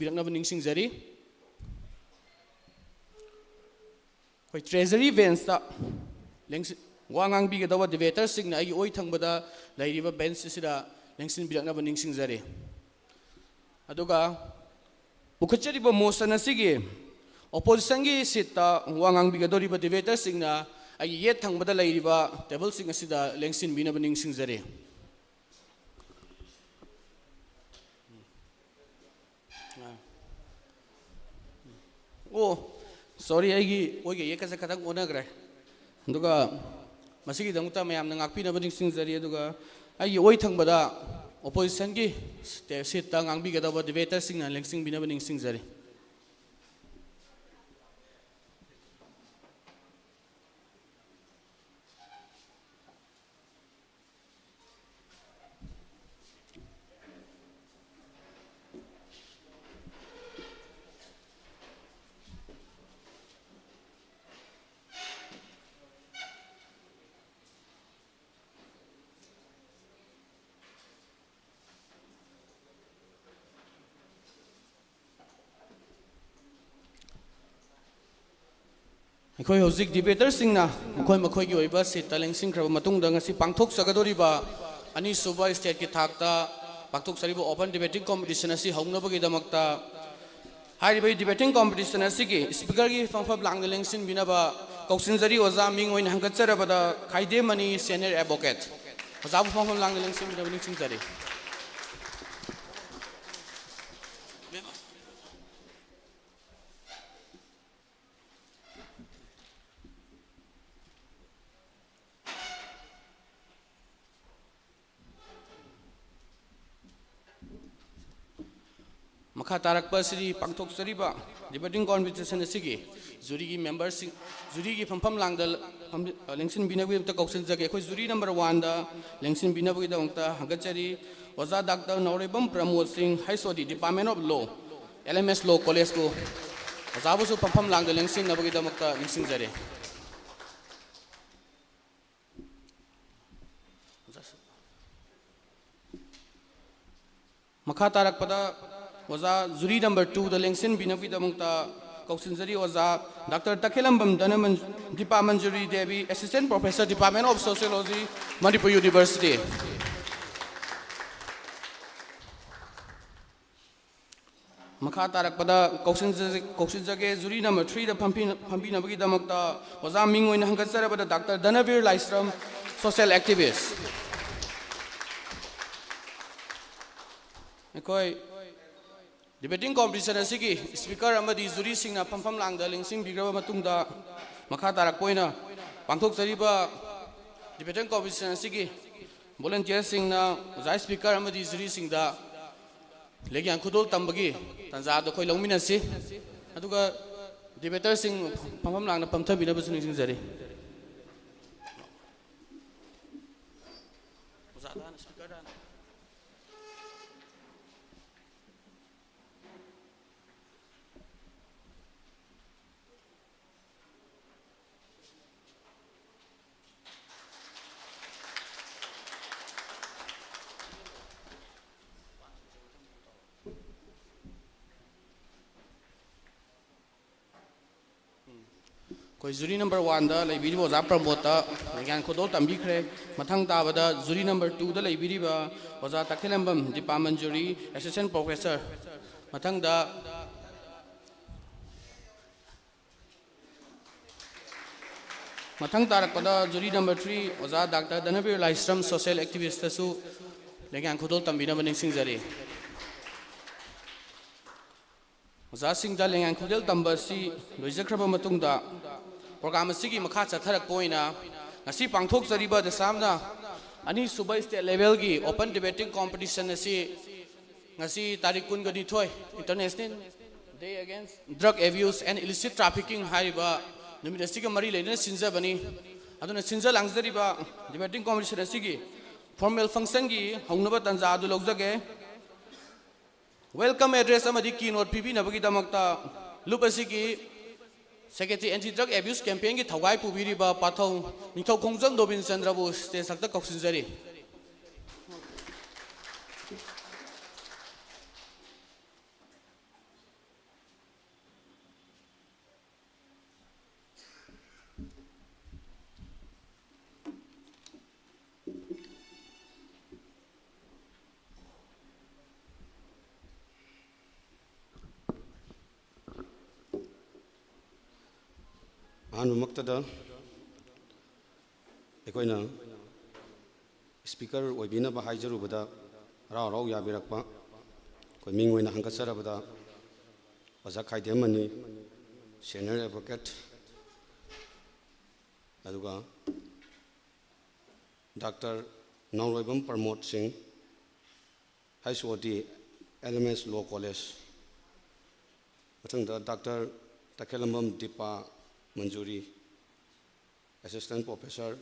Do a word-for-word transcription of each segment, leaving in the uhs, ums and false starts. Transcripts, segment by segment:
ꯄꯤꯔꯛꯅꯕ ꯅꯤꯡꯁꯤꯡꯖꯔꯤ꯫ ꯑꯩꯈꯣꯏ ꯇ꯭ꯔꯦꯖꯔꯤ ꯕꯦꯟꯁꯇ ꯂꯦꯡꯁꯤ-, ꯋꯥ ꯉꯥꯡꯕꯤꯒꯗꯧꯕ ꯗꯤꯕꯦꯇꯔꯁꯤꯡꯅ ꯑꯩꯒꯤ ꯑꯣꯏ ꯊꯪꯕꯗ ꯂꯩꯔꯤꯕ ꯕꯦꯟꯁ ꯑꯁꯤꯗ ꯂꯦꯡꯁꯤꯟꯕꯤꯔꯛꯅꯕ ꯅꯤꯡꯁꯤꯡꯖꯔꯤ꯫ ꯑꯗꯨꯒ ꯄꯨꯈꯠꯆꯔꯤꯕ ꯃꯣꯁꯟ ꯑꯁꯤꯒꯤ ꯑꯣꯄꯣꯖꯤꯁꯟꯒꯤ ꯁꯤꯠꯇ ꯋꯥ ꯉꯥꯡꯕꯤꯒꯗꯧꯔꯤꯕ ꯗꯤꯕꯦꯇꯔꯁꯤꯡꯅ ꯑꯩꯒꯤ ꯌꯦꯠ ꯊꯪꯕꯗ ꯂꯩꯔꯤꯕ ꯇꯦꯕꯜꯁꯤꯡ ꯑꯁꯤꯗ ꯂꯦꯡꯁꯤꯟꯕꯤꯅꯕ ꯅꯤꯡꯁꯤꯡꯖꯔꯤ꯫ ꯑꯣ, ꯁꯣꯔꯤ, ꯑꯩꯒꯤ ꯑꯣꯏꯒ ꯌꯦꯠꯀꯁꯦ ꯈꯇꯪ ꯑꯣꯟꯅꯈ꯭ꯔꯦ꯫ ꯑꯗꯨꯒ ꯃꯁꯤꯒꯤꯗꯃꯛꯇ ꯃꯌꯥꯝꯅ ꯉꯥꯛꯄꯤꯅꯕ ꯅꯤꯡꯁꯤꯡꯖꯔꯤ꯫ ꯑꯗꯨꯒ ꯑꯩꯒꯤ ꯑꯣꯏ ꯊꯪꯕꯗ ꯑꯣꯄꯣꯖꯤꯁꯟꯒꯤ ꯁꯤꯠꯇ ꯉꯥꯡꯕꯤꯒꯗꯕ ꯗꯤꯕꯦꯇꯔꯁꯤꯡꯅ ꯂꯦꯡꯁꯤꯟꯕꯤꯅꯕ ꯅꯤꯡꯁꯤꯡꯖꯔꯤ꯫ ꯑꯩꯈꯣꯏ ꯍꯧꯖꯤꯛ ꯗꯤꯕꯦꯇꯔꯁꯤꯡꯅ ꯃꯈꯣꯏ ꯃꯈꯣꯏꯒꯤ ꯑꯣꯏꯕ ꯁꯤꯠꯇ ꯂꯦꯡꯁꯤꯟꯈ꯭ꯔꯕ ꯃꯇꯨꯡꯗ, ꯉꯁꯤ ꯄꯥꯡꯊꯣꯛꯆꯒꯗꯧꯔꯤꯕ ꯑꯅꯤꯁꯨꯕ ꯁ꯭ꯇꯦꯠꯀꯤ ꯊꯥꯛꯇ ꯄꯥꯡꯊꯣꯛꯆꯔꯤꯕ ꯑꯣꯄꯟ ꯗꯤꯕꯦꯇꯤꯡ ꯀꯣꯝꯄꯤꯇꯤꯁꯟ ꯑꯁꯤ ꯍꯧꯅꯕꯒꯤꯗꯃꯛꯇ, ꯍꯥꯏꯔꯤꯕ ꯗꯤꯕꯦꯇꯤꯡ ꯀꯣꯝꯄꯤꯇꯤꯁꯟ ꯑꯁꯤꯒꯤ ꯁ꯭ꯄꯤꯀꯔꯒꯤ ꯐꯝꯐꯝ ꯂꯥꯡꯗ ꯂꯦꯡꯁꯤꯟꯕꯤꯅꯕ ꯀꯧꯁꯤꯟꯖꯔꯤ꯫ ꯑꯣꯖꯥ ꯃꯤꯡ ꯑꯣꯏꯅ ꯍꯪꯒꯠꯆꯔꯕꯗ ꯈꯥꯏꯗꯦꯝꯃꯅꯤ, ꯁꯦꯅꯤꯌꯔ ꯑꯦꯗꯚꯣꯀꯦꯠ꯫ ꯑꯣꯖꯥꯕꯨ ꯐꯝꯐꯝ ꯂꯥꯡꯗ ꯂꯦꯡꯁꯤꯟꯕꯤꯅꯕ ꯅꯤꯡꯁꯤꯡꯖꯔꯤ꯫ ꯃꯈꯥ ꯇꯥꯔꯛꯄ ꯑꯁꯤꯗꯤ ꯄꯥꯡꯊꯣꯛꯆꯔꯤꯕ ꯗꯤꯕꯦꯇꯤꯡ ꯀꯣꯝꯄꯤꯇꯤꯁꯟ ꯑꯁꯤꯒꯤ ꯖꯨꯔꯤꯒꯤ ꯃꯦꯝꯕꯔꯁꯤꯡ, ꯖꯨꯔꯤꯒꯤ ꯐꯝꯐꯝ ꯂꯥꯡꯗ ꯐꯝ-, ꯑ, ꯂꯦꯡꯁꯤꯟꯕꯤꯅꯕꯒꯤꯗꯃꯛꯇ ꯀꯧꯁꯤꯟꯖꯒꯦ꯫ ꯑꯩꯈꯣꯏ ꯖꯨꯔꯤ ꯅꯝꯕꯔ ꯋꯥꯟꯗ ꯂꯦꯡꯁꯤꯟꯕꯤꯅꯕꯒꯤꯗꯃꯛꯇ ꯍꯪꯒꯠꯆꯔꯤ ꯑꯣꯖꯥ doctor ꯅꯥꯎꯔꯦꯝꯕꯝ ꯄ꯭ꯔꯃꯣꯗ Singh, H O D, department of law, L M S law ꯀꯣꯂꯦꯖꯄꯨ꯫ ꯑꯣꯖꯥꯕꯨꯁꯨ ꯐꯝꯐꯝ ꯂꯥꯡꯗ ꯂꯦꯡꯁꯤꯟꯅꯕꯒꯤꯗꯃꯛꯇ ꯅꯤꯡꯁꯤꯡꯖꯔꯤ꯫ ꯃꯈꯥ ꯇꯥꯔꯛꯄꯗ ꯑꯣꯖꯥ ꯖꯨꯔꯤ ꯅꯝꯕꯔ ꯇꯨꯗ ꯂꯦꯡꯁꯤꯟꯕꯤꯅꯕꯒꯤꯗꯃꯛꯇ ꯀꯧꯁꯤꯟꯖꯔꯤ꯫ ꯑꯣꯖꯥ ꯗꯥꯛꯇꯔ ꯇꯈꯦꯂꯝꯕꯝ ꯙꯅꯃꯟ-, Dipa Manjuri Devi, Assistant Professor, Department of Sociology, Manipur University꯫ ꯃꯈꯥ ꯇꯥꯔꯛꯄꯗ ꯀꯧꯁꯤꯟꯖ-, ꯀꯧꯁꯤꯟꯖꯒꯦ, ꯖꯨꯔꯤ ꯅꯝꯕꯔ ꯊ꯭ꯔꯤꯗ ꯐꯝꯕꯤ-, ꯐꯝꯕꯤꯅꯕꯒꯤꯗꯃꯛꯇ ꯑꯣꯖꯥ ꯃꯤꯡ ꯑꯣꯏꯅ ꯍꯪꯒꯠꯆꯔꯕꯗ ꯗꯥꯛꯇꯔ ꯙꯅꯕꯤꯔ ꯂꯥꯏꯁ꯭ꯔꯝ, Social Activist꯫ ꯑꯩꯈꯣꯏ debating competition ꯑꯁꯤꯒꯤ speaker ꯑꯃꯗꯤ ꯖꯨꯔꯤꯁꯤꯡꯅ ꯐꯝꯐꯝ ꯂꯥꯡꯗ ꯂꯦꯡꯁꯤꯟꯕꯤꯈ꯭ꯔꯕ ꯃꯇꯨꯡꯗ, ꯃꯈꯥ ꯇꯥꯔꯛꯄ ꯑꯣꯏꯅ ꯄꯥꯡꯊꯣꯛꯆꯔꯤꯕ debating competition ꯑꯁꯤꯒꯤ volunteerꯁꯤꯡꯅ ꯑꯣꯖꯥ speaker ꯑꯃꯗꯤ ꯖꯨꯔꯤꯁꯤꯡꯗ ꯂꯦꯡꯌꯥꯟ ꯈꯨꯗꯣꯜ ꯇꯝꯕꯒꯤ ꯇꯥꯟꯖꯥ ꯑꯗꯨ ꯑꯩꯈꯣꯏ ꯂꯧꯃꯤꯟꯅꯁꯤ꯫ ꯑꯗꯨꯒ debaterꯁꯤꯡ ꯐꯝꯐꯝ ꯂꯥꯡꯗ ꯐꯝꯊꯕꯤꯅꯕꯁꯨ ꯅꯤꯡꯁꯤꯡꯖꯔꯤ꯫ ꯑꯣꯖꯥꯗ ꯍꯥꯟꯅ, speakerꯗ ꯍꯥꯟꯅ꯫ ꯑꯩꯈꯣꯏ ꯖꯨꯔꯤ ꯅꯝꯕꯔ ꯋꯥꯟꯗ ꯂꯩꯕꯤꯔꯤꯕ ꯑꯣꯖꯥ ꯄ꯭ꯔꯃꯣꯗꯇ ꯂꯦꯡꯌꯥꯟ ꯈꯨꯗꯣꯜ ꯇꯝꯕꯤꯈ꯭ꯔꯦ꯫ ꯃꯊꯪ ꯇꯥꯕꯗ ꯖꯨꯔꯤ ꯅꯝꯕꯔ ꯇꯨꯗ ꯂꯩꯕꯤꯔꯤꯕ ꯑꯣꯖꯥ ꯇꯈꯦꯂꯝꯕꯝ ꯗꯤꯄꯥ ꯃꯟꯖꯨꯔꯤ, Assistant Professor꯫ ꯃꯊꯪꯗ, ꯃꯊꯪ ꯇꯥꯔꯛꯄꯗ ꯖꯨꯔꯤ ꯅꯝꯕꯔ ꯊ꯭ꯔꯤ, ꯑꯣꯖꯥ ꯗꯥꯛꯇꯔ ꯙꯅꯕꯤꯔ ꯂꯥꯏꯁ꯭ꯔꯝ, Social Activistꯇꯁꯨ ꯂꯦꯡꯌꯥꯟ ꯈꯨꯗꯣꯜ ꯇꯝꯕꯤꯅꯕ ꯅꯤꯡꯁꯤꯡꯖꯔꯤ꯫ ꯑꯣꯖꯥꯁꯤꯡꯗ ꯂꯦꯡꯌꯥꯟ ꯈꯨꯗꯣꯜ ꯇꯝꯕ ꯑꯁꯤ ꯂꯣꯏꯖꯈ꯭ꯔꯕ ꯃꯇꯨꯡꯗ, program ꯑꯁꯤꯒꯤ ꯃꯈꯥ ꯆꯠꯊꯔꯛꯄ ꯑꯣꯏꯅ ꯉꯁꯤ ꯄꯥꯡꯊꯣꯛꯆꯔꯤꯕ ꯗꯁꯥꯝꯅ ꯑꯅꯤꯁꯨꯕ state levelꯒꯤ open debating competition ꯑꯁꯤ ꯉꯁꯤ ꯇꯥꯔꯤꯛ ꯀꯨꯟꯒ ꯅꯤꯊꯣꯏ, International Day Against Drug Abuse and Illicit Trafficking ꯍꯥꯏꯔꯤꯕ ꯅꯨꯃꯤꯠ ꯑꯁꯤꯒ ꯃꯔꯤ ꯂꯩꯅꯅ ꯁꯤꯟꯖꯕꯅꯤ꯫ ꯑꯗꯨꯅ ꯁꯤꯟꯖ ꯂꯥꯡꯖꯔꯤꯕ debating competition ꯑꯁꯤꯒꯤ formal functionꯒꯤ ꯍꯧꯅꯕ ꯇꯥꯟꯖꯥ ꯑꯗꯨ ꯂꯧꯖꯒꯦ꯫ Welcome address ꯑꯃꯗꯤ keynote ꯄꯤꯕꯤꯅꯕꯒꯤꯗꯃꯛꯇ ꯂꯨꯞ ꯑꯁꯤꯒꯤ Secretary Anti Drug Abuse Campaignꯒꯤ ꯊꯧꯒꯥꯏ ꯄꯨꯕꯤꯔꯤꯕ ꯄꯥꯊꯧ ꯅꯤꯡꯊꯧ ꯈꯣꯡꯖꯝ ꯅꯣꯕꯤꯟ ꯆꯟꯗ꯭ꯔꯕꯨ stageꯃꯛꯇ ꯀꯧꯁꯤꯟꯖꯔꯤ꯫ ꯑꯍꯥꯟꯕꯃꯛꯇꯗ ꯑꯩꯈꯣꯏꯅ ꯁ꯭ꯄꯤꯀꯔ ꯑꯣꯏꯕꯤꯅꯕ ꯍꯥꯏꯖꯔꯨꯕꯗ ꯍꯔꯥꯎ ꯍꯔꯥꯎ ꯌꯥꯕꯤꯔꯛꯄ ꯑꯩꯈꯣꯏ ꯃꯤꯡ ꯑꯣꯏꯅ ꯍꯪꯒꯠꯆꯔꯕꯗ ꯑꯣꯖꯥ ꯈꯥꯏꯗꯦꯝ ꯃꯅꯤ, ꯁꯦꯅꯤꯌꯔ ꯑꯦꯗꯚꯣꯀꯦꯠ, ꯑꯗꯨꯒ doctor Naoroibam Pramod Singh, H O D, L M S law college, ꯃꯊꯪꯗ doctor Takhellambam Dipa Manjuri, Assistant Professor,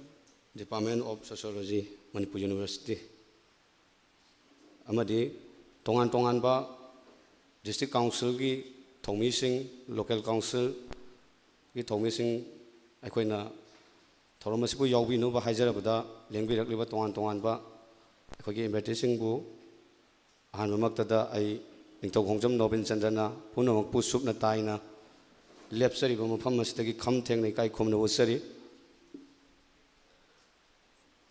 Department of Sociology, Manipur University, ꯑꯃꯗꯤ ꯇꯣꯉꯥꯟ ꯇꯣꯉꯥꯟꯕ ꯗꯤꯁꯇ꯭ꯔꯤꯛ ꯀꯥꯎꯟꯁꯤꯜꯒꯤ ꯊꯧꯃꯤꯁꯤꯡ, ꯂꯣꯀꯦꯜ ꯀꯥꯎꯟꯁꯤꯜꯒꯤ ꯊꯧꯃꯤꯁꯤꯡ, ꯑꯩꯈꯣꯏꯅ ꯊꯧꯔꯝ ꯑꯁꯤꯕꯨ ꯌꯥꯎꯕꯤꯅꯕ ꯍꯥꯏꯖꯔꯕꯗ ꯂꯦꯡꯕꯤꯔꯛꯂꯤꯕ ꯇꯣꯉꯥꯟ ꯇꯣꯉꯥꯟꯕ ꯑꯩꯈꯣꯏꯒꯤ ꯏꯟꯚꯥꯏꯇꯤꯁꯤꯡꯕꯨ ꯑꯍꯥꯟꯕꯃꯛꯇꯗ ꯑꯩ ꯅꯤꯡꯊꯧ ꯈꯣꯡꯖꯝ ꯅꯣꯕꯤꯟ ꯆꯟꯗ꯭ꯔꯅ ꯄꯨꯝꯅꯃꯛꯄꯨ ꯁꯨꯞꯅ ꯇꯥꯏꯅ ꯂꯦꯞꯆꯔꯤꯕ ꯃꯐꯝ ꯑꯁꯤꯗꯒꯤ ꯈꯝ ꯊꯦꯡꯅ ꯏꯀꯥꯏ ꯈꯨꯝꯅꯕ ꯎꯠꯆꯔꯤ꯫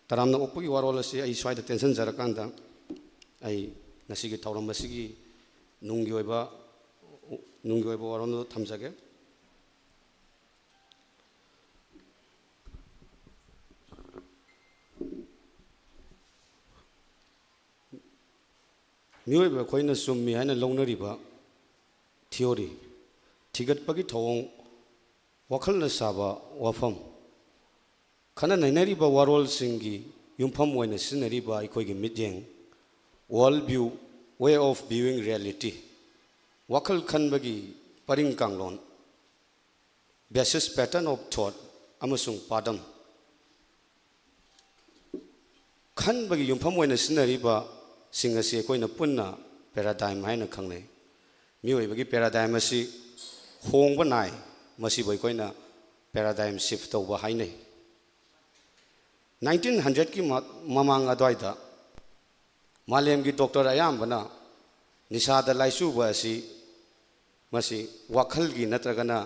ꯇꯔꯥꯝꯅ ꯑꯣꯛꯄꯒꯤ ꯋꯥꯔꯣꯜ ꯑꯁꯤ ꯑꯩ ꯁ꯭ꯋꯥꯏꯗ ꯇꯦꯟꯁꯤꯟꯖꯔꯀꯥꯟꯗ ꯑꯩ ꯉꯁꯤꯒꯤ ꯊꯧꯔꯝ ꯑꯁꯤꯒꯤ ꯅꯨꯡꯒꯤ ꯑꯣꯏꯕ, ꯅꯨꯡꯒꯤ ꯑꯣꯏꯕ ꯋꯥꯔꯣꯜꯗꯨ ꯊꯝꯖꯒꯦ꯫ ꯃꯤꯑꯣꯏꯕ ꯑꯩꯈꯣꯏꯅ ꯆꯨꯝꯃꯤ ꯍꯥꯏꯅ ꯂꯧꯅꯔꯤꯕ ꯊꯤꯑꯣꯔꯤ, ꯊꯤꯒꯠꯄꯒꯤ ꯊꯧꯑꯣꯡ, ꯋꯥꯈꯜꯅ ꯁꯥꯕ ꯋꯥꯐꯝ, ꯈꯟꯅ ꯅꯩꯅꯔꯤꯕ ꯋꯥꯔꯣꯜꯁꯤꯡꯒꯤ ꯌꯨꯝꯐꯝ ꯑꯣꯏꯅ ꯁꯤꯖꯤꯟꯅꯔꯤꯕ ꯑꯩꯈꯣꯏꯒꯤ ꯃꯤꯠꯌꯦꯡ, world view, way of viewing reality, ꯋꯥꯈꯜ ꯈꯟꯕꯒꯤ ꯄꯔꯤꯡ ꯀꯥꯡꯂꯣꯟ, basis, pattern of thought ꯑꯃꯁꯨꯡ ꯄꯥꯗꯝ, ꯈꯟꯕꯒꯤ ꯌꯨꯝꯐꯝ ꯑꯣꯏꯅ ꯁꯤꯖꯤꯟꯅꯔꯤꯕꯁꯤꯡ ꯑꯁꯤ ꯑꯩꯈꯣꯏꯅ ꯄꯨꯟꯅ paradigm ꯍꯥꯏꯅ ꯈꯪꯅꯩ꯫ ꯃꯤꯑꯣꯏꯕꯒꯤ paradigm ꯑꯁꯤ ꯍꯣꯡꯕ ꯅꯥꯏ, ꯃꯁꯤꯕꯨ ꯑꯩꯈꯣꯏꯅ paradigm shift ꯇꯧꯕ ꯍꯥꯏꯅꯩ꯫ ꯅꯥꯏꯟꯇꯤꯟ ꯍꯟꯗ꯭ꯔꯦꯠꯀꯤ ꯃꯃꯥꯡ ꯑꯗꯨꯋꯥꯏꯗ ꯃꯥꯂꯦꯝꯒꯤ ꯗꯣꯛꯇꯔ ꯑꯌꯥꯝꯕꯅ ꯅꯤꯁꯥꯗ ꯂꯥꯏꯆꯨꯕ ꯑꯁꯤ ꯃꯁꯤ ꯋꯥꯈꯜꯒꯤ ꯅꯠꯇ꯭ꯔꯒꯅ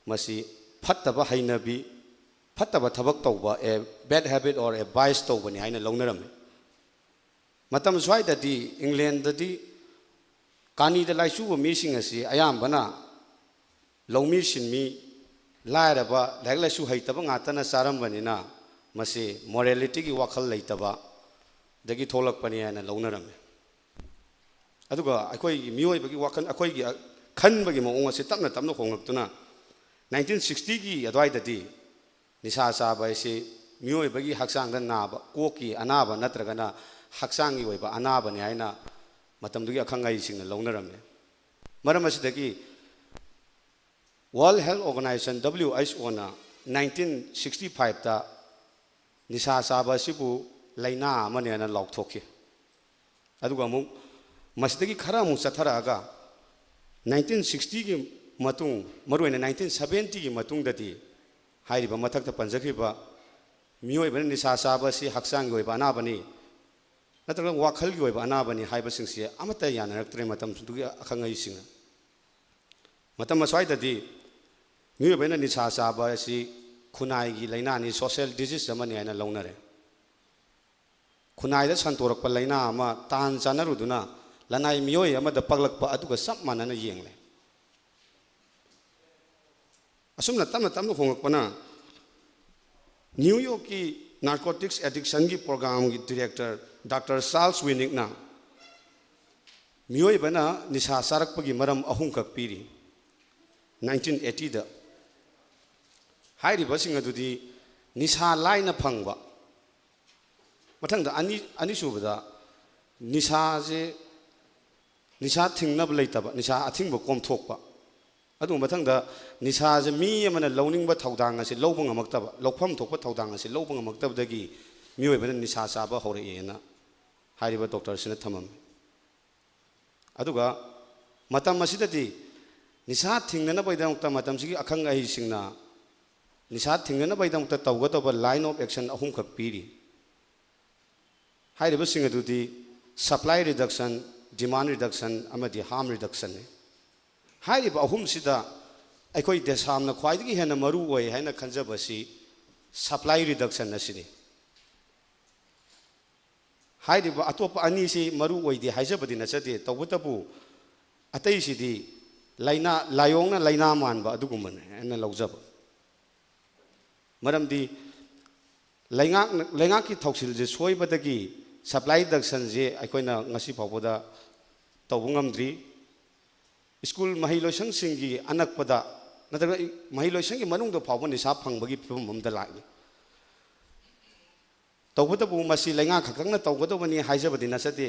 ꯃꯁꯤ ꯐꯠꯇꯕ ꯍꯩꯅꯕꯤ, ꯐꯠꯇꯕ ꯊꯕꯛ ꯇꯧꯕ, a bad habit or a vice ꯇꯧꯕꯅꯤ ꯍꯥꯏꯅ ꯂꯧꯅꯔꯝꯃꯤ꯫ ꯃꯇꯝ ꯁ꯭ꯋꯥꯏꯗꯗꯤ ꯏꯪꯂꯦꯟꯗꯗꯤ ꯀꯥꯅꯤꯗ ꯂꯥꯏꯆꯨꯕ ꯃꯤꯁꯤꯡ ꯑꯁꯤ ꯑꯌꯥꯝꯕꯅ ꯂꯧꯃꯤ ꯁꯤꯟꯃꯤ, ꯂꯥꯏꯔꯕ, ꯂꯥꯏꯔꯤꯛ ꯂꯥꯏꯁꯨ ꯍꯩꯇꯕ ꯉꯥꯛꯇꯅ ꯆꯥꯔꯝꯕꯅꯤꯅ ꯃꯁꯤ ꯃꯣꯔꯦꯂꯤꯇꯤꯒꯤ ꯋꯥꯈꯜ ꯂꯩꯇꯕꯗꯒꯤ ꯊꯣꯛꯂꯛꯄꯅꯤ ꯍꯥꯏꯅ ꯂꯧꯅꯔꯝꯃꯤ꯫ ꯑꯗꯨꯒ ꯑꯩꯈꯣꯏꯒꯤ ꯃꯤꯑꯣꯏꯕꯒꯤ ꯋꯥꯈꯜ, ꯑꯩꯈꯣꯏꯒꯤ ꯈꯟꯕꯒꯤ ꯃꯑꯣꯡ ꯑꯁꯤ ꯇꯞꯅ ꯇꯞꯅ ꯍꯣꯡꯂꯛꯇꯨꯅ ꯅꯥꯏꯟꯇꯤꯟ ꯁꯤꯛꯁꯇꯤꯒꯤ ꯑꯗꯨꯋꯥꯏꯗꯗꯤ ꯅꯤꯁꯥ ꯆꯥꯕ ꯍꯥꯏꯁꯤ ꯃꯤꯑꯣꯏꯕꯒꯤ ꯍꯛꯆꯥꯡꯗ ꯅꯥꯕ, ꯀꯣꯛꯀꯤ ꯑꯅꯥꯕ ꯅꯠꯇ꯭ꯔꯒꯅ ꯍꯛꯆꯥꯡꯒꯤ ꯑꯣꯏꯕ ꯑꯅꯥꯕꯅꯤ ꯍꯥꯏꯅ ꯃꯇꯝꯗꯨꯒꯤ ꯑꯈꯪ ꯑꯍꯩꯁꯤꯡꯅ ꯂꯧꯅꯔꯝꯃꯤ꯫ ꯃꯔꯝ ꯑꯁꯤꯗꯒꯤ World Health Organization, W H O ꯅ ꯅꯥꯏꯟꯇꯤꯟ ꯁꯤꯛꯁꯇꯤ ꯐꯥꯏꯚꯇ ꯅꯤꯁꯥ ꯆꯥꯕ ꯑꯁꯤꯕꯨ ꯂꯥꯏꯅꯥ ꯑꯃꯅꯦꯅ ꯂꯥꯎꯊꯣꯛꯈꯤ꯫ ꯑꯗꯨꯒ ꯑꯃꯨꯛ ꯃꯁꯤꯗꯒꯤ ꯈꯔ ꯑꯃꯨꯛ ꯆꯠꯊꯔꯛꯑꯒ ꯅꯥꯏꯟꯇꯤꯟ ꯁꯤꯛꯁꯇꯤꯒꯤ ꯃꯇꯨꯡ, ꯃꯔꯨꯑꯣꯏꯅ ꯅꯥꯏꯟꯇꯤꯟ ꯁꯕꯦꯟꯇꯤꯒꯤ ꯃꯇꯨꯡꯗꯗꯤ ꯍꯥꯏꯔꯤꯕ ꯃꯊꯛꯇ ꯄꯟꯖꯈ꯭ꯔꯤꯕ ꯃꯤꯑꯣꯏꯕꯅ ꯅꯤꯁꯥ ꯆꯥꯕ ꯑꯁꯤ ꯍꯛꯆꯥꯡꯒꯤ ꯑꯣꯏꯕ ꯑꯅꯥꯕꯅꯤ ꯅꯠꯇ꯭ꯔꯒ ꯋꯥꯈꯜꯒꯤ ꯑꯣꯏꯕ ꯑꯅꯥꯕꯅꯤ ꯍꯥꯏꯕꯁꯤꯡꯁꯤ ꯑꯃꯠꯇ ꯌꯥꯅꯔꯛꯇ꯭ꯔꯦ ꯃꯇꯝꯗꯨꯒꯤ ꯑꯈꯪ ꯑꯍꯩꯁꯤꯡꯅ꯫ ꯃꯇꯝ ꯑꯁ꯭ꯋꯥꯏꯗꯗꯤ ꯃꯤꯑꯣꯏꯕꯅ ꯅꯤꯁꯥ ꯆꯥꯕ ꯑꯁꯤ ꯈꯨꯟꯅꯥꯏꯒꯤ ꯂꯥꯏꯅꯥꯅꯤ, social disease ꯑꯃꯅꯤ ꯍꯥꯏꯅ ꯂꯧꯅꯔꯦ꯫ ꯈꯨꯟꯅꯥꯏꯗ ꯁꯟꯇꯣꯔꯛꯄ ꯂꯥꯏꯅꯥ ꯑꯃ ꯇꯥꯟ ꯆꯥꯟꯅꯔꯨꯗꯨꯅ ꯂꯅꯥꯏ ꯃꯤꯑꯣꯏ ꯑꯃꯗ ꯄꯛꯂꯛꯄ ꯑꯗꯨꯒ ꯆꯞ ꯃꯥꯟꯅꯅ ꯌꯦꯡꯂꯦ꯫ ꯑꯁꯨꯝꯅ ꯇꯞꯅ ꯇꯞꯅ ꯍꯣꯡꯂꯛꯄꯅ ꯅ꯭ꯌꯨ ꯌꯣꯔꯛꯀꯤ ꯅꯥꯔꯀꯣꯇꯤꯛꯁ ꯑꯦꯗꯤꯛꯁꯟꯒꯤ ꯄ꯭ꯔꯣꯒ꯭ꯔꯥꯝꯒꯤ ꯗꯤꯔꯦꯛꯇꯔ ꯗꯥꯛꯇꯔ ꯆꯥꯔꯜꯁ ꯋꯤꯅꯤꯛꯅ ꯃꯤꯑꯣꯏꯕꯅ ꯅꯤꯁꯥ ꯆꯥꯔꯛꯄꯒꯤ ꯃꯔꯝ ꯑꯍꯨꯝꯈꯛ ꯄꯤꯔꯤ꯫ ꯅꯥꯏꯟꯇꯤꯟ ꯑꯩꯠꯇꯤꯗ ꯍꯥꯏꯔꯤꯕꯁꯤꯡ ꯑꯗꯨꯗꯤ ꯅꯤꯁꯥ ꯂꯥꯏꯅ ꯐꯪꯕ, ꯃꯊꯪꯗ ꯑꯅꯤ, ꯑꯅꯤꯁꯨꯕꯗ ꯅꯤꯁꯥꯁꯦ, ꯅꯤꯁꯥ ꯊꯤꯡꯅꯕ ꯂꯩꯇꯕ, ꯅꯤꯁꯥ ꯑꯊꯤꯡꯕ ꯀꯣꯝꯊꯣꯛꯄ, ꯑꯗꯨꯒ ꯃꯊꯪꯗ ꯅꯤꯁꯥꯁꯦ ꯃꯤ ꯑꯃꯅ ꯂꯧꯅꯤꯡꯕ ꯊꯧꯗꯥꯡ ꯑꯁꯤ ꯂꯧꯕ ꯉꯝꯃꯛꯇꯕ, ꯂꯧꯐꯝ ꯊꯣꯛꯄ ꯊꯧꯗꯥꯡ ꯑꯁꯤ ꯂꯧꯕ ꯉꯝꯃꯛꯇꯕꯗꯒꯤ ꯃꯤꯑꯣꯏꯕꯅ ꯅꯤꯁꯥ ꯆꯥꯕ ꯍꯧꯔꯛꯑꯦꯅ ꯍꯥꯏꯔꯤꯕ ꯗꯣꯛꯇꯔꯁꯤꯅ ꯊꯝꯃꯝꯃꯤ꯫ ꯑꯗꯨꯒ ꯃꯇꯝ ꯑꯁꯤꯗꯗꯤ ꯅꯤꯁꯥ ꯊꯤꯡꯅꯅꯕꯒꯤꯗꯃꯛꯇ ꯃꯇꯝꯁꯤꯒꯤ ꯑꯈꯪ ꯑꯍꯩꯁꯤꯡꯅ ꯅꯤꯁꯥ ꯊꯤꯡꯅꯅꯕꯒꯤꯗꯃꯛꯇ ꯇꯧꯒꯗꯧꯕ line of action ꯑꯍꯨꯝꯈꯛ ꯄꯤꯔꯤ꯫ ꯍꯥꯏꯔꯤꯕꯁꯤꯡ ꯑꯗꯨꯗꯤ supply reduction, demand reduction ꯑꯃꯗꯤ harm reductionꯅꯤ꯫ ꯍꯥꯏꯔꯤꯕ ꯑꯍꯨꯝꯁꯤꯗ ꯑꯩꯈꯣꯏ ꯗꯦꯁꯥꯝꯅ ꯈ꯭ꯋꯥꯏꯗꯒꯤ ꯍꯦꯟꯅ ꯃꯔꯨ ꯑꯣꯏ ꯍꯥꯏꯅ ꯈꯟꯖꯕꯁꯤ supply reduction ꯑꯁꯤꯅꯤ꯫ ꯍꯥꯏꯔꯤꯕ ꯑꯇꯣꯞꯄ ꯑꯅꯤꯁꯤ ꯃꯔꯨ ꯑꯣꯏꯗꯦ ꯍꯥꯏꯖꯕꯗꯤ ꯅꯠꯆꯗꯦ, ꯇꯧꯕꯇꯕꯨ ꯑꯇꯩꯁꯤꯗꯤ ꯂꯥꯏꯅꯥ, ꯂꯥꯏꯑꯣꯡꯅ ꯂꯥꯏꯅꯥ ꯃꯥꯟꯕ ꯑꯗꯨꯒꯨꯝꯕꯅꯦ ꯍꯥꯏꯅ ꯂꯧꯖꯕ꯫ ꯃꯔꯝꯗꯤ ꯂꯩꯉꯥꯛꯅ, ꯂꯩꯉꯥꯛꯀꯤ ꯊꯧꯁꯤꯜꯁꯦ ꯁꯣꯏꯕꯗꯒꯤ ꯁꯄ꯭ꯂꯥꯏ ꯗꯛꯁꯟꯁꯦ ꯑꯩꯈꯣꯏꯅ ꯉꯁꯤ ꯐꯥꯎꯕꯗ ꯇꯧꯕ ꯉꯝꯗ꯭ꯔꯤ꯫ ꯁ꯭ꯀꯨꯜ ꯃꯍꯩꯂꯣꯏꯁꯪꯁꯤꯡꯒꯤ ꯑꯅꯛꯄꯗ ꯅꯠꯇ꯭ꯔꯒ ꯃꯍꯩꯂꯣꯏꯁꯪꯒꯤ ꯃꯅꯨꯡꯗ ꯐꯥꯎꯕ ꯅꯤꯁꯥ ꯐꯪꯕꯒꯤ ꯐꯤꯕꯝ ꯑꯃꯗ ꯂꯥꯛꯂꯤ꯫ ꯇꯧꯕꯇꯕꯨ ꯃꯁꯤ ꯂꯩꯉꯥꯛ ꯈꯛꯇꯪꯅ ꯇꯧꯒꯗꯧꯕꯅꯤ ꯍꯥꯏꯖꯕꯗꯤ ꯅꯠꯆꯗꯦ꯫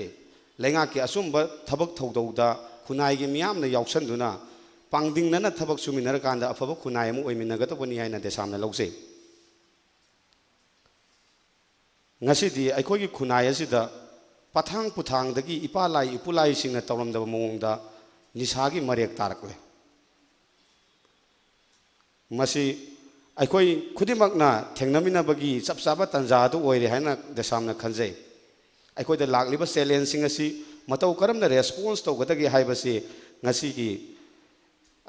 ꯂꯩꯉꯥꯛꯀꯤ ꯑꯆꯨꯝꯕ ꯊꯕꯛ ꯊꯧꯗꯧꯗ ꯈꯨꯟꯅꯥꯏꯒꯤ ꯃꯤꯌꯥꯝꯅ ꯌꯥꯎꯁꯟꯗꯨꯅ ꯄꯥꯡꯗꯤꯡꯅꯅ ꯊꯕꯛ ꯁꯨꯃꯤꯟꯅꯔꯀꯥꯟꯗ ꯑꯐꯕ ꯈꯨꯟꯅꯥꯏ ꯑꯃ ꯑꯣꯏꯃꯤꯟꯅꯒꯗꯧꯕꯅꯤ ꯍꯥꯏꯅ ꯗꯦꯁꯥꯝꯅ ꯂꯧꯖꯩ꯫ ꯉꯁꯤꯗꯤ ꯑꯩꯈꯣꯏꯒꯤ ꯈꯨꯟꯅꯥꯏ ꯑꯁꯤꯗ ꯄꯊꯥꯡ ꯄꯨꯊꯥꯡꯗꯒꯤ ꯏꯄꯥ ꯂꯥꯏ ꯏꯄꯨ ꯂꯥꯏꯁꯤꯡꯅ ꯇꯧꯔꯝꯗꯕ ꯃꯑꯣꯡꯗ ꯅꯤꯁꯥꯒꯤ ꯃꯔꯦꯛ ꯇꯥꯔꯛꯂꯦ꯫ ꯃꯁꯤ ꯑꯩꯈꯣꯏ ꯈꯨꯗꯤꯡꯃꯛꯅ ꯊꯦꯡꯅꯃꯤꯟꯅꯕꯒꯤ ꯆꯞ ꯆꯥꯕ ꯇꯥꯟꯖꯥ ꯑꯗꯨ ꯑꯣꯏꯔꯦ ꯍꯥꯏꯅ ꯗꯦꯁꯥꯝꯅ ꯈꯟꯖꯩ꯫ ꯑꯩꯈꯣꯏꯗ ꯂꯥꯛꯂꯤꯕ ꯆꯦꯂꯦꯟꯖꯁꯤꯡ ꯑꯁꯤ ꯃꯇꯧ ꯀꯔꯝꯅ ꯔꯦꯁꯄꯣꯟꯁ ꯇꯧꯒꯗꯒꯦ ꯍꯥꯏꯕꯁꯤ ꯉꯁꯤꯒꯤ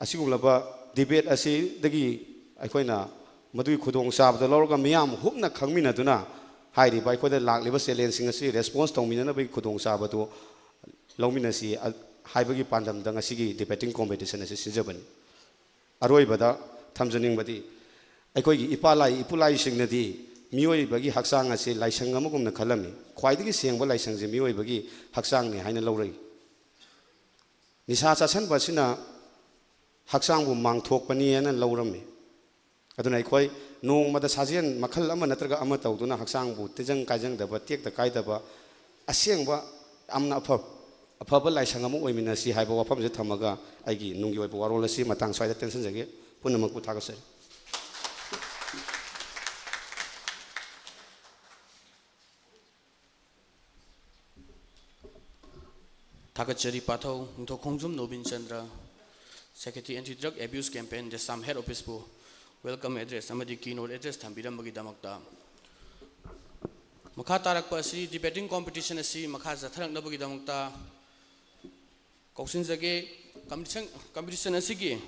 ꯑꯁꯤꯒꯨꯝꯂꯕ ꯗꯤꯕꯦꯠ ꯑꯁꯤꯗꯒꯤ ꯑꯩꯈꯣꯏꯅ ꯃꯗꯨꯒꯤ ꯈꯨꯗꯣꯡꯆꯥꯕꯗꯨ ꯂꯧꯔꯒ ꯃꯤꯌꯥꯝ ꯍꯨꯞꯅ ꯈꯪꯃꯤꯟꯅꯗꯨꯅ ꯍꯥꯏꯔꯤꯕ ꯑꯩꯈꯣꯏꯗ ꯂꯥꯛꯂꯤꯕ ꯆꯦꯂꯦꯟꯖꯁꯤꯡ ꯑꯁꯤ ꯔꯦꯁꯄꯣꯟꯁ ꯇꯧꯃꯤꯟꯅꯅꯕꯒꯤ ꯈꯨꯗꯣꯡꯆꯥꯕꯗꯨ ꯂꯧꯃꯤꯟꯅꯁꯤ ꯍꯥꯏꯕꯒꯤ ꯄꯥꯟꯗꯝꯗ ꯉꯁꯤꯒꯤ ꯗꯤꯕꯦꯇꯤꯡ ꯀꯣꯝꯄꯤꯇꯤꯁꯟ ꯑꯁꯤ ꯁꯤꯟꯖꯕꯅꯤ꯫ ꯑꯔꯣꯏꯕꯗ ꯊꯝꯖꯅꯤꯡꯕꯗꯤ ꯑꯩꯈꯣꯏꯒꯤ ꯏꯄꯥ ꯂꯥꯏ ꯏꯄꯨ ꯂꯥꯏꯁꯤꯡꯅꯗꯤ ꯃꯤꯑꯣꯏꯕꯒꯤ ꯍꯛꯆꯥꯡ ꯑꯁꯤ ꯂꯥꯏꯁꯪ ꯑꯃꯒꯨꯝꯅ ꯈꯜꯂꯝꯃꯤ꯫ ꯈ꯭ꯋꯥꯏꯗꯒꯤ ꯁꯦꯡꯕ ꯂꯥꯏꯁꯪꯁꯦ ꯃꯤꯑꯣꯏꯕꯒꯤ ꯍꯛꯆꯥꯡꯅꯤ ꯍꯥꯏꯅ ꯂꯧꯔꯛꯏ꯫ ꯅꯤꯁꯥ ꯆꯥꯁꯟꯕ ꯑꯁꯤꯅ ꯍꯛꯆꯥꯡꯕꯨ ꯃꯥꯡꯊꯣꯛꯄꯅꯤ ꯍꯥꯏꯅ ꯂꯧꯔꯝꯃꯤ꯫ ꯑꯗꯨꯅ ꯑꯩꯈꯣꯏ ꯅꯣꯡꯃꯗ ꯁꯥꯖꯦꯜ ꯃꯈꯜ ꯑꯃ ꯅꯠꯇ꯭ꯔꯒ ꯑꯃ ꯇꯧꯗꯨꯅ ꯍꯛꯆꯥꯡꯕꯨ ꯇꯤꯟꯖꯪ ꯀꯥꯏꯖꯪꯗꯕ, ꯇꯦꯛꯇ ꯀꯥꯏꯗꯕ, ꯑꯁꯦꯡꯕ ꯌꯥꯝꯅ ꯑꯐꯕ, ꯑꯐꯕ ꯂꯥꯏꯁꯪ ꯑꯃ ꯑꯣꯏꯃꯤꯟꯅꯁꯤ ꯍꯥꯏꯕ ꯋꯥꯐꯝꯁꯦ ꯊꯝꯃꯒ ꯑꯩꯒꯤ ꯅꯨꯡꯒꯤ ꯑꯣꯏꯕ ꯋꯥꯔꯣꯜ ꯑꯁꯤ ꯃꯇꯥꯡ ꯁ꯭ꯋꯥꯏꯗ ꯇꯦꯟꯁꯤꯟꯖꯒꯦ꯫ ꯄꯨꯝꯅꯃꯛꯄꯨ ꯊꯥꯒꯠꯆꯔꯤ꯫ ꯊꯥꯒꯠꯆꯔꯤ ꯄꯥꯊꯧ ꯅꯤꯡꯊꯧ ꯈꯣꯡꯖꯨꯝ Nobin Chandra, Secretary Anti Drug Abuse Campaign, ꯗꯦꯁꯥꯝ Head Office ꯄꯨ welcome address ꯑꯃꯗꯤ keynote address ꯊꯝꯕꯤꯔꯝꯕꯒꯤꯗꯃꯛꯇ꯫ ꯃꯈꯥ ꯇꯥꯔꯛꯄ ꯑꯁꯤ debating competition ꯑꯁꯤ ꯃꯈꯥ ꯆꯠꯊꯔꯛꯅꯕꯒꯤꯗꯃꯛꯇ ꯀꯧꯁꯤꯟꯖꯒꯦ꯫ Competition, competition ꯑꯁꯤꯒꯤ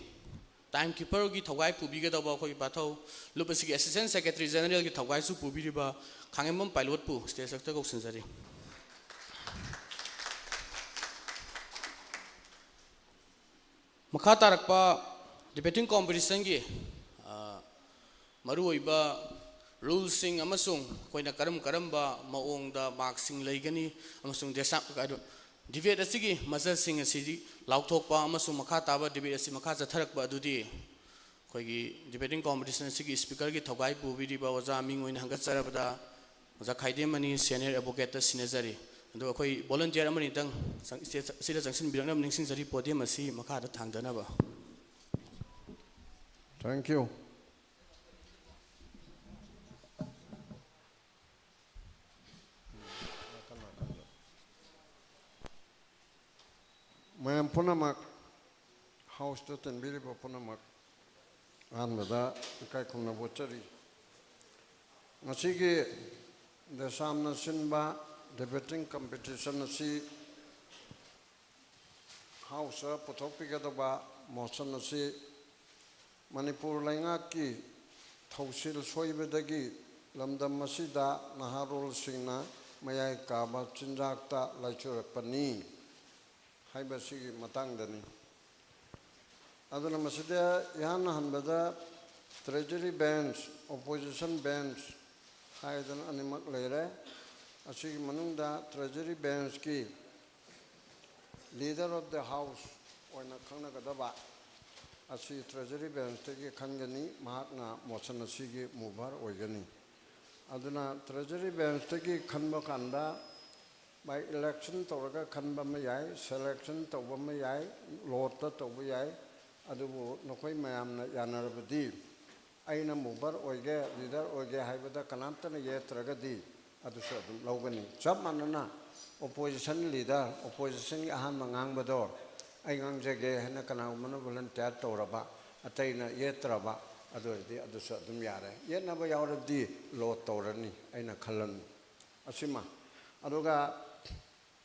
time keeper ꯒꯤ ꯊꯧꯒꯥꯏ ꯄꯨꯕꯤꯒꯗꯧꯕ ꯑꯩꯈꯣꯏꯒꯤ ꯄꯥꯊꯧ, ꯂꯨꯞ ꯑꯁꯤꯒꯤ Assistant Secretary General ꯒꯤ ꯊꯧꯒꯥꯏꯁꯨ ꯄꯨꯕꯤꯔꯤꯕ ꯈꯥꯉꯦꯝꯕꯝ pilot ꯄꯨ stage ꯇ ꯀꯧꯁꯤꯟꯖꯔꯤ꯫ ꯃꯈꯥ ꯇꯥꯔꯛꯄ debating competition ꯒꯤ, ꯑ, ꯃꯔꯨꯑꯣꯏꯕ ꯔꯨꯜꯁꯤꯡ ꯑꯃꯁꯨꯡ ꯑꯩꯈꯣꯏꯅ ꯀꯔꯝ ꯀꯔꯝꯕ ꯃꯑꯣꯡꯗ ꯃꯥꯔꯛꯁꯤꯡ ꯂꯩꯒꯅꯤ ꯑꯃꯁꯨꯡ ꯗꯦꯁꯥ-, ꯀꯩꯅꯣ, ꯗꯤꯕꯦꯠ ꯑꯁꯤꯒꯤ ꯃꯆꯜꯁꯤꯡ ꯑꯁꯤꯗꯤ ꯂꯥꯎꯊꯣꯛꯄ ꯑꯃꯁꯨꯡ ꯃꯈꯥ ꯇꯥꯕ ꯗꯤꯕꯦꯠ ꯑꯁꯤ ꯃꯈꯥ ꯆꯠꯊꯔꯛꯄ ꯑꯗꯨꯗꯤ ꯑꯩꯈꯣꯏꯒꯤ ꯗꯤꯕꯦꯇꯤꯡ ꯀꯣꯝꯄꯤꯇꯤꯁꯟ ꯑꯁꯤꯒꯤ ꯁ꯭ꯄꯤꯀꯔꯒꯤ ꯊꯧꯒꯥꯏ ꯄꯨꯕꯤꯔꯤꯕ ꯑꯣꯖꯥ ꯃꯤꯡ ꯑꯣꯏꯅ ꯍꯪꯒꯠꯆꯔꯕꯗ ꯑꯣꯖꯥ ꯈꯥꯏꯗꯦꯝꯃꯅꯤ ꯁꯦꯅꯤꯌꯔ ꯑꯦꯗꯚꯣꯀꯦꯠꯇ ꯁꯤꯟꯅꯖꯔꯤ꯫ ꯑꯗꯨꯒ ꯑꯩꯈꯣꯏ ꯚꯣꯂꯨꯟꯇꯤꯌꯔ ꯑꯃꯅꯤꯇꯪ ꯆꯪ-, ꯁ꯭ꯇꯦꯖ ꯑꯁꯤꯗ ꯆꯪꯁꯤꯟꯕꯤꯔꯛꯅꯕ ꯅꯤꯡꯁꯤꯡꯖꯔꯤ꯫ ꯄꯣꯗꯤꯌꯝ ꯑꯁꯤ ꯃꯈꯥꯗ ꯊꯥꯡꯗꯅꯕ꯫ Thank you. ꯃꯌꯥꯝ ꯄꯨꯝꯅꯃꯛ, ꯍꯥꯎꯁꯇ ꯇꯤꯟꯕꯤꯔꯤꯕ ꯄꯨꯝꯅꯃꯛ, ꯑꯍꯥꯟꯕꯗ ꯏꯀꯥꯏ ꯈꯨꯝꯅꯕ ꯎꯠꯆꯔꯤ꯫ ꯉꯁꯤꯒꯤ ꯗꯦꯁꯥꯝꯅ ꯁꯤꯟꯕ ꯗꯤꯕꯦꯇꯤꯡ ꯀꯝꯄꯤꯇꯤꯁꯟ ꯑꯁꯤ ꯍꯥꯎꯁꯇ ꯄꯨꯊꯣꯛꯄꯤꯒꯗꯕ ꯃꯣꯁꯟ ꯑꯁꯤ ꯃꯅꯤꯄꯨꯔ ꯂꯩꯉꯥꯛꯀꯤ ꯊꯧꯁꯤꯜ ꯁꯣꯏꯕꯗꯒꯤ ꯂꯝꯗꯝ ꯑꯁꯤꯗ ꯅꯍꯥꯔꯣꯜꯁꯤꯡꯅ ꯃꯌꯥꯏ ꯀꯥꯕ ꯆꯤꯟꯖꯥꯛꯇ ꯂꯥꯏꯆꯨꯔꯛꯄꯅꯤ ꯍꯥꯏꯕꯁꯤꯒꯤ ꯃꯇꯥꯡꯗꯅꯤ꯫ ꯑꯗꯨꯅ ꯃꯁꯤꯗ ꯏꯍꯥꯟ ꯍꯥꯟꯕꯗ ꯇ꯭ꯔꯦꯖꯔꯤ ꯕꯦꯟꯁ, ꯑꯣꯄꯣꯖꯤꯁꯟ ꯕꯦꯟꯁ ꯍꯥꯏꯗꯅ ꯑꯅꯤꯃꯛ ꯂꯩꯔꯦ꯫ ꯑꯁꯤꯒꯤ ꯃꯅꯨꯡꯗ treasury ꯕꯦꯟꯁꯀꯤ leader of the house ꯑꯣꯏꯅ ꯈꯪꯅꯒꯗꯕ ꯑꯁꯤ ꯇ꯭ꯔꯦꯖꯔꯤ ꯕꯦꯟꯁꯇꯒꯤ ꯈꯟꯒꯅꯤ꯫ ꯃꯍꯥꯛꯅ ꯃꯣꯁꯟ ꯑꯁꯤꯒꯤ ꯃꯨꯚꯔ ꯑꯣꯏꯒꯅꯤ꯫ ꯑꯗꯨꯅ ꯇ꯭ꯔꯦꯖꯔꯤ ꯕꯦꯟꯁꯇꯒꯤ ꯈꯟꯕ ꯀꯥꯟꯗ by election ꯇꯧꯔꯒ ꯈꯟꯕ ꯑꯃ ꯌꯥꯏ, ꯁꯦꯂꯦꯛꯁꯟ ꯇꯧꯕ ꯑꯃ ꯌꯥꯏ, ꯂꯣꯠꯇ ꯇꯧꯕ ꯌꯥꯏ꯫ ꯑꯗꯨꯕꯨ ꯅꯈꯣꯏ ꯃꯌꯥꯝꯅ ꯌꯥꯅꯔꯕꯗꯤ ꯑꯩꯅ ꯃꯨꯚꯔ ꯑꯣꯏꯒꯦ, ꯂꯤꯗꯔ ꯑꯣꯏꯒꯦ ꯍꯥꯏꯕꯗ ꯀꯅꯥꯝꯇꯅ ꯌꯦꯠꯇ꯭ꯔꯒꯗꯤ ꯑꯗꯨꯁꯨ ꯑꯗꯨꯝ ꯂꯧꯒꯅꯤ꯫ ꯆꯞ ꯃꯥꯟꯅꯅ ꯑꯣꯄꯣꯖꯤꯁꯟ ꯂꯤꯗꯔ, ꯑꯣꯄꯣꯖꯤꯁꯟꯒꯤ ꯑꯍꯥꯟꯕ ꯉꯥꯡꯕꯗꯣ ꯑꯩ ꯉꯥꯡꯖꯒꯦ ꯍꯥꯏꯅ ꯀꯅꯥꯒꯨꯝꯕꯅ ꯚꯣꯂꯨꯟꯇꯤꯌꯔ ꯇꯧꯔꯕ, ꯑꯇꯩꯅ ꯌꯦꯠꯇ꯭ꯔꯕ, ꯑꯗꯨ ꯑꯣꯏꯔꯗꯤ ꯑꯗꯨꯁꯨ ꯑꯗꯨꯝ ꯌꯥꯔꯦ꯫ ꯌꯦꯠꯅꯕ ꯌꯥꯎꯔꯕꯗꯤ ꯂꯣꯠ ꯇꯧꯔꯅꯤ ꯑꯩꯅ ꯈꯜꯂꯅꯤ꯫ ꯑꯁꯤꯃ꯫ ꯑꯗꯨꯒ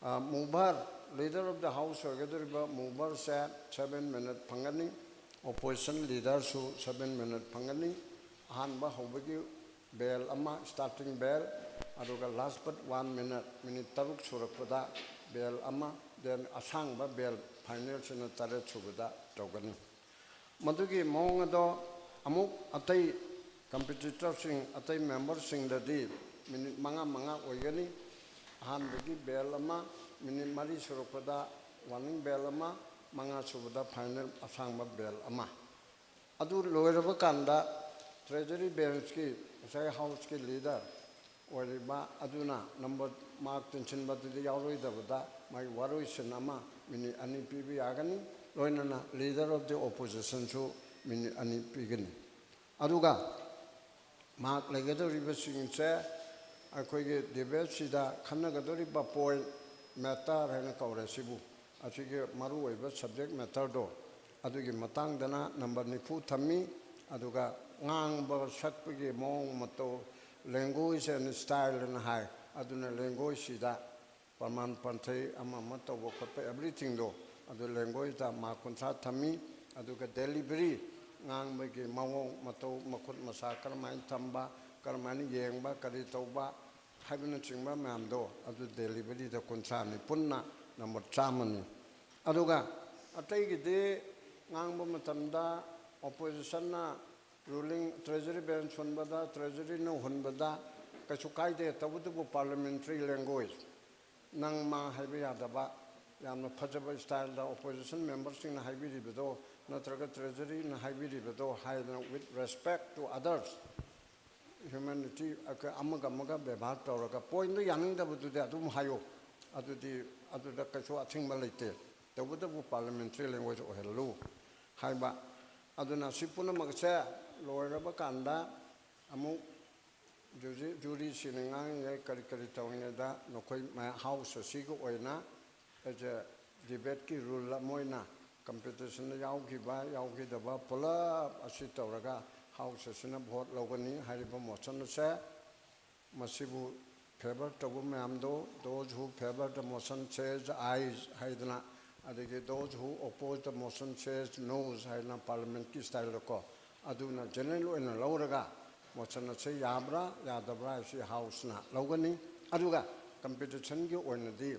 ꯃꯨꯚꯔ, leader of the house ꯑꯣꯏꯒꯗꯧꯔꯤꯕ ꯃꯨꯚꯔꯁꯦ seven minute ꯐꯪꯒꯅꯤ꯫ ꯑꯣꯄꯣꯖꯤꯁꯟ ꯂꯤꯗꯔꯁꯨ seven minute ꯐꯪꯒꯅꯤ꯫ ꯑꯍꯥꯟꯕ ꯍꯧꯕꯒꯤ ꯕꯦꯜ ꯑꯃ, starting bell, ꯑꯗꯨꯒ last but one minute, minute ꯇꯔꯨꯛ ꯁꯨꯔꯛꯄꯗ ꯕꯦꯜ ꯑꯃ, then ꯑꯁꯥꯡꯕ ꯕꯦꯜ ꯐꯥꯏꯅꯦꯜꯁꯤꯅ ꯇꯔꯦꯠ ꯁꯨꯕꯗ ꯇꯧꯒꯅꯤ꯫ ꯃꯗꯨꯒꯤ ꯃꯑꯣꯡ ꯑꯗꯣ ꯑꯃꯨꯛ ꯑꯇꯩ ꯀꯝꯄꯤꯇꯤꯇꯔꯁꯤꯡ ꯑꯇꯩ ꯃꯦꯝꯕꯔꯁꯤꯡꯗꯗꯤ ꯃꯤꯅꯤꯠ ꯃꯉꯥ ꯃꯉꯥ ꯑꯣꯏꯒꯅꯤ꯫ ꯑꯍꯥꯟꯕꯒꯤ ꯕꯦꯜ ꯑꯃ, ꯃꯤꯅꯤꯠ ꯃꯔꯤ ꯁꯨꯔꯛꯄꯗ ꯋꯥꯔꯅꯤꯡ ꯕꯦꯜ ꯑꯃ, ꯃꯉꯥ ꯁꯨꯕꯗ ꯐꯥꯏꯅꯦꯜ ꯑꯁꯥꯡꯕ ꯕꯦꯜ ꯑꯃ꯫ ꯑꯗꯨ ꯂꯣꯏꯔꯕ ꯀꯥꯟꯗ ꯇ꯭ꯔꯦꯖꯔꯤ ꯕꯦꯟꯁꯀꯤ ꯉꯁꯥꯏ ꯍꯥꯎꯁꯀꯤ ꯂꯤꯗꯔ ꯑꯣꯏꯔꯤꯕ ꯑꯗꯨꯅ ꯅꯝꯕꯔ ꯃꯥꯔꯛ ꯇꯤꯟꯁꯤꯟꯕꯗꯨꯗꯤ ꯌꯥꯎꯔꯣꯏꯗꯕꯗ ꯃꯥꯒꯤ ꯋꯥꯔꯣꯏꯁꯤꯟ ꯑꯃ ꯃꯤꯅꯤꯠ ꯑꯅꯤ ꯄꯤꯕ ꯌꯥꯒꯅꯤ꯫ ꯂꯣꯏꯅꯅ ꯂꯤꯗꯔ ꯑꯣꯐ ꯗꯤ ꯑꯣꯄꯣꯖꯤꯁꯟꯁꯨ ꯃꯤꯅꯤꯠ ꯑꯅꯤ ꯄꯤꯒꯅꯤ꯫ ꯑꯗꯨꯒ ꯃꯥꯔꯛ ꯂꯩꯒꯗꯧꯔꯤꯕꯁꯤꯡꯁꯦ ꯑꯩꯈꯣꯏꯒꯤ ꯗꯤꯕꯦꯠꯁꯤꯗ ꯈꯟꯅꯒꯗꯧꯔꯤꯕ ꯄꯣꯏꯟ ꯃꯦꯇꯔ ꯍꯥꯏꯅ ꯀꯧꯔꯦ ꯁꯤꯕꯨ꯫ ꯑꯁꯤꯒꯤ ꯃꯔꯨꯑꯣꯏꯕ ꯁꯕꯖꯦꯛ ꯃꯦꯇꯔꯗꯣ ꯑꯗꯨꯒꯤ ꯃꯇꯥꯡꯗꯅ ꯅꯝꯕꯔ ꯅꯤꯐꯨ ꯊꯝꯃꯤ꯫ ꯑꯗꯨꯒ ꯉꯥꯡꯕ ꯁꯛꯄꯒꯤ ꯃꯑꯣꯡ ꯃꯇꯧ, ꯂꯦꯡꯒ꯭ꯋꯦꯖ ꯑꯦꯟ ꯁ꯭ꯇꯥꯏꯜ ꯑꯅ ꯍꯥꯏ꯫ ꯑꯗꯨꯅ ꯂꯦꯡꯒ꯭ꯋꯦꯖꯁꯤꯗ ꯄ꯭ꯔꯃꯥꯟ ꯄꯥꯟꯊꯩ ꯑꯃ ꯑꯃ ꯇꯧꯕ ꯈꯣꯠꯄ ꯑꯦꯕ꯭ꯔꯤꯊꯤꯡꯗꯣ ꯑꯗꯨ ꯂꯦꯡꯒ꯭ꯋꯦꯖꯇ ꯃꯥꯔꯛ ꯀꯨꯟꯊ꯭ꯔꯥ ꯊꯝꯃꯤ꯫ ꯑꯗꯨꯒ ꯗꯦꯂꯤꯚꯔꯤ, ꯉꯥꯡꯕꯒꯤ ꯃꯑꯣꯡ ꯃꯇꯧ, ꯃꯈꯨꯠ ꯃꯁꯥ ꯀꯔꯝꯍꯥꯏꯅ ꯊꯝꯕ, ꯀꯔꯝꯍꯥꯏꯅ ꯌꯦꯡꯕ, ꯀꯔꯤ ꯇꯧꯕ ꯍꯥꯏꯕꯅꯆꯤꯡꯕ ꯃꯌꯥꯝꯗꯣ ꯑꯗꯨ ꯗꯦꯂꯤꯚꯔꯤꯗ ꯀꯨꯟꯊ꯭ꯔꯥꯅꯤ, ꯄꯨꯟꯅ ꯅꯝꯕꯔ ꯆꯥꯝꯃꯅꯤ꯫ ꯑꯗꯨꯒ ꯑꯇꯩꯒꯤꯗꯤ ꯉꯥꯡꯕ ꯃꯇꯝꯗ ꯑꯣꯄꯣꯖꯤꯁꯟꯅ ꯔꯨꯂꯤꯡ ꯇ꯭ꯔꯦꯖꯔꯤ ꯕꯦꯟꯁ ꯍꯨꯟꯕꯗ, ꯇ꯭ꯔꯦꯖꯔꯤꯅ ꯍꯨꯟꯕꯗ ꯀꯩꯁꯨ ꯀꯥꯏꯗꯦ꯫ ꯇꯧꯕꯇꯕꯨ ꯄꯥꯔꯂꯤꯌꯥꯃꯦꯟꯇꯔꯤ ꯂꯦꯡꯒ꯭ꯋꯦꯖ, ꯅꯪ ꯃꯥ ꯍꯥꯏꯕ ꯌꯥꯗꯕ, ꯌꯥꯝꯅ ꯐꯖꯕ ꯁ꯭ꯇꯥꯏꯜꯗ ꯑꯣꯄꯣꯖꯤꯁꯟ ꯃꯦꯝꯕꯔꯁꯤꯡꯅ ꯍꯥꯏꯕꯤꯔꯤꯕꯗꯣ ꯅꯠꯇ꯭ꯔꯒ ꯇ꯭ꯔꯦꯖꯔꯤꯅ ꯍꯥꯏꯕꯤꯔꯤꯕꯗꯣ ꯍꯥꯏꯗꯅ, with respect to others, humanity, ꯑꯃꯒ ꯑꯃꯒ ꯕꯦꯕꯥꯔ ꯇꯧꯔꯒ ꯄꯣꯏꯟꯗꯣ ꯌꯥꯅꯤꯡꯗꯕꯗꯨꯗꯤ ꯑꯗꯨꯝ ꯍꯥꯏꯌꯨ꯫ ꯑꯗꯨꯗꯤ ꯑꯗꯨꯗ ꯀꯩꯁꯨ ꯑꯊꯤꯡꯕ ꯂꯩꯇꯦ꯫ ꯇꯧꯕꯇꯕꯨ ꯄꯥꯔꯂꯤꯌꯥꯃꯦꯟꯇꯔꯤ ꯂꯦꯡꯒ꯭ꯋꯦꯖ ꯑꯣꯏꯍꯜꯂꯨ ꯍꯥꯏꯕ꯫ ꯑꯗꯨꯅ ꯁꯤ ꯄꯨꯝꯅꯃꯛꯁꯦ ꯂꯣꯏꯔꯕ ꯀꯥꯟꯗ ꯑꯃꯨꯛ ꯖꯨꯔꯤ, ꯖꯨꯔꯤꯁꯤꯡꯅ ꯉꯥꯡꯉꯤꯉꯩ ꯀꯔꯤ ꯀꯔꯤ ꯇꯧꯔꯤꯉꯩꯗ ꯅꯈꯣꯏ ꯃꯌꯥꯝ ꯍꯥꯎꯁ ꯑꯁꯤꯒꯤ ꯑꯣꯏꯅ ꯑꯦꯖ ꯑꯦ ꯗꯤꯕꯦꯠꯀꯤ ꯔꯨꯜ ꯑꯃ ꯑꯣꯏꯅ ꯀꯝꯄꯤꯇꯤꯁꯟꯗ ꯌꯥꯎꯈꯤꯕ ꯌꯥꯎꯈꯤꯗꯕ ꯄꯨꯂꯞ ꯑꯁꯤ ꯇꯧꯔꯒ ꯍꯥꯎꯁ ꯑꯁꯤꯅ ꯚꯣꯠ ꯂꯧꯒꯅꯤ꯫ ꯍꯥꯏꯔꯤꯕ ꯃꯣꯁꯟ ꯑꯁꯦ ꯃꯁꯤꯕꯨ ꯐꯦꯚꯔ ꯇꯧꯕ ꯃꯌꯥꯝꯗꯣ, those who favor the motion says ayes ꯍꯥꯏꯗꯅ, ꯑꯗꯒꯤ those who oppose the motion says noes ꯍꯥꯏꯗꯅ ꯄꯥꯔꯂꯤꯌꯥꯃꯦꯟꯠꯀꯤ ꯁ꯭ꯇꯥꯏꯜꯗꯀꯣ, ꯑꯗꯨꯅ ꯖꯦꯅꯔꯦꯜ ꯑꯣꯏꯅ ꯂꯧꯔꯒ ꯃꯣꯁꯟ ꯑꯁꯦ ꯌꯥꯕ꯭ꯔꯥ ꯌꯥꯗꯕ꯭ꯔꯥ ꯍꯥꯏꯕꯁꯤ ꯍꯥꯎꯁꯅ ꯂꯧꯒꯅꯤ꯫ ꯑꯗꯨꯒ ꯀꯝꯄꯤꯇꯤꯁꯟꯒꯤ ꯑꯣꯏꯅꯗꯤ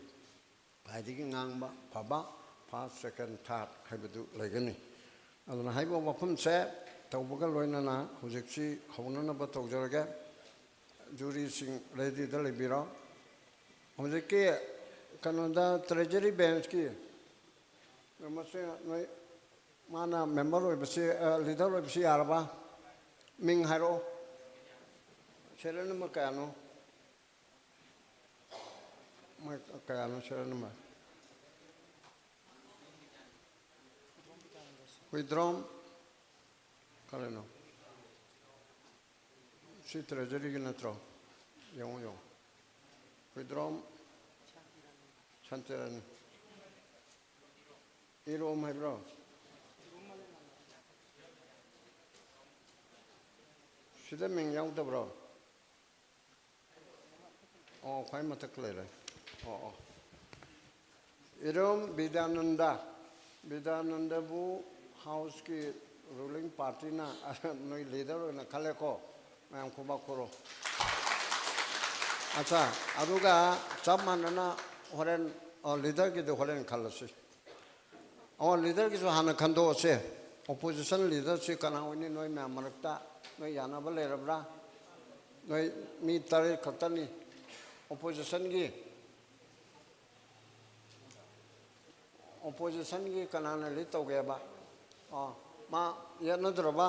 ꯈ꯭ꯋꯥꯏꯗꯒꯤ ꯉꯥꯡꯕ ꯐꯕ ꯐꯥꯔꯁ, ꯁꯦꯀꯦꯟ, ꯊꯥꯔꯠ ꯍꯥꯏꯕꯗꯨ ꯂꯩꯒꯅꯤ꯫ ꯑꯗꯨꯅ ꯍꯥꯏꯔꯤꯕ ꯋꯥꯐꯝꯁꯦ ꯇꯧꯕꯒ ꯂꯣꯏꯅꯅ ꯍꯧꯖꯤꯛꯁꯤ ꯍꯧꯅꯅꯕ ꯇꯧꯖꯔꯒꯦ꯫ ꯖꯨꯔꯤꯁꯤꯡ ꯔꯦꯗꯤꯗ ꯂꯩꯕꯤꯔꯣ꯫ ꯍꯧꯖꯤꯛꯀꯤ ꯀꯩꯅꯣꯗ ꯇ꯭ꯔꯦꯖꯔꯤ ꯕꯦꯟꯁꯀꯤ ꯃꯁꯤ ꯅꯣꯏ ꯃꯥꯅ ꯃꯦꯝꯕꯔ ꯑꯣꯏꯕꯁꯤ, ꯑ, ꯂꯤꯗꯔ ꯑꯣꯏꯕꯁꯤ ꯌꯥꯔꯕ? ꯃꯤꯡ ꯍꯥꯏꯔꯛꯑꯣ꯫ ꯁꯦꯔꯤꯌꯦꯜ ꯅꯝꯕꯔ ꯀꯌꯥꯅꯣ? ꯃꯣꯏ ꯀꯌꯥꯅꯣ ꯁꯦꯔꯤꯌꯦꯜ ꯅꯝꯕꯔ? ꯍꯨꯏꯗ꯭ꯔꯣꯝ ꯀꯔꯤꯅꯣ? ꯁꯤ ꯇ꯭ꯔꯦꯖꯔꯤꯒꯤ ꯅꯠꯇ꯭ꯔꯣ? ꯌꯦꯡꯉꯣ, ꯌꯦꯡꯉꯣ꯫ ꯍꯨꯏꯗ꯭ꯔꯣꯝ ꯁꯥꯟꯇꯤꯔꯥꯅꯤ꯫ ꯏꯔꯣꯝ ꯍꯥꯏꯕ꯭ꯔꯣ? ꯁꯤꯗ ꯃꯤꯡ ꯌꯥꯎꯗꯕ꯭ꯔꯣ? ꯑꯣ, ꯈ꯭ꯋꯥꯏ ꯃꯊꯛ ꯂꯩꯔꯦ꯫ ꯑꯣ, ꯑꯣ꯫ ꯏꯔꯣꯝ ꯕꯤꯗ꯭ꯌꯥꯅꯟꯗ꯫ ꯕꯤꯗ꯭ꯌꯥꯅꯟꯗꯕꯨ ꯍꯥꯎꯁꯀꯤ ꯔꯨꯂꯤꯡ ꯄꯥꯔꯇꯤꯅ ꯅꯣꯏ ꯂꯤꯗꯔ ꯑꯣꯏꯅ ꯈꯜꯂꯦꯀꯣ꯫ ꯃꯌꯥꯝ ꯈꯨꯕꯥꯛ ꯈꯨꯔꯣ꯫ ꯑꯠꯆꯥ, ꯑꯗꯨꯒ ꯆꯞ ꯃꯥꯟꯅꯅ ꯍꯣꯔꯦꯟ, ꯑ, ꯂꯤꯗꯔꯒꯤꯗꯨ ꯍꯣꯔꯦꯟ ꯈꯜꯂꯁꯤ꯫ ꯑꯣ, ꯂꯤꯗꯔꯒꯤꯁꯨ ꯍꯥꯟꯅ ꯈꯟꯗꯣꯛꯑꯁꯦ꯫ ꯑꯣꯄꯣꯖꯤꯁꯟ ꯂꯤꯗꯔꯁꯤ ꯀꯅꯥ ꯑꯣꯏꯅꯤ ꯅꯣꯏ ꯃꯌꯥꯝ ꯃꯔꯛꯇ? ꯅꯣꯏ ꯌꯥꯅꯕ ꯂꯩꯔꯕ꯭ꯔꯥ? ꯅꯣꯏ ꯃꯤ ꯇꯔꯦꯠ ꯈꯛꯇꯅꯤ꯫ ꯑꯣꯄꯣꯖꯤꯁꯟꯒꯤ, ꯑꯣꯄꯣꯖꯤꯁꯟꯒꯤ ꯀꯅꯥꯅ ꯂꯤꯗ ꯇꯧꯒꯦꯕ? ꯑꯣ, ꯃꯥ ꯌꯦꯠꯅꯗ꯭ꯔꯕ?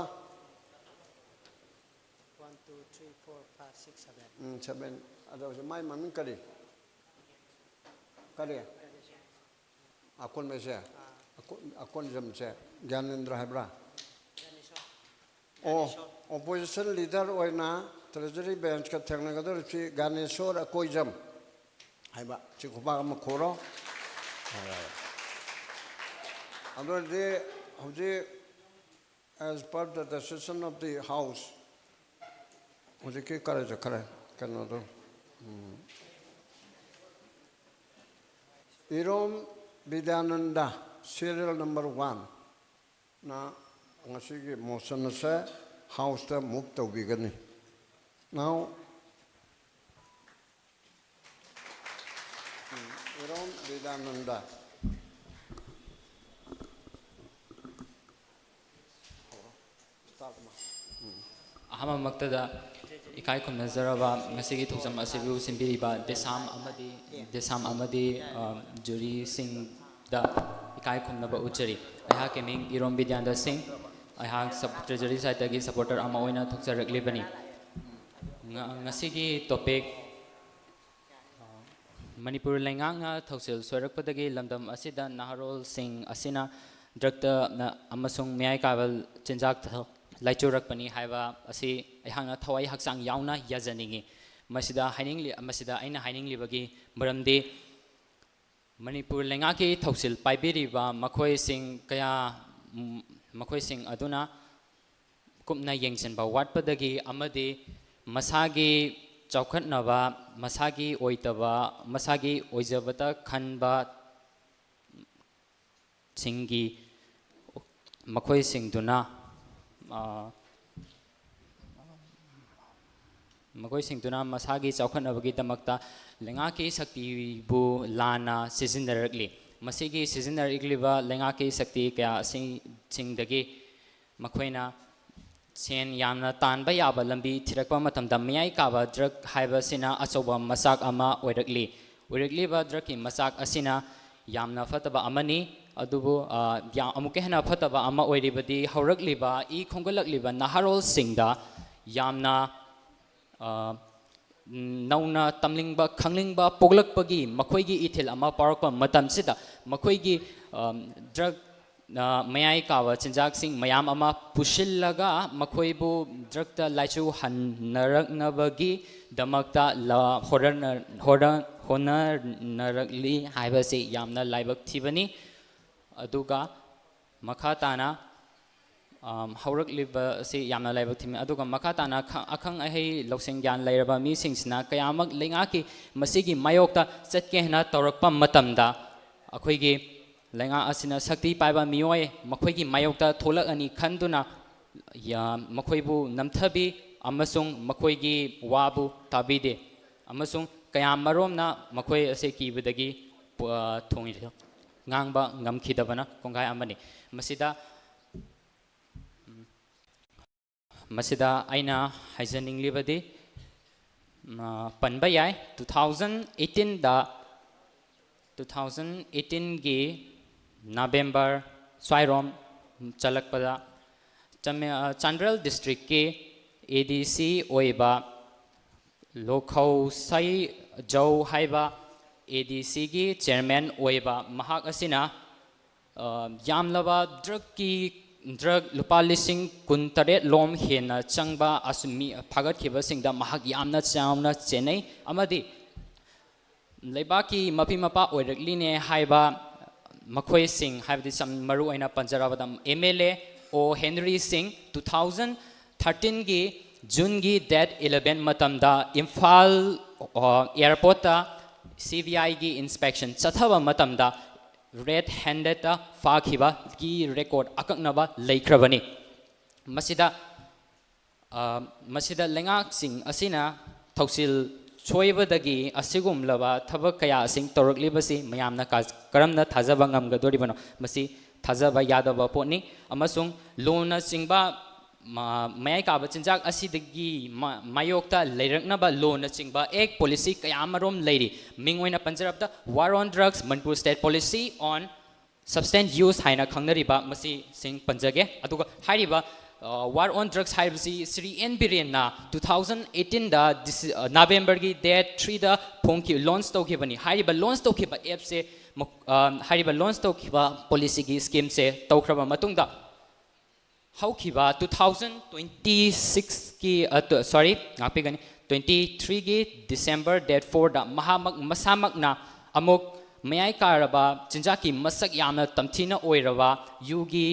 One, two, three, four, five, six, seven. ꯎꯝ, ꯁꯚꯦꯟ꯫ ꯑꯗꯣ ꯍꯧꯖꯤꯛ ꯃꯥꯏ ꯃꯃꯤꯡ ꯀꯔꯤ? ꯀꯔꯤ? ꯑꯀꯣꯟꯕꯁꯦ? ꯑꯀꯣꯟ-, ꯑꯀꯣꯟꯖꯝꯁꯦ ꯒ꯭ꯌꯥꯅꯦꯟꯗ꯭ꯔ ꯍꯥꯏꯕ꯭ꯔꯥ? ꯑꯣ, ꯑꯣꯄꯣꯖꯤꯁꯟ ꯂꯤꯗꯔ ꯑꯣꯏꯅ ꯇ꯭ꯔꯦꯖꯔꯤ ꯕꯦꯟꯁꯀ ꯊꯦꯡꯅꯒꯗꯧꯔꯤꯁꯤ ꯒ꯭ꯌꯥꯅꯦꯁꯣꯔ ꯑꯀꯣꯏꯖꯝ ꯍꯥꯏꯕ꯫ ꯁꯤ ꯈꯨꯕꯥꯛ ꯑꯃ ꯈꯨꯔꯣ꯫ ꯑꯗꯨ ꯑꯣꯏꯔꯗꯤ ꯍꯧꯖꯤꯛ As per the decision of the House, ꯍꯧꯖꯤꯛꯀꯤ ꯀꯔꯥꯏ ꯆꯠꯈ꯭ꯔꯦ? ꯀꯩꯅꯣꯗꯣ, ꯎꯝ꯫ ꯏꯔꯣꯝ ꯕꯤꯗ꯭ꯌꯥꯅꯟꯗ, serial number one ꯅ ꯉꯁꯤꯒꯤ ꯃꯣꯁꯟ ꯑꯁꯦ ꯍꯥꯎꯁꯇ ꯃꯨꯚ ꯇꯧꯕꯤꯒꯅꯤ꯫ Now, ꯎꯝ, ꯏꯔꯣꯝ ꯕꯤꯗ꯭ꯌꯥꯅꯟꯗ꯫ ꯑꯍꯥꯟꯕꯃꯛꯇꯗ ꯏꯀꯥꯏ ꯈꯨꯝꯅꯖꯔꯕ ꯉꯁꯤꯒꯤ ꯊꯧꯖꯝ ꯑꯁꯤꯕꯨ ꯁꯤꯟꯕꯤꯔꯤꯕ ꯗꯦꯁꯥꯝ ꯑꯃꯗꯤ, ꯗꯦꯁꯥꯝ ꯑꯃꯗꯤ, ꯑ, ꯖꯨꯔꯤꯁꯤꯡꯗ ꯏꯀꯥꯏ ꯈꯨꯝꯅꯕ ꯎꯠꯆꯔꯤ꯫ ꯑꯩꯍꯥꯛꯀꯤ ꯃꯤꯡ ꯏꯔꯣꯝ ꯕꯤꯗ꯭ꯌꯥꯅꯟꯗ ꯁꯤꯡ꯫ ꯑꯩꯍꯥꯛ ꯁꯕ-, ꯇ꯭ꯔꯦꯖꯔꯤ ꯁꯥꯏꯠꯇꯒꯤ ꯁꯄꯣꯔꯇꯔ ꯑꯃ ꯑꯣꯏꯅ ꯊꯣꯛꯆꯔꯛꯂꯤꯕꯅꯤ꯫ ꯉ-, ꯉꯁꯤꯒꯤ ꯇꯣꯄꯤꯛ ꯃꯅꯤꯄꯨꯔ ꯂꯩꯉꯥꯛꯅ ꯊꯧꯁꯤꯜ ꯁꯣꯏꯔꯛꯄꯗꯒꯤ ꯂꯝꯗꯝ ꯑꯁꯤꯗ ꯅꯍꯥꯔꯣꯜꯁꯤꯡ ꯑꯁꯤꯅ ꯗ꯭ꯔꯛꯇ ꯑꯃꯁꯨꯡ ꯃꯌꯥꯏ ꯀꯥꯕ ꯆꯤꯟꯖꯥꯛꯇ ꯂꯥꯏꯆꯨꯔꯛꯄꯅꯤ ꯍꯥꯏꯕ ꯑꯁꯤ ꯑꯩꯍꯥꯛꯅ ꯊꯋꯥꯏ ꯍꯛꯆꯥꯡ ꯌꯥꯎꯅ ꯌꯥꯖꯅꯤꯡꯏ꯫ ꯃꯁꯤꯗ ꯍꯥꯏꯅꯤꯡꯂꯤ-, ꯃꯁꯤꯗ ꯑꯩꯅ ꯍꯥꯏꯅꯤꯡꯂꯤꯕꯒꯤ ꯃꯔꯝꯗꯤ ꯃꯅꯤꯄꯨꯔ ꯂꯩꯉꯥꯛꯀꯤ ꯊꯧꯁꯤꯜ ꯄꯥꯏꯕꯤꯔꯤꯕ ꯃꯈꯣꯏꯁꯤꯡ ꯀꯌꯥ, ꯃꯈꯣꯏꯁꯤꯡ ꯑꯗꯨꯅ ꯀꯨꯞꯅ ꯌꯦꯡꯁꯤꯟꯕ ꯋꯥꯠꯄꯗꯒꯤ ꯑꯃꯗꯤ ꯃꯁꯥꯒꯤ ꯆꯥꯎꯈꯠꯅꯕ, ꯃꯁꯥꯒꯤ ꯑꯣꯏꯗꯕ, ꯃꯁꯥꯒꯤ ꯑꯣꯏꯖꯕꯇ ꯈꯟꯕ ꯁꯤꯡꯒꯤ ꯃꯈꯣꯏꯁꯤꯡꯗꯨꯅ, ꯑ, ꯃꯈꯣꯏꯁꯤꯡꯗꯨꯅ ꯃꯁꯥꯒꯤ ꯆꯥꯎꯈꯠꯅꯕꯒꯤꯗꯃꯛꯇ ꯂꯩꯉꯥꯛꯀꯤ ꯁꯛꯇꯤꯕꯨ ꯂꯥꯟꯅ ꯁꯤꯖꯤꯟꯅꯔꯛꯂꯤ꯫ ꯃꯁꯤꯒꯤ ꯁꯤꯖꯤꯟꯅꯔꯛꯂꯤꯕ ꯂꯩꯉꯥꯛꯀꯤ ꯁꯛꯇꯤ ꯀꯌꯥ ꯑꯁꯤꯁꯤꯡꯗꯒꯤ ꯃꯈꯣꯏꯅ ꯁꯦꯟ ꯌꯥꯝꯅ ꯇꯥꯟꯕ ꯌꯥꯕ ꯂꯝꯕꯤ ꯊꯤꯔꯛꯄ ꯃꯇꯝꯗ ꯃꯌꯥꯏ ꯀꯥꯕ ꯗ꯭ꯔꯒ ꯍꯥꯏꯕꯁꯤꯅ ꯑꯆꯧꯕ ꯃꯆꯥꯛ ꯑꯃ ꯑꯣꯏꯔꯛꯂꯤ꯫ ꯑꯣꯏꯔꯛꯂꯤꯕ ꯗ꯭ꯔꯒꯀꯤ ꯃꯆꯥꯛ ꯑꯁꯤꯅ ꯌꯥꯝꯅ ꯐꯠꯇꯕ ꯑꯃꯅꯤ, ꯑꯗꯨꯕꯨ, ꯑ, ꯌꯥ-, ꯑꯃꯨꯛꯀ ꯍꯦꯟꯅ ꯐꯠꯇꯕ ꯑꯃ ꯑꯣꯏꯔꯤꯕꯗꯤ ꯍꯧꯔꯛꯂꯤꯕ, ꯏ ꯈꯣꯝꯒꯠꯂꯛꯂꯤꯕ ꯅꯍꯥꯔꯣꯜꯁꯤꯡꯗ ꯌꯥꯝꯅ, ꯑ, ꯅꯧꯅ ꯇꯝꯅꯤꯡꯕ, ꯈꯪꯅꯤꯡꯕ ꯄꯣꯛꯂꯛꯄꯒꯤ ꯃꯈꯣꯏꯒꯤ ꯏꯊꯤꯜ ꯑꯃ ꯄꯥꯎꯔꯛꯄ ꯃꯇꯝꯁꯤꯗ ꯃꯈꯣꯏꯒꯤ, ꯑ, ꯗ꯭ꯔꯒ ꯅ ꯃꯌꯥꯏ ꯀꯥꯕ ꯆꯤꯟꯖꯥꯛꯁꯤꯡ ꯃꯌꯥꯝ ꯑꯃ ꯄꯨꯁꯤꯜꯂꯒ ꯃꯈꯣꯏꯕꯨ ꯗ꯭ꯔꯒꯇ ꯂꯥꯏꯆꯨꯍꯟꯅꯔꯛꯅꯕꯒꯤꯗꯃꯛꯇ ꯂ-, ꯍꯣꯔꯅ-, ꯍꯣꯔ-, ꯍꯣꯠꯅꯅꯔꯛꯂꯤ ꯍꯥꯏꯕꯁꯤ ꯌꯥꯝꯅ ꯂꯥꯏꯕꯛ ꯊꯤꯕꯅꯤ꯫ ꯑꯗꯨꯒ ꯃꯈꯥ ꯇꯥꯅ, ꯑꯝ, ꯍꯧꯔꯛꯂꯤꯕ ꯑꯁꯤ ꯌꯥꯝꯅ ꯂꯥꯏꯕꯛ ꯊꯤꯕꯅꯤ꯫ ꯑꯗꯨꯒ ꯃꯈꯥ ꯇꯥꯅ ꯈ-, ꯑꯈꯪ ꯑꯍꯩ ꯂꯧꯁꯤꯡ ꯒ꯭ꯌꯥꯟ ꯂꯩꯔꯕ ꯃꯤꯁꯤꯡꯁꯤꯅ ꯀꯌꯥꯃꯛ ꯂꯩꯉꯥꯛꯀꯤ ꯃꯁꯤꯒꯤ ꯃꯥꯌꯣꯛꯇ ꯆꯠꯀꯦ ꯍꯥꯏꯅ ꯇꯧꯔꯛꯄ ꯃꯇꯝꯗ ꯑꯩꯈꯣꯏꯒꯤ ꯂꯩꯉꯥꯛ ꯑꯁꯤꯅ ꯁꯛꯇꯤ ꯄꯥꯏꯕ ꯃꯤꯑꯣꯏ ꯃꯈꯣꯏꯒꯤ ꯃꯥꯌꯣꯛꯇ ꯊꯣꯛꯂꯛꯑꯅꯤ ꯈꯟꯗꯨꯅ ꯌꯥ-, ꯃꯈꯣꯏꯕꯨ ꯅꯝꯊꯕꯤ ꯑꯃꯁꯨꯡ ꯃꯈꯣꯏꯒꯤ ꯋꯥꯕꯨ ꯇꯥꯕꯤꯗꯦ꯫ ꯑꯃꯁꯨꯡ ꯀꯌꯥꯃꯔꯣꯝꯅ ꯃꯈꯣꯏ ꯑꯁꯤ ꯀꯤꯕꯗꯒꯤ ꯄꯨ-, ꯊꯣꯡ-, ꯉꯥꯡꯕ ꯉꯝꯈꯤꯗꯕꯅ ꯀꯣꯡꯒꯥꯏ ꯑꯃꯅꯤ꯫ ꯃꯁꯤꯗ, ꯎꯝ, ꯃꯁꯤꯗ ꯑꯩꯅ ꯍꯥꯏꯖꯅꯤꯡꯂꯤꯕꯗꯤ, ꯎꯝ, ꯄꯟꯕ ꯌꯥꯏ, two thousand eighteen ꯗ, two thousand eighteen ꯒꯤ November ꯁ꯭ꯋꯥꯏꯔꯣꯝ ꯆꯜꯂꯛꯄꯗ ꯆꯥꯟꯗꯦꯜ district ꯀꯤ A D C ꯑꯣꯏꯕ ꯂꯣꯈꯧ ꯁꯩꯖꯧ ꯍꯥꯏꯕ A D C ꯒꯤ chairman ꯑꯣꯏꯕ ꯃꯍꯥꯛ ꯑꯁꯤꯅ, ꯑ, ꯌꯥꯝꯂꯕ drug ꯀꯤ, drug ꯂꯨꯄꯥ ꯂꯤꯁꯤꯡ ꯀꯨꯟ ꯇꯔꯦꯠ ꯂꯣꯝ ꯍꯦꯟꯅ ꯆꯪꯕ ꯑꯁꯨ-, ꯃꯤ ꯐꯥꯒꯠꯈꯤꯕꯁꯤꯡꯗ ꯃꯍꯥꯛ ꯌꯥꯝꯅ ꯆꯥꯎꯅ ꯆꯦꯟꯅꯩ ꯑꯃꯗꯤ ꯂꯩꯕꯥꯛꯀꯤ ꯃꯄꯤ ꯃꯄꯥ ꯑꯣꯏꯔꯛꯂꯤꯅꯦ ꯍꯥꯏꯕ ꯃꯈꯣꯏꯁꯤꯡ, ꯍꯥꯏꯕꯗꯤ ꯁꯝ-, ꯃꯔꯨ ꯑꯣꯏꯅ ꯄꯟꯖꯔꯕꯗ M L A O Henry Singh, two thousand thirteen ꯒꯤ June ꯒꯤ date eleven ꯃꯇꯝꯗ ꯏꯝꯐꯥꯜ, ꯑ, airport ꯇ C B I ꯒꯤ inspection ꯆꯠꯊꯕ ꯃꯇꯝꯗ red handed ꯐꯥꯈꯤꯕꯒꯤ record ꯑꯀꯛꯅꯕ ꯂꯩꯈ꯭ꯔꯕꯅꯤ꯫ ꯃꯁꯤꯗ, ꯑ, ꯃꯁꯤꯗ ꯂꯩꯉꯥꯛꯁꯤꯡ ꯑꯁꯤꯅ ꯊꯧꯁꯤꯜ ꯁꯣꯏꯕꯗꯒꯤ ꯑꯁꯤꯒꯨꯝꯂꯕ ꯊꯕꯛ ꯀꯌꯥꯁꯤꯡ ꯇꯧꯔꯛꯂꯤꯕꯁꯤ ꯃꯌꯥꯝꯅ ꯀ-, ꯀꯔꯝꯅ ꯊꯥꯖꯕ ꯉꯝꯒꯗꯣꯔꯤꯕꯅꯣ? ꯃꯁꯤ ꯊꯥꯖꯕ ꯌꯥꯗꯕ ꯄꯣꯠꯅꯤ꯫ ꯑꯃꯁꯨꯡ ꯂꯣꯅꯆꯤꯡꯕ, ꯃ-, ꯃꯌꯥꯏ ꯀꯥꯕ ꯆꯤꯟꯖꯥꯛ ꯑꯁꯤꯗꯒꯤ ꯃ-, ꯃꯥꯌꯣꯛꯇ ꯂꯩꯔꯛꯅꯕ ꯂꯣꯅꯆꯤꯡꯕ act, policy ꯀꯌꯥ ꯑꯃꯔꯣꯝ ꯂꯩꯔꯤ꯫ ꯃꯤꯡ ꯑꯣꯏꯅ ꯄꯟꯖꯔꯕꯗ, War on Drugs, Manipur State Policy on Substance Use ꯍꯥꯏꯅ ꯈꯪꯅꯔꯤꯕ ꯃꯁꯤꯁꯤꯡ ꯄꯟꯖꯒꯦ꯫ ꯑꯗꯨꯒ ꯍꯥꯏꯔꯤꯕ, ꯑ, War on Drugs ꯍꯥꯏꯕꯁꯤ ꯁ꯭ꯔꯤ ꯑꯦꯟ ꯕꯤꯔꯦꯟꯅ two thousand eighteen ꯗ ꯗꯤꯁ-, ꯑ, November ꯒꯤ date three ꯗ ꯐꯣꯡꯈꯤ-, launch ꯇꯧꯈꯤꯕꯅꯤ꯫ ꯍꯥꯏꯔꯤꯕ launch ꯇꯧꯈꯤꯕ act ꯁꯦ ꯃ-, ꯑ, ꯍꯥꯏꯔꯤꯕ launch ꯇꯧꯈꯤꯕ policy ꯒꯤ scheme ꯁꯦ ꯇꯧꯈ꯭ꯔꯕ ꯃꯇꯨꯡꯗ, ꯍꯧꯈꯤꯕ two thousand twenty six ꯀꯤ, ꯑ, ꯇꯨ-, sorry, ꯉꯥꯛꯄꯤꯒꯅꯤ, twenty three ꯒꯤ December date four ꯗ ꯃꯍꯥꯛꯃꯛ ꯃꯁꯥꯃꯛꯅ ꯑꯃꯨꯛ ꯃꯌꯥꯏ ꯀꯥꯔꯕ ꯆꯤꯟꯖꯥꯛꯀꯤ ꯃꯁꯛ ꯌꯥꯝꯅ ꯇꯝꯊꯤꯅ ꯑꯣꯏꯔꯕ ꯌꯨꯒꯤ,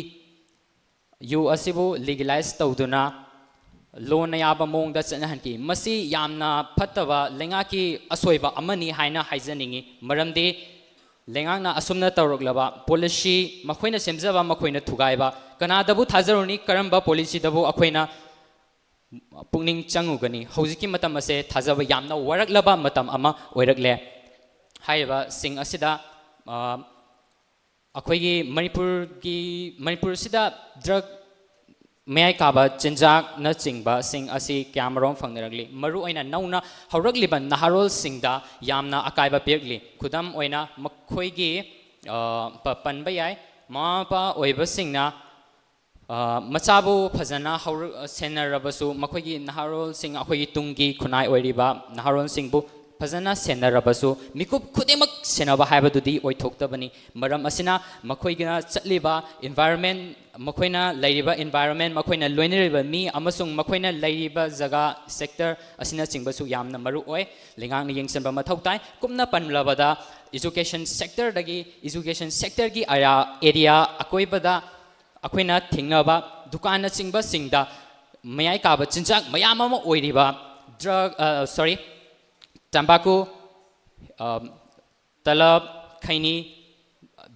ꯌꯨ ꯑꯁꯤꯕꯨ legalize ꯇꯧꯗꯨꯅ ꯂꯣꯅ ꯌꯥꯕ ꯃꯑꯣꯡꯗ ꯆꯠꯅꯍꯟꯈꯤ꯫ ꯃꯁꯤ ꯌꯥꯝꯅ ꯐꯠꯇꯕ ꯂꯩꯉꯥꯛꯀꯤ ꯑꯁꯣꯏꯕ ꯑꯃꯅꯤ ꯍꯥꯏꯅ ꯍꯥꯏꯖꯅꯤꯡꯏ꯫ ꯃꯔꯝꯗꯤ ꯂꯩꯉꯥꯛꯅ ꯑꯁꯨꯝꯅ ꯇꯧꯔꯛꯂꯕ policy, ꯃꯈꯣꯏꯅ ꯁꯦꯝꯖꯕ, ꯃꯈꯣꯏꯅ ꯊꯨꯒꯥꯏꯕ, ꯀꯅꯥꯗꯕꯨ ꯊꯥꯖꯔꯨꯅꯤ? ꯀꯔꯝꯕ policy ꯗꯕꯨ ꯑꯩꯈꯣꯏꯅ ꯄꯨꯛꯅꯤꯡ ꯆꯪꯉꯨꯒꯅꯤ? ꯍꯧꯖꯤꯛꯀꯤ ꯃꯇꯝ ꯑꯁꯦ ꯊꯥꯖꯕ ꯌꯥꯝꯅ ꯋꯥꯔꯛꯂꯕ ꯃꯇꯝ ꯑꯃ ꯑꯣꯏꯔꯛꯂꯦ꯫ ꯍꯥꯏꯔꯤꯕꯁꯤꯡ ꯑꯁꯤꯗ, ꯑ, ꯑꯩꯈꯣꯏꯒꯤ ꯃꯅꯤꯄꯨꯔꯒꯤ, ꯃꯅꯤꯄꯨꯔꯁꯤꯗ drug ꯃꯌꯥꯏ ꯀꯥꯕ ꯆꯤꯟꯖꯥꯛꯅꯆꯤꯡꯕꯁꯤꯡ ꯑꯁꯤ ꯀꯌꯥꯃꯔꯣꯝ ꯐꯪꯅꯔꯛꯂꯤ꯫ ꯃꯔꯨꯑꯣꯏꯅ ꯅꯧꯅ ꯍꯧꯔꯛꯂꯤꯕ ꯅꯍꯥꯔꯣꯜꯁꯤꯡꯗ ꯌꯥꯝꯅ ꯑꯀꯥꯏꯕ ꯄꯤꯔꯛꯂꯤ꯫ ꯈꯨꯗꯝ ꯑꯣꯏꯅ ꯃꯈꯣꯏꯒꯤ, ꯑ, ꯄ-, ꯄꯟꯕ ꯌꯥꯏ, ꯃꯃꯥ ꯃꯄꯥ ꯑꯣꯏꯕꯁꯤꯡꯅ, ꯑ, ꯃꯆꯥꯕꯨ ꯐꯖꯅ ꯍꯧꯔ-, ꯁꯦꯟꯅꯔꯕꯁꯨ, ꯃꯈꯣꯏꯒꯤ ꯅꯍꯥꯔꯣꯜꯁꯤꯡ, ꯑꯩꯈꯣꯏꯒꯤ ꯇꯨꯡꯒꯤ ꯈꯨꯟꯅꯥꯏ ꯑꯣꯏꯔꯤꯕ ꯅꯍꯥꯔꯣꯜꯁꯤꯡꯕꯨ ꯐꯖꯅ ꯁꯦꯟꯅꯔꯕꯁꯨ, ꯃꯤꯀꯨꯞ ꯈꯨꯗꯤꯡꯃꯛ ꯁꯦꯟꯅꯕ ꯍꯥꯏꯕꯗꯨꯗꯤ ꯑꯣꯏꯊꯣꯛꯇꯕꯅꯤ꯫ ꯃꯔꯝ ꯑꯁꯤꯅ ꯃꯈꯣꯏꯅ ꯆꯠꯂꯤꯕ environment, ꯃꯈꯣꯏꯅ ꯂꯩꯔꯤꯕ environment, ꯃꯈꯣꯏꯅ ꯂꯣꯏꯅꯔꯤꯕ ꯃꯤ ꯑꯃꯁꯨꯡ ꯃꯈꯣꯏꯅ ꯂꯩꯔꯤꯕ ꯖꯒꯥ, sector ꯑꯁꯤꯅꯆꯤꯡꯕꯁꯨ ꯌꯥꯝꯅ ꯃꯔꯨ ꯑꯣꯏ꯫ ꯂꯩꯉꯥꯛꯅ ꯌꯦꯡꯁꯤꯟꯕ ꯃꯊꯧ ꯇꯥꯏ꯫ ꯀꯨꯞꯅ ꯄꯟꯂꯕꯗ, education sectorꯗꯒꯤ, education sectorꯒꯤ ꯑꯌꯥ-, area ꯑꯀꯣꯏꯕꯗ ꯑꯩꯈꯣꯏꯅ ꯊꯦꯡꯅꯕ ꯗꯨꯀꯥꯟꯅꯆꯤꯡꯕꯁꯤꯡꯗ ꯃꯌꯥꯏ ꯀꯥꯕ ꯆꯤꯟꯖꯥꯛ ꯃꯌꯥꯝ ꯑꯃ ꯑꯣꯏꯔꯤꯕ drug, ꯑ, sorry, ꯇꯝꯕꯥꯀꯨ, ꯑ, ꯇꯂꯕ, ꯈꯩꯅꯤ,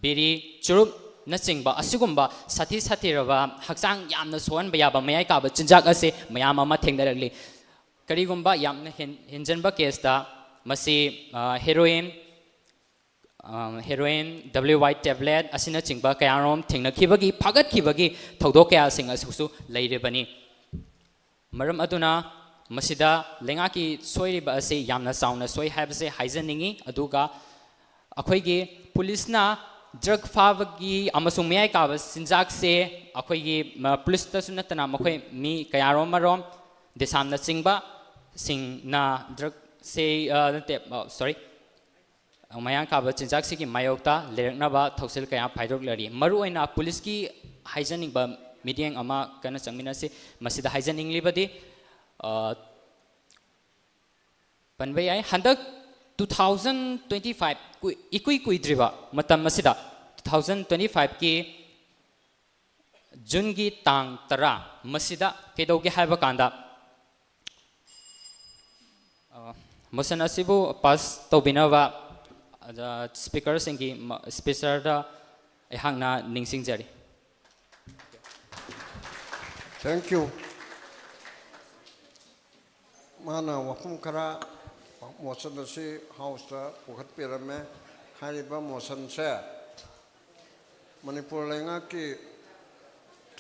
ꯕꯤꯔꯤ, ꯆꯨꯔꯨꯞꯅꯆꯤꯡꯕ ꯑꯁꯤꯒꯨꯝꯕ ꯁꯥꯊꯤ ꯁꯥꯊꯤꯔꯕ, ꯍꯛꯆꯥꯡ ꯌꯥꯝꯅ ꯁꯣꯛꯍꯟꯕ ꯌꯥꯕ ꯃꯌꯥꯏ ꯀꯥꯕ ꯆꯤꯟꯖꯥꯛ ꯑꯁꯤ ꯃꯌꯥꯝ ꯑꯃ ꯊꯦꯡꯅꯔꯛꯂꯤ꯫ ꯀꯔꯤꯒꯨꯝꯕ ꯌꯥꯝꯅ ꯍꯦꯟ-, ꯍꯦꯟꯖꯟꯕ caseꯇ ꯃꯁꯤ, ꯑ, heroin, ꯑ, heroin, W Y tablet ꯑꯁꯤꯅꯆꯤꯡꯕ ꯀꯌꯥꯃꯔꯨꯝ ꯊꯦꯡꯅꯈꯤꯕꯒꯤ, ꯐꯥꯒꯠꯈꯤꯕꯒꯤ ꯊꯧꯗꯣꯛ ꯀꯌꯥꯁꯤꯡ ꯑꯁꯤꯁꯨ ꯂꯩꯔꯤꯕꯅꯤ꯫ ꯃꯔꯝ ꯑꯗꯨꯅ ꯃꯁꯤꯗ ꯂꯩꯉꯥꯛꯀꯤ ꯁꯣꯏꯔꯤꯕ ꯑꯁꯤ ꯌꯥꯝꯅ ꯆꯥꯎꯅ ꯁꯣꯏ ꯍꯥꯏꯕꯁꯦ ꯍꯥꯏꯖꯅꯤꯡꯏ꯫ ꯑꯗꯨꯒ ꯑꯩꯈꯣꯏꯒꯤ ꯄꯨꯂꯤꯁꯅ drug ꯐꯥꯕꯒꯤ ꯑꯃꯁꯨꯡ ꯃꯌꯥꯏ ꯀꯥꯕ ꯆꯤꯟꯖꯥꯛꯁꯦ ꯑꯩꯈꯣꯏꯒꯤ, ꯃ-, ꯄꯨꯂꯤꯁꯇꯁꯨ ꯅꯠꯇꯅ ꯃꯈꯣꯏ ꯃꯤ ꯀꯌꯥꯔꯣꯝ ꯑꯃꯔꯣꯝ, ꯗꯦꯁꯥꯝꯅꯆꯤꯡꯕꯁꯤꯡꯅ drugꯁꯦ, ꯑ, ꯅꯠꯇꯦ, ꯑ, sorry, ꯃꯌꯥꯏ ꯀꯥꯕ ꯆꯤꯟꯖꯥꯛꯁꯤꯒꯤ ꯃꯥꯌꯣꯛꯇ ꯂꯩꯔꯛꯅꯕ ꯊꯧꯁꯤꯜ ꯀꯌꯥ ꯄꯥꯏꯔꯛꯂꯔꯤ꯫ ꯃꯔꯨꯑꯣꯏꯅ ꯄꯨꯂꯤꯁꯀꯤ ꯍꯥꯏꯖꯅꯤꯡꯕ ꯃꯤꯠꯌꯦꯡ ꯑꯃ ꯀꯟꯅ ꯆꯪꯃꯤꯟꯅꯁꯤ꯫ ꯃꯁꯤꯗ ꯍꯥꯏꯖꯅꯤꯡꯂꯤꯕꯗꯤ, ꯑ, ꯄꯟꯕ ꯌꯥꯏ, ꯍꯟꯗꯛ two thousand twenty five, ꯀꯨꯏ-, ꯏꯀꯨꯏ ꯀꯨꯏꯗ꯭ꯔꯤꯕ ꯃꯇꯝ ꯑꯁꯤꯗ, two thousand twenty five ꯀꯤ ꯖꯨꯟꯒꯤ ꯇꯥꯡ ꯇꯔꯥ ꯃꯁꯤꯗ ꯀꯩꯗꯧꯒꯦ ꯍꯥꯏꯕ ꯀꯥꯟꯗ, ꯑ, motion ꯑꯁꯤꯕꯨ pass ꯇꯧꯕꯤꯅꯕ, ꯑ, speakerꯁꯤꯡꯒꯤ ꯃ-, speakerꯗ ꯑꯩꯍꯥꯛꯅ ꯅꯤꯡꯁꯤꯡꯖꯔꯤ꯫ Thank you. ꯃꯥꯅ ꯋꯥꯐꯝ ꯈꯔ motion ꯑꯁꯤ Houseꯇ ꯄꯨꯈꯠꯄꯤꯔꯝꯃꯦ꯫ ꯍꯥꯏꯔꯤꯕ motionꯁꯦ ꯃꯅꯤꯄꯨꯔ ꯂꯩꯉꯥꯛꯀꯤ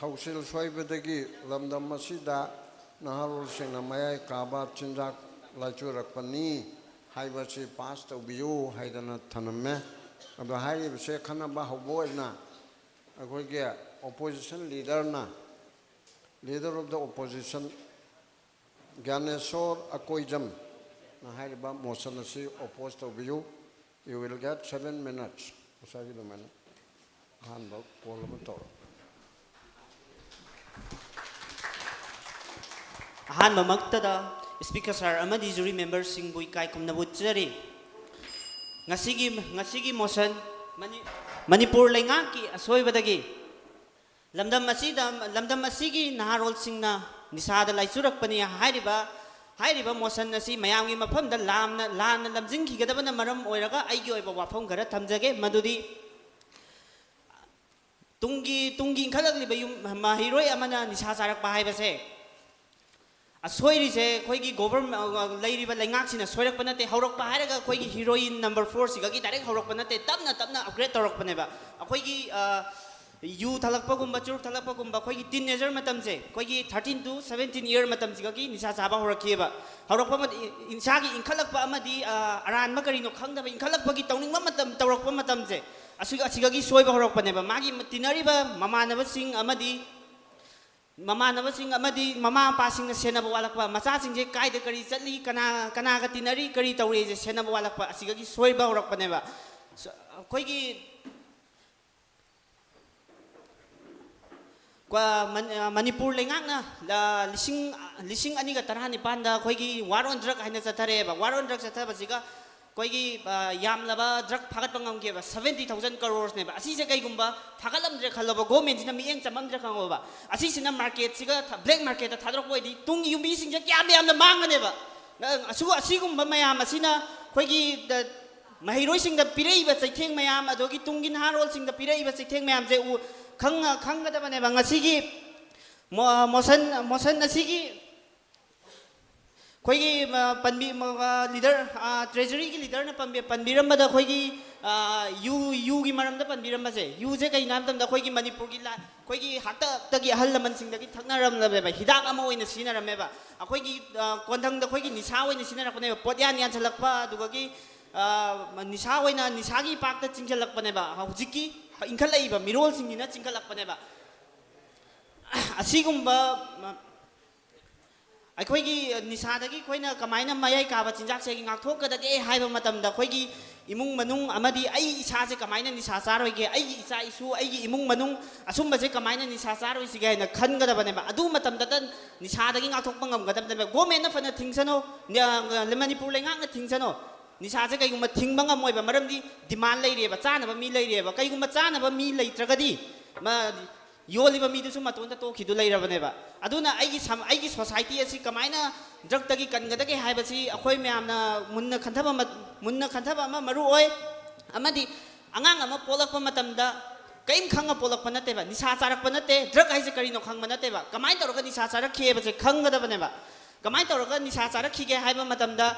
ꯊꯧꯁꯤꯜ ꯁꯣꯏꯕꯗꯒꯤ ꯂꯝꯗꯝ ꯑꯁꯤꯗ ꯅꯍꯥꯔꯣꯜꯁꯤꯡꯅ ꯃꯌꯥꯏ ꯀꯥꯕ ꯆꯤꯟꯖꯥꯛ ꯂꯥꯏꯆꯨꯔꯛꯄꯅꯤ ꯍꯥꯏꯕꯁꯤ ꯄꯥꯁ ꯇꯧꯕꯤꯌꯨ ꯍꯥꯏꯗꯅ ꯊꯅꯝꯃꯦ꯫ ꯑꯗꯣ ꯍꯥꯏꯔꯤꯕꯁꯦ ꯈꯟꯅꯕ ꯍꯧꯕ ꯑꯣꯏꯅ ꯑꯩꯈꯣꯏꯒꯤ opposition leaderꯅ, leader of the opposition, ꯒ꯭ꯌꯥꯅꯦꯁꯣꯔ ꯑꯀꯣꯏꯖꯝꯅ ꯍꯥꯏꯔꯤꯕ motion ꯑꯁꯤ oppose ꯇꯧꯕꯤꯌꯨ꯫ You will get seven minutes꯫ ꯉꯁꯥꯏꯒꯤ ꯑꯗꯨꯃꯥꯏꯅ ꯑꯍꯥꯟꯕ call ꯑꯃ ꯇꯧꯔꯣ꯫ ꯑꯍꯥꯟꯕꯃꯛꯇꯗ Speaker Sir ꯑꯃꯗꯤ jury memberꯁꯤꯡꯕꯨ ꯏꯀꯥꯏ ꯈꯨꯝꯅꯕ ꯎꯠꯆꯔꯤ꯫ ꯉꯁꯤꯒꯤ ꯉꯁꯤꯒꯤ motion ꯃꯅꯤ ꯃꯅꯤꯄꯨꯔ ꯂꯩꯉꯥꯛꯀꯤ ꯑꯁꯣꯏꯕꯗꯒꯤ ꯂꯝꯗꯝ ꯑꯁꯤꯗ ꯂꯝꯗꯝ ꯑꯁꯤꯒꯤ ꯅꯍꯥꯔꯣꯜꯁꯤꯡꯅ ꯅꯤꯁꯥꯗ ꯂꯥꯏꯆꯨꯔꯛꯄꯅꯤ ꯍꯥꯏꯔꯤꯕ ꯍꯥꯏꯔꯤꯕ motion ꯑꯁꯤ ꯃꯌꯥꯝꯒꯤ ꯃꯐꯝꯗ ꯂꯥꯟꯅ ꯂꯥꯟꯅ ꯂꯝꯖꯤꯡꯈꯤꯒꯗꯕꯅ ꯃꯔꯝ ꯑꯣꯏꯔꯒ ꯑꯩꯒꯤ ꯑꯣꯏꯕ ꯋꯥꯐꯝ ꯈꯔ ꯊꯝꯖꯒꯦ꯫ ꯃꯗꯨꯗꯤ ꯇꯨꯡꯒꯤ ꯇꯨꯡꯒꯤ ꯏꯟꯈꯠꯂꯛꯂꯤꯕ ꯌꯨꯝ ꯃꯍꯩꯔꯣꯏ ꯑꯃꯅ ꯅꯤꯁꯥ ꯆꯥꯔꯛꯄ ꯍꯥꯏꯕꯁꯦ ꯑꯁꯣꯏꯔꯤꯁꯦ ꯑꯩꯈꯣꯏꯒꯤ government ꯂꯩꯔꯤꯕ ꯂꯩꯉꯥꯛꯁꯤꯅ ꯁꯣꯏꯔꯛꯄ ꯅꯠꯇꯦ꯫ ꯍꯧꯔꯛꯄ ꯍꯥꯏꯔꯒ ꯑꯩꯈꯣꯏꯒꯤ heroine number four ꯁꯤꯗꯒꯤ direct ꯍꯧꯔꯛꯄ ꯅꯠꯇꯦ, ꯇꯞꯅ ꯇꯞꯅ upgrade ꯇꯧꯔꯛꯄꯅꯦꯕ꯫ ꯑꯩꯈꯣꯏꯒꯤ ꯌꯨ ꯊꯛꯂꯛꯄꯒꯨꯝꯕ, ꯆꯨꯔꯨꯞ ꯊꯛꯂꯛꯄꯒꯨꯝꯕ, ꯑꯩꯈꯣꯏꯒꯤ teenager ꯃꯇꯝꯁꯦ, ꯑꯩꯈꯣꯏꯒꯤ thirteen to seventeen year ꯃꯇꯝꯁꯤꯗꯒꯤ ꯅꯤꯁꯥ ꯆꯥꯕ ꯍꯧꯔꯛꯈꯤꯑꯕ꯫ ꯍꯧꯔꯛꯄ ꯃꯇꯝ ꯏꯁꯥꯒꯤ ꯏꯟꯈꯠꯂꯛꯄ ꯑꯃꯗꯤ ꯑꯔꯥꯟꯕ ꯀꯔꯤꯅꯣ ꯈꯪꯗꯕ ꯏꯟꯈꯠꯂꯛꯄꯒꯤ ꯇꯧꯅꯤꯡꯕ ꯃꯇꯝ ꯇꯧꯔꯛꯄ ꯃꯇꯝꯁꯦ ꯑꯁꯤꯒ ꯑꯁꯤꯗꯒꯤ ꯁꯣꯏꯕ ꯍꯧꯔꯛꯄꯅꯦꯕ꯫ ꯃꯥꯒꯤ ꯇꯤꯟꯅꯔꯤꯕ ꯃꯃꯥꯟꯅꯕꯁꯤꯡ ꯑꯃꯗꯤ ꯃꯃꯥꯟꯅꯕꯁꯤꯡ ꯑꯃꯗꯤ ꯃꯃꯥ ꯃꯄꯥꯁꯤꯡꯅ ꯁꯦꯟꯅꯕ ꯋꯥꯠꯂꯛꯄ, ꯃꯆꯥꯁꯤꯡꯁꯦ ꯀꯥꯏꯗ ꯀꯔꯤ ꯆꯠꯂꯤ, ꯀꯅꯥ ꯀꯅꯥꯒ ꯇꯤꯟꯅꯔꯤ, ꯀꯔꯤ ꯇꯧꯔꯤꯁꯦ ꯁꯦꯟꯅꯕ ꯋꯥꯠꯂꯛꯄ, ꯑꯁꯤꯗꯒꯤ ꯁꯣꯏꯕ ꯍꯧꯔꯛꯄꯅꯦꯕ꯫ ꯑꯩꯈꯣꯏꯒꯤ ꯃꯅꯤꯄꯨꯔ ꯂꯩꯉꯥꯛꯅ ꯂꯤꯁꯤꯡ ꯂꯤꯁꯤꯡ ꯑꯅꯤꯒ ꯇꯔꯥꯅꯤꯄꯥꯟꯗ ꯑꯩꯈꯣꯏꯒꯤ war on drug ꯍꯥꯏꯅ ꯆꯠꯊꯔꯛꯑꯦꯕ꯫ War on drug ꯆꯠꯊꯕꯁꯤꯒ ꯑꯩꯈꯣꯏꯒꯤ ꯌꯥꯝꯂꯕ drug ꯐꯥꯒꯠꯄ ꯉꯝꯈꯤꯕ seventy thousand crores ꯅꯦꯕ꯫ ꯑꯁꯤꯁꯦ ꯀꯩꯒꯨꯝꯕ ꯐꯥꯒꯠꯂꯝꯗ꯭ꯔꯦ ꯈꯜꯂꯣꯕ, government ꯁꯤꯅ ꯃꯤꯠꯌꯦꯡ ꯆꯪꯍꯟꯗ꯭ꯔꯦ ꯈꯪꯉꯣꯕ, ꯑꯁꯤꯁꯤꯅ market ꯁꯤꯒ black market ꯇ ꯊꯥꯗꯣꯔꯛꯄ ꯑꯣꯏꯗꯤ ꯇꯨꯡꯒꯤ ꯌꯨꯝꯕꯤꯁꯤꯡꯁꯦ ꯀꯌꯥꯝ ꯌꯥꯝꯅ ꯃꯥꯡꯒꯅꯦꯕ꯫ ꯑꯁꯤꯒꯨꯝꯕ ꯃꯌꯥꯝ ꯑꯁꯤꯅ ꯑꯩꯈꯣꯏꯒꯤ ꯃꯍꯩꯔꯣꯏꯁꯤꯡꯗ ꯄꯤꯔꯛꯏꯕ ꯆꯩꯊꯦꯡ ꯃꯌꯥꯝ, ꯑꯗꯨꯗꯒꯤ ꯇꯨꯡꯒꯤ ꯅꯍꯥꯔꯣꯜꯁꯤꯡꯗ ꯄꯤꯔꯛꯏꯕ ꯆꯩꯊꯦꯡ ꯃꯌꯥꯝꯁꯦ ꯎ ꯈꯪ ꯈꯪꯒꯗꯕꯅꯦꯕ꯫ ꯉꯁꯤꯒꯤ motion motion ꯑꯁꯤꯒꯤ ꯑꯩꯈꯣꯏꯒꯤ ꯄꯟꯕꯤ ꯂꯤꯗꯔ, ꯇ꯭ꯔꯦꯖꯔꯤꯒꯤ ꯂꯤꯗꯔꯅ ꯄꯟꯕꯤꯔꯝꯕꯗ ꯑꯩꯈꯣꯏꯒꯤ ꯌꯨ ꯌꯨꯒꯤ ꯃꯔꯝꯗ ꯄꯟꯕꯤꯔꯝꯕꯁꯦ, ꯌꯨꯁꯦ ꯀꯩꯅꯣ ꯍꯥꯏꯕ ꯃꯇꯝꯗ ꯑꯩꯈꯣꯏꯒꯤ ꯃꯅꯤꯄꯨꯔꯒꯤ ꯑꯩꯈꯣꯏꯒꯤ ꯍꯥꯛꯇꯛꯇꯒꯤ ꯑꯍꯜ ꯂꯃꯟꯁꯤꯡꯗꯒꯤ ꯊꯛꯅꯔꯝꯂꯕꯅꯦꯕ, ꯍꯤꯗꯥꯛ ꯑꯃ ꯑꯣꯏꯅ ꯁꯤꯖꯤꯟꯅꯔꯝꯃꯦꯕ꯫ ꯑꯩꯈꯣꯏꯒꯤ ꯀꯣꯟꯊꯪꯗ ꯑꯩꯈꯣꯏꯒꯤ ꯅꯤꯁꯥ ꯑꯣꯏꯅ ꯁꯤꯖꯤꯟꯅꯔꯛꯄꯅꯦꯕ, ꯄꯣꯠꯌꯥꯟ ꯌꯥꯟꯁꯤꯜꯂꯛꯄ, ꯑꯗꯨꯒꯒꯤ ꯅꯤꯁꯥ ꯑꯣꯏꯅ ꯅꯤꯁꯥꯒꯤ ꯏꯄꯥꯛꯇ ꯆꯤꯡꯁꯤꯜꯂꯛꯄꯅꯦꯕ꯫ ꯍꯧꯖꯤꯛꯀꯤ ꯏꯟꯈꯠꯂꯛꯏꯕ ꯃꯤꯔꯣꯜꯁꯤꯡꯁꯤꯅ ꯆꯤꯡꯈꯠꯂꯛꯄꯅꯦꯕ꯫ ꯑꯁꯤꯒꯨꯝꯕ ꯑꯩꯈꯣꯏꯒꯤ ꯅꯤꯁꯥꯗꯒꯤ ꯑꯩꯈꯣꯏꯅ ꯀꯃꯥꯏꯅ ꯃꯌꯥꯏ ꯀꯥꯕ ꯆꯤꯟꯖꯥꯛꯁꯤꯗꯒꯤ ꯉꯥꯛꯊꯣꯛꯀꯗꯒꯦ ꯍꯥꯏꯕ ꯃꯇꯝꯗ, ꯑꯩꯈꯣꯏꯒꯤ ꯏꯃꯨꯡ ꯃꯅꯨꯡ ꯑꯃꯗꯤ ꯑꯩ ꯏꯁꯥꯁꯦ ꯀꯃꯥꯏꯅ ꯅꯤꯁꯥ ꯆꯥꯔꯣꯏꯒꯦ, ꯑꯩꯒꯤ ꯏꯆꯥ ꯏꯁꯨ, ꯑꯩꯒꯤ ꯏꯃꯨꯡ ꯃꯅꯨꯡ ꯑꯁꯨꯝꯕꯁꯦ ꯀꯃꯥꯏꯅ ꯅꯤꯁꯥ ꯆꯥꯔꯣꯏꯁꯤꯒꯦ ꯍꯥꯏꯅ ꯈꯟꯒꯗꯕꯅꯦꯕ꯫ ꯑꯗꯨ ꯃꯇꯝꯗꯗ ꯅꯤꯁꯥꯗꯒꯤ ꯉꯥꯛꯊꯣꯛꯄ ꯉꯝꯒꯗꯕꯅꯦꯕ꯫ ꯒꯣꯔꯃꯦꯟꯅ ꯐꯅ ꯊꯤꯡꯁꯅꯣ, ꯃꯅꯤꯄꯨꯔ ꯂꯩꯉꯥꯛꯅ ꯊꯤꯡꯁꯅꯣ, ꯅꯤꯁꯥꯁꯦ ꯀꯩꯒꯨꯝꯕ ꯊꯤꯡꯕ ꯉꯝꯃꯣꯏꯕ꯫ ꯃꯔꯝꯗꯤ ꯗꯤꯃꯥꯟ ꯂꯩꯔꯤꯑꯕ, ꯆꯥꯅꯕ ꯃꯤ ꯂꯩꯔꯤꯑꯕ꯫ ꯀꯩꯒꯨꯝꯕ ꯆꯥꯅꯕ ꯃꯤ ꯂꯩꯇ꯭ꯔꯒꯗꯤ ꯃꯥ ꯌꯣꯜꯂꯤꯕ ꯃꯤꯗꯨꯁꯨ ꯃꯇꯣꯟꯗ ꯇꯣꯛꯈꯤꯗꯨ ꯂꯩꯔꯕꯅꯦꯕ꯫ ꯑꯗꯨꯅ ꯑꯩꯒꯤ ꯁꯝ-, ꯑꯩꯒꯤ ꯁꯣꯁꯥꯏꯇꯤ ꯑꯁꯤ ꯀꯃꯥꯏꯅ ꯗ꯭ꯔꯛꯇꯒꯤ ꯀꯟꯒꯗꯒꯦ ꯍꯥꯏꯕꯁꯤ ꯑꯩꯈꯣꯏ ꯃꯌꯥꯝꯅ ꯃꯨꯟꯅ ꯈꯟꯊꯕ ꯃ-, ꯃꯨꯟꯅ ꯈꯟꯊꯕ ꯑꯃ ꯃꯔꯨ ꯑꯣꯏ꯫ ꯑꯃꯗꯤ ꯑꯉꯥꯡ ꯑꯃ ꯄꯣꯛꯂꯛꯄ ꯃꯇꯝꯗ ꯀꯔꯤꯝ ꯈꯪꯉ ꯄꯣꯛꯂꯛꯄ ꯅꯠꯇꯦꯕ, ꯅꯤꯁꯥ ꯆꯥꯔꯛꯄ ꯅꯠꯇꯦ, ꯗ꯭ꯔꯛ ꯍꯥꯏꯁꯦ ꯀꯔꯤꯅꯣ ꯈꯪꯕ ꯅꯠꯇꯦꯕ꯫ ꯀꯃꯥꯏꯅ ꯇꯧꯔꯒ ꯅꯤꯁꯥ ꯆꯥꯔꯛꯈꯤ ꯍꯥꯏꯕꯁꯦ ꯈꯪꯒꯗꯕꯅꯦꯕ꯫ ꯀꯃꯥꯏꯅ ꯇꯧꯔꯒ ꯅꯤꯁꯥ ꯆꯥꯔꯛꯈꯤꯒꯦ ꯍꯥꯏꯕ ꯃꯇꯝꯗ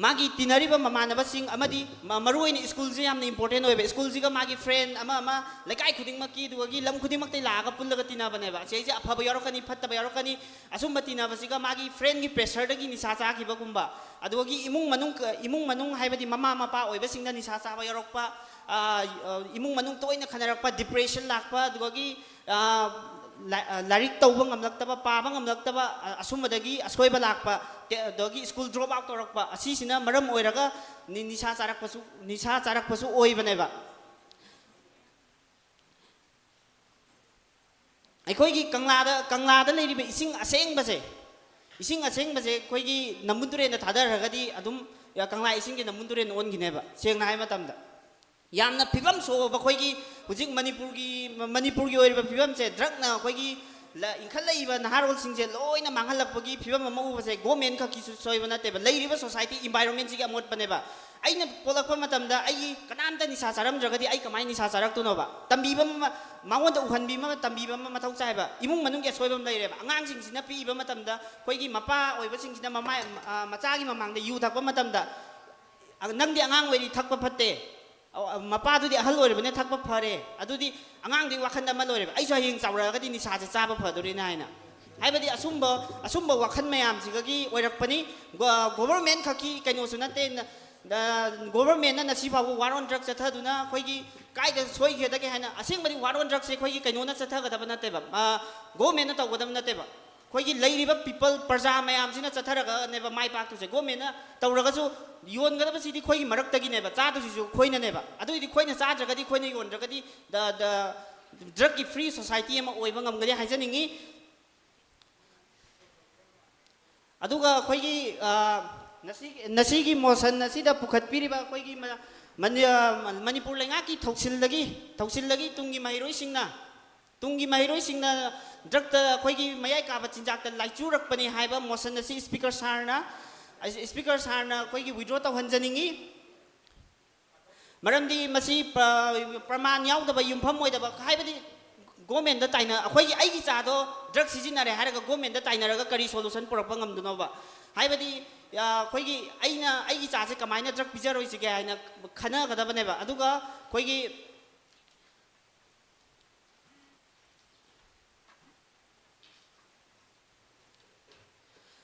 ꯃꯥꯒꯤ ꯇꯤꯟꯅꯔꯤꯕ ꯃꯃꯥꯟꯅꯕꯁꯤꯡ ꯑꯃꯗꯤ ꯃ-, ꯃꯔꯨꯑꯣꯏꯅ ꯁ꯭ꯀꯨꯜꯁꯦ ꯌꯥꯝꯅ ꯏꯝꯄꯣꯔꯇꯦꯟ ꯑꯣꯏꯕ꯫ ꯁ꯭ꯀꯨꯜꯁꯤꯒ ꯃꯥꯒꯤ ꯐ꯭ꯔꯦꯟ ꯑꯃ ꯑꯃ ꯂꯩꯀꯥꯏ ꯈꯨꯗꯤꯡꯃꯛꯀꯤ ꯑꯗꯨꯒꯒꯤ ꯂꯝ ꯈꯨꯗꯤꯡꯃꯛꯇꯒꯤ ꯂꯥꯛꯑꯒ ꯄꯨꯜꯂꯒ ꯇꯤꯟꯅꯕꯅꯦꯕ꯫ ꯁꯤꯁꯦ ꯑꯐꯕ ꯌꯥꯎꯔꯛꯀꯅꯤ, ꯐꯠꯇꯕ ꯌꯥꯎꯔꯛꯀꯅꯤ꯫ ꯑꯁꯨꯝꯕ ꯇꯤꯟꯅꯕꯁꯤꯒ ꯃꯥꯒꯤ ꯐ꯭ꯔꯦꯟꯒꯤ ꯄ꯭ꯔꯦꯁꯔꯗꯒꯤ ꯅꯤꯁꯥ ꯆꯥꯈꯤꯕꯒꯨꯝꯕ, ꯑꯗꯨꯒꯒꯤ ꯏꯃꯨꯡ ꯃꯅꯨꯡ, ꯏꯃꯨꯡ ꯃꯅꯨꯡ ꯍꯥꯏꯕꯗꯤ ꯃꯃꯥ ꯃꯄꯥ ꯑꯣꯏꯕꯁꯤꯡꯅ ꯅꯤꯁꯥ ꯆꯥꯕ ꯌꯥꯎꯔꯛꯄ, ꯑ, ꯑ, ꯏꯃꯨꯡ ꯃꯅꯨꯡ ꯇꯣꯏꯅ ꯈꯠꯅꯔꯛꯄ, ꯗꯤꯄ꯭ꯔꯦꯁꯟ ꯂꯥꯛꯄ, ꯑꯗꯨꯒꯒꯤ ꯑ, ꯂꯥ-, ꯑ, ꯂꯥꯏꯔꯤꯛ ꯇꯧꯕ ꯉꯝꯂꯛꯇꯕ, ꯄꯥꯕ ꯉꯝꯂꯛꯇꯕ, ꯑ, ꯑꯁꯨꯝꯕꯗꯒꯤ ꯑꯁꯣꯏꯕ ꯂꯥꯛꯄ, ꯇꯦ-, ꯑꯗꯒꯤ ꯁ꯭ꯀꯨꯜ ꯗ꯭ꯔꯣꯞ ꯑꯥꯎꯠ ꯇꯧꯔꯛꯄ, ꯑꯁꯤꯁꯤꯅ ꯃꯔꯝ ꯑꯣꯏꯔꯒ ꯅꯤ-, ꯅꯤꯁꯥ ꯆꯥꯔꯛꯄꯁꯨ, ꯅꯤꯁꯥ ꯆꯥꯔꯛꯄꯁꯨ ꯑꯣꯏꯕꯅꯦꯕ꯫ ꯑꯩꯈꯣꯏꯒꯤ ꯀꯪꯂꯥꯗ, ꯀꯪꯂꯥꯗ ꯂꯩꯔꯤꯕ ꯏꯁꯤꯡ ꯑꯁꯦꯡꯕꯁꯦ, ꯏꯁꯤꯡ ꯑꯁꯦꯡꯕꯁꯦ ꯑꯩꯈꯣꯏꯒꯤ ꯅꯝꯕꯨꯜ ꯇꯨꯔꯦꯟꯗ ꯊꯥꯗꯔꯒꯗꯤ ꯑꯗꯨꯝ ꯀꯪꯂꯥ ꯏꯁꯤꯡꯁꯦ ꯅꯝꯕꯨꯜ ꯇꯨꯔꯦꯟ ꯑꯣꯟꯈꯤꯅꯦꯕ, ꯁꯦꯡꯅ ꯍꯥꯏ ꯃꯇꯝꯗ꯫ ꯌꯥꯝꯅ ꯐꯤꯕꯝ ꯁꯣꯛꯑꯕ ꯑꯩꯈꯣꯏꯒꯤ ꯍꯧꯖꯤꯛ ꯃꯅꯤꯄꯨꯔꯒꯤ, ꯃꯅꯤꯄꯨꯔꯒꯤ ꯑꯣꯏꯔꯤꯕ ꯐꯤꯕꯝꯁꯦ, ꯗ꯭ꯔꯛꯅ ꯑꯩꯈꯣꯏꯒꯤ ꯏꯟꯈꯠꯂꯛꯏꯕ ꯅꯍꯥꯔꯣꯜꯁꯤꯡꯁꯦ ꯂꯣꯏꯅ ꯃꯥꯡꯍꯜꯂꯛꯄꯒꯤ ꯐꯤꯕꯝ ꯑꯃ ꯎꯕꯁꯦ ꯒꯣꯔꯃꯦꯟ ꯈꯛꯀꯤꯁꯨ ꯁꯣꯏꯕ ꯅꯠꯇꯦꯕ, ꯂꯩꯔꯤꯕ ꯁꯣꯁꯥꯏꯇꯤ ꯏꯟꯚꯥꯏꯔꯣꯟꯃꯦꯟꯁꯤꯒꯤ ꯑꯃꯣꯠꯄꯅꯦꯕ꯫ ꯑꯩꯅ ꯄꯣꯛꯂꯛꯄ ꯃꯇꯝꯗ ꯑꯩꯒꯤ ꯀꯅꯥꯝꯇ ꯅꯤꯁꯥ ꯆꯥꯔꯝꯗ꯭ꯔꯒꯗꯤ ꯑꯩ ꯀꯃꯥꯏꯅ ꯅꯤꯁꯥ ꯆꯥꯔꯛꯇꯣꯏꯅꯣꯕ? ꯇꯝꯕꯤꯕ ꯑꯃ, ꯃꯉꯣꯟꯗ ꯎꯍꯟꯕꯤꯕ ꯑꯃ, ꯇꯝꯕꯤꯕ ꯑꯃ ꯃꯊꯧ ꯆꯥꯏꯕ꯫ ꯏꯃꯨꯡ ꯃꯅꯨꯡꯒꯤ ꯑꯁꯣꯏꯕ ꯑꯃ ꯂꯩꯔꯦꯕ꯫ ꯑꯉꯥꯡꯁꯤꯡꯁꯤꯅ ꯄꯤꯛꯏꯕ ꯃꯇꯝꯗ ꯑꯩꯈꯣꯏꯒꯤ ꯃꯄꯥ ꯑꯣꯏꯕꯁꯤꯡꯁꯤꯅ ꯃꯃꯥ, ꯑ, ꯃꯆꯥꯒꯤ ꯃꯃꯥꯡꯗ ꯌꯨ ꯊꯛꯄ ꯃꯇꯝꯗ, "ꯑ, ꯅꯪꯗꯤ ꯑꯉꯥꯡ ꯑꯣꯏꯔꯤ, ꯊꯛꯄ ꯐꯠꯇꯦ꯫ ꯑ, ꯃꯄꯥꯗꯨꯗꯤ ꯑꯍꯜ ꯑꯣꯏꯔꯕꯅꯤꯅ ꯊꯛꯄ ꯐꯔꯦ"꯫ ꯑꯗꯨꯗꯤ ꯑꯉꯥꯡꯗꯨꯒꯤ ꯋꯥꯈꯜꯗ ꯑꯃ ꯂꯣꯏꯔꯦꯕ, "ꯑꯩꯁꯨ ꯍꯌꯦꯡ ꯆꯥꯎꯔꯛꯑꯒꯗꯤ ꯅꯤꯁꯥꯁꯦ ꯆꯥꯕ ꯐꯗꯣꯔꯤꯅꯦ" ꯍꯥꯏꯅ꯫ ꯍꯥꯏꯕꯗꯤ ꯑꯁꯨꯝꯕ, ꯑꯁꯨꯝꯕ ꯋꯥꯈꯜ ꯃꯌꯥꯝꯁꯤꯗꯒꯤ ꯑꯣꯏꯔꯛꯄꯅꯤ꯫ ꯒꯣ-, ꯒꯣꯚꯔꯃꯦꯟ ꯈꯛꯀꯤ ꯀꯩꯅꯣꯁꯨ ꯅꯠꯇꯦ꯫ ꯅ-, ꯅ-, ꯒꯣꯚꯔꯃꯦꯟꯅ ꯉꯁꯤ ꯐꯥꯎꯕ war on drug ꯆꯠꯊꯗꯨꯅ ꯑꯩꯈꯣꯏꯒꯤ ꯀꯥꯏꯗ ꯁꯣꯏꯒꯗꯒꯦ ꯍꯥꯏꯅ, ꯑꯁꯦꯡꯕꯗꯤ war on drugꯁꯦ ꯑꯩꯈꯣꯏꯒꯤ ꯀꯩꯅꯣꯅ ꯆꯠꯊꯒꯗꯕ ꯅꯠꯇꯦꯕ, ꯑ, ꯒꯣꯚꯔꯃꯦꯟꯅ ꯇꯧꯒꯗꯕ ꯅꯠꯇꯦꯕ꯫ ꯑꯩꯈꯣꯏꯒꯤ ꯂꯩꯔꯤꯕ people, ꯄ꯭ꯔꯖꯥ ꯃꯌꯥꯝꯁꯤꯅ ꯆꯠꯊꯔꯒꯅꯦꯕ ꯃꯥꯏ ꯄꯥꯛꯇꯣꯏꯁꯦ꯫ ꯒꯣꯚꯔꯃꯦꯟꯅ ꯇꯧꯔꯒꯁꯨ ꯌꯣꯟꯒꯗꯕꯁꯤꯗꯤ ꯑꯩꯈꯣꯏꯒꯤ ꯃꯔꯛꯇꯒꯤꯅꯦꯕ, ꯆꯥꯗꯣꯏꯁꯤꯁꯨ ꯑꯩꯈꯣꯏꯅꯅꯦꯕ꯫ ꯑꯗꯨꯏꯗꯤ ꯑꯩꯈꯣꯏꯅ ꯆꯥꯗ꯭ꯔꯒꯗꯤ, ꯑꯩꯈꯣꯏꯅ ꯌꯣꯟꯗ꯭ꯔꯒꯗꯤ the, the drugꯀꯤ free society ꯑꯃ ꯑꯣꯏꯕ ꯉꯝꯒꯅꯤ ꯍꯥꯏꯖꯅꯤꯡꯉꯤ꯫ ꯑꯗꯨꯒ ꯑꯩꯈꯣꯏꯒꯤ, ꯑ, ꯉꯁꯤ-, ꯉꯁꯤꯒꯤ motion ꯑꯁꯤꯗ ꯄꯨꯈꯠꯄꯤꯔꯤꯕ ꯑꯩꯈꯣꯏꯒꯤ ꯃ-, ꯃꯅꯤ-, ꯑ, ꯃꯅꯤꯄꯨꯔ ꯂꯩꯉꯥꯛꯀꯤ ꯊꯧꯁꯤꯜꯗꯒꯤ, ꯊꯧꯁꯤꯜꯗꯒꯤ ꯇꯨꯡꯒꯤ ꯃꯍꯩꯔꯣꯏꯁꯤꯡꯅ, ꯇꯨꯡꯒꯤ ꯃꯍꯩꯔꯣꯏꯁꯤꯡꯅ drugꯇ ꯑꯩꯈꯣꯏꯒꯤ ꯃꯌꯥꯏ ꯀꯥꯕ ꯆꯤꯟꯖꯥꯛꯇ ꯂꯥꯏꯆꯨꯔꯛꯄꯅꯤ ꯍꯥꯏꯕ motion ꯑꯁꯤ speaker sirꯅ, speaker sirꯅ ꯑꯩꯈꯣꯏꯒꯤ withdraw ꯇꯧꯍꯟꯖꯅꯤꯡꯉꯤ꯫ ꯃꯔꯝꯗꯤ ꯃꯁꯤ ꯄ꯭ꯔ-, ꯄ꯭ꯔꯃꯥꯟ ꯌꯥꯎꯗꯕ, ꯌꯨꯝꯐꯝ ꯑꯣꯏꯗꯕ, ꯍꯥꯏꯕꯗꯤ ꯒꯣꯔꯃꯦꯟꯗ ꯇꯥꯏꯅ-, ꯑꯩꯈꯣꯏꯒꯤ, ꯑꯩꯒꯤ ꯆꯥꯗꯣ drug ꯁꯤꯖꯤꯟꯅꯔꯦ ꯍꯥꯏꯔꯒ ꯒꯣꯔꯃꯦꯟꯗ ꯇꯥꯏꯅꯔꯒ ꯀꯔꯤ solution ꯄꯨꯔꯛꯄ ꯉꯝꯗꯣꯏꯅꯣꯕ? ꯍꯥꯏꯕꯗꯤ, ꯑ, ꯑꯩꯈꯣꯏꯒꯤ, ꯑꯩꯅ ꯑꯩꯒꯤ ꯆꯥꯁꯦ ꯀꯃꯥꯏꯅ drug ꯄꯤꯖꯔꯣꯏꯁꯤꯒꯦ ꯍꯥꯏꯅ ꯈꯟꯅꯒꯗꯕꯅꯦꯕ꯫ ꯑꯗꯨꯒ ꯑꯩꯈꯣꯏꯒꯤ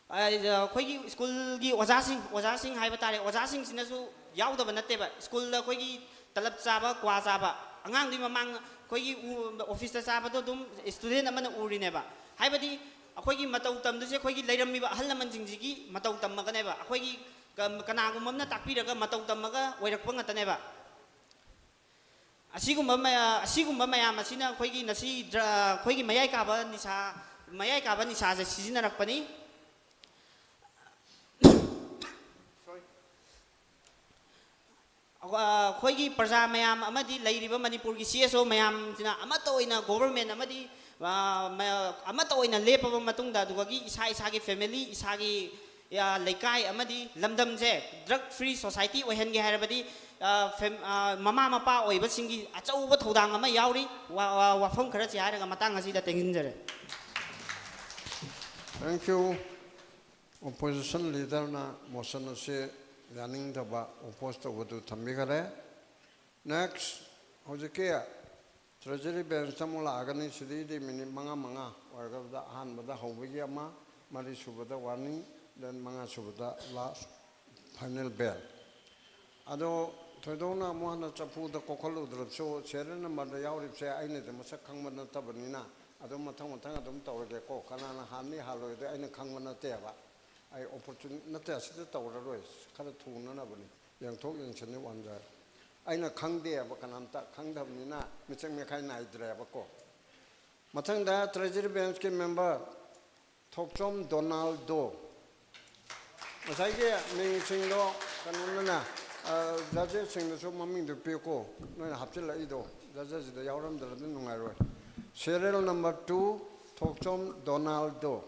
ꯑ, ꯑꯩꯈꯣꯏꯒꯤ ꯁ꯭ꯀꯨꯜꯒꯤ ꯑꯣꯖꯥꯁꯤꯡ, ꯑꯣꯖꯥꯁꯤꯡ ꯍꯥꯏꯕ ꯇꯥꯔꯦ, ꯑꯣꯖꯥꯁꯤꯡꯁꯤꯅꯁꯨ ꯌꯥꯎꯗꯕ ꯅꯠꯇꯦꯕ꯫ ꯁ꯭ꯀꯨꯜꯗ ꯑꯩꯈꯣꯏꯒꯤ ꯇꯂꯞ ꯆꯥꯕ, ꯀ꯭ꯋꯥ ꯆꯥꯕ, ꯑꯉꯥꯡꯗꯨꯒꯤ ꯃꯃꯥꯡ ꯑꯩꯈꯣꯏꯒꯤ ꯎ-, ꯑꯣꯐꯤꯁꯇ ꯆꯥꯕꯗꯣ ꯑꯗꯨꯝ student ꯑꯃꯅ ꯎꯔꯤꯅꯦꯕ꯫ ꯍꯥꯏꯕꯗꯤ ꯑꯩꯈꯣꯏꯒꯤ ꯃꯇꯧ ꯇꯝꯗꯣꯏꯁꯦ ꯑꯩꯈꯣꯏꯒꯤ ꯂꯩꯔꯝꯃꯤꯕ ꯑꯍꯜ ꯂꯃꯟꯁꯤꯡꯁꯤꯒꯤ ꯃꯇꯧ ꯇꯝꯃꯒꯅꯦꯕ꯫ ꯑꯩꯈꯣꯏꯒꯤ ꯀ-, ꯀꯅꯥꯒꯨꯝꯕ ꯑꯃꯅ ꯇꯥꯛꯄꯤꯔꯒ ꯃꯇꯧ ꯇꯝꯃꯒ ꯑꯣꯏꯔꯛꯄ ꯉꯥꯛꯇꯅꯦꯕ꯫ ꯑꯁꯤꯒꯨꯝꯕ ꯃꯌꯥ-, ꯑꯁꯤꯒꯨꯝꯕ ꯃꯌꯥꯝ ꯑꯁꯤꯅ ꯑꯩꯈꯣꯏꯒꯤ ꯉꯁꯤ ꯗ꯭ꯔ-, ꯑꯩꯈꯣꯏꯒꯤ ꯃꯌꯥꯏ ꯀꯥꯕ ꯅꯤꯁꯥ, ꯃꯌꯥꯏ ꯀꯥꯕ ꯅꯤꯁꯥꯁꯦ ꯁꯤꯖꯤꯟꯅꯔꯛꯄꯅꯤ꯫ Sorry. ꯑꯩꯈꯣꯏꯒꯤ ꯄ꯭ꯔꯖꯥ ꯃꯌꯥꯝ ꯑꯃꯗꯤ ꯂꯩꯔꯤꯕ ꯃꯅꯤꯄꯨꯔꯒꯤ C S O ꯃꯌꯥꯝꯁꯤꯅ ꯑꯃꯠꯇ ꯑꯣꯏꯅ government ꯑꯃꯗꯤ ꯑꯃꯠꯇ ꯑꯣꯏꯅ ꯂꯦꯞꯄꯕ ꯃꯇꯨꯡꯗ, ꯑꯗꯨꯒꯤ ꯏꯁꯥ ꯏꯁꯥꯒꯤ ꯐꯦꯃꯤꯂꯤ, ꯏꯁꯥꯒꯤ ꯂꯩꯀꯥꯏ ꯑꯃꯗꯤ ꯂꯝꯗꯝꯁꯦ ꯗ꯭ꯔꯒ ꯐ꯭ꯔꯤ ꯁꯣꯁꯥꯏꯇꯤ ꯑꯣꯏꯍꯟꯒꯦ ꯍꯥꯏꯔꯕꯗꯤ ꯃꯃꯥ ꯃꯄꯥ ꯑꯣꯏꯕꯁꯤꯡꯒꯤ ꯑꯆꯧꯕ ꯊꯧꯗꯥꯡ ꯑꯃ ꯌꯥꯎꯔꯤ꯫ ꯋꯥꯐꯝ ꯈꯔꯁꯤ ꯍꯥꯏꯔꯒ ꯃꯇꯥꯡ ꯑꯁꯤꯗ ꯇꯦꯟꯁꯤꯟꯖꯔꯦ꯫ Thank you꯫ Opposition leaderꯅ motion ꯑꯁꯤ ꯌꯥꯅꯤꯡꯗꯕ, oppose ꯇꯧꯕꯗꯨ ꯊꯝꯕꯤꯈꯔꯦ꯫ Next, ꯍꯧꯖꯤꯛꯀꯤ treasury benchꯇ ꯑꯃꯨꯛ ꯂꯥꯛꯑꯒꯅꯤ꯫ ꯁꯤꯗꯩꯗꯤ minute ꯃꯉꯥ ꯃꯉꯥ ꯑꯣꯏꯔꯒꯕꯗ ꯑꯍꯥꯟꯕꯗ ꯍꯧꯕꯒꯤ ꯑꯃ, ꯃꯔꯤ ꯁꯨꯕꯗ warning, then ꯃꯉꯥ ꯁꯨꯕꯗ last final bell꯫ ꯑꯗꯣ ꯊꯣꯏꯗꯣꯛꯅ ꯑꯃꯨꯛ ꯍꯟꯅ ꯆꯐꯨꯗ ꯀꯣꯛꯈꯠꯂꯨꯗ꯭ꯔꯕꯁꯨ serial numberꯗ ꯌꯥꯎꯔꯤꯕꯁꯦ ꯑꯩꯅꯗꯤ ꯃꯁꯛ ꯈꯪꯕ ꯅꯠꯇꯕꯅꯤꯅ ꯑꯗꯨꯝ ꯃꯊꯪ ꯃꯊꯪ ꯑꯗꯨꯝ ꯇꯧꯔꯒꯦꯀꯣ꯫ ꯀꯅꯥꯅ ꯍꯥꯟꯅꯤ ꯍꯥꯜꯂꯣꯏꯗꯣ ꯑꯩꯅ ꯈꯪꯕ ꯅꯠꯇꯦꯕ꯫ ꯑꯩ opportunity ꯅꯠꯇꯦ, ꯑꯁꯤꯗ ꯇꯧꯔꯔꯣꯏ, ꯈꯔ ꯊꯨꯅꯅꯕꯅꯤ, ꯌꯦꯡꯊꯣꯛ ꯌꯦꯡꯁꯤꯟꯅꯤ ꯋꯥꯟꯖꯔꯦ꯫ ꯑꯩꯅ ꯈꯪꯗꯦꯕ, ꯀꯅꯥꯝꯇ ꯈꯪꯗꯕꯅꯤꯅ ꯃꯤꯆꯪ ꯃꯤꯈꯥꯏ ꯅꯥꯏꯗ꯭ꯔꯦꯕꯀꯣ꯫ ꯃꯊꯪꯗ treasury benchꯀꯤ member ꯊꯣꯛꯆꯣꯝ ꯗꯣꯅꯥꯜꯗꯣ꯫ ꯉꯁꯥꯏꯒꯤ ꯃꯤꯡꯁꯤꯡꯗꯣ ꯀꯩꯅꯣꯅꯅꯦ, judgesꯁꯤꯡꯗꯁꯨ ꯃꯃꯤꯡꯗꯣ ꯄꯤꯌꯨꯀꯣ꯫ ꯅꯣꯏꯅ ꯍꯥꯞꯆꯤꯜꯂꯛꯏꯗꯣ judgesꯁꯤꯗ ꯌꯥꯎꯔꯝꯗ꯭ꯔꯗꯤ ꯅꯨꯡꯉꯥꯏꯔꯣꯏ꯫ Serial number two, ꯊꯣꯛꯆꯣꯝ ꯗꯣꯅꯥꯜꯗꯣ,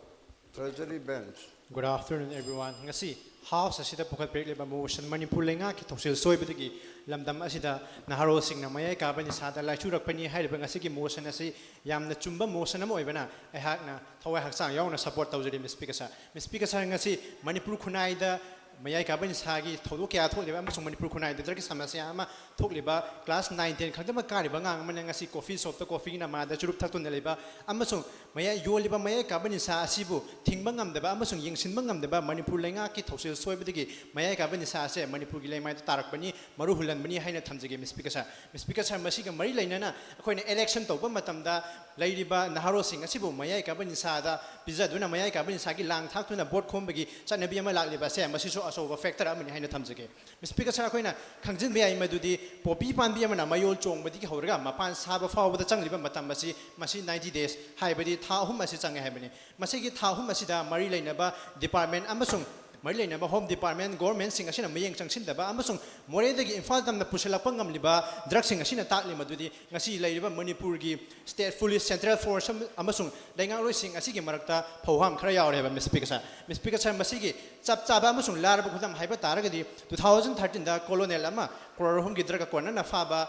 treasury bench꯫ Good afternoon everyone꯫ ꯉꯁꯤ House ꯑꯁꯤꯗ ꯄꯨꯈꯠꯄꯤꯔꯛꯂꯤꯕ motion, ꯃꯅꯤꯄꯨꯔ ꯂꯩꯉꯥꯛꯀꯤ ꯊꯧꯁꯤꯜ ꯁꯣꯏꯕꯗꯒꯤ ꯂꯝꯗꯝ ꯑꯁꯤꯗ ꯅꯍꯥꯔꯣꯜꯁꯤꯡꯅ ꯃꯌꯥꯏ ꯀꯥꯕ ꯅꯤꯁꯥꯗ ꯂꯥꯏꯆꯨꯔꯛꯄꯅꯤ ꯍꯥꯏꯔꯤꯕ ꯉꯁꯤꯒꯤ motion ꯑꯁꯤ ꯌꯥꯝꯅ ꯆꯨꯝꯕ motion ꯑꯃ ꯑꯣꯏꯕꯅ ꯑꯩꯍꯥꯛꯅ ꯊꯋꯥꯏ ꯍꯛꯆꯥꯡ ꯌꯥꯎꯅ support ꯇꯧꯖꯔꯤ꯫ Mister Speaker sir, Mister Speaker sir, ꯉꯁꯤ ꯃꯅꯤꯄꯨꯔ ꯈꯨꯟꯅꯥꯏꯗ ꯃꯌꯥꯏ ꯀꯥꯕ ꯅꯤꯁꯥꯒꯤ ꯊꯧꯗꯣꯛ ꯀꯌꯥ ꯊꯣꯛꯂꯤꯕ ꯑꯃꯁꯨꯡ ꯃꯅꯤꯄꯨꯔ ꯈꯨꯟꯅꯥꯏꯗ drugꯒꯤ ꯁꯃꯁ꯭ꯌꯥ ꯑꯃ ꯊꯣꯛꯂꯤꯕ class nine ten ꯈꯛꯇꯃꯛ ꯀꯥꯔꯤꯕ ꯑꯉꯥꯡ ꯑꯃꯅ ꯉꯁꯤ coffee shopꯇ coffeeꯒꯤ ꯅꯃꯥꯗ ꯆꯨꯔꯨꯞ ꯊꯛꯇꯨꯅ ꯂꯩꯕ ꯑꯃꯁꯨꯡ ꯃꯌꯥꯏ ꯌꯣꯜꯂꯤꯕ ꯃꯌꯥꯏ ꯀꯥꯕ ꯅꯤꯁꯥ ꯑꯁꯤꯕꯨ ꯊꯤꯡꯕ ꯉꯝꯗꯕ ꯑꯃꯁꯨꯡ ꯌꯦꯡꯁꯤꯟꯕ ꯉꯝꯗꯕ ꯃꯅꯤꯄꯨꯔ ꯂꯩꯉꯥꯛꯀꯤ ꯊꯧꯁꯤꯜ ꯁꯣꯏꯕꯗꯒꯤ ꯃꯌꯥꯏ ꯀꯥꯕ ꯅꯤꯁꯥ ꯑꯁꯦ ꯃꯅꯤꯄꯨꯔꯒꯤ ꯂꯩꯃꯥꯏꯗ ꯇꯥꯔꯛꯄꯅꯤ, ꯃꯔꯨ ꯍꯨꯜꯍꯟꯕꯅꯤ ꯍꯥꯏꯅ ꯊꯝꯖꯒꯦ꯫ Mister Speaker sir, Mister Speaker sir, ꯃꯁꯤꯒ ꯃꯔꯤ ꯂꯩꯅꯅ ꯑꯩꯈꯣꯏꯅ election ꯇꯧꯕ ꯃꯇꯝꯗ ꯂꯩꯔꯤꯕ ꯅꯍꯥꯔꯣꯜꯁꯤꯡ ꯑꯁꯤꯕꯨ ꯃꯌꯥꯏ ꯀꯥꯕ ꯅꯤꯁꯥꯗ ꯄꯤꯖꯗꯨꯅ ꯃꯌꯥꯏ ꯀꯥꯕ ꯅꯤꯁꯥꯒꯤ ꯂꯥꯡ ꯊꯥꯛꯇꯨꯅ vote ꯈꯣꯝꯕꯒꯤ ꯆꯠꯅꯕꯤ ꯑꯃ ꯂꯥꯛꯂꯤꯕ ꯑꯁꯦ ꯃꯁꯤꯁꯨ ꯑꯆꯧꯕ factor ꯑꯃꯅꯤ ꯍꯥꯏꯅ ꯊꯝꯖꯒꯦ꯫ Mister Speaker sir, ꯑꯩꯈꯣꯏꯅ ꯈꯪꯖꯤꯟꯕ ꯌꯥꯏ ꯃꯗꯨꯗꯤ poppy ꯄꯥꯝꯕꯤ ꯑꯃꯅ ꯃꯌꯣꯜ ꯆꯣꯡꯕꯗꯒꯤ ꯍꯧꯔꯒ ꯃꯄꯥꯟ ꯁꯥꯕ ꯐꯥꯎꯕꯗ ꯆꯪꯂꯤꯕ ꯃꯇꯝ ꯑꯁꯤ ꯃꯁꯤ ninety days, ꯍꯥꯏꯕꯗꯤ ꯊꯥ ꯑꯍꯨꯝ ꯑꯁꯤ ꯆꯪꯉꯦ ꯍꯥꯏꯕꯅꯤ꯫ ꯃꯁꯤꯒꯤ ꯊꯥ ꯑꯍꯨꯝ ꯑꯁꯤꯗ ꯃꯔꯤ ꯂꯩꯅꯕ department ꯑꯃꯁꯨꯡ ꯃꯔꯤ ꯂꯩꯅꯕ Home Department, governmentꯁꯤꯡ ꯑꯁꯤꯅ ꯃꯤꯠꯌꯦꯡ ꯆꯪꯁꯤꯟꯗꯕ ꯑꯃꯁꯨꯡ ꯃꯣꯔꯦꯗꯒꯤ ꯏꯝꯐꯥꯜ ꯇꯝꯅ ꯄꯨꯁꯤꯜꯂꯛꯄ ꯉꯝꯂꯤꯕ drugꯁꯤꯡ ꯑꯁꯤꯅ ꯇꯥꯛꯂꯤ ꯃꯗꯨꯗꯤ ꯉꯁꯤ ꯂꯩꯔꯤꯕ ꯃꯅꯤꯄꯨꯔꯒꯤ state police, central force ꯑꯃ-, ꯑꯃꯁꯨꯡ ꯂꯩꯉꯥꯛꯂꯣꯏꯁꯤꯡ ꯑꯁꯤꯒꯤ ꯃꯔꯛꯇ ꯐꯧꯍꯥꯝ ꯈꯔ ꯌꯥꯎꯔꯦ ꯍꯥꯏꯕ, Mister Speaker sir꯫ Mister Speaker sir, ꯃꯁꯤꯒꯤ ꯆꯞ ꯆꯥꯕ ꯑꯃꯁꯨꯡ ꯂꯥꯔꯕ ꯈꯨꯗꯝ ꯍꯥꯏꯕ ꯇꯥꯔꯒꯗꯤ, two thousand thirteenꯗ colonel ꯑꯃ crore ꯑꯍꯨꯝꯒꯤ drug ꯀꯣꯟꯅꯅ ꯐꯥꯕ,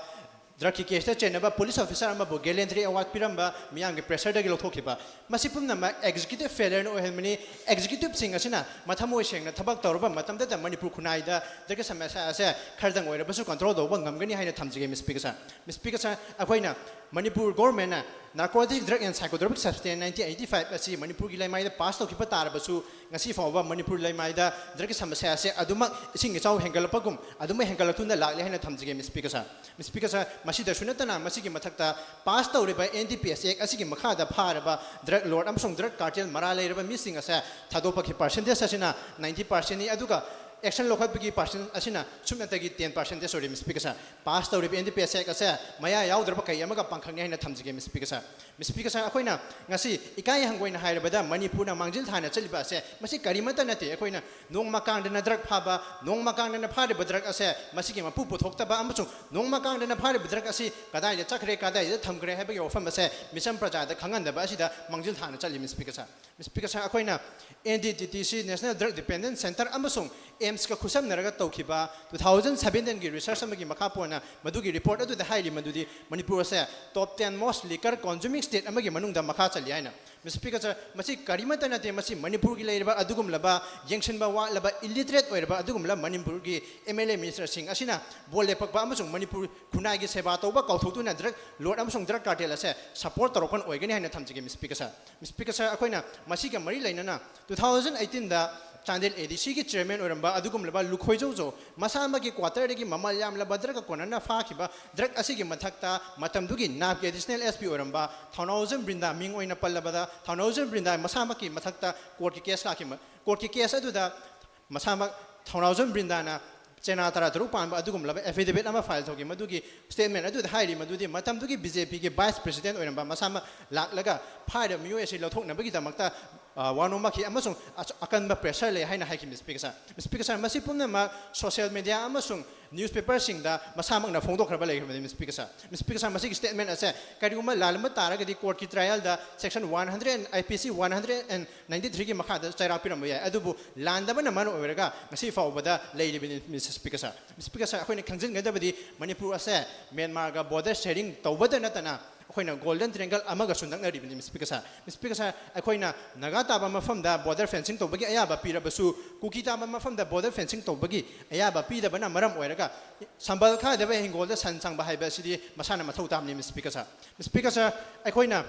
drugꯀꯤ caseꯇ ꯆꯦꯟꯅꯕ police officer ꯑꯃꯕꯨ gallantry award ꯄꯤꯔꯝꯕ, ꯃꯤꯌꯥꯝꯒꯤ pressureꯗꯒꯤ ꯂꯧꯊꯣꯛꯈꯤꯕ, ꯃꯁꯤ ꯄꯨꯝꯅꯃꯛ executive failureꯅ ꯑꯣꯏꯍꯟꯕꯅꯤ꯫ Executiveꯁꯤꯡ ꯑꯁꯤꯅ ꯃꯊꯃꯣꯏ ꯁꯦꯡꯅ ꯊꯕꯛ ꯇꯧꯔꯕ ꯃꯇꯝꯗꯇ ꯃꯅꯤꯄꯨꯔ ꯈꯨꯟꯅꯥꯏꯗ drugꯀꯤ ꯁꯃꯁ꯭ꯌꯥ ꯑꯁꯦ ꯈꯔꯗꯪ ꯑꯣꯏꯔꯕꯁꯨ control ꯇꯧꯕ ꯉꯝꯒꯅꯤ ꯍꯥꯏꯅ ꯊꯝꯖꯒꯦ, Mister Speaker sir꯫ Mister Speaker sir, ꯑꯩꯈꯣꯏꯅ Manipur governmentꯅ Narcotic Drug and Psychotropic Substance nineteen eighty five ꯑꯁꯤ ꯃꯅꯤꯄꯨꯔꯒꯤ ꯂꯩꯃꯥꯏꯗ pass ꯇꯧꯈꯤꯕ ꯇꯥꯔꯕꯁꯨ, ꯉꯁꯤ ꯐꯥꯎꯕ ꯃꯅꯤꯄꯨꯔ ꯂꯩꯃꯥꯏꯗ drugꯀꯤ ꯁꯃꯁ꯭ꯌꯥ ꯑꯁꯦ ꯑꯗꯨꯃꯛ ꯏꯁꯤꯡ ꯏꯆꯥꯎ ꯍꯦꯟꯒꯠꯂꯛꯄꯒꯨꯝ ꯑꯗꯨꯃꯛ ꯍꯦꯟꯒꯠꯂꯛꯇꯨꯅ ꯂꯥꯛꯂꯤ ꯍꯥꯏꯅ ꯊꯝꯖꯒꯦ, Mister Speaker sir꯫ Mister Speaker sir, ꯃꯁꯤꯗꯁꯨ ꯅꯠꯇꯅ ꯃꯁꯤꯒꯤ ꯃꯊꯛꯇ pass ꯇꯧꯔꯤꯕ NDPS Act ꯑꯁꯤꯒꯤ ꯃꯈꯥꯗ ꯐꯥꯔꯕ drug lord ꯑꯃꯁꯨꯡ drug cartel ꯃꯔꯥ ꯂꯩꯔꯕ ꯃꯤꯁꯤꯡ ꯑꯁꯦ ꯊꯥꯗꯣꯛꯄꯒꯤ percentage ꯑꯁꯤꯅ ninety percentꯅꯤ, ꯑꯗꯨꯒ action ꯂꯧꯈꯠꯄꯒꯤ percent ꯑꯁꯤꯅ ꯁꯨꯞꯅꯇꯒꯤ ten percent ꯑꯣꯏꯔꯤ, Mister Speaker sir꯫ Pass ꯇꯧꯔꯤꯕ NDPS Act ꯑꯁꯦ ꯃꯌꯥ ꯌꯥꯎꯗ꯭ꯔꯕ ꯀꯩ ꯑꯃꯒ ꯄꯥꯡꯈꯛꯅꯤ ꯍꯥꯏꯅ ꯊꯝꯖꯒꯦ, Mister Speaker sir꯫ Mister Speaker sir, ꯑꯩꯈꯣꯏꯅ ꯉꯁꯤ ꯏꯀꯥꯏ ꯍꯪꯒꯣꯏꯅ ꯍꯥꯏꯔꯕꯗ ꯃꯅꯤꯄꯨꯔꯅ ꯃꯥꯡꯖꯤꯜ ꯊꯥꯅ ꯆꯠꯂꯤꯕ ꯑꯁꯦ ꯃꯁꯤ ꯀꯔꯤꯃꯠꯇ ꯅꯠꯇꯦ꯫ ꯑꯩꯈꯣꯏꯅ ꯅꯣꯡꯃ ꯀꯥꯡꯗꯅ drug ꯐꯥꯕ, ꯅꯣꯡꯃ ꯀꯥꯡꯗꯅ ꯐꯥꯔꯤꯕ drug ꯑꯁꯦ ꯃꯁꯤꯒꯤ ꯃꯄꯨ ꯄꯨꯊꯣꯛꯇꯕ ꯑꯃꯁꯨꯡ ꯅꯣꯡꯃ ꯀꯥꯡꯗꯅ ꯐꯥꯔꯤꯕ drug ꯑꯁꯤ ꯀꯗꯥꯏꯗ ꯆꯠꯈ꯭ꯔꯦ, ꯀꯗꯥꯏꯗ ꯊꯝꯈ꯭ꯔꯦ ꯍꯥꯏꯕꯒꯤ ꯋꯥꯐꯝ ꯑꯁꯦ ꯃꯤꯆꯝ ꯄ꯭ꯔꯖꯥꯗ ꯈꯪꯍꯟꯗꯕ ꯑꯁꯤꯗ ꯃꯥꯡꯖꯤꯜ ꯊꯥꯅ ꯆꯠꯂꯤ, Mister Speaker sir꯫ Mister Speaker sir, ꯑꯩꯈꯣꯏꯅ NDDTC, National Drug Dependence Center ꯑꯃꯁꯨꯡ AIIMSꯀ ꯈꯨꯠꯁꯝꯅꯔꯒ ꯇꯧꯈꯤꯕ two thousand seventeenꯒꯤ research ꯑꯃꯒꯤ ꯃꯈꯥ ꯄꯣꯟꯅ ꯃꯗꯨꯒꯤ report ꯑꯗꯨꯗ ꯍꯥꯏꯔꯤ ꯃꯗꯨꯗꯤ ꯃꯅꯤꯄꯨꯔ ꯑꯁꯦ top ten most liquor consuming state ꯑꯃꯒꯤ ꯃꯅꯨꯡꯗ ꯃꯈꯥ ꯆꯜꯂꯤ ꯍꯥꯏꯅ꯫ Mister Speaker sir, ꯃꯁꯤ ꯀꯔꯤꯃꯠꯇ ꯅꯠꯇꯦ, ꯃꯁꯤ ꯃꯅꯤꯄꯨꯔꯒꯤ ꯂꯩꯔꯤꯕ ꯑꯗꯨꯒꯨꯝꯂꯕ ꯌꯦꯡꯁꯤꯟꯕ ꯋꯥꯠꯂꯕ, illiterate ꯑꯣꯏꯔꯕ ꯑꯗꯨꯒꯨꯝꯂꯕ ꯃꯅꯤꯄꯨꯔꯒꯤ MLA ministerꯁꯤꯡ ꯑꯁꯤꯅ ꯕꯣꯜ ꯂꯦꯞꯄꯛꯄ ꯑꯃꯁꯨꯡ ꯃꯅꯤꯄꯨꯔ ꯈꯨꯟꯅꯥꯏꯒꯤ ꯁꯦꯕꯥ ꯇꯧꯕ ꯀꯥꯎꯊꯣꯛꯇꯨꯅ drug lord ꯑꯃꯁꯨꯡ drug cartel ꯑꯁꯦ support ꯇꯧꯔꯛꯄꯅ ꯑꯣꯏꯒꯅꯤ ꯍꯥꯏꯅ ꯊꯝꯖꯒꯦ, Mister Speaker sir꯫ Mister Speaker sir, ꯑꯩꯈꯣꯏꯅ ꯃꯁꯤꯒ ꯃꯔꯤ ꯂꯩꯅꯅ two thousand eighteenꯗ ꯆꯥꯟꯗꯦꯜ ADCꯒꯤ chairman ꯑꯣꯏꯔꯝꯕ ꯑꯗꯨꯒꯨꯝꯂꯕ ꯂꯨꯈꯣꯏꯖꯧꯖꯧ ꯃꯁꯥꯃꯛꯀꯤ quarterꯗꯒꯤ ꯃꯃꯜ ꯌꯥꯝꯂꯕ drug ꯀꯣꯟꯅꯅ ꯐꯥꯈꯤꯕ drug ꯑꯁꯤꯒꯤ ꯃꯊꯛꯇ ꯃꯇꯝꯗꯨꯒꯤ ꯅꯥꯞꯀꯤ additional SP ꯑꯣꯏꯔꯝꯕ ꯊꯧꯅꯥꯎꯖꯝ ꯕ꯭ꯔꯤꯟꯗꯥ ꯃꯤꯡ ꯑꯣꯏꯅ ꯄꯜꯂꯕꯗ, ꯊꯧꯅꯥꯎꯖꯝ ꯕ꯭ꯔꯤꯟꯗꯥ ꯃꯁꯥꯃꯛꯀꯤ ꯃꯊꯛꯇ courtꯀꯤ case ꯂꯥꯛꯈꯤ꯫ Courtꯀꯤ case ꯑꯗꯨꯗ ꯃꯁꯥꯃꯛ ꯊꯧꯅꯥꯎꯖꯝ ꯕ꯭ꯔꯤꯟꯗꯥꯅ ꯆꯦꯅꯥ ꯇꯔꯥꯇꯔꯨꯛ ꯄꯥꯟꯕ ꯑꯗꯨꯒꯨꯝꯂꯕ affidavit ꯑꯃ file ꯇꯧꯈꯤ꯫ ꯃꯗꯨꯒꯤ statement ꯑꯗꯨꯗ ꯍꯥꯏꯔꯤ ꯃꯗꯨꯗꯤ ꯃꯇꯝꯗꯨꯒꯤ BJPꯒꯤ vice president ꯑꯣꯏꯔꯝꯕ ꯃꯁꯥꯃꯛ ꯂꯥꯛꯂꯒ ꯐꯥꯏꯔꯤꯕ ꯃꯤꯑꯣꯏ ꯑꯁꯤ ꯂꯧꯊꯣꯛꯅꯕꯒꯤꯗꯃꯛꯇ ꯋꯥꯅꯣꯝꯃꯛꯈꯤ ꯑꯃꯁꯨꯡ ꯑꯀꯟꯕ pressure ꯂꯩ ꯍꯥꯏꯅ ꯍꯥꯏꯈꯤ꯫ Mister Speaker sir, Mister Speaker sir, ꯃꯁꯤ ꯄꯨꯝꯅꯃꯛ social media ꯑꯃꯁꯨꯡ newspaperꯁꯤꯡꯗ ꯃꯁꯥꯃꯛꯅ ꯐꯣꯡꯗꯣꯛꯈ꯭ꯔꯕ ꯂꯩꯈ꯭ꯔꯕꯅꯤ꯫ Mister Speaker sir, Mister Speaker sir, ꯃꯁꯤꯒꯤ statement ꯑꯁꯦ ꯀꯔꯤꯒꯨꯝꯕ ꯂꯥꯜꯂꯝꯕ ꯇꯥꯔꯒꯗꯤ courtꯀꯤ trialꯗ section one hundred, IPC one ninety threeꯒꯤ ꯃꯈꯥꯗ ꯆꯩꯔꯥꯛ ꯄꯤꯔꯝꯕ ꯌꯥꯏ꯫ ꯑꯗꯨꯕꯨ ꯂꯥꯟꯗꯕꯅ ꯃꯔꯝ ꯑꯣꯏꯔꯒ ꯉꯁꯤ ꯐꯥꯎꯕꯗ ꯂꯩꯔꯤꯕꯅꯤ꯫ Mister Speaker sir, Mister Speaker sir, ꯑꯩꯈꯣꯏꯅ ꯈꯪꯖꯤꯟꯒꯗꯕꯗꯤ ꯃꯅꯤꯄꯨꯔ ꯑꯁꯦ ꯃ꯭ꯌꯥꯟꯃꯥꯔꯒ border sharing ꯇꯧꯕꯗ ꯅꯠꯇꯅ ꯑꯩꯈꯣꯏꯅ Golden Triangle ꯑꯃꯒꯁꯨ ꯅꯛꯅꯔꯤꯕꯅꯤ꯫ Mister Speaker sir, Mister Speaker sir, ꯑꯩꯈꯣꯏꯅ ꯅꯥꯒꯥ ꯇꯥꯕ ꯃꯐꯝꯗ border fencing ꯇꯧꯕꯒꯤ ꯑꯌꯥꯕ ꯄꯤꯔꯕꯁꯨ, ꯀꯨꯀꯤ ꯇꯥꯕ ꯃꯐꯝꯗ border fencing ꯇꯧꯕꯒꯤ ꯑꯌꯥꯕ ꯄꯤꯗꯕꯅ ꯃꯔꯝ ꯑꯣꯏꯔꯒ ꯁꯝꯕꯜ ꯈꯥꯗꯕ ꯍꯤꯡꯒꯣꯜꯗ ꯁꯟ ꯆꯪꯕ ꯍꯥꯏꯕ ꯑꯁꯤꯗꯤ ꯃꯁꯥꯅ ꯃꯊꯧ ꯇꯥꯕꯅꯤ꯫ Mister Speaker sir, Mister Speaker sir, ꯑꯩꯈꯣꯏꯅ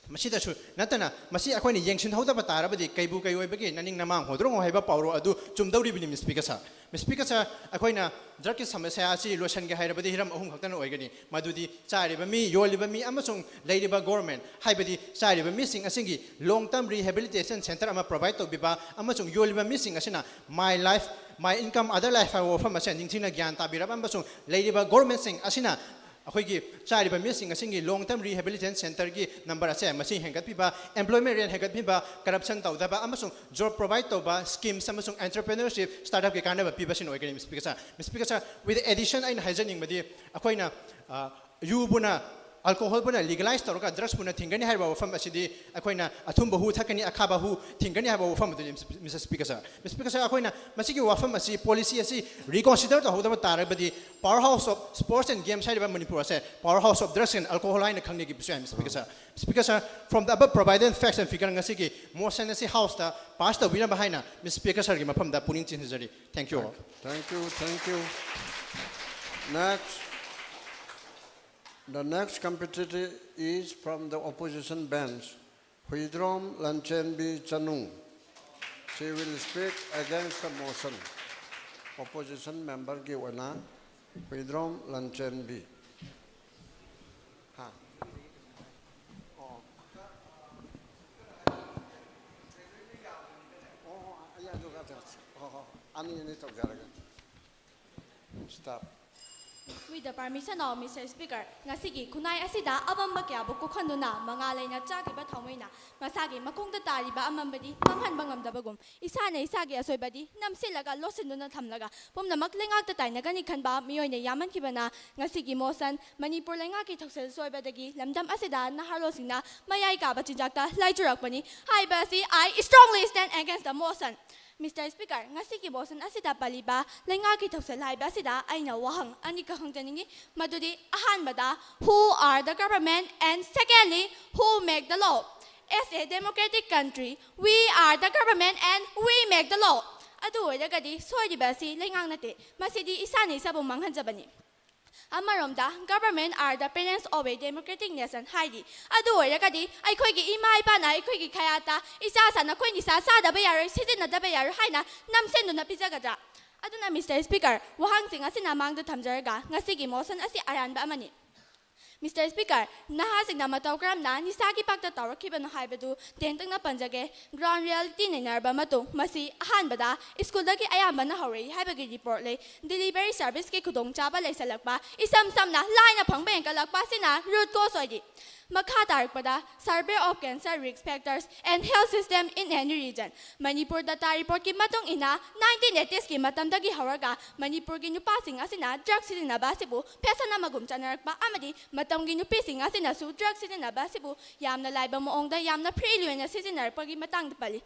ꯃꯁꯤꯗꯁꯨ ꯅꯠꯇꯅ ꯃꯁꯤ ꯑꯩꯈꯣꯏꯅ ꯌꯦꯡꯁꯤꯟꯍꯧꯗꯕ ꯇꯥꯔꯕꯗꯤ ꯀꯩꯕꯨ ꯀꯩ ꯑꯣꯏꯕꯒꯤ ꯅꯅꯤꯡ ꯅꯃꯥꯡ ꯍꯣꯗ꯭ꯔꯣꯡꯉꯣ ꯍꯥꯏꯕ ꯄꯥꯎꯔꯧ ꯑꯗꯨ ꯆꯨꯝꯗꯧꯔꯤꯕꯅꯤ꯫ Mister Speaker sir, Mister Speaker sir, ꯑꯩꯈꯣꯏꯅ drugꯀꯤ ꯁꯃꯁ꯭ꯌꯥ ꯑꯁꯤ ꯂꯣꯏꯁꯤꯟꯒꯦ ꯍꯥꯏꯔꯕꯗꯤ ꯍꯤꯔꯝ ꯑꯍꯨꯝ ꯈꯛꯇꯅ ꯑꯣꯏꯒꯅꯤ, ꯃꯗꯨꯗꯤ ꯆꯥꯏꯔꯤꯕ ꯃꯤ, ꯌꯣꯜꯂꯤꯕ ꯃꯤ ꯑꯃꯁꯨꯡ ꯂꯩꯔꯤꯕ government, ꯍꯥꯏꯕꯗꯤ ꯆꯥꯏꯔꯤꯕ ꯃꯤꯁꯤꯡ ꯑꯁꯤꯒꯤ long term rehabilitation centre ꯑꯃ provide ꯇꯧꯕꯤꯕ ꯑꯃꯁꯨꯡ ꯌꯣꯜꯂꯤꯕ ꯃꯤꯁꯤꯡ ꯑꯁꯤꯅ my life, my income, other life ꯍꯥꯏꯕ ꯋꯥꯐꯝ ꯑꯁꯦ ꯅꯤꯡꯊꯤꯅ ꯒ꯭ꯌꯥꯟ ꯇꯥꯕꯤꯔꯕ ꯑꯃꯁꯨꯡ ꯂꯩꯔꯤꯕ governmentꯁꯤꯡ ꯑꯁꯤꯅ ꯑꯩꯈꯣꯏꯒꯤ ꯆꯥꯏꯔꯤꯕ ꯃꯤꯁꯤꯡ ꯑꯁꯤꯒꯤ long term rehabilitation centreꯒꯤ number ꯑꯁꯦ ꯃꯁꯤꯡ ꯍꯦꯟꯒꯠꯄꯤꯕ, employment rate ꯍꯦꯟꯒꯠꯄꯤꯕ, corruption ꯇꯧꯗꯕ ꯑꯃꯁꯨꯡ job provide ꯇꯧꯕ schemes ꯑꯃꯁꯨꯡ entrepreneurship startupꯀꯤ ꯀꯥꯟꯅꯕ ꯄꯤꯕꯁꯤꯅ ꯑꯣꯏꯒꯅꯤ꯫ Mister Speaker sir, Mister Speaker sir, with addition ꯑꯩꯅ ꯍꯥꯏꯖꯅꯤꯡꯕꯗꯤ ꯑꯩꯈꯣꯏꯅ ꯑ, ꯌꯨꯕꯨꯅ alcoholꯕꯨꯅ legalise ꯇꯧꯔꯒ drugsꯕꯨꯅ ꯊꯤꯡꯒꯅꯤ ꯍꯥꯏꯔꯤꯕ ꯋꯥꯐꯝ ꯑꯁꯤꯗꯤ ꯑꯩꯈꯣꯏꯅ ꯑꯊꯨꯝꯕ ꯍꯨ ꯊꯛꯀꯅꯤ, ꯑꯈꯥꯕ ꯍꯨ ꯊꯤꯡꯒꯅꯤ ꯍꯥꯏꯕ ꯋꯥꯐꯝ ꯑꯗꯨꯅꯤ꯫ Mister Speaker sir, Mister Speaker sir, ꯑꯩꯈꯣꯏꯅ ꯃꯁꯤꯒꯤ ꯋꯥꯐꯝ ꯑꯁꯤ, policy ꯑꯁꯤ reconsider ꯇꯧꯍꯧꯗꯕ ꯇꯥꯔꯒꯗꯤ power house of sports and games ꯍꯥꯏꯔꯤꯕ ꯃꯅꯤꯄꯨꯔ ꯑꯁꯦ power house of drugs and alcohol ꯍꯥꯏꯅ ꯈꯪꯅꯈꯤꯕꯁꯨ ꯌꯥꯏ꯫ Mister Speaker sir, Mister Speaker sir, from the above provided facts and figure ꯉꯁꯤꯒꯤ motion ꯑꯁꯤ houseꯇ pass ꯇꯧꯕꯤꯅꯕ ꯍꯥꯏꯅ Mister Speaker sirꯒꯤ ꯃꯐꯝꯗ ꯄꯨꯛꯅꯤꯡ ꯆꯤꯡꯁꯤꯟꯖꯔꯤ꯫ Thank you all. Thank you, thank you. Next, the next competitor is from the opposition bench, Huidrom Lanchenbi Chanung. She will speak against the motion. Opposition memberꯒꯤ ꯑꯣꯏꯅ Huidrom Lanchenbi. ꯍꯥ? ꯑꯣ꯫ ꯑꯣ, ꯑꯩ ꯑꯗꯨꯒ ꯇꯧꯔꯁꯤ꯫ ꯍꯣꯏ, ꯍꯣꯏ, ꯑꯅꯤ ꯑꯅꯤ ꯇꯧꯖꯔꯒꯦ꯫ Stop. With the permission of Mister Speaker, ꯉꯁꯤꯒꯤ ꯈꯨꯟꯅꯥꯏ ꯑꯁꯤꯗ ꯑꯄꯥꯝꯕ ꯀꯌꯥꯕꯨ ꯀꯣꯛꯍꯟꯗꯨꯅ ꯃꯉꯥꯜ ꯂꯩꯅ ꯆꯥꯈꯤꯕ ꯊꯥꯎꯃꯩꯅ ꯏꯁꯥꯒꯤ ꯃꯈꯣꯡꯗ ꯇꯥꯔꯤꯕ ꯑꯃꯝꯕꯗꯤ ꯃꯥꯡꯍꯟꯕ ꯉꯝꯗꯕꯒꯨꯝ, ꯏꯁꯥꯅ ꯏꯁꯥꯒꯤ ꯑꯁꯣꯏꯕꯗꯤ ꯅꯝꯁꯤꯜꯂꯒ ꯂꯣꯠꯁꯤꯟꯗꯨꯅ ꯊꯝꯂꯒ ꯄꯨꯝꯅꯃꯛ ꯂꯩꯉꯥꯛꯇ ꯇꯥꯏꯅꯒꯅꯤ ꯈꯟꯕ ꯃꯤꯑꯣꯏꯅ ꯌꯥꯝꯃꯟꯈꯤꯕꯅ ꯉꯁꯤꯒꯤ motion ꯃꯅꯤꯄꯨꯔ ꯂꯩꯉꯥꯛꯀꯤ ꯊꯧꯁꯤꯜ ꯁꯣꯏꯕꯗꯒꯤ ꯂꯝꯗꯝ ꯑꯁꯤꯗ ꯅꯍꯥꯔꯣꯜꯁꯤꯡꯅ ꯃꯌꯥꯏ ꯀꯥꯕ ꯆꯤꯟꯖꯥꯛꯇ ꯂꯥꯏꯆꯨꯔꯛꯄꯅꯤ ꯍꯥꯏꯕ ꯑꯁꯤ I strongly stand against the motion꯫ Mister Speaker, ꯉꯁꯤꯒꯤ motion ꯑꯁꯤꯗ ꯄꯜꯂꯤꯕ ꯂꯩꯉꯥꯛꯀꯤ ꯊꯧꯁꯤꯜ ꯍꯥꯏꯕ ꯑꯁꯤꯗ ꯑꯩꯅ ꯋꯥꯍꯪ ꯑꯅꯤꯈꯛ ꯍꯪꯖꯅꯤꯡꯏ꯫ ꯃꯗꯨꯗꯤ ꯑꯍꯥꯟꯕꯗ, who are the government, and secondly, who make the law? As a democratic country, we are the government and we make the law. ꯑꯗꯨ ꯑꯣꯏꯔꯒꯗꯤ ꯁꯣꯏꯔꯤꯕ ꯑꯁꯤ ꯂꯩꯉꯥꯛ ꯅꯠꯇꯦ, ꯃꯁꯤꯗꯤ ꯏꯁꯥꯅ ꯏꯁꯥꯕꯨ ꯃꯥꯡꯍꯟꯖꯕꯅꯤ꯫ ꯑꯃꯔꯣꯝꯗ, government are the parents of a democratic nation ꯍꯥꯏꯔꯤ꯫ ꯑꯗꯨ ꯑꯣꯏꯔꯒꯗꯤ ꯑꯩꯈꯣꯏꯒꯤ ꯏꯃꯥ ꯏꯄꯥꯅ ꯑꯩꯈꯣꯏꯒꯤ ꯈꯌꯥꯠꯇ ꯏꯆꯥ ꯁꯥ ꯅꯈꯣꯏ ꯅꯤꯁꯥ ꯆꯥꯗꯕ ꯌꯥꯔꯣꯏ, ꯁꯤꯖꯤꯟꯅꯗꯕ ꯌꯥꯔꯣꯏ ꯍꯥꯏꯅ ꯅꯝꯁꯤꯟꯗꯨꯅ ꯄꯤꯖꯒꯗ꯭ꯔꯥ? ꯑꯗꯨꯅ Mister Speaker, ꯋꯥꯍꯪꯁꯤꯡ ꯑꯁꯤꯅ ꯃꯥꯡꯗ ꯊꯝꯖꯔꯒ ꯉꯁꯤꯒꯤ motion ꯑꯁꯤ ꯑꯔꯥꯟꯕ ꯑꯃꯅꯤ꯫ Mister Speaker, ꯅꯍꯥꯁꯤꯡꯅ ꯃꯇꯧ ꯀꯔꯝꯅ ꯅꯤꯁꯥꯒꯤ ꯄꯥꯛꯇ ꯇꯥꯎꯔꯛꯈꯤꯕꯅꯣ ꯍꯥꯏꯕꯗꯨ ꯇꯦꯟꯇꯛꯅ ꯄꯟꯖꯒꯦ꯫ Ground reality ꯅꯩꯅꯔꯕ ꯃꯇꯨꯡ ꯃꯁꯤ ꯑꯍꯥꯟꯕꯗ ꯁ꯭ꯀꯨꯜꯗꯒꯤ ꯑꯌꯥꯝꯕꯅ ꯍꯧꯔꯛꯏ ꯍꯥꯏꯕꯒꯤ report ꯂꯩ꯫ Delivery serviceꯀꯤ ꯈꯨꯗꯣꯡꯆꯥꯕ ꯂꯩꯁꯜꯂꯛꯄ, ꯏꯁꯝ ꯁꯝꯅ ꯂꯥꯏꯅ ꯐꯪꯕ ꯍꯦꯟꯒꯠꯂꯛꯄ ꯑꯁꯤꯅ root cause ꯑꯣꯏꯔꯤ꯫ ꯃꯈꯥ ꯇꯥꯔꯛꯄꯗ, survey of cancer risk factors and health system in any region꯫ Manipur data reportꯀꯤ ꯃꯇꯨꯡ ꯏꯟꯅ, nineteen eightiesꯀꯤ ꯃꯇꯝꯗꯒꯤ ꯍꯧꯔꯒ ꯃꯅꯤꯄꯨꯔꯒꯤ ꯅꯨꯄꯥꯁꯤꯡ ꯑꯁꯤꯅ drug ꯁꯤꯖꯤꯟꯅꯕ ꯑꯁꯤꯕꯨ fashion ꯑꯃꯒꯨꯝ ꯆꯠꯅꯔꯛꯄ ꯑꯃꯗꯤ ꯃꯇꯝꯒꯤ ꯅꯨꯄꯤꯁꯤꯡ ꯑꯁꯤꯅꯁꯨ drug ꯁꯤꯖꯤꯟꯅꯕ ꯑꯁꯤꯕꯨ ꯌꯥꯝꯅ ꯂꯥꯏꯕ ꯃꯑꯣꯡꯗ ꯌꯥꯝꯅ freely ꯑꯣꯏꯅ ꯁꯤꯖꯤꯟꯅꯔꯛꯄꯒꯤ ꯃꯇꯥꯡꯗ ꯄꯜꯂꯤ꯫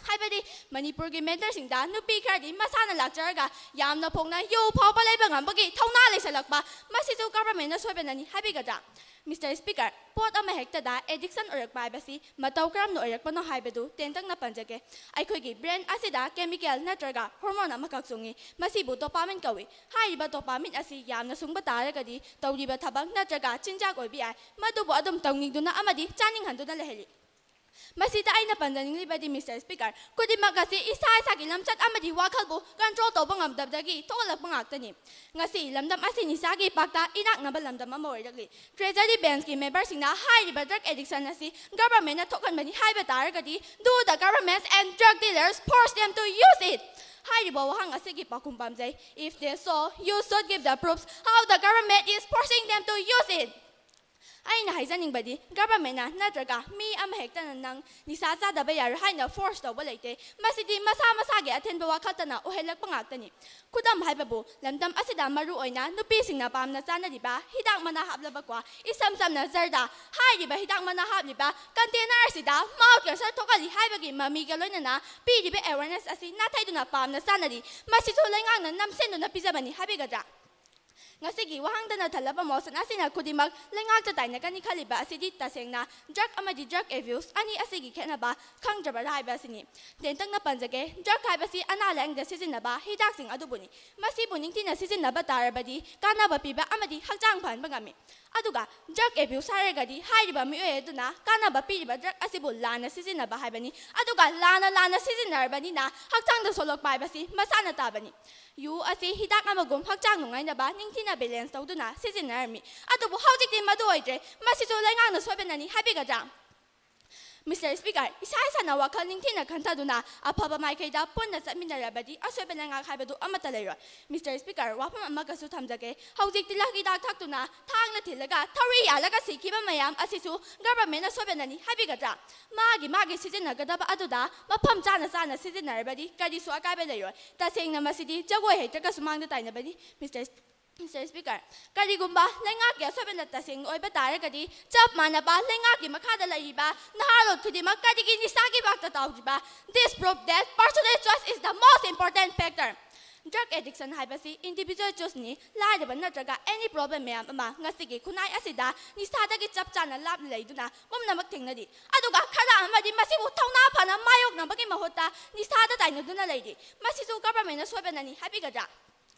ꯍꯥꯏꯕꯗꯤ ꯃꯅꯤꯄꯨꯔꯒꯤ mentalꯁꯤꯡꯗ ꯅꯨꯄꯤ ꯈꯔꯗꯤ ꯃꯁꯥꯅ ꯂꯥꯛꯆꯔꯒ ꯌꯥꯝꯅ ꯐꯣꯡꯅ ꯌꯨ ꯐꯥꯎꯕ ꯂꯩꯕ ꯉꯝꯕꯒꯤ ꯊꯧꯅꯥ ꯂꯩꯁꯜꯂꯛꯄ, ꯃꯁꯤꯁꯨ governmentꯅ ꯁꯣꯏꯕꯅꯅꯤ ꯍꯥꯏꯕꯤꯒꯗ꯭ꯔꯥ? Mister Speaker, ꯄꯣꯠ ꯑꯃ ꯍꯦꯛꯇꯗ addiction ꯑꯣꯏꯔꯛꯄ ꯍꯥꯏꯕꯁꯤ ꯃꯇꯧ ꯀꯔꯝꯅ ꯑꯣꯏꯔꯛꯄꯅꯣ ꯍꯥꯏꯕꯗꯨ ꯇꯦꯟꯇꯛꯅ ꯄꯟꯖꯒꯦ꯫ ꯑꯩꯈꯣꯏꯒꯤ brain ꯑꯁꯤꯗ chemical ꯅꯠꯇ꯭ꯔꯒ hormone ꯑꯃꯈꯛ ꯆꯨꯡꯏ, ꯃꯁꯤꯕꯨ dopamine ꯀꯧꯏ꯫ ꯍꯥꯏꯔꯤꯕ dopamine ꯑꯁꯤ ꯌꯥꯝꯅ ꯁꯨꯡꯕ ꯇꯥꯔꯒꯗꯤ ꯇꯧꯔꯤꯕ ꯊꯕꯛ ꯅꯠꯇ꯭ꯔꯒ ꯆꯤꯟꯖꯥꯛ ꯑꯣꯏꯕ ꯌꯥꯏ, ꯃꯗꯨꯕꯨ ꯑꯗꯨꯝ ꯇꯧꯅꯤꯡꯗꯨꯅ ꯑꯃꯗꯤ ꯆꯥꯅꯤꯡꯍꯟꯗꯨꯅ ꯂꯩꯍꯜꯂꯤ꯫ ꯃꯁꯤꯗ ꯑꯩꯅ ꯄꯟꯖꯅꯤꯡꯂꯤꯕꯗꯤ, Mister Speaker, ꯈꯨꯗꯤꯡꯃꯛ ꯑꯁꯤ ꯏꯁꯥ ꯏꯁꯥꯒꯤ ꯂꯝꯆꯠ ꯑꯃꯗꯤ ꯋꯥꯈꯜꯕꯨ control ꯇꯧꯕ ꯉꯝꯗꯕꯗꯒꯤ ꯊꯣꯛꯍꯜꯂꯛꯄ ꯉꯥꯛꯇꯅꯤ꯫ ꯉꯁꯤ ꯂꯝꯗꯝ ꯑꯁꯤ ꯅꯤꯁꯥꯒꯤ ꯏꯄꯥꯛꯇ ꯏꯅꯥꯛꯅꯕ ꯂꯝꯗꯝ ꯑꯃ ꯑꯣꯏꯔꯛꯂꯤ꯫ Treasury benchꯀꯤ memberꯁꯤꯡꯅ ꯍꯥꯏꯔꯤꯕ drug addiction ꯑꯁꯤ governmentꯅ ꯊꯣꯛꯍꯟꯕꯅꯤ ꯍꯥꯏꯕ ꯇꯥꯔꯒꯗꯤ, do the governments and drug dealers force them to use it? ꯍꯥꯏꯔꯤꯕ ꯋꯥꯍꯪ ꯑꯁꯤꯒꯤ ꯄꯥꯎꯈꯨꯝ ꯄꯥꯝꯖꯩ꯫ If they so, you should give the proofs how the government is forcing them to use it. ꯑꯩꯅ ꯍꯥꯏꯖꯅꯤꯡꯕꯗꯤ, ꯒꯚꯔꯟꯃꯦꯟꯅ ꯅꯠꯇ꯭ꯔꯒ ꯃꯤ ꯑꯃꯍꯦꯛꯇꯅ ꯅꯪ ꯅꯤꯁꯥ ꯆꯥꯗꯕ ꯌꯥꯔꯣꯏ ꯍꯥꯏꯅ ꯐꯣꯔꯁ ꯇꯧꯕ ꯂꯩꯇꯦ꯫ ꯃꯁꯤꯗꯤ ꯃꯁꯥ ꯃꯁꯥꯒꯤ ꯑꯊꯤꯟꯕ ꯋꯥꯈꯜꯇꯅ ꯑꯣꯏꯍꯜꯂꯛꯄ ꯉꯥꯛꯇꯅꯤ꯫ ꯈꯨꯗꯝ ꯍꯥꯏꯕꯕꯨ, ꯂꯝꯗꯝ ꯑꯁꯤꯗ ꯃꯔꯨ ꯑꯣꯏꯅ ꯅꯨꯄꯤꯁꯤꯡꯅ ꯄꯥꯝꯅ ꯆꯥꯅꯔꯤꯕ ꯍꯤꯗꯥꯛ ꯃꯅꯥ ꯍꯥꯞꯂꯕ ꯀ꯭ꯋꯥ, ꯏꯁꯝ ꯁꯝꯅ ꯖꯔꯗꯥ ꯍꯥꯏꯔꯤꯕ ꯍꯤꯗꯥꯛ ꯃꯅꯥ ꯍꯥꯞꯂꯤꯕ ꯀꯟꯇꯦꯅꯔ ꯑꯁꯤꯗ ꯃꯥꯎꯠ ꯀꯦꯟꯁꯔ ꯊꯣꯛꯍꯜꯂꯤ ꯍꯥꯏꯕꯒꯤ ꯃꯃꯤꯒ ꯂꯣꯏꯅꯅ ꯄꯤꯔꯤꯕ ꯑꯦꯋꯦꯔꯅꯦꯁ ꯑꯁꯤ ꯅꯥꯊꯩꯗꯨꯅ ꯄꯥꯝꯅ ꯆꯥꯅꯔꯤ꯫ ꯃꯁꯤꯁꯨ ꯂꯩꯉꯥꯛꯅ ꯅꯝꯁꯤꯟꯗꯨꯅ ꯄꯤꯖꯕꯅꯤ ꯍꯥꯏꯕꯤꯒꯗ꯭ꯔꯥ? ꯉꯁꯤꯒꯤ ꯋꯥꯍꯪꯗꯅ ꯊꯜꯂꯕ ꯃꯣꯁꯟ ꯑꯁꯤꯅ ꯈꯨꯗꯤꯡꯃꯛ ꯂꯩꯉꯥꯛꯇ ꯇꯥꯏꯅꯒꯅꯤ ꯈꯜꯂꯤꯕ ꯑꯁꯤꯗꯤ ꯇꯁꯦꯡꯅ ꯗ꯭ꯔꯒ ꯑꯃꯗꯤ ꯗ꯭ꯔꯒ ꯑꯦꯕ꯭ꯌꯨꯁ ꯑꯅꯤ ꯑꯁꯤꯒꯤ ꯈꯦꯠꯅꯕ ꯈꯪꯗ꯭ꯔꯕꯔꯥ ꯍꯥꯏꯕ ꯑꯁꯤꯅꯤ꯫ ꯇꯦꯟꯇꯛꯅ ꯄꯟꯖꯒꯦ, ꯗ꯭ꯔꯒ ꯍꯥꯏꯕꯁꯤ ꯑꯅꯥ ꯂꯥꯌꯦꯡꯗ ꯁꯤꯖꯤꯟꯅꯕ ꯍꯤꯗꯥꯛꯁꯤꯡ ꯑꯗꯨꯕꯨꯅꯤ꯫ ꯃꯁꯤꯕꯨ ꯅꯤꯡꯊꯤꯅ ꯁꯤꯖꯤꯟꯅꯕ ꯇꯥꯔꯕꯗꯤ ꯀꯥꯟꯅꯕ ꯄꯤꯕ ꯑꯃꯗꯤ ꯍꯛꯆꯥꯡ ꯐꯍꯟꯕ ꯉꯝꯃꯤ꯫ ꯑꯗꯨꯒ ꯗ꯭ꯔꯒ ꯑꯦꯕ꯭ꯌꯨꯁ ꯍꯥꯏꯔꯒꯗꯤ ꯍꯥꯏꯔꯤꯕ ꯃꯤꯑꯣꯏ ꯑꯗꯨꯅ ꯀꯥꯟꯅꯕ ꯄꯤꯔꯤꯕ ꯗ꯭ꯔꯒ ꯑꯁꯤꯕꯨ ꯂꯥꯟꯅ ꯁꯤꯖꯤꯟꯅꯕ ꯍꯥꯏꯕꯅꯤ꯫ ꯑꯗꯨꯒ ꯂꯥꯟꯅ ꯂꯥꯟꯅ ꯁꯤꯖꯤꯟꯅꯔꯕꯅꯤꯅ ꯍꯛꯆꯥꯡꯗ ꯁꯣꯛꯂꯛꯄ ꯍꯥꯏꯕꯁꯤ ꯃꯁꯥꯅ ꯇꯥꯕꯅꯤ꯫ ꯌꯨ ꯑꯁꯤ ꯍꯤꯗꯥꯛ ꯑꯃꯒꯨꯝ ꯍꯛꯆꯥꯡ ꯅꯨꯡꯉꯥꯏꯅꯕ ꯅꯤꯡꯊꯤꯅ ꯕꯦꯂꯦꯟꯁ ꯇꯧꯗꯨꯅ ꯁꯤꯖꯤꯟꯅꯔꯝꯃꯤ꯫ ꯑꯗꯨꯕꯨ ꯍꯧꯖꯤꯛꯇꯤ ꯃꯗꯨ ꯑꯣꯏꯗ꯭ꯔꯦ꯫ ꯃꯁꯤꯁꯨ ꯂꯩꯉꯥꯛꯅ ꯁꯣꯏꯕꯅꯅꯤ ꯍꯥꯏꯕꯤꯒꯗ꯭ꯔꯥ? ꯃꯤꯁꯇꯔ ꯁ꯭ꯄꯤꯀꯔ, ꯏꯁꯥ ꯏꯁꯥꯅ ꯋꯥꯈꯜ ꯅꯤꯡꯊꯤꯅ ꯈꯟꯊꯗꯨꯅ ꯑꯐꯕ ꯃꯥꯏꯀꯩꯗ ꯄꯨꯟꯅ ꯆꯠꯃꯤꯟꯅꯔꯕꯗꯤ ꯑꯁꯣꯏꯕ ꯂꯩꯉꯥꯛ ꯍꯥꯏꯕꯗꯨ ꯑꯃꯠꯇ ꯂꯩꯔꯣꯏ꯫ ꯃꯤꯁꯇꯔ ꯁ꯭ꯄꯤꯀꯔ, ꯋꯥꯐꯝ ꯑꯃꯒꯁꯨ ꯊꯝꯖꯒꯦ꯫ ꯍꯧꯖꯤꯛ ꯇꯤꯜꯍꯛ ꯍꯤꯗꯥꯛ ꯊꯛꯇꯨꯅ ꯊꯥꯡꯅ ꯊꯤꯜꯂꯒ ꯊꯧꯔꯤ ꯌꯥꯜꯂꯒ ꯁꯤꯈꯤꯕ ꯃꯌꯥꯝ ꯑꯁꯤꯁꯨ ꯒꯚꯔꯟꯃꯦꯟꯅ ꯁꯣꯏꯕꯅꯅꯤ ꯍꯥꯏꯕꯤꯒꯗ꯭ꯔꯥ? ꯃꯥꯒꯤ ꯃꯥꯒꯤ ꯁꯤꯖꯤꯟꯅꯒꯗꯕ ꯑꯗꯨꯗ ꯃꯐꯝ ꯆꯥꯅ ꯆꯥꯅ ꯁꯤꯖꯤꯟꯅꯔꯕꯗꯤ ꯀꯔꯤꯁꯨ ꯑꯀꯥꯏꯕ ꯂꯩꯔꯣꯏ꯫ ꯇꯁꯦꯡꯅ ꯃꯁꯤꯗꯤ ꯖꯒꯣꯏ ꯍꯩꯇ꯭ꯔꯒ ꯁꯨꯃꯥꯡꯗ ꯇꯥꯏꯅꯕꯅꯤ꯫ ꯃꯤꯁꯇꯔ ꯃꯤꯁꯇꯔ ꯁ꯭ꯄꯤꯀꯔ, ꯀꯔꯤꯒꯨꯝꯕ ꯂꯩꯉꯥꯛꯀꯤ ꯑꯁꯣꯏꯕꯅ ꯇꯁꯦꯡꯅ ꯑꯣꯏꯕ ꯇꯥꯔꯒꯗꯤ, ꯆꯞ ꯃꯥꯟꯅꯕ ꯂꯩꯉꯥꯛꯀꯤ ꯃꯈꯥꯗ ꯂꯩꯔꯤꯕ ꯅꯍꯥꯔꯣꯜ ꯈꯨꯗꯤꯡꯃꯛ ꯀꯔꯤꯒꯤ ꯅꯤꯁꯥꯒꯤ ꯚꯥꯛꯇ ꯇꯥꯎꯗ꯭ꯔꯤꯕ? This prove that personal choice is the most important factor. Drug addiction ꯍꯥꯏꯕꯁꯤ ꯏꯟꯗꯤꯚꯤꯖꯨꯋꯦꯜ ꯆꯣꯏꯁꯅꯤ꯫ ꯂꯥꯏꯔꯕ ꯅꯠꯇ꯭ꯔꯒ ꯑꯦꯅꯤ ꯄ꯭ꯔꯣꯕ꯭ꯂꯦꯝ ꯃꯌꯥꯝ ꯑꯃ ꯉꯁꯤꯒꯤ ꯈꯨꯟꯅꯥꯏ ꯑꯁꯤꯗ ꯅꯤꯁꯥꯗꯒꯤ ꯆꯞ ꯆꯥꯅ ꯂꯥꯞꯅ ꯂꯩꯗꯨꯅ ꯄꯨꯝꯅꯃꯛ ꯊꯦꯡꯅꯔꯤ꯫ ꯑꯗꯨꯒ ꯈꯔ ꯑꯃꯗꯤ ꯃꯁꯤꯕꯨ ꯊꯧꯅꯥ ꯐꯅ ꯃꯥꯌꯣꯛꯅꯕꯒꯤ ꯃꯍꯨꯠꯇ ꯅꯤꯁꯥꯗ ꯇꯥꯏꯅꯗꯨꯅ ꯂꯩꯔꯤ꯫ ꯃꯁꯤꯁꯨ ꯒꯚꯔꯟꯃꯦꯟꯅ ꯁꯣꯏꯕꯅꯅꯤ ꯍꯥꯏꯕꯤꯒꯗ꯭ꯔꯥ?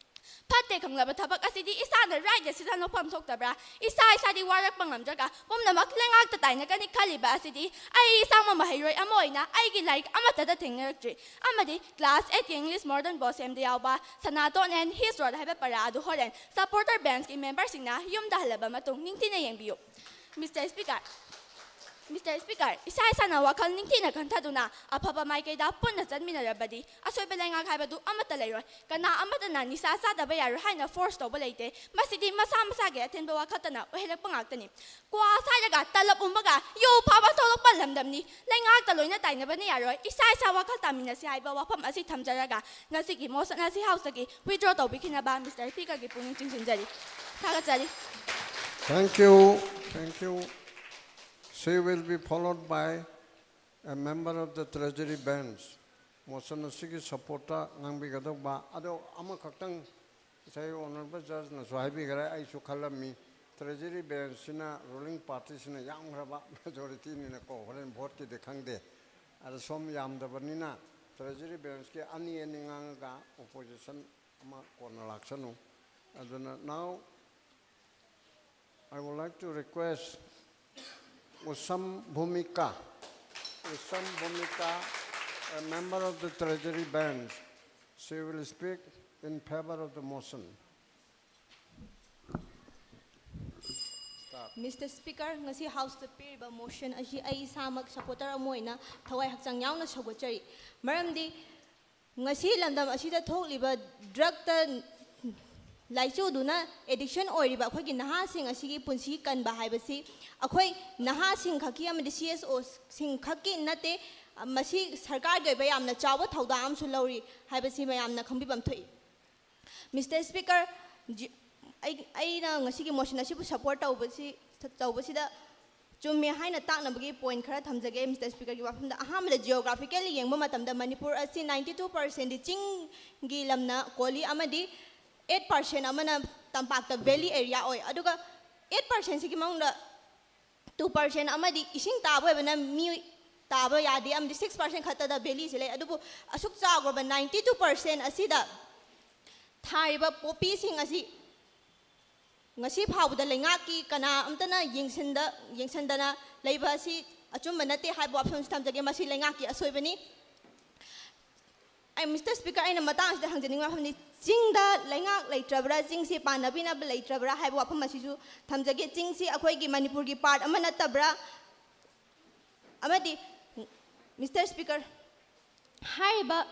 ꯐꯠꯇꯦ ꯈꯪꯂꯕ ꯊꯕꯛ ꯑꯁꯤꯗꯤ ꯏꯁꯥꯅ ꯔꯥꯏꯠ ꯗꯤꯁꯤꯖꯟ ꯂꯧꯐꯝ ꯊꯣꯛꯇꯕ꯭ꯔꯥ? ꯏꯁꯥ ꯏꯁꯥꯗꯤ ꯋꯥꯔꯛꯄ ꯉꯝꯗ꯭ꯔꯒ ꯄꯨꯝꯅꯃꯛ ꯂꯩꯉꯥꯛꯇ ꯇꯥꯏꯅꯒꯅꯤ ꯈꯜꯂꯤꯕ ꯑꯁꯤꯗꯤ ꯑꯩ ꯏꯁꯥꯃꯛ ꯃꯍꯩꯔꯣꯏ ꯑꯃ ꯑꯣꯏꯅ ꯑꯩꯒꯤ ꯂꯥꯏꯔꯤꯛ ꯑꯃꯠꯇꯗ ꯊꯦꯡꯅꯔꯛꯇ꯭ꯔꯤ꯫ ꯑꯃꯗꯤ ꯀ꯭ꯂꯥꯁ ꯑꯩꯠꯀꯤ ꯏꯪꯂꯤꯁ ꯃꯣꯗꯔꯟ ꯄꯣꯁꯦꯝꯗ ꯌꯥꯎꯕ Sanaton and His Road ꯍꯥꯏꯕ ꯄꯔꯥ ꯑꯗꯨ ꯍꯣꯔꯦꯟ ꯁꯄꯣꯔꯇꯔ ꯕꯦꯟꯁꯀꯤ ꯃꯦꯝꯕꯔꯁꯤꯡꯅ ꯌꯨꯝꯗ ꯍꯜꯂꯕ ꯃꯇꯨꯡ ꯅꯤꯡꯊꯤꯅ ꯌꯦꯡꯕꯤꯌꯨ꯫ ꯃꯤꯁꯇꯔ ꯁ꯭ꯄꯤꯀꯔ, Mister Speaker, ꯏꯁꯥ ꯏꯁꯥꯅ ꯋꯥꯈꯜ ꯅꯤꯡꯊꯤꯅ ꯈꯟꯊꯗꯨꯅ ꯑꯐꯕ ꯃꯥꯏꯀꯩꯗ ꯄꯨꯟꯅ ꯆꯠꯃꯤꯟꯅꯔꯕꯗꯤ ꯑꯁꯣꯏꯕ ꯂꯩꯉꯥꯛ ꯍꯥꯏꯕꯗꯨ ꯑꯃꯠꯇ ꯂꯩꯔꯣꯏ꯫ ꯀꯅꯥ ꯑꯃꯠꯇꯅ ꯅꯤꯁꯥ ꯆꯥꯗꯕ ꯌꯥꯔꯣꯏ ꯍꯥꯏꯅ force ꯇꯧꯕ ꯂꯩꯇꯦ꯫ ꯃꯁꯤꯗꯤ ꯃꯁꯥ ꯃꯁꯥꯒꯤ ꯑꯊꯤꯟꯕ ꯋꯥꯈꯜꯇꯅ ꯑꯣꯏꯍꯜꯂꯛꯄ ꯉꯥꯛꯇꯅꯤ꯫ ꯀ꯭ꯋꯥ ꯁꯥꯏꯔꯒ ꯇꯂꯕ ꯎꯝꯃꯒ ꯌꯨ ꯐꯥꯕ ꯊꯣꯛꯂꯛꯄ ꯂꯝꯗꯝꯅꯤ꯫ ꯂꯩꯉꯥꯛꯇ ꯂꯣꯏꯅ ꯇꯥꯏꯅꯕꯅ ꯌꯥꯔꯣꯏ꯫ ꯏꯁꯥ ꯏꯁꯥ ꯋꯥꯈꯜ ꯇꯥꯃꯤꯟꯅꯁꯤ ꯍꯥꯏꯕ ꯋꯥꯐꯝ ꯑꯁꯤ ꯊꯝꯖꯔꯒ ꯉꯁꯤꯒꯤ motion ꯑꯁꯤ Houseꯇꯒꯤ withdraw ꯇꯧꯕꯤꯈꯤꯅꯕ Mister Speakerꯒꯤ ꯄꯨꯛꯅꯤꯡ ꯆꯤꯡꯁꯤꯟꯖꯔꯤ꯫ ꯊꯥꯒꯠꯆꯔꯤ꯫ Thank you. Thank you. She will be followed by a member of the Treasury Bench. Motion ꯑꯁꯤꯒꯤ supportꯇ ꯉꯥꯡꯕꯤꯒꯗꯧꯕ ꯑꯗꯣ ꯑꯃꯈꯛꯇꯪ ꯉꯁꯥꯏ Honourable Judgeꯅꯁꯨ ꯍꯥꯏꯕꯤꯈ꯭ꯔꯦ, ꯑꯩꯁꯨ ꯈꯜꯂꯝꯃꯤ꯫ Treasury Benchꯁꯤꯅ ruling partyꯁꯤꯅ ꯌꯥꯝꯈ꯭ꯔꯕ majorityꯅꯤꯅꯀꯣ, ꯍꯣꯔꯦꯟ voteꯀꯤꯗꯤ ꯈꯪꯗꯦ꯫ ꯑꯗ ꯁꯣꯝ ꯌꯥꯝꯗꯕꯅꯤꯅ Treasury Benchꯀꯤ ꯑꯅꯤ ꯑꯅꯤ ꯉꯥꯡꯉꯒ opposition ꯑꯃ ꯀꯣꯟꯅ ꯂꯥꯛꯁꯅꯨ꯫ ꯑꯗꯨꯅ now I would like to request Usam Bhumika, Usam Bhumika, a member of the Treasury Bench. She will speak in favor of the motion. Mister Speaker, ꯉꯁꯤ Houseꯇ ꯄꯤꯔꯤꯕ motion ꯑꯁꯤ ꯑꯩ ꯏꯁꯥꯃꯛ supporter ꯑꯃ ꯑꯣꯏꯅ ꯊꯋꯥꯏ ꯍꯛꯆꯥꯡ ꯌꯥꯎꯅ ꯁꯧꯒꯠꯆꯔꯤ꯫ ꯃꯔꯝꯗꯤ ꯉꯁꯤ ꯂꯝꯗꯝ ꯑꯁꯤꯗ ꯊꯣꯛꯂꯤꯕ drugꯇ ꯂꯥꯏꯆꯨꯗꯨꯅ addiction ꯑꯣꯏꯔꯤꯕ ꯑꯩꯈꯣꯏꯒꯤ ꯅꯍꯥꯁꯤꯡ ꯑꯁꯤꯒꯤ ꯄꯨꯟꯁꯤ ꯀꯟꯕ ꯍꯥꯏꯕꯁꯤ ꯑꯩꯈꯣꯏ ꯅꯍꯥꯁꯤꯡ ꯈꯛꯀꯤ ꯑꯃꯗꯤ CSOꯁꯤꯡ ꯈꯛꯀꯤ ꯅꯠꯇꯦ, ꯃꯁꯤ ꯁꯔꯀꯥꯔꯒꯤ ꯑꯣꯏꯕ ꯌꯥꯝꯅ ꯆꯥꯎꯕ ꯊꯧꯗꯥꯡ ꯑꯃꯁꯨ ꯂꯧꯔꯤ ꯍꯥꯏꯕꯁꯤ ꯃꯌꯥꯝꯅ ꯈꯪꯕꯤꯐꯝ ꯊꯣꯛꯏ꯫ Mister Speaker, ꯖꯤ-, ꯑꯩ-, ꯑꯩꯅ ꯉꯁꯤꯒꯤ motion ꯑꯁꯤꯕꯨ support ꯇꯧꯕꯁꯤ, ꯇꯧꯕꯁꯤꯗ ꯆꯨꯝꯃꯦ ꯍꯥꯏꯅ ꯇꯥꯛꯅꯕꯒꯤ point ꯈꯔ ꯊꯝꯖꯒꯦ Mister Speakerꯒꯤ ꯋꯥꯐꯝꯗ꯫ ꯑꯍꯥꯟꯕꯗ geographically ꯌꯦꯡꯕ ꯃꯇꯝꯗ ꯃꯅꯤꯄꯨꯔ ꯑꯁꯤ ninety two percentꯗꯤ ꯆꯤꯡꯒꯤ ꯂꯝꯅ ꯀꯣꯜꯂꯤ ꯑꯃꯗꯤ eight percent ꯑꯃꯅ ꯇꯝꯄꯥꯛꯇ valley area ꯑꯣꯏ꯫ ꯑꯗꯨꯒ eight percentꯁꯤꯒꯤ ꯃꯅꯨꯡꯗ two percent ꯑꯃꯗꯤ ꯏꯁꯤꯡ ꯇꯥꯕ ꯑꯣꯏꯕꯅ ꯃꯤ ꯇꯥꯕ ꯌꯥꯗꯦ ꯑꯃꯗꯤ six percent ꯈꯛꯇꯗ valleyꯁꯤ ꯂꯩ꯫ ꯑꯗꯨꯕꯨ ꯑꯁꯨꯛ ꯆꯥꯎꯈ꯭ꯔꯕ ninety two percent ꯑꯁꯤꯗ ꯊꯥꯔꯤꯕ ꯄꯣꯄꯤꯁꯤꯡ ꯑꯁꯤ ꯉꯁꯤ ꯐꯥꯎꯕꯗ ꯂꯩꯉꯥꯛꯀꯤ ꯀꯅꯥ ꯑꯝꯇꯅ ꯌꯦꯡꯁꯤꯟꯗ-, ꯌꯦꯡꯁꯤꯟꯗꯅ ꯂꯩꯕ ꯑꯁꯤ ꯑꯆꯨꯝꯕ ꯅꯠꯇꯦ ꯍꯥꯏꯕ ꯋꯥꯐꯝꯁꯤ ꯊꯝꯖꯒꯦ꯫ ꯃꯁꯤ ꯂꯩꯉꯥꯛꯀꯤ ꯑꯁꯣꯏꯕꯅꯤ꯫ ꯑꯩ, Mister Speaker, ꯑꯩꯅ ꯃꯇꯥꯡ ꯑꯁꯤꯗ ꯍꯪꯖꯅꯤꯡꯕ ꯋꯥꯐꯝꯗꯤ, ꯆꯤꯡꯗ ꯂꯩꯉꯥꯛ ꯂꯩꯇ꯭ꯔꯕ꯭ꯔꯥ, ꯆꯤꯡꯁꯤ ꯄꯥꯟꯅꯕꯤꯅꯕ ꯂꯩꯇ꯭ꯔꯕ꯭ꯔꯥ ꯍꯥꯏꯕ ꯋꯥꯐꯝ ꯑꯁꯤꯁꯨ ꯊꯝꯖꯒꯦ꯫ ꯆꯤꯡꯁꯤ ꯑꯩꯈꯣꯏꯒꯤ ꯃꯅꯤꯄꯨꯔꯒꯤ part ꯑꯃ ꯅꯠꯇꯕ꯭ꯔꯥ? ꯑꯃꯗꯤ Mister Speaker, ꯍꯥꯏꯔꯤꯕ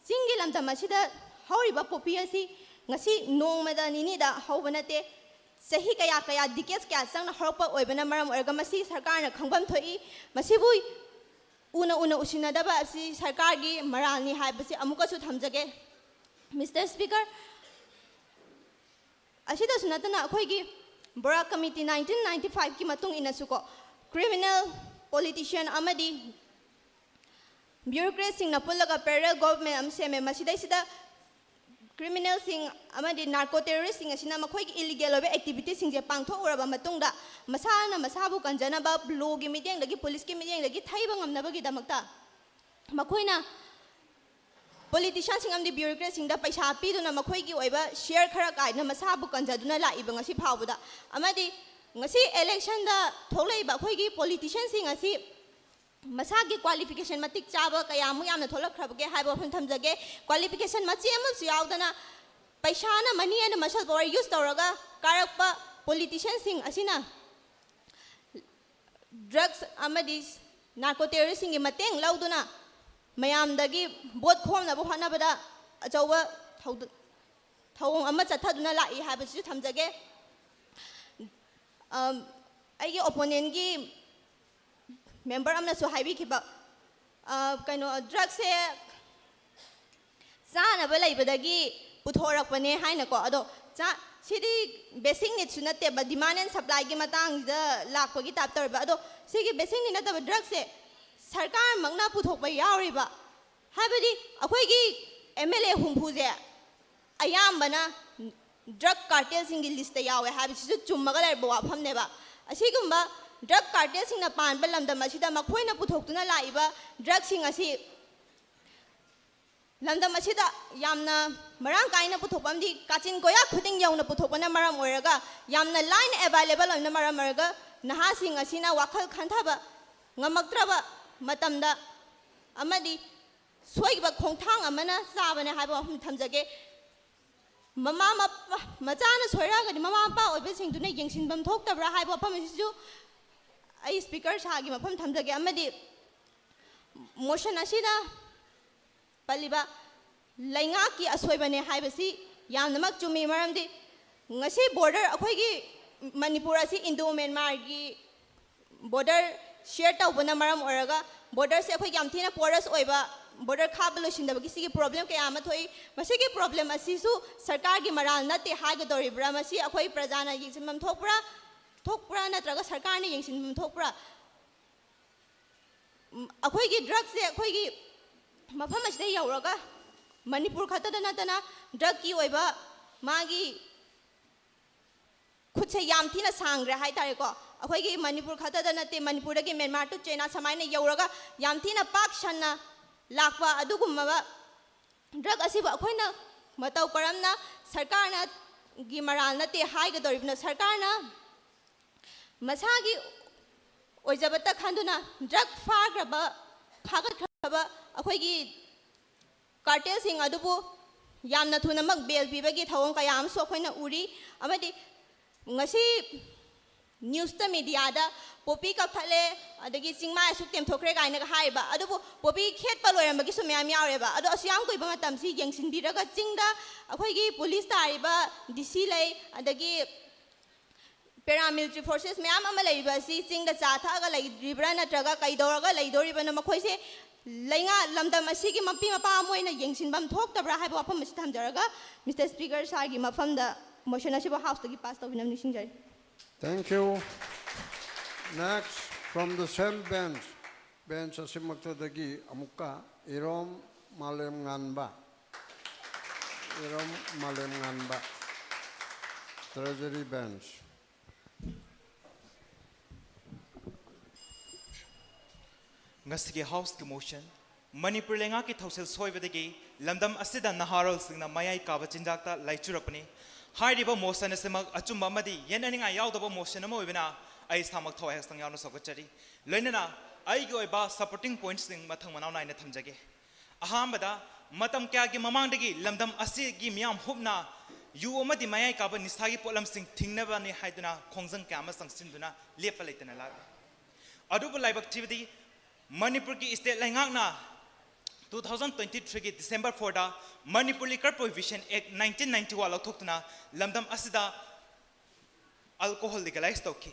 ꯆꯤꯡꯒꯤ ꯂꯝꯗꯝ ꯑꯁꯤꯗ ꯍꯧꯔꯤꯕ ꯄꯣꯄꯤ ꯑꯁꯤ ꯉꯁꯤ ꯅꯣꯡꯃꯗ ꯅꯤꯅꯤꯗ ꯍꯧꯕ ꯅꯠꯇꯦ, ꯆꯍꯤ ꯀꯌꯥ ꯀꯌꯥ, decades ꯀꯌꯥ ꯆꯪꯅ ꯍꯧꯔꯛꯄ ꯑꯣꯏꯕꯅ ꯃꯔꯝ ꯑꯣꯏꯔꯒ ꯃꯁꯤ ꯁꯔꯀꯥꯔꯅ ꯈꯪꯐꯝ ꯊꯣꯛꯏ꯫ ꯃꯁꯤꯕꯨ ꯎꯅ ꯎꯅ ꯎꯁꯤꯟꯅꯗꯕ ꯑꯁꯤ ꯁꯔꯀꯥꯔꯒꯤ ꯃꯔꯥꯜꯅꯤ ꯍꯥꯏꯕꯁꯤ ꯑꯃꯨꯛꯀꯁꯨ ꯊꯝꯖꯒꯦ꯫ Mister Speaker, ꯑꯁꯤꯗꯁꯨ ꯅꯠꯇꯅ ꯑꯩꯈꯣꯏꯒꯤ ꯕꯣꯔꯥ ꯀꯃꯤꯇꯤ nineteen ninety five ꯀꯤ ꯃꯇꯨꯡ ꯏꯟꯅꯁꯨꯀꯣ, criminal politician ꯑꯃꯗꯤ bureaucratꯁꯤꯡꯅ ꯄꯨꯜꯂꯒ parallel government ꯑꯃ ꯁꯦꯝꯃꯦ꯫ ꯃꯁꯤꯗꯩꯁꯤꯗ criminalꯁꯤꯡ ꯑꯃꯗꯤ narco terroristꯁꯤꯡ ꯑꯁꯤꯅ ꯃꯈꯣꯏꯒꯤ illegal ꯑꯣꯏꯕ activitiesꯁꯤꯡꯁꯦ ꯄꯥꯡꯊꯣꯛꯎꯔꯕ ꯃꯇꯨꯡꯗ, ꯃꯁꯥꯅ ꯃꯁꯥꯕꯨ ꯀꯟꯖꯅꯕ lawꯒꯤ ꯃꯤꯠꯌꯦꯡꯗꯒꯤ, policeꯀꯤ ꯃꯤꯠꯌꯦꯡꯗꯒꯤ ꯊꯩꯕ ꯉꯝꯅꯕꯒꯤꯗꯃꯛꯇ ꯃꯈꯣꯏꯅ politicianꯁꯤꯡ ꯑꯃꯗꯤ bureaucratꯁꯤꯡꯗ ꯄꯩꯁꯥ ꯄꯤꯗꯨꯅ ꯃꯈꯣꯏꯒꯤ ꯑꯣꯏꯕ share ꯈꯔ ꯀꯥꯏꯗꯨꯅ ꯃꯁꯥꯕꯨ ꯀꯟꯖꯗꯨꯅ ꯂꯥꯛꯏꯕ ꯉꯁꯤ ꯐꯥꯎꯕꯗ꯫ ꯑꯃꯗꯤ ꯉꯁꯤ electionꯗ ꯊꯣꯛꯂꯛꯏꯕ ꯑꯩꯈꯣꯏꯒꯤ politicianꯁꯤꯡ ꯑꯁꯤ ꯃꯁꯥꯒꯤ qualification ꯃꯇꯤꯛ ꯆꯥꯕ ꯀꯌꯥꯃꯨꯛ ꯌꯥꯝꯅ ꯊꯣꯛꯂꯛꯈ꯭ꯔꯕꯒꯦ ꯍꯥꯏꯕ ꯋꯥꯐꯝ ꯊꯝꯖꯒꯦ꯫ Qualification ꯃꯆꯦꯠ ꯑꯃꯁꯨ ꯌꯥꯎꯗꯅ ꯄꯩꯁꯥꯅ, money ꯑꯃꯅ muscle power use ꯇꯧꯔꯒ ꯀꯥꯔꯛꯄ politicianꯁꯤꯡ ꯑꯁꯤꯅ drugs ꯑꯃꯗꯤ narco terroristꯁꯤꯡꯒꯤ ꯃꯇꯦꯡ ꯂꯧꯗꯨꯅ ꯃꯌꯥꯝꯗꯒꯤ vote ꯈꯣꯝꯅꯕ ꯍꯣꯠꯅꯕꯗ ꯑꯆꯧꯕ ꯊꯧꯗ-, ꯊꯧꯑꯣꯡ ꯑꯃ ꯆꯠꯊꯗꯨꯅ ꯂꯥꯛꯏ ꯍꯥꯏꯕꯁꯤꯁꯨ ꯊꯝꯖꯒꯦ꯫ ꯑꯝ, ꯑꯩꯒꯤ opponentꯀꯤ member ꯑꯃꯅꯁꯨ ꯍꯥꯏꯕꯤꯈꯤꯕ, ꯑ, ꯀꯩꯅꯣ, drugꯁꯦ ꯆꯥꯅꯕ ꯂꯩꯕꯗꯒꯤ ꯄꯨꯊꯣꯔꯛꯄꯅꯦ ꯍꯥꯏꯅꯀꯣ꯫ ꯑꯗꯣ ꯆꯥ-, ꯁꯤꯗꯤ basic needꯁꯨ ꯅꯠꯇꯦꯕ, demand and supplyꯒꯤ ꯃꯇꯥꯡꯁꯤꯗ ꯂꯥꯛꯄꯒꯤ type ꯇꯧꯔꯤꯕ꯫ ꯑꯗꯣ ꯁꯤꯒꯤ basic need ꯅꯠꯇꯕ drugꯁꯦ ꯁꯔꯀꯥꯔꯃꯛꯅ ꯄꯨꯊꯣꯛꯄ ꯌꯥꯎꯔꯤꯕ, ꯍꯥꯏꯕꯗꯤ ꯑꯩꯈꯣꯏꯒꯤ MLA ꯍꯨꯝꯐꯨꯁꯦ ꯑꯌꯥꯝꯕꯅ drug cartelꯁꯤꯡꯒꯤ listꯇ ꯌꯥꯎꯋꯦ ꯍꯥꯏꯕꯁꯤꯁꯨ ꯆꯨꯝꯃꯒ ꯂꯩꯔꯕ ꯋꯥꯐꯝꯅꯦꯕ꯫ ꯑꯁꯤꯒꯨꯝꯕ drug cartelꯁꯤꯡꯅ ꯄꯥꯟꯕ ꯂꯝꯗꯝ ꯑꯁꯤꯗ ꯃꯈꯣꯏꯅ ꯄꯨꯊꯣꯛꯇꯨꯅ ꯂꯥꯛꯏꯕ drugꯁꯤꯡ ꯑꯁꯤ ꯂꯝꯗꯝ ꯑꯁꯤꯗ ꯌꯥꯝꯅ ꯃꯔꯥꯡ ꯀꯥꯏꯅ ꯄꯨꯊꯣꯛꯄ ꯑꯃꯗꯤ ꯀꯥꯆꯤꯟ ꯀꯣꯌꯥ ꯈꯨꯗꯤꯡ ꯌꯧꯅ ꯄꯨꯊꯣꯛꯄꯅ ꯃꯔꯝ ꯑꯣꯏꯔꯒ ꯌꯥꯝꯅ ꯂꯥꯏꯅ available ꯑꯣꯏꯕꯅ ꯃꯔꯝ ꯑꯣꯏꯔꯒ ꯅꯍꯥꯁꯤꯡ ꯑꯁꯤꯅ ꯋꯥꯈꯜ ꯈꯟꯊꯕ ꯉꯝꯃꯛꯇ꯭ꯔꯕ ꯃꯇꯝꯗ ꯑꯃꯗꯤ ꯁꯣꯏꯈꯤꯕ ꯈꯣꯡꯊꯥꯡ ꯑꯃꯅ ꯆꯥꯕꯅꯦ ꯍꯥꯏꯕ ꯋꯥꯐꯝ ꯊꯝꯖꯒꯦ꯫ ꯃꯃꯥ ꯃꯄꯥ, ꯃꯆꯥꯅ ꯁꯣꯏꯔꯛꯑꯒꯗꯤ ꯃꯃꯥ ꯃꯄꯥ ꯑꯣꯏꯕꯁꯤꯡꯗꯨꯅ ꯌꯦꯡꯁꯤꯟꯐꯝ ꯊꯣꯛꯇꯕ꯭ꯔꯥ ꯍꯥꯏꯕ ꯋꯥꯐꯝ ꯑꯁꯤꯁꯨ ꯑꯩ ꯁ꯭ꯄꯤꯀꯔ ꯁꯥꯔꯒꯤ ꯃꯐꯝ ꯊꯝꯖꯒꯦ꯫ ꯑꯃꯗꯤ ꯃꯣꯁꯟ ꯑꯁꯤꯗ ꯄꯜꯂꯤꯕ ꯂꯩꯉꯥꯛꯀꯤ ꯑꯁꯣꯏꯕꯅꯦ ꯍꯥꯏꯕꯁꯤ ꯌꯥꯝꯅꯃꯛ ꯆꯨꯝꯃꯤ꯫ ꯃꯔꯝꯗꯤ ꯉꯁꯤ ꯕꯣꯔꯗꯔ, ꯑꯩꯈꯣꯏꯒꯤ ꯃꯅꯤꯄꯨꯔ ꯑꯁꯤ ꯏꯟꯗꯣ ꯃ꯭ꯌꯥꯟꯃꯥꯔꯒꯤ ꯕꯣꯔꯗꯔ ꯁꯤꯌꯔ ꯇꯧꯕꯅ ꯃꯔꯝ ꯑꯣꯏꯔꯒ ꯕꯣꯔꯗꯔꯁꯦ ꯑꯩꯈꯣꯏꯒꯤ ꯌꯥꯝ ꯊꯤꯅ ꯄꯣꯔꯁ ꯑꯣꯏꯕ, ꯕꯣꯔꯗꯔ ꯈꯥꯕ ꯂꯣꯏꯁꯤꯟꯗꯕꯒꯤ ꯁꯤꯒꯤ ꯄ꯭ꯔꯣꯕ꯭ꯂꯦꯝ ꯀꯌꯥ ꯑꯃ ꯊꯣꯛꯏ꯫ ꯃꯁꯤꯒꯤ ꯄ꯭ꯔꯣꯕ꯭ꯂꯦꯝ ꯑꯁꯤꯁꯨ ꯁꯔꯀꯥꯔꯒꯤ ꯃꯔꯥꯜ ꯅꯠꯇꯦ ꯍꯥꯏꯒꯗꯧꯔꯤꯕ꯭ꯔꯥ? ꯃꯁꯤ ꯑꯩꯈꯣꯏ ꯄ꯭ꯔꯖꯥꯅ ꯌꯦꯡꯁꯤꯟꯐꯝ ꯊꯣꯛꯄ꯭ꯔꯥ, ꯊꯣꯛꯄ꯭ꯔꯥ ꯅꯠꯇ꯭ꯔꯒ ꯁꯔꯀꯥꯔꯅ ꯌꯦꯡꯁꯤꯟꯐꯝ ꯊꯣꯛꯄ꯭ꯔꯥ? ꯎꯝ, ꯑꯩꯈꯣꯏꯒꯤ ꯗ꯭ꯔꯒꯁꯦ ꯑꯩꯈꯣꯏꯒꯤ ꯃꯐꯝ ꯑꯁꯤꯗ ꯌꯧꯔꯒ ꯃꯅꯤꯄꯨꯔ ꯈꯛꯇꯗ ꯅꯠꯇꯅ ꯗ꯭ꯔꯒꯀꯤ ꯑꯣꯏꯕ ꯃꯥꯒꯤ ꯈꯨꯠꯁꯦ ꯌꯥꯝ ꯊꯤꯅ ꯁꯥꯡꯈ꯭ꯔꯦ ꯍꯥꯏꯇꯥꯔꯦꯀꯣ꯫ ꯑꯩꯈꯣꯏꯒꯤ ꯃꯅꯤꯄꯨꯔ ꯈꯛꯇꯗ ꯅꯠꯇꯦ, ꯃꯅꯤꯄꯨꯔꯗꯒꯤ ꯃ꯭ꯌꯥꯟꯃꯥꯔ to ꯆꯩꯅꯥ ꯁꯨꯃꯥꯏꯅ ꯌꯧꯔꯒ ꯌꯥꯝ ꯊꯤꯅ ꯄꯥꯛ ꯁꯟꯅ ꯂꯥꯛꯄ ꯑꯗꯨꯒꯨꯝꯂꯕ ꯗ꯭ꯔꯒ ꯑꯁꯤꯕꯨ ꯑꯩꯈꯣꯏꯅ ꯃꯇꯧ ꯀꯔꯝꯅ ꯁꯔꯀꯥꯔꯅ ꯒꯤ ꯃꯔꯥꯜ ꯅꯠꯇꯦ ꯍꯥꯏꯒꯗꯧꯔꯤꯕꯅꯣ? ꯁꯔꯀꯥꯔꯅ ꯃꯁꯥꯒꯤ ꯑꯣꯏꯖꯕꯇ ꯈꯟꯗꯨꯅ ꯗ꯭ꯔꯒ ꯐꯥꯈ꯭ꯔꯕ, ꯐꯥꯒꯠꯈ꯭ꯔꯕ ꯑꯩꯈꯣꯏꯒꯤ ꯀꯥꯔꯇꯦꯜꯁꯤꯡ ꯑꯗꯨꯕꯨ ꯌꯥꯝꯅ ꯊꯨꯅꯃꯛ ꯕꯦꯜ ꯄꯤꯕꯒꯤ ꯊꯧꯑꯣꯡ ꯀꯌꯥ ꯑꯃꯁꯨ ꯑꯩꯈꯣꯏꯅ ꯎꯔꯤ꯫ ꯑꯃꯗꯤ ꯉꯁꯤ ꯅ꯭ꯌꯨꯁꯇ, ꯃꯤꯗꯤꯌꯥꯗ ꯄꯣꯄꯤ ꯀꯛꯊꯠꯂꯦ, ꯑꯗꯒꯤ ꯆꯤꯡꯃꯥꯏ ꯑꯁꯨꯛ ꯇꯦꯝꯊꯣꯛꯈ꯭ꯔꯦ ꯀꯥꯏꯅꯒ ꯍꯥꯏꯔꯤꯕ, ꯑꯗꯨꯕꯨ ꯄꯣꯄꯤ ꯈꯦꯠꯄ ꯂꯣꯏꯔꯝꯕꯒꯤꯁꯨ ꯃꯌꯥꯝ ꯌꯥꯎꯔꯦꯕ꯫ ꯑꯗꯣ ꯑꯁꯨꯛ ꯌꯥꯝ ꯀꯨꯏꯕ ꯃꯇꯝꯁꯤ ꯌꯦꯡꯁꯤꯟꯕꯤꯔꯒ ꯆꯤꯡꯗ ꯑꯩꯈꯣꯏꯒꯤ ꯄꯨꯂꯤꯁ ꯇꯥꯔꯤꯕ ꯗꯤ ꯁꯤ ꯂꯩ, ꯑꯗꯒꯤ ꯄꯦꯔꯥꯃꯤꯂꯤꯇꯔꯤ ꯐꯣꯔꯁꯦꯁ ꯃꯌꯥꯝ ꯑꯃ ꯂꯩꯔꯤꯕ ꯑꯁꯤ ꯆꯤꯡꯗ ꯆꯥ ꯊꯛꯑꯒ ꯂꯩꯔꯤꯕ꯭ꯔꯥ ꯅꯠꯇ꯭ꯔꯒ ꯀꯩꯗꯧꯔꯒ ꯂꯩꯗꯣꯔꯤꯕꯅꯣ? ꯃꯈꯣꯏꯁꯦ ꯂꯩꯉꯥꯛ, ꯂꯝꯗꯝ ꯑꯁꯤꯒꯤ ꯃꯄꯤ ꯃꯄꯥ ꯑꯃ ꯑꯣꯏꯅ ꯌꯦꯡꯁꯤꯟꯐꯝ ꯊꯣꯛꯇꯕ꯭ꯔꯥ ꯍꯥꯏꯕ ꯋꯥꯐꯝ ꯑꯁꯤ ꯊꯝꯖꯔꯒ, ꯃꯤꯁꯇꯔ ꯁ꯭ꯄꯤꯀꯔ ꯁꯥꯔꯒꯤ ꯃꯐꯝꯗ ꯃꯣꯁꯟ ꯑꯁꯤꯕꯨ ꯍꯥꯎꯁꯇꯒꯤ ꯄꯥꯁ ꯇꯧꯕꯤꯅꯕ ꯅꯤꯡꯁꯤꯡꯖꯔꯤ꯫ Thank you. Next, from the same bench, bench ꯑꯁꯤꯃꯛꯇꯗꯒꯤ ꯑꯃꯨꯛꯀ ꯏꯔꯣꯝ ꯃꯥꯂꯦꯝꯉꯥꯟꯕ, ꯏꯔꯣꯝ ꯃꯥꯂꯦꯝꯉꯥꯟꯕ, Treasury Bench. ꯉꯁꯤꯒꯤ ꯍꯥꯎꯁꯀꯤ ꯃꯣꯁꯟ, ꯃꯅꯤꯄꯨꯔ ꯂꯩꯉꯥꯛꯀꯤ ꯊꯧꯁꯤꯜ ꯁꯣꯏꯕꯗꯒꯤ ꯂꯝꯗꯝ ꯑꯁꯤꯗ ꯅꯍꯥꯔꯣꯜꯁꯤꯡꯅ ꯃꯌꯥꯏ ꯀꯥꯕ ꯆꯤꯟꯖꯥꯛꯇ ꯂꯥꯏꯆꯨꯔꯛꯄꯅꯤ꯫ ꯍꯥꯏꯔꯤꯕ ꯃꯣꯁꯟ ꯑꯁꯤꯃꯛ ꯑꯆꯨꯝꯕ ꯑꯃꯗꯤ ꯌꯦꯠꯅꯅꯤꯡꯉꯥꯏ ꯌꯥꯎꯗꯕ ꯃꯣꯁꯟ ꯑꯃ ꯑꯣꯏꯕꯅ ꯑꯩ ꯏꯁꯥꯃꯛ ꯊꯋꯥꯏ ꯍꯛꯆꯥꯡ ꯌꯥꯎꯅ ꯁꯧꯒꯠꯆꯔꯤ꯫ ꯂꯣꯏꯅꯅ ꯑꯩꯒꯤ ꯑꯣꯏꯕ supporting pointsꯁꯤꯡ ꯃꯊꯪ ꯃꯅꯥꯎ ꯅꯥꯏꯅ ꯊꯝꯖꯒꯦ꯫ ꯑꯍꯥꯟꯕꯗ, ꯃꯇꯝ ꯀꯌꯥꯒꯤ ꯃꯃꯥꯡꯗꯒꯤ ꯂꯝꯗꯝ ꯑꯁꯤꯒꯤ ꯃꯤꯌꯥꯝ ꯍꯨꯞꯅ ꯌꯨ ꯑꯃꯗꯤ ꯃꯌꯥꯏ ꯀꯥꯕ ꯅꯤꯁꯥꯒꯤ ꯄꯣꯠꯂꯝꯁꯤꯡ ꯊꯤꯡꯅꯕꯅꯤ ꯍꯥꯏꯗꯨꯅ ꯈꯣꯡꯖꯪ ꯀꯌꯥ ꯑꯃ ꯆꯪꯁꯤꯟꯗꯨꯅ ꯂꯦꯞꯄ ꯂꯩꯇꯅ ꯂꯥꯛꯂꯤ꯫ ꯑꯗꯨꯕꯨ ꯂꯥꯏꯕꯛ ꯊꯤꯕꯗꯤ ꯃꯅꯤꯄꯨꯔꯒꯤ state ꯂꯩꯉꯥꯛꯅ two thousand twenty threeꯒꯤ December fourꯗ Manipur Liquor Prohibition Act nineteen ninety one ꯂꯧꯊꯣꯛꯇꯨꯅ ꯂꯝꯗꯝ ꯑꯁꯤꯗ alcohol legalize ꯇꯧꯈꯤ꯫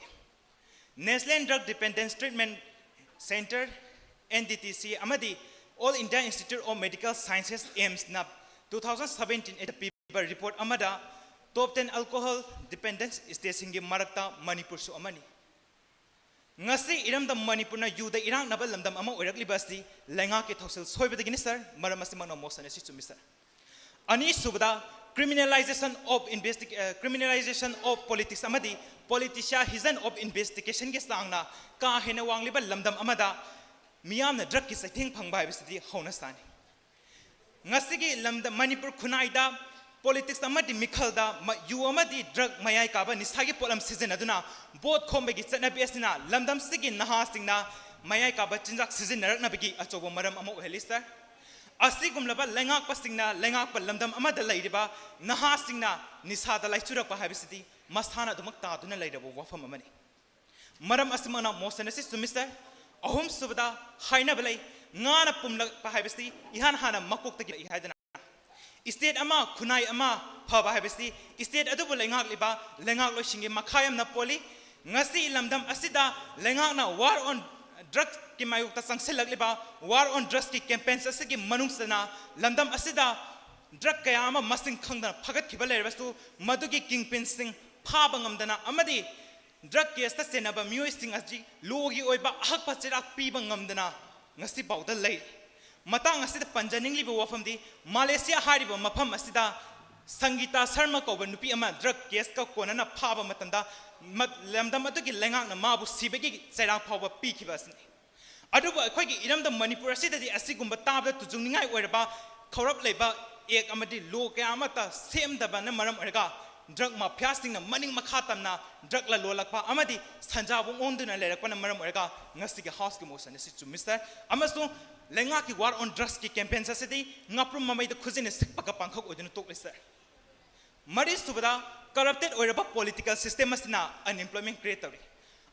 National Drug Dependence Treatment Centre, NDTC, ꯑꯃꯗꯤ All India Institute of Medical Sciences, AIIMSꯅ two thousand seventeen ꯄꯤꯕ report ꯑꯃꯗ top ten alcohol dependence stateꯁꯤꯡꯒꯤ ꯃꯔꯛꯇ ꯃꯅꯤꯄꯨꯔꯁꯨ ꯑꯃꯅꯤ꯫ ꯉꯁꯤ ꯏꯔꯝꯗꯝ ꯃꯅꯤꯄꯨꯔꯅ ꯌꯨꯗ ꯏꯔꯥꯛꯅꯕ ꯂꯝꯗꯝ ꯑꯃ ꯑꯣꯏꯔꯛꯂꯤꯕ ꯑꯁꯤ ꯂꯩꯉꯥꯛꯀꯤ ꯊꯧꯁꯤꯜ ꯁꯣꯏꯕꯗꯒꯤꯅꯤ, sir꯫ ꯃꯔꯝ ꯑꯁꯤꯃꯛꯅ motion ꯑꯁꯤ ꯆꯨꯝꯃꯤ, sir꯫ ꯑꯅꯤꯁꯨꯕꯗ, criminalization of investi- ꯑ, criminalization of politics ꯑꯃꯗꯤ politicization of investigationꯒꯤ ꯆꯥꯡꯅ ꯀꯥ ꯍꯦꯟꯅ ꯋꯥꯡꯂꯤꯕ ꯂꯝꯗꯝ ꯑꯃꯗ ꯃꯤꯌꯥꯝꯅ drugꯀꯤ ꯆꯩꯊꯦꯡ ꯐꯪꯕ ꯍꯥꯏꯕꯁꯤꯗꯤ ꯍꯧꯅ ꯁꯥꯅꯤ꯫ ꯉꯁꯤꯒꯤ ꯂꯝꯗꯝ ꯃꯅꯤꯄꯨꯔ ꯈꯨꯟꯅꯥꯏꯗ politics ꯑꯃꯗꯤ ꯃꯤꯈꯜꯗ ꯃ- ꯌꯨ ꯑꯃꯗꯤ drug, ꯃꯌꯥꯏ ꯀꯥꯕ ꯅꯤꯁꯥꯒꯤ ꯄꯣꯠꯂꯝ ꯁꯤꯖꯤꯟꯅꯗꯨꯅ vote ꯈꯣꯝꯕꯒꯤ ꯆꯠꯅꯕꯤ ꯑꯁꯤꯅ ꯂꯝꯗꯝꯁꯤꯒꯤ ꯅꯍꯥꯁꯤꯡꯅ ꯃꯌꯥꯏ ꯀꯥꯕ ꯆꯤꯟꯖꯥꯛ ꯁꯤꯖꯤꯟꯅꯔꯛꯅꯕꯒꯤ ꯑꯆꯧꯕ ꯃꯔꯝ ꯑꯃ ꯑꯣꯏꯍꯜꯂꯤ, sir꯫ ꯑꯁꯤꯒꯨꯝꯂꯕ ꯂꯩꯉꯥꯛꯄꯁꯤꯡꯅ ꯂꯩꯉꯥꯛꯄ ꯂꯝꯗꯝ ꯑꯃꯗ ꯂꯩꯔꯤꯕ ꯅꯍꯥꯁꯤꯡꯅ ꯅꯤꯁꯥꯗ ꯂꯥꯏꯆꯨꯔꯛꯄ ꯍꯥꯏꯕꯁꯤꯗꯤ ꯃꯁꯥꯅ ꯑꯗꯨꯃꯛ ꯇꯥꯗꯨꯅ ꯂꯩꯔꯕ ꯋꯥꯐꯝ ꯑꯃꯅꯤ꯫ ꯃꯔꯝ ꯑꯁꯤꯃꯛꯅ motion ꯑꯁꯤ ꯆꯨꯝꯃꯤ, sir꯫ ꯑꯍꯨꯝꯁꯨꯕꯗ ꯍꯥꯏꯅꯕ ꯂꯩ, ꯉꯥꯅ ꯄꯨꯝꯂꯛꯄ ꯍꯥꯏꯕꯁꯤ ꯏꯍꯥꯟ ꯍꯥꯟꯅ ꯃꯀꯣꯛꯇꯒꯤ ꯂꯥꯛꯏ ꯍꯥꯏꯗꯅ꯫ State ꯑꯃ, ꯈꯨꯟꯅꯥꯏ ꯑꯃ ꯐꯕ ꯍꯥꯏꯕꯁꯤ state ꯑꯗꯨꯕꯨ ꯂꯩꯉꯥꯛꯂꯤꯕ ꯂꯩꯉꯥꯛꯂꯣꯏꯁꯤꯡꯒꯤ ꯃꯈꯥ ꯌꯥꯝꯅ ꯄꯣꯜꯂꯤ꯫ ꯉꯁꯤ ꯂꯝꯗꯝ ꯑꯁꯤꯗ ꯂꯩꯉꯥꯛꯅ war on drugsꯀꯤ ꯃꯥꯌꯣꯛꯇ ꯆꯪꯁꯤꯜꯂꯛꯂꯤꯕ war on drugsꯀꯤ campaigns ꯑꯁꯤꯒꯤ ꯃꯅꯨꯡ ꯆꯟꯅ ꯂꯝꯗꯝ ꯑꯁꯤꯗ drug ꯀꯌꯥ ꯑꯃ ꯃꯁꯤꯡ ꯈꯪꯗꯅ ꯐꯒꯠꯈꯤꯕ ꯂꯩꯔꯕꯁꯨ, ꯃꯗꯨꯒꯤ kingpinꯁꯤꯡ ꯐꯥꯕ ꯉꯝꯗꯅ ꯑꯃꯗꯤ drug caseꯇ ꯆꯦꯟꯅꯕ ꯃꯤꯑꯣꯏꯁꯤꯡ ꯑꯁꯤ lawꯒꯤ ꯑꯣꯏꯕ ꯑꯍꯛꯄ ꯆꯩꯔꯥꯛ ꯄꯤꯕ ꯉꯝꯗꯅ ꯉꯁꯤꯐꯥꯎꯗ ꯂꯩꯔꯤ꯫ ꯃꯇꯥꯡ ꯑꯁꯤꯗ ꯄꯟꯖꯅꯤꯡꯂꯤꯕ ꯋꯥꯐꯝꯗꯤ, ꯃꯥꯂꯦꯁꯤꯌꯥ ꯍꯥꯏꯔꯤꯕ ꯃꯐꯝ ꯑꯁꯤꯗ ꯁꯪꯒꯤꯇꯥ ꯁꯔꯃ ꯀꯧꯕ ꯅꯨꯄꯤ ꯑꯃ drug caseꯀ ꯀꯣꯟꯅꯅ ꯐꯥꯕ ꯃꯇꯝꯗ ꯃ- ꯂꯝꯗꯝ ꯑꯗꯨꯒꯤ ꯂꯩꯉꯥꯛꯅ ꯃꯥꯕꯨ ꯁꯤꯕꯒꯤ ꯆꯩꯔꯥꯛ ꯐꯥꯎꯕ ꯄꯤꯈꯤꯕ ꯑꯁꯤꯅꯤ꯫ ꯑꯗꯨꯕꯨ ꯑꯩꯈꯣꯏꯒꯤ ꯏꯔꯝꯗꯝ ꯃꯅꯤꯄꯨꯔ ꯑꯁꯤꯗꯗꯤ ꯑꯁꯤꯒꯨꯝꯕ ꯇꯥꯕꯗ ꯇꯨꯖꯨꯡꯅꯤꯡꯉꯥꯏ ꯑꯣꯏꯔꯕ ꯈꯧꯔꯞ ꯂꯩꯕ act ꯑꯃꯗꯤ law ꯀꯌꯥ ꯑꯃꯠꯇ ꯁꯦꯝꯗꯕꯅ ꯃꯔꯝ ꯑꯣꯏꯔꯒ drug mafiaꯁꯤꯡꯅ ꯃꯅꯤꯡ ꯃꯈꯥ ꯇꯝꯅ drug ꯂꯂꯣꯜꯂꯛꯄ ꯑꯃꯗꯤ ꯁꯟꯖꯥꯕꯨꯡ ꯑꯣꯟꯗꯨꯅ ꯂꯩꯔꯛꯄꯅ ꯃꯔꯝ ꯑꯣꯏꯔꯒ ꯉꯁꯤꯒꯤ houseꯀꯤ motion ꯑꯁꯤ ꯆꯨꯝꯃꯤ, sir꯫ ꯑꯃꯁꯨꯡ ꯂꯩꯉꯥꯛꯀꯤ war on drugsꯀꯤ campaigns ꯑꯁꯤꯗꯤ ꯉꯥꯄ꯭ꯔꯨꯝ ꯃꯃꯩꯗ ꯈꯨꯖꯤꯟꯅ ꯁꯤꯛꯄꯒ ꯄꯥꯡꯈꯛ ꯑꯣꯏꯗꯨꯅ ꯇꯣꯛꯂꯤ, sir꯫ ꯃꯔꯤꯁꯨꯕꯗ, corrupted ꯑꯣꯏꯔꯕ political system ꯑꯁꯤꯅ unemployment create ꯇꯧꯔꯤ꯫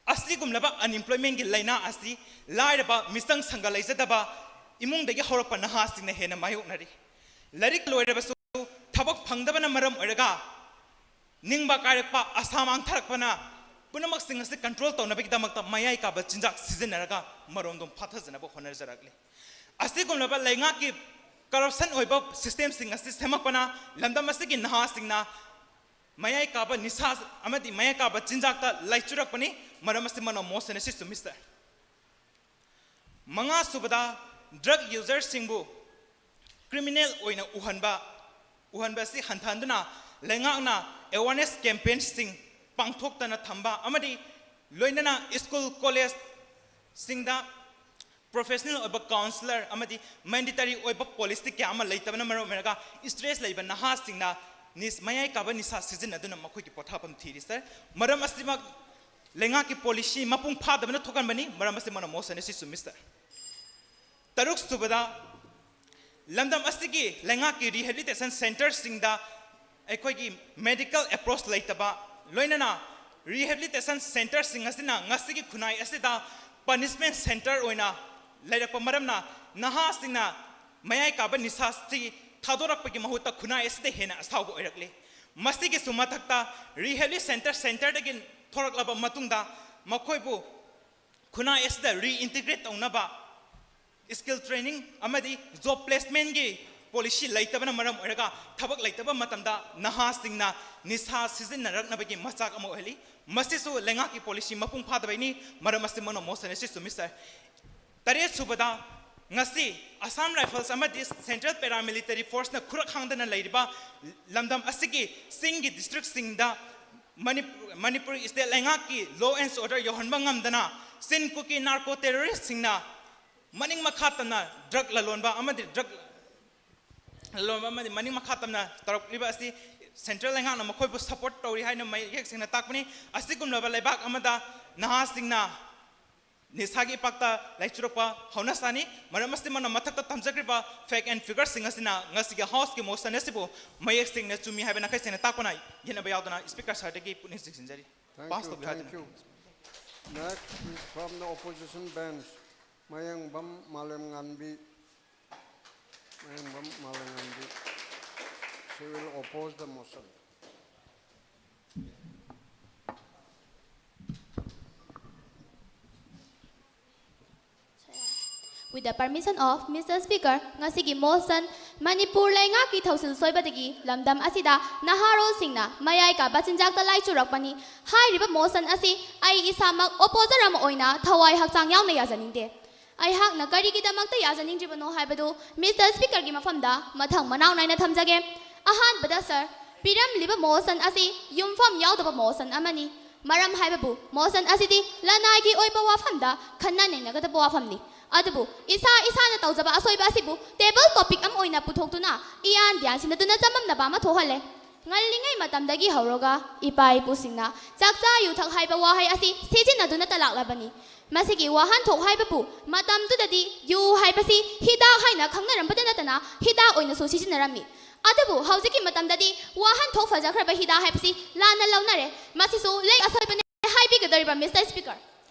ꯑꯁꯤꯒꯨꯝꯂꯕ unemploymentꯀꯤ ꯂꯥꯏꯅꯥ ꯑꯁꯤ ꯂꯥꯏꯔꯕ, ꯃꯤꯆꯪ ꯁꯪꯒ ꯂꯩꯖꯗꯕ ꯏꯃꯨꯡꯗꯒꯤ ꯍꯧꯔꯛꯄ ꯅꯍꯥꯁꯤꯡꯅ ꯍꯦꯟꯅ ꯃꯥꯌꯣꯛꯅꯔꯤ꯫ ꯂꯥꯏꯔꯤꯛ ꯂꯣꯏꯔꯕꯁꯨ ꯊꯕꯛ ꯐꯪꯗꯕꯅ ꯃꯔꯝ ꯑꯣꯏꯔꯒ ꯅꯤꯡꯕ ꯀꯥꯏꯔꯛꯄ, ꯑꯁꯥ ꯃꯥꯡꯊꯔꯛꯄꯅ ꯄꯨꯝꯅꯃꯛꯁꯤꯡ ꯑꯁꯤ control ꯇꯧꯅꯕꯒꯤꯗꯃꯛꯇ ꯃꯌꯥꯏ ꯀꯥꯕ ꯆꯤꯟꯖꯥꯛ ꯁꯤꯖꯤꯟꯅꯔꯒ ꯃꯔꯣꯝꯗꯣꯝ ꯐꯥꯊꯖꯅꯕ ꯍꯣꯠꯅꯖꯔꯛꯂꯤ꯫ ꯑꯁꯤꯒꯨꯝꯂꯕ ꯂꯩꯉꯥꯛꯀꯤ corruption ꯑꯣꯏꯕ systemꯁꯤꯡ ꯑꯁꯤ ꯁꯦꯝꯃꯛꯄꯅ ꯂꯝꯗꯝ ꯑꯁꯤꯒꯤ ꯅꯍꯥꯁꯤꯡꯅ ꯃꯌꯥꯏ ꯀꯥꯕ ꯅꯤꯁꯥ ꯑꯃꯗꯤ ꯃꯌꯥꯏ ꯀꯥꯕ ꯆꯤꯟꯖꯥꯛꯇ ꯂꯥꯏꯆꯨꯔꯛꯄꯅꯤ꯫ ꯃꯔꯝ ꯑꯁꯤ ꯃꯅꯣ motion ꯑꯁꯤ ꯆꯨꯝꯃꯤ, sir꯫ ꯃꯉꯥ ꯁꯨꯕꯗ, drug userꯁꯤꯡꯕꯨ criminal ꯑꯣꯏꯅ ꯎꯍꯟꯕ, ꯎꯍꯟꯕ ꯑꯁꯤ ꯍꯟꯊꯍꯟꯗꯨꯅ ꯂꯩꯉꯥꯛꯅ awareness campaignꯁꯤꯡ ꯄꯥꯡꯊꯣꯛꯇꯅ ꯊꯝꯕ ꯑꯃꯗꯤ ꯂꯣꯏꯅꯅ school, collegeꯁꯤꯡꯗ professional ꯑꯣꯏꯕ counsellor ꯑꯃꯗꯤ mandatory ꯑꯣꯏꯕ policy ꯀꯌꯥ ꯑꯃ ꯂꯩꯇꯕꯅ ꯃꯔꯝ ꯑꯣꯏꯔꯒ stress ꯂꯩꯕ ꯅꯍꯥꯁꯤꯡꯅ ꯅꯤꯁ-, ꯃꯌꯥꯏ ꯀꯥꯕ ꯅꯤꯁꯥ ꯁꯤꯖꯤꯟꯅꯗꯨꯅ ꯃꯈꯣꯏꯒꯤ ꯄꯣꯊꯥꯐꯝ ꯊꯤꯔꯤ, sir꯫ ꯃꯔꯝ ꯑꯁꯤꯃꯛ ꯂꯩꯉꯥꯛꯀꯤ policy ꯃꯄꯨꯡ ꯐꯥꯗꯕꯅ ꯊꯣꯛꯍꯟꯕꯅꯤ꯫ ꯃꯔꯝ ꯑꯁꯤ ꯃꯅꯣ motion ꯑꯁꯤ ꯆꯨꯝꯃꯤ, sir꯫ ꯇꯔꯨꯛ ꯁꯨꯕꯗ, ꯂꯝꯗꯝ ꯑꯁꯤꯒꯤ ꯂꯩꯉꯥꯛꯀꯤ rehabilitation centreꯁꯤꯡꯗ ꯑꯩꯈꯣꯏꯒꯤ medical approach ꯂꯩꯇꯕ, ꯂꯣꯏꯅꯅ rehabilitation centreꯁꯤꯡ ꯑꯁꯤꯅ ꯉꯁꯤꯒꯤ ꯈꯨꯟꯅꯥꯏ ꯑꯁꯤꯗ punishment centre ꯑꯣꯏꯅ ꯂꯩꯔꯛꯄ ꯃꯔꯝꯅ ꯅꯍꯥꯁꯤꯡꯅ ꯃꯌꯥꯏ ꯀꯥꯕ ꯅꯤꯁꯥꯁꯤ ꯊꯥꯗꯣꯔꯛꯄꯒꯤ ꯃꯍꯨꯠꯇ ꯈꯨꯟꯅꯥꯏ ꯑꯁꯤꯗ ꯍꯦꯟꯅ ꯑꯁꯥꯎꯕ ꯑꯣꯏꯔꯛꯂꯤ꯫ ꯃꯁꯤꯒꯤꯁꯨ ꯃꯊꯛꯇ rehabilitation centreꯗꯒꯤ ꯊꯣꯔꯛꯂꯕ ꯃꯇꯨꯡꯗ ꯃꯈꯣꯏꯕꯨ ꯈꯨꯟꯅꯥꯏ ꯑꯁꯤꯗ reintegrate ꯇꯧꯅꯕ skill training ꯑꯃꯗꯤ job placementꯀꯤ policy ꯂꯩꯇꯕꯅ ꯃꯔꯝ ꯑꯣꯏꯔꯒ ꯊꯕꯛ ꯂꯩꯇꯕ ꯃꯇꯝꯗ ꯅꯍꯥꯁꯤꯡꯅ ꯅꯤꯁꯥ ꯁꯤꯖꯤꯟꯅꯔꯛꯅꯕꯒꯤ ꯃꯆꯥꯛ ꯑꯃ ꯑꯣꯏꯍꯜꯂꯤ꯫ ꯃꯁꯤꯁꯨ ꯂꯩꯉꯥꯛꯀꯤ policy ꯃꯄꯨꯡ ꯐꯥꯗꯕꯩꯅꯤ꯫ ꯃꯔꯝ ꯑꯁꯤ ꯃꯅꯣ motion ꯑꯁꯤ ꯆꯨꯝꯃꯤ, sir꯫ ꯇꯔꯦꯠ ꯁꯨꯕꯗ, ꯉꯁꯤ Assam Rifles ꯑꯃꯗꯤ Central Paramilitary Forceꯅ ꯈꯨꯔꯛ ꯍꯥꯡꯗꯅ ꯂꯩꯔꯤꯕ ꯂꯝꯗꯝ ꯑꯁꯤꯒꯤ ꯆꯤꯡꯒꯤ districtꯁꯤꯡꯗ ꯃꯅꯤ-, ꯃꯅꯤꯄꯨꯔ state ꯂꯩꯉꯥꯛꯀꯤ law and order ꯌꯧꯍꯟꯕ ꯉꯝꯗꯅ ꯆꯤꯟ ꯀꯨꯀꯤ narco terroristꯁꯤꯡꯅ ꯃꯅꯤꯡ ꯃꯈꯥ ꯇꯝꯅ drug ꯂꯂꯣꯟꯕ ꯑꯃꯗꯤ drug ꯂꯂꯣꯟꯕ ꯑꯃꯗꯤ ꯃꯅꯤꯡ ꯃꯈꯥ ꯇꯝꯅ ꯇꯧꯔꯛꯂꯤꯕ ꯑꯁꯤ central ꯂꯩꯉꯥꯛꯅ ꯃꯈꯣꯏꯕꯨ support ꯇꯧꯔꯤ ꯍꯥꯏꯅ ꯃꯌꯦꯛ ꯁꯦꯡꯅ ꯇꯥꯛꯄꯅꯤ꯫ ꯑꯁꯤꯒꯨꯝꯂꯕ ꯂꯩꯕꯥꯛ ꯑꯃꯗ ꯅꯍꯥꯁꯤꯡꯅ ꯅꯤꯁꯥꯒꯤ ꯏꯄꯥꯛꯇ ꯂꯥꯏꯆꯨꯔꯛꯄ ꯍꯧꯅꯁꯥꯅꯤ꯫ ꯃꯔꯝ ꯑꯁꯤꯃꯛꯅ ꯃꯊꯛꯇ ꯊꯝꯖꯈ꯭ꯔꯤꯕ fact and figureꯁꯤꯡ ꯑꯁꯤꯅ ꯉꯁꯤꯒꯤ Houseꯀꯤ motion ꯑꯁꯤꯕꯨ ꯃꯌꯦꯛ ꯁꯦꯡꯅ ꯆꯨꯝꯃꯤ ꯍꯥꯏꯕ ꯅꯥꯈꯩ ꯁꯦꯡꯅ ꯇꯥꯛꯄꯅ ꯌꯦꯠꯅꯕ ꯌꯥꯎꯗꯅ Speaker sirꯗꯒꯤ ꯄꯨꯛꯅꯤꯡ ꯆꯤꯡꯁꯤꯟꯖꯔꯤ꯫ Thank Pass you, ꯇꯧꯕꯤꯌꯨ thank ꯍꯥꯏꯗꯨꯅ꯫ You. Next is from the opposition bench, Mayangbam Malemnganbi. Mayangbam Malemnganbi. She will oppose the motion. With the permission of Mister Speaker, ꯉꯁꯤꯒꯤ motion, ꯃꯅꯤꯄꯨꯔ ꯂꯩꯉꯥꯛꯀꯤ ꯊꯧꯁꯤꯜ ꯁꯣꯏꯕꯗꯒꯤ ꯂꯝꯗꯝ ꯑꯁꯤꯗ ꯅꯍꯥꯔꯣꯜꯁꯤꯡꯅ ꯃꯌꯥꯏ ꯀꯥꯕ ꯆꯤꯟꯖꯥꯛꯇ ꯂꯥꯏꯆꯨꯔꯛꯄꯅꯤ ꯍꯥꯏꯔꯤꯕ motion ꯑꯁꯤ ꯑꯩ ꯏꯁꯥꯃꯛ opposer ꯑꯃ ꯑꯣꯏꯅ ꯊꯋꯥꯏ ꯍꯛꯆꯥꯡ ꯌꯥꯎꯅ ꯌꯥꯖꯅꯤꯡꯗꯦ꯫ ꯑꯩꯍꯥꯛꯅ ꯀꯔꯤꯒꯤꯗꯃꯛꯇ ꯌꯥꯖꯅꯤꯡꯗ꯭ꯔꯤꯕꯅꯣ ꯍꯥꯏꯕꯗꯨ Mister Speakerꯒꯤ ꯃꯐꯝꯗ ꯃꯊꯪ ꯃꯅꯥꯎ ꯅꯥꯏꯅ ꯊꯝꯖꯒꯦ꯫ ꯑꯍꯥꯟꯕꯗ sir, ꯄꯤꯔꯝꯂꯤꯕ motion ꯑꯁꯤ ꯌꯨꯝꯐꯝ ꯌꯥꯎꯗꯕ motion ꯑꯃꯅꯤ꯫ ꯃꯔꯝ ꯍꯥꯏꯕꯕꯨ motion ꯑꯁꯤꯗꯤ ꯂꯅꯥꯏꯒꯤ ꯑꯣꯏꯕ ꯋꯥꯐꯝꯗ ꯈꯟꯅ ꯅꯩꯅꯒꯗꯕ ꯋꯥꯐꯝꯅꯤ꯫ ꯑꯗꯨꯕꯨ ꯏꯁꯥ ꯏꯁꯥꯅ ꯇꯧꯖꯕ ꯑꯁꯣꯏꯕ ꯑꯁꯤꯕꯨ table topic ꯑꯃ ꯑꯣꯏꯅ ꯄꯨꯊꯣꯛꯇꯨꯅ ꯏꯌꯥꯟ ꯗꯤꯌꯥꯟ ꯁꯤꯟꯅꯗꯨꯅ ꯆꯃꯝꯅꯕ ꯑꯃ ꯊꯣꯛꯍꯜꯂꯦ꯫ ꯉꯜꯂꯤꯉꯩ ꯃꯇꯝꯗꯒꯤ ꯍꯧꯔꯒ ꯏꯄꯥ ꯏꯄꯨꯁꯤꯡꯅ ꯆꯥꯛꯆꯥ ꯌꯨꯊꯛ ꯍꯥꯏꯕ ꯋꯥꯍꯩ ꯑꯁꯤ ꯁꯤꯖꯤꯟꯅꯗꯨꯅꯇ ꯂꯥꯛꯂꯕꯅꯤ꯫ ꯃꯁꯤꯒꯤ ꯋꯥꯍꯟꯊꯣꯛ ꯍꯥꯏꯕꯕꯨ ꯃꯇꯝꯗꯨꯗꯗꯤ ꯌꯨ ꯍꯥꯏꯕꯁꯤ ꯍꯤꯗꯥꯛ ꯍꯥꯏꯅ ꯈꯪꯅꯔꯝꯕꯗ ꯅꯠꯇꯅ ꯍꯤꯗꯥꯛ ꯑꯣꯏꯅꯁꯨ ꯁꯤꯖꯤꯟꯅꯔꯝꯃꯤ꯫ ꯑꯗꯨꯕꯨ ꯍꯧꯖꯤꯛꯀꯤ ꯃꯇꯝꯗꯗꯤ ꯋꯥꯍꯟꯊꯣꯛ ꯐꯖꯈ꯭ꯔꯕ ꯍꯤꯗꯥꯛ ꯍꯥꯏꯕꯁꯤ ꯂꯥꯟꯅ ꯂꯧꯅꯔꯦ꯫ ꯃꯁꯤꯁꯨ ꯂꯩ ꯑꯁꯣꯏꯕꯅꯤ ꯍꯥꯏꯕꯤꯒꯗꯧꯔꯤꯕ Mister Speaker꯫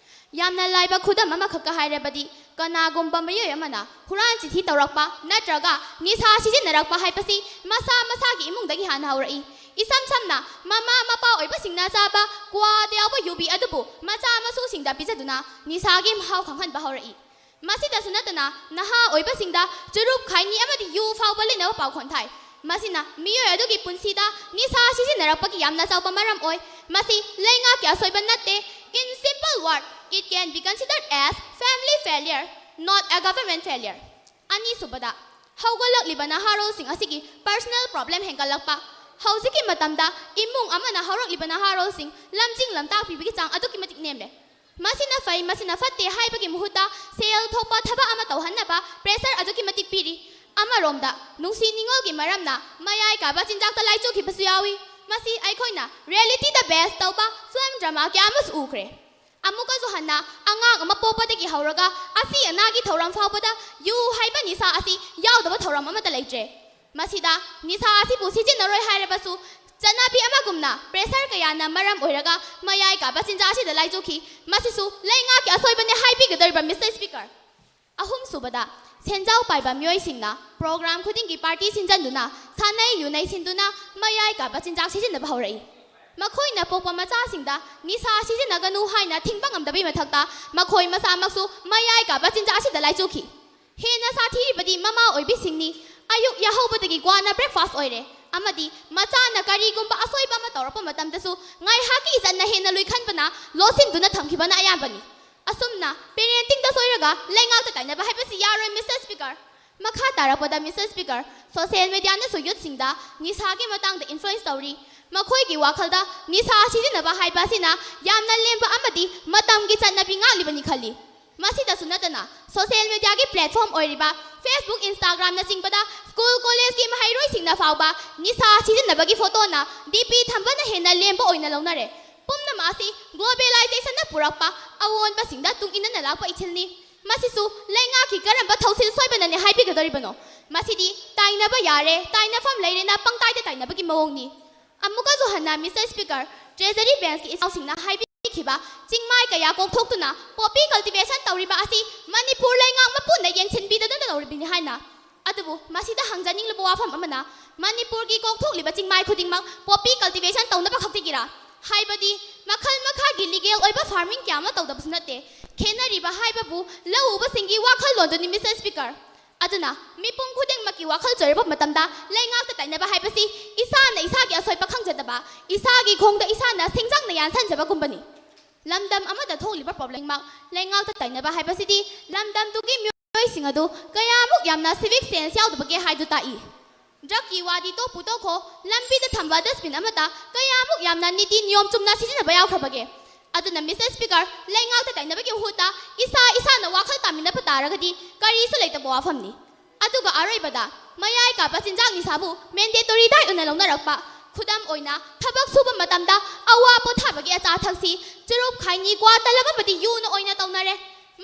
ꯌꯥꯝꯅ ꯂꯥꯏꯕ ꯈꯨꯗꯝ ꯑꯃꯈꯛꯀ ꯍꯥꯏꯔꯕꯗꯤ ꯀꯅꯥꯒꯨꯝꯕ ꯃꯤꯑꯣꯏ ꯑꯃꯅ ꯍꯨꯔꯥꯟ ꯆꯤꯊꯤ ꯇꯧꯔꯛꯄ ꯅꯠꯇ꯭ꯔꯒ ꯅꯤꯁꯥ ꯁꯤꯖꯤꯟꯅꯔꯛꯄ ꯍꯥꯏꯕꯁꯤ ꯃꯁꯥ ꯃꯁꯥꯒꯤ ꯏꯃꯨꯡꯗꯒꯤ ꯍꯥꯟꯅ ꯍꯧꯔꯛꯏ꯫ ꯏꯁꯝ ꯁꯝꯅ ꯃꯃꯥ ꯃꯄꯥ ꯑꯣꯏꯕꯁꯤꯡꯅ ꯆꯥꯕ ꯀ꯭ꯋꯥꯗ ꯌꯥꯎꯕ ꯌꯨꯕꯤ ꯑꯗꯨꯕꯨ ꯃꯆꯥ ꯃꯁꯨꯁꯤꯡꯗ ꯄꯤꯖꯗꯨꯅ ꯅꯤꯁꯥꯒꯤ ꯃꯍꯥꯎ ꯈꯪꯍꯟꯕ ꯍꯧꯔꯛꯏ꯫ ꯃꯁꯤꯗꯁꯨ ꯅꯠꯇꯅ ꯅꯍꯥ ꯑꯣꯏꯕꯁꯤꯡꯗ ꯆꯨꯔꯨꯞ, ꯈꯥꯏꯅꯤ ꯑꯃꯗꯤ ꯌꯨ ꯐꯥꯎꯕ ꯂꯩꯅꯕ ꯄꯥꯎꯈꯣꯟ ꯊꯥꯏ꯫ ꯃꯁꯤꯅ ꯃꯤꯑꯣꯏ ꯑꯗꯨꯒꯤ ꯄꯨꯟꯁꯤꯗ ꯅꯤꯁꯥ ꯁꯤꯖꯤꯟꯅꯔꯛꯄꯒꯤ ꯌꯥꯝꯅ ꯆꯥꯎꯕ ꯃꯔꯝ ꯑꯣꯏ꯫ ꯃꯁꯤ ꯂꯩꯉꯥꯛꯀꯤ ꯑꯁꯣꯏꯕ ꯅꯠꯇꯦ꯫ In simple word, it can be considered as family failure, not a government failure. ꯑꯅꯤꯁꯨꯕꯗ, ꯍꯧꯒꯠꯂꯛꯂꯤꯕ ꯅꯍꯥꯔꯣꯜꯁꯤꯡ ꯑꯁꯤꯒꯤ personal problem ꯍꯦꯟꯒꯠꯂꯛꯄ꯫ ꯍꯧꯖꯤꯛꯀꯤ ꯃꯇꯝꯗ ꯏꯃꯨꯡ ꯑꯃꯅ ꯍꯧꯔꯛꯂꯤꯕ ꯅꯍꯥꯔꯣꯜꯁꯤꯡ ꯂꯝꯖꯤꯡ ꯂꯝꯇꯥꯛꯄꯤꯕꯒꯤ ꯆꯥꯡ ꯑꯗꯨꯛꯀꯤ ꯃꯇꯤꯛ ꯅꯦꯝꯂꯦ꯫ ꯃꯁꯤꯅ ꯐꯩ, ꯃꯁꯤꯅ ꯐꯠꯇꯦ ꯍꯥꯏꯕꯒꯤ ꯃꯍꯨꯠꯇ ꯁꯦꯜ ꯊꯣꯛꯄ ꯊꯕꯛ ꯑꯃ ꯇꯧꯍꯟꯅꯕ pressure ꯑꯗꯨꯛꯀꯤ ꯃꯇꯤꯛ ꯄꯤꯔꯤ꯫ ꯑꯃꯔꯣꯝꯗ ꯅꯨꯡꯁꯤ ꯅꯤꯉꯣꯜꯒꯤ ꯃꯔꯝꯅ ꯃꯌꯥꯏ ꯀꯥꯕ ꯆꯤꯟꯖꯥꯛꯇ ꯂꯥꯏꯆꯨꯈꯤꯕꯁꯨ ꯌꯥꯎꯏ꯫ ꯃꯁꯤ ꯑꯩꯈꯣꯏꯅ realityꯗ base ꯇꯧꯕ film drama ꯀꯌꯥ ꯑꯃꯁꯨ ꯎꯈ꯭ꯔꯦ꯫ ꯑꯃꯨꯛꯀꯁꯨ ꯍꯟꯅ ꯑꯉꯥꯡ ꯑꯃ ꯄꯣꯛꯄꯗꯒꯤ ꯍꯧꯔꯒ ꯑꯁꯤ ꯑꯅꯥꯒꯤ ꯊꯧꯔꯝ ꯐꯥꯎꯕꯗ ꯌꯨ ꯍꯥꯏꯕ ꯅꯤꯁꯥ ꯑꯁꯤ ꯌꯥꯎꯗꯕ ꯊꯧꯔꯝ ꯑꯃꯠꯇ ꯂꯩꯇ꯭ꯔꯦ꯫ ꯃꯁꯤꯗ ꯅꯤꯁꯥ ꯑꯁꯤꯕꯨ ꯁꯤꯖꯤꯟꯅꯔꯣꯏ ꯍꯥꯏꯔꯕꯁꯨ ꯆꯠꯅꯕꯤ ꯑꯃꯒꯨꯝꯅ pressure ꯀꯌꯥꯅ ꯃꯔꯝ ꯑꯣꯏꯔꯒ ꯃꯌꯥꯏ ꯀꯥꯕ ꯆꯤꯟꯖꯥꯛ ꯑꯁꯤꯗ ꯂꯥꯏꯆꯨꯈꯤ꯫ ꯃꯁꯤꯁꯨ ꯂꯩꯉꯥꯛꯀꯤ ꯑꯁꯣꯏꯕꯅꯤ ꯍꯥꯏꯕꯤꯒꯗꯧꯔꯤꯕ Mister Speaker꯫ ꯑꯍꯨꯝꯁꯨꯕꯗ, ꯁꯦꯟꯖꯥꯎ ꯄꯥꯏꯕ ꯃꯤꯑꯣꯏꯁꯤꯡꯅ program ꯈꯨꯗꯤꯡꯒꯤ party ꯁꯤꯟꯖꯟꯗꯨꯅ ꯁꯥꯟꯅꯩ ꯌꯨꯅꯩ ꯁꯤꯟꯗꯨꯅ ꯃꯌꯥꯏ ꯀꯥꯕ ꯆꯤꯟꯖꯥꯛ ꯁꯤꯖꯤꯟꯅꯕ ꯍꯧꯔꯛꯏ꯫ ꯃꯈꯣꯏꯅ ꯄꯣꯛꯄ ꯃꯆꯥꯁꯤꯡꯗ ꯅꯤꯁꯥ ꯁꯤꯖꯤꯟꯅꯒꯅꯨ ꯍꯥꯏꯅ ꯊꯤꯡꯕ ꯉꯝꯗꯕꯒꯤ ꯃꯊꯛꯇ ꯃꯈꯣꯏ ꯃꯁꯥꯃꯛꯁꯨ ꯃꯌꯥꯏ ꯀꯥꯕ ꯆꯤꯟꯖꯥꯛ ꯑꯁꯤꯗ ꯂꯥꯏꯆꯨꯈꯤ꯫ ꯍꯦꯟꯅ ꯁꯥꯊꯤꯔꯤꯕꯗꯤ ꯃꯃꯥ ꯑꯣꯏꯕꯤꯁꯤꯡꯅꯤ꯫ ꯑꯌꯨꯛ ꯌꯥꯍꯧꯕꯗꯒꯤ ꯀ꯭ꯋꯥꯅ breakfast ꯑꯣꯏꯔꯦ ꯑꯃꯗꯤ ꯃꯆꯥꯅ ꯀꯔꯤꯒꯨꯝꯕ ꯑꯁꯣꯏꯕ ꯑꯃ ꯇꯧꯔꯛꯄ ꯃꯇꯝꯗꯁꯨ ꯉꯥꯏꯍꯥꯛꯀꯤ ꯏꯖꯠꯅ ꯍꯦꯟꯅ ꯂꯨꯏꯈꯟꯕꯅ ꯂꯣꯠꯁꯤꯟꯗꯨꯅ ꯊꯝꯈꯤꯕꯅ ꯑꯌꯥꯝꯕꯅꯤ꯫ ꯑꯁꯨꯝꯅ parentingꯗ ꯁꯣꯏꯔꯒ ꯂꯩꯉꯥꯛꯇ ꯇꯥꯏꯅꯕ ꯍꯥꯏꯕꯁꯤ ꯌꯥꯔꯣꯏ Mister Speaker꯫ ꯃꯈꯥ ꯇꯥꯔꯛꯄꯗ Mister Speaker, social mediaꯅꯁꯨ youthꯁꯤꯡꯗ ꯅꯤꯁꯥꯒꯤ ꯃꯇꯥꯡꯗ influence ꯇꯧꯔꯤ꯫ ꯃꯈꯣꯏꯒꯤ ꯋꯥꯈꯜꯗ ꯅꯤꯁꯥ ꯁꯤꯖꯤꯟꯅꯕ ꯍꯥꯏꯕ ꯑꯁꯤꯅ ꯌꯥꯝꯅ ꯂꯦꯝꯕ ꯑꯃꯗꯤ ꯃꯇꯝꯒꯤ ꯆꯠꯅꯕꯤ ꯉꯥꯛꯂꯤꯕꯅꯤ ꯈꯜꯂꯤ꯫ ꯃꯁꯤꯗꯁꯨ ꯅꯠꯇꯅ social mediaꯒꯤ platform ꯑꯣꯏꯔꯤꯕ Facebook, Instagramꯅꯆꯤꯡꯕꯗ school, collegeꯀꯤ ꯃꯍꯩꯔꯣꯏꯁꯤꯡꯅ ꯐꯥꯎꯕ ꯅꯤꯁꯥ ꯁꯤꯖꯤꯟꯅꯕꯒꯤ photoꯅ DP ꯊꯝꯕꯅ ꯍꯦꯟꯅ ꯂꯦꯝꯕ ꯑꯣꯏꯅ ꯂꯧꯅꯔꯦ꯫ ꯄꯨꯝꯅꯃꯛ ꯑꯁꯤ globalizationꯅ ꯄꯨꯔꯛꯄ ꯑꯑꯣꯟꯕꯁꯤꯡꯗ ꯇꯨꯡ ꯏꯟꯅꯅ ꯂꯥꯛꯄ ꯏꯊꯤꯜꯅꯤ꯫ ꯃꯁꯤꯁꯨ ꯂꯩꯉꯥꯛꯀꯤ ꯀꯔꯝꯕ ꯊꯧꯁꯤꯜ ꯁꯣꯏꯕꯅꯅꯤ ꯍꯥꯏꯕꯤꯒꯗꯧꯔꯤꯕꯅꯣ? ꯃꯁꯤꯗꯤ ꯇꯥꯏꯅꯕ ꯌꯥꯔꯦ, ꯇꯥꯏꯅꯐꯝ ꯂꯩꯔꯦꯅ ꯄꯪꯇꯥꯏꯗ ꯇꯥꯏꯅꯕꯒꯤ ꯃꯑꯣꯡꯅꯤ꯫ ꯑꯃꯨꯛꯀꯁꯨ ꯍꯟꯅ Mister Speaker, Treasury benchꯀꯤ ꯏꯆꯥꯎꯁꯤꯡꯅ ꯍꯥꯏꯕꯤꯈꯤꯕ ꯆꯤꯡꯃꯥꯏ ꯀꯌꯥ ꯀꯣꯛꯊꯣꯛꯇꯨꯅ poppy cultivation ꯇꯧꯔꯤꯕ ꯑꯁꯤ ꯃꯅꯤꯄꯨꯔ ꯂꯩꯉꯥꯛ ꯃꯄꯨꯅ ꯌꯦꯡꯁꯤꯟꯕꯤꯗꯗꯨꯅ ꯇꯧꯔꯤꯕꯅꯤ ꯍꯥꯏꯅ꯫ ꯑꯗꯨꯕꯨ ꯃꯁꯤꯗ ꯍꯪꯖꯅꯤꯡꯂꯤꯕ ꯋꯥꯐꯝ ꯑꯃꯅ, ꯃꯅꯤꯄꯨꯔꯒꯤ ꯀꯣꯛꯊꯣꯛꯂꯤꯕ ꯆꯤꯡꯃꯥꯏ ꯈꯨꯗꯤꯡꯃꯛ poppy cultivation ꯇꯧꯅꯕ ꯈꯛꯇꯒꯤꯔꯥ? ꯍꯥꯏꯕꯗꯤ ꯃꯈꯜ ꯃꯈꯥꯒꯤ legal ꯑꯣꯏꯕ farming ꯀꯌꯥ ꯑꯃ ꯇꯧꯗꯕꯁꯨ ꯅꯠꯇꯦ꯫ ꯈꯦꯠꯅꯔꯤꯕ ꯍꯥꯏꯕꯕꯨ ꯂꯧ ꯎꯕꯁꯤꯡꯒꯤ ꯋꯥꯈꯜꯂꯣꯟꯗꯨꯅꯤ Mister Speaker꯫ ꯑꯗꯨꯅ ꯃꯤꯄꯨꯝ ꯈꯨꯗꯤꯡꯃꯛꯀꯤ ꯋꯥꯈꯜ ꯆꯣꯏꯔꯛꯄ ꯃꯇꯝꯗ ꯂꯩꯉꯥꯛꯇ ꯇꯥꯏꯅꯕ ꯍꯥꯏꯕꯁꯤ ꯏꯁꯥꯅ ꯏꯁꯥꯒꯤ ꯑꯁꯣꯏꯕ ꯈꯪꯖꯗꯕ, ꯏꯁꯥꯒꯤ ꯈꯣꯡꯗ ꯏꯁꯥꯅ ꯁꯤꯡꯖꯪꯅ ꯌꯥꯟꯁꯟꯖꯕꯒꯨꯝꯕꯅꯤ꯫ ꯂꯝꯗꯝ ꯑꯃꯗ ꯊꯣꯛꯂꯤꯕ problemꯃꯛ ꯂꯩꯉꯥꯛꯇ ꯇꯥꯏꯅꯕ ꯍꯥꯏꯕꯁꯤꯗꯤ ꯂꯝꯗꯝꯗꯨꯒꯤ ꯃꯤꯑꯣꯏꯁꯤꯡ ꯑꯗꯨ ꯀꯌꯥꯃꯨꯛ ꯌꯥꯝꯅ civic sense ꯌꯥꯎꯗꯕꯒꯦ ꯍꯥꯏꯗꯨ ꯇꯥꯛꯏ꯫ Drugꯀꯤ ꯋꯥꯗꯤ ꯇꯣꯛꯄꯨ ꯇꯣꯛꯈꯣ, ꯂꯝꯕꯤꯗ ꯊꯝꯕ dustbin ꯑꯃꯗ ꯀꯌꯥꯃꯨꯛ ꯌꯥꯝꯅ ꯅꯤꯇꯤ ꯅꯤꯌꯣꯝ ꯆꯨꯝꯅ ꯁꯤꯖꯤꯟꯅꯕ ꯌꯥꯎꯈ꯭ꯔꯕꯒꯦ? ꯑꯗꯨꯅ Mister Speaker, ꯂꯩꯉꯥꯛꯇ ꯇꯥꯏꯅꯕꯒꯤ ꯃꯍꯨꯠꯇ ꯏꯁꯥ ꯏꯁꯥꯅ ꯋꯥꯈꯜ ꯇꯥꯃꯤꯟꯅꯕ ꯇꯥꯔꯒꯗꯤ ꯀꯔꯤꯁꯨ ꯂꯩꯇꯕ ꯋꯥꯐꯝꯅꯤ꯫ ꯑꯗꯨꯒ ꯑꯔꯣꯏꯕꯗ, ꯃꯌꯥꯏ ꯀꯥꯕ ꯆꯤꯟꯖꯥꯛ ꯅꯤꯁꯥꯕꯨ mandatory diet ꯑꯣꯏꯅ ꯂꯧꯅꯔꯛꯄ꯫ ꯈꯨꯗꯝ ꯑꯣꯏꯅ, ꯊꯕꯛ ꯁꯨꯕ ꯃꯇꯝꯗ ꯑꯋꯥ ꯄꯣꯊꯥꯕꯒꯤ ꯑꯆꯥ ꯑꯊꯛꯁꯤ ꯆꯨꯔꯨꯞ, ꯈꯥꯏꯅꯤ, ꯀ꯭ꯋꯥ, ꯇꯂꯕ ꯑꯃꯗꯤ ꯌꯨꯅ ꯑꯣꯏꯅ ꯇꯧꯅꯔꯦ꯫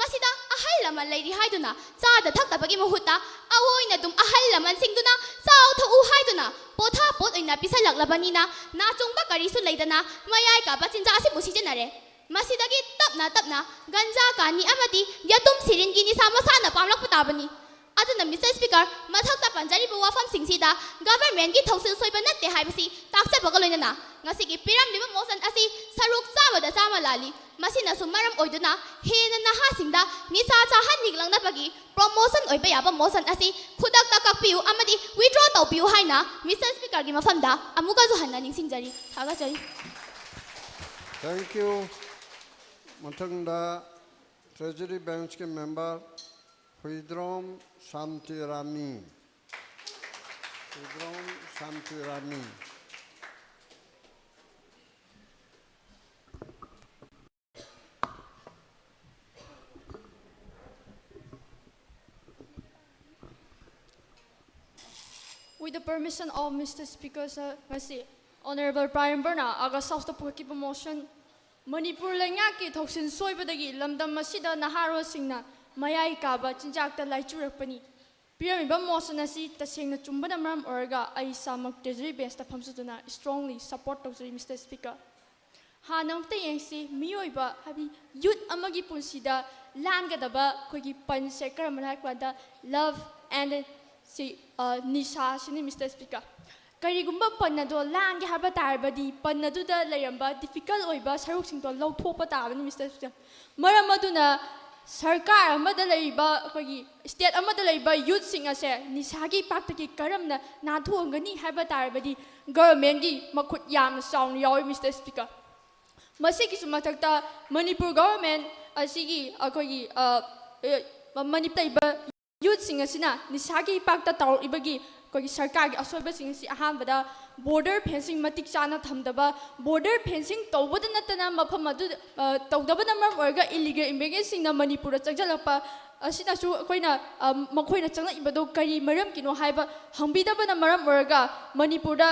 ꯃꯁꯤꯗ ꯑꯍꯜ ꯂꯃꯟ ꯂꯩꯔꯤ ꯍꯥꯏꯗꯨꯅ ꯆꯥꯗ ꯊꯛꯇꯕꯒꯤ ꯃꯍꯨꯠꯇ ꯑꯑꯣꯏꯅ ꯑꯗꯨꯝ ꯑꯍꯜ ꯂꯃꯟꯁꯤꯡꯗꯨꯅ ꯆꯥꯎ ꯊꯛꯎ ꯍꯥꯏꯗꯨꯅ ꯄꯣꯊꯥ ꯄꯣꯠ ꯑꯣꯏꯅ ꯄꯤꯁꯜꯂꯛꯂꯕꯅꯤꯅ ꯅꯥꯆꯣꯡꯕ ꯀꯔꯤꯁꯨ ꯂꯩꯗꯅ ꯃꯌꯥꯏ ꯀꯥꯕ ꯆꯤꯟꯖꯥꯛ ꯑꯁꯤꯕꯨ ꯁꯤꯖꯤꯟꯅꯔꯦ꯫ ꯃꯁꯤꯗꯒꯤ ꯇꯞꯅ ꯇꯞꯅ ꯒꯟꯖꯥ ꯀꯥꯅꯤ ꯑꯃꯗꯤ ꯌꯦꯇꯨꯝ ꯁꯤꯔꯤꯟꯒꯤ ꯅꯤꯁꯥ ꯃꯁꯥꯅ ꯄꯥꯝꯂꯛꯄ ꯇꯥꯕꯅꯤ꯫ ꯑꯗꯨꯅ Mister Speaker, ꯃꯊꯛꯇ ꯄꯟꯖꯔꯤꯕ ꯋꯥꯐꯝꯁꯤꯡꯁꯤꯗ governmentꯀꯤ ꯊꯧꯁꯤꯜ ꯁꯣꯏꯕ ꯅꯠꯇꯦ ꯍꯥꯏꯕꯁꯤ ꯇꯥꯛꯆꯕꯒ ꯂꯣꯏꯅꯅ ꯉꯁꯤꯒꯤ ꯄꯤꯔꯝꯂꯤꯕ motion ꯑꯁꯤ ꯁꯔꯨꯛ ꯆꯥꯝꯃꯗ ꯆꯥꯝꯃ ꯂꯥꯜꯂꯤ꯫ ꯃꯁꯤꯅꯁꯨ ꯃꯔꯝ ꯑꯣꯏꯗꯨꯅ ꯍꯦꯟꯅ ꯅꯍꯥꯁꯤꯡꯗ ꯅꯤꯁꯥ ꯆꯥꯍꯟꯅꯤꯡꯂꯛꯅꯕꯒꯤ promotion ꯑꯣꯏꯕ ꯌꯥꯕ motion ꯑꯁꯤ ꯈꯨꯗꯛꯇ ꯀꯛꯄꯤꯌꯨ ꯑꯃꯗꯤ withdraw ꯇꯧꯕꯤꯌꯨ ꯍꯥꯏꯅ Mister Speakerꯒꯤ ꯃꯐꯝꯗ ꯑꯃꯨꯛꯀꯁꯨ ꯍꯟꯅ ꯅꯤꯡꯁꯤꯡꯖꯔꯤ꯫ ꯊꯥꯒꯠꯆꯔꯤ꯫ Thank you. ꯃꯊꯪꯗ Treasury Benchꯀꯤ member Huidrom ꯁꯥꯟꯇꯤꯔꯥꯅꯤ꯫ Huidrom ꯁꯥꯟꯇꯤꯔꯥꯅꯤ꯫ With the permission of Mister Speaker, sir, ꯉꯁꯤ Honorable Prime Ministerꯅ August House ꯇ ꯄꯨꯈꯠꯈꯤꯕ motion, ꯃꯅꯤꯄꯨꯔ ꯂꯩꯉꯥꯛꯀꯤ ꯊꯧꯁꯤꯜ ꯁꯣꯏꯕꯗꯒꯤ ꯂꯝꯗꯝ ꯑꯁꯤꯗ ꯅꯍꯥꯔꯣꯜꯁꯤꯡꯅ ꯃꯌꯥꯏ ꯀꯥꯕ ꯆꯤꯟꯖꯥꯛꯇ ꯂꯥꯏꯆꯨꯔꯛꯄꯅꯤ꯫ ꯄꯤꯔꯝꯃꯤꯕ motion ꯑꯁꯤ ꯇꯁꯦꯡꯅ ꯆꯨꯝꯕꯅ ꯃꯔꯝ ꯑꯣꯏꯔꯒ ꯑꯩ ꯏꯁꯥꯃꯛ Treasury Benchꯇ ꯐꯝꯖꯗꯨꯅ strongly support ꯇꯧꯖꯔꯤ, Mister Speaker꯫ ꯍꯥꯟꯅ ꯑꯃꯨꯛꯇ ꯌꯦꯡꯁꯤ, ꯃꯤꯑꯣꯏꯕ ꯍꯥꯏꯕꯗꯤ youth ꯑꯃꯒꯤ ꯄꯨꯟꯁꯤꯗ ꯂꯥꯟꯒꯗꯕ ꯑꯩꯈꯣꯏꯒꯤ ꯄꯟꯁꯦ ꯀꯔꯝꯕꯅꯣ ꯍꯥꯏꯕ ꯀꯥꯟꯗ love and ꯁꯤ, ꯑ, ꯅꯤꯁꯥꯁꯤꯅꯤ, Mister Speaker꯫ ꯀꯔꯤꯒꯨꯝꯕ ꯄꯟ ꯑꯗꯣ ꯂꯥꯟꯒꯦ ꯍꯥꯏꯕ ꯇꯥꯔꯕꯗꯤ ꯄꯟ ꯑꯗꯨꯗ ꯂꯩꯔꯝꯕ difficult ꯑꯣꯏꯕ ꯁꯔꯨꯛꯁꯤꯡꯗꯣ ꯂꯧꯊꯣꯛꯄ ꯇꯥꯕꯅꯤ, Mister Speaker꯫ ꯃꯔꯝ ꯑꯗꯨꯅ ꯁꯔꯀꯥꯔ ꯑꯃꯗ ꯂꯩꯔꯤꯕ, ꯑꯩꯈꯣꯏꯒꯤ state ꯑꯃꯗ ꯂꯩꯔꯤꯕ youthꯁꯤꯡ ꯑꯁꯦ ꯅꯤꯁꯥꯒꯤ ꯏꯄꯥꯛꯇꯒꯤ ꯀꯔꯝꯅ ꯅꯥꯟꯊꯣꯛꯍꯟꯒꯅꯤ ꯍꯥꯏꯕ ꯇꯥꯔꯕꯗꯤ governmentꯀꯤ ꯃꯈꯨꯠ ꯌꯥꯝꯅ ꯆꯥꯎꯅ ꯌꯥꯎꯏ, Mister Speaker꯫ ꯃꯁꯤꯒꯤꯁꯨ ꯃꯊꯛꯇ ꯃꯅꯤꯄꯨꯔ government ꯑꯁꯤꯒꯤ ꯑꯩꯈꯣꯏꯒꯤ, ꯑ, ꯑ, ꯃꯅꯤꯄꯨꯔꯗ ꯂꯩꯕ youthꯁꯤꯡ ꯑꯁꯤꯅ ꯅꯤꯁꯥꯒꯤ ꯏꯄꯥꯛꯇ ꯇꯥꯎꯔꯛꯂꯤꯕꯒꯤ ꯑꯩꯈꯣꯏꯒꯤ ꯁꯔꯀꯥꯔꯒꯤ ꯑꯁꯣꯏꯕꯁꯤꯡ ꯑꯁꯤ ꯑꯍꯥꯟꯕꯗ border fencing ꯃꯇꯤꯛ ꯆꯥꯅ ꯊꯝꯗꯕ, border fencing ꯇꯧꯕꯗ ꯅꯠꯇꯅ ꯃꯐꯝ ꯑꯗꯨ, ꯑ, ꯇꯧꯗꯕꯅ ꯃꯔꯝ ꯑꯣꯏꯔꯒ illegal immigrantꯁꯤꯡꯅ ꯃꯅꯤꯄꯨꯔꯗ ꯆꯪꯁꯤꯜꯂꯛꯄ ꯑꯁꯤꯅꯁꯨ ꯑꯩꯈꯣꯏꯅ, ꯑ, ꯃꯈꯣꯏꯅ ꯆꯪꯂꯛꯏꯕꯗꯣ ꯀꯔꯤ ꯃꯔꯝꯒꯤꯅꯣ ꯍꯥꯏꯕ ꯍꯪꯕꯤꯗꯕꯅ ꯃꯔꯝ ꯑꯣꯏꯔꯒ ꯃꯅꯤꯄꯨꯔꯗ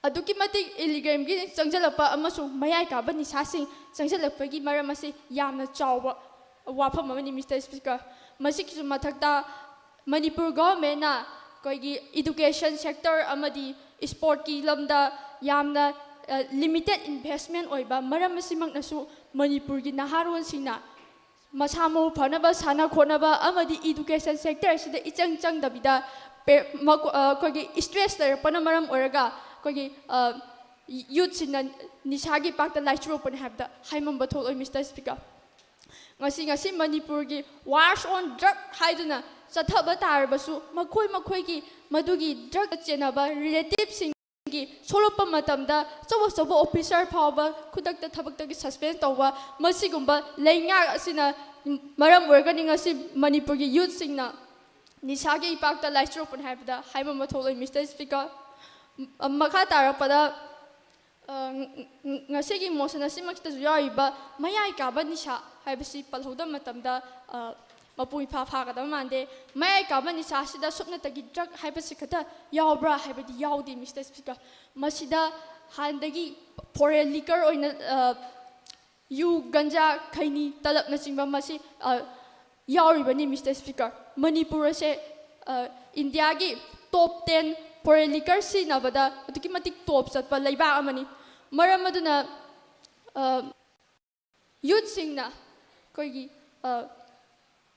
ꯑꯗꯨꯛꯀꯤ ꯃꯇꯤꯛ illegal immigrant ꯆꯪꯁꯤꯜꯂꯛꯄ ꯑꯃꯁꯨꯡ ꯃꯌꯥꯏ ꯀꯥꯕ ꯅꯤꯁꯥꯁꯤꯡ ꯆꯪꯁꯤꯜꯂꯛꯄꯒꯤ ꯃꯔꯝ ꯑꯁꯤ ꯌꯥꯝꯅ ꯆꯥꯎꯕ ꯋꯥꯐꯝ ꯑꯃꯅꯤ, ꯃꯤꯁꯇꯔ ꯁ꯭ꯄꯤꯀꯔ꯫ ꯃꯁꯤꯒꯤꯁꯨ ꯃꯊꯛꯇ ꯃꯅꯤꯄꯨꯔ ꯒꯣꯚꯔꯟꯃꯦꯟꯅ ꯑꯩꯈꯣꯏꯒꯤ ꯏꯗꯨꯀꯦꯁꯟ ꯁꯦꯛꯇꯔ ꯑꯃꯗꯤ ꯏꯁꯄꯣꯔꯠꯀꯤ ꯂꯝꯗ ꯌꯥꯝꯅ ꯂꯤꯃꯤꯇꯦꯠ ꯏꯟꯚꯦꯁꯃꯦꯟ ꯑꯣꯏꯕ ꯃꯔꯝ ꯑꯁꯤꯃꯛꯅꯁꯨ ꯃꯅꯤꯄꯨꯔꯒꯤ ꯅꯍꯥꯔꯣꯜꯁꯤꯡꯅ ꯃꯁꯥ ꯃꯎ ꯐꯅꯕ, ꯁꯥꯟꯅ ꯈꯣꯠꯅꯕ ꯑꯃꯗꯤ ꯏꯗꯨꯀꯦꯁꯟ ꯁꯦꯛꯇꯔ ꯑꯁꯤꯗ ꯏꯆꯪ ꯆꯪꯗꯕꯤꯗ ꯄꯦ-, ꯃꯈꯣ-, ꯑ, ꯑꯩꯈꯣꯏꯒꯤ ꯏꯁꯇ꯭ꯔꯦꯁ ꯂꯩꯔꯛꯄꯅ ꯃꯔꯝ ꯑꯣꯏꯔꯒ ꯑꯩꯈꯣꯏꯒꯤ, ꯑ, ꯌꯨꯠꯁꯤꯡꯅ ꯅꯤꯁꯥꯒꯤ ꯄꯥꯛꯇ ꯂꯥꯏꯆꯨꯔꯛꯄꯅꯤ ꯍꯥꯏꯕꯗ ꯍꯥꯏꯃꯟꯕ ꯊꯣꯛꯂꯣꯏ, ꯃꯤꯁꯇꯔ ꯁ꯭ꯄꯤꯀꯔ꯫ ꯉꯁꯤ, ꯉꯁꯤ ꯃꯅꯤꯄꯨꯔꯒꯤ Wars on Drug ꯍꯥꯏꯗꯨꯅ ꯆꯠꯊꯕ ꯇꯥꯔꯕꯁꯨ, ꯃꯈꯣꯏ ꯃꯈꯣꯏꯒꯤ ꯃꯗꯨꯒꯤ ꯗ꯭ꯔꯒ ꯆꯦꯟꯅꯕ ꯔꯤꯂꯦꯇꯤꯚꯁꯤꯡꯒꯤ ꯁꯣꯛꯂꯛꯄ ꯃꯇꯝꯗ ꯑꯆꯧ ꯑꯆꯧꯕ ꯑꯣꯐꯤꯁꯥꯔ ꯐꯥꯎꯕ ꯈꯨꯗꯛꯇ ꯊꯕꯛꯇꯒꯤ ꯁꯁꯄꯦꯟ ꯇꯧꯕ, ꯃꯁꯤꯒꯨꯝꯕ ꯂꯩꯉꯥꯛ ꯑꯁꯤꯅ ꯃꯔꯝ ꯑꯣꯏꯔꯒꯅꯤ ꯉꯁꯤ ꯃꯅꯤꯄꯨꯔꯒꯤ ꯌꯨꯠꯁꯤꯡꯅ ꯅꯤꯁꯥꯒꯤ ꯏꯄꯥꯛꯇ ꯂꯥꯏꯆꯨꯔꯛꯄꯅꯤ ꯍꯥꯏꯕꯗ ꯍꯥꯏꯕ ꯑꯃ ꯊꯣꯛꯂꯣꯏ, ꯃꯤꯁꯇꯔ ꯁ꯭ꯄꯤꯀꯔ꯫ ꯃꯈꯥ ꯇꯥꯔꯛꯄꯗ, ꯑ, ꯉ-, ꯉ-, ꯉꯁꯤꯒꯤ ꯃꯣꯁꯟ ꯑꯁꯤꯃꯛꯇꯗꯁꯨ ꯌꯥꯎꯔꯤꯕ ꯃꯌꯥꯏ ꯀꯥꯕ ꯅꯤꯁꯥ ꯍꯥꯏꯕꯁꯤ ꯄꯜꯍꯧꯗꯕ ꯃꯇꯝꯗ, ꯑ, ꯃꯄꯨꯡ ꯏꯐꯥ ꯐꯥꯒꯗꯕ ꯃꯥꯟꯗꯦ꯫ ꯃꯌꯥꯏ ꯀꯥꯕ ꯅꯤꯁꯥ ꯑꯁꯤꯗ ꯁꯨꯞꯅꯇꯒꯤ ꯗ꯭ꯔꯒ ꯍꯥꯏꯕꯁꯤ ꯈꯛꯇ ꯌꯥꯎꯕ꯭ꯔꯥ ꯍꯥꯏꯕꯗꯤ ꯌꯥꯎꯗꯦ, ꯃꯤꯁꯇꯔ ꯁ꯭ꯄꯤꯀꯔ꯫ ꯃꯁꯤꯗ ꯍꯥꯟꯅꯗꯒꯤ ꯐꯣꯔꯦꯟ ꯂꯤꯀꯔ ꯑꯣꯏꯅ, ꯑ, ꯌꯨ, ꯒꯟꯖꯥ, ꯈꯩꯅꯤ, ꯇꯂꯞꯅꯆꯤꯡꯕ ꯃꯁꯤ, ꯑ, ꯌꯥꯎꯔꯤꯕꯅꯤ, ꯃꯤꯁꯇꯔ ꯁ꯭ꯄꯤꯀꯔ꯫ ꯃꯅꯤꯄꯨꯔ ꯑꯁꯦ, ꯑ, ꯏꯟꯗꯤꯌꯥꯒꯤ ꯇꯣꯞ ꯇꯦꯟ ꯐꯣꯔꯦꯟ ꯂꯤꯀꯔ ꯁꯤꯖꯤꯟꯅꯕꯗ ꯑꯗꯨꯛꯀꯤ ꯃꯇꯤꯛ ꯇꯣꯞ ꯆꯠꯄ ꯂꯩꯕꯥꯛ ꯑꯃꯅꯤ꯫ ꯃꯔꯝ ꯑꯗꯨꯅ, ꯑ, ꯌꯨꯠꯁꯤꯡꯅ ꯑꯩꯈꯣꯏꯒꯤ, ꯑ,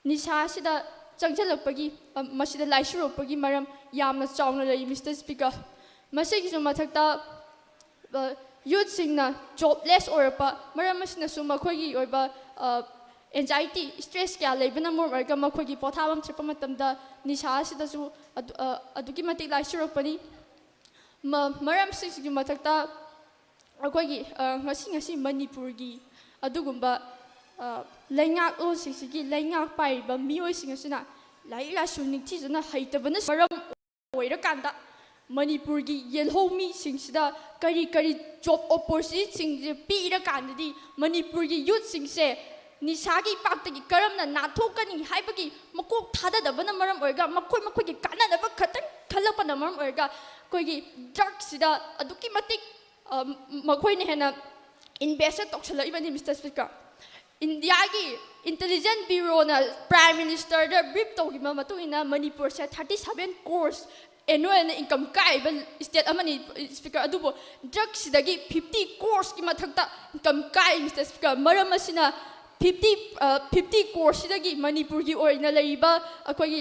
ꯅꯤꯁꯥ ꯑꯁꯤꯗ ꯆꯪꯁꯤꯜꯂꯛꯄꯒꯤ, ꯑ, ꯃꯁꯤꯗ ꯂꯥꯏꯆꯨꯔꯛꯄꯒꯤ ꯃꯔꯝ ꯌꯥꯝꯅ ꯆꯥꯎꯅ ꯂꯩ, ꯃꯤꯁꯇꯔ ꯁ꯭ꯄꯤꯀꯔ꯫ ꯃꯁꯤꯒꯤꯁꯨ ꯃꯊꯛꯇ, ꯑ, ꯌꯨꯠꯁꯤꯡꯅ ꯖꯣꯕꯂꯦꯁ ꯑꯣꯏꯔꯛꯄ ꯃꯔꯝ ꯑꯁꯤꯅꯁꯨ ꯃꯈꯣꯏꯒꯤ ꯑꯣꯏꯕ, ꯑ, ꯑꯦꯟꯖꯥꯏꯇꯤ, ꯏꯁꯇ꯭ꯔꯦꯁ ꯀꯌꯥ ꯂꯩꯕꯅ ꯃꯔꯝ ꯑꯣꯏꯔꯒ ꯃꯈꯣꯏꯒꯤ ꯄꯣꯊꯥꯐꯝ ꯆꯠꯄ ꯃꯇꯝꯗ ꯅꯤꯁꯥ ꯑꯁꯤꯗꯁꯨ ꯑꯗꯨ-, ꯑ, ꯑꯗꯨꯛꯀꯤ ꯃꯇꯤꯛ ꯂꯥꯏꯆꯨꯔꯛꯄꯅꯤ꯫ ꯃ-, ꯃꯔꯝꯁꯤꯡꯁꯤꯒꯤ ꯃꯊꯛꯇ ꯑꯩꯈꯣꯏꯒꯤ, ꯑ, ꯉꯁꯤ, ꯉꯁꯤ ꯃꯅꯤꯄꯨꯔꯒꯤ ꯑꯗꯨꯒꯨꯝꯕ, ꯑ, ꯂꯩꯉꯥꯛꯂꯣꯟꯁꯤꯡꯁꯤꯒꯤ ꯂꯩꯉꯥꯛ ꯄꯥꯏꯔꯤꯕ ꯃꯤꯑꯣꯏꯁꯤꯡ ꯑꯁꯤꯅ ꯂꯥꯏꯔꯤꯛ ꯂꯥꯏꯁꯨ ꯅꯤꯡꯊꯤꯖꯅ ꯍꯩꯇꯕꯅ ꯃꯔꯝ ꯑꯣꯏꯔꯀꯥꯟꯗ ꯃꯅꯤꯄꯨꯔꯒꯤ ꯌꯦꯜꯍꯧꯃꯤꯁꯤꯡꯁꯤꯗ ꯀꯔꯤ ꯀꯔꯤ ꯖꯣꯕ ꯑꯣꯄꯣꯔꯆꯨꯅꯤꯇꯤꯁꯤꯡꯁꯦ ꯄꯤꯔꯀꯥꯟꯗꯗꯤ ꯃꯅꯤꯄꯨꯔꯒꯤ ꯌꯨꯠꯁꯤꯡꯁꯦ ꯅꯤꯁꯥꯒꯤ ꯏꯄꯥꯛꯇꯒꯤ ꯀꯔꯝꯅ ꯅꯥꯟꯊꯣꯛꯀꯅꯤ ꯍꯥꯏꯕꯒꯤ ꯃꯀꯣꯛ ꯊꯥꯗꯗꯕꯅ ꯃꯔꯝ ꯑꯣꯏꯔꯒ ꯃꯈꯣꯏ ꯃꯈꯣꯏꯒꯤ ꯀꯥꯟꯅꯅꯕ ꯈꯛꯇꯪ ꯈꯜꯂꯛꯄꯅ ꯃꯔꯝ ꯑꯣꯏꯔꯒ ꯑꯩꯈꯣꯏꯒꯤ ꯗ꯭ꯔꯒꯁꯤꯗ ꯑꯗꯨꯛꯀꯤ ꯃꯇꯤꯛ, ꯑ, ꯃꯈꯣꯏꯅ ꯍꯦꯟꯅ ꯏꯟꯚꯦꯁꯇꯦꯠ ꯇꯧꯁꯜꯂꯛꯏꯕꯅꯤ, ꯃꯤꯁꯇꯔ ꯁ꯭ꯄꯤꯀꯔ꯫ ꯏꯟꯗꯤꯌꯥꯒꯤ ꯏꯟꯇꯦꯂꯤꯖꯦꯟꯁ ꯕ꯭ꯌꯨꯔꯣꯅ ꯄ꯭ꯔꯥꯏꯝ ꯃꯤꯅꯤꯁꯇꯔꯗ ꯕ꯭ꯔꯤꯐ ꯇꯧꯈꯤꯕ ꯃꯇꯨꯡ ꯏꯟꯅ ꯃꯅꯤꯄꯨꯔꯁꯦ ꯊꯥꯔꯇꯤ ꯁꯚꯦꯟ ꯀ꯭ꯔꯣꯔꯁ ꯑꯦꯅꯨꯋꯦꯜꯅ ꯏꯟꯀꯝ ꯀꯥꯏꯕ ꯁ꯭ꯇꯦꯠ ꯑꯃꯅꯤ, ꯁ꯭ꯄꯤꯀꯔ꯫ ꯑꯗꯨꯕꯨ ꯗ꯭ꯔꯒꯁꯤꯗꯒꯤ ꯐꯤꯐꯇꯤ ꯀ꯭ꯔꯣꯔꯁꯀꯤ ꯃꯊꯛꯇ ꯏꯟꯀꯝ ꯀꯥꯏ, ꯃꯤꯁꯇꯔ ꯁ꯭ꯄꯤꯀꯔ꯫ ꯃꯔꯝ ꯑꯁꯤꯅ ꯐꯤꯐꯇꯤ, ꯐꯤꯐꯇꯤ ꯀ꯭ꯔꯣꯔꯁꯁꯤꯗꯒꯤ ꯃꯅꯤꯄꯨꯔꯒꯤ ꯑꯣꯏꯅ ꯂꯩꯔꯤꯕ ꯑꯩꯈꯣꯏꯒꯤ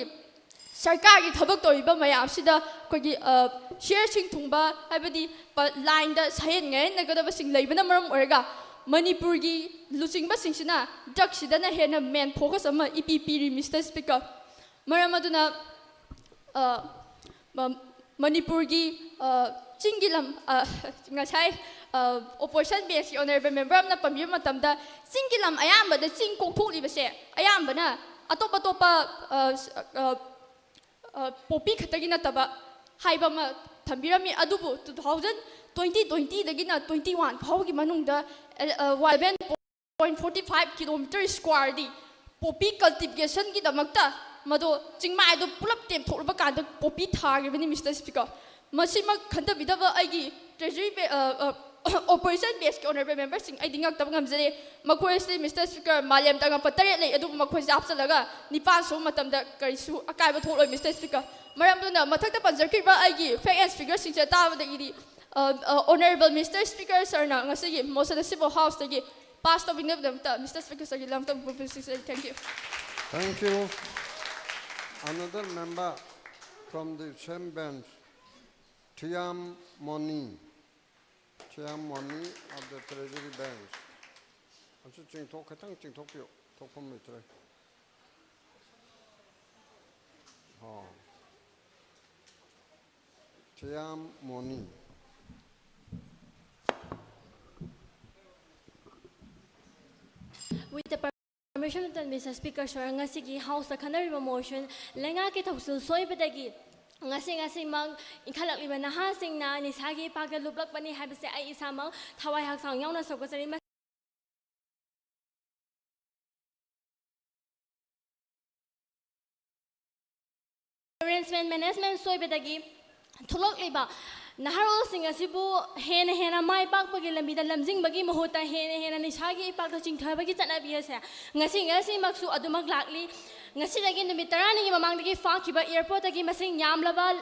ꯁꯔꯀꯥꯔꯒꯤ ꯊꯕꯛ ꯇꯧꯔꯤꯕ ꯃꯌꯥꯝꯁꯤꯗ ꯑꯩꯈꯣꯏꯒꯤ, ꯑ, ꯁꯤꯌꯔꯁꯤꯡ ꯊꯨꯡꯕ, ꯍꯥꯏꯕꯗꯤ ꯄ-, ꯂꯥꯏꯟꯗ ꯁꯥꯍꯦꯟ ꯉꯥꯍꯦꯟꯅꯒꯗꯕꯁꯤꯡ ꯂꯩꯕꯅ ꯃꯔꯝ ꯑꯣꯏꯔꯒ ꯃꯅꯤꯄꯨꯔꯒꯤ ꯂꯨꯆꯤꯡꯕꯁꯤꯡꯁꯤꯅ ꯗ꯭ꯔꯒꯁꯤꯗꯅ ꯍꯦꯟꯅ ꯃꯦꯟ ꯐꯣꯀꯁ ꯑꯃ ꯏꯄꯤ ꯄꯤꯔꯤ, ꯃꯤꯁꯇꯔ ꯁ꯭ꯄꯤꯀꯔ꯫ ꯃꯔꯝ ꯑꯗꯨꯅ, ꯑ, ꯃ-, ꯃꯅꯤꯄꯨꯔꯒꯤ, ꯑ, ꯆꯤꯡꯒꯤ ꯂꯝ, ꯑ, ꯉꯁꯥꯏ, ꯑ, ꯑꯣꯄꯣꯖꯤꯁꯟ ꯕꯦꯟꯁꯀꯤ ꯑꯣꯅꯔꯦꯕꯜ ꯃꯦꯝꯕꯔ ꯑꯃꯅ ꯄꯟꯕꯤꯕ ꯃꯇꯝꯗ, ꯆꯤꯡꯒꯤ ꯂꯝ ꯑꯌꯥꯝꯕꯗ ꯆꯤꯡ ꯀꯣꯛꯊꯣꯛꯂꯤꯕꯁꯦ ꯑꯌꯥꯝꯕꯅ ꯑꯇꯣꯞ ꯑꯇꯣꯞꯄ, ꯑ, ꯁ-, ꯑ, ꯑ, ꯄꯣꯄꯤ ꯈꯛꯇꯒꯤ ꯅꯠꯇꯕ ꯍꯥꯏꯕ ꯑꯃ ꯊꯝꯕꯤꯔꯝꯃꯤ꯫ ꯑꯗꯨꯕꯨ two thousand twenty, twenty ꯗꯒꯤꯅ twenty one ꯐꯥꯎꯒꯤ ꯃꯅꯨꯡꯗ, ꯑ, ꯑ, eleven point forty five kilometre square ꯗꯤ ꯄꯣꯄꯤ ꯀꯜꯇꯤꯚꯦꯁꯟꯒꯤꯗꯃꯛꯇ ꯃꯗꯣ ꯆꯤꯡꯃꯥꯏꯗꯣ ꯄꯨꯂꯞ ꯇꯦꯝꯊꯣꯛꯂꯕ ꯀꯥꯟꯗ ꯄꯣꯄꯤ ꯊꯥꯈꯤꯕꯅꯤ, ꯃꯤꯁꯇꯔ ꯁ꯭ꯄꯤꯀꯔ꯫ ꯃꯁꯤꯃꯛ ꯈꯟꯊꯕꯤꯗꯕ ꯑꯩꯒꯤ ꯇ꯭ꯔꯦꯖꯔꯤ ꯕꯦ-, ꯑ, ꯑ, ꯑꯣꯄꯣꯖꯤꯁꯟ ꯕꯦꯟꯁꯀꯤ ꯑꯣꯅꯔꯦꯕꯜ ꯃꯦꯝꯕꯔꯁꯤꯡ ꯑꯩꯗꯤ ꯉꯛꯇꯕ ꯉꯝꯖꯗꯦ꯫ ꯃꯈꯣꯏ ꯑꯁꯤ, ꯃꯤꯁꯇꯔ ꯁ꯭ꯄꯤꯀꯔ, ꯃꯥꯂꯦꯝꯗ ꯑꯉꯛꯄ ꯇꯔꯦꯠ ꯂꯩ, ꯑꯗꯨꯕꯨ ꯃꯈꯣꯏꯁꯦ ꯍꯥꯞꯆꯤꯜꯂꯒ ꯅꯤꯄꯥꯟ ꯁꯨꯕ ꯃꯇꯝꯗ ꯀꯔꯤꯁꯨ ꯑꯀꯥꯏꯕ ꯊꯣꯛꯂꯣꯏ, ꯃꯤꯁꯇꯔ ꯁ꯭ꯄꯤꯀꯔ꯫ ꯃꯔꯝ ꯑꯗꯨꯅ ꯃꯊꯛꯇ ꯄꯟꯖꯈ꯭ꯔꯤꯕ ꯑꯩꯒꯤ ꯐꯦꯛ ꯑꯦꯟ ꯐꯤꯒꯔꯁꯤꯡꯁꯦ ꯇꯥꯕꯗꯒꯤꯗꯤ, ꯑ, ꯑ, ꯑꯣꯅꯔꯦꯕꯜ ꯃꯤꯁꯇꯔ ꯁ꯭ꯄꯤꯀꯔ ꯁꯔꯅ ꯉꯁꯤꯒꯤ ꯃꯣꯁꯟ ꯑꯁꯤꯕꯨ ꯍꯥꯎꯁꯇꯒꯤ ꯄꯥꯁ ꯇꯧꯕꯤꯅꯕꯒꯤꯗꯃꯛꯇ ꯃꯤꯁꯇꯔ ꯁ꯭ꯄꯤꯀꯔ ꯁꯔꯒꯤ ꯂꯝ ꯇꯝꯕ ꯄꯨꯟꯁꯤꯁꯦ꯫ Thank you. Thank you. Another member from the same bench, Thiam Moni. Thiam Moni of the Treasury Bench. ꯑꯁꯤ ꯆꯤꯡꯊꯣꯛ-, ꯈꯤꯇꯪ ꯆꯤꯡꯊꯣꯛꯄꯤꯌꯨ, ꯊꯣꯛꯐꯝ ꯂꯩꯇ꯭ꯔꯦ꯫ ꯑꯣ꯫ Thiam Moni. With the permission of the Mister Speaker, Sir, ꯉꯁꯤꯒꯤ ꯍꯥꯎꯁꯇ ꯈꯟꯅꯔꯤꯕ motion, ꯂꯩꯉꯥꯛꯀꯤ ꯊꯧꯁꯤꯜ ꯁꯣꯏꯕꯗꯒꯤ ꯉꯁꯤ ꯉꯁꯤꯃꯛ ꯏꯟꯈꯠꯂꯛꯂꯤꯕ ꯅꯍꯥꯁꯤꯡꯅ ꯅꯤꯁꯥꯒꯤ ꯏꯄꯥꯛꯇ ꯂꯨꯞꯂꯛꯄꯅꯤ ꯍꯥꯏꯕꯁꯦ ꯑꯩ ꯏꯁꯥꯃꯛ ꯊꯋꯥꯏ ꯍꯛꯆꯥꯡ ꯌꯥꯎꯅ ꯁꯧꯒꯠꯆꯔꯤ꯫ ꯑꯦꯔꯦꯟꯖꯃꯦꯟ ꯃꯦꯅꯦꯖꯃꯦꯟ ꯁꯣꯏꯕꯗꯒꯤ ꯊꯣꯛꯂꯛꯂꯤꯕ ꯅꯍꯥꯔꯣꯜꯁꯤꯡ ꯑꯁꯤꯕꯨ ꯍꯦꯟꯅ ꯍꯦꯟꯅ ꯃꯥꯏ ꯄꯥꯛꯄꯒꯤ ꯂꯝꯕꯤꯗ ꯂꯝꯖꯤꯡꯕꯒꯤ ꯃꯍꯨꯠꯇ ꯍꯦꯟꯅ ꯍꯦꯟꯅ ꯅꯤꯁꯥꯒꯤ ꯏꯄꯥꯛꯇ ꯆꯤꯡꯊꯕꯒꯤ ꯆꯠꯅꯕꯤ ꯑꯁꯦ ꯉꯁꯤ ꯉꯁꯤꯃꯛꯁꯨ ꯑꯗꯨꯃꯛ ꯂꯥꯛꯂꯤ꯫ ꯉꯁꯤꯗꯒꯤ ꯅꯨꯃꯤꯠ ꯇꯔꯥꯅꯤꯒꯤ ꯃꯃꯥꯡꯗꯒꯤ ꯐꯥꯈꯤꯕ airportꯇꯒꯤ ꯃꯁꯤꯡ ꯌꯥꯝꯂꯕ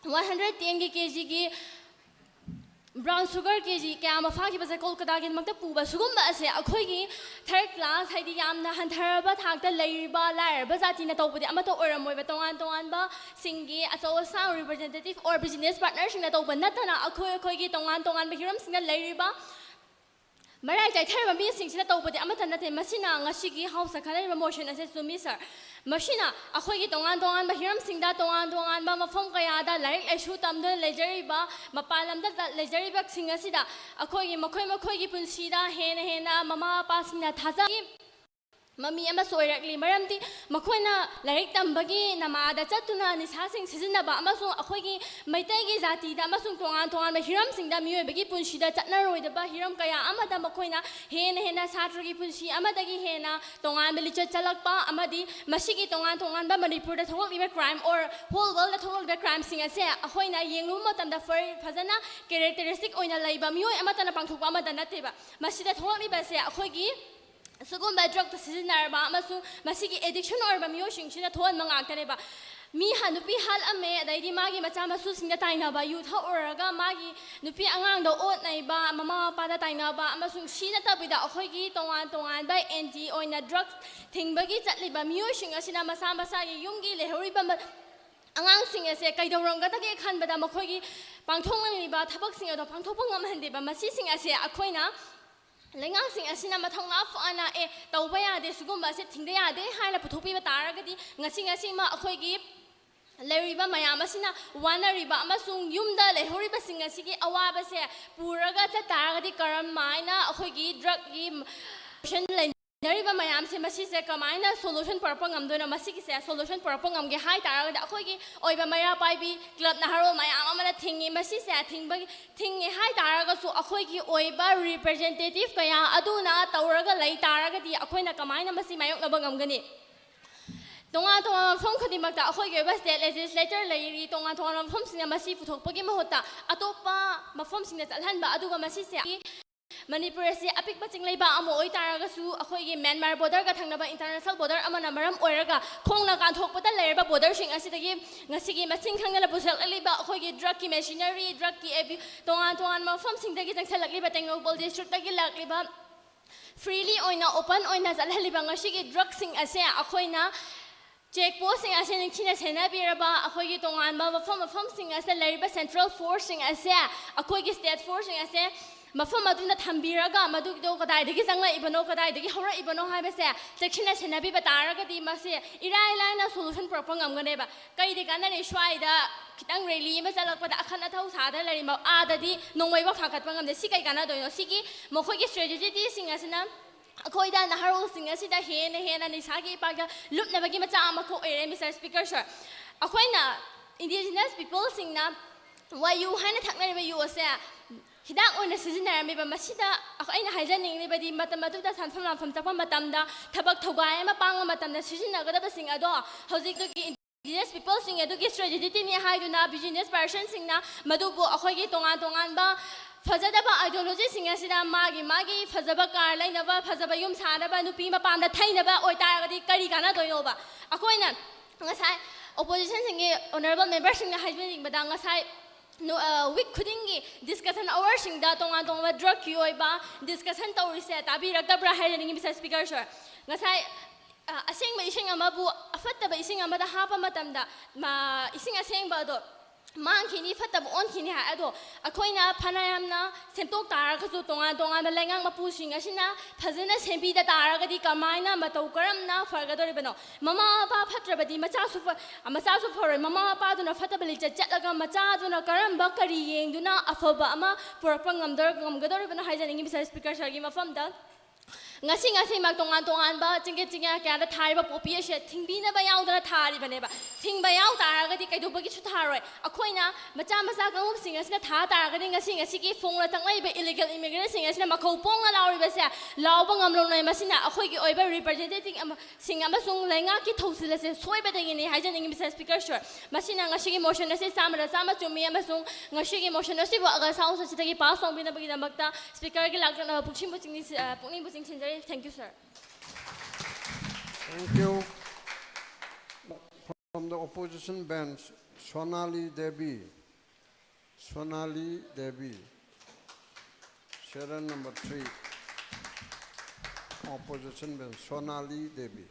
one hundred ten ꯒꯤ KGꯒꯤ brown sugar KG ꯀꯌꯥ ꯑꯃ ꯐꯥꯈꯤꯕꯁꯦ ꯀꯣꯜꯀꯇꯥꯒꯤꯗꯃꯛꯇ ꯄꯨꯕ ꯁꯤꯒꯨꯝꯕ ꯑꯁꯦ ꯑꯩꯈꯣꯏꯒꯤ third class, ꯍꯥꯏꯗꯤ ꯌꯥꯝꯅ ꯍꯟꯊꯔꯕ ꯊꯥꯛꯇ ꯂꯩꯔꯤꯕ ꯂꯥꯏꯔꯕ ꯖꯥꯇꯤꯅ ꯇꯧꯕꯗꯤ ꯑꯃꯠꯇ ꯑꯣꯏꯔꯝꯃꯣꯏꯕ, ꯇꯣꯉꯥꯟ ꯇꯣꯉꯥꯟꯕꯁꯤꯡꯒꯤ ꯑꯆꯧ ꯑꯁꯥꯡ representative or business partnerꯁꯤꯡꯅ ꯇꯧꯕ ꯅꯠꯇꯅ ꯑꯩꯈꯣꯏ ꯑꯩꯈꯣꯏꯒꯤ ꯇꯣꯉꯥꯟ ꯇꯣꯉꯥꯟꯕ ꯍꯤꯔꯝꯁꯤꯡꯗ ꯂꯩꯔꯤꯕ ꯃꯔꯥꯏ ꯆꯥꯏꯊꯔꯕ ꯃꯤꯁꯤꯡꯁꯤꯅ ꯇꯧꯕꯗꯤ ꯑꯃꯠꯇ ꯅꯠꯇꯦ꯫ ꯃꯁꯤꯅ ꯉꯁꯤꯒꯤ ꯍꯥꯎꯁꯇ ꯈꯟꯅꯔꯤꯕ motion ꯑꯁꯦ ꯆꯨꯝꯃꯤ, sir꯫ ꯃꯁꯤꯅ ꯑꯩꯈꯣꯏꯒꯤ ꯇꯣꯉꯥꯟ ꯇꯣꯉꯥꯟꯕ ꯍꯤꯔꯝꯁꯤꯡꯗ, ꯇꯣꯉꯥꯟ ꯇꯣꯉꯥꯟꯕ ꯃꯐꯝ ꯀꯌꯥꯗ ꯂꯥꯏꯔꯤꯛ ꯂꯥꯏꯁꯨ ꯇꯝꯗꯨꯅ ꯂꯩꯖꯔꯤꯕ, ꯃꯄꯥꯟ ꯂꯝꯗ ꯂ-, ꯂꯩꯖꯔꯤꯕꯁꯤꯡ ꯑꯁꯤꯗ ꯑꯩꯈꯣꯏꯒꯤ ꯃꯈꯣꯏ ꯃꯈꯣꯏꯒꯤ ꯄꯨꯟꯁꯤꯗ ꯍꯦꯟꯅ ꯍꯦꯟꯅ ꯃꯃꯥ ꯃꯄꯥꯁꯤꯡꯅ ꯊꯥꯖ ꯃꯃꯤ ꯑꯃꯁꯨ ꯑꯣꯏꯔꯛꯂꯤ꯫ ꯃꯔꯝꯗꯤ ꯃꯈꯣꯏꯅ ꯂꯥꯏꯔꯤꯛ ꯇꯝꯕꯒꯤ ꯅꯃꯥꯗ ꯆꯠꯇꯨꯅ ꯅꯤꯁꯥꯁꯤꯡ ꯁꯤꯖꯤꯟꯅꯕ ꯑꯃꯁꯨꯡ ꯑꯩꯈꯣꯏꯒꯤ ꯃꯩꯇꯩꯒꯤ ꯖꯥꯇꯤꯗ ꯑꯃꯁꯨꯡ ꯇꯣꯉꯥꯟ ꯇꯣꯉꯥꯟꯕ ꯍꯤꯔꯝꯁꯤꯡꯗ ꯃꯤꯑꯣꯏꯕꯒꯤ ꯄꯨꯟꯁꯤꯗ ꯆꯠꯅꯔꯣꯏꯗꯕ ꯍꯤꯔꯝ ꯀꯌꯥ ꯑꯃꯗ ꯃꯈꯣꯏꯅ ꯍꯦꯟꯅ ꯍꯦꯟꯅ ꯁꯥꯇ꯭ꯔꯒꯤ ꯄꯨꯟꯁꯤ ꯑꯃꯗꯒꯤ ꯍꯦꯟꯅ ꯇꯣꯉꯥꯟꯕ ꯂꯤꯆꯠ ꯆꯠꯂꯛꯄ ꯑꯃꯗꯤ ꯃꯁꯤꯒꯤ ꯇꯣꯉꯥꯟ ꯇꯣꯉꯥꯟꯕ ꯃꯅꯤꯄꯨꯔꯗ ꯊꯣꯛꯂꯛꯂꯤꯕ crime or whole worldꯗ ꯊꯣꯛꯂꯛꯂꯤꯕ crimeꯁꯤꯡ ꯑꯁꯦ ꯑꯩꯈꯣꯏꯅ ꯌꯦꯡꯂꯨꯕ ꯃꯇꯝꯗ ꯐꯔ-, ꯐꯖꯅ characteristic ꯑꯣꯏꯅ ꯂꯩꯕ ꯃꯤꯑꯣꯏ ꯑꯃꯠꯇꯅ ꯄꯥꯡꯊꯣꯛꯄ ꯑꯃꯠꯇ ꯅꯠꯇꯦꯕ꯫ ꯃꯁꯤꯗ ꯊꯣꯛꯂꯛꯂꯤꯕꯁꯦ ꯑꯩꯈꯣꯏꯒꯤ ꯁꯤꯒꯨꯝꯕ drugꯇ ꯁꯤꯖꯤꯟꯅꯔꯕ ꯑꯃꯁꯨꯡ ꯃꯁꯤꯒꯤ addiction ꯑꯣꯏꯔꯕ ꯃꯤꯑꯣꯏꯁꯤꯡꯁꯤꯅ ꯊꯣꯛꯍꯟꯕ ꯉꯥꯛꯇꯅꯦꯕ꯫ ꯃꯤ ꯍ-, ꯅꯨꯄꯤ ꯍꯥꯠꯂꯝꯃꯦ, ꯑꯗꯩꯗꯤ ꯃꯥꯒꯤ ꯃꯆꯥ ꯃꯁꯨꯁꯤꯡꯗ ꯇꯥꯏꯅꯕ, ꯌꯨ ꯊꯛꯎꯔꯒ ꯃꯥꯒꯤ ꯅꯨꯄꯤ ꯑꯉꯥꯡꯗ ꯑꯣꯠ ꯅꯩꯕ, ꯃꯃꯥ ꯃꯄꯥꯗ ꯇꯥꯏꯅꯕ, ꯑꯃꯁꯨꯡ ꯁꯤ ꯅꯠꯇꯕꯤꯗ ꯑꯩꯈꯣꯏꯒꯤ ꯇꯣꯉꯥꯟ ꯇꯣꯉꯥꯟꯕ anti ꯑꯣꯏꯅ drugs ꯊꯤꯡꯕꯒꯤ ꯆꯠꯂꯤꯕ ꯃꯤꯑꯣꯏꯁꯤꯡ ꯑꯁꯤꯅ ꯃꯁꯥ ꯃꯁꯥꯒꯤ ꯌꯨꯝꯒꯤ ꯂꯩꯍꯧꯔꯤꯕ ꯃ-, ꯑꯉꯥꯡꯁꯤꯡ ꯑꯁꯦ ꯀꯩꯗꯧꯔꯝꯒꯗꯒꯦ ꯈꯟꯕꯗ ꯃꯈꯣꯏꯒꯤ ꯄꯥꯡꯊꯣꯛꯅꯤꯡꯂꯤꯕ ꯊꯕꯛꯁꯤꯡ ꯑꯗꯣ ꯄꯥꯡꯊꯣꯛꯄ ꯉꯝꯍꯟꯗꯦꯕ꯫ ꯃꯁꯤꯁꯤꯡ ꯑꯁꯦ ꯑꯩꯈꯣꯏꯅ ꯂꯩꯉꯥꯛꯁꯤꯡ ꯑꯁꯤꯅ ꯃꯊꯧꯅꯥ ꯐꯅ, "ꯑꯦ, ꯇꯧꯕ ꯌꯥꯗꯦ, ꯁꯤꯒꯨꯝꯕ ꯑꯁꯤ ꯊꯤꯡꯕ ꯌꯥꯗꯦ" ꯍꯥꯏꯅ ꯄꯨꯊꯣꯛꯄꯤꯕ ꯇꯥꯔꯒꯗꯤ, ꯉꯁꯤ ꯉꯁꯤꯃꯛ ꯑꯩꯈꯣꯏꯒꯤ ꯂꯩꯔꯤꯕ ꯃꯌꯥꯝ ꯑꯁꯤꯅ ꯋꯥꯅꯔꯤꯕ ꯑꯃꯁꯨꯡ ꯌꯨꯝꯗ ꯂꯩꯍꯧꯔꯤꯕꯁꯤꯡ ꯑꯁꯤꯒꯤ ꯑꯋꯥꯕꯁꯦ ꯄꯨꯔꯒ ꯆꯠ ꯇꯥꯔꯒꯗꯤ, ꯀꯔꯝ ꯍꯥꯏꯅ ꯑꯩꯈꯣꯏꯒꯤ drugꯀꯤ ꯂꯩꯅꯔꯤꯕ ꯃꯌꯥꯝꯁꯦ, ꯃꯁꯤꯁꯦ ꯀꯃꯥꯏꯅ solution ꯄꯨꯔꯛꯄ ꯉꯝꯗꯣꯏꯅꯣ? ꯃꯁꯤꯒꯤꯁꯦ solution ꯄꯨꯔꯛꯄ ꯉꯝꯒꯦ ꯍꯥꯏ ꯇꯥꯔꯒꯗꯤ, ꯑꯩꯈꯣꯏꯒꯤ ꯑꯣꯏꯕ ꯃꯩꯔꯥ ꯄꯥꯏꯕꯤ club ꯅꯍꯥꯔꯣꯜ ꯃꯌꯥꯝ ꯑꯃꯅ ꯊꯤꯡꯉꯤ꯫ ꯃꯁꯤꯁꯦ ꯊꯤꯡꯕꯒꯤ ꯊꯤꯡꯉꯦ ꯍꯥꯏ ꯇꯥꯔꯒꯁꯨ, ꯑꯩꯈꯣꯏꯒꯤ ꯑꯣꯏꯕ representative ꯀꯌꯥ ꯑꯗꯨꯅ ꯇꯧꯔꯒ ꯂꯩ ꯇꯥꯔꯒꯗꯤ, ꯑꯩꯈꯣꯏꯅ ꯀꯃꯥꯏꯅ ꯃꯁꯤ ꯃꯥꯌꯣꯛꯅꯕ ꯉꯝꯒꯅꯤ? ꯇꯣꯉꯥꯟ ꯇꯣꯉꯥꯟꯕ ꯃꯐꯝ ꯈꯨꯗꯤꯡꯃꯛꯇ ꯑꯩꯈꯣꯏꯒꯤ ꯑꯣꯏꯕ state legislator ꯂꯩꯔꯤ꯫ ꯇꯣꯉꯥꯟ ꯇꯣꯉꯥꯟꯕ ꯃꯐꯝꯁꯤꯡꯅ ꯃꯁꯤ ꯄꯨꯊꯣꯛꯄꯒꯤ ꯃꯍꯨꯠꯇ ꯑꯇꯣꯞꯄ ꯃꯐꯝꯁꯤꯡꯗ ꯆꯠꯍꯟꯕ, ꯑꯗꯨꯒ ꯃꯁꯤꯁꯦ ꯃꯅꯤꯄꯨꯔ ꯑꯁꯤ ꯑꯄꯤꯛꯄ ꯆꯤꯡꯂꯩꯕꯥꯛ ꯑꯃ ꯑꯣꯏꯇꯥꯔꯒꯁꯨ, ꯑꯩꯈꯣꯏꯒꯤ ꯃ꯭ꯌꯥꯟꯃꯥꯔ border ꯒ ꯊꯪꯅꯕ international border ꯑꯃꯅ ꯃꯔꯝ ꯑꯣꯏꯔꯒ ꯈꯣꯡꯅ ꯀꯥꯟꯊꯣꯛꯄꯗ ꯂꯩꯔꯕ border ꯁꯤꯡ ꯑꯁꯤꯗꯒꯤ ꯉꯁꯤꯒꯤ ꯃꯁꯤꯡ ꯈꯪꯗꯅ ꯄꯨꯁꯜꯂꯛꯂꯤꯕ ꯑꯩꯈꯣꯏꯒꯤ drug ꯀꯤ machinery, drug ꯀꯤ ꯑꯦꯕ꯭ꯌꯨ-, ꯇꯣꯉꯥꯟ ꯇꯣꯉꯥꯟꯕ ꯃꯐꯝꯁꯤꯡꯗꯒꯤ ꯆꯪꯁꯤꯜꯂꯛꯂꯤꯕ, ꯇꯦꯡꯅꯧꯄꯜ district ꯇꯒꯤ ꯂꯥꯛꯂꯤꯕ, freely ꯑꯣꯏꯅ, open ꯑꯣꯏꯅ ꯆꯠꯍꯜꯂꯤꯕ ꯉꯁꯤꯒꯤ drug ꯁꯤꯡ ꯑꯁꯦ ꯑꯩꯈꯣꯏꯅ check post ꯁꯤꯡ ꯑꯁꯦ ꯅꯤꯡꯊꯤꯅ ꯁꯦꯟꯅꯕꯤꯔꯕ, ꯑꯩꯈꯣꯏꯒꯤ ꯇꯣꯉꯥꯟꯕ ꯃꯐꯝ ꯃꯐꯝꯁꯤꯡ ꯑꯁꯤꯗ ꯂꯩꯔꯤꯕ central force ꯁꯤꯡ ꯑꯁꯦ, ꯑꯩꯈꯣꯏꯒꯤ state force ꯁꯤꯡ ꯑꯁꯦ ꯃꯐꯝ ꯑꯗꯨꯗ ꯊꯝꯕꯤꯔꯒ, ꯃꯗꯨꯒꯤꯗꯣ ꯀꯗꯥꯏꯗꯒꯤ ꯆꯪꯂꯛꯏꯕꯅꯣ, ꯀꯗꯥꯏꯗꯒꯤ ꯍꯧꯔꯛꯏꯕꯅꯣ ꯍꯥꯏꯕꯁꯦ ꯆꯦꯛꯁꯤꯟꯅ ꯁꯦꯟꯅꯕꯤꯕ ꯇꯥꯔꯒꯗꯤ, ꯃꯁꯤ ꯏꯔꯥꯏ ꯂꯥꯏꯅ solution ꯄꯨꯔꯛꯄ ꯉꯝꯒꯅꯦꯕ꯫ ꯀꯩꯗꯤ ꯀꯥꯟꯅꯅꯤ ꯁ꯭ꯋꯥꯏꯗ ꯈꯤꯇꯪ rally ꯑꯃ ꯆꯠꯂꯛꯄꯗ ꯑꯈꯟ ꯑꯊꯧ ꯁꯥꯗꯅ ꯂꯩꯔꯤ, ꯃ-, ꯑꯥꯗꯗꯤ ꯅꯣꯡꯃꯩꯐꯥꯎ ꯊꯥꯡꯒꯠꯄ ꯉꯝꯗꯦ꯫ ꯁꯤ ꯀꯩ ꯀꯥꯟꯅꯗꯣꯏꯅꯣ? ꯁꯤꯒꯤ ꯃꯈꯣꯏꯒꯤ strategy ꯁꯤꯡ ꯑꯁꯤꯅ ꯑꯩꯈꯣꯏꯗ, ꯅꯍꯥꯔꯣꯜꯁꯤꯡ ꯑꯁꯤꯗ ꯍꯦꯟꯅ ꯍꯦꯟꯅ ꯅꯤꯁꯥꯒꯤ ꯏꯄꯥꯛꯇ ꯂꯨꯞꯅꯕꯒꯤ ꯃꯆꯥꯛ ꯑꯃꯈꯛ ꯑꯣꯏꯔꯦ, Mister Speaker Sir꯫ ꯑꯩꯈꯣꯏꯅ indigenous people ꯁꯤꯡꯅ ꯋꯥꯌꯨ ꯍꯥꯏꯅ ꯊꯛꯅꯔꯤꯕ ꯌꯨ ꯑꯁꯦ ꯍꯤꯗꯥꯛ ꯑꯣꯏꯅ ꯁꯤꯖꯤꯟꯅꯔꯝꯃꯤꯕ꯫ ꯃꯁꯤꯗ ꯑꯩꯈꯣ-, ꯑꯩꯅ ꯍꯥꯏꯖꯅꯤꯡꯂꯤꯕꯗꯤ, ꯃꯇꯝ ꯑꯗꯨꯗ ꯁꯥꯟꯐꯝ ꯂꯥꯟꯐꯝ ꯆꯠꯄ ꯃꯇꯝꯗ, ꯊꯕꯛ ꯊꯧꯒꯥꯏ ꯑꯃ ꯄꯥꯡꯕ ꯃꯇꯝꯗ ꯁꯤꯖꯤꯟꯅꯒꯗꯕꯁꯤꯡ ꯑꯗꯣ ꯍꯧꯖꯤꯛꯇꯨꯒꯤ indigenous people ꯁꯤꯡ ꯑꯗꯨꯒꯤ strategy ꯅꯤ ꯍꯥꯏꯗꯨꯅ business person ꯁꯤꯡꯅ ꯃꯗꯨꯕꯨ ꯑꯩꯈꯣꯏꯒꯤ ꯇꯣꯉꯥꯟ ꯇꯣꯉꯥꯟꯕ ꯐꯖꯗꯕ ideology ꯁꯤꯡ ꯑꯁꯤꯗ ꯃꯥꯒꯤ ꯃꯥꯒꯤ ꯐꯖꯕ car ꯂꯩꯅꯕ, ꯐꯖꯕ ꯌꯨꯝ ꯁꯥꯅꯕ, ꯅꯨꯄꯤ ꯃꯄꯥꯝꯗ ꯊꯩꯅꯕ ꯑꯣꯏꯇꯥꯔꯒꯗꯤ ꯀꯔꯤ ꯀꯥꯟꯅꯗꯣꯏꯅꯣꯕ? ꯑꯩꯈꯣꯏꯅ ꯉꯁꯥꯏ opposition ꯁꯤꯡꯒꯤ honourable member ꯁꯤꯡꯅ ꯍꯥꯏꯖꯅꯤꯡꯕꯗ, ꯉꯁꯥꯏ ꯅꯨ-, ꯑ, week ꯈꯨꯗꯤꯡꯒꯤ discussion hour ꯁꯤꯡꯗ ꯇꯣꯉꯥꯟ ꯇꯣꯉꯥꯟꯕ drug ꯀꯤ ꯑꯣꯏꯕ discussion ꯇꯧꯔꯤꯁꯦ ꯇꯥꯕꯤꯔꯛꯇꯕ꯭ꯔꯥ ꯍꯥꯏꯖꯅꯤꯡꯉꯤ, Mister Speaker Sir꯫ ꯉꯁꯥꯏ, ꯑ, ꯑꯁꯦꯡꯕ ꯏꯁꯤꯡ ꯑꯃꯕꯨ ꯑꯐꯠꯇꯕ ꯏꯁꯤꯡ ꯑꯃꯗ ꯍꯥꯞꯄ ꯃꯇꯝꯗ, ꯃ-, ꯏꯁꯤꯡ ꯑꯁꯦꯡꯕ ꯑꯗꯣ ꯃꯥꯡꯈꯤꯅꯤ, ꯐꯠꯇꯕ ꯑꯣꯟꯈꯤꯅꯤ ꯍꯥꯏ꯫ ꯑꯗꯣ ꯑꯩꯈꯣꯏꯅ ꯐꯅꯌꯥꯝꯅ ꯁꯦꯝꯗꯣꯛ ꯇꯥꯔꯒꯁꯨ, ꯇꯣꯉꯥꯟ ꯇꯣꯉꯥꯟꯕ ꯂꯩꯉꯥꯛ ꯃꯄꯨꯁꯤꯡ ꯑꯁꯤꯅ ꯐꯖꯅ ꯁꯦꯝꯕꯤꯗ ꯇꯥꯔꯒꯗꯤ ꯀꯃꯥꯏꯅ ꯃꯇꯧ ꯀꯔꯝꯅ ꯐꯒꯗꯧꯔꯤꯕꯅꯣ? ꯃꯃꯥ ꯃꯄꯥ ꯐꯠꯇ꯭ꯔꯕꯗꯤ ꯃꯆꯥꯁꯨ ꯐ-, ꯃꯆꯥꯁꯨ ꯐꯔꯣꯏ꯫ ꯃꯃꯥ ꯃꯄꯥꯗꯨꯅ ꯐꯠꯇꯕ ꯂꯤꯆꯠ ꯆꯠꯂꯒ ꯃꯆꯥꯗꯨꯅ ꯀꯔꯝꯕ, ꯀꯔꯤ ꯌꯦꯡꯗꯨꯅ ꯑꯐꯕ ꯑꯃ ꯄꯨꯔꯛꯄ ꯉꯝꯗꯧꯔ-, ꯉꯝꯒꯗꯧꯔꯤꯕꯅꯣ ꯍꯥꯏꯖꯅꯤꯡꯉꯤ, Mister Speaker Sir ꯒꯤ ꯃꯐꯝꯗ꯫ ꯉꯁꯤ ꯉꯁꯤꯃꯛ ꯇꯣꯉꯥꯟ ꯇꯣꯉꯥꯟꯕ ꯆꯤꯡꯒꯦ ꯆꯤꯡꯌꯥ ꯀꯌꯥꯗ ꯊꯥꯔꯤꯕ ꯄꯣꯄꯤ ꯑꯁꯦ ꯊꯤꯡꯕꯤꯅꯕ ꯌꯥꯎꯗꯅ ꯊꯥꯔꯤꯕꯅꯦꯕ꯫ ꯊꯤꯡꯕ ꯌꯥꯎ ꯇꯥꯔꯒꯗꯤ ꯀꯩꯗꯧꯕꯒꯤꯁꯨ ꯊꯥꯔꯣꯏ? ꯑꯩꯈꯣꯏꯅ ꯃꯆꯥ ꯃꯆꯥ ꯀꯥꯡꯂꯨꯞꯁꯤꯡ ꯑꯁꯤꯅ ꯊꯥ ꯇꯥꯔꯒꯗꯤ ꯉꯁꯤ ꯉꯁꯤꯒꯤ ꯐꯣꯡꯅ ꯆꯪꯂꯛꯏꯕ ꯏꯂꯤꯒꯦꯜ ꯏꯃꯤꯒ꯭ꯔꯦꯟꯁꯤꯡ ꯑꯁꯤꯅ ꯃꯈꯧ ꯄꯣꯡꯅ ꯂꯥꯎꯔꯤꯕꯁꯦ ꯂꯥꯎꯕ ꯉꯝꯂꯣꯏ꯫ ꯃꯁꯤꯅ ꯑꯩꯈꯣꯏꯒꯤ ꯑꯣꯏꯕ ꯔꯤꯄ꯭ꯔꯖꯦꯟꯇꯦꯇꯤꯚ ꯑꯃ ꯁꯤꯡ ꯑꯃꯁꯨꯡ ꯂꯩꯉꯥꯛꯀꯤ ꯊꯧꯁꯤꯜ ꯑꯁꯦ ꯁꯣꯏꯕꯗꯒꯤꯅꯤ ꯍꯥꯏꯖꯅꯤꯡꯉꯤ, ꯃꯤꯁꯇꯔ ꯁ꯭ꯄꯤꯀꯔ ꯁꯣꯔ꯫ ꯃꯁꯤꯅ ꯉꯁꯤꯒꯤ ꯃꯣꯁꯟ ꯑꯁꯤ ꯆꯥꯝꯃꯗ ꯆꯥꯝꯃ ꯆꯨꯝꯃꯤ ꯑꯃꯁꯨꯡ ꯉꯁꯤꯒꯤ ꯃꯣꯁꯟ ꯑꯁꯤꯕꯨ ꯑꯒꯁ ꯍꯥꯎꯁ ꯑꯁꯤꯗꯒꯤ ꯄꯥꯁ ꯇꯧꯕꯤꯅꯕꯒꯤꯗꯃꯛꯇ ꯁ꯭ꯄꯤꯀꯔꯒꯤ ꯂꯥꯛꯇꯛꯅꯕ ꯄꯨꯛꯁꯤꯟꯕꯨ ꯆꯤꯡꯅꯤꯡ-, ꯑ, ꯄꯨꯛꯅꯤꯡꯕꯨ ꯆꯤꯡꯁꯤꯟꯖꯔꯤ꯫ Thank you, sir. Thank you. From the opposition bench, Sonali Devi. Sonali Devi. Serial number three. Opposition bench, Sonali Devi.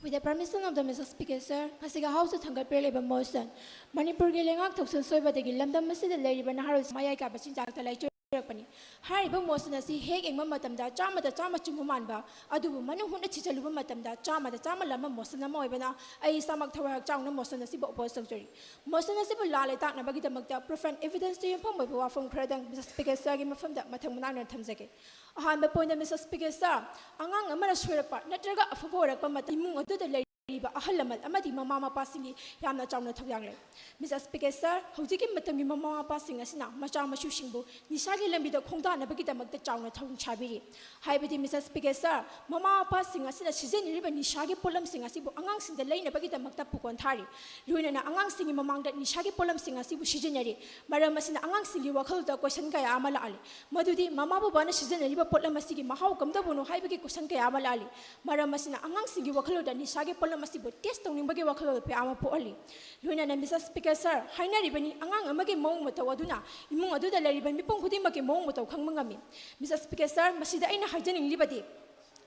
With the permission of the Mister Speaker, sir, ꯃꯁꯤꯒꯤ ꯍꯥꯎꯁꯇ ꯊꯥꯡꯒꯠꯄꯤꯔꯛꯂꯤꯕ motion, ꯃꯅꯤꯄꯨꯔꯒꯤ ꯂꯩꯉꯥꯛ ꯊꯧꯁꯤꯜ ꯁꯣꯏꯕꯗꯒꯤ ꯂꯝꯗꯝ ꯑꯁꯤꯗ ꯂꯩꯔꯤꯕ ꯅꯍꯥꯔꯣꯜ ꯃꯌꯥꯏ ꯀꯥꯕ ꯆꯤꯟꯖꯥꯛꯇ ꯂꯥꯏꯆꯨꯔꯛꯄꯅꯤ꯫ ꯍꯥꯏꯔꯤꯕ ꯃꯣꯁꯟ ꯑꯁꯤ ꯍꯦꯛ ꯌꯦꯡꯕ ꯃꯇꯝꯗ ꯆꯥꯝꯃꯗ ꯆꯥꯝꯃ ꯆꯨꯝꯕ ꯃꯥꯟꯕ, ꯑꯗꯨꯕꯨ ꯃꯅꯨꯡ ꯍꯨꯠꯅ ꯊꯤꯖꯤꯜꯂꯨꯕ ꯃꯇꯝꯗ ꯆꯥꯝꯃꯗ ꯆꯥꯝꯃ ꯂꯥꯟꯕ ꯃꯣꯁꯟ ꯑꯃ ꯑꯣꯏꯕꯅ ꯑꯩ ꯏꯁꯥꯃꯛ ꯊꯋꯥꯏ ꯍꯛꯆꯥꯡꯅ ꯃꯣꯁꯟ ꯑꯁꯤꯕꯨ ꯑꯣꯄꯣꯖ ꯇꯧꯖꯔꯤ꯫ ꯃꯣꯁꯟ ꯑꯁꯤꯕꯨ ꯂꯥꯜꯂꯦ ꯇꯥꯛꯅꯕꯒꯤꯗꯃꯛꯇ ꯄ꯭ꯔꯨꯐ ꯑꯦꯟ ꯏꯚꯤꯗꯦꯟꯁꯇ ꯌꯨꯝꯐꯝ ꯑꯣꯏꯕ ꯋꯥꯐꯝ ꯈꯔꯗꯪ ꯃꯤꯁꯇꯔ ꯁ꯭ꯄꯤꯀꯔ ꯁꯔꯒꯤ ꯃꯐꯝꯗ ꯃꯊꯪ ꯃꯅꯥꯎꯅ ꯊꯝꯖꯒꯦ꯫ ꯑꯍꯥꯟꯕ ꯄꯣꯏꯟꯗ, ꯃꯤꯁꯇꯔ ꯁ꯭ꯄꯤꯀꯔ ꯁꯔ, ꯑꯉꯥꯡ ꯑꯃꯅ ꯁꯣꯏꯔꯛꯄ ꯅꯠꯇ꯭ꯔꯒ ꯑꯐꯕ ꯑꯣꯏꯔꯛꯄ ꯃꯇꯝ ꯏꯃꯨꯡ ꯑꯗꯨꯗ ꯂꯩꯔꯤꯕ ꯑꯍꯜ ꯂꯃꯟ ꯑꯃꯗꯤ ꯃꯃꯥ ꯃꯄꯥꯁꯤꯡꯒꯤ ꯌꯥꯝꯅ ꯆꯥꯎꯅ ꯊꯧꯗꯥꯡ ꯂꯩ꯫ ꯃꯤꯁꯇꯔ ꯁ꯭ꯄꯤꯀꯔ ꯁꯔ, ꯍꯧꯖꯤꯛꯀꯤ ꯃꯇꯝꯒꯤ ꯃꯃꯥ ꯃꯄꯥꯁꯤꯡ ꯑꯁꯤꯅ ꯃꯆꯥ ꯃꯁꯨꯁꯤꯡꯕꯨ ꯅꯤꯁꯥꯒꯤ ꯂꯝꯕꯤꯗ ꯈꯣꯡꯗꯥꯅꯕꯒꯤꯗꯃꯛꯇ ꯆꯥꯎꯅ ꯊꯧꯑꯣꯡ ꯁꯥꯕꯤꯔꯤ꯫ ꯍꯥꯏꯕꯗꯤ, ꯃꯤꯁꯇꯔ ꯁ꯭ꯄꯤꯀꯔ ꯁꯔ, ꯃꯃꯥ ꯃꯄꯥꯁꯤꯡ ꯑꯁꯤꯅ ꯁꯤꯖꯤꯟꯅꯔꯤꯕ ꯅꯤꯁꯥꯒꯤ ꯄꯣꯠꯂꯝꯁꯤꯡ ꯑꯁꯤꯕꯨ ꯑꯉꯥꯡꯁꯤꯡꯗ ꯂꯩꯅꯕꯒꯤꯗꯃꯛꯇ ꯄꯨꯀꯣꯟ ꯊꯥꯔꯤ꯫ ꯂꯣꯏꯅꯅ ꯑꯉꯥꯡꯁꯤꯡꯒꯤ ꯃꯃꯥꯡꯗ ꯅꯤꯁꯥꯒꯤ ꯄꯣꯠꯂꯝꯁꯤꯡ ꯑꯁꯤꯕꯨ ꯁꯤꯖꯤꯟꯅꯔꯤ꯫ ꯃꯔꯝ ꯑꯁꯤꯅ ꯑꯉꯥꯡꯁꯤꯡꯒꯤ ꯋꯥꯈꯜꯗ ꯀꯣꯏꯁꯟ ꯀꯌꯥ ꯑꯃ ꯂꯥꯛꯍꯜꯂꯤ꯫ ꯃꯗꯨꯗꯤ ꯃꯃꯥ ꯕꯕꯥꯅ ꯁꯤꯖꯤꯟꯅꯔꯤꯕ ꯄꯣꯠꯂꯝ ꯑꯁꯤꯒꯤ ꯃꯍꯥꯎ ꯀꯝꯗꯧꯕꯅꯣ ꯍꯥꯏꯕꯒꯤ ꯀꯣꯏꯁꯟ ꯀꯌꯥ ꯑꯃ ꯂꯥꯛꯍꯜꯂꯤ꯫ ꯃꯔꯝ ꯑꯁꯤꯅ ꯑꯉꯥꯡꯁꯤꯡꯒꯤ ꯋꯥꯈꯜꯂꯣꯟꯗ ꯅꯤꯁꯥꯒꯤ ꯄꯣꯠꯂꯝ ꯑꯁꯤꯕꯨ ꯇꯦꯁ ꯇꯧꯅꯤꯡꯕꯒꯤ ꯋꯥꯈꯜꯂꯣꯟ ꯀꯌꯥ ꯑꯃ ꯄꯣꯛꯍꯜꯂꯤ꯫ ꯂꯣꯏꯅꯅ ꯃꯤꯁꯇꯔ ꯁ꯭ꯄꯤꯀꯔ ꯁꯔ, ꯍꯥꯏꯅꯔꯤꯕꯅꯤ, ꯑꯉꯥꯡ ꯑꯃꯒꯤ ꯃꯑꯣꯡ ꯃꯇꯧ ꯑꯗꯨꯅ ꯏꯃꯨꯡ ꯑꯗꯨꯗ ꯂꯩꯔꯤꯕ ꯃꯤꯄꯨꯝ ꯈꯨꯗꯤꯡꯃꯛꯀꯤ ꯃꯑꯣꯡ ꯃꯇꯧ ꯈꯪꯕ ꯉꯝꯃꯤ꯫ ꯃꯤꯁꯇꯔ ꯁ꯭ꯄꯤꯀꯔ ꯁꯔ, ꯃꯁꯤꯗ ꯑꯩꯅ ꯍꯥꯏꯖꯅꯤꯡꯂꯤꯕꯗꯤ,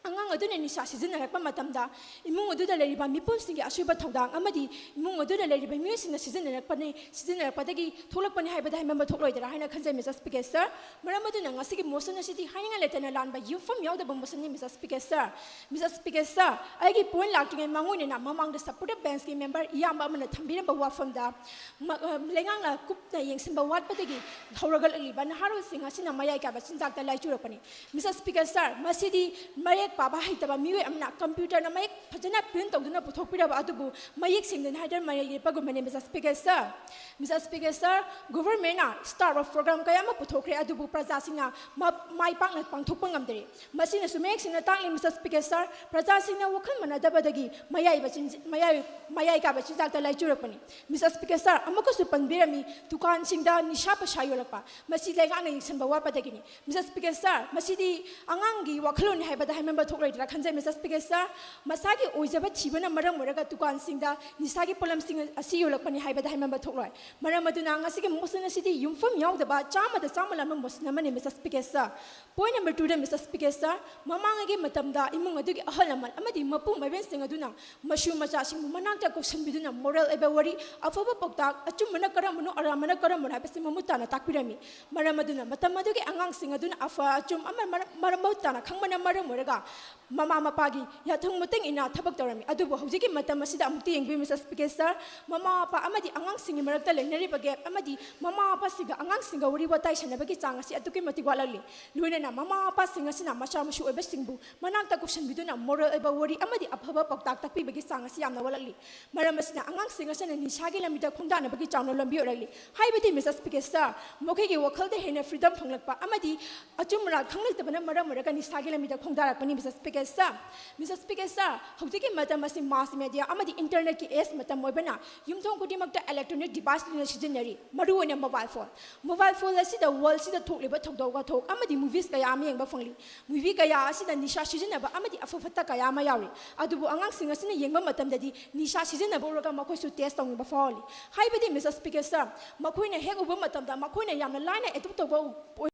ꯑꯉꯥꯡ ꯑꯗꯨꯅ ꯅꯤꯁꯥ ꯁꯤꯖꯤꯟꯅꯔꯛꯄ ꯃꯇꯝꯗ ꯏꯃꯨꯡ ꯑꯗꯨꯗ ꯂꯩꯔꯤꯕ ꯃꯤꯄꯨꯝꯁꯤꯡꯒꯤ ꯑꯁꯣꯏꯕ ꯊꯧꯗꯥꯡ ꯑꯃꯗꯤ ꯏꯃꯨꯡ ꯑꯗꯨꯗ ꯂꯩꯔꯤꯕ ꯃꯤꯑꯣꯏꯁꯤꯡꯅ ꯁꯤꯖꯤꯟꯅꯔꯛꯄꯅꯤ, ꯁꯤꯖꯤꯟꯅꯔꯛꯄꯗꯒꯤ ꯊꯣꯛꯂꯛꯄꯅꯤ ꯍꯥꯏꯕꯗ ꯍꯥꯏꯃꯟꯕ ꯊꯣꯛꯂꯣꯏꯗꯔꯥ ꯍꯥꯏꯅ ꯈꯟꯖꯩ, Mister Speaker, sir꯫ ꯃꯔꯝ ꯑꯗꯨꯅ ꯉꯁꯤꯒꯤ motion ꯑꯁꯤꯗꯤ ꯍꯥꯏꯅꯤꯡꯉꯥꯏ ꯂꯩꯇꯅ ꯂꯥꯟꯕ ꯌꯨꯝꯐꯝ ꯌꯥꯎꯗꯕ motion ꯅꯤ, Mister Speaker, sir꯫ Mister Speaker, sir, ꯑꯩꯒꯤ point ꯂꯥꯛꯇ꯭ꯔꯤꯉꯩ ꯃꯥꯡꯑꯣꯏꯅꯅ ꯃꯃꯥꯡꯗ supportive bench ꯀꯤ member ꯏꯌꯥꯝꯕ ꯑꯃꯅ ꯊꯝꯕꯤꯔꯝꯕ ꯋꯥꯐꯝꯗ ꯃ-, ꯑ, ꯂꯩꯉꯥꯛꯅ ꯀꯨꯞꯅ ꯌꯦꯡꯁꯤꯟꯕ ꯋꯥꯠꯄꯗꯒꯤ ꯍꯧꯔꯒꯠꯂꯛꯂꯤꯕ ꯅꯍꯥꯔꯣꯜꯁꯤꯡ ꯑꯁꯤꯅ ꯃꯌꯥꯏ ꯀꯥꯏꯕ ꯆꯤꯟꯖꯥꯛꯇ ꯂꯥꯏꯆꯨꯔꯛꯄꯅꯤ꯫ Mister Speaker, sir, ꯃꯁꯤꯗꯤ ꯃꯌꯦꯛ ꯄꯥꯕ ꯍꯩꯇꯕ ꯃꯤꯑꯣꯏ ꯑꯃꯅ computer ꯅ ꯃꯌꯦꯛ ꯐꯖꯅ print ꯇꯧꯗꯨꯅ ꯄꯨꯊꯣꯛꯄꯤꯔꯕ ꯑꯗꯨꯕꯨ ꯃꯌꯦꯛ ꯁꯦꯡꯗꯅ ꯍꯥꯏꯗꯅ ꯃꯌꯦꯛ ꯌꯦꯛꯄꯒꯨꯝꯕꯅꯤ, Mister Speaker, sir꯫ Mister Speaker, sir, government ꯅ start of program ꯀꯌꯥ ꯑꯃ ꯄꯨꯊꯣꯛꯈ꯭ꯔꯦ, ꯑꯗꯨꯕꯨ ꯄ꯭ꯔꯖꯥꯁꯤꯡꯅ ꯃ-, ꯃꯥꯏ ꯄꯥꯛꯅ ꯄꯥꯡꯊꯣꯛꯄ ꯉꯝꯗꯔꯤ꯫ ꯃꯁꯤꯅꯁꯨ ꯃꯌꯦꯛ ꯁꯦꯡꯅ ꯇꯥꯛꯂꯤ, Mister Speaker, sir, ꯄ꯭ꯔꯖꯥꯁꯤꯡꯅ ꯋꯥꯈꯜ ꯃꯥꯟꯅꯗꯕꯗꯒꯤ ꯃꯌꯥꯏꯕ ꯆꯤꯟꯖ-, ꯃꯌꯥꯏ, ꯃꯌꯥꯏ ꯀꯥꯕ ꯆꯤꯟꯖꯥꯛꯇ ꯂꯥꯏꯆꯨꯔꯛꯄꯅꯤ꯫ Mister Speaker, sir, ꯑꯃꯨꯛꯀꯁꯨ ꯄꯟꯕꯤꯔꯝꯃꯤ, ꯗꯨꯀꯥꯟꯁꯤꯡꯗ ꯅꯤꯁꯥ ꯄꯩꯁꯥ ꯌꯣꯜꯂꯛꯄ, ꯃꯁꯤ ꯂꯩꯉꯥꯛꯅ ꯌꯦꯡꯁꯤꯟꯕ ꯋꯥꯠꯄꯗꯒꯤꯅꯤ꯫ Mister Speaker, sir, ꯃꯁꯤꯗꯤ ꯑꯉꯥꯡꯒꯤ ꯋꯥꯈꯜꯂꯣꯟꯅꯤ ꯍꯥꯏꯕꯗ ꯍꯥꯏꯃꯟꯕ ꯊꯣꯛꯂꯣꯏꯗ꯭ꯔꯥ ꯈꯟꯖꯩ, Mister Speaker, sir꯫ ꯃꯁꯥꯒꯤ ꯑꯣꯏꯖꯕ ꯊꯤꯕꯅ ꯃꯔꯝ ꯑꯣꯏꯔꯒ ꯗꯨꯀꯥꯟꯁꯤꯡꯗ ꯅꯤꯁꯥꯒꯤ ꯄꯣꯠꯂꯝꯁꯤꯡ ꯑꯁꯤ ꯌꯣꯜꯂꯛꯄꯅꯤ ꯍꯥꯏꯕꯗ ꯍꯥꯏꯃꯟꯕ ꯊꯣꯛꯂꯣꯏ꯫ ꯃꯔꯝ ꯑꯗꯨꯅ ꯉꯁꯤꯒꯤ motion ꯑꯁꯤꯗꯤ ꯌꯨꯝꯐꯝ ꯌꯥꯎꯗꯕ ꯆꯥꯝꯃꯗ ꯆꯥꯝꯃ ꯂꯥꯟꯕ motion ꯑꯃꯅꯤ, Mister Speaker, sir꯫ Point number two ꯗ, Mister Speaker, sir, ꯃꯃꯥꯡꯉꯩꯒꯤ ꯃꯇꯝꯗ ꯏꯃꯨꯡ ꯑꯗꯨꯒꯤ ꯑꯍꯜ ꯂꯃꯟ ꯑꯃꯗꯤ ꯃꯄꯨ ꯃꯕꯦꯟꯁꯤꯡ ꯑꯗꯨꯅ ꯃꯁꯨ ꯃꯆꯥꯁꯤꯡꯕꯨ ꯃꯅꯥꯛꯇ ꯀꯧꯁꯤꯟꯕꯤꯗꯨꯅ moral ꯑꯣꯏꯕ ꯋꯥꯔꯤ, ꯑꯐꯕ ꯄꯥꯎꯇꯥꯛ, ꯑꯆꯨꯝꯕꯅ ꯀꯔꯝꯕꯅꯣ, ꯑꯔꯥꯟꯕꯅ ꯀꯔꯝꯕꯅꯣ ꯍꯥꯏꯕꯁꯤ ꯃꯃꯨꯠ ꯇꯥꯅ ꯇꯥꯛꯄꯤꯔꯝꯃꯤ꯫ ꯃꯔꯝ ꯑꯗꯨꯅ ꯃꯇꯝ ꯑꯗꯨꯒꯤ ꯑꯉꯥꯡꯁꯤꯡ ꯑꯗꯨꯅ ꯑꯐ ꯑꯆꯨꯝ ꯑꯃ ꯃꯔꯝ, ꯃꯔꯝ ꯃꯃꯨꯠ ꯇꯥꯅ ꯈꯪꯕꯅ ꯃꯔꯝ ꯑꯣꯏꯔꯒ ꯃꯃꯥ ꯃꯄꯥꯒꯤ ꯌꯥꯊꯪ ꯃꯇꯨꯡ ꯏꯟꯅ ꯊꯕꯛ ꯇꯧꯔꯝꯃꯤ꯫ ꯑꯗꯨꯕꯨ ꯍꯧꯖꯤꯛꯀꯤ ꯃꯇꯝ ꯑꯁꯤꯗ ꯑꯃꯨꯛꯇ ꯌꯦꯡꯕꯤꯌꯨ, Mister Speaker, sir, ꯃꯃꯥ ꯃꯄꯥ ꯑꯃꯗꯤ ꯑꯉꯥꯡꯁꯤꯡꯒꯤ ꯃꯔꯛꯇ ꯂꯩꯅꯔꯤꯕ gap ꯑꯃꯗꯤ ꯃꯃꯥ ꯃꯄꯥꯁꯤꯡꯒ ꯑꯉꯥꯡꯁꯤꯡꯒ ꯋꯥꯔꯤ ꯋꯥꯇꯥꯏ ꯁꯥꯟꯅꯕꯒꯤ ꯆꯥꯡ ꯑꯁꯤ ꯑꯗꯨꯛꯀꯤ ꯃꯇꯤꯛ ꯋꯥꯠꯂꯛꯂꯤ꯫ ꯂꯣꯏꯅꯅ ꯃꯃꯥ ꯃꯄꯥꯁꯤꯡ ꯑꯁꯤꯅ ꯃꯆꯥ ꯃꯁꯨ ꯑꯣꯏꯕꯁꯤꯡꯕꯨ ꯃꯅꯥꯛꯇ ꯀꯧꯁꯤꯟꯕꯤꯗꯨꯅ moral ꯑꯣꯏꯕ ꯋꯥꯔꯤ ꯑꯃꯗꯤ ꯑꯐꯕ ꯄꯥꯎꯇꯥꯛ ꯇꯥꯛꯄꯤꯕꯒꯤ ꯆꯥꯡ ꯑꯁꯤ ꯌꯥꯝꯅ ꯋꯥꯠꯂꯛꯂꯤ꯫ ꯃꯔꯝ ꯑꯁꯤꯅ ꯑꯉꯥꯡꯁꯤꯡ ꯑꯁꯤꯅ ꯅꯤꯁꯥꯒꯤ ꯂꯝꯕꯤꯗ ꯈꯣꯡꯗꯥꯅꯕꯒꯤ ꯆꯥꯎꯅ ꯂꯝꯕꯤ ꯑꯣꯏꯔꯛꯂꯤ꯫ ꯍꯥꯏꯕꯗꯤ, Mister Speaker, sir, ꯃꯈꯣꯏꯒꯤ ꯋꯥꯈꯜꯗ ꯍꯦꯟꯅ freedom ꯐꯪꯂꯛꯄ ꯑꯃꯗꯤ ꯑꯆꯨꯝ ꯑꯔꯥꯟ ꯈꯪꯂꯛꯇꯕꯅ ꯃꯔꯝ ꯑꯣꯏꯔꯒ ꯅꯤꯁꯥꯒꯤ ꯂꯝꯕꯤꯗ ꯈꯣꯡꯗꯥꯔꯛꯄꯅꯤ, Mister Speaker, sir꯫ Mister Speaker, sir, ꯍꯧꯖꯤꯛꯀꯤ ꯃꯇꯝ ꯑꯁꯤ mass media ꯑꯃꯗꯤ internet ꯀꯤ age ꯃꯇꯝ ꯑꯣꯏꯕꯅ ꯌꯨꯝꯊꯣꯡ ꯈꯨꯗꯤꯡꯃꯛꯇ electronic device ꯂꯣꯏꯅ ꯁꯤꯖꯤꯟꯅꯔꯤ, ꯃꯔꯨꯑꯣꯏꯅ mobile phone꯫ Mobile phone ꯑꯁꯤꯗ world ꯁꯤꯗ ꯊꯣꯛꯂꯤꯕ ꯊꯧꯗꯣꯛ ꯋꯥꯊꯣꯛ ꯑꯃꯗꯤ movies ꯀꯌꯥ ꯑꯃ ꯌꯦꯡꯕ ꯐꯪꯂꯤ꯫ Movie ꯀꯌꯥ ꯑꯁꯤꯗ ꯅꯤꯁꯥ ꯁꯤꯖꯤꯟꯅꯕ ꯑꯃꯗꯤ ꯑꯐ ꯐꯠꯇ ꯀꯌꯥ ꯑꯃ ꯌꯥꯎꯔꯤ꯫ ꯑꯗꯨꯕꯨ ꯑꯉꯥꯡꯁꯤꯡ ꯑꯁꯤꯅ ꯌꯦꯡꯕ ꯃꯇꯝꯗꯗꯤ ꯅꯤꯁꯥ ꯁꯤꯖꯤꯟꯅꯕ ꯎꯔꯒ ꯃꯈꯣꯏꯁꯨ test ꯇꯧꯅꯤꯡꯕ ꯐꯥꯎꯍꯜꯂꯤ꯫ ꯍꯥꯏꯕꯗꯤ, Mister Speaker, sir, ꯃꯈꯣꯏꯅ ꯍꯦꯛ ꯎꯕ ꯃꯇꯝꯗ ꯃꯈꯣꯏꯅ ꯌꯥꯝꯅ ꯂꯥꯏꯅ adopt ꯇꯧꯕ ꯑꯣꯏ-,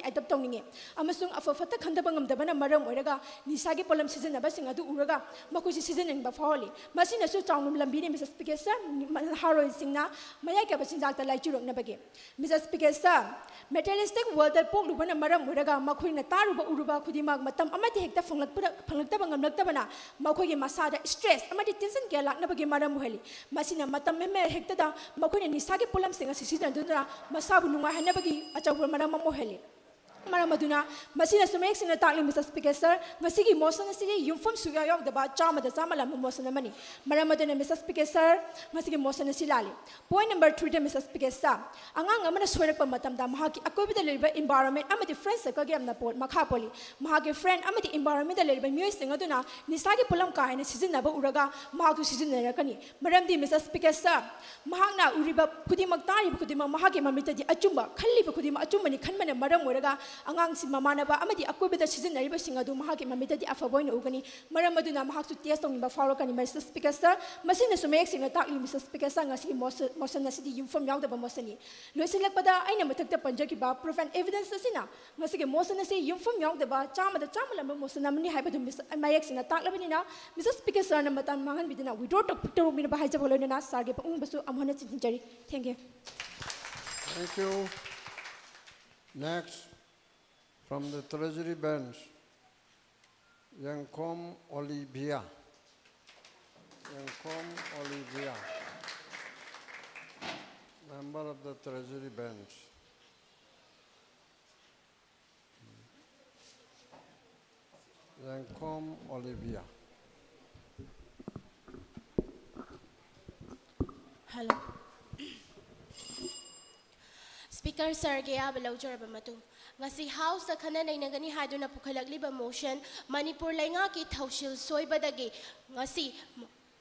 adopt ꯇꯧꯅꯤꯡꯉꯤ꯫ ꯑꯃꯁꯨꯡ ꯑꯐ ꯐꯠꯇ ꯈꯟꯗꯕ ꯉꯝꯗꯕꯅ ꯃꯔꯝ ꯑꯣꯏꯔꯒ ꯅꯤꯁꯥꯒꯤ ꯄꯣꯠꯂꯝ ꯁꯤꯖꯤꯟꯅꯕꯁꯤꯡ ꯑꯗꯨ ꯎꯔꯒ ꯃꯈꯣꯏꯁꯨ ꯁꯤꯖꯤꯟꯅꯅꯤꯡꯕ ꯐꯥꯎꯍꯜꯂꯤ꯫ ꯃꯁꯤꯅꯁꯨ ꯆꯥꯎꯅ ꯂꯝꯕꯤꯅꯤ, ꯃꯤꯁꯦꯁ ꯁ꯭ꯄꯤꯀꯔ ꯁꯔ, ꯅꯍꯥꯔꯣꯜꯁꯤꯡꯅ ꯃꯌꯥꯏ ꯀꯥꯏꯕ ꯆꯤꯟꯖꯥꯛꯇ ꯂꯥꯏꯆꯨꯔꯛꯅꯕꯒꯤ꯫ ꯃꯤꯁꯦꯁ ꯁ꯭ꯄꯤꯀꯔ ꯁꯔ, ꯃꯦꯇꯔꯤꯌꯦꯂꯤꯁꯇꯤꯛ ꯋꯥꯔꯜꯗ ꯄꯣꯛꯂꯨꯕꯅ ꯃꯔꯝ ꯑꯣꯏꯔꯒ ꯃꯈꯣꯏꯅ ꯇꯥꯔꯨꯕ ꯎꯔꯨꯕ ꯈꯨꯗꯤꯡꯃꯛ ꯃꯇꯝ ꯑꯃꯠꯇ ꯍꯦꯛꯇ ꯐꯪꯂꯛꯄꯗ, ꯐꯪꯂꯛꯇꯕ ꯉꯝꯂꯛꯇꯕꯅ ꯃꯈꯣꯏꯒꯤ ꯃꯁꯥꯗ ꯁ꯭ꯇ꯭ꯔꯦꯁ ꯑꯃꯗꯤ ꯇꯦꯟꯁꯟ ꯀꯌꯥ ꯂꯥꯛꯅꯕꯒꯤ ꯃꯔꯝ ꯑꯣꯏꯍꯜꯂꯤ꯫ ꯃꯁꯤꯅ ꯃꯇꯝ ꯑꯃ ꯍꯦꯛꯇꯗ ꯃꯈꯣꯏꯅ ꯅꯤꯁꯥꯒꯤ ꯄꯣꯠꯂꯝꯁꯤꯡ ꯑꯁꯤ ꯁꯤꯖꯤꯟꯅꯗꯨꯅ ꯃꯁꯥꯕꯨ ꯅꯨꯡꯉꯥꯏꯍꯟꯅꯕꯒꯤ ꯑꯆꯧꯕ ꯃꯔꯝ ꯑꯃ ꯑꯣꯏꯍꯜꯂꯤ꯫ ꯃꯔꯝ ꯑꯗꯨꯅ ꯃꯁꯤꯅꯁꯨ ꯃꯌꯦꯛ ꯁꯦꯡꯅ ꯇꯥꯛꯂꯤ, ꯃꯤꯁꯇꯔ ꯁ꯭ꯄꯤꯀꯔ ꯁꯔ, ꯉꯁꯤꯒꯤ ꯃꯣꯁꯟ ꯑꯁꯤꯗꯤ ꯌꯨꯝꯐꯝ ꯁꯨꯛꯌꯥ ꯌꯥꯎꯗꯕ ꯆꯥꯝꯃꯗ ꯆꯥꯝꯃ ꯂꯥꯟꯕ ꯃꯣꯁꯟ ꯑꯃꯅꯤ꯫ ꯃꯔꯝ ꯑꯗꯨꯅ, ꯃꯤꯁꯇꯔ ꯁ꯭ꯄꯤꯀꯔ ꯁꯔ, ꯉꯁꯤꯒꯤ ꯃꯣꯁꯟ ꯑꯁꯤ ꯂꯥꯜꯂꯤ꯫ ꯄꯣꯏꯟ ꯅꯝꯕꯔ ꯊ꯭ꯔꯤꯗ, ꯃꯤꯁꯇꯔ ꯁ꯭ꯄꯤꯀꯔ ꯁꯔ, ꯑꯉꯥꯡ ꯑꯃꯅ ꯁꯣꯏꯔꯛꯄ ꯃꯇꯝꯗ ꯃꯍꯥꯛꯀꯤ ꯑꯀꯣꯏꯕꯗ ꯂꯩꯔꯤꯕ ꯏꯟꯚꯥꯏꯔꯣꯟꯃꯦꯟ ꯑꯃꯗꯤ ꯐ꯭ꯔꯦꯟ ꯁꯔꯀꯜꯒꯤ ꯌꯥꯝꯅ ꯄꯣꯜ-, ꯃꯈꯥ ꯄꯣꯜꯂꯤ꯫ ꯃꯍꯥꯛꯀꯤ ꯐ꯭ꯔꯦꯟ ꯑꯃꯗꯤ ꯏꯟꯚꯥꯏꯔꯣꯟꯃꯦꯟꯗ ꯂꯩꯔꯤꯕ ꯃꯤꯑꯣꯏꯁꯤꯡ ꯑꯗꯨꯅ ꯅꯤꯁꯥꯒꯤ ꯄꯣꯠꯂꯝ ꯀꯥ ꯍꯦꯟꯅ ꯁꯤꯖꯤꯟꯅꯕ ꯎꯔꯒ ꯃꯍꯥꯛꯁꯨ ꯁꯤꯖꯤꯟꯅꯔꯛꯀꯅꯤ꯫ ꯃꯔꯝꯗꯤ, ꯃꯤꯁꯇꯔ ꯁ꯭ꯄꯤꯀꯔ ꯁꯔ, ꯃꯍꯥꯛꯅ ꯎꯔꯤꯕ ꯈꯨꯗꯤꯡꯃꯛ, ꯇꯥꯔꯤꯕ ꯈꯨꯗꯤꯡꯃꯛ ꯃꯍꯥꯛꯀꯤ ꯃꯃꯤꯠꯇꯗꯤ ꯑꯆꯨꯝꯕ, ꯈꯜꯂꯤꯕ ꯈꯨꯗꯤꯡꯃꯛ ꯑꯆꯨꯝꯕꯅꯤ ꯈꯟꯕꯅ ꯃꯔꯝ ꯑꯣꯏꯔꯒ ꯑꯉꯥꯡꯁꯤꯡ, ꯃꯃꯥꯟꯅꯕ ꯑꯃꯗꯤ ꯑꯀꯣꯏꯕꯗ ꯁꯤꯖꯤꯟꯅꯔꯤꯕꯁꯤꯡ ꯑꯗꯨ ꯃꯍꯥꯛꯀꯤ ꯃꯃꯤꯠꯇꯗꯤ ꯑꯐꯕ ꯑꯣꯏꯅ ꯎꯒꯅꯤ꯫ ꯃꯔꯝ ꯑꯗꯨꯅ ꯃꯍꯥꯛꯁꯨ ꯇꯦꯁ ꯇꯧꯅꯤꯡꯕ ꯐꯥꯎꯔꯛꯀꯅꯤ꯫ ꯃꯤꯁꯇꯔ ꯁ꯭ꯄꯤꯀꯔ ꯁꯔ, ꯃꯁꯤꯅꯁꯨ ꯃꯌꯦꯛ ꯁꯦꯡꯅ ꯇꯥꯛꯂꯤ, ꯃꯤꯁꯇꯔ ꯁ꯭ꯄꯤꯀꯔ ꯁꯔ, ꯉꯁꯤꯒꯤ ꯃꯣꯁ-, ꯃꯣꯁꯟ ꯑꯁꯤꯗꯤ ꯌꯨꯝꯐꯝ ꯌꯥꯎꯗꯕ ꯃꯣꯁꯟꯅꯤ꯫ ꯂꯣꯏꯁꯤꯜꯂꯛꯄꯗ, ꯑꯩꯅ ꯃꯊꯛꯇ ꯄꯟꯖꯈꯤꯕ ꯄ꯭ꯔꯨꯐ ꯑꯦꯟ ꯑꯦꯚꯤꯗꯦꯟꯁ ꯑꯁꯤꯅ ꯉꯁꯤꯒꯤ ꯃꯣꯁꯟ ꯑꯁꯤ ꯌꯨꯝꯐꯝ ꯌꯥꯎꯗꯕ ꯆꯥꯝꯃꯗ ꯆꯥꯝꯃ ꯂꯥꯟꯕ ꯃꯣꯁꯟ ꯑꯃꯅꯤ ꯍꯥꯏꯕꯗꯨ ꯃꯤꯁ-, ꯃꯌꯦꯛ ꯁꯦꯡꯅ ꯇꯥꯛꯂꯕꯅꯤꯅ, ꯃꯤꯁꯇꯔ ꯁ꯭ꯄꯤꯀꯔ ꯁꯔꯅ ꯃꯇꯝ ꯃꯥꯡꯍꯟꯕꯤꯗꯨꯅ ꯋꯤꯗ꯭ꯔꯣ ꯇꯧ-, ꯇꯧꯔꯛꯃꯤꯟꯅꯕ ꯍꯥꯏꯖꯕ ꯂꯣꯏꯅꯅ ꯁꯥꯔꯒꯤ ꯄꯨꯛꯅꯤꯡꯕꯁꯨ ꯑꯃꯨꯛ ꯍꯟꯅ ꯆꯤꯟꯁꯤꯟꯖꯔꯤ꯫ Thank you. Thank you. Next, from the Treasury Bench, Yangkom Olivia. Yangkom Olivia, member of the Treasury Bench. Yangkom Olivia. ꯍꯜꯂꯣ꯫ ꯁ꯭ꯄꯤꯀꯔ ꯁꯔꯒꯤ ꯑꯌꯥꯕ ꯂꯧꯖꯔꯕ ꯃꯇꯨꯡ, ꯉꯁꯤ ꯍꯥꯎꯁꯇ ꯈꯟꯅ ꯅꯩꯅꯒꯅꯤ ꯍꯥꯏꯗꯨꯅ ꯄꯨꯈꯠꯂꯛꯂꯤꯕ ꯃꯣꯁꯟ, ꯃꯅꯤꯄꯨꯔ ꯂꯩꯉꯥꯛꯀꯤ ꯊꯧꯁꯤꯜ ꯁꯣꯏꯕꯗꯒꯤ ꯉꯁꯤ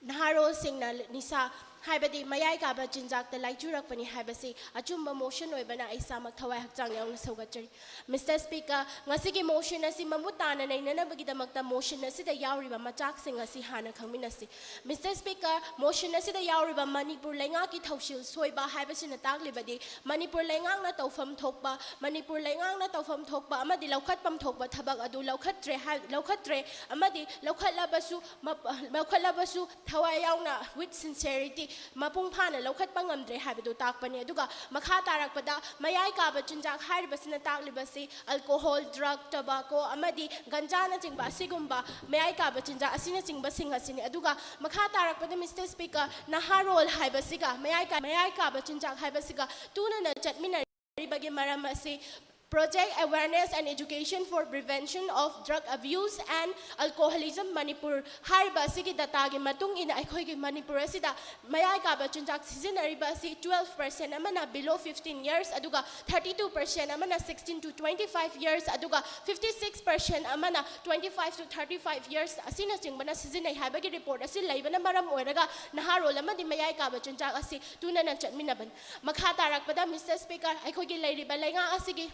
ꯅꯍꯥꯔꯣꯜꯁꯤꯡꯅ ꯅꯤꯁꯥ ꯍꯥꯏꯕꯗꯤ ꯃꯌꯥꯏ ꯀꯥꯕ ꯆꯤꯟꯖꯥꯛꯇ ꯂꯥꯏꯆꯨꯔꯛꯄꯅꯤ ꯍꯥꯏꯕꯁꯤ ꯑꯆꯨꯝꯕ ꯃꯣꯁꯟ ꯑꯣꯏꯕꯅ ꯑꯩ ꯏꯁꯥꯃꯛ ꯊꯋꯥꯏ ꯍꯛꯆꯥꯡ ꯌꯥꯎꯅ ꯁꯧꯒꯠꯆꯔꯤ꯫ ꯃꯤꯁꯇꯔ ꯁ꯭ꯄꯤꯀꯔ, ꯉꯁꯤꯒꯤ ꯃꯣꯁꯟ ꯑꯁꯤ ꯃꯃꯨꯠ ꯇꯥꯅ ꯅꯩꯅꯅꯕꯒꯤꯗꯃꯛꯇ ꯃꯣꯁꯟ ꯑꯁꯤꯗ ꯌꯥꯎꯔꯤꯕ ꯃꯆꯥꯛꯁꯤꯡ ꯑꯁꯤ ꯍꯥꯟꯅ ꯈꯪꯃꯤꯟꯅꯁꯤ꯫ ꯃꯤꯁꯇꯔ ꯁ꯭ꯄꯤꯀꯔ, ꯃꯣꯁꯟ ꯑꯁꯤꯗ ꯌꯥꯎꯔꯤꯕ ꯃꯅꯤꯄꯨꯔ ꯂꯩꯉꯥꯛꯀꯤ ꯊꯧꯁꯤꯜ ꯁꯣꯏꯕ ꯍꯥꯏꯕꯁꯤꯅ ꯇꯥꯛꯂꯤꯕꯗꯤ ꯃꯅꯤꯄꯨꯔ ꯂꯩꯉꯥꯛꯅ ꯇꯧꯐꯝ ꯊꯣꯛꯄ, ꯃꯅꯤꯄꯨꯔ ꯂꯩꯉꯥꯛꯅ ꯇꯧꯐꯝ ꯊꯣꯛꯄ ꯑꯃꯗꯤ ꯂꯧꯈꯠꯐꯝ ꯊꯣꯛꯄ ꯊꯕꯛ ꯑꯗꯨ ꯂꯧꯈꯠꯇ꯭ꯔꯦ ꯍꯥꯏ-, ꯂꯧꯈꯠꯇ꯭ꯔꯦ ꯑꯃꯗꯤ ꯂꯧꯈꯠꯂꯕꯁꯨ ꯃꯞ-, ꯂꯧꯈꯠꯂꯕꯁꯨ ꯊꯋꯥꯏ ꯌꯥꯎꯅ, with sincerity, ꯃꯄꯨꯡ ꯐꯥꯅ ꯂꯧꯈꯠꯄ ꯉꯝꯗ꯭ꯔꯦ ꯍꯥꯏꯕꯗꯨ ꯇꯥꯛꯄꯅꯤ꯫ ꯑꯗꯨꯒ ꯃꯈꯥ ꯇꯥꯔꯛꯄꯗ ꯃꯌꯥꯏ ꯀꯥꯕ ꯆꯤꯟꯖꯥꯛ ꯍꯥꯏꯔꯤꯕꯁꯤꯅ ꯇꯥꯛꯂꯤꯕꯁꯤ alcohol, drug, tobacco ꯑꯃꯗꯤ ꯒꯟꯖꯥꯅꯆꯤꯡꯕ ꯑꯁꯤꯒꯨꯝꯕ ꯃꯌꯥꯏ ꯀꯥꯕ ꯆꯤꯟꯖꯥꯛ ꯑꯁꯤꯅꯆꯤꯡꯕꯁꯤꯡ ꯑꯁꯤꯅꯤ꯫ ꯑꯗꯨꯒ ꯃꯈꯥ ꯇꯥꯔꯛꯄꯗ, ꯃꯤꯁꯇꯔ ꯁ꯭ꯄꯤꯀꯔ, ꯅꯍꯥꯔꯣꯜ ꯍꯥꯏꯕꯁꯤꯒ ꯃꯌꯥꯏ ꯀꯥ-, ꯃꯌꯥꯏ ꯀꯥꯕ ꯆꯤꯟꯖꯥꯛ ꯍꯥꯏꯕꯁꯤꯒ ꯇꯨꯅꯅ ꯆꯠꯃꯤꯟꯅꯔꯤꯕꯒꯤ ꯃꯔꯝ ꯑꯁꯤ Project Awareness and Education for Prevention of Drug Abuse and Alcoholism Manipur ꯍꯥꯏꯔꯤꯕ ꯑꯁꯤꯒꯤ ꯗꯇꯥꯒꯤ ꯃꯇꯨꯡ ꯏꯟꯅ ꯑꯩꯈꯣꯏꯒꯤ ꯃꯅꯤꯄꯨꯔ ꯑꯁꯤꯗ ꯃꯌꯥꯏ ꯀꯥꯕ ꯆꯤꯟꯖꯥꯛ ꯁꯤꯖꯤꯟꯅꯔꯤꯕ ꯑꯁꯤ twelve percent ꯑꯃꯅ below fifteen years, ꯑꯗꯨꯒ thirty two percent ꯑꯃꯅ sixteen to twenty five years, ꯑꯗꯨꯒ fifty six percent ꯑꯃꯅ twenty five to thirty five years ꯑꯁꯤꯅꯆꯤꯡꯕꯅ ꯁꯤꯖꯤꯟꯅꯩ ꯍꯥꯏꯕꯒꯤ ꯔꯤꯄꯣꯔꯠ ꯑꯁꯤ ꯂꯩꯕꯅ ꯃꯔꯝ ꯑꯣꯏꯔꯒ ꯅꯍꯥꯔꯣꯜ ꯑꯃꯗꯤ ꯃꯌꯥꯏ ꯀꯥꯕ ꯆꯤꯟꯖꯥꯛ ꯑꯁꯤ ꯇꯨꯅꯅ ꯆꯠꯃꯤꯟꯅꯕꯅꯤ꯫ ꯃꯈꯥ ꯇꯥꯔꯛꯄꯗ, ꯃꯤꯁꯇꯔ ꯁ꯭ꯄꯤꯀꯔ, ꯑꯩꯈꯣꯏꯒꯤ ꯂꯩꯔꯤꯕ ꯂꯩꯉꯥꯛ ꯑꯁꯤꯒꯤ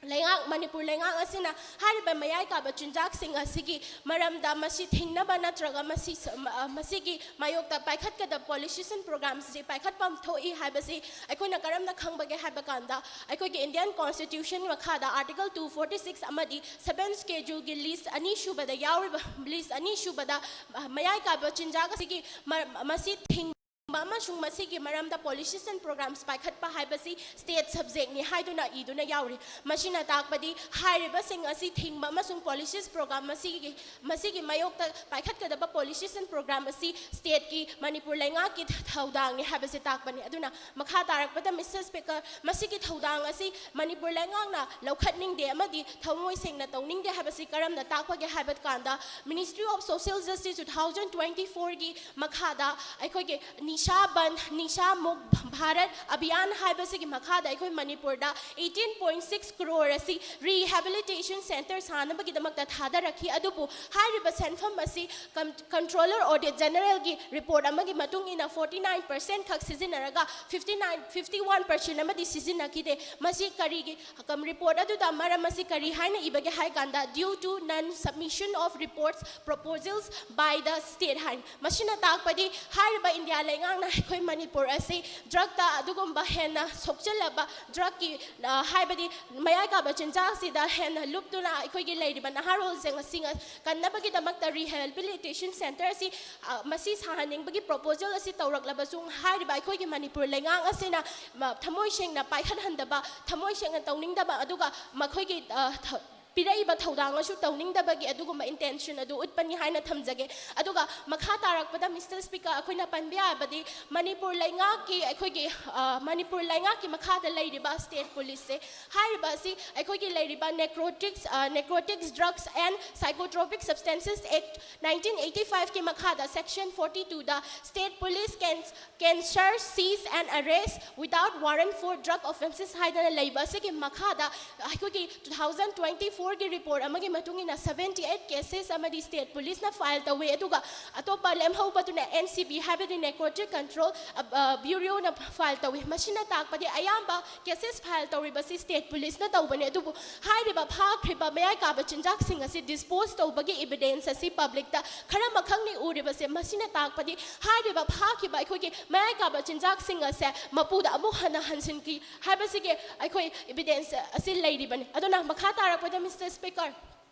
ꯂꯩꯉꯥꯛ, ꯃꯅꯤꯄꯨꯔ ꯂꯩꯉꯥꯛ ꯑꯁꯤꯅ ꯍꯥꯏꯔꯤꯕ ꯃꯌꯥꯏ ꯀꯥꯕ ꯆꯤꯟꯖꯥꯛꯁꯤꯡ ꯑꯁꯤꯒꯤ ꯃꯔꯝꯗ ꯃꯁꯤ ꯊꯤꯡꯅꯕ ꯅꯠꯇ꯭ꯔꯒ ꯃꯁꯤ ꯁ-, ꯃ-, ꯑ, ꯃꯁꯤꯒꯤ ꯃꯥꯌꯣꯛꯇ ꯄꯥꯏꯈꯠꯀꯗꯕ policies and programs ꯑꯁꯤ ꯄꯥꯏꯈꯠꯐꯝ ꯊꯣꯛꯏ ꯍꯥꯏꯕꯁꯤ ꯑꯩꯈꯣꯏꯅ ꯀꯔꯝꯅ ꯈꯪꯕꯒꯦ ꯍꯥꯏꯕ ꯀꯥꯟꯗ, ꯑꯩꯈꯣꯏꯒꯤ Indian Constitution ꯃꯈꯥꯗ Article two forty six ꯑꯃꯗꯤ Seventh Scheduleꯒꯤ list ꯑꯅꯤꯁꯨꯕꯗ ꯌꯥꯎꯔꯤꯕ, list ꯑꯅꯤꯁꯨꯕꯗ, ꯑ, ꯃꯌꯥꯏ ꯀꯥꯕ ꯆꯤꯟꯖꯥꯛ ꯑꯁꯤꯒꯤ ꯃ-, ꯃꯁꯤ ꯊꯤꯡ ꯑꯃꯁꯨꯡ ꯃꯁꯤꯒꯤ ꯃꯔꯝꯗ policies and programs ꯄꯥꯏꯈꯠꯄ ꯍꯥꯏꯕꯁꯤ state subjectꯅꯤ ꯍꯥꯏꯗꯨꯅ ꯏꯗꯨꯅ ꯌꯥꯎꯔꯤ꯫ ꯃꯁꯤꯅ ꯇꯥꯛꯄꯗꯤ ꯍꯥꯏꯔꯤꯕꯁꯤꯡ ꯑꯁꯤ ꯊꯤꯡꯕ ꯑꯃꯁꯨꯡ policies program, ꯃꯁꯤꯒꯤ, ꯃꯁꯤꯒꯤ ꯃꯥꯌꯣꯛꯇ ꯄꯥꯏꯈꯠꯀꯗꯕ policies and program ꯑꯁꯤ stateꯀꯤ, ꯃꯅꯤꯄꯨꯔ ꯂꯩꯉꯥꯛꯀꯤ ꯊꯧꯗꯥꯡꯅꯤ ꯍꯥꯏꯕꯁꯤ ꯇꯥꯛꯄꯅꯤ꯫ ꯑꯗꯨꯅ ꯃꯈꯥ ꯇꯥꯔꯛꯄꯗ, ꯃꯤꯁꯇꯔ ꯁ꯭ꯄꯤꯀꯔ, ꯃꯁꯤꯒꯤ ꯊꯧꯗꯥꯡ ꯑꯁꯤ ꯃꯅꯤꯄꯨꯔ ꯂꯩꯉꯥꯛꯅ ꯂꯧꯈꯠꯅꯤꯡꯗꯦ ꯑꯃꯗꯤ ꯊꯃꯣꯏ ꯁꯦꯡꯅ ꯇꯧꯅꯤꯡꯗꯦ ꯍꯥꯏꯕꯁꯤ ꯀꯔꯝꯅ ꯇꯥꯛꯄꯒꯦ ꯍꯥꯏꯕ ꯀꯥꯟꯗ, Ministry of Social Justice two thousand twenty fourꯒꯤ ꯃꯈꯥꯗ ꯑꯩꯈꯣꯏꯒꯤ ꯅꯤ-, ꯅꯤꯁꯥ ꯕꯟ, ꯅꯤꯁꯥ ꯃꯨꯛ ꯚꯥꯔꯠ ꯑꯚꯤꯌꯥꯟ ꯍꯥꯏꯕꯁꯤꯒꯤ ꯃꯈꯥꯗ ꯑꯩꯈꯣꯏ ꯃꯅꯤꯄꯨꯔꯗ eighteen point six crore ꯑꯁꯤ rehabilitation center ꯁꯥꯅꯕꯒꯤꯗꯃꯛꯇ ꯊꯥꯗꯔꯛꯈꯤ꯫ ꯑꯗꯨꯕꯨ ꯍꯥꯏꯔꯤꯕ ꯁꯦꯟꯐꯝ ꯑꯁꯤ ꯀꯝ-, Controller Audit Generalꯒꯤ report ꯑꯃꯒꯤ ꯃꯇꯨꯡ ꯏꯟꯅ forty nine percent ꯈꯛ ꯁꯤꯖꯤꯟꯅꯔꯒ fifty nine, fifty one percent ꯑꯃꯗꯤ ꯁꯤꯖꯤꯟꯅꯈꯤꯗꯦ꯫ ꯃꯁꯤ ꯀꯔꯤꯒꯤ, ꯀꯝ-, report ꯑꯗꯨꯗ ꯃꯔꯝ ꯑꯁꯤ ꯀꯔꯤ ꯍꯥꯏꯅ ꯏꯕꯒꯦ ꯍꯥꯏ ꯀꯥꯟꯗ, "Due to non submission of reports proposals by the state" ꯍꯥꯏ꯫ ꯃꯁꯤꯅ ꯇꯥꯛꯄꯗꯤ ꯍꯥꯏꯔꯤꯕ ꯏꯟꯗꯤꯌꯥ ꯂꯩꯉꯥꯛꯅ ꯑꯩꯈꯣꯏ ꯃꯅꯤꯄꯨꯔ ꯑꯁꯤ drugꯇ ꯑꯗꯨꯒꯨꯝꯕ ꯍꯦꯟꯅ ꯁꯣꯛꯆꯜꯂꯕ drugꯀꯤ, ꯑ, ꯍꯥꯏꯕꯗꯤ ꯃꯌꯥꯏ ꯀꯥꯕ ꯆꯤꯟꯖꯥꯛꯁꯤꯗ ꯍꯦꯟꯅ ꯂꯨꯞꯇꯨꯅ ꯑꯩꯈꯣꯏꯒꯤ ꯂꯩꯔꯤꯕ ꯅꯍꯥꯔꯣꯜꯁꯤꯡ ꯑꯁꯤ ꯉ-, ꯀꯟꯅꯕꯒꯤꯗꯃꯛꯇ rehabilitation center ꯑꯁꯤ, ꯑ, ꯃꯁꯤ ꯁꯥꯍꯟꯅꯤꯡꯕꯒꯤ proposal ꯑꯁꯤ ꯇꯧꯔꯛꯂꯕꯁꯨ, ꯍꯥꯏꯔꯤꯕ ꯑꯩꯈꯣꯏꯒꯤ ꯃꯅꯤꯄꯨꯔ ꯂꯩꯉꯥꯛ ꯑꯁꯤꯅ ꯃ-, ꯊꯃꯣꯏ ꯁꯦꯡꯅ ꯄꯥꯏꯈꯠꯍꯟꯗꯕ, ꯊꯃꯣꯏ ꯁꯦꯡꯅ ꯇꯧꯅꯤꯡꯗꯕ, ꯑꯗꯨꯒ ꯃꯈꯣꯏꯒꯤ, ꯑ, ꯊ-, ꯄꯤꯔꯛꯏꯕ ꯊꯧꯗꯥꯡ ꯑꯁꯨ ꯇꯧꯅꯤꯡꯗꯕꯒꯤ ꯑꯗꯨꯒꯨꯝꯕ intention ꯑꯗꯨ ꯎꯠꯄꯅꯤ ꯍꯥꯏꯅ ꯊꯝꯖꯒꯦ꯫ ꯑꯗꯨꯒ ꯃꯈꯥ ꯇꯥꯔꯛꯄꯗ, Mister Speaker, ꯑꯩꯈꯣꯏꯅ ꯄꯟꯕ ꯌꯥꯕꯗꯤ ꯃꯅꯤꯄꯨꯔ ꯂꯩꯉꯥꯛꯀꯤ, ꯑꯩꯈꯣꯏꯒꯤ, ꯑ, ꯃꯅꯤꯄꯨꯔ ꯂꯩꯉꯥꯛꯀꯤ ꯃꯈꯥꯗ ꯂꯩꯔꯤꯕ state policeꯁꯦ, ꯍꯥꯏꯔꯤꯕ ꯑꯁꯤ ꯑꯩꯈꯣꯏꯒꯤ ꯂꯩꯔꯤꯕ narcotics, ꯑ, Narcotics Drugs and Psychotropic Substances Act nineteen eighty fiveꯀꯤ ꯃꯈꯥꯗ section forty twoꯗ state police can can search, seize and arrest without warrant for drug offences ꯍꯥꯏꯗꯅ ꯂꯩꯕ ꯑꯁꯤꯒꯤ ꯃꯈꯥꯗ ꯑꯩꯈꯣꯏꯒꯤ two thousand twenty fourꯒꯤ report ꯑꯃꯒꯤ ꯃꯇꯨꯡ ꯏꯟꯅ seventy eight cases ꯑꯃꯗꯤ state policeꯅ file ꯇꯧꯏ꯫ ꯑꯗꯨꯒ ꯑꯇꯣꯞꯄ ꯂꯦꯝꯍꯧꯕꯗꯨꯅ N C B, ꯍꯥꯏꯕꯗꯤ Narcotic Control, ꯑ, ꯑ, Bureauꯅ file ꯇꯧꯏ꯫ ꯃꯁꯤꯅ ꯇꯥꯛꯄꯗꯤ ꯑꯌꯥꯝꯕ cases file ꯇꯧꯔꯤꯕꯁꯤ state policeꯅ ꯇꯧꯕꯅꯤ꯫ ꯑꯗꯨꯕꯨ ꯍꯥꯏꯔꯤꯕ ꯐꯥꯈ꯭ꯔꯤꯕ ꯃꯌꯥꯏ ꯀꯥꯕ ꯆꯤꯟꯖꯥꯛꯁꯤꯡ ꯑꯁꯤ dispose ꯇꯧꯕꯒꯤ evidence ꯑꯁꯤ publicꯇ ꯈꯔ ꯃꯈꯛꯅꯤ ꯎꯔꯤꯕꯁꯦ꯫ ꯃꯁꯤꯅ ꯇꯥꯛꯄꯗꯤ ꯍꯥꯏꯔꯤꯕ ꯐꯥꯈꯤꯕ ꯑꯩꯈꯣꯏꯒꯤ ꯃꯌꯥꯏ ꯀꯥꯕ ꯆꯤꯟꯖꯥꯛꯁꯤꯡ ꯑꯁꯦ ꯃꯄꯨꯗ ꯑꯃꯨꯛ ꯍꯟꯅ ꯍꯟꯖꯤꯟꯈꯤ ꯍꯥꯏꯕꯁꯤꯒꯤ ꯑꯩꯈꯣꯏ evidence ꯑꯁꯤ ꯂꯩꯔꯤꯕꯅꯤ꯫ ꯑꯗꯨꯅ ꯃꯈꯥ ꯇꯥꯔꯛꯄꯗ, Mister Speaker,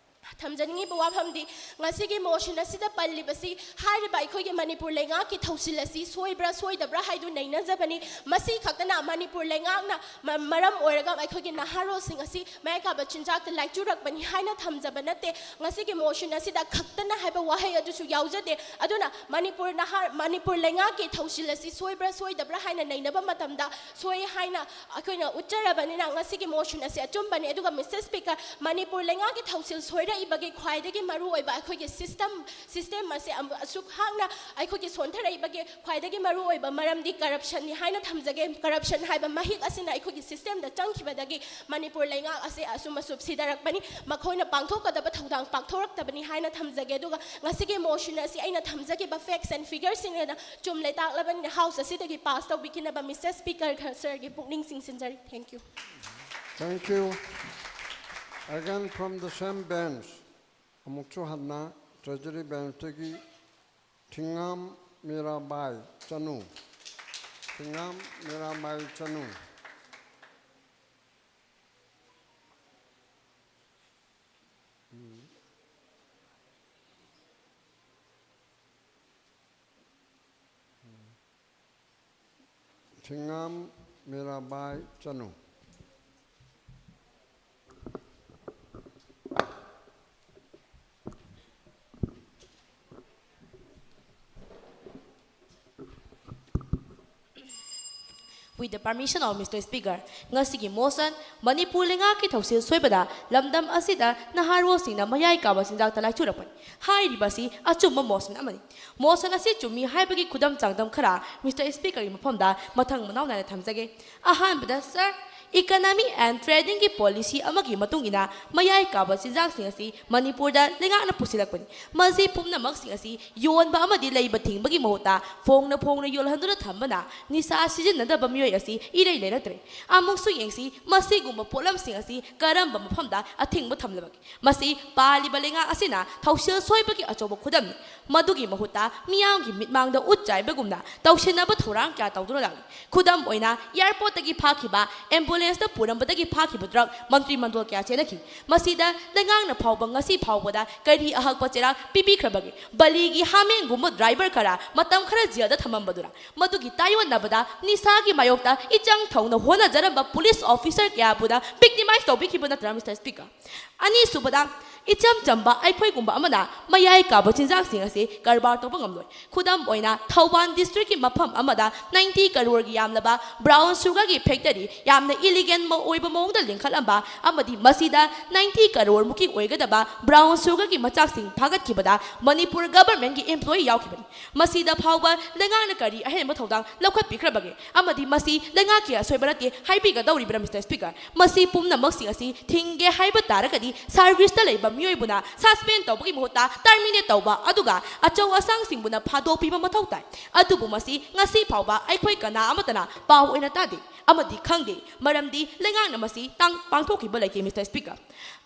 ꯊꯝꯖꯅꯤꯡꯉꯤꯕ ꯋꯥꯐꯝꯗꯤ, ꯉꯁꯤꯒꯤ motion ꯑꯁꯤꯗ ꯄꯜꯂꯤꯕꯁꯤ ꯍꯥꯏꯔꯤꯕ ꯑꯩꯈꯣꯏꯒꯤ ꯃꯅꯤꯄꯨꯔ ꯂꯩꯉꯥꯛꯀꯤ ꯊꯧꯁꯤꯜ ꯑꯁꯤ ꯁꯣꯏꯕ꯭ꯔꯥ ꯁꯣꯏꯗꯕ꯭ꯔꯥ ꯍꯥꯏꯗꯨ ꯅꯩꯅꯖꯕꯅꯤ꯫ ꯃꯁꯤ ꯈꯛꯇꯅ ꯃꯅꯤꯄꯨꯔ ꯂꯩꯉꯥꯛꯅ ꯃ-, ꯃꯔꯝ ꯑꯣꯏꯔꯒ ꯑꯩꯈꯣꯏꯒꯤ ꯅꯍꯥꯔꯣꯜꯁꯤꯡ ꯑꯁꯤ ꯃꯌꯥꯏ ꯀꯥꯕ ꯆꯤꯟꯖꯥꯛꯇ ꯂꯥꯏꯆꯨꯔꯛꯄꯅꯤ ꯍꯥꯏꯅ ꯊꯝꯖꯕ ꯅꯠꯇꯦ꯫ ꯉꯁꯤꯒꯤ motion ꯑꯁꯤꯗ ꯈꯛꯇꯅ ꯍꯥꯏꯕ ꯋꯥꯍꯩ ꯑꯗꯨꯁꯨ ꯌꯥꯎꯖꯗꯦ꯫ ꯑꯗꯨꯅ ꯃꯅꯤꯄꯨꯔ ꯅꯍꯥ-, ꯃꯅꯤꯄꯨꯔ ꯂꯩꯉꯥꯛꯀꯤ ꯊꯧꯁꯤꯜ ꯑꯁꯤ ꯁꯣꯏꯕ꯭ꯔꯥ ꯁꯣꯏꯗꯕ꯭ꯔꯥ ꯍꯥꯏꯅ ꯅꯩꯅꯕ ꯃꯇꯝꯗ, ꯁꯣꯏ ꯍꯥꯏꯅ ꯑꯩꯈꯣꯏꯅ ꯎꯠꯆꯔꯕꯅꯤꯅ, ꯉꯁꯤꯒꯤ motion ꯑꯁꯤ ꯑꯆꯨꯝꯕꯅꯤ꯫ ꯑꯗꯨꯒ, Mister Speaker, ꯃꯅꯤꯄꯨꯔ ꯂꯩꯉꯥꯛꯀꯤ ꯊꯧꯁꯤꯜ ꯁꯣꯏꯔꯛ ꯁꯣꯟꯊꯔꯛꯏꯕꯒꯤ ꯈ꯭ꯋꯥꯏꯗꯒꯤ ꯃꯔꯨꯑꯣꯏꯕ ꯑꯩꯈꯣꯏꯒꯤ system system ꯑꯁꯦ ꯑꯃꯨꯛ ꯑꯁꯨꯛ ꯍꯥꯛꯅ ꯑꯩꯈꯣꯏꯒꯤ ꯁꯣꯟꯊꯔꯛꯏꯕꯒꯤ ꯈ꯭ꯋꯥꯏꯗꯒꯤ ꯃꯔꯨꯑꯣꯏꯕ ꯃꯔꯝꯗꯤ corruptionꯅꯤ ꯍꯥꯏꯅ ꯊꯝꯖꯒꯦ꯫ Corruption ꯍꯥꯏꯕ ꯃꯍꯤꯛ ꯑꯁꯤꯅ ꯑꯩꯈꯣꯏꯒꯤ systemꯗ ꯆꯪꯈꯤꯕꯗꯒꯤ ꯃꯅꯤꯄꯨꯔ ꯂꯩꯉꯥꯛ ꯑꯁꯦ ꯑꯁꯨꯝ ꯑꯁꯨꯝ ꯁꯤꯊꯔꯛꯄꯅꯤ꯫ ꯃꯈꯣꯏꯅ ꯄꯥꯡꯊꯣꯛꯀꯗꯕ ꯊꯧꯗꯥꯡ ꯄꯥꯡꯊꯣꯔꯛꯇꯕꯅꯤ ꯍꯥꯏꯅ ꯊꯝꯖꯒꯦ꯫ ꯑꯗꯨꯒ ꯉꯁꯤꯒꯤ motion ꯑꯁꯤ ꯑꯩꯅ ꯊꯝꯖꯈꯤꯕ facts and figuresꯁꯤꯡ ꯑꯗꯨꯅ ꯆꯨꯝꯂꯦ ꯇꯥꯛꯂꯕꯅꯤꯅ House ꯑꯁꯤꯗꯒꯤ pass ꯇꯧꯕꯤꯈꯤꯅꯕ Mister Speaker ꯈꯔ sirꯒꯤ ꯄꯨꯛꯅꯤꯡ ꯆꯤꯡꯁꯤꯟꯖꯔꯤ꯫ Thank you꯫ Thank you. Again from the same bench. ꯑꯃꯨꯛꯁꯨ ꯍꯟꯅ Treasury benchꯇꯒꯤ ꯊꯤꯉꯥꯝ Mirabai Chanu. ꯊꯤꯉꯥꯝ Mirabai Chanu. ꯊꯤꯉꯥꯝ Mirabai Chanu. With the permission of Mister Speaker, ꯉꯁꯤꯒꯤ motion, ꯃꯅꯤꯄꯨꯔ ꯂꯩꯉꯥꯛꯀꯤ ꯊꯧꯁꯤꯜ ꯁꯣꯏꯕꯗ ꯂꯝꯗꯝ ꯑꯁꯤꯗ ꯅꯍꯥꯔꯣꯜꯁꯤꯡꯅ ꯃꯌꯥꯏ ꯀꯥꯕ ꯆꯤꯟꯖꯥꯛꯇ ꯂꯥꯏꯆꯨꯔꯛꯄꯅꯤ꯫ ꯍꯥꯏꯔꯤꯕ ꯑꯁꯤ ꯑꯆꯨꯝꯕ motion ꯑꯃꯅꯤ꯫ Motion ꯑꯁꯤ ꯆꯨꯝꯃꯤ ꯍꯥꯏꯕꯒꯤ ꯈꯨꯗꯝ ꯆꯥꯡꯗꯝ ꯈꯔ Mister Speakerꯒꯤ ꯃꯐꯝꯗ ꯃꯊꯪ ꯃꯅꯥꯎ ꯅꯥꯏꯅ ꯊꯝꯖꯒꯦ꯫ ꯑꯍꯥꯟꯕꯗ, sir, economy and tradingꯒꯤ policy ꯑꯃꯒꯤ ꯃꯇꯨꯡ ꯏꯟꯅ ꯃꯌꯥꯏ ꯀꯥꯕ ꯆꯤꯟꯖꯥꯛꯁꯤꯡ ꯑꯁꯤ ꯃꯅꯤꯄꯨꯔꯗ ꯂꯩꯉꯥꯛꯅ ꯄꯨꯁꯤꯜꯂꯛꯄꯅꯤ꯫ ꯃꯁꯤ ꯄꯨꯝꯅꯃꯛꯁꯤꯡ ꯑꯁꯤ ꯌꯣꯟꯕ ꯑꯃꯗꯤ ꯂꯩꯕ ꯊꯤꯡꯕꯒꯤ ꯃꯍꯨꯠꯇ ꯐꯣꯡꯅ ꯐꯣꯡꯅ ꯌꯣꯜꯍꯟꯗꯨꯅ ꯊꯝꯕꯅ ꯅꯤꯁꯥ ꯁꯤꯖꯤꯟꯅꯗꯕ ꯃꯤꯑꯣꯏ ꯑꯁꯤ ꯏꯔꯩ ꯂꯩꯔꯛꯇ꯭ꯔꯦ꯫ ꯑꯃꯨꯛꯁꯨ ꯌꯦꯡꯁꯤ, ꯃꯁꯤꯒꯨꯝꯕ ꯄꯣꯠꯂꯝꯁꯤꯡ ꯑꯁꯤ ꯀꯔꯝꯕ ꯃꯐꯝꯗ ꯑꯊꯤꯡꯕ ꯊꯝꯂꯕꯒꯦ? ꯃꯁꯤ ꯄꯥꯜꯂꯤꯕ ꯂꯩꯉꯥꯛ ꯑꯁꯤꯅ ꯊꯧꯁꯤꯜ ꯁꯣꯏꯕꯒꯤ ꯑꯆꯧꯕ ꯈꯨꯗꯝꯅꯤ꯫ ꯃꯗꯨꯒꯤ ꯃꯍꯨꯠꯇ ꯃꯤꯌꯥꯝꯒꯤ ꯃꯤꯠꯃꯥꯡꯗ ꯎꯠ ꯆꯥꯏꯕꯒꯨꯝꯅ ꯇꯧꯁꯤꯟꯅꯕ ꯊꯧꯔꯥꯡ ꯀꯌꯥ ꯇꯧꯗꯨꯅ ꯂꯥꯛꯂꯤ꯫ ꯈꯨꯗꯝ ꯑꯣꯏꯅ, airportꯇꯒꯤ ꯐꯥꯈꯤꯕ, ambulanceꯇ ꯄꯨꯔꯝꯕꯗꯒꯤ ꯐꯥꯈꯤꯕ drug ꯃꯟꯇ꯭ꯔꯤ ꯃꯟꯗꯣꯜ ꯀꯌꯥ ꯆꯦꯟꯅꯈꯤ꯫ ꯃꯁꯤꯗ ꯂꯩꯉꯥꯛꯅ ꯐꯥꯎꯕ ꯉꯁꯤ ꯐꯥꯎꯕꯗ ꯀꯔꯤ ꯑꯍꯛꯄ ꯆꯩꯔꯥꯛ ꯄꯤꯕꯤꯈ꯭ꯔꯕꯒꯦ? ꯕꯂꯤꯒꯤ ꯍꯥꯃꯦꯡꯒꯨꯝꯕ driver ꯈꯔ ꯃꯇꯝ ꯈꯔ jailꯗ ꯊꯝꯃꯝꯕꯗꯨꯅ ꯃꯗꯨꯒꯤ ꯇꯥꯏꯑꯣꯟꯅꯕꯗ ꯅꯤꯁꯥꯒꯤ ꯃꯥꯌꯣꯛꯇ ꯏꯆꯪ ꯊꯧꯅ ꯍꯣꯠꯅꯖꯔꯝꯕ police officer ꯀꯌꯥꯕꯨꯗ victimize ꯇꯧꯕꯤꯈꯤꯕ ꯅꯠꯇ꯭ꯔꯥ, Mister Speaker? ꯑꯅꯤꯁꯨꯕꯗ, ꯏꯆꯝ ꯆꯝꯕ ꯑꯩꯈꯣꯏꯒꯨꯝꯕ ꯑꯃꯅ ꯃꯌꯥꯏ ꯀꯥꯕ ꯆꯤꯟꯖꯥꯛꯁꯤꯡ ꯑꯁꯤ ꯀꯔꯕꯥꯔ ꯇꯧꯕ ꯉꯝꯂꯣꯏ꯫ ꯈꯨꯗꯝ ꯑꯣꯏꯅ, ꯊꯧꯕꯥꯜ ꯗꯤꯁꯇ꯭ꯔꯤꯛꯀꯤ ꯃꯐꯝ ꯑꯃꯗ ꯅꯥꯏꯟꯇꯤ ꯀꯔꯣꯔꯒꯤ ꯌꯥꯝꯂꯕ ꯕ꯭ꯔꯥꯎꯟ ꯁꯨꯒꯔꯒꯤ ꯐꯦꯛꯇꯔꯤ ꯌꯥꯝꯅ ꯏꯂꯤꯒꯦꯟ ꯑꯣꯏꯕ ꯃꯑꯣꯡꯗ ꯂꯤꯡꯈꯠꯂꯝꯕ ꯑꯃꯗꯤ ꯃꯁꯤꯗ ꯅꯥꯏꯟꯇꯤ ꯀꯔꯣꯔꯃꯨꯛꯀꯤ ꯑꯣꯏꯒꯗꯕ ꯕ꯭ꯔꯥꯎꯟ ꯁꯨꯒꯔꯒꯤ ꯃꯆꯥꯛꯁꯤꯡ ꯊꯥꯒꯠꯈꯤꯕꯗ ꯃꯅꯤꯄꯨꯔ ꯒꯕꯔꯃꯦꯟꯒꯤ ꯏꯝꯄ꯭ꯂꯣꯌꯤ ꯌꯥꯎꯈꯤꯕꯅꯤ꯫ ꯃꯁꯤꯗ ꯐꯥꯎꯕ ꯂꯩꯉꯥꯛꯅ ꯀꯔꯤ ꯑꯍꯦꯟꯕ ꯊꯧꯗꯥꯡ ꯂꯧꯈꯠꯄꯤꯈ꯭ꯔꯕꯒꯦ? ꯑꯃꯗꯤ ꯃꯁꯤ ꯂꯩꯉꯥꯛꯀꯤ ꯑꯁꯣꯏꯕ ꯅꯠꯇꯦ ꯍꯥꯏꯕꯤꯒꯗꯧꯔꯤꯕ꯭ꯔꯥ, ꯃꯤꯁꯇꯔ ꯁ꯭ꯄꯤꯀꯔ? ꯃꯁꯤ ꯄꯨꯝꯅꯃꯛꯁꯤꯡ ꯑꯁꯤ ꯊꯤꯡꯒꯦ ꯍꯥꯏꯕ ꯇꯥꯔꯒꯗꯤ ꯁꯥꯔꯚꯤꯁꯇ ꯂꯩꯕ ꯃꯤꯑꯣꯏꯕꯨꯅ ꯁꯁꯄꯦꯟ ꯇꯧꯕꯒꯤ ꯃꯍꯨꯠꯇ ꯇꯔꯃꯤꯅꯦꯠ ꯇꯧꯕ, ꯑꯗꯨꯒ ꯑꯆꯧ ꯑꯁꯥꯡꯁꯤꯡꯕꯨꯅ ꯐꯥꯗꯣꯛꯄꯤꯕ ꯃꯊꯧ ꯇꯥꯏ꯫ ꯑꯗꯨꯕꯨ ꯃꯁꯤ ꯉꯁꯤ ꯐꯥꯎꯕ ꯑꯩꯈꯣꯏ ꯀꯅꯥ ꯑꯃꯠꯇꯅ ꯄꯥꯎ ꯑꯣꯏꯅ ꯇꯥꯗꯦ ꯑꯃꯗꯤ ꯈꯪꯗꯦ, ꯃꯔꯝꯗꯤ ꯂꯩꯉꯥꯛꯅ ꯃꯁꯤ ꯇꯥꯡ ꯄꯥꯡꯊꯣꯛꯈꯤꯕ ꯂꯩꯇꯦ, ꯃꯤꯁꯇꯔ ꯁ꯭ꯄꯤꯀꯔ꯫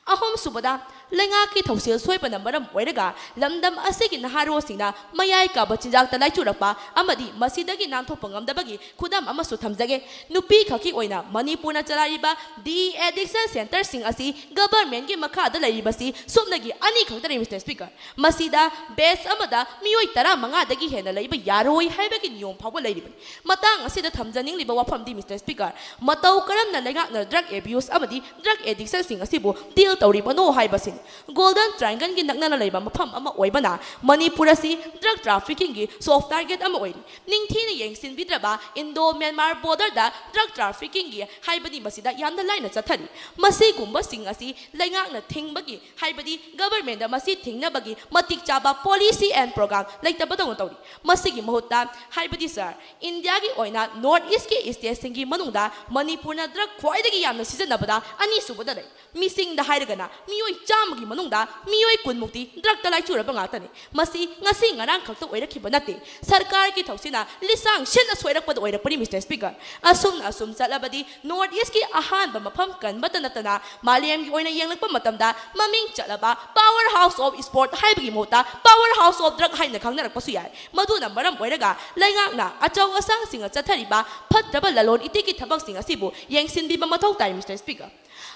ꯑꯍꯨꯝꯁꯨꯕꯗ, ꯂꯩꯉꯥꯛꯀꯤ ꯊꯧꯁꯤꯜ ꯁꯣꯏꯕꯅ ꯃꯔꯝ ꯑꯣꯏꯔꯒ ꯂꯝꯗꯝ ꯑꯁꯤꯒꯤ ꯅꯍꯥꯔꯣꯜꯁꯤꯡꯅ ꯃꯌꯥꯏ ꯀꯥꯕ ꯆꯤꯟꯖꯥꯛꯇ ꯂꯥꯏꯆꯨꯔꯛꯄ ꯑꯃꯗꯤ ꯃꯁꯤꯗꯒꯤ ꯅꯥꯟꯊꯣꯛꯄ ꯉꯝꯗꯕꯒꯤ ꯈꯨꯗꯝ ꯑꯃꯁꯨ ꯊꯝꯖꯒꯦ꯫ ꯅꯨꯄꯤ ꯈꯛꯀꯤ ꯑꯣꯏꯅ ꯃꯅꯤꯄꯨꯔꯅ ꯆꯂꯥꯏꯔꯤꯕ ꯗꯤ ꯑꯦꯗꯤꯛꯁꯟ ꯁꯦꯟꯇꯔꯁꯤꯡ ꯑꯁꯤ ꯒꯕꯔꯃꯦꯟꯒꯤ ꯃꯈꯥꯗ ꯂꯩꯔꯤꯕꯁꯤ ꯁꯨꯞꯅꯒꯤ ꯑꯅꯤ ꯈꯛꯇꯅꯤ, ꯃꯤꯁꯇꯔ ꯁ꯭ꯄꯤꯀꯔ꯫ ꯃꯁꯤꯗ ꯕꯦꯆ ꯑꯃꯗ ꯃꯤꯑꯣꯏ ꯇꯔꯥꯃꯉꯥꯗꯒꯤ ꯍꯦꯟꯅ ꯂꯩꯕ ꯌꯥꯔꯣꯏ ꯍꯥꯏꯕꯒꯤ ꯅꯤꯌꯣꯝ ꯐꯥꯎꯕ ꯂꯩꯔꯤꯕꯅꯤ꯫ ꯃꯇꯥꯡ ꯑꯁꯤꯗ ꯊꯝꯖꯅꯤꯡꯂꯤꯕ ꯋꯥꯐꯝꯗꯤ, ꯃꯤꯁꯇꯔ ꯁ꯭ꯄꯤꯀꯔ, ꯃꯇꯧ ꯀꯔꯝꯅ ꯂꯩꯉꯥꯛꯅ ꯗ꯭ꯔꯒ ꯑꯦꯕ꯭ꯌꯨꯁ ꯑꯃꯗꯤ ꯗ꯭ꯔꯒ ꯑꯦꯗꯤꯛꯁꯟꯁꯤꯡ ꯑꯁꯤꯕꯨ ꯗꯤꯜ ꯇꯧꯔꯤꯕꯅꯣ ꯍꯥꯏꯕꯁꯤꯅꯤ꯫ ꯒꯣꯜꯗꯟ ꯇ꯭ꯔꯥꯏꯡꯒꯜꯒꯤ ꯅꯛꯅꯅ ꯂꯩꯕ ꯃꯐꯝ ꯑꯃ ꯑꯣꯏꯕꯅ ꯃꯅꯤꯄꯨꯔ ꯑꯁꯤ ꯗ꯭ꯔꯒ ꯇ꯭ꯔꯥꯐꯤꯀꯤꯡꯒꯤ ꯁꯣꯐ ꯇꯥꯔꯒꯦꯠ ꯑꯃ ꯑꯣꯏꯔꯤ꯫ ꯅꯤꯡꯊꯤꯅ ꯌꯦꯡꯁꯤꯟꯕꯤꯗ꯭ꯔꯕ ꯏꯟꯗꯣ ꯃ꯭ꯌꯥꯟꯃꯥꯔ ꯕꯣꯔꯗꯔꯗ ꯗ꯭ꯔꯒ ꯇ꯭ꯔꯥꯐꯤꯀꯤꯡꯒꯤ ꯍꯥꯏꯕꯗꯤ ꯃꯁꯤꯗ ꯌꯥꯝꯅ ꯂꯥꯏꯅ ꯆꯠꯊꯔꯤ꯫ ꯃꯁꯤꯒꯨꯝꯕꯁꯤꯡ ꯑꯁꯤ ꯂꯩꯉꯥꯛꯅ ꯊꯤꯡꯕꯒꯤ ꯍꯥꯏꯕꯗꯤ ꯒꯕꯔꯃꯦꯟꯗ ꯃꯁꯤ ꯊꯤꯡꯅꯕꯒꯤ ꯃꯇꯤꯛ ꯆꯥꯕ ꯄꯣꯂꯤꯁꯤ ꯑꯦꯟ ꯄ꯭ꯔꯣꯒ꯭ꯔꯥꯝ ꯂꯩꯇꯕꯗꯧꯅ ꯇꯧꯔꯤ꯫ ꯃꯁꯤꯒꯤ ꯃꯍꯨꯠꯇ ꯍꯥꯏꯕꯗꯤ ꯁꯥꯔ, ꯏꯟꯗꯤꯌꯥꯒꯤ ꯑꯣꯏꯅ ꯅꯣꯔꯠ ꯏꯁꯀꯤ ꯁ꯭ꯇꯦꯠꯁꯤꯡꯒꯤ ꯃꯅꯨꯡꯗ ꯃꯅꯤꯄꯨꯔꯅ ꯗ꯭ꯔꯒ ꯈ꯭ꯋꯥꯏꯗꯒꯤ ꯌꯥꯝꯅ ꯁꯤꯖꯤꯟꯅꯕꯗ ꯑꯅꯤꯁꯨꯕꯗ ꯂꯩ꯫ ꯃꯤꯁꯤꯡꯗ ꯍꯥꯏꯔꯒꯅ ꯃꯤꯑꯣꯏ ꯆꯥꯝꯃꯒꯤ ꯃꯅꯨꯡꯗ ꯃꯤꯑꯣꯏ ꯀꯨꯟꯃꯨꯛꯇꯤ ꯗ꯭ꯔꯒꯇ ꯂꯥꯏꯆꯨꯔꯕ ꯉꯥꯛꯇꯅꯤ꯫ ꯃꯁꯤ ꯉꯁꯤ ꯉꯔꯥꯡ ꯈꯛꯇ ꯑꯣꯏꯔꯛꯈꯤꯕ ꯅꯠꯇꯦ꯫ ꯁꯔꯀꯥꯔꯒꯤ ꯊꯧꯁꯤꯅ ꯂꯤꯁꯥꯡ ꯁꯤꯠꯅ ꯁꯣꯏꯔꯛꯄꯗ ꯑꯣꯏꯔꯛꯄꯅꯤ, ꯃꯤꯁꯇꯔ ꯁ꯭ꯄꯤꯀꯔ꯫ ꯑꯁꯨꯝꯅ ꯑꯁꯨꯝ ꯆꯠꯂꯕꯗꯤ ꯅꯣꯔꯠ ꯏꯁꯀꯤ ꯑꯍꯥꯟꯕ ꯃꯐꯝ ꯀꯟꯕꯇ ꯅꯠꯇꯅ ꯃꯥꯂꯦꯝꯒꯤ ꯑꯣꯏꯅ ꯌꯦꯡꯂꯛꯄ ꯃꯇꯝꯗ ꯃꯃꯤꯡ ꯆꯠꯂꯕ power house of sport ꯍꯥꯏꯕꯒꯤ ꯃꯍꯨꯠꯇ power house of drug ꯍꯥꯏꯅ ꯈꯪꯅꯔꯛꯄꯁꯨ ꯌꯥꯏ꯫ ꯃꯗꯨꯅ ꯃꯔꯝ ꯑꯣꯏꯔꯒ ꯂꯩꯉꯥꯛꯅ ꯑꯆꯧ ꯑꯁꯥꯡꯁꯤꯡꯅ ꯆꯠꯊꯔꯤꯕ ꯐꯠꯇ꯭ꯔꯕ ꯂꯂꯣꯟ ꯏꯇꯤꯛꯀꯤ ꯊꯕꯛꯁꯤꯡ ꯑꯁꯤꯕꯨ ꯌꯦꯡꯁꯤꯟꯕꯤꯕ ꯃꯊꯧ ꯇꯥꯏ, ꯃꯤꯁꯇꯔ ꯁ꯭ꯄꯤꯀꯔ꯫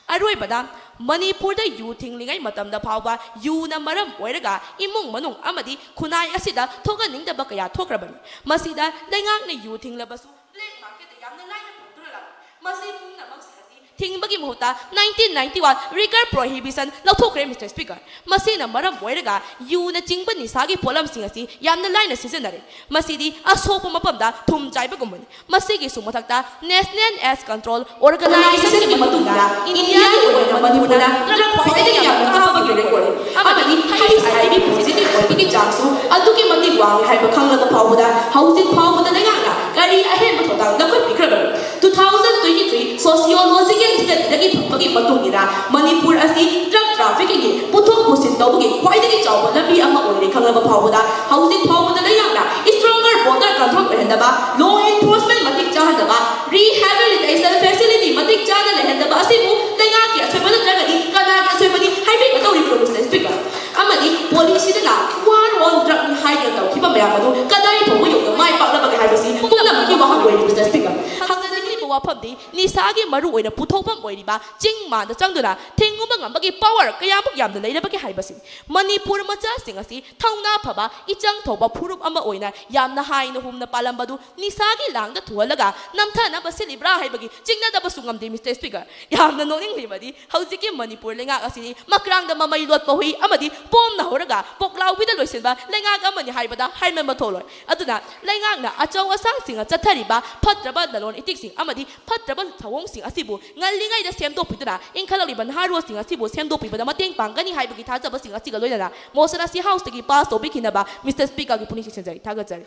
ꯑꯔꯣꯏꯕꯗ, ꯃꯅꯤꯄꯨꯔꯗ ꯌꯨ ꯊꯤꯡꯂꯤꯉꯩ ꯃꯇꯝꯗ ꯐꯥꯎꯕ ꯌꯨꯅ ꯃꯔꯝ ꯑꯣꯏꯔꯒ ꯏꯃꯨꯡ ꯃꯅꯨꯡ ꯑꯃꯗꯤ ꯈꯨꯟꯅꯥꯏ ꯑꯁꯤꯗ ꯊꯣꯛꯍꯟꯅꯤꯡꯗꯕ ꯀꯌꯥ ꯊꯣꯛꯈ꯭ꯔꯕꯅꯤ꯫ ꯃꯁꯤꯗ ꯂꯩꯉꯥꯛꯅ ꯌꯨ ꯊꯤꯡꯂꯕꯁꯨ ꯕ꯭ꯂꯦꯛ ꯃꯥꯔꯀꯦꯠꯇ ꯌꯥꯝꯅ ꯂꯥꯏꯅ ꯐꯪꯗꯨꯅ ꯂꯥꯛꯂꯤ꯫ ꯃꯁꯤ ꯄꯨꯝꯅꯃꯛꯁꯤꯡ ꯑꯁꯤ ꯊꯤꯡꯕꯒꯤ ꯃꯍꯨꯠꯇ nineteen ninety one liquor prohibition ꯂꯧꯊꯣꯛꯈ꯭ꯔꯦ, Mister Speaker꯫ ꯃꯁꯤꯅ ꯃꯔꯝ ꯑꯣꯏꯔꯒ ꯌꯨꯅꯆꯤꯡꯕ ꯅꯤꯁꯥꯒꯤ ꯄꯣꯠꯂꯝꯁꯤꯡ ꯑꯁꯤ ꯌꯥꯝꯅ ꯂꯥꯏꯅ ꯁꯤꯖꯤꯟꯅꯔꯦ꯫ ꯃꯁꯤꯗꯤ ꯑꯁꯣꯛꯄ ꯃꯐꯝꯗ ꯊꯨꯝ ꯆꯥꯏꯕꯒꯨꯝꯕꯅꯤ꯫ ꯃꯁꯤꯒꯤꯁꯨ ꯃꯊꯛꯇ National AIDS Control Organization ꯒꯤ ꯃꯇꯨꯡ ꯏꯟꯅ ꯏꯟꯗꯤꯌꯥꯒꯤ ꯑꯣꯏꯅ ꯃꯅꯤꯄꯨꯔꯅ drug ꯈ꯭ꯋꯥꯏꯗꯒꯤ ꯌꯥꯝꯅ ꯀꯥꯞꯄꯒꯤ record ꯑꯃꯗꯤ HIV positive ꯑꯣꯏꯕꯒꯤ ꯆꯥꯡꯁꯨ ꯑꯗꯨꯛꯀꯤ ꯃꯇꯤꯛ ꯋꯥꯡꯏ ꯍꯥꯏꯕ ꯈꯪꯂꯕ ꯐꯥꯎꯕꯗ ꯍꯧꯖꯤꯛ ꯐꯥꯎꯕꯗ ꯂꯩꯉꯥꯛꯅ ꯀꯔꯤ ꯑꯍꯦꯟꯕ ꯊꯧꯗꯥꯡ ꯂꯧꯈꯠꯄꯤꯈ꯭ꯔꯕꯅꯣ? Two thousand twenty three sociological study ꯗꯒꯤ ꯐꯪꯕꯒꯤ ꯃꯇꯨꯡ ꯏꯟꯅ ꯃꯅꯤꯄꯨꯔ ꯑꯁꯤ drug trafficking ꯒꯤ ꯄꯨꯊꯣꯛ ꯄꯨꯁꯤꯟ ꯇꯧꯕꯒꯤ ꯈ꯭ꯋꯥꯏꯗꯒꯤ ꯆꯥꯎꯕ ꯂꯝꯕꯤ ꯑꯃ ꯑꯣꯏꯔꯦ ꯈꯪꯂꯕ ꯐꯥꯎꯕꯗ ꯍꯧꯖꯤꯛ ꯐꯥꯎꯕꯗ ꯂꯩꯉꯥꯛꯅ stronger border control ꯑꯣꯏꯍꯟꯗꯕ, law enforcement ꯃꯇꯤꯛ ꯆꯥꯍꯟꯗꯕ, rehabilitation facility ꯃꯇꯤꯛ ꯆꯥꯅ ꯂꯩꯍꯟꯗꯕ ꯑꯁꯤꯕꯨ ꯂꯩꯉꯥꯛꯀꯤ ꯑꯁꯣꯏꯕ ꯅꯠꯇ꯭ꯔꯒꯗꯤ ꯀꯅꯥꯒꯤ ꯑꯁꯣꯏꯕꯅꯤ ꯍꯥꯏꯕꯤꯒꯗꯧꯔꯤꯕꯅꯣ, Mister Speaker? ꯑꯃꯗꯤ policy ꯗꯅ war on drug ꯅꯤ ꯍꯥꯏꯗꯨꯅ ꯇꯧꯈꯤꯕ ꯃꯌꯥꯝ ꯑꯗꯨ ꯀꯗꯥꯏ ꯐꯥꯎꯕ ꯌꯧꯅ ꯃꯥꯏ ꯄꯥꯛꯂꯕꯒꯦ ꯍꯥꯏꯕꯁꯤ ꯄꯨꯝꯅꯃꯛꯀꯤ ꯋꯥꯍꯪ ꯑꯣꯏꯔꯤ, Mister Speaker꯫ ꯍꯪꯖꯅꯤꯡꯂꯤꯕ ꯋꯥꯐꯝꯗꯤ ꯅꯤꯁꯥꯒꯤ ꯃꯔꯨ ꯑꯣꯏꯅ ꯄꯨꯊꯣꯛꯐꯝ ꯑꯣꯏꯔꯤꯕ ꯆꯤꯡ ꯃꯥꯟꯗ ꯆꯪꯗꯨꯅ ꯊꯤꯡꯉꯨꯕ ꯉꯝꯕꯒꯤ power ꯀꯌꯥꯃꯨꯛ ꯌꯥꯝꯅ ꯂꯩꯔꯕꯒꯦ ꯍꯥꯏꯕꯁꯤ꯫ ꯃꯅꯤꯄꯨꯔ ꯃꯆꯥꯁꯤꯡ ꯑꯁꯤ ꯊꯧꯅꯥ ꯐꯕ, ꯏꯆꯪ ꯊꯧꯕ ꯐꯨꯔꯨꯞ ꯑꯃ ꯑꯣꯏꯅ ꯌꯥꯝꯅ ꯍꯥꯏꯅ ꯍꯨꯝꯅ ꯄꯥꯜꯂꯝꯕꯗꯨ ꯅꯤꯁꯥꯒꯤ ꯂꯥꯡꯗ ꯊꯨꯍꯜꯂꯒ ꯅꯝꯊꯅꯕ ꯁꯤꯜꯂꯤꯕ꯭ꯔꯥ ꯍꯥꯏꯕꯒꯤ ꯆꯤꯡꯅꯗꯕꯁꯨ ꯉꯝꯗꯦ, Mister Speaker꯫ ꯌꯥꯝꯅ ꯅꯣꯛꯅꯤꯡꯂꯤꯕꯗꯤ ꯍꯧꯖꯤꯛꯀꯤ ꯃꯅꯤꯄꯨꯔ ꯂꯩꯉꯥꯛ ꯑꯁꯤꯗꯤ ꯃꯀ꯭ꯔꯥꯡꯗ ꯃꯃꯩ ꯂꯣꯠꯄ ꯍꯨꯏ ꯑꯃꯗꯤ ꯄꯣꯝꯅ ꯍꯧꯔꯒ ꯄꯣꯛꯂꯥꯎꯕꯤꯗ ꯂꯣꯏꯁꯤꯟꯕ ꯂꯩꯉꯥꯛ ꯑꯃꯅꯤ ꯍꯥꯏꯕꯗ ꯍꯥꯏꯃꯟꯕ ꯊꯣꯛꯂꯣꯏ꯫ ꯑꯗꯨꯅ ꯂꯩꯉꯥꯛꯅ ꯑꯆꯧ ꯑꯁꯥꯡꯁꯤꯡꯅ ꯆꯠꯊꯔꯤꯕ ꯐꯠꯇ꯭ꯔꯕ ꯂꯂꯣꯟ ꯏꯇꯤꯛꯁꯤꯡ ꯑꯃꯗꯤ ꯐꯠꯇ꯭ꯔꯕ ꯊꯧꯑꯣꯡꯁꯤꯡ ꯑꯁꯤꯕꯨ ꯉꯜꯂꯤꯉꯩꯗ ꯁꯦꯝꯗꯣꯛꯄꯤꯗꯨꯅ ꯏꯟꯈꯠꯂꯛꯂꯤꯕ ꯅꯍꯥꯔꯣꯜꯁꯤꯡ ꯑꯁꯤꯕꯨ ꯁꯦꯝꯗꯣꯛꯄꯤꯕꯗ ꯃꯇꯦꯡ ꯄꯥꯡꯒꯅꯤ ꯍꯥꯏꯕꯒꯤ ꯊꯥꯖꯕꯁꯤꯡ ꯑꯁꯤꯒ ꯂꯣꯏꯅꯅ motion ꯑꯁꯤ House ꯇꯒꯤ pass ꯇꯧꯕꯤꯈꯤꯅꯕ Mister Speaker ꯒꯤ ꯄꯨꯛꯅꯤꯡ ꯆꯤꯡꯁꯤꯟꯖꯔꯤ꯫ ꯊꯥꯒꯠꯆꯔꯤ꯫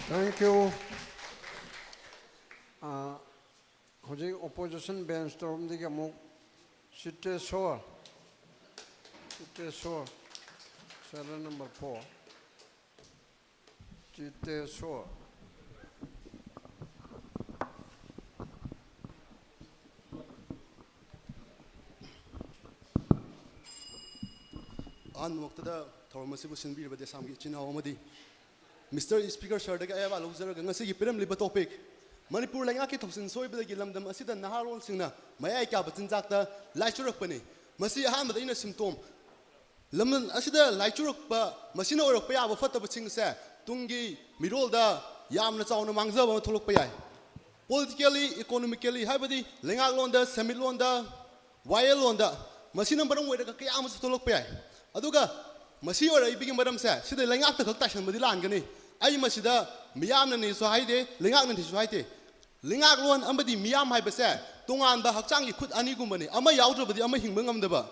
Thank you. ꯑ, ꯍꯧꯖꯤꯛ opposition bench ꯇꯔꯣꯝꯗꯒꯤ ꯑꯃꯨꯛ ꯆꯤꯇꯦꯁꯣꯔ, ꯆꯤꯇꯦꯁꯣꯔ, serial number four, ꯆꯤꯇꯦꯁꯣꯔ꯫ ꯑꯍꯥꯟꯕꯃꯛꯇꯗ ꯊꯧꯔꯝ ꯑꯁꯤꯕꯨ ꯁꯤꯟꯕꯤꯔꯤꯕ ꯗꯦꯁꯥꯝꯒꯤ ꯏꯆꯤꯟ ꯏꯅꯥꯎ ꯑꯃꯗꯤ Mister Speaker ꯁꯔꯗꯒꯤ ꯑꯌꯥꯕ ꯂꯧꯖꯔꯒ ꯉꯁꯤꯒꯤ ꯄꯤꯔꯝꯂꯤꯕ topic, ꯃꯅꯤꯄꯨꯔ ꯂꯩꯉꯥꯛꯀꯤ ꯊꯧꯁꯤꯟ ꯁꯣꯏꯕꯗꯒꯤ ꯂꯝꯗꯝ ꯑꯁꯤꯗ ꯅꯍꯥꯔꯣꯜꯁꯤꯡꯅ ꯃꯌꯥꯏ ꯀꯥꯕ ꯆꯤꯟꯖꯥꯛꯇ ꯂꯥꯏꯆꯨꯔꯛꯄꯅꯤ꯫ ꯃꯁꯤ ꯑꯍꯥꯟꯕꯗ ꯑꯩꯅ symptom, ꯂꯝꯗꯝ ꯑꯁꯤꯗ ꯂꯥꯏꯆꯨꯔꯛꯄ, ꯃꯁꯤꯅ ꯑꯣꯏꯔꯛꯄ ꯌꯥꯕ ꯐꯠꯇꯕꯁꯤꯡ ꯑꯁꯦ ꯇꯨꯡꯒꯤ ꯃꯤꯔꯣꯜꯗ ꯌꯥꯝꯅ ꯆꯥꯎꯅ ꯃꯥꯡꯖꯕ ꯑꯃ ꯊꯣꯛꯂꯛꯄ ꯌꯥꯏ꯫ Politically, economically, ꯍꯥꯏꯕꯗꯤ ꯂꯩꯉꯥꯛꯂꯣꯟꯗ, ꯁꯦꯟꯃꯤꯠꯂꯣꯟꯗ, ꯋꯥꯌꯦꯜꯂꯣꯟꯗ, ꯃꯁꯤꯅ ꯃꯔꯝ ꯑꯣꯏꯔꯒ ꯀꯌꯥ ꯑꯃꯁꯨ ꯊꯣꯛꯂꯛꯄ ꯌꯥꯏ꯫ ꯑꯗꯨꯒ ꯃꯁꯤ ꯑꯣꯏꯔꯛꯏꯕꯒꯤ ꯃꯔꯝꯁꯦ ꯁꯤꯗ ꯂꯩꯉꯥꯛꯇ ꯈꯛ ꯇꯥꯏꯁꯟꯕꯗꯤ ꯂꯥꯟꯒꯅꯤ꯫ ꯑꯩ ꯃꯁꯤꯗ ꯃꯤꯌꯥꯝꯅꯅꯤꯁꯨ ꯍꯥꯏꯗꯦ, ꯂꯩꯉꯥꯛꯅꯅꯤꯁꯨ ꯍꯥꯏꯗꯦ꯫ ꯂꯩꯉꯥꯛꯂꯣꯟ ꯑꯃꯗꯤ ꯃꯤꯌꯥꯝ ꯍꯥꯏꯕꯁꯦ ꯇꯣꯉꯥꯟꯕ ꯍꯛꯆꯥꯡꯒꯤ ꯈꯨꯠ ꯑꯅꯤꯒꯨꯝꯕꯅꯤ꯫ ꯑꯃ ꯌꯥꯎꯗ꯭ꯔꯕꯗꯤ ꯑꯃ ꯍꯤꯡꯕ ꯉꯝꯗꯕ꯫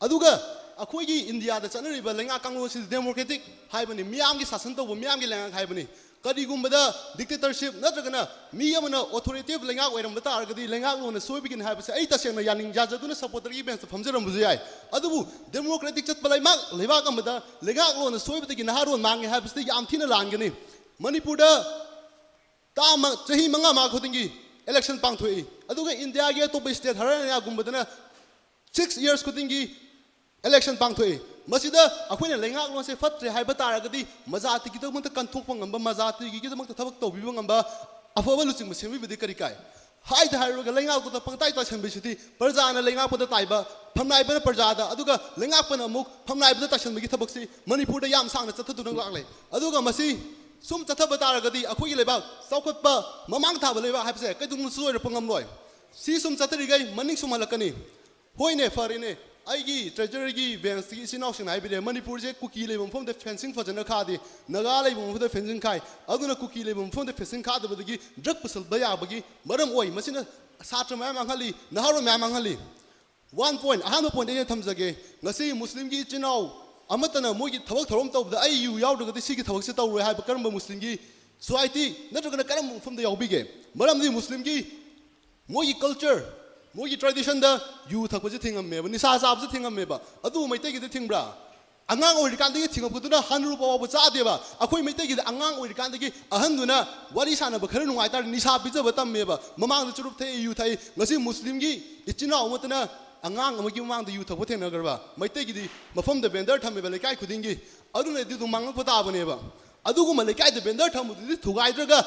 ꯑꯗꯨꯒ ꯑꯩꯈꯣꯏꯒꯤ ꯏꯟꯗꯤꯌꯥꯗ ꯆꯠꯅꯔꯤꯕ ꯂꯩꯉꯥꯛ ꯀꯥꯡꯂꯣꯟꯁꯤꯗꯤ democratic ꯍꯥꯏꯕꯅꯤ, ꯃꯤꯌꯥꯝꯒꯤ ꯁꯥꯁꯟ ꯇꯧꯕ, ꯃꯤꯌꯥꯝꯒꯤ ꯂꯩꯉꯥꯛ ꯍꯥꯏꯕꯅꯤ꯫ ꯀꯔꯤꯒꯨꯝꯕꯗ dictatorship ꯅꯠꯇ꯭ꯔꯒꯅ ꯃꯤ ꯑꯃꯅ authoritative ꯂꯩꯉꯥꯛ ꯑꯣꯏꯔꯝꯕ ꯇꯥꯔꯒꯗꯤ ꯂꯩꯉꯥꯛꯂꯣꯟꯅ ꯁꯣꯏꯕꯒꯤꯅꯤ ꯍꯥꯏꯕꯁꯦ ꯑꯩ ꯇꯁꯦꯡꯅ ꯌꯥꯅꯤꯡ ꯌꯥꯖꯗꯨꯅ supporterꯒꯤ benchꯇ ꯐꯝꯖꯔꯝꯕꯁꯨ ꯌꯥꯏ꯫ ꯑꯗꯨꯕꯨ democratic ꯆꯠꯄ ꯂꯩꯕꯥꯛ, ꯂꯩꯕꯥꯛ ꯑꯃꯗ ꯂꯩꯉꯥꯛꯂꯣꯟꯅ ꯁꯣꯏꯕꯗꯒꯤ ꯅꯍꯥꯔꯣꯟ ꯃꯥꯡꯉꯦ ꯍꯥꯏꯕꯁꯤꯗꯤ ꯌꯥꯝ ꯊꯤꯅ ꯂꯥꯟꯒꯅꯤ꯫ ꯃꯅꯤꯄꯨꯔꯗ ꯇꯥ ꯃ-, ꯆꯍꯤ ꯃꯉꯥ ꯃꯉꯥ ꯈꯨꯗꯤꯡꯒꯤ election ꯄꯥꯡꯊꯣꯛꯏ꯫ ꯑꯗꯨꯒ ꯏꯟꯗꯤꯌꯥꯒꯤ ꯑꯇꯣꯞꯄ state ꯍꯔꯌꯥꯅꯥꯒꯨꯝꯕꯗꯅ six years ꯈꯨꯗꯤꯡꯒꯤ election ꯄꯥꯡꯊꯣꯛꯏ꯫ ꯃꯁꯤꯗ ꯑꯩꯈꯣꯏꯅ ꯂꯩꯉꯥꯛꯂꯣꯟꯁꯦ ꯐꯠꯇ꯭ꯔꯦ ꯍꯥꯏꯕ ꯇꯥꯔꯒꯗꯤ ꯃꯖꯥꯇꯤꯒꯤꯗꯃꯛꯇ ꯀꯟꯊꯣꯛꯄ ꯉꯝꯕ, ꯃꯖꯥꯇꯤꯒꯤꯗꯃꯛꯇ ꯊꯕꯛ ꯇꯧꯕꯤꯕ ꯉꯝꯕ ꯑꯐꯕ ꯂꯨꯆꯤꯡꯕ ꯁꯦꯝꯕꯤꯕꯗꯤ ꯀꯔꯤ ꯀꯥꯏ? ꯍꯥꯏꯗ ꯍꯥꯏꯔꯨꯔꯒ ꯂꯩꯉꯥꯛꯄꯗ ꯄꯪꯇꯥꯏ ꯇꯥꯏꯁꯟꯕꯁꯤꯗꯤ ꯄ꯭ꯔꯖꯥꯅ ꯂꯩꯉꯥꯛꯄꯗ ꯇꯥꯏꯕ, ꯐꯝꯅꯥꯏꯕꯅ ꯄ꯭ꯔꯖꯥꯗ, ꯑꯗꯨꯒ ꯂꯩꯉꯥꯛꯄꯅ ꯑꯃꯨꯛ ꯐꯝꯅꯥꯏꯕꯗ ꯇꯥꯏꯁꯟꯕꯒꯤ ꯊꯕꯛꯁꯤ ꯃꯅꯤꯄꯨꯔꯗ ꯌꯥꯝ ꯁꯥꯡꯅ ꯆꯠꯊꯗꯨꯅ ꯂꯥꯛꯂꯦ꯫ ꯑꯗꯨꯒ ꯃꯁꯤ ꯁꯨꯝ ꯆꯠꯊꯕ ꯇꯥꯔꯒꯗꯤ ꯑꯩꯈꯣꯏꯒꯤ ꯂꯩꯕꯥꯛ ꯆꯥꯎꯈꯠꯄ ꯃꯃꯥꯡ ꯊꯥꯕ ꯂꯩꯕꯥꯛ ꯍꯥꯏꯕꯁꯦ ꯀꯩꯗꯧꯅꯨꯡꯗꯁꯨ ꯑꯣꯏꯔꯛꯄ ꯉꯝꯂꯣꯏ꯫ ꯁꯤ ꯁꯨꯝ ꯆꯠꯊꯔꯤꯈꯩ ꯃꯅꯤꯡ ꯁꯨꯝ ꯍꯜꯂꯛꯀꯅꯤ꯫ ꯍꯣꯏꯅꯦ, ꯐꯔꯦꯅꯦ, ꯑꯩꯒꯤ treasuryꯒꯤ benchꯇꯒꯤ ꯏꯆꯤꯟ ꯏꯅꯥꯎꯁꯤꯡꯅ ꯍꯥꯏꯕꯤꯔꯦ, ꯃꯅꯤꯄꯨꯔꯁꯦ ꯀꯨꯀꯤ ꯂꯩꯕ ꯃꯐꯝꯗ fencing ꯐꯖꯅ ꯈꯥꯗꯦ, ꯅꯥꯒꯥ ꯂꯩꯕ ꯃꯐꯝꯗ fencing ꯈꯥꯏ, ꯑꯗꯨꯅ ꯀꯨꯀꯤ ꯂꯩꯕ ꯃꯐꯝꯗ fencing ꯈꯥꯗꯕꯗꯒꯤ drug ꯄꯨꯁꯤꯟꯕ ꯌꯥꯕꯒꯤ ꯃꯔꯝ ꯑꯣꯏ꯫ ꯃꯁꯤꯅ ꯁꯥꯇ꯭ꯔ ꯃꯌꯥꯝ ꯃꯥꯡꯍꯜꯂꯤ, ꯅꯍꯥꯔꯣꯜ ꯃꯌꯥꯝ ꯃꯥꯡꯍꯜꯂꯤ꯫ One point, ꯑꯍꯥꯟꯕ point ꯑꯩꯅ ꯊꯝꯖꯒꯦ, ꯉꯁꯤ ꯃꯨꯁꯂꯤꯝꯒꯤ ꯏꯆꯤꯟ ꯏꯅꯥꯎ ꯑꯃꯠꯇꯅ ꯃꯣꯏꯒꯤ ꯊꯕꯛ ꯊꯧꯔꯝ ꯇꯧꯕꯗ ꯑꯩ ꯌꯨ ꯌꯥꯎꯗ꯭ꯔꯒꯗꯤ ꯁꯤꯒꯤ ꯊꯕꯛꯁꯦ ꯇꯧꯔꯣꯏ ꯍꯥꯏꯕ ꯀꯔꯝꯕ ꯃꯨꯁꯂꯤꯝꯒꯤ society ꯅꯠꯇ꯭ꯔꯒꯅ ꯀꯔꯝꯕ ꯃꯐꯝꯗ ꯌꯥꯎꯕꯤꯒꯦ? ꯃꯔꯝꯗꯤ ꯃꯨꯁꯂꯤꯝꯒꯤ ꯃꯣꯏꯒꯤ culture, ꯃꯣꯏꯒꯤ traditionꯗ ꯌꯨ ꯊꯛꯄꯁꯦ ꯊꯤꯡꯉꯝꯃꯦꯕ, ꯅꯤꯁꯥ ꯆꯥꯕꯁꯦ ꯊꯤꯡꯉꯝꯃꯦꯕ꯫ ꯑꯗꯨꯕꯨ ꯃꯩꯇꯩꯒꯤꯗꯤ ꯊꯤꯡꯕ꯭ꯔꯥ? ꯑꯉꯥꯡ ꯑꯣꯏꯔꯤꯀꯥꯟꯗꯒꯤ ꯊꯤꯡꯉꯛꯄꯗꯨꯅ ꯍꯟꯅꯨꯔꯕ ꯐꯥꯎꯕ ꯆꯥꯗꯦꯕ꯫ ꯑꯩꯈꯣꯏ ꯃꯩꯇꯩꯒꯤꯗꯤ ꯑꯉꯥꯡ ꯑꯣꯏꯔꯤꯀꯥꯟꯗꯒꯤ ꯑꯍꯟꯗꯨꯅ ꯋꯥꯔꯤ ꯁꯥꯟꯅꯕ ꯈꯔ ꯅꯨꯡꯉꯥꯏꯇꯥꯔꯗꯤ ꯅꯤꯁꯥ ꯄꯤꯖꯕ ꯇꯝꯃꯦꯕ꯫ ꯃꯃꯥꯡꯗ ꯆꯨꯔꯨꯞ ꯊꯛꯏ, ꯌꯨ ꯊꯛꯏ꯫ ꯉꯁꯤ ꯃꯨꯁꯂꯤꯝꯒꯤ ꯏꯆꯤꯟ ꯏꯅꯥꯎ ꯑꯃꯠꯇꯅ ꯑꯉꯥꯡ ꯑꯃꯒꯤ ꯃꯃꯥꯡꯗ ꯌꯨ ꯊꯛꯄ ꯊꯦꯡꯅꯈ꯭ꯔꯕ? ꯃꯩꯇꯩꯒꯤꯗꯤ ꯃꯐꯝꯗ vendor ꯊꯝꯃꯦꯕ ꯂꯩꯀꯥꯏ ꯈꯨꯗꯤꯡꯒꯤ꯫ ꯑꯗꯨꯅꯗꯤ ꯑꯗꯨꯝ ꯃꯥꯡꯉꯛꯄ ꯇꯥꯕꯅꯦꯕ꯫ ꯑꯗꯨꯒꯨꯝꯕ ꯂꯩꯀꯥꯏꯗ vendor ꯊꯝꯕꯗꯨꯗꯤ ꯊꯨꯒꯥꯏꯗ꯭ꯔꯒ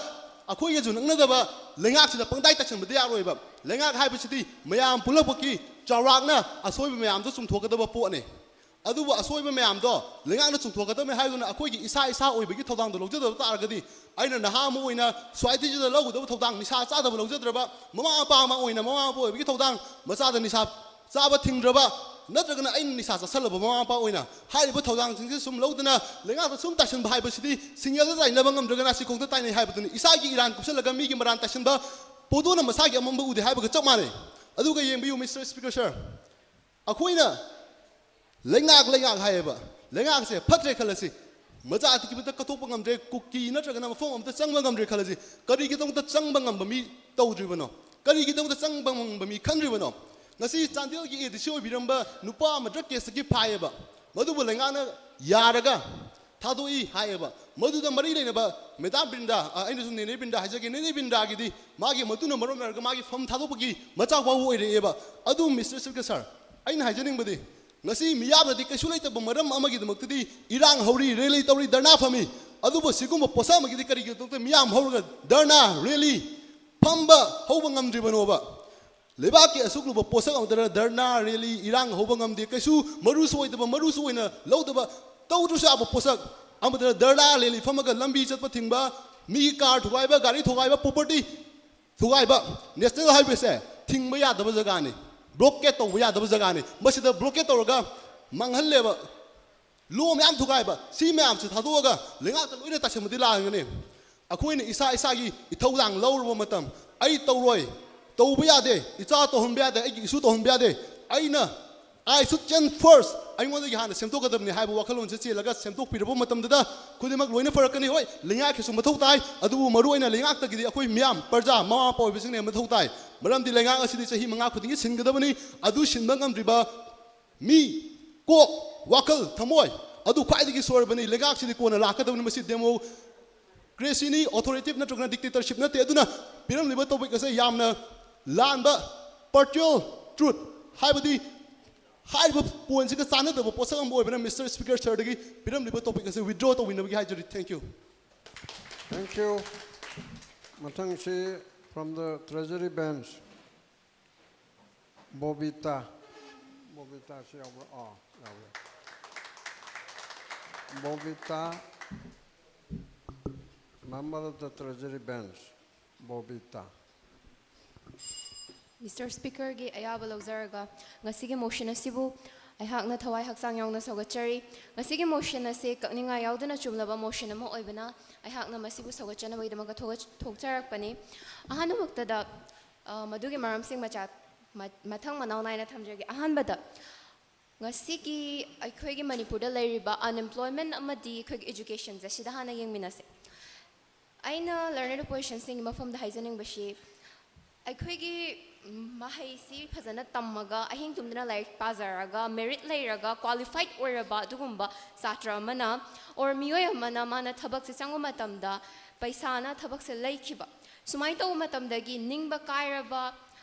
ꯑꯩꯈꯣꯏꯒꯁꯨ ꯅꯛꯅꯗꯕ ꯂꯩꯉꯥꯛꯁꯤꯗ ꯄꯪꯇꯥꯏ ꯇꯥꯏꯁꯟꯕꯗꯤ ꯌꯥꯔꯣꯏꯕ꯫ ꯂꯩꯉꯥꯛ ꯍꯥꯏꯕꯁꯤꯗꯤ ꯃꯌꯥꯝ ꯄꯨꯝꯅꯃꯛꯀꯤ ꯆꯥꯎꯔꯥꯛꯅ ꯑꯁꯣꯏꯕ ꯃꯌꯥꯝꯗꯣ ꯆꯨꯝꯊꯣꯛꯀꯗꯕ ꯄꯣꯠꯅꯦ꯫ ꯑꯗꯨꯕꯨ ꯑꯁꯣꯏꯕ ꯃꯌꯥꯝꯗꯣ ꯂꯩꯉꯥꯛꯅ ꯆꯨꯝꯊꯣꯛꯀꯗꯕꯅꯤ ꯍꯥꯏꯗꯨꯅ ꯑꯩꯈꯣꯏꯒꯤ ꯏꯁꯥ ꯏꯁꯥ ꯑꯣꯏꯕꯒꯤ ꯊꯧꯗꯥꯡꯗꯣ ꯂꯧꯖꯗꯕ ꯇꯥꯔꯒꯗꯤ, ꯑꯩꯅ ꯅꯍꯥ ꯑꯃ ꯑꯣꯏꯅ ꯁꯣꯁꯥꯏꯇꯤꯁꯤꯗ ꯂꯧꯒꯗꯕ ꯊꯧꯗꯥꯡ, ꯅꯤꯁꯥ ꯆꯥꯗꯕ ꯂꯧꯖꯗ꯭ꯔꯕ ꯃꯃꯥ ꯃꯄꯥ ꯑꯃ ꯑꯣꯏꯅ, ꯃꯃꯥ ꯃꯄꯥ ꯑꯣꯏꯕꯒꯤ ꯊꯧꯗꯥꯡ, ꯃꯆꯥꯗ ꯅꯤꯁꯥ ꯆꯥꯕ ꯊꯤꯡꯗ꯭ꯔꯕ, ꯅꯠꯇ꯭ꯔꯒꯅ ꯑꯩꯅ ꯅꯤꯁꯥ ꯆꯥꯁꯜꯂꯕ ꯃꯃꯥ ꯃꯄꯥ ꯑꯣꯏꯅ, ꯍꯥꯏꯔꯤꯕ ꯊꯧꯗꯥꯡꯁꯤꯡꯁꯤ ꯁꯨꯝ ꯂꯧꯗꯅ ꯂꯩꯉꯥꯛꯇ ꯁꯨꯝ ꯇꯥꯏꯁꯟꯕ ꯍꯥꯏꯕꯁꯤꯗꯤ ꯁꯤꯡꯒꯦꯜꯗ ꯇꯥꯏꯅꯕ ꯉꯝꯗ꯭ꯔꯒꯅ ꯁꯤꯈꯣꯡꯗ ꯇꯥꯏꯅꯩ ꯍꯥꯏꯕꯗꯨꯅꯤ꯫ ꯏꯁꯥꯒꯤ ꯏꯔꯥꯟ ꯀꯨꯞꯁꯜꯂꯒ ꯃꯤꯒꯤ ꯃꯔꯥꯟ ꯇꯥꯏꯁꯟꯕ, ꯄꯣꯗꯣꯅ ꯃꯁꯥꯒꯤ ꯑꯃꯝꯕ ꯎꯗꯦ ꯍꯥꯏꯕꯒ ꯆꯞ ꯃꯥꯟꯅꯩ꯫ ꯑꯗꯨꯒ ꯌꯦꯡꯕꯤꯌꯨ, ꯃꯤꯁꯇꯔ ꯁ꯭ꯄꯤꯀꯔ ꯁꯔ, ꯑꯩꯈꯣꯏꯅ ꯂꯩꯉꯥꯛ, ꯂꯩꯉꯥꯛ ꯍꯥꯏꯌꯦꯕ, ꯂꯩꯉꯥꯛꯁꯦ ꯐꯠꯇ꯭ꯔꯦ ꯈꯜꯂꯁꯤ, ꯃꯆꯥ ꯑꯇꯤꯛꯀꯤꯕꯗ ꯀꯠꯊꯣꯛꯄ ꯉꯝꯗ꯭ꯔꯦ, ꯀꯨꯀꯤ ꯅꯠꯇ꯭ꯔꯒꯅ ꯃꯐꯝ ꯑꯃꯗ ꯆꯪꯕ ꯉꯝꯗ꯭ꯔꯦ ꯈꯜꯂꯁꯤ, ꯀꯔꯤꯒꯤꯗꯃꯛꯇ ꯆꯪꯕ ꯉꯝꯕ ꯃꯤ ꯇꯧꯗ꯭ꯔꯤꯕꯅꯣ? ꯀꯔꯤꯒꯤꯗꯃꯛꯇ ꯆꯪꯕ ꯉꯝꯕ ꯃꯤ ꯈꯟꯗ꯭ꯔꯤꯕꯅꯣ? ꯉꯁꯤ ꯆꯥꯟꯗꯦꯜꯒꯤ ꯑꯦ ꯗꯤ ꯁꯤ ꯑꯣꯏꯕꯤꯔꯝꯕ ꯅꯨꯄꯥ ꯑꯃ ꯗ꯭ꯔꯒ ꯀꯦꯁꯇꯒꯤ ꯐꯥꯏꯌꯦꯕ, ꯃꯗꯨꯕꯨ ꯂꯩꯉꯥꯛꯅ ꯌꯥꯔꯒ ꯊꯥꯗꯣꯛꯏ ꯍꯥꯏꯌꯦꯕ꯫ ꯃꯗꯨꯗ ꯃꯔꯤ ꯂꯩꯅꯕ ꯃꯦꯗꯥꯝ ꯕ꯭ꯔꯤꯟꯗꯥ, ꯑ, ꯑꯩꯅꯁꯨ ꯅꯦꯅꯦ ꯕ꯭ꯔꯤꯟꯗꯥ ꯍꯥꯏꯖꯒꯦ, ꯅꯦꯅꯦ ꯕ꯭ꯔꯤꯟꯗꯥꯒꯤꯗꯤ ꯃꯥꯒꯤ ꯃꯇꯨꯅ ꯃꯔꯝ ꯑꯣꯏꯔꯒ ꯃꯥꯒꯤ ꯐꯝ ꯊꯥꯗꯣꯛꯄꯒꯤ ꯃꯆꯥꯛ ꯐꯥꯎꯕ ꯑꯣꯏꯔꯛꯑꯦꯕ꯫ ꯑꯗꯨ ꯃꯤꯁꯇꯔ ꯁ꯭ꯄꯤꯀꯔ ꯁꯥꯔ, ꯑꯩꯅ ꯍꯥꯏꯖꯅꯤꯡꯕꯗꯤ, ꯉꯁꯤ ꯃꯤꯌꯥꯝꯅꯗꯤ ꯀꯩꯁꯨ ꯂꯩꯇꯕ ꯃꯔꯝ ꯑꯃꯒꯤꯗꯃꯛꯇꯗꯤ ꯏꯔꯥꯡ ꯍꯧꯔꯤ, ꯔꯦꯂꯤ ꯇꯧꯔꯤ, ꯙꯔꯅꯥ ꯐꯝꯃꯤ, ꯑꯗꯨꯕꯨ ꯁꯤꯒꯨꯝꯕ ꯄꯣꯠꯁꯛ ꯑꯃꯒꯤꯗꯤ ꯀꯔꯤꯒꯤꯗꯃꯛꯇ ꯃꯤꯌꯥꯝ ꯍꯧꯔꯒ ꯙꯔꯅꯥ, ꯔꯦꯂꯤ ꯐꯝꯕ ꯍꯧꯕ ꯉꯝꯗ꯭ꯔꯤꯕꯅꯣꯕ? ꯂꯩꯕꯥꯛꯀꯤ ꯑꯁꯨꯛ ꯂꯨꯕ ꯄꯣꯠꯁꯛ ꯑꯃꯗꯅ ꯙꯔꯅꯥ, ꯔꯦꯂꯤ, ꯏꯔꯥꯡ ꯍꯧꯕ ꯉꯝꯗꯦ, ꯀꯩꯁꯨ ꯃꯔꯨꯁꯨ ꯑꯣꯏꯗꯕ, ꯃꯔꯨꯁꯨ ꯑꯣꯏꯅ ꯂꯧꯗꯕ, ꯇꯧꯗ꯭ꯔꯁꯨ ꯌꯥꯕ ꯄꯣꯠꯁꯛ ꯑꯃꯗꯅ ꯙꯔꯅꯥ, ꯔꯦꯂꯤ ꯐꯝꯃꯒ ꯂꯝꯕꯤ ꯆꯠꯄ ꯊꯤꯡꯕ, ꯃꯤꯒꯤ ꯀꯥꯔ ꯊꯨꯒꯥꯏꯕ, ꯒꯥꯔꯤ ꯊꯨꯒꯥꯏꯕ, ꯄ꯭ꯔꯣꯄꯔꯇꯤ ꯊꯨꯒꯥꯏꯕ, ꯅꯦꯁꯅꯦꯜ ꯍꯥꯏꯋꯦꯁꯦ ꯊꯤꯡꯕ ꯌꯥꯗꯕ ꯖꯒꯥꯅꯤ, ꯕ꯭ꯂꯣꯀꯦꯠ ꯇꯧꯕ ꯌꯥꯗꯕ ꯖꯒꯥꯅꯤ꯫ ꯃꯁꯤꯗ ꯕ꯭ꯂꯣꯀꯦꯠ ꯇꯧꯔꯒ ꯃꯥꯡꯍꯜꯂꯦꯕ, ꯂꯣ ꯃꯌꯥꯝ ꯊꯨꯒꯥꯏꯕ, ꯁꯤ ꯃꯌꯥꯝꯁꯤ ꯊꯥꯗꯣꯛꯑꯒ ꯂꯩꯉꯥꯛꯇ ꯂꯣꯏꯅ ꯇꯥꯁꯤꯟꯕꯗꯤ ꯂꯥꯟꯒꯅꯤ꯫ ꯑꯩꯈꯣꯏꯅ ꯏꯁꯥ ꯏꯁꯥꯒꯤ ꯏꯊꯧꯗꯥꯡ ꯂꯧꯔꯕ ꯃꯇꯝ, ꯑꯩ ꯇꯧꯔꯣꯏ, ꯇꯧꯕ ꯌꯥꯗꯦ, ꯏꯆꯥ ꯇꯧꯍꯟꯕ ꯌꯥꯗꯦ, ꯑꯩꯒꯤ ꯏꯁꯨ ꯇꯧꯍꯟꯕ ꯌꯥꯗꯦ, ꯑꯩꯅ, I should change first, ꯑꯩꯉꯣꯟꯗꯒꯤ ꯍꯥꯟꯅ ꯁꯦꯝꯗꯣꯛꯀꯗꯕꯅꯤ ꯍꯥꯏꯕ ꯋꯥꯈꯜꯂꯣꯟꯁꯦ ꯆꯦꯜꯂꯒ ꯁꯦꯝꯗꯣꯛꯄꯤꯔꯕ ꯃꯇꯝꯗꯨꯗ ꯈꯨꯗꯤꯡꯃꯛ ꯂꯣꯏꯅ ꯐꯔꯛꯀꯅꯤ꯫ ꯍꯣꯏ, ꯂꯩꯉꯥꯛꯀꯤꯁꯨ ꯃꯊꯧ ꯇꯥꯏ, ꯑꯗꯨꯕꯨ ꯃꯔꯨꯑꯣꯏꯅ ꯂꯩꯉꯥꯛꯇꯒꯤꯗꯤ ꯑꯩꯈꯣꯏ ꯃꯤꯌꯥꯝ, ꯄ꯭ꯔꯖꯥ, ꯃꯃꯥ ꯃꯄꯥ ꯑꯣꯏꯕꯁꯤꯡꯅ ꯃꯊꯧ ꯇꯥꯏ꯫ ꯃꯔꯝꯗꯤ ꯂꯩꯉꯥꯛ ꯑꯁꯤꯗꯤ ꯆꯍꯤ ꯃꯉꯥ ꯈꯨꯗꯤꯡꯒꯤ ꯁꯤꯟꯒꯗꯕꯅꯤ꯫ ꯑꯗꯨ ꯁꯤꯟꯕ ꯉꯝꯗ꯭ꯔꯤꯕ ꯃꯤ, ꯀꯣꯛ, ꯋꯥꯈꯜ, ꯊꯃꯣꯏ ꯑꯗꯨ ꯈ꯭ꯋꯥꯏꯗꯒꯤ ꯁꯣꯏꯔꯕꯅꯤ꯫ ꯂꯩꯉꯥꯛꯁꯤꯗꯤ ꯀꯣꯟꯅ ꯂꯥꯛꯀꯗꯕꯅꯤ꯫ ꯃꯁꯤ ꯗꯦꯃꯣꯀ꯭ꯔꯦꯁꯤꯅꯤ, ꯑꯣꯊꯣꯔꯤꯇꯤꯚ ꯅꯠꯇ꯭ꯔꯒꯅ ꯗꯤꯛꯇꯦꯇꯔꯁꯤꯞ ꯅꯠꯇꯦ꯫ ꯑꯗꯨꯅ ꯄꯤꯔꯝꯂꯤꯕ ꯇꯣꯄꯤꯛ ꯑꯁꯦ ꯌꯥꯝꯅ ꯂꯥꯟꯕ, partial truth, ꯍꯥꯏꯕꯗꯤ ꯍꯥꯏꯔꯤꯕ ꯄꯣꯏꯟꯁꯤꯒ ꯆꯥꯟꯅꯗꯕ ꯄꯣꯠꯁꯛ ꯑꯃ ꯑꯣꯏꯕꯅ ꯃꯤꯁꯇꯔ ꯁ꯭ꯄꯤꯀꯔ ꯁꯔꯗꯒꯤ ꯄꯤꯔꯝꯂꯤꯕ ꯇꯣꯄꯤꯛ ꯑꯁꯦ ꯋꯤꯗ꯭ꯔꯣ ꯇꯧꯕꯤꯅꯕꯒꯤ ꯍꯥꯏꯖꯔꯤ꯫ Thank you. Thank you. ꯃꯊꯪꯁꯤ from the Treasury Bench, ꯕꯣꯕꯤꯇꯥ꯫ ꯕꯣꯕꯤꯇꯥꯁꯤ ꯌꯥꯎꯕ꯭ꯔꯥ? ꯑꯥ, ꯌꯥꯎꯔꯦ꯫ Bobita, member of the Treasury Bench, Bobita. Mister Speakerꯒꯤ ꯑꯌꯥꯕ ꯂꯧꯖꯔꯒ ꯉꯁꯤꯒꯤ motion ꯑꯁꯤꯕꯨ ꯑꯩꯍꯥꯛꯅ ꯊꯋꯥꯏ ꯍꯛꯆꯥꯡ ꯌꯥꯎꯅ ꯁꯧꯒꯠꯆꯔꯤ꯫ ꯉꯁꯤꯒꯤ motion ꯑꯁꯤ ꯀꯛꯅꯤꯡꯉꯥꯏ ꯌꯥꯎꯗꯅ ꯆꯨꯝꯂꯕ motion ꯑꯃ ꯑꯣꯏꯕꯅ ꯑꯩꯍꯥꯛꯅ ꯃꯁꯤꯕꯨ ꯁꯧꯒꯠꯆꯅꯕꯒꯤꯗꯃꯛꯇ ꯊꯣꯛ- ꯊꯣꯛꯆꯔꯛꯄꯅꯤ꯫ ꯑꯍꯥꯟꯕꯃꯛꯇꯗ ꯑ, ꯃꯗꯨꯒꯤ ꯃꯔꯝꯁꯤꯡ ꯃꯆꯥ ꯃ- ꯃꯊꯪ ꯃꯅꯥꯎ ꯅꯥꯏꯅ ꯊꯝꯖꯒꯦ꯫ ꯑꯍꯥꯟꯕꯗ, ꯉꯁꯤꯒꯤ ꯑꯩꯈꯣꯏꯒꯤ ꯃꯅꯤꯄꯨꯔꯗ ꯂꯩꯔꯤꯕ unemployment ꯑꯃꯗꯤ ꯑꯩꯈꯣꯏꯒꯤ educationꯁꯦ, ꯁꯤꯗ ꯍꯥꯟꯅ ꯌꯦꯡꯃꯤꯟꯅꯁꯦ꯫ ꯑꯩꯅ learned oppositionꯁꯤꯡꯒꯤ ꯃꯐꯝꯗ ꯍꯥꯏꯖꯅꯤꯡꯕꯁꯤ, ꯑꯩꯈꯣꯏꯒꯤ ꯃꯍꯩꯁꯤ ꯐꯖꯅ ꯇꯝꯃꯒ, ꯑꯍꯤꯡ ꯇꯨꯝꯗꯅ ꯂꯥꯏꯔꯤꯛ ꯄꯥꯖꯔꯒ, merit ꯂꯩꯔꯒ, qualified ꯑꯣꯏꯔꯕ ꯑꯗꯨꯒꯨꯝꯕ ꯁꯥꯇ꯭ꯔ ꯑꯃꯅ or ꯃꯤꯑꯣꯏ ꯑꯃꯅ ꯃꯥꯅ ꯊꯕꯛꯁꯦ ꯆꯪꯕ ꯃꯇꯝꯗ ꯄꯩꯁꯥꯅ ꯊꯕꯛꯁꯦ ꯂꯩꯈꯤꯕ, ꯁꯨꯃꯥꯏꯅ ꯇꯧꯕ ꯃꯇꯝꯗꯒꯤ ꯅꯤꯡꯕ ꯀꯥꯏꯔꯕ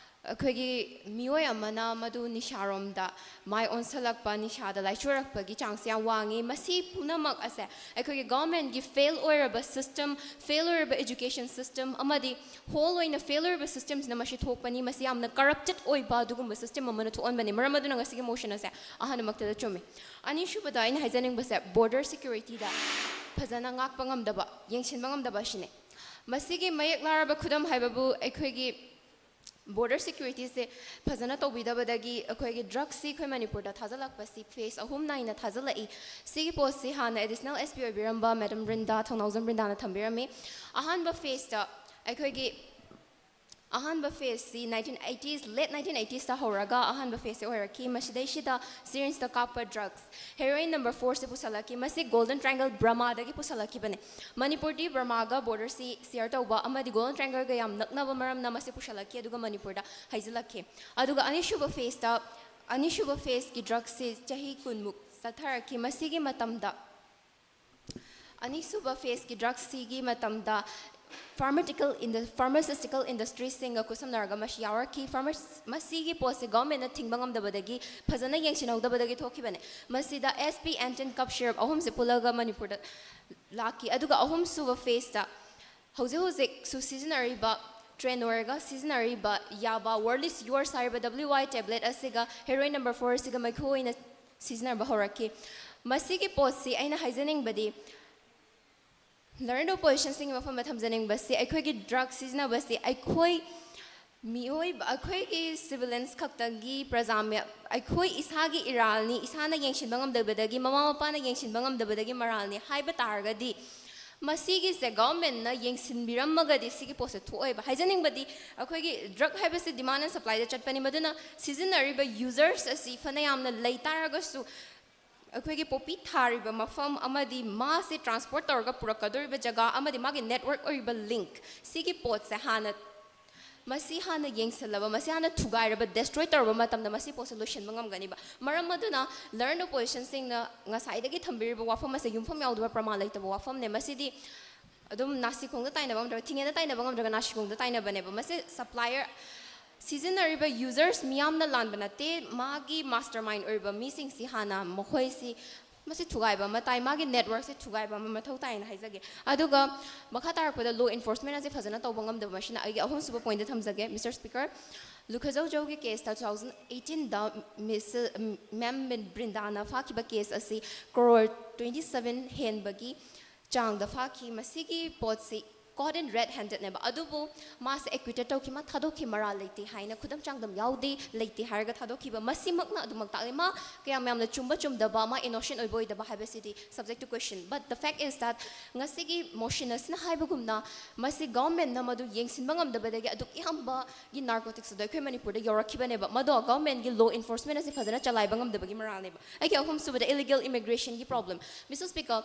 ꯑꯩꯈꯣꯏꯒꯤ ꯃꯤꯑꯣꯏ ꯑꯃꯅ ꯃꯗꯨ ꯅꯤꯁꯥꯔꯣꯝꯗ ꯃꯥꯏ ꯑꯣꯟꯁꯤꯜꯂꯛꯄ, ꯅꯤꯁꯥꯗ ꯂꯥꯏꯆꯨꯔꯛꯄꯒꯤ ꯆꯥꯡꯁꯦ ꯌꯥꯝ ꯋꯥꯡꯉꯤ꯫ ꯃꯁꯤ ꯄꯨꯝꯅꯃꯛ ꯑꯁꯦ ꯑꯩꯈꯣꯏꯒꯤ governmentꯀꯤ fail ꯑꯣꯏꯔꯕ system, fail ꯑꯣꯏꯔꯕ education system ꯑꯃꯗꯤ whole ꯑꯣꯏꯅ fail ꯑꯣꯏꯔꯕ systemꯁꯤꯅ ꯃꯁꯤ ꯊꯣꯛꯄꯅꯤ꯫ ꯃꯁꯤ ꯌꯥꯝꯅ corrupted ꯑꯣꯏꯕ ꯑꯗꯨꯒꯨꯝꯕ system ꯑꯃꯅ ꯊꯣꯛꯍꯟꯕꯅꯤ꯫ ꯃꯔꯝ ꯑꯗꯨꯅ ꯉꯁꯤꯒꯤ motion ꯑꯁꯦ ꯑꯍꯥꯟꯕꯃꯛꯇꯗ ꯆꯨꯝꯃꯤ꯫ ꯑꯅꯤꯁꯨꯕꯗ ꯑꯩꯅ ꯍꯥꯏꯖꯅꯤꯡꯕꯁꯦ border securityꯗ ꯐꯖꯅ ꯉꯥꯛꯄ ꯉꯝꯗꯕ, ꯌꯦꯡꯁꯤꯟꯕ ꯉꯝꯗꯕ ꯑꯁꯤꯅꯤ꯫ ꯃꯁꯤꯒꯤ ꯃꯌꯦꯛ ꯂꯥꯔꯕ ꯈꯨꯗꯝ ꯍꯥꯏꯕꯕꯨ ꯑꯩꯈꯣꯏꯒꯤ border securityꯁꯦ ꯐꯖꯅ ꯇꯧꯕꯤꯗꯕꯗꯒꯤ ꯑꯩꯈꯣꯏꯒꯤ drugsꯁꯤ ꯑꯩꯈꯣꯏ ꯃꯅꯤꯄꯨꯔꯗ ꯊꯥꯖꯤꯜꯂꯛꯄꯁꯤ phase ꯑꯍꯨꯝ ꯅꯥꯏꯅ ꯊꯥꯖꯤꯜꯂꯛꯏ꯫ ꯁꯤꯒꯤ ꯄꯣꯠꯁꯤ ꯍꯥꯟꯅ additional SP ꯑꯣꯏꯕꯤꯔꯝꯕ Madam ꯕ꯭ꯔꯤꯟꯗꯥ, ꯊꯧꯅꯥꯎꯖꯝ ꯕ꯭ꯔꯤꯟꯗꯥꯅ ꯊꯝꯕꯤꯔꯝꯃꯤ꯫ ꯑꯍꯥꯟꯕ phaseꯇ ꯑꯩꯈꯣꯏꯒꯤ ꯑꯍꯥꯟꯕ phaseꯁꯤ nineteen eighties, late nineteen eightieesꯇ ꯍꯧꯔꯒ ꯑꯍꯥꯟꯕ phaseꯁꯦ ꯑꯣꯏꯔꯛꯈꯤ꯫ ꯃꯁꯤꯗꯩꯁꯤꯗ syringeꯇ ꯀꯥꯞꯄ drugs, heroin number fourꯁꯦ ꯄꯨꯁꯜꯂꯛꯈꯤ꯫ ꯃꯁꯤ Golden Triangle ꯕꯔꯃꯥꯗꯒꯤ ꯄꯨꯁꯜꯂꯛꯈꯤꯕꯅꯤ꯫ ꯃꯅꯤꯄꯨꯔꯗꯤ ꯕꯔꯃꯥꯒ borderꯁꯤ share ꯇꯧꯕ ꯑꯃꯗꯤ Golden Triangleꯒ ꯌꯥꯝ ꯅꯛꯅꯕ ꯃꯔꯝꯅ ꯃꯁꯤ ꯄꯨꯁꯜꯂꯛꯈꯤ, ꯑꯗꯨꯒ ꯃꯅꯤꯄꯨꯔꯗ ꯍꯩꯖꯤꯜꯂꯛꯈꯤ꯫ ꯑꯗꯨꯒ ꯑꯅꯤꯁꯨꯕ phaseꯇ, ꯑꯅꯤꯁꯨꯕ phaseꯀꯤ drugsꯁꯤ ꯆꯍꯤ ꯀꯨꯟꯃꯨꯛ ꯆꯠꯊꯔꯛꯈꯤ꯫ ꯃꯁꯤꯒꯤ ꯃꯇꯝꯗ, ꯑꯅꯤꯁꯨꯕ phaseꯀꯤ drugsꯁꯤꯒꯤ ꯃꯇꯝꯗ pharmaceutical indu- pharmaceutical industryꯁꯤꯡꯒ ꯈꯨꯠꯁꯝꯅꯔꯒ ꯃꯁꯤ ꯌꯥꯎꯔꯛꯈꯤ꯫ Pharma- ꯃꯁꯤꯒꯤ ꯄꯣꯠꯁꯤ governmentꯅ ꯊꯤꯡꯕ ꯉꯝꯗꯕꯗꯒꯤ, ꯐꯖꯅ ꯌꯦꯡꯁꯤꯟꯍꯧꯗꯕꯗꯒꯤ ꯊꯣꯛꯈꯤꯕꯅꯤ꯫ ꯃꯁꯤꯗ SP, Antin, cough syrup ꯑꯍꯨꯝꯁꯦ ꯄꯨꯜꯂꯒ ꯃꯅꯤꯄꯨꯔꯗ ꯂꯥꯛꯈꯤ꯫ ꯑꯗꯨꯒ ꯑꯍꯨꯝꯁꯨꯕ phaseꯇ ꯍꯧꯖꯤꯛ ꯍꯧꯖꯤꯛꯁꯨ ꯁꯤꯖꯤꯟꯅꯔꯤꯕ, trend ꯑꯣꯏꯔꯒ ꯁꯤꯖꯤꯟꯅꯔꯤꯕ ꯌꯥꯕ, World is Yours ꯍꯥꯏꯔꯤꯕ WY tablet ꯑꯁꯤꯒ heroin number four ꯑꯁꯤꯒ ꯃꯩꯈꯨ ꯑꯣꯏꯅ ꯁꯤꯖꯤꯟꯅꯕ ꯍꯧꯔꯛꯈꯤ꯫ ꯃꯁꯤꯒꯤ ꯄꯣꯠꯁꯤ ꯑꯩꯅ ꯍꯥꯏꯖꯅꯤꯡꯕꯗꯤ, learned oppositionꯁꯤꯡꯒꯤ ꯃꯐꯝꯗ ꯊꯝꯖꯅꯤꯡꯕꯁꯤ, ꯑꯩꯈꯣꯏꯒꯤ drug ꯁꯤꯖꯤꯟꯅꯕꯁꯤ ꯑꯩꯈꯣꯏ ꯃꯤꯑꯣꯏꯕ, ꯑꯩꯈꯣꯏꯒꯤ civilians ꯈꯛꯇꯪꯒꯤ ꯄ꯭ꯔꯖꯥ ꯃꯌꯥ-, ꯑꯩꯈꯣꯏ ꯏꯁꯥꯒꯤ ꯏꯔꯥꯜꯅꯤ, ꯏꯁꯥꯅ ꯌꯦꯡꯁꯤꯟꯕ ꯉꯝꯗꯕꯗꯒꯤ, ꯃꯃꯥ ꯃꯄꯥꯅ ꯌꯦꯡꯁꯤꯟꯕ ꯉꯝꯗꯕꯗꯒꯤ ꯃꯔꯥꯜꯅꯤ ꯍꯥꯏꯕ ꯇꯥꯔꯒꯗꯤ, ꯃꯁꯤꯒꯤꯁꯦ governmentꯅ ꯌꯦꯡꯁꯤꯟꯕꯤꯔꯝꯃꯒꯗꯤ ꯁꯤꯒꯤ ꯄꯣꯠꯁꯦ ꯊꯣꯛꯑꯣꯏꯕ꯫ ꯍꯥꯏꯖꯅꯤꯡꯕꯗꯤ, ꯑꯩꯈꯣꯏꯒꯤ drug ꯍꯥꯏꯕꯁꯤ demand and supplyꯗ ꯆꯠꯄꯅꯤ, ꯃꯗꯨꯅ ꯁꯤꯖꯤꯟꯅꯔꯤꯕ users ꯑꯁꯤ ꯐꯅꯌꯥꯝꯅ ꯂꯩ ꯇꯥꯔꯒꯁꯨ, ꯑꯩꯈꯣꯏꯒꯤ poppy ꯊꯥꯔꯤꯕ ꯃꯐꯝ ꯑꯃꯗꯤ ꯃꯥꯁꯦ transport ꯇꯧꯔꯒ ꯄꯨꯔꯛꯀꯗꯧꯔꯤꯕ ꯖꯒꯥ ꯑꯃꯗꯤ ꯃꯥꯒꯤ network ꯑꯣꯏꯔꯤꯕ link, ꯁꯤꯒꯤ ꯄꯣꯠꯁꯦ ꯍꯥꯟꯅ, ꯃꯁꯤ ꯍꯥꯟꯅ ꯌꯦꯡꯁꯤꯜꯂꯕ, ꯃꯁꯤ ꯍꯥꯟꯅ ꯊꯨꯒꯥꯏꯔꯕ, destroy ꯇꯧꯔꯕ ꯃꯇꯝꯗ ꯃꯁꯤ ꯄꯣꯠꯁꯦ ꯂꯣꯏꯁꯤꯟꯕ ꯉꯝꯒꯅꯤꯕ꯫ ꯃꯔꯝ ꯑꯗꯨꯅ learned oppositionꯁꯤꯡꯅ ꯉꯁꯥꯏꯗꯒꯤ ꯊꯝꯕꯤꯔꯤꯕ ꯋꯥꯐꯝ ꯑꯁꯦ ꯌꯨꯝꯐꯝ ꯌꯥꯎꯗꯕ, ꯄ꯭ꯔꯃꯥꯟ ꯂꯩꯇꯕ ꯋꯥꯐꯝꯅꯦ꯫ ꯃꯁꯤꯗꯤ ꯑꯗꯨꯝ ꯅꯥꯁꯤꯈꯣꯡꯗ ꯇꯥꯏꯅꯕ ꯉꯝꯗ꯭ꯔꯒ, ꯊꯤꯡꯉꯦꯟꯗ ꯇꯥꯏꯅꯕ ꯉꯝꯗ꯭ꯔꯒ ꯅꯥꯁꯤꯈꯣꯡꯗ ꯇꯥꯏꯅꯕꯅꯦꯕ꯫ ꯃꯁꯤ supplier, ꯁꯤꯖꯤꯟꯅꯔꯤꯕ users ꯃꯤꯌꯥꯝꯅ ꯂꯥꯟꯕ ꯅꯠꯇꯦ, ꯃꯥꯒꯤ mastermind ꯑꯣꯏꯔꯤꯕ ꯃꯤꯁꯤꯡꯁꯤ ꯍꯥꯟꯅ ꯃꯈꯣꯏꯁꯤ ꯃꯁꯤ ꯊꯨꯒꯥꯏꯕ ꯑꯃ ꯇꯥꯏ, ꯃꯥꯒꯤ networkꯁꯦ ꯊꯨꯒꯥꯏꯕ ꯑꯃ ꯃꯊꯧ ꯇꯥꯏꯅ ꯍꯥꯏꯖꯒꯦ꯫ ꯑꯗꯨꯒ ꯃꯈꯥ ꯇꯥꯔꯛꯄꯗ law enforcement ꯑꯁꯤ ꯐꯖꯅ ꯇꯧꯕ ꯉꯝꯗꯕ, ꯃꯁꯤꯅ ꯑꯩꯒꯤ ꯑꯍꯨꯝꯁꯨꯕ pointꯗ ꯊꯝꯖꯒꯦ꯫ Mister Speaker, ꯂꯨꯈꯖꯧꯖꯧꯒꯤ caseꯇ two thousand eighteenꯗ Miss, Ma'am ꯕ꯭ꯔꯤꯟꯗꯥꯅ ꯐꯥꯈꯤꯕ case ꯑꯁꯤ crore twenty seven ꯍꯦꯟꯕꯒꯤ ꯆꯥꯡꯗ ꯐꯥꯈꯤ꯫ ꯃꯁꯤꯒꯤ ꯄꯣꯠꯁꯤ caught in red handedꯅꯦꯕ, ꯑꯗꯨꯕꯨ ꯃꯥꯁꯦ acquitted ꯇꯧꯈꯤ, ꯃꯥ ꯊꯥꯗꯣꯛꯈꯤ, ꯃꯔꯥꯜ ꯂꯩꯇꯦ ꯍꯥꯏꯅ, ꯈꯨꯗꯝ ꯆꯥꯡꯗꯝ ꯌꯥꯎꯗꯦ, ꯂꯩꯇꯦ ꯍꯥꯏꯔꯒ ꯊꯥꯗꯣꯛꯈꯤꯕ꯫ ꯃꯁꯤꯃꯛꯅ ꯑꯗꯨꯃꯛ ꯇꯥꯛꯂꯤ ꯃꯥ ꯀꯌꯥꯝ ꯌꯥꯝꯅ ꯆꯨꯝꯕ ꯆꯨꯝꯗꯕ, ꯃꯥ innocent ꯑꯣꯏꯕ ꯑꯣꯏꯗꯕ ꯍꯥꯏꯕꯁꯤꯗꯤ subject to question, but the fact is that ꯉꯁꯤꯒꯤ motion ꯑꯁꯤꯅ ꯍꯥꯏꯕꯒꯨꯝꯅ ꯃꯁꯤ governmentꯅ ꯃꯗꯨ ꯌꯦꯡꯁꯤꯟꯕ ꯉꯝꯗꯕꯗꯒꯤ ꯑꯗꯨꯛ ꯌꯥꯝꯕꯒꯤ narcotics ꯑꯗꯨ ꯑꯩꯈꯣꯏ ꯃꯅꯤꯄꯨꯔꯗ ꯌꯧꯔꯛꯈꯤꯕꯅꯦꯕ꯫ ꯃꯗꯣ governmentꯀꯤ law enforcement ꯑꯁꯤ ꯐꯖꯅ ꯆꯂꯥꯏꯕ ꯉꯝꯗꯕꯒꯤ ꯃꯔꯥꯜꯅꯦꯕ꯫ ꯑꯩꯒꯤ ꯑꯍꯨꯝꯁꯨꯕꯗ illegal immigration ꯒꯤ problem꯫ Mister Speaker,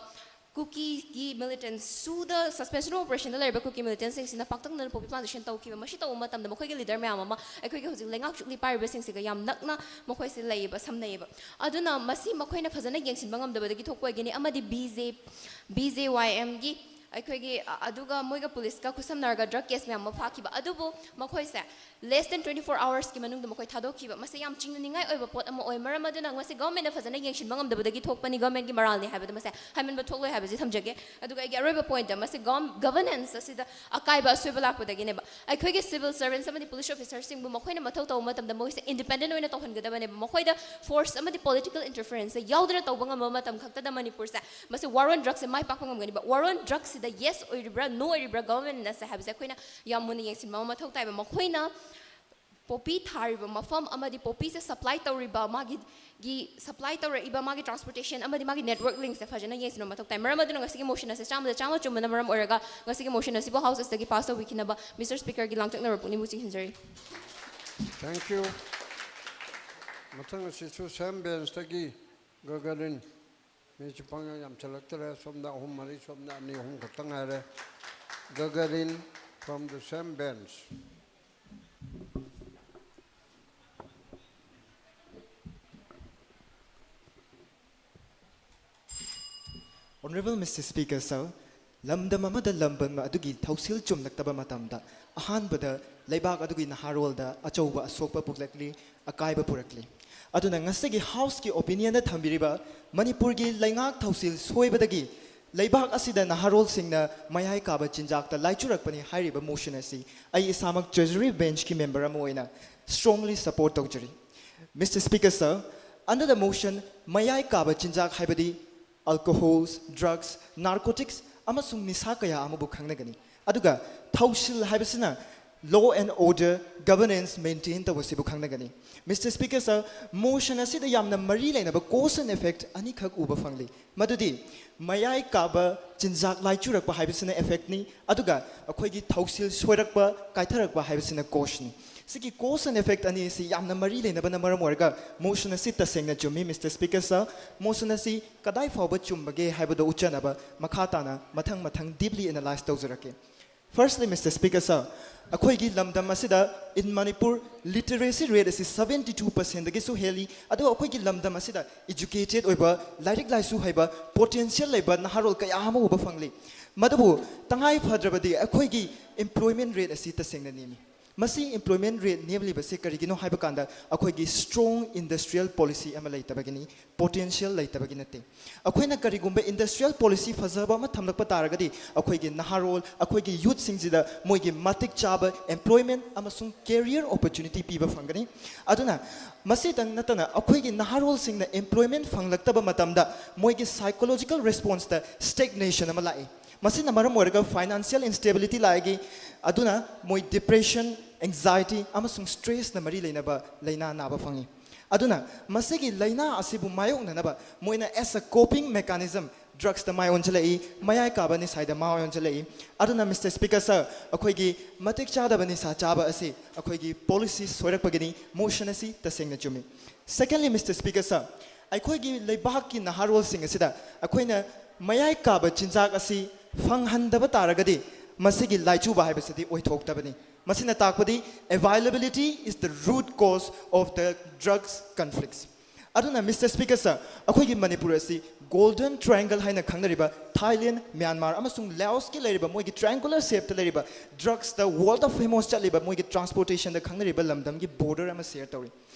ꯀꯨꯀꯤꯒꯤ militants ꯁꯨꯗ suspension of operation ꯗ ꯂꯩꯔꯤꯕ ꯀꯨꯀꯤ militants ꯁꯤꯡꯁꯤꯅ ꯄꯥꯛꯇꯛꯅꯅ poppy plantation ꯇꯧꯈꯤꯕ꯫ ꯃꯁꯤ ꯇꯧꯕ ꯃꯇꯝꯗ ꯃꯈꯣꯏꯒꯤ leader ꯃꯌꯥꯝ ꯑꯃ ꯑꯩꯈꯣꯏꯒꯤ ꯍꯧꯖꯤꯛ ꯂꯩꯉꯥꯛ ꯆꯨꯛꯂꯤ ꯄꯥꯏꯔꯤꯕꯁꯤꯡꯁꯤꯒ ꯌꯥꯝ ꯅꯛꯅ ꯃꯈꯣꯏꯁꯦ ꯂꯩꯌꯦꯕ, ꯁꯝꯅꯩꯌꯦꯕ꯫ ꯑꯗꯨꯅ ꯃꯁꯤ ꯃꯈꯣꯏꯅ ꯐꯖꯅ ꯌꯦꯡꯁꯤꯟꯕ ꯉꯝꯗꯕꯗꯒꯤ ꯊꯣꯛꯄ ꯑꯣꯏꯒꯅꯤ꯫ ꯑꯃꯗꯤ B J, B J Y M ꯒꯤ ꯑꯩꯈꯣꯏꯒꯤ ꯑ- ꯑꯗꯨꯒ ꯃꯣꯏꯒ ꯄꯨꯂꯤꯁꯀ ꯈꯨꯠꯁꯝꯅꯔꯒ ꯗ꯭ꯔꯒ ꯀꯦꯁ ꯃꯌꯥꯝ ꯑꯃ ꯐꯥꯈꯤꯕ, ꯑꯗꯨꯕꯨ ꯃꯈꯣꯏꯁꯦ less than twenty four hours ꯀꯤ ꯃꯅꯨꯡꯗ ꯃꯈꯣꯏ ꯊꯥꯗꯣꯛꯈꯤꯕ꯫ ꯃꯁꯤ ꯌꯥꯝ ꯆꯤꯡꯅꯅꯤꯡꯉꯥꯏ ꯑꯣꯏꯕ ꯄꯣꯠ ꯑꯃ ꯑꯣꯏ꯫ ꯃꯔꯝ ꯑꯗꯨꯅ ꯃꯁꯤ ꯒꯚꯔꯟꯃꯦꯟꯠꯅ ꯐꯖꯅ ꯌꯦꯡꯁꯤꯟꯕ ꯉꯝꯗꯕꯗꯒꯤ ꯊꯣꯛꯄꯅꯤ, ꯒꯚꯔꯟꯃꯦꯟꯠꯀꯤ ꯃꯔꯥꯜꯅꯤ ꯍꯥꯏꯕꯗ ꯃꯁꯦ ꯍꯥꯏꯃꯟꯕ ꯊꯣꯛꯂꯣꯏ ꯍꯥꯏꯕꯁꯤ ꯊꯝꯖꯒꯦ꯫ ꯑꯗꯨꯒ ꯑꯩꯒꯤ ꯑꯔꯣꯏꯕ ꯄꯣꯏꯟꯠꯇ, ꯃꯁꯤ ꯒꯚꯔꯟ- ꯒꯚꯔꯅꯦꯟꯁ ꯑꯁꯤꯗ ꯑꯀꯥꯏꯕ ꯑꯁꯣꯏꯕ ꯂꯥꯛꯄꯗꯒꯤꯅꯦꯕ꯫ ꯑꯩꯈꯣꯏꯒꯤ ꯁꯤꯚꯤꯜ ꯁꯔꯚꯦꯟꯠꯁ ꯑꯃꯗꯤ ꯄꯨꯂꯤꯁ ꯑꯣꯐꯤꯁꯥꯔꯁꯤꯡꯕꯨ ꯃꯈꯣꯏꯅ ꯃꯊꯧ ꯇꯧꯕ ꯃꯇꯝꯗ ꯃꯣꯏꯁꯦ ꯏꯟꯗꯤꯄꯦꯟꯗꯦꯟꯠ ꯑꯣꯏꯅ ꯇꯧꯍꯟꯒꯗꯕꯅꯦꯕ꯫ ꯃꯈꯣꯏꯗ ꯐꯣꯔꯁ ꯑꯃꯗꯤ ꯄꯣꯂꯤꯇꯤꯀꯦꯜ ꯏꯟꯇꯔꯐꯤꯌꯔꯦꯟꯁꯁꯦ ꯌꯥꯎꯗꯅ ꯇꯧꯕ ꯉꯝꯕ ꯃꯇꯝ ꯈꯛꯇꯗ ꯃꯅꯤꯄꯨꯔꯁꯦ ꯃꯁꯤ war on drugsꯁꯦ ꯃꯥꯏ ꯄꯥꯛꯄ ꯉꯝꯒꯅꯤꯕ꯫ War on drugsꯁꯤꯗ yes ꯑꯣꯏꯔꯤꯕ꯭ꯔꯥ, no ꯑꯣꯏꯔꯤꯕ꯭ꯔꯥ ꯒꯚꯔꯟꯃꯦꯟꯠꯅꯁꯦ ꯍꯥꯏꯕꯁꯦ ꯑꯩꯈꯣꯏꯅ ꯌꯥꯝ ꯃꯨꯟꯅ ꯌꯦꯡꯁꯤꯟꯕ ꯑꯃ ꯃꯊꯧ ꯇꯥꯏꯕ꯫ ꯃꯈꯣꯏꯅ ꯄꯣꯄꯤ ꯊꯥꯔꯤꯕ ꯃꯐꯝ ꯑꯃꯗꯤ ꯄꯣꯄꯤꯁꯦ ꯁꯄ꯭ꯂꯥꯏ ꯇꯧꯔꯤꯕ, ꯃꯥꯒꯤ ꯒꯤ ꯁꯄ꯭ꯂꯥꯏ ꯇꯧꯔꯛꯏꯕ ꯃꯥꯒꯤ ꯇ꯭ꯔꯥꯟꯁꯄꯣꯔꯇꯦꯁꯟ ꯑꯃꯗꯤ ꯃꯥꯒꯤ ꯅꯦꯠꯋꯔꯛ ꯂꯤꯡꯁꯦ ꯐꯖꯅ ꯌꯦꯡꯁꯤꯟꯕ ꯃꯊꯧ ꯇꯥꯏ꯫ ꯃꯔꯝ ꯑꯗꯨꯅ ꯉꯁꯤꯒꯤ ꯃꯣꯁꯟ ꯑꯁꯦ ꯆꯥꯝꯃꯗ ꯆꯥꯝꯃ ꯆꯨꯝꯕꯅ ꯃꯔꯝ ꯑꯣꯏꯔꯒ ꯉꯁꯤꯒꯤ ꯃꯣꯁꯟ ꯑꯁꯤꯕꯨ ꯍꯥꯎꯁ ꯑꯁꯤꯗꯒꯤ ꯄꯥꯁ ꯇꯧꯕꯤꯈꯤꯅꯕ ꯃꯤꯁꯇꯔ ꯁ꯭ꯄꯤꯀꯔꯒꯤ ꯂꯥꯡꯇꯛꯅꯔꯕ ꯄꯨꯛꯅꯤꯡꯕꯨ ꯆꯤꯡꯁꯤꯟꯖꯔꯤ꯫ Thank you. ꯃꯊꯪ ꯑꯁꯤꯁꯨ ꯁꯦꯝ ꯕꯦꯟꯁꯇꯒꯤ ꯒꯒꯔꯤꯟ꯫ ꯃꯤꯁꯨ ꯄꯪꯌꯥꯝ ꯌꯥꯝꯁꯤꯜꯂꯛꯇ꯭ꯔꯦ꯫ ꯁꯣꯝꯗ ꯑꯍꯨꯝ ꯃꯔꯤ, ꯁꯣꯝꯗ ꯑꯅꯤ ꯑꯍꯨꯝ ꯈꯛꯇ ꯉꯥꯏꯔꯦ꯫ ꯒꯒꯔꯤꯟ from the same bench. Honorable Mister Speaker, sir, ꯂꯝꯗꯝ ꯑꯃꯗ ꯂꯝꯕꯟ ꯑꯗꯨꯒꯤ ꯊꯧꯁꯤꯜ ꯆꯨꯝꯂꯛꯇꯕ ꯃꯇꯝꯗ ꯑꯍꯥꯟꯕꯗ ꯂꯩꯕꯥꯛ ꯑꯗꯨꯒꯤ ꯅꯍꯥꯔꯣꯜꯗ ꯑꯆꯧꯕ ꯑꯁꯣꯛꯄ ꯄꯨꯔꯛꯂꯤ, ꯑꯀꯥꯏꯕ ꯄꯨꯔꯛꯂꯤ꯫ ꯑꯗꯨꯅ ꯉꯁꯤꯒꯤ ꯍꯥꯎꯁꯀꯤ ꯑꯣꯄꯤꯅꯤꯌꯟꯗ ꯊꯝꯕꯤꯔꯤꯕ ꯃꯅꯤꯄꯨꯔꯒꯤ ꯂꯩꯉꯥꯛ ꯊꯧꯁꯤꯜ ꯁꯣꯏꯕꯗꯒꯤ ꯂꯩꯕꯥꯛ ꯑꯁꯤꯗ ꯅꯍꯥꯔꯣꯜꯁꯤꯡꯅ ꯃꯌꯥꯏ ꯀꯥꯕ ꯆꯤꯟꯖꯥꯛꯇ ꯂꯥꯏꯆꯨꯔꯛꯄꯅꯤ ꯍꯥꯏꯔꯤꯕ ꯃꯣꯁꯟ ꯑꯁꯤ ꯑꯩ ꯏꯁꯥꯃꯛ ꯇ꯭ꯔꯦꯖꯔꯤ ꯕꯦꯟꯆꯀꯤ ꯃꯦꯝꯕꯔ ꯑꯃ ꯑꯣꯏꯅ strongly support ꯇꯧꯖꯔꯤ꯫ Mister Speaker, sir, under the motion, ꯃꯌꯥꯏ ꯀꯥꯕ ꯆꯤꯟꯖꯥꯛ ꯍꯥꯏꯕꯗꯤ alcohols, drugs, narcotics ꯑꯃꯁꯨꯡ ꯅꯤꯁꯥ ꯀꯌꯥ ꯑꯃꯕꯨ ꯈꯪꯅꯒꯅꯤ꯫ ꯑꯗꯨꯒ ꯊꯧꯁꯤꯜ ꯍꯥꯏꯕꯁꯤꯅ law and order, governance maintain ꯇꯧꯕꯁꯤꯕꯨ ꯈꯪꯅꯒꯅꯤ꯫ Mister Speaker, sir, motion ꯑꯁꯤꯗ ꯌꯥꯝꯅ ꯃꯔꯤ ꯂꯩꯅꯕ cause and effect ꯑꯅꯤꯈꯛ ꯎꯕ ꯐꯪꯂꯤ꯫ ꯃꯗꯨꯗꯤ ꯃꯌꯥꯏ ꯀꯥꯕ ꯆꯤꯟꯖꯥꯛ ꯂꯥꯏꯆꯨꯔꯛꯄ ꯍꯥꯏꯕꯁꯤꯅ effectꯅꯤ, ꯑꯗꯨꯒ ꯑꯩꯈꯣꯏꯒꯤ ꯊꯧꯁꯤꯜ ꯁꯣꯏꯔꯛꯄ, ꯀꯥꯏꯊꯔꯛꯄ ꯍꯥꯏꯕꯁꯤꯅ causeꯅꯤ꯫ ꯁꯤꯒꯤ cause and effect ꯑꯅꯤ ꯑꯁꯤ ꯌꯥꯝꯅ ꯃꯔꯤ ꯂꯩꯅꯕꯅ ꯃꯔꯝ ꯑꯣꯏꯔꯒ ꯃꯣꯁꯟ ꯑꯁꯤ ꯇꯁꯦꯡꯅ ꯆꯨꯝꯃꯤ, Mister Speaker, sir꯫ ꯃꯣꯁꯟ ꯑꯁꯤ ꯀꯗꯥꯏ ꯐꯥꯎꯕ ꯆꯨꯝꯕꯒꯦ ꯍꯥꯏꯕꯗꯨ ꯎꯠꯆꯅꯕ ꯃꯈꯥ ꯇꯥꯅ ꯃꯊꯪ ꯃꯊꯪ deeply analyse ꯇꯧꯖꯔꯛꯀꯦ꯫ Firstly, Mister Speaker, sir, ꯑꯩꯈꯣꯏꯒꯤ ꯂꯝꯗꯝ ꯑꯁꯤꯗ in Manipur literacy rate ꯑꯁꯤ seventy two percentꯗꯒꯤꯁꯨ ꯍꯦꯜꯂꯤ꯫ ꯑꯗꯨꯒ ꯑꯩꯈꯣꯏꯒꯤ ꯂꯝꯗꯝ ꯑꯁꯤꯗ educated ꯑꯣꯏꯕ, ꯂꯥꯏꯔꯤꯛ ꯂꯥꯏꯁꯨ ꯍꯩꯕ, potential ꯂꯩꯕ ꯅꯍꯥꯔꯣꯜ ꯀꯌꯥ ꯑꯃ ꯎꯕ ꯐꯪꯂꯤ꯫ ꯃꯗꯨꯕꯨ ꯇꯉꯥꯏ ꯐꯗ꯭ꯔꯕꯗꯤ ꯑꯩꯈꯣꯏꯒꯤ employment rate ꯑꯁꯤ ꯇꯁꯦꯡꯅ ꯅꯦꯝꯃꯤ꯫ ꯃꯁꯤ employment rate ꯅꯦꯝꯂꯤꯕꯁꯤ ꯀꯔꯤꯒꯤꯅꯣ ꯍꯥꯏꯕ ꯀꯥꯟꯗ, ꯑꯩꯈꯣꯏꯒꯤ strong industrial policy ꯑꯃ ꯂꯩꯇꯕꯒꯤꯅꯤ, potential ꯂꯩꯇꯕꯒꯤ ꯅꯠꯇꯦ꯫ ꯑꯩꯈꯣꯏꯅ ꯀꯔꯤꯒꯨꯝꯕ industrial policy ꯐꯖꯕ ꯑꯃ ꯊꯝꯂꯛꯄ ꯇꯥꯔꯒꯗꯤ, ꯑꯩꯈꯣꯏꯒꯤ ꯅꯍꯥꯔꯣꯜ, ꯑꯩꯈꯣꯏꯒꯤ youthꯁꯤꯡꯁꯤꯗ ꯃꯣꯏꯒꯤ ꯃꯇꯤꯛ ꯆꯥꯕ employment ꯑꯃꯁꯨꯡ career opportunity ꯄꯤꯕ ꯐꯪꯒꯅꯤ꯫ ꯑꯗꯨꯅ ꯃꯁꯤꯇꯪ ꯅꯠꯇꯅ, ꯑꯩꯈꯣꯏꯒꯤ ꯅꯍꯥꯔꯣꯜꯁꯤꯡꯅ employment ꯐꯪꯂꯛꯇꯕ ꯃꯇꯝꯗ ꯃꯣꯏꯒꯤ psychological responseꯇ stagnation ꯑꯃ ꯂꯥꯛꯏ꯫ ꯃꯁꯤꯅ ꯃꯔꯝ ꯑꯣꯏꯔꯒ financial instability ꯂꯥꯛꯏ꯫ ꯑꯗꯨꯅ ꯃꯣꯏ depression, anxiety ꯑꯃꯁꯨꯡ stressꯅ ꯃꯔꯤ ꯂꯩꯅꯕ ꯂꯥꯏꯅꯥ ꯅꯥꯕ ꯐꯪꯏ꯫ ꯑꯗꯨꯅ ꯃꯁꯤꯒꯤ ꯂꯥꯏꯅꯥ ꯑꯁꯤꯕꯨ ꯃꯥꯌꯣꯛꯅꯅꯕ ꯃꯣꯏꯅ as a coping mechanism drugsꯇ ꯃꯥꯏ ꯑꯣꯟꯁꯤꯜꯂꯛꯏ, ꯃꯌꯥꯏ ꯀꯥꯕ ꯅꯤꯁꯥꯗ ꯃꯥꯏ ꯑꯣꯟꯁꯤꯜꯂꯛꯏ꯫ ꯑꯗꯨꯅ Mister Speaker, sir, ꯑꯩꯈꯣꯏꯒꯤ ꯃꯇꯤꯛ ꯆꯥꯗꯕ ꯅꯤꯁꯥ ꯆꯥꯕ ꯑꯁꯤ ꯑꯩꯈꯣꯏꯒꯤ policy ꯁꯣꯏꯔꯛꯄꯒꯤꯅꯤ꯫ Motion ꯑꯁꯤ ꯇꯁꯦꯡꯅ ꯆꯨꯝꯃꯤ꯫ Secondly, Mister Speaker, sir, ꯑꯩꯈꯣꯏꯒꯤ ꯂꯩꯕꯥꯛꯀꯤ ꯅꯍꯥꯔꯣꯜꯁꯤꯡ ꯑꯁꯤꯗ ꯑꯩꯈꯣꯏꯅ ꯃꯌꯥꯏ ꯀꯥꯕ ꯆꯤꯟꯖꯥꯛ ꯑꯁꯤ ꯐꯪꯍꯟꯗꯕ ꯇꯥꯔꯒꯗꯤ, ꯃꯁꯤꯒꯤ ꯂꯥꯏꯆꯨꯕ ꯍꯥꯏꯕꯁꯤꯗꯤ ꯑꯣꯏꯊꯣꯛꯇꯕꯅꯤ꯫ ꯃꯁꯤꯅ ꯇꯥꯛꯄꯗꯤ availability is the root cause of the drugs conflicts. ꯑꯗꯨꯅ Mister Speaker, sir, ꯑꯩꯈꯣꯏꯒꯤ ꯃꯅꯤꯄꯨꯔ ꯑꯁꯤ Golden Triangle ꯍꯥꯏꯅ ꯈꯪꯅꯔꯤꯕ Thailand, Myanmar ꯑꯃꯁꯨꯡ Laosꯀꯤ ꯂꯩꯔꯤꯕ ꯃꯣꯏꯒꯤ triangular shapeꯇ ꯂꯩꯔꯤꯕ drugsꯇ world of famous ꯆꯠꯂꯤꯕ ꯃꯣꯏꯒꯤ transportationꯗ ꯈꯪꯅꯔꯤꯕ ꯂꯝꯗꯝꯒꯤ border ꯑꯃ share ꯇꯧꯔꯤ꯫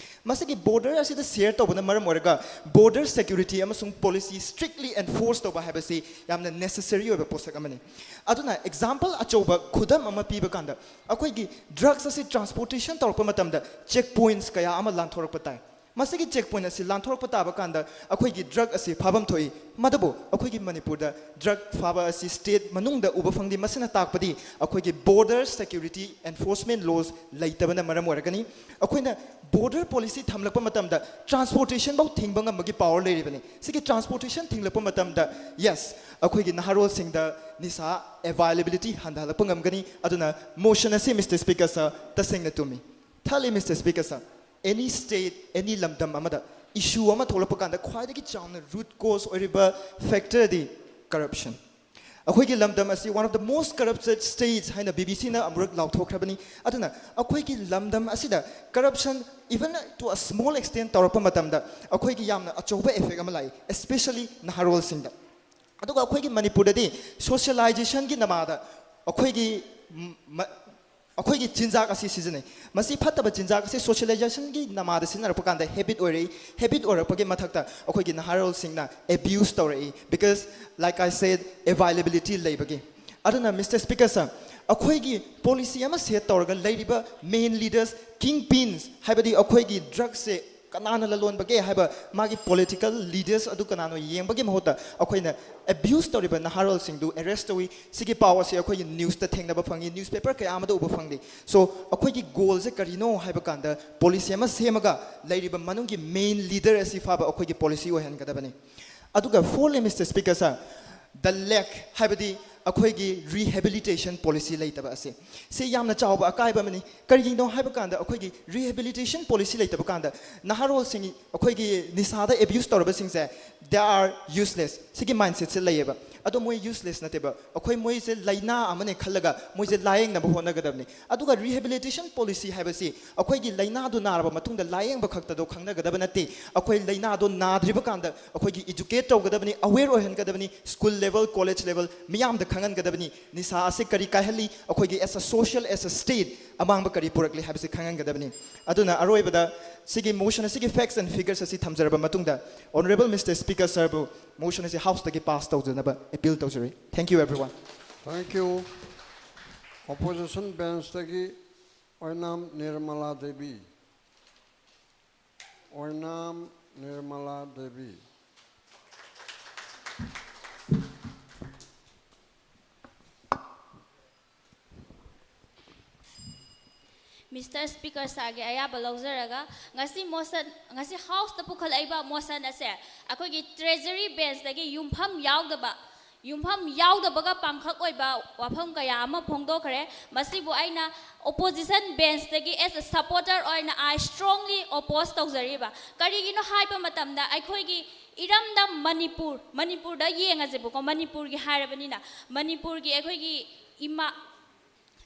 ꯃꯁꯤꯒꯤ border ꯑꯁꯤꯗ share ꯇꯧꯕꯅ ꯃꯔꯝ ꯑꯣꯏꯔꯒ border security ꯑꯃꯁꯨꯡ policy strictly enforce ꯇꯧꯕ ꯍꯥꯏꯕꯁꯤ ꯌꯥꯝꯅ necessary ꯑꯣꯏꯕ ꯄꯣꯠꯁꯛ ꯑꯃꯅꯤ꯫ ꯑꯗꯨꯅ example ꯑꯆꯧꯕ ꯈꯨꯗꯝ ꯑꯃ ꯄꯤꯕ ꯀꯥꯟꯗ, ꯑꯩꯈꯣꯏꯒꯤ drugs ꯑꯁꯤ transportation ꯇꯧꯔꯛꯄ ꯃꯇꯝꯗ check points ꯀꯌꯥ ꯑꯃ ꯂꯥꯟꯊꯣꯔꯛꯄ ꯇꯥꯏ꯫ ꯃꯁꯤꯒꯤ check point ꯑꯁꯤ ꯂꯥꯟꯊꯣꯔꯛꯄ ꯇꯥꯕ ꯀꯥꯟꯗ ꯑꯩꯈꯣꯏꯒꯤ drug ꯑꯁꯤ ꯐꯥꯐꯝ ꯊꯣꯛꯏ꯫ ꯃꯗꯨꯕꯨ ꯑꯩꯈꯣꯏꯒꯤ ꯃꯅꯤꯄꯨꯔꯗ drug ꯐꯥꯕ ꯑꯁꯤ state ꯃꯅꯨꯡꯗ ꯎꯕ ꯐꯪꯗꯦ꯫ ꯃꯁꯤꯅ ꯇꯥꯛꯄꯗꯤ ꯑꯩꯈꯣꯏꯒꯤ border security enforcement laws ꯂꯩꯇꯕꯅ ꯃꯔꯝ ꯑꯣꯏꯔꯒꯅꯤ꯫ ꯑꯩꯈꯣꯏꯅ border policy ꯊꯝꯂꯛꯄ ꯃꯇꯝꯗ transportation ꯐꯥꯎ ꯊꯤꯡꯕ ꯉꯝꯕꯒꯤ power ꯂꯩꯔꯤꯕꯅꯤ꯫ ꯁꯤꯒꯤ transportation ꯊꯤꯡꯂꯛꯄ ꯃꯇꯝꯗ, yes, ꯑꯩꯈꯣꯏꯒꯤ ꯅꯍꯥꯔꯣꯜꯁꯤꯡꯗ ꯅꯤꯁꯥ availability ꯍꯟꯊꯍꯜꯂꯛꯄ ꯉꯝꯒꯅꯤ꯫ ꯑꯗꯨꯅ motion ꯑꯁꯤ, Mister Speaker, sir, ꯇꯁꯦꯡꯅ ꯆꯨꯝꯃꯤ꯫ Thirdly, Mister Speaker, sir, any state, any ꯂꯝꯗꯝ ꯑꯃꯗ issue ꯑꯃ ꯊꯣꯛꯂꯛꯄ ꯀꯥꯟꯗ ꯈ꯭ꯋꯥꯏꯗꯒꯤ ꯆꯥꯎꯅ root cause ꯑꯣꯏꯔꯤꯕ factorꯗꯤ corruption꯫ ꯑꯩꯈꯣꯏꯒꯤ ꯂꯝꯗꯝ ꯑꯁꯤ one of the most corrupted states ꯍꯥꯏꯅ ꯕꯤ ꯕꯤ ꯁꯤꯅ ꯑꯃꯨꯔꯛ ꯂꯥꯎꯊꯣꯛꯈ꯭ꯔꯕꯅꯤ꯫ ꯑꯗꯨꯅ ꯑꯩꯈꯣꯏꯒꯤ ꯂꯝꯗꯝ ꯑꯁꯤꯗ corruption, even to a small extent, ꯇꯧꯔꯛꯄ ꯃꯇꯝꯗ ꯑꯩꯈꯣꯏꯒꯤ ꯌꯥꯝꯅ ꯑꯆꯧꯕ effect ꯑꯃ ꯂꯥꯛꯏ, especially ꯅꯍꯥꯔꯣꯜꯁꯤꯡꯗ꯫ ꯑꯗꯨꯒ ꯑꯩꯈꯣꯏꯒꯤ ꯃꯅꯤꯄꯨꯔꯗꯗꯤ socializationꯒꯤ ꯅꯃꯥꯗ ꯑꯩꯈꯣꯏꯒꯤ ꯃ- ꯑꯩꯈꯣꯏꯒꯤ ꯆꯤꯟꯖꯥꯛ ꯑꯁꯤ ꯁꯤꯖꯤꯟꯅꯩ꯫ ꯃꯁꯤ ꯐꯠꯇꯕ ꯆꯤꯟꯖꯥꯛ ꯑꯁꯤ socializationꯒꯤ ꯅꯃꯥꯗ ꯁꯤꯖꯤꯟꯅꯔꯛꯄ ꯀꯥꯟꯗ habit ꯑꯣꯏꯔꯛꯏ꯫ Habit ꯑꯣꯏꯔꯛꯄꯒꯤ ꯃꯊꯛꯇ ꯑꯩꯈꯣꯏꯒꯤ ꯅꯍꯥꯔꯣꯜꯁꯤꯡꯅ abuse ꯇꯧꯔꯛꯏ, because, like I said, availability ꯂꯩꯕꯒꯤ꯫ ꯑꯗꯨꯅ, Mister Speaker sir, ꯑꯩꯈꯣꯏꯒꯤ policy ꯑꯃ set ꯇꯧꯔꯒ ꯂꯩꯔꯤꯕ main leaders, king pins, ꯍꯥꯏꯕꯗꯤ ꯑꯩꯈꯣꯏꯒꯤ drugsꯁꯦ ꯀꯅꯥꯅ ꯂꯂꯣꯟꯕꯒꯦ ꯍꯥꯏꯕ ꯃꯥꯒꯤ political leaders ꯑꯗꯨ ꯀꯅꯥꯅꯣ ꯌꯦꯡꯕꯒꯤ ꯃꯍꯨꯠꯇ ꯑꯩꯈꯣꯏꯅ abuse ꯇꯧꯔꯤꯕ ꯅꯍꯥꯔꯣꯜꯁꯤꯡꯗꯨ arrest ꯇꯧꯏ꯫ ꯁꯤꯒꯤ ꯄꯥꯎ ꯑꯁꯤ ꯑꯩꯈꯣꯏꯒꯤ newsꯇ ꯊꯦꯡꯅꯕ ꯐꯪꯉꯤ, newspaper ꯀꯌꯥ ꯑꯃꯗ ꯎꯕ ꯐꯪꯂꯤ꯫ So, ꯑꯩꯈꯣꯏꯒꯤ goalꯁꯦ ꯀꯔꯤꯅꯣ ꯍꯥꯏꯕ ꯀꯥꯟꯗ, policy ꯑꯃ ꯁꯦꯝꯃꯒ ꯂꯩꯔꯤꯕ ꯃꯅꯨꯡꯒꯤ main leader ꯑꯁꯤ ꯐꯥꯕ ꯑꯩꯈꯣꯏꯒꯤ policy ꯑꯣꯏꯍꯟꯒꯗꯕꯅꯤ꯫ ꯑꯗꯨꯒ fourthly, Mister Speaker sir, the lack, ꯍꯥꯏꯕꯗꯤ ꯑꯩꯈꯣꯏꯒꯤ rehabilitation policy ꯂꯩꯇꯕ ꯑꯁꯤ, ꯁꯤ ꯌꯥꯝꯅ ꯆꯥꯎꯕ ꯑꯀꯥꯏꯕ ꯑꯃꯅꯤ꯫ ꯀꯔꯤꯒꯤꯅꯣ ꯍꯥꯏꯕ ꯀꯥꯟꯗ, ꯑꯩꯈꯣꯏꯒꯤ rehabilitation policy ꯂꯩꯇꯕ ꯀꯥꯟꯗ ꯅꯍꯥꯔꯣꯜꯁꯤꯡ ꯑꯩꯈꯣꯏꯒꯤ ꯅꯤꯁꯥꯗ abuse ꯇꯧꯔꯕꯁꯤꯡꯁꯦ, they are useless, ꯁꯤꯒꯤ mindsetꯁꯦ ꯂꯩꯌꯦꯕ꯫ ꯑꯗꯣ ꯃꯣꯏ useless ꯅꯠꯇꯦꯕ, ꯑꯩꯈꯣꯏ ꯃꯣꯏꯁꯦ ꯂꯥꯏꯅꯥ ꯑꯃꯅꯦ ꯈꯜꯂꯒ ꯃꯣꯏꯁꯦ ꯂꯥꯌꯦꯡꯅꯕ ꯍꯣꯠꯅꯒꯗꯕꯅꯤ꯫ ꯑꯗꯨꯒ rehabilitation policy ꯍꯥꯏꯕꯁꯤ ꯑꯩꯈꯣꯏꯒꯤ ꯂꯥꯏꯅꯥꯗꯨ ꯅꯥꯔꯕ ꯃꯇꯨꯡꯗ ꯂꯥꯌꯦꯡꯕ ꯈꯛꯇꯗꯣ ꯈꯪꯅꯒꯗꯕ ꯅꯠꯇꯦ꯫ ꯑꯩꯈꯣꯏ ꯂꯥꯏꯅꯥꯗꯣ ꯅꯥꯗ꯭ꯔꯤꯕ ꯀꯥꯟꯗ ꯑꯩꯈꯣꯏꯒꯤ educate ꯇꯧꯒꯗꯕꯅꯤ, aware ꯑꯣꯏꯍꯟꯒꯗꯕꯅꯤ, school level, college level ꯃꯤꯌꯥꯝꯗ ꯈꯪꯍꯟꯒꯗꯕꯅꯤ꯫ ꯅꯤꯁꯥ ꯑꯁꯤ ꯀꯔꯤ ꯀꯥꯏꯍꯜꯂꯤ, ꯑꯩꯈꯣꯏꯒꯤ as a social, as a state ꯑꯃꯥꯡꯕ ꯀꯔꯤ ꯄꯨꯔꯛꯂꯤ ꯍꯥꯏꯕꯁꯤ ꯈꯪꯍꯟꯒꯗꯕꯅꯤ꯫ ꯑꯗꯨꯅ ꯑꯔꯣꯏꯕꯗ ꯁꯤꯒꯤ motion ꯑꯁꯤꯒꯤ facts and figures ꯑꯁꯤ ꯊꯝꯖꯔꯕ ꯃꯇꯨꯡꯗ, Honourable Mister Speaker sirꯕꯨ motion ꯑꯁꯤ Houseꯇꯒꯤ pass ꯇꯧꯖꯅꯕ appeal ꯇꯧꯖꯔꯤ꯫ Thank you, everyone. Thank you. Opposition benchꯇꯒꯤ Oinam Nirmala Devi. Oinam Nirmala Devi. Mister Speaker sirꯒꯤ ꯑꯌꯥꯕ ꯂꯧꯖꯔꯒ, ꯉꯁꯤ motion, ꯉꯁꯤ Houseꯇ ꯄꯨꯈꯠꯂꯛꯏꯕ motion ꯑꯁꯦ ꯑꯩꯈꯣꯏꯒꯤ Treasury benchꯇꯒꯤ ꯌꯨꯝꯐꯝ ꯌꯥꯎꯗꯕ ꯌꯨꯝꯐꯝ ꯌꯥꯎꯗꯕꯒ ꯄꯥꯡꯈꯛ ꯑꯣꯏꯕ ꯋꯥꯐꯝ ꯀꯌꯥ ꯑꯃ ꯐꯣꯡꯗꯣꯛꯈ꯭ꯔꯦ꯫ ꯃꯁꯤꯕꯨ ꯑꯩꯅ opposition benchꯇꯒꯤ as a supporter ꯑꯣꯏꯅ I strongly oppose ꯇꯧꯖꯔꯤꯕ꯫ ꯀꯔꯤꯒꯤꯅꯣ ꯍꯥꯏꯕ ꯃꯇꯝꯗ ꯑꯩꯈꯣꯏꯒꯤ ꯏꯔꯝꯗꯝ ꯃꯅꯤꯄꯨꯔ, ꯃꯅꯤꯄꯨꯔꯗ ꯌꯦꯡꯉꯁꯦꯕꯀꯣ, ꯃꯅꯤꯄꯨꯔꯒꯤ ꯍꯥꯏꯔꯕꯅꯤꯅ, ꯃꯅꯤꯄꯨꯔꯒꯤ ꯑꯩꯈꯣꯏꯒꯤ ꯏꯃꯥ,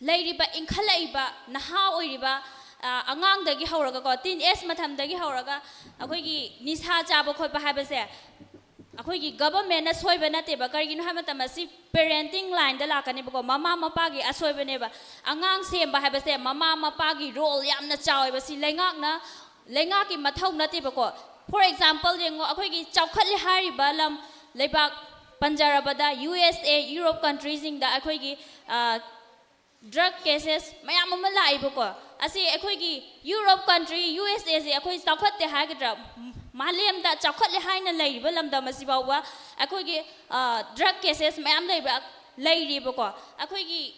ꯂꯩꯔꯤꯕ ꯏꯟꯈꯠꯂꯛꯏꯕ ꯅꯍꯥ ꯑꯣꯏꯔꯤꯕ, ꯑ, ꯑꯉꯥꯡꯗꯒꯤ ꯍꯧꯔꯒꯀꯣ, teen age ꯃꯇꯝꯗꯒꯤ ꯍꯧꯔꯒ ꯑꯩꯈꯣꯏꯒꯤ ꯅꯤꯁꯥ ꯆꯥꯕ ꯈꯣꯠꯄ ꯍꯥꯏꯕꯁꯦ ꯑꯩꯈꯣꯏꯒꯤ governmentꯅ ꯁꯣꯏꯕ ꯅꯠꯇꯦꯕ꯫ ꯀꯔꯤꯒꯤꯅꯣ ꯍꯥꯏꯕ ꯃꯇꯝꯗ ꯁꯤ parenting lineꯗ ꯂꯥꯛꯀꯅꯦꯕꯀꯣ, ꯃꯃꯥ ꯃꯄꯥꯒꯤ ꯑꯁꯣꯏꯕꯅꯦꯕ꯫ ꯑꯉꯥꯡ ꯁꯦꯝꯕ ꯍꯥꯏꯕꯁꯦ ꯃꯃꯥ ꯃꯄꯥꯒꯤ role ꯌꯥꯝꯅ ꯆꯥꯎꯋꯦꯕ꯫ ꯁꯤ ꯂꯩꯉꯥꯛꯅ, ꯂꯩꯉꯥꯛꯀꯤ ꯃꯊꯧ ꯅꯠꯇꯦꯕꯀꯣ꯫ For example ꯌꯦꯡꯉꯣ, ꯑꯩꯈꯣꯏꯒꯤ ꯆꯥꯎꯈꯠꯂꯦ ꯍꯥꯏꯔꯤꯕ ꯂꯝ, ꯂꯩꯕꯥꯛ ꯄꯟꯖꯔꯕꯗ U S A, Europe countryꯁꯤꯡꯗ ꯑꯩꯈꯣꯏꯒꯤ, ꯑ, drug cases ꯃꯌꯥꯝ ꯑꯃ ꯂꯥꯛꯏꯕꯀꯣ꯫ ꯑꯁꯤ ꯑꯩꯈꯣꯏꯒꯤ Europe country, U S Aꯁꯦ ꯑꯩꯈꯣꯏ ꯆꯥꯎꯈꯠꯇꯦ ꯍꯥꯏꯒꯗ꯭ꯔꯥ? ꯃꯥꯂꯦꯝꯗ ꯆꯥꯎꯈꯠꯂꯦ ꯍꯥꯏꯅ ꯂꯩꯔꯤꯕ ꯂꯝꯗꯝ ꯑꯁꯤ ꯐꯥꯎꯕ ꯑꯩꯈꯣꯏꯒꯤ, ꯑ, drug cases ꯃꯌꯥꯝ ꯂꯩꯕ, ꯂꯩꯔꯤꯕꯀꯣ꯫ ꯑꯩꯈꯣꯏꯒꯤ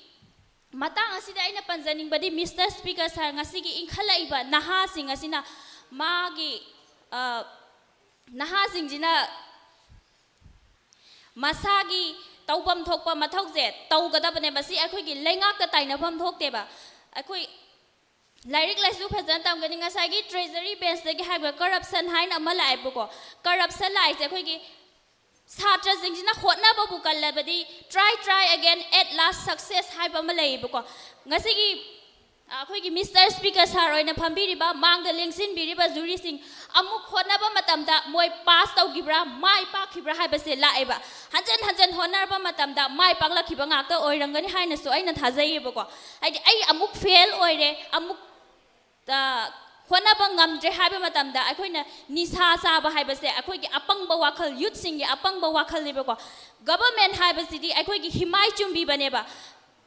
ꯃꯇꯥꯡ ꯑꯁꯤꯗ ꯑꯩꯅ ꯄꯟꯖꯅꯤꯡꯕꯗꯤ, Mister Speaker Sir, ꯉꯁꯤꯒꯤ ꯏꯟꯈꯠꯂꯛꯏꯕ ꯅꯍꯥꯁꯤꯡ ꯑꯁꯤꯅ ꯃꯥꯒꯤ, ꯑ, ꯅꯍꯥꯁꯤꯡꯁꯤꯅ ꯃꯁꯥꯒꯤ ꯇꯧꯐꯝ ꯊꯣꯛꯄ ꯃꯊꯧꯁꯦ ꯇꯧꯒꯗꯕꯅꯦ꯫ ꯃꯁꯤ ꯑꯩꯈꯣꯏꯒꯤ ꯂꯩꯉꯥꯛꯇ ꯇꯥꯏꯅꯐꯝ ꯊꯣꯛꯇꯦꯕ꯫ ꯑꯩꯈꯣꯏ ꯂꯥꯏꯔꯤꯛ ꯂꯥꯏꯁꯨ ꯐꯖꯅ ꯇꯝꯒꯅꯤ꯫ ꯉꯁꯥꯏꯒꯤ treasury benchꯇꯒꯤ ꯍꯥꯏꯕ corruption ꯍꯥꯏꯅ ꯑꯃ ꯂꯥꯛꯑꯦꯕꯀꯣ꯫ Corruption ꯂꯥꯛꯏꯁꯦ ꯑꯩꯈꯣꯏꯒꯤ ꯁꯥꯇ꯭ꯔꯁꯤꯡꯁꯤꯅ ꯍꯣꯠꯅꯕꯕꯨ ꯀꯜꯂꯕꯗꯤ, try, try again, at last success ꯍꯥꯏꯕ ꯑꯃ ꯂꯩꯌꯦꯕꯀꯣ꯫ ꯉꯁꯤꯒꯤ, ꯑ, ꯑꯩꯈꯣꯏꯒꯤ Mister Speaker Sir ꯑꯣꯏꯅ ꯐꯝꯕꯤꯔꯤꯕ, ꯃꯥꯡꯗ ꯂꯦꯡꯁꯤꯟꯕꯤꯔꯤꯕ juryꯁꯤꯡ, ꯑꯃꯨꯛ ꯍꯣꯠꯅꯕ ꯃꯇꯝꯗ ꯃꯣꯏ pass ꯇꯧꯈꯤꯕ꯭ꯔꯥ, ꯃꯥꯏ ꯄꯥꯛꯈꯤꯕ꯭ꯔꯥ ꯍꯥꯏꯕꯁꯦ ꯂꯥꯛꯑꯦꯕ꯫ ꯍꯟꯖꯟ ꯍꯟꯖꯟ ꯍꯣꯠꯅꯔꯕ ꯃꯇꯝꯗ ꯃꯥꯏ ꯄꯥꯛꯂꯛꯈꯤꯕ ꯉꯥꯛꯇ ꯑꯣꯏꯔꯝꯒꯅꯤ ꯍꯥꯏꯅꯁꯨ ꯑꯩꯅ ꯊꯥꯖꯩꯌꯦꯕꯀꯣ꯫ ꯍꯥꯏꯗꯤ ꯑꯩ ꯑꯃꯨꯛ fail ꯑꯣꯏꯔꯦ, ꯑꯃꯨꯛ, ꯑ, ꯍꯣꯠꯅꯕ ꯉꯝꯗ꯭ꯔꯦ ꯍꯥꯏꯕ ꯃꯇꯝꯗ ꯑꯩꯈꯣꯏꯅ ꯅꯤꯁꯥ ꯆꯥꯕ ꯍꯥꯏꯕꯁꯦ ꯑꯩꯈꯣꯏꯒꯤ ꯑꯄꯪꯕ ꯋꯥꯈꯜ, youthꯁꯤꯡꯒꯤ ꯑꯄꯪꯕ ꯋꯥꯈꯜꯅꯦꯕꯀꯣ꯫ Government ꯍꯥꯏꯕꯁꯤꯗꯤ ꯑꯩꯈꯣꯏꯒꯤ ꯍꯤꯃꯥꯏ ꯆꯨꯝꯕꯤꯕꯅꯦꯕ꯫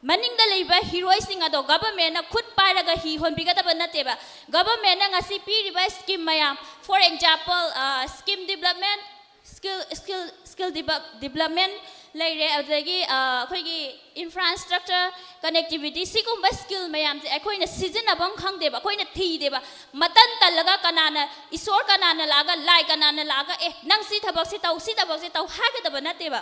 ꯃꯅꯤꯡꯗ ꯂꯩꯕ ꯍꯤꯔꯣꯏꯁꯤꯡ ꯑꯗꯣ governmentꯅ ꯈꯨꯠ ꯄꯥꯏꯔꯒ ꯍꯤ ꯍꯣꯟꯕꯤꯒꯗꯕ ꯅꯠꯇꯦꯕ꯫ Governmentꯅ ꯉꯁꯤ ꯄꯤꯔꯤꯕ scheme ꯃꯌꯥꯝ, for example, ꯑ, skill development, skill, skill, skill develop-, development ꯂꯩꯔꯦ, ꯑꯗꯨꯗꯒꯤ, ꯑ, ꯑꯩꯈꯣꯏꯒꯤ infrastructure, connectivity, ꯁꯤꯒꯨꯝꯕ skill ꯃꯌꯥꯝꯁꯦ ꯑꯩꯈꯣꯏꯅ ꯁꯤꯖꯤꯟꯅꯐꯝ ꯈꯪꯗꯦꯕ, ꯑꯩꯈꯣꯏꯅ ꯊꯤꯗꯦꯕ꯫ ꯃꯇꯟ ꯇꯜꯂꯒ ꯀꯅꯥꯅ, ꯏꯁꯣꯔ ꯀꯅꯥꯅ ꯂꯥꯛꯑꯒ, ꯂꯥꯏ ꯀꯅꯥꯅ ꯂꯥꯛꯑꯒ, "ꯑꯦ, ꯅꯪ ꯁꯤ ꯊꯕꯛꯁꯤ ꯇꯧ, ꯁꯤ ꯊꯕꯛꯁꯤ ꯇꯧ" ꯍꯥꯏꯒꯗꯕ ꯅꯠꯇꯦꯕ꯫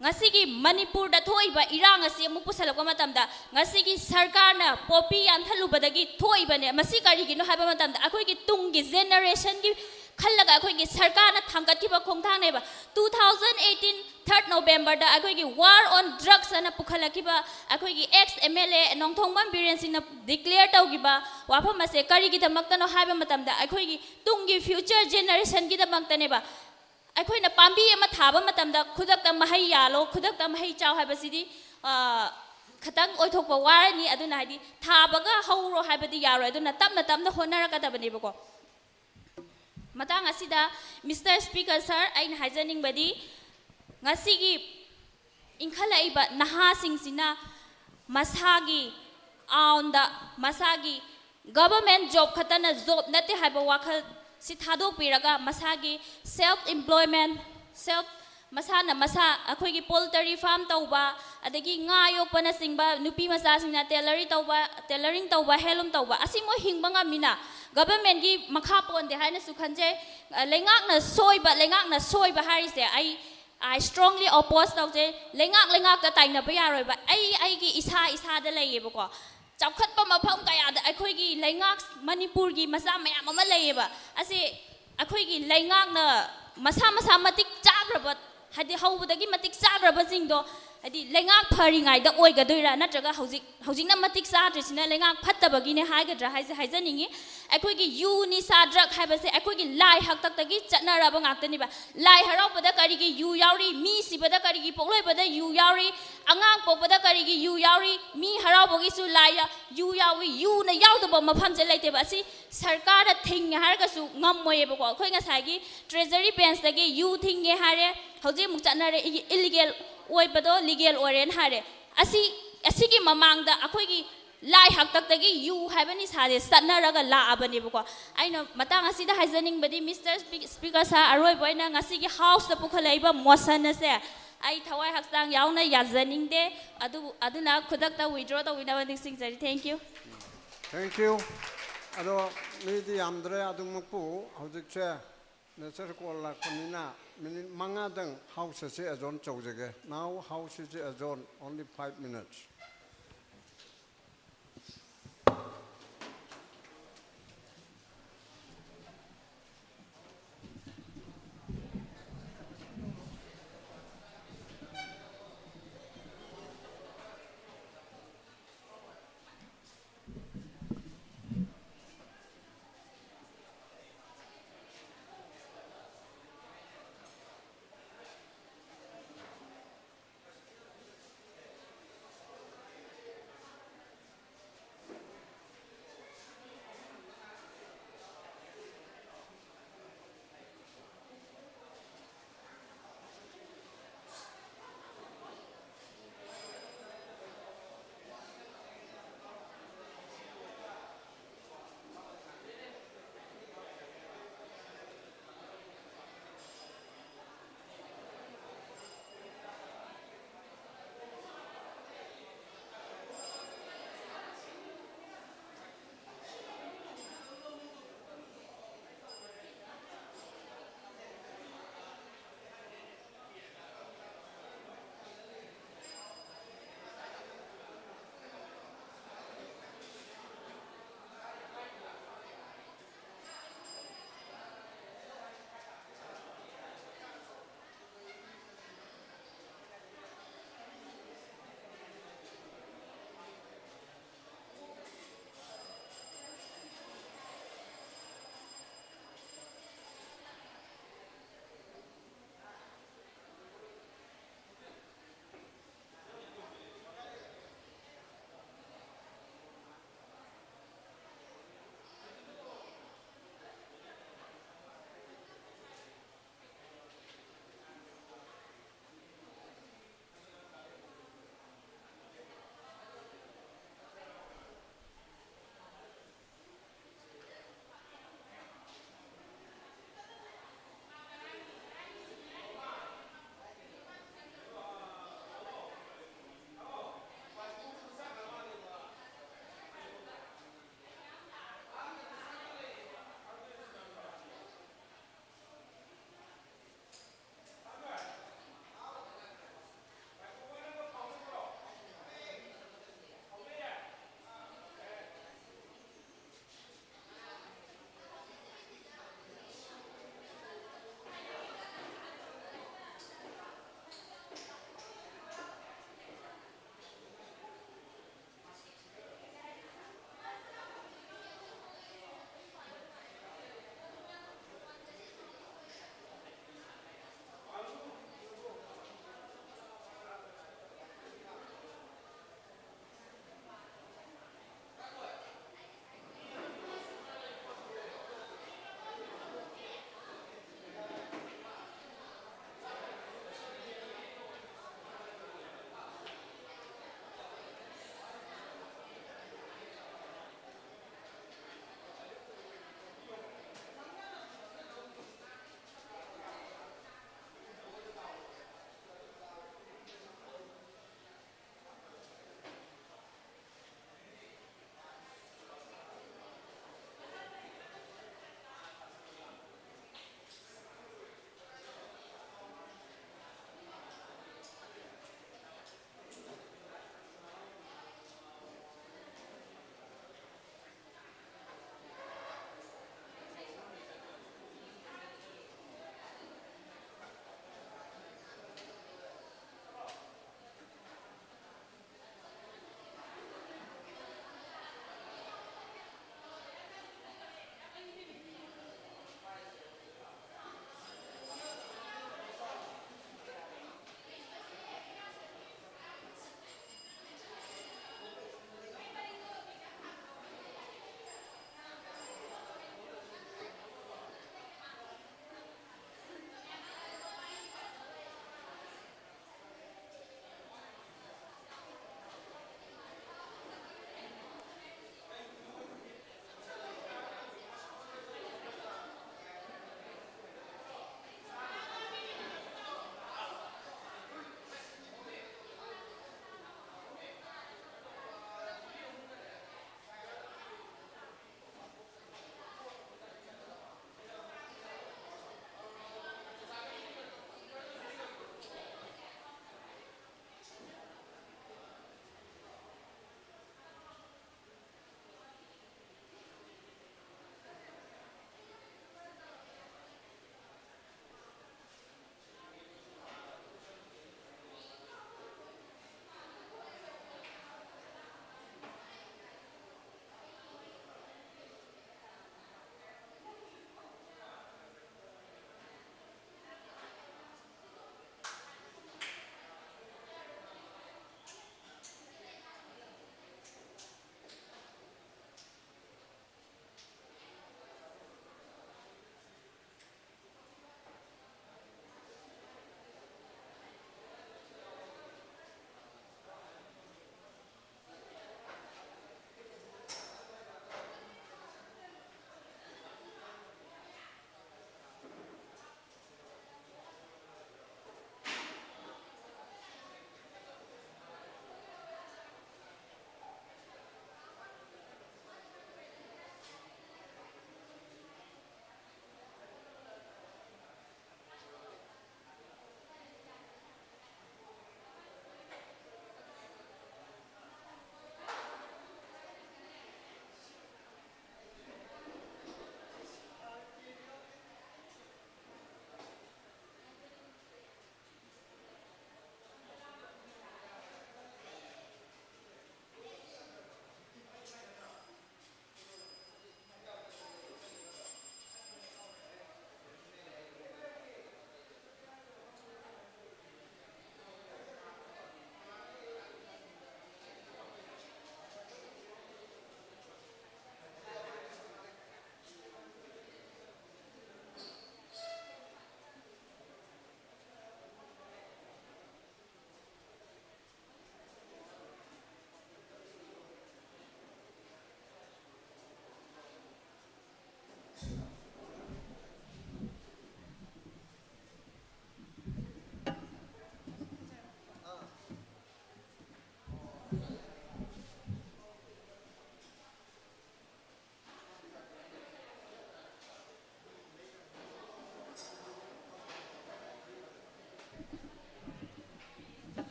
ꯉꯁꯤꯒꯤ ꯃꯅꯤꯄꯨꯔꯗ ꯊꯣꯛꯏꯕ ꯏꯔꯥꯡ ꯑꯁꯤ ꯑꯃꯨꯛ ꯄꯨꯁꯜꯂꯛꯄ ꯃꯇꯝꯗ, ꯉꯁꯤꯒꯤ ꯁꯔꯀꯥꯔꯅ ꯄꯣꯄꯤ ꯌꯥꯟꯊꯠꯂꯨꯕꯗꯒꯤ ꯊꯣꯛꯏꯕꯅꯦ꯫ ꯃꯁꯤ ꯀꯔꯤꯒꯤꯅꯣ ꯍꯥꯏꯕ ꯃꯇꯝꯗ, ꯑꯩꯈꯣꯏꯒꯤ ꯇꯨꯡꯒꯤ ꯖꯦꯅꯦꯔꯦꯁꯟꯒꯤ ꯈꯜꯂꯒ ꯑꯩꯈꯣꯏꯒꯤ ꯁꯔꯀꯥꯔꯅ ꯊꯥꯡꯒꯠꯈꯤꯕ ꯈꯣꯡꯊꯥꯡꯅꯦꯕ꯫ Two thousand eighteen third Novemberꯗ ꯑꯩꯈꯣꯏꯒꯤ War on Drugs ꯑꯅ ꯄꯨꯈꯠꯂꯛꯈꯤꯕ ꯑꯩꯈꯣꯏꯒꯤ ex M L A ꯅꯣꯡꯊꯣꯡꯕꯝ ꯕꯤꯔꯦꯟ ꯁꯤꯡꯅ declare ꯇꯧꯈꯤꯕ ꯋꯥꯐꯝ ꯑꯁꯦ ꯀꯔꯤꯒꯤꯗꯃꯛꯇꯅꯣ ꯍꯥꯏꯕ ꯃꯇꯝꯗ, ꯑꯩꯈꯣꯏꯒꯤ ꯇꯨꯡꯒꯤ future generationꯒꯤꯗꯃꯛꯇꯅꯦꯕ꯫ ꯑꯩꯈꯣꯏꯅ ꯄꯥꯝꯕꯤ ꯑꯃ ꯊꯥꯕ ꯃꯇꯝꯗ ꯈꯨꯗꯛꯇ ꯃꯍꯩ ꯌꯥꯜꯂꯣ, ꯈꯨꯗꯛꯇ ꯃꯍꯩ ꯆꯥꯎ ꯍꯥꯏꯕꯁꯤꯗꯤ, ꯑ, ꯈꯇꯪ ꯑꯣꯏꯊꯣꯛꯄ ꯋꯥꯔꯅꯤ꯫ ꯑꯗꯨꯅ ꯍꯥꯏꯗꯤ ꯊꯥꯕꯒ ꯍꯧꯔꯣ ꯍꯥꯏꯕꯗꯤ ꯌꯥꯔꯣꯏ꯫ ꯑꯗꯨꯅ ꯇꯞꯅ ꯇꯞꯅ ꯍꯣꯠꯅꯔꯛꯀꯗꯕꯅꯦꯕꯀꯣ꯫ ꯃꯇꯥꯡ ꯑꯁꯤꯗ Mister Speaker sir, ꯑꯩꯅ ꯍꯥꯏꯖꯅꯤꯡꯕꯗꯤ ꯉꯁꯤꯒꯤ ꯏꯟꯈꯠꯂꯛꯏꯕ ꯅꯍꯥꯁꯤꯡꯁꯤꯅ ꯃꯁꯥꯒꯤ ꯑꯥꯎꯟꯗ, ꯃꯁꯥꯒꯤ government job ꯈꯛꯇꯅ job ꯅꯠꯇꯦ ꯍꯥꯏꯕ ꯋꯥꯈꯜ ꯁꯤ ꯊꯥꯗꯣꯛꯄꯤꯔꯒ ꯃꯁꯥꯒꯤ self employment, self, ꯃꯁꯥꯅ ꯃꯁꯥ ꯑꯩꯈꯣꯏꯒꯤ poultry farm ꯇꯧꯕ, ꯑꯗꯒꯤ ꯉꯥ ꯌꯣꯛꯄꯅꯆꯤꯡꯕ, ꯅꯨꯄꯤ ꯃꯆꯥꯁꯤꯡꯅ tailoring ꯇꯧꯕ, tailoring ꯇꯧꯕ, handloom ꯇꯧꯕ, ꯑꯁꯤ ꯃꯣꯏ ꯍꯤꯡꯕ ꯉꯝꯃꯤꯅ꯫ Governmentꯒꯤ ꯃꯈꯥ ꯄꯣꯟꯗꯦ ꯍꯥꯏꯅꯁꯨ ꯈꯟꯖꯩ꯫ ꯑ, ꯂꯩꯉꯥꯛꯅ ꯁꯣꯏꯕ, ꯂꯩꯉꯥꯛꯅ ꯁꯣꯏꯕ ꯍꯥꯏꯔꯤꯁꯦ ꯑꯩ, I strongly oppose ꯇꯧꯖꯩ꯫ ꯂꯩꯉꯥꯛ ꯂꯩꯉꯥꯛꯇ ꯇꯥꯏꯅꯕ ꯌꯥꯔꯣꯏꯕ꯫ ꯑꯩ ꯑꯩꯒꯤ ꯏꯁꯥ ꯏꯁꯥꯗ ꯂꯩꯌꯦꯕꯀꯣ꯫ ꯆꯥꯎꯈꯠꯄ ꯃꯐꯝ ꯀꯌꯥꯗ ꯑꯩꯈꯣꯏꯒꯤ ꯂꯩꯉꯥꯛ, ꯃꯅꯤꯄꯨꯔꯒꯤ ꯃꯆꯥ ꯃꯌꯥꯝ ꯑꯃ ꯂꯩꯌꯦꯕ꯫ ꯑꯁꯤ ꯑꯩꯈꯣꯏꯒꯤ ꯂꯩꯉꯥꯛꯅ ꯃꯁꯥ ꯃꯁꯥ ꯃꯇꯤꯛ ꯆꯥꯗ꯭ꯔꯕ, ꯍꯥꯏꯗꯤ ꯍꯧꯕꯗꯒꯤ ꯃꯇꯤꯛ ꯆꯥꯗ꯭ꯔꯕꯁꯤꯡꯗꯣ, ꯍꯥꯏꯗꯤ ꯂꯩꯉꯥꯛ ꯐꯔꯤꯉꯩꯗ ꯑꯣꯏꯒꯗꯣꯏꯔꯥ, ꯅꯠꯇ꯭ꯔꯒ ꯍꯧꯖꯤꯛ, ꯍꯧꯖꯤꯛꯅ ꯃꯇꯤꯛ ꯆꯥꯗ꯭ꯔꯤꯁꯤꯅ ꯂꯩꯉꯥꯛ ꯐꯠꯇꯕꯒꯤꯅꯦ ꯍꯥꯏꯒꯗ꯭ꯔꯥ ꯍꯥꯏꯁꯦ ꯍꯥꯏꯖꯅꯤꯡꯉꯤ꯫ ꯑꯩꯈꯣꯏꯒꯤ ꯌꯨ, ꯅꯤꯁꯥ, drug ꯍꯥꯏꯕꯁꯦ ꯑꯩꯈꯣꯏꯒꯤ ꯂꯥꯏ ꯍꯥꯛꯇꯛꯇꯒꯤ ꯆꯠꯅꯔꯕ ꯉꯥꯛꯇꯅꯦꯕ꯫ ꯂꯥꯏ ꯍꯔꯥꯎꯕꯗ ꯀꯔꯤꯒꯤ ꯌꯨ ꯌꯥꯎꯔꯤ? ꯃꯤ ꯁꯤꯕꯗ ꯀꯔꯤꯒꯤ, ꯄꯣꯛꯂꯣꯏꯕꯗ ꯌꯨ ꯌꯥꯎꯔꯤ? ꯑꯉꯥꯡ ꯄꯣꯛꯄꯗ ꯀꯔꯤꯒꯤ ꯌꯨ ꯌꯥꯎꯔꯤ? ꯃꯤ ꯍꯔꯥꯎꯕꯒꯤꯁꯨ ꯂꯥꯏ ꯌꯥ-, ꯌꯨ ꯌꯥꯎꯏ꯫ ꯌꯨꯅ ꯌꯥꯎꯗꯕ ꯃꯐꯝꯁꯦ ꯂꯩꯇꯦꯕ꯫ ꯑꯁꯤ ꯁꯔꯀꯥꯔꯅ ꯊꯤꯡꯉꯦ ꯍꯥꯏꯔꯒꯁꯨ ꯉꯝꯃꯣꯏꯌꯦꯕꯀꯣ꯫ ꯑꯩꯈꯣꯏ ꯉꯁꯥꯏꯒꯤ Treasury benchꯇꯒꯤ ꯌꯨ ꯊꯤꯡꯉꯦ ꯍꯥꯏꯔꯦ, ꯍꯧꯖꯤꯛ ꯑꯃꯨꯛ ꯆꯠꯅꯔꯦ꯫ ꯏ-, illegal ꯑꯣꯏꯕꯗꯣ legal ꯑꯣꯏꯔꯦꯅ ꯍꯥꯏꯔꯦ꯫ ꯑꯁꯤ, ꯑꯁꯤꯒꯤ ꯃꯃꯥꯡꯗ ꯑꯩꯈꯣꯏꯒꯤ ꯂꯥꯏ ꯍꯥꯛꯇꯛꯇꯒꯤ ꯌꯨ ꯍꯥꯏꯕ ꯅꯤꯁꯥꯁꯦ ꯆꯠꯅꯔꯒ ꯂꯥꯛꯑꯕꯅꯦꯕꯀꯣ꯫ ꯑꯩꯅ ꯃꯇꯥꯡ ꯑꯁꯤꯗ ꯍꯥꯏꯖꯅꯤꯡꯕꯗꯤ, Mister Speak-, Speaker sir, ꯑꯔꯣꯏꯕ ꯑꯣꯏꯅ ꯉꯁꯤꯒꯤ Houseꯇ ꯄꯨꯈꯠꯂꯛꯏꯕ motion ꯑꯁꯦ ꯑꯩ ꯊꯋꯥꯏ ꯍꯛꯆꯥꯡ ꯌꯥꯎꯅ ꯌꯥꯖꯅꯤꯡꯗꯦ꯫ ꯑꯗꯨꯕꯨ, ꯑꯗꯨꯅ ꯈꯨꯗꯛꯇ withdraw ꯇꯧꯕꯤꯅꯕ ꯅꯤꯡꯁꯤꯡꯖꯔꯤ꯫ Thank you꯫ Thank you꯫ ꯑꯗꯣ ꯃꯤꯗꯤ ꯌꯥꯝꯗ꯭ꯔꯦ, ꯑꯗꯨꯃꯛꯄꯨ ꯍꯧꯖꯤꯛꯁꯦ nature call ꯂꯥꯛꯄꯅꯤꯅ ꯃꯤꯅꯤꯠ ꯃꯉꯥꯗꯪ ꯍꯥꯎꯁ ꯑꯁꯤ ꯑꯦꯖꯣꯔꯟ ꯇꯧꯖꯒꯦ꯫ Now house is adjourned, only five minutes.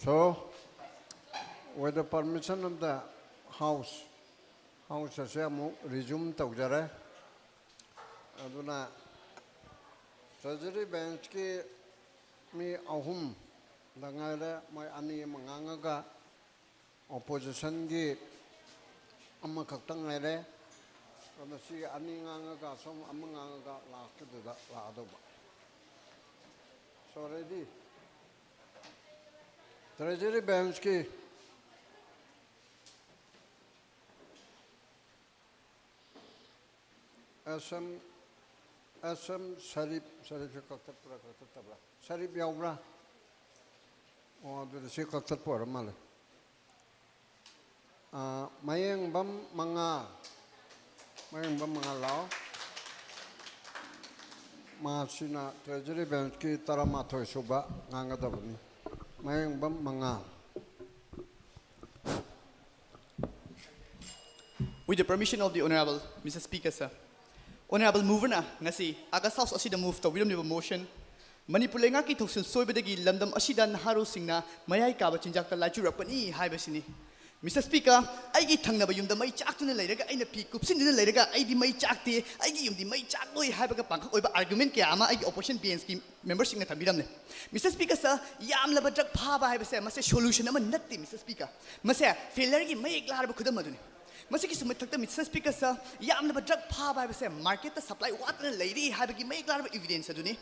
So, with the permission of the House, House ꯑꯁꯦ ꯑꯃꯨꯛ resume ꯇꯧꯖꯔꯦ꯫ ꯑꯗꯨꯅ Treasury Benchꯀꯤ ꯃꯤ ꯑꯍꯨꯝ ꯗ ꯉꯥꯏꯔꯦ, ꯃꯣꯏ ꯑꯅꯤ ꯑꯃ ꯉꯥꯡꯉꯒ, Oppositionꯒꯤ ꯑꯃꯈꯛꯇ ꯉꯥꯏꯔꯦ꯫ ꯑꯗꯨꯅ ꯁꯤ ꯑꯅꯤ ꯉꯥꯡꯉꯒ, ꯁꯣꯝ ꯑꯃ ꯉꯥꯡꯉꯒ, lastꯀꯤꯗꯨꯗ ꯂꯥꯛꯑꯗꯧꯕ꯫ So, ready? Treasury Benchꯀꯤ S M, S M Sharif, ꯁꯔꯤꯞꯁꯦ ꯀꯛꯊꯠꯄ꯭ꯔꯥ, ꯀꯛꯊꯠꯇꯕ꯭ꯔꯥ? Sharif ꯌꯥꯎꯕ꯭ꯔꯥ? ꯑꯣ, ꯑꯗꯨꯗꯤ ꯁꯤ ꯀꯛꯊꯠꯄ ꯑꯣꯏꯔ ꯃꯥꯜꯂꯦ꯫ ꯑꯥ, ꯃꯌꯦꯡꯕꯝ ꯃꯉꯥꯜ, ꯃꯌꯦꯡꯕꯝ ꯃꯉꯥꯜ ꯂꯥꯛꯑꯣ꯫ ꯃꯥꯁꯤꯅ Treasury Benchꯀꯤ ꯇꯔꯥꯃꯥꯊꯣꯏ ꯁꯨꯕ ꯉꯥꯡꯒꯗꯕꯅꯤ꯫ ꯃꯌꯦꯡꯕꯝ ꯃꯉꯥꯜ꯫ With the permission of the Honorable Mister Speaker, sir. Honorable Moverꯅ ꯉꯁꯤ August House ꯑꯁꯤꯗ move ꯇꯧꯕꯤꯔꯝꯂꯤꯕ motion, ꯃꯅꯤꯄꯨꯔ ꯂꯩꯉꯥꯛꯀꯤ ꯊꯧꯁꯤꯜ ꯁꯣꯏꯕꯗꯒꯤ ꯂꯝꯗꯝ ꯑꯁꯤꯗ ꯅꯍꯥꯔꯣꯜꯁꯤꯡꯅ ꯃꯌꯥꯏ ꯀꯥꯕ ꯆꯤꯟꯖꯥꯛꯇ ꯂꯥꯏꯆꯨꯔꯛꯄꯅꯤ ꯍꯥꯏꯕꯁꯤꯅꯤ꯫ Mister Speaker, ꯑꯩꯒꯤ ꯊꯪꯅꯕ ꯌꯨꯝꯗ ꯃꯩ ꯆꯥꯛꯇꯨꯅ ꯂꯩꯔꯒ ꯑꯩꯅ ꯐꯤ ꯀꯨꯞꯁꯤꯟꯗꯨꯅ ꯂꯩꯔꯒ ꯑꯩꯗꯤ ꯃꯩ ꯆꯥꯛꯇꯦ, ꯑꯩꯒꯤ ꯌꯨꯝꯗꯤ ꯃꯩ ꯆꯥꯛꯂꯣꯏ ꯍꯥꯏꯕꯒ ꯄꯥꯡꯈꯛ ꯑꯣꯏꯕ argument ꯀꯌꯥ ꯑꯃ ꯑꯩꯒꯤ opposition benchꯀꯤ memberꯁꯤꯡꯅ ꯊꯝꯕꯤꯔꯝꯂꯦ꯫ Mister Speaker, sir, ꯌꯥꯝꯂꯕ drug ꯐꯥꯕ ꯍꯥꯏꯕꯁꯦ ꯃꯁꯦ solution ꯑꯃ ꯅꯠꯇꯦ, Mister Speaker꯫ ꯃꯁꯦ failureꯒꯤ ꯃꯌꯦꯛ ꯂꯥꯔꯕ ꯈꯨꯗꯝ ꯑꯗꯨꯅꯤ꯫ ꯃꯁꯤꯒꯤꯁꯨ ꯃꯊꯛꯇ, Mister Speaker, sir, ꯌꯥꯝꯂꯕ drug ꯐꯥꯕ ꯍꯥꯏꯕꯁꯦ marketꯇ supply ꯋꯥꯠꯇꯅ ꯂꯩꯔꯤ ꯍꯥꯏꯕꯒꯤ ꯃꯌꯦꯛ ꯂꯥꯔꯕ evidence ꯑꯗꯨꯅꯤ꯫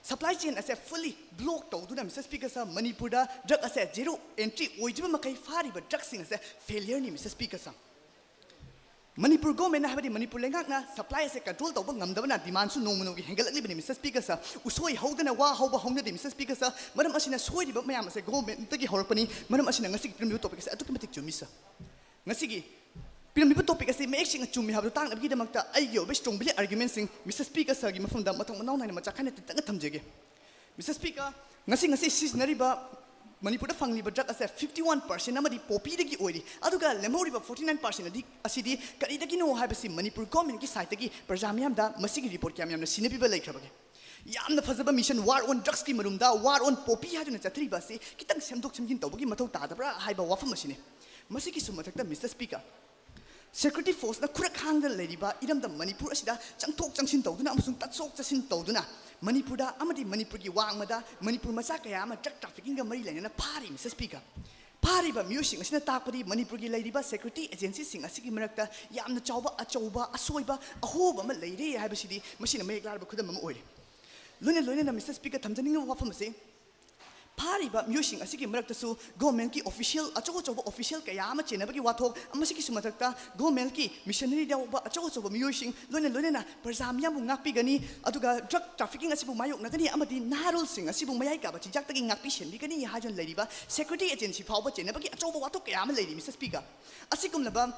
Supply chain ꯑꯁꯦ fully block ꯇꯧꯗꯨꯅ, Mister Speaker, sir, ꯃꯅꯤꯄꯨꯔꯗ drug ꯑꯁꯦ zero entry ꯑꯣꯏꯗ꯭ꯔꯤꯕ ꯃꯈꯩ ꯐꯥꯔꯤꯕ drugꯁꯤꯡ ꯑꯁꯦ failureꯅꯤ, Mister Speaker, sir꯫ ꯃꯅꯤꯄꯨꯔ governmentꯅ, ꯍꯥꯏꯕꯗꯤ ꯃꯅꯤꯄꯨꯔ ꯂꯩꯉꯥꯛꯅ supply ꯑꯁꯦ control ꯇꯧꯕ ꯉꯝꯗꯕꯅ demandꯁꯨ ꯅꯣꯡꯃ ꯅꯣꯡꯃꯒꯤ ꯍꯦꯟꯒꯠꯂꯛꯂꯤꯕꯅꯤ, Mister Speaker, sir꯫ ꯎꯁꯣꯏ ꯍꯧꯗꯅ ꯋꯥ ꯍꯧꯕ ꯍꯧꯅꯗꯦ, Mister Speaker, sir꯫ ꯃꯔꯝ ꯑꯁꯤꯅ ꯁꯣꯏꯔꯤꯕ ꯃꯌꯥꯝ ꯑꯁꯦ governmentꯇꯒꯤ ꯍꯧꯔꯛꯄꯅꯤ꯫ ꯃꯔꯝ ꯑꯁꯤꯅ ꯉꯁꯤꯒꯤ ꯄꯤꯔꯝꯂꯤꯕ topic ꯑꯁꯦ ꯑꯗꯨꯛꯀꯤ ꯃꯇꯤꯛ ꯆꯨꯝꯃꯤ, sir꯫ ꯉꯁꯤꯒꯤ ꯄꯤꯔꯝꯂꯤꯕ topic ꯑꯁꯤ ꯃꯌꯦꯛ ꯁꯦꯡꯅ ꯆꯨꯝꯃꯤ ꯍꯥꯏꯕꯗꯨ ꯇꯥꯛꯅꯕꯒꯤꯗꯃꯛꯇ ꯑꯩꯒꯤ ꯑꯣꯏꯕ strong belief argumentꯁꯤꯡ Mister Speaker, sirꯒꯤ ꯃꯐꯝꯗ ꯃꯊꯪ ꯃꯅꯥꯎ ꯅꯥꯏꯅ ꯃꯆꯥ ꯈꯥꯏꯅ ꯇꯦꯟꯇꯛꯅ ꯊꯝꯖꯒꯦ꯫ Mister Speaker, ꯉꯁꯤ, ꯉꯁꯤ ꯁꯤꯖꯤꯟꯅꯔꯤꯕ ꯃꯅꯤꯄꯨꯔꯗ ꯐꯪꯂꯤꯕ drug ꯑꯁꯦ fifty one percent ꯑꯃꯗꯤ poppyꯗꯒꯤ ꯑꯣꯏꯔꯤ, ꯑꯗꯨꯒ ꯂꯦꯝꯍꯧꯔꯤꯕ forty nine percent ꯑꯗꯤ, ꯑꯁꯤꯗꯤ ꯀꯔꯤꯗꯒꯤꯅꯣ ꯍꯥꯏꯕꯁꯤ ꯃꯅꯤꯄꯨꯔ governmentꯀꯤ sideꯇꯒꯤ ꯄ꯭ꯔꯖꯥ ꯃꯤꯌꯥꯝꯗ ꯃꯁꯤꯒꯤ report ꯀꯌꯥꯝ ꯌꯥꯝꯅ ꯁꯤꯟꯅꯕꯤꯕ ꯂꯩꯈ꯭ꯔꯕꯒꯦ? ꯌꯥꯝꯅ ꯐꯖꯕ mission, war on drugsꯀꯤ ꯃꯔꯨꯝꯗ war on poppy ꯍꯥꯏꯗꯨꯅ ꯆꯠꯊꯔꯤꯕ ꯑꯁꯤ ꯈꯤꯇꯪ ꯁꯦꯝꯗꯣꯛ ꯁꯦꯝꯖꯤꯟ ꯇꯧꯕꯒꯤ ꯃꯊꯧ ꯇꯥꯗꯕ꯭ꯔꯥ ꯍꯥꯏꯕ ꯋꯥꯐꯝ ꯑꯁꯤꯅꯤ꯫ ꯃꯁꯤꯒꯤꯁꯨ ꯃꯊꯛꯇ, Mister Speaker, security forceꯅ ꯈꯨꯔꯛ ꯍꯥꯡꯗꯅ ꯂꯩꯔꯤꯕ ꯏꯔꯝꯗꯝ ꯃꯅꯤꯄꯨꯔ ꯑꯁꯤꯗ ꯆꯪꯊꯣꯛ ꯆꯪꯁꯤꯟ ꯇꯧꯗꯨꯅ ꯑꯃꯁꯨꯡ ꯇꯠꯊꯣꯛ ꯇꯠꯁꯤꯟ ꯇꯧꯗꯨꯅ ꯃꯅꯤꯄꯨꯔꯗ ꯑꯃꯗꯤ ꯃꯅꯤꯄꯨꯔꯒꯤ ꯋꯥꯡꯃꯗ ꯃꯅꯤꯄꯨꯔ ꯃꯆꯥ ꯀꯌꯥ ꯑꯃ drug traffickingꯒ ꯃꯔꯤ ꯂꯩꯅꯅ ꯐꯥꯔꯤ, Mister Speaker꯫ ꯐꯥꯔꯤꯕ ꯃꯤꯑꯣꯏꯁꯤꯡ ꯑꯁꯤꯅ ꯇꯥꯛꯄꯗꯤ ꯃꯅꯤꯄꯨꯔꯒꯤ ꯂꯩꯔꯤꯕ security agencyꯁꯤꯡ ꯑꯁꯤꯒꯤ ꯃꯔꯛꯇ ꯌꯥꯝꯅ ꯆꯥꯎꯕ ꯑꯆꯧꯕ ꯑꯁꯣꯏꯕ ꯑꯍꯣꯕ ꯑꯃ ꯂꯩꯔꯦ ꯍꯥꯏꯕꯁꯤꯗꯤ ꯃꯁꯤꯅ ꯃꯌꯦꯛ ꯂꯥꯔꯕ ꯈꯨꯗꯝ ꯑꯃ ꯑꯣꯏꯔꯦ꯫ ꯂꯣꯏꯅ ꯂꯣꯏꯅꯅ, Mister Speaker, ꯊꯝꯖꯅꯤꯡꯉꯤꯕ ꯋꯥꯐꯝ ꯑꯁꯤ, ꯐꯥꯔꯤꯕ ꯃꯤꯑꯣꯏꯁꯤꯡ ꯑꯁꯤꯒꯤ ꯃꯔꯛꯇꯁꯨ governmentꯀꯤ official, ꯑꯆꯧ ꯑꯆꯧꯕ official ꯀꯌꯥ ꯑꯃ ꯆꯦꯟꯅꯕꯒꯤ ꯋꯥꯊꯣꯛ, ꯃꯁꯤꯒꯤꯁꯨ ꯃꯊꯛꯇ governmentꯀꯤ missionary ꯌꯥꯎꯕ ꯑꯆꯧ ꯑꯆꯧꯕ ꯃꯤꯑꯣꯏꯁꯤꯡ, ꯂꯣꯏꯅ ꯂꯣꯏꯅꯅ ꯄ꯭ꯔꯖꯥ ꯃꯤꯌꯥꯝꯕꯨ ꯉꯥꯛꯄꯤꯒꯅꯤ, ꯑꯗꯨꯒ drug trafficking ꯑꯁꯤꯕꯨ ꯃꯥꯌꯣꯛꯅꯒꯅꯤ ꯑꯃꯗꯤ ꯅꯍꯥꯔꯣꯜꯁꯤꯡ ꯑꯁꯤꯕꯨ ꯃꯌꯥꯏ ꯀꯥꯕ ꯆꯤꯟꯖꯥꯛꯇꯒꯤ ꯉꯥꯛꯄꯤ ꯁꯦꯟꯕꯤꯒꯅꯤ ꯍꯥꯏꯗꯨꯅ ꯂꯩꯔꯤꯕ security agency ꯐꯥꯎꯕ ꯆꯦꯟꯅꯕꯒꯤ ꯑꯆꯧꯕ ꯋꯥꯊꯣꯛ ꯀꯌꯥ ꯑꯃ ꯂꯩꯔꯤ, Mister Speaker꯫ ꯑꯁꯤꯒꯨꯝꯂꯕ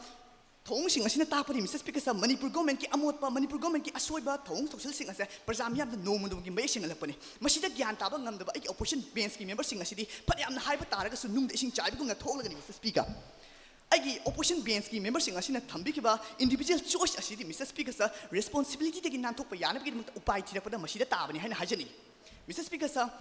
ꯊꯧꯑꯣꯡꯁꯤꯡ ꯑꯁꯤꯅ ꯇꯥꯛꯄꯗꯤ, Mister Speaker, ꯁꯥꯔ, ꯃꯅꯤꯄꯨꯔ governmentꯀꯤ ꯑꯃꯣꯠꯄ, ꯃꯅꯤꯄꯨꯔ governmentꯀꯤ ꯑꯁꯣꯏꯕ ꯊꯧꯑꯣꯡ ꯊꯧꯁꯤꯜꯁꯤꯡ ꯑꯁꯦ ꯄ꯭ꯔꯖꯥ ꯃꯤꯌꯥꯝꯗ ꯅꯣꯡꯃ ꯅꯣꯡꯃꯒꯤ ꯃꯌꯦꯛ ꯁꯦꯡꯍꯜꯂꯛꯄꯅꯤ꯫ ꯃꯁꯤꯗ ꯒ꯭ꯌꯥꯟ ꯇꯥꯕ ꯉꯝꯗꯕ ꯑꯩꯒꯤ opposition benchꯀꯤ memberꯁꯤꯡ ꯑꯁꯤꯗꯤ ꯐꯅꯌꯥꯝꯅ ꯍꯥꯏꯕ ꯇꯥꯔꯒꯁꯨ ꯅꯨꯡꯗ ꯏꯁꯤꯡ ꯆꯥꯏꯕꯒꯨꯝꯅ ꯊꯣꯛꯂꯒꯅꯤ, Mister Speaker꯫ ꯑꯩꯒꯤ opposition benchꯀꯤ memberꯁꯤꯡ ꯑꯁꯤꯅ ꯊꯝꯕꯤꯈꯤꯕ individual choice ꯑꯁꯤꯗꯤ, Mister Speaker, ꯁꯥꯔ, responsibilityꯗꯒꯤ ꯅꯥꯟꯊꯣꯛꯄ ꯌꯥꯅꯕꯒꯤꯗꯃꯛꯇ ꯎꯄꯥꯏ ꯊꯤꯔꯛꯄꯗ ꯃꯁꯤꯗ ꯇꯥꯕꯅꯤ ꯍꯥꯏꯅ ꯍꯥꯏꯖꯅꯤꯡꯏ꯫ Mister Speaker, ꯁꯥꯔ,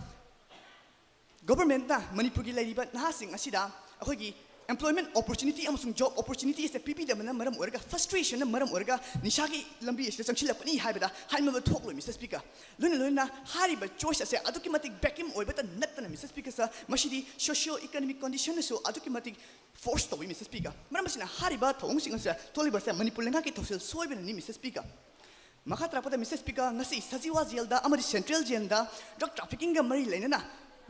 governmentꯅ ꯃꯅꯤꯄꯨꯔꯒꯤ ꯂꯩꯔꯤꯕ ꯅꯍꯥꯁꯤꯡ ꯑꯁꯤꯗ ꯑꯩꯈꯣꯏꯒꯤ employment opportunity ꯑꯃꯁꯨꯡ job opportunity ꯑꯁꯦ ꯄꯤꯕꯤꯗꯕꯅ ꯃꯔꯝ ꯑꯣꯏꯔꯒ, frustrationꯅ ꯃꯔꯝ ꯑꯣꯏꯔꯒ ꯅꯤꯁꯥꯒꯤ ꯂꯝꯕꯤ ꯑꯁꯤꯗ ꯆꯪꯁꯤꯜꯂꯛꯄꯅꯤ ꯍꯥꯏꯕꯗ ꯍꯥꯏꯃꯟꯕ ꯊꯣꯛꯂꯣꯏ, Mister Speaker꯫ ꯂꯣꯏꯅ ꯂꯣꯏꯅꯅ ꯍꯥꯏꯔꯤꯕ choice ꯑꯁꯦ ꯑꯗꯨꯛꯀꯤ ꯃꯇꯤꯛ ꯚꯦꯀ꯭ꯌꯨꯝ ꯑꯣꯏꯕꯇ ꯅꯠꯇꯅ, Mister Speaker, ꯁꯥꯔ, ꯃꯁꯤꯗꯤ socio economic conditionꯅꯁꯨ ꯑꯗꯨꯛꯀꯤ ꯃꯇꯤꯛ force ꯇꯧꯏ, Mister Speaker꯫ ꯃꯔꯝ ꯑꯁꯤꯅ ꯍꯥꯏꯔꯤꯕ ꯊꯧꯑꯣꯡꯁꯤꯡ ꯑꯁꯤꯗ ꯊꯣꯛꯂꯤꯕ ꯑꯁꯦ ꯃꯅꯤꯄꯨꯔ ꯂꯩꯉꯥꯛꯀꯤ ꯊꯧꯁꯤꯜ ꯁꯣꯏꯕꯅꯅꯤ, Mister Speaker꯫ ꯃꯈꯥ ꯇꯥꯔꯛꯄꯗ, Mister Speaker, ꯉꯁꯤ ꯁꯖꯤꯋꯥ ꯖꯦꯜꯗ ꯑꯃꯗꯤ central jailꯗ drug traffickingꯒ ꯃꯔꯤ ꯂꯩꯅꯅ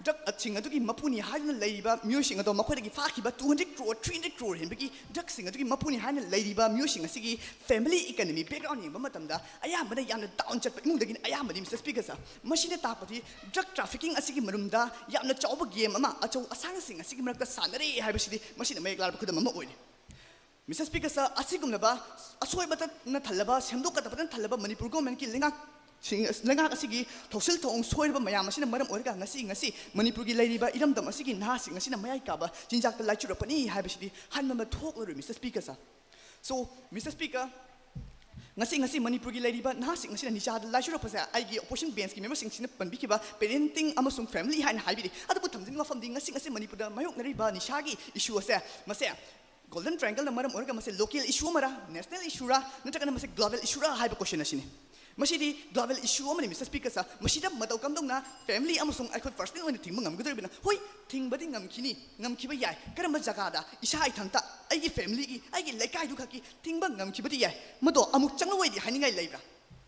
drugꯁꯤꯡ ꯑꯗꯨꯒꯤ ꯃꯄꯨꯅꯤ ꯍꯥꯏꯗꯨꯅ ꯂꯩꯔꯤꯕ ꯃꯤꯑꯣꯏꯁꯤꯡ ꯑꯗꯣ, ꯃꯈꯣꯏꯗꯒꯤ ꯐꯥꯈꯤꯕ two hundred crore, three hundred crore ꯍꯦꯟꯕꯒꯤ drugꯁꯤꯡ ꯑꯗꯨꯒꯤ ꯃꯄꯨꯅꯤ ꯍꯥꯏꯅ ꯂꯩꯔꯤꯕ ꯃꯤꯑꯣꯏꯁꯤꯡ ꯑꯁꯤꯒꯤ family economy background ꯌꯦꯡꯕ ꯃꯇꯝꯗ, ꯑꯌꯥꯝꯕꯅ ꯌꯥꯝꯅ down ꯆꯠꯄ ꯏꯃꯨꯡꯗꯒꯤꯅꯤ, ꯑꯌꯥꯝꯕꯅꯤ, Mister Speaker, ꯁꯥꯔ꯫ ꯃꯁꯤꯅ ꯇꯥꯛꯄꯗꯤ drug trafficking ꯑꯁꯤꯒꯤ ꯃꯔꯨꯝꯗ ꯌꯥꯝꯅ ꯆꯥꯎꯕ game ꯑꯃ ꯑꯆꯧ ꯑꯁꯥꯡꯁꯤꯡ ꯑꯁꯤꯒꯤ ꯃꯔꯛꯇ ꯁꯥꯟꯅꯔꯦ ꯍꯥꯏꯕꯁꯤꯗꯤ ꯃꯁꯤꯅ ꯃꯌꯦꯛ ꯂꯥꯔꯕ ꯈꯨꯗꯝ ꯑꯃ ꯑꯣꯏꯔꯤ꯫ Mister Speaker, ꯁꯥꯔ, ꯑꯁꯤꯒꯨꯝꯂꯕ ꯑꯁꯣꯏꯕꯇꯅ ꯊꯜꯂꯕ, ꯁꯦꯝꯗꯣꯛꯀꯗꯕꯇꯅ ꯊꯜꯂꯕ ꯃꯅꯤꯄꯨꯔ governmentꯀꯤ ꯂꯩꯉꯥꯛꯁꯤꯡ, ꯂꯩꯉꯥꯛ ꯑꯁꯤꯒꯤ ꯊꯧꯁꯤꯜ ꯊꯧꯑꯣꯡ ꯁꯣꯏꯔꯕ ꯃꯌꯥꯝ ꯑꯁꯤꯅ ꯃꯔꯝ ꯑꯣꯏꯔꯒ ꯉꯁꯤ, ꯉꯁꯤ ꯃꯅꯤꯄꯨꯔꯒꯤ ꯂꯩꯔꯤꯕ ꯏꯔꯝꯗꯝ ꯑꯁꯤꯒꯤ ꯅꯍꯥꯁꯤꯡ ꯑꯁꯤꯅ ꯃꯌꯥꯏ ꯀꯥꯕ ꯆꯤꯟꯖꯥꯛꯇ ꯂꯥꯏꯆꯨꯔꯛꯄꯅꯤ ꯍꯥꯏꯕꯁꯤꯗꯤ ꯍꯟꯕ ꯑꯃ ꯊꯣꯛꯂꯔꯣꯏ, Mister Speaker, ꯁꯥꯔ꯫ So, Mister Speaker, ꯉꯁꯤ ꯉꯁꯤ ꯃꯅꯤꯄꯨꯔꯒꯤ ꯂꯩꯔꯤꯕ ꯅꯍꯥꯁꯤꯡ ꯑꯁꯤꯅ ꯅꯤꯁꯥꯗ ꯂꯥꯏꯆꯨꯔꯛꯄꯁꯦ ꯑꯩꯒꯤ opposition bench ꯀꯤ member ꯁꯤꯡꯁꯤꯅ ꯄꯟꯕꯤꯈꯤꯕ parenting ꯑꯃꯁꯨꯡ family ꯍꯥꯏꯅ ꯍꯥꯏꯕꯤꯔꯤ꯫ ꯑꯗꯨꯕꯨ ꯊꯝꯖꯅꯤꯡꯕ ꯋꯥꯐꯝꯗꯤ ꯉꯁꯤ ꯉꯁꯤ ꯃꯅꯤꯄꯨꯔꯗ ꯃꯥꯌꯣꯛꯅꯔꯤꯕ ꯅꯤꯁꯥꯒꯤ issue ꯑꯁꯦ, ꯃꯁꯦ Golden Triangle ꯅ ꯃꯔꯝ ꯑꯣꯏꯔꯒ ꯃꯁꯦ local issue ꯑꯃꯔ, national issue ꯔ, ꯅꯠꯇ꯭ꯔꯒꯅ ꯃꯁꯦ global issue ꯔ ꯍꯥꯏꯕ question ꯑꯁꯤꯅꯤ꯫ ꯃꯁꯤꯗꯤ global issue ꯑꯃꯅꯤ, Mister Speaker sir꯫ ꯃꯁꯤꯗ ꯃꯇꯧ ꯀꯝꯗꯧꯅ family ꯑꯃꯁꯨꯡ ꯑꯩꯈꯣꯏ personal ꯑꯣꯏꯅ ꯊꯤꯡꯕ ꯉꯝꯒꯗꯧꯔꯤꯕꯅꯣ? ꯍꯣꯏ, ꯊꯤꯡꯕꯗꯤ ꯉꯝꯈꯤꯅꯤ, ꯉꯝꯈꯤꯕ ꯌꯥꯏ꯫ ꯀꯔꯝꯕ ꯖꯒꯥꯗ? ꯏꯁꯥ ꯏꯊꯟꯇ, ꯑꯩꯒꯤ family ꯒꯤ, ꯑꯩꯒꯤ ꯂꯩꯀꯥꯏꯗꯨ ꯈꯛꯀꯤ ꯊꯤꯡꯕ ꯉꯝꯈꯤꯕꯗꯤ ꯌꯥꯏ꯫ ꯃꯗꯣ ꯑꯃꯨꯛ ꯆꯪꯂꯛꯑꯣꯏꯗꯤ ꯍꯥꯏꯅꯤꯡꯉꯥꯏ ꯂꯩꯕ꯭ꯔꯥ?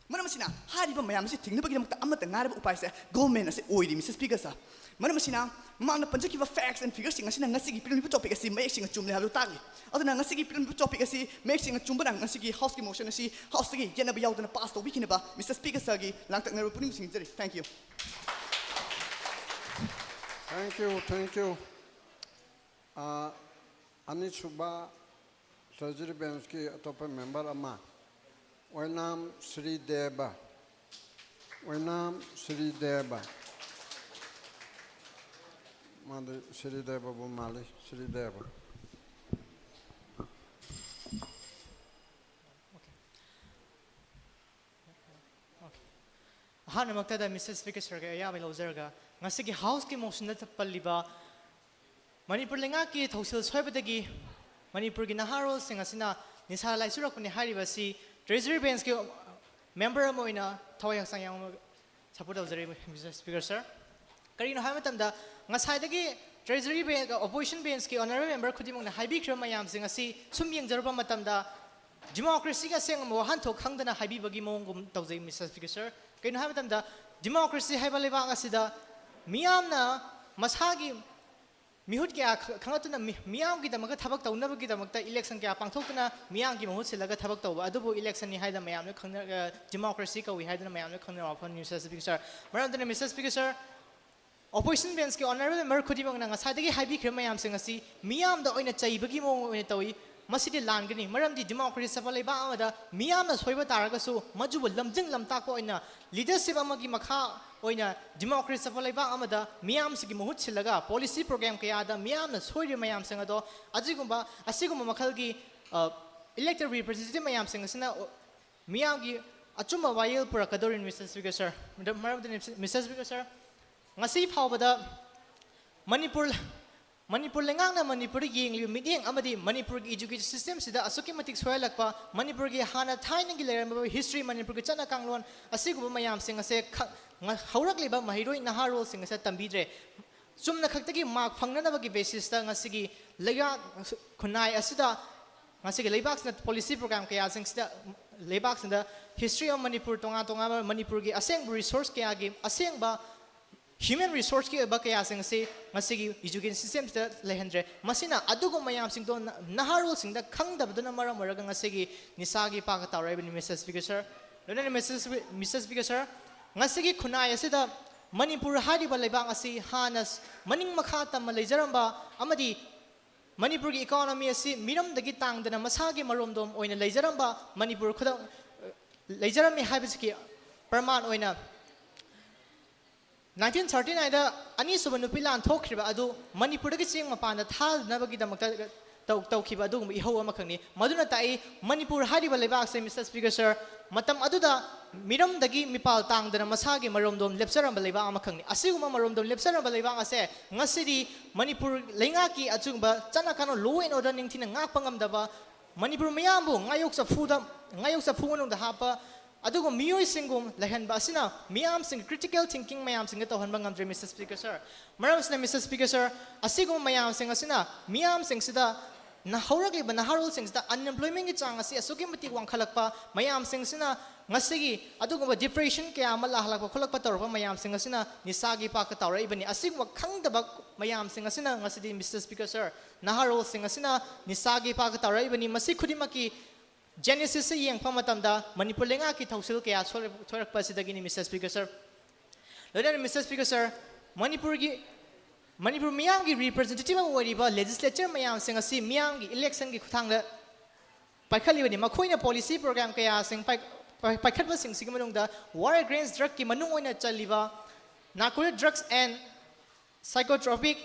ꯃꯔꯝ ꯑꯁꯤꯅ, ꯍꯥꯏꯔꯤꯕ ꯃꯌꯥꯝ ꯑꯁꯤ ꯊꯤꯡꯅꯕꯒꯤꯗꯃꯛꯇ ꯑꯃꯠꯇ ꯉꯥꯏꯔꯕ ꯎꯄꯥꯏꯁꯦ government ꯑꯁꯤ ꯑꯣꯏꯔꯤ, Mister Speaker sir꯫ ꯃꯔꯝ ꯑꯁꯤꯅ, ꯃꯃꯥꯡꯗ ꯄꯟꯖꯈꯤꯕ facts and figures ꯁꯤꯡ ꯑꯁꯤꯅ ꯉꯁꯤꯒꯤ ꯄꯤꯔꯝꯂꯤꯕ topic ꯑꯁꯤ ꯃꯌꯦꯛ ꯁꯦꯡꯅ ꯆꯨꯝꯂꯦ ꯍꯥꯏꯕꯗꯨ ꯇꯥꯛꯂꯤ꯫ ꯑꯗꯨꯅ ꯉꯁꯤꯒꯤ ꯄꯤꯔꯝꯂꯤꯕ topic ꯑꯁꯤ ꯃꯌꯦꯛ ꯁꯦꯡꯅ ꯆꯨꯝꯕꯅ ꯉꯁꯤꯒꯤ house ꯀꯤ motion ꯑꯁꯤ house ꯇꯒꯤ ꯌꯦꯠꯅꯕ ꯌꯥꯎꯗꯅ pass ꯇꯧꯕꯤꯈꯤꯅꯕ Mister Speaker sir ꯒꯤ ꯂꯥꯡꯇꯛꯅꯔꯕ ꯄꯨꯛꯅꯤꯡ ꯁꯤꯡꯖꯔꯤ꯫ Thank you꯫ Thank you, thank you. ꯑꯥ, ꯑꯅꯤꯁꯨꯕ Treasury Bench ꯀꯤ ꯑꯇꯣꯞꯄ member ꯑꯃ, ꯑꯣꯏꯅꯥꯝ ꯁ꯭ꯔꯤꯗꯦꯕ, ꯑꯣꯏꯅꯥꯝ ꯁ꯭ꯔꯤꯗꯦꯕ꯫ ꯃꯥꯗꯤ ꯁ꯭ꯔꯤꯗꯦꯕꯕꯨ ꯃꯥꯜꯂꯤ, ꯁ꯭ꯔꯤꯗꯦꯕ꯫ ꯑꯍꯥꯟꯕꯃꯛꯇꯗ Mister Speaker sir ꯒꯤ ꯑꯌꯥꯕ ꯂꯧꯖꯔꯒ, ꯉꯁꯤꯒꯤ house ꯀꯤ motion ꯗ ꯄꯜꯂꯤꯕ ꯃꯅꯤꯄꯨꯔ ꯂꯩꯉꯥꯛꯀꯤ ꯊꯧꯁꯤꯜ ꯁꯣꯏꯕꯗꯒꯤ ꯃꯅꯤꯄꯨꯔꯒꯤ ꯅꯍꯥꯔꯣꯜꯁꯤꯡ ꯑꯁꯤꯅ ꯅꯤꯁꯥ ꯂꯥꯏꯆꯨꯔꯛꯄꯅꯤ ꯍꯥꯏꯔꯤꯕ ꯑꯁꯤ Treasury Bench ꯀꯤ member ꯑꯃ ꯑꯣꯏꯅ ꯊꯋꯥꯏ ꯍꯛꯆꯥꯡ ꯌꯥꯎꯅ support ꯇꯧꯖꯔꯤ, Mister Speaker sir꯫ ꯀꯔꯤꯒꯤꯅꯣ ꯍꯥꯏꯕ ꯃꯇꯝꯗ, ꯉꯁꯥꯏꯗꯒꯤ Treasury Bench, opposition bench ꯀꯤ honourable member ꯈꯨꯗꯤꯡꯃꯛꯅ ꯍꯥꯏꯕꯤꯈ꯭ꯔꯤꯕ ꯃꯌꯥꯝꯁꯤꯡ ꯑꯁꯤ ꯁꯨꯝ ꯌꯦꯡꯖꯔꯨꯕ ꯃꯇꯝꯗ, democracy ꯒꯤ ꯑꯁꯦꯡꯕ ꯋꯥꯍꯟꯊꯣꯛ ꯈꯪꯗꯅ ꯍꯥꯏꯕꯤꯕꯒꯤ ꯃꯑꯣꯡꯒꯨꯝ ꯇꯧꯖꯩ, Mister Speaker sir꯫ ꯀꯩꯅꯣ ꯍꯥꯏꯕ ꯃꯇꯝꯗ, democracy ꯍꯥꯏꯕ ꯂꯩꯕꯥꯛ ꯑꯁꯤꯗ ꯃꯤꯌꯥꯝꯅ ꯃꯁꯥꯒꯤ ꯃꯤꯍꯨꯠ ꯀꯌꯥ ꯈ-, ꯈꯪꯒꯠꯇꯨꯅ ꯃꯤ-, ꯃꯤꯌꯥꯝꯒꯤꯗꯃꯛꯇ ꯊꯕꯛ ꯇꯧꯅꯕꯒꯤꯗꯃꯛꯇ election ꯀꯌꯥ ꯄꯥꯡꯊꯣꯛꯇꯨꯅ ꯃꯤꯌꯥꯝꯒꯤ ꯃꯍꯨꯠ ꯁꯤꯜꯂꯒ ꯊꯕꯛ ꯇꯧꯕ ꯑꯗꯨꯕꯨ election ꯅꯤ ꯍꯥꯏꯗꯅ ꯃꯌꯥꯝꯅ ꯈꯪꯅ-, ꯑ, democracy ꯀꯧꯏ ꯍꯥꯏꯗꯅ ꯃꯌꯥꯝꯅ ꯈꯪꯅꯕ ꯋꯥꯐꯝꯅꯤ, Mister Speaker sir꯫ ꯃꯔꯝ ꯑꯗꯨꯅ, Mister Speaker sir, opposition bench ꯀꯤ honourable member ꯈꯨꯗꯤꯡꯃꯛꯅ ꯉꯁꯥꯏꯗꯒꯤ ꯍꯥꯏꯕꯤꯈ꯭ꯔꯤꯕ ꯃꯌꯥꯝꯁꯤꯡ ꯑꯁꯤ ꯃꯤꯌꯥꯝꯗ ꯑꯣꯏꯅ ꯆꯩꯕꯒꯤ ꯃꯑꯣꯡ ꯑꯣꯏꯅ ꯇꯧꯏ꯫ ꯃꯁꯤꯗꯤ ꯂꯥꯟꯒꯅꯤ, ꯃꯔꯝꯗꯤ democracy ꯆꯠꯄ ꯂꯩꯕꯥꯛ ꯑꯃꯗ ꯃꯤꯌꯥꯝꯅ ꯁꯣꯏꯕ ꯇꯥꯔꯒꯁꯨ ꯃꯗꯨꯕꯨ ꯂꯝꯖꯤꯡ ꯂꯝꯇꯥꯛꯄ ꯑꯣꯏꯅ leadership ꯑꯃꯒꯤ ꯃꯈꯥ ꯑꯣꯏꯅ democracy ꯆꯠꯄ ꯂꯩꯕꯥꯛ ꯑꯃꯗ ꯃꯤꯌꯥꯝꯁꯤꯒꯤ ꯃꯍꯨꯠ ꯁꯤꯜꯂꯒ policy program ꯀꯌꯥꯗ ꯃꯤꯌꯥꯝꯅ ꯁꯣꯏꯔꯤꯕ ꯃꯌꯥꯝꯁꯤꯡ ꯑꯗꯣ ꯑꯗꯨꯒꯨꯝꯕ, ꯑꯁꯤꯒꯨꯝꯕ ꯃꯈꯜꯒꯤ, ꯑ, elected representative ꯃꯌꯥꯝꯁꯤꯡ ꯑꯁꯤꯅ, ꯑ, ꯃꯤꯌꯥꯝꯒꯤ ꯑꯆꯨꯝꯕ ꯋꯥꯌꯦꯜ ꯄꯨꯔꯛꯀꯗꯧꯔꯤꯅꯤ, ꯃꯤꯁꯇꯔ ꯁ꯭ꯄꯤꯀꯔ ꯁꯔ꯫ ꯃꯔꯝ-, ꯃꯔꯝ ꯑꯗꯨꯅ, ꯃꯤꯁꯇꯔ ꯁ꯭ꯄꯤꯀꯔ ꯁꯔ, ꯉꯁꯤ ꯐꯥꯎꯕꯗ ꯃꯅꯤꯄꯨꯔ, ꯃꯅꯤꯄꯨꯔ ꯂꯩꯉꯥꯛꯅ ꯃꯅꯤꯄꯨꯔꯗ ꯌꯦꯡꯂꯤꯕ ꯃꯤꯠꯌꯦꯡ ꯑꯃꯗꯤ ꯃꯅꯤꯄꯨꯔꯒꯤ education system ꯁꯤꯗ ꯑꯁꯨꯛꯀꯤ ꯃꯇꯤꯛ ꯁꯣꯏꯍꯜꯂꯛꯄ, ꯃꯅꯤꯄꯨꯔꯒꯤ ꯍꯥꯟꯅ ꯊꯥꯏꯅꯒꯤ ꯂꯩꯔꯝꯕ history, ꯃꯅꯤꯄꯨꯔꯒꯤ ꯆꯠꯅ ꯀꯥꯡꯂꯣꯟ ꯑꯁꯤꯒꯨꯝꯕ ꯃꯌꯥꯝꯁꯤꯡ ꯑꯁꯦ ꯈ-, ꯉ-, ꯍꯧꯔꯛꯂꯤꯕ ꯃꯍꯩꯔꯣꯏ ꯅꯍꯥꯔꯣꯜꯁꯤꯡ ꯑꯁꯤꯗ ꯇꯝꯕꯤꯗ꯭ꯔꯦ꯫ ꯆꯨꯝꯅ ꯈꯛꯇꯒꯤ mark ꯐꯪꯅꯅꯕꯒꯤ basis ꯇ ꯉꯁꯤꯒꯤ ꯂꯩꯉꯥꯛ ꯈꯨꯟꯅꯥꯏ ꯑꯁꯤꯗ, ꯉꯁꯤꯒꯤ ꯂꯩꯕꯥꯛꯁꯤꯅ policy program ꯀꯌꯥꯁꯤꯡꯁꯤꯗ, ꯂꯩꯕꯥꯛꯁꯤꯡꯗ history of Manipur, ꯇꯣꯉꯥꯟ ꯇꯣꯉꯥꯟꯕ ꯃꯅꯤꯄꯨꯔꯒꯤ ꯑꯁꯦꯡꯕ resource ꯀꯌꯥꯒꯤ, ꯑꯁꯦꯡꯕ human resource ꯀꯤ ꯑꯣꯏꯕ ꯀꯌꯥꯁꯤꯡ ꯑꯁꯤ ꯉꯁꯤꯒꯤ education system ꯁꯤꯗ ꯂꯩꯍꯟꯗ꯭ꯔꯦ꯫ ꯃꯁꯤꯅ ꯑꯗꯨꯒꯨꯝꯕ ꯃꯌꯥꯝꯁꯤꯡꯗꯣ ꯅ-, ꯅꯍꯥꯔꯣꯜꯁꯤꯡꯗ ꯈꯪꯗꯕꯗꯨꯅ ꯃꯔꯝ ꯑꯣꯏꯔꯒ ꯉꯁꯤꯒꯤ ꯅꯤꯁꯥꯒꯤ ꯏꯄꯥꯛꯇ ꯇꯥꯎꯔꯛꯏꯕꯅꯤ, ꯃꯤꯁꯇꯔ ꯁ꯭ꯄꯤꯀꯔ ꯁꯔ꯫ ꯂꯣꯏꯅꯅ ꯃꯤꯁꯇꯔ ꯁ꯭ꯄꯤ-, ꯃꯤꯁꯇꯔ ꯁ꯭ꯄꯤꯀꯔ ꯁꯔ, ꯉꯁꯤꯒꯤ ꯈꯨꯟꯅꯥꯏ ꯑꯁꯤꯗ ꯃꯅꯤꯄꯨꯔ ꯍꯥꯏꯔꯤꯕ ꯂꯩꯕꯥꯛ ꯑꯁꯤ ꯍꯥꯟꯅ ꯁ-, ꯃꯅꯤꯡ ꯃꯈꯥ ꯇꯝꯅ ꯂꯩꯖꯔꯝꯕ ꯑꯃꯗꯤ ꯃꯅꯤꯄꯨꯔꯒꯤ economy ꯑꯁꯤ ꯃꯤꯔꯝꯗꯒꯤ ꯇꯥꯡꯗꯅ ꯃꯁꯥꯒꯤ ꯃꯔꯣꯝꯗꯣꯝ ꯑꯣꯏꯅ ꯂꯩꯖꯔꯝꯕ, ꯃꯅꯤꯄꯨꯔ ꯈꯨꯗꯝ, ꯂꯩꯖꯔꯝꯃꯤ ꯍꯥꯏꯕꯁꯤꯒꯤ ꯄ꯭ꯔꯃꯥꯟ ꯑꯣꯏꯅ nineteen thirty nine ꯗ ꯑꯅꯤꯁꯨꯕ ꯅꯨꯄꯤ ꯂꯥꯟ ꯊꯣꯛꯈ꯭ꯔꯤꯕ ꯑꯗꯨ ꯃꯅꯤꯄꯨꯔꯗꯒꯤ ꯆꯦꯡ ꯃꯄꯥꯟꯗ ꯊꯥꯗꯅꯕꯒꯤꯗꯃꯛꯇ ꯇꯧ-, ꯇꯧꯈꯤꯕ ꯑꯗꯨꯒꯨꯝꯕ ꯏꯍꯧ ꯑꯃꯈꯛꯅꯤ꯫ ꯃꯗꯨꯅ ꯇꯥꯛꯏ, ꯃꯅꯤꯄꯨꯔ ꯍꯥꯏꯔꯤꯕ ꯂꯩꯕꯥꯛ ꯑꯁꯦ, ꯃꯤꯁꯇꯔ ꯁ꯭ꯄꯤꯀꯔ ꯁꯔ, ꯃꯇꯝ ꯑꯗꯨꯗ ꯃꯤꯔꯝꯗꯒꯤ ꯃꯤꯄꯥꯜ ꯇꯥꯡꯗꯅ ꯃꯁꯥꯒꯤ ꯃꯔꯣꯝꯗꯣꯝ ꯂꯦꯞꯆꯔꯝꯕ ꯂꯩꯕꯥꯛ ꯑꯃꯈꯛꯅꯤ꯫ ꯑꯁꯤꯒꯨꯝꯕ ꯃꯔꯣꯝꯗꯣꯝ ꯂꯦꯞꯆꯔꯝꯕ ꯂꯩꯕꯥꯛ ꯑꯁꯦ ꯉꯁꯤꯗꯤ ꯃꯅꯤꯄꯨꯔ ꯂꯩꯉꯥꯛꯀꯤ ꯑꯆꯨꯝꯕ ꯆꯠꯅ ꯀꯥꯡꯂꯣꯟ, law and order ꯅꯤꯡꯊꯤꯅ ꯉꯥꯛꯄ ꯉꯝꯗꯕ, ꯃꯅꯤꯄꯨꯔ ꯃꯤꯌꯥꯝꯕꯨ ꯉꯥꯌꯣꯛ ꯆꯐꯨꯗ, ꯉꯥꯌꯣꯛ ꯆꯐꯨ ꯃꯅꯨꯡꯗ ꯍꯥꯞꯄ ꯑꯗꯨꯒ ꯃꯤꯑꯣꯏꯁꯤꯡꯒꯨꯝ ꯂꯩꯍꯟꯕ ꯑꯁꯤꯅ ꯃꯤꯌꯥꯝꯁꯤꯡ critical thinking ꯃꯌꯥꯝꯁꯤꯡꯗ ꯇꯧꯍꯟꯕ ꯉꯝꯗ꯭ꯔꯦ, ꯃꯤꯁꯇꯔ ꯁ꯭ꯄꯤꯀꯔ ꯁꯔ꯫ ꯃꯔꯝ ꯑꯁꯤꯅ, ꯃꯤꯁꯇꯔ ꯁ꯭ꯄꯤꯀꯔ ꯁꯔ, ꯑꯁꯤꯒꯨꯝꯕ ꯃꯌꯥꯝꯁꯤꯡ ꯑꯁꯤꯅ ꯃꯤꯌꯥꯝꯁꯤꯡꯁꯤꯗ, ꯅ-, ꯍꯧꯔꯛꯂꯤꯕ ꯅꯍꯥꯔꯣꯜꯁꯤꯡꯁꯤꯗ unemployment ꯀꯤ ꯆꯥꯡ ꯑꯁꯤ ꯑꯁꯨꯛꯀꯤ ꯃꯇꯤꯛ ꯋꯥꯡꯈꯠꯂꯛꯄ, ꯃꯌꯥꯝꯁꯤꯡꯁꯤꯅ ꯉꯁꯤꯒꯤ ꯑꯗꯨꯒꯨꯝꯕ depression ꯀꯌꯥ ꯑꯃ ꯂꯥꯛꯍꯜꯂꯛꯄ ꯈꯣꯠꯂꯛꯄ ꯇꯧꯔꯛꯄ ꯃꯌꯥꯝꯁꯤꯡ ꯑꯁꯤꯅ ꯅꯤꯁꯥꯒꯤ ꯏꯄꯥꯛꯇ ꯇꯥꯎꯔꯛꯏꯕꯅꯤ꯫ ꯑꯁꯤꯒꯨꯝꯕ ꯈꯪꯗꯕ ꯃꯌꯥꯝꯁꯤꯡ ꯑꯁꯤꯅ ꯉꯁꯤꯗꯤ, ꯃꯤꯁꯇꯔ ꯁ꯭ꯄꯤꯀꯔ ꯁꯔ, ꯅꯍꯥꯔꯣꯜꯁꯤꯡ ꯑꯁꯤꯅ ꯅꯤꯁꯥꯒꯤ ꯏꯄꯥꯛꯇ ꯇꯥꯎꯔꯛꯏꯕꯅꯤ꯫ ꯃꯁꯤ ꯈꯨꯗꯤꯡꯃꯛꯀꯤ genesis ꯁꯦ ꯌꯦꯡꯕ ꯃꯇꯝꯗ ꯃꯅꯤꯄꯨꯔ ꯂꯩꯉꯥꯛꯀꯤ ꯊꯧꯁꯤꯜ ꯀꯌꯥ ꯁꯣꯏꯔꯛ-, ꯁꯣꯏꯔꯛꯄ ꯑꯁꯤꯗꯒꯤꯅꯤ, ꯃꯤꯁꯇꯔ ꯁ꯭ꯄꯤꯀꯔ ꯁꯔ꯫ ꯂꯣꯏꯅꯅ, ꯃꯤꯁꯇꯔ ꯁ꯭ꯄꯤꯀꯔ ꯁꯔ, ꯃꯅꯤꯄꯨꯔꯒꯤ, ꯃꯅꯤꯄꯨꯔ ꯃꯤꯌꯥꯝꯒꯤ representative ꯑꯃ ꯑꯣꯏꯔꯤꯕ legislature ꯃꯌꯥꯝꯁꯤꯡ ꯑꯁꯤ ꯃꯤꯌꯥꯝꯒꯤ election ꯒꯤ ꯈꯨꯠꯊꯥꯡꯗ ꯄꯥꯏꯈꯠꯂꯤꯕꯅꯤ꯫ ꯃꯈꯣꯏꯅ policy program ꯀꯌꯥꯁꯤꯡ ꯄꯥꯏ-, ꯄꯥꯏ-, ꯄꯥꯏꯈꯠꯄꯁꯤꯡꯁꯤꯒꯤ ꯃꯅꯨꯡꯗ war against drug ꯀꯤ ꯃꯅꯨꯡ ꯑꯣꯏꯅ ꯆꯜꯂꯤꯕ narcotic drugs and psychotropic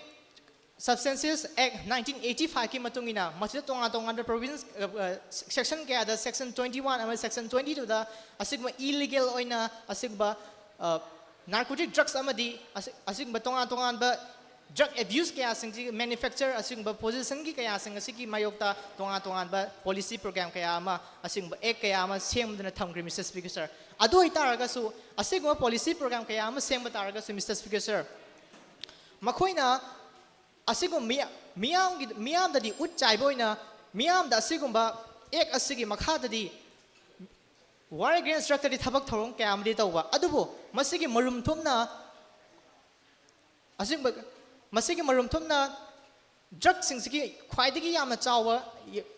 Substances Act nineteen eighty-five ꯀꯤ ꯃꯇꯨꯡ ꯏꯟꯅ ꯃꯁꯤꯗ ꯇꯣꯉꯥꯟ ꯇꯣꯉꯥꯟꯕ provisions, ꯑ, ꯑ, section ꯀꯌꯥꯗ, section twenty-one ꯑꯃꯗꯤ section twenty-two ꯗ ꯑꯁꯤꯒꯨꯝꯕ illegal ꯑꯣꯏꯅ ꯑꯁꯤꯒꯨꯝꯕ, ꯑ, narcotic drugs ꯑꯃꯗꯤ ꯑꯁꯤ-, ꯑꯁꯤꯒꯨꯝꯕ ꯇꯣꯉꯥꯟ ꯇꯣꯉꯥꯟꯕ drug abuse ꯀꯌꯥꯁꯤꯡꯁꯤ manufacture, ꯑꯁꯤꯒꯨꯝꯕ possession ꯒꯤ ꯀꯌꯥꯁꯤꯡ ꯑꯁꯤꯒꯤ ꯃꯥꯌꯣꯛꯇ ꯇꯣꯉꯥꯟ ꯇꯣꯉꯥꯟꯕ policy program ꯀꯌꯥ ꯑꯃ, ꯑꯁꯤꯒꯨꯝꯕ act ꯀꯌꯥ ꯑꯃ ꯁꯦꯝꯗꯨꯅ ꯊꯝꯈ꯭ꯔꯦ, Mister Speaker Sir꯫ ꯑꯗꯨ ꯑꯣꯏꯇꯥꯔꯒꯁꯨ ꯑꯁꯤꯒꯨꯝꯕ policy program ꯀꯌꯥ ꯑꯃ ꯁꯦꯝꯕ ꯇꯥꯔꯒꯁꯨ, Mister Speaker Sir, ꯃꯈꯣꯏꯅ ꯑꯁꯤꯒꯨꯝꯕ ꯃꯤ-, ꯃꯤꯌꯥꯝꯒꯤ, ꯃꯤꯌꯥꯝꯗꯗꯤ ꯎꯠ ꯆꯥꯏꯕ ꯑꯣꯏꯅ ꯃꯤꯌꯥꯝꯗ ꯑꯁꯤꯒꯨꯝꯕ act ꯑꯁꯤꯒꯤ ꯃꯈꯥꯗꯗꯤ war against drug ꯇꯗꯤ ꯊꯕꯛ ꯊꯧꯔꯝ ꯀꯌꯥ ꯑꯃꯗꯤ ꯇꯧꯕ, ꯑꯗꯨꯕꯨ ꯃꯁꯤꯒꯤ ꯃꯔꯨꯝ ꯊꯨꯝꯅ, ꯑꯁꯤꯒꯨꯝꯕ, ꯃꯁꯤꯒꯤ ꯃꯔꯨꯝ ꯊꯨꯝꯅ drug ꯁꯤꯡꯁꯤꯒꯤ ꯈ꯭ꯋꯥꯏꯗꯒꯤ ꯌꯥꯝꯅ ꯆꯥꯎꯕ,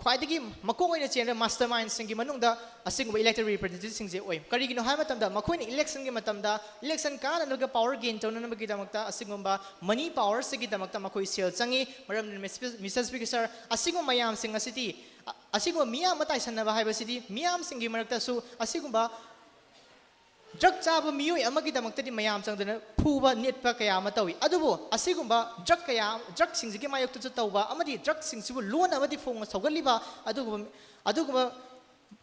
ꯈ꯭ꯋꯥꯏꯗꯒꯤ ꯃꯀꯣꯛ ꯑꯣꯏꯅ ꯆꯦꯟꯕ mastermind ꯁꯤꯡꯒꯤ ꯃꯅꯨꯡꯗ ꯑꯁꯤꯒꯨꯝꯕ elected representative ꯁꯤꯡꯁꯦ ꯑꯣꯏ꯫ ꯀꯔꯤꯒꯤꯅꯣ ꯍꯥꯏꯕ ꯃꯇꯝꯗ ꯃꯈꯣꯏꯅ election ꯒꯤ ꯃꯇꯝꯗ election ꯀꯥꯅꯅꯕꯒꯤ power gain ꯇꯧꯅꯅꯕꯒꯤꯗꯃꯛꯇ ꯑꯁꯤꯒꯨꯝꯕ money power ꯁꯤꯒꯤꯗꯃꯛꯇ ꯃꯈꯣꯏ ꯁꯦꯜ ꯆꯪꯉꯤ꯫ ꯃꯔꯝꯗꯤ Mister Speaker Sir, ꯑꯁꯤꯒꯨꯝꯕ ꯃꯌꯥꯝꯁꯤꯡ ꯑꯁꯤꯗꯤ, ꯑ-, ꯑꯁꯤꯒꯨꯝꯕ ꯃꯤꯌꯥꯝ ꯑꯃ ꯇꯥꯏꯁꯟꯅꯕ ꯍꯥꯏꯕꯁꯤꯗꯤ ꯃꯤꯌꯥꯝꯁꯤꯡꯒꯤ ꯃꯔꯛꯇꯁꯨ ꯑꯁꯤꯒꯨꯝꯕ drug ꯆꯥꯕ ꯃꯤꯑꯣꯏ ꯑꯃꯒꯤꯗꯃꯛꯇꯗꯤ ꯃꯌꯥꯝ ꯆꯪꯗꯨꯅ ꯐꯨꯕ ꯅꯤꯠꯄ ꯀꯌꯥ ꯑꯃ ꯇꯧꯏ꯫ ꯑꯗꯨꯕꯨ ꯑꯁꯤꯒꯨꯝꯕ drug ꯀꯌꯥ, drug ꯁꯤꯡꯁꯤꯒꯤ ꯃꯥꯌꯣꯛꯇꯁꯨ ꯇꯧꯕ ꯑꯃꯗꯤ drug ꯁꯤꯡꯁꯤꯕꯨ ꯂꯣꯟꯅꯕꯗꯤ ꯐꯣꯡꯅ ꯁꯧꯒꯠꯂꯤꯕ ꯑꯗꯨꯒꯨꯝꯕ, ꯑꯗꯨꯒꯨꯝꯕ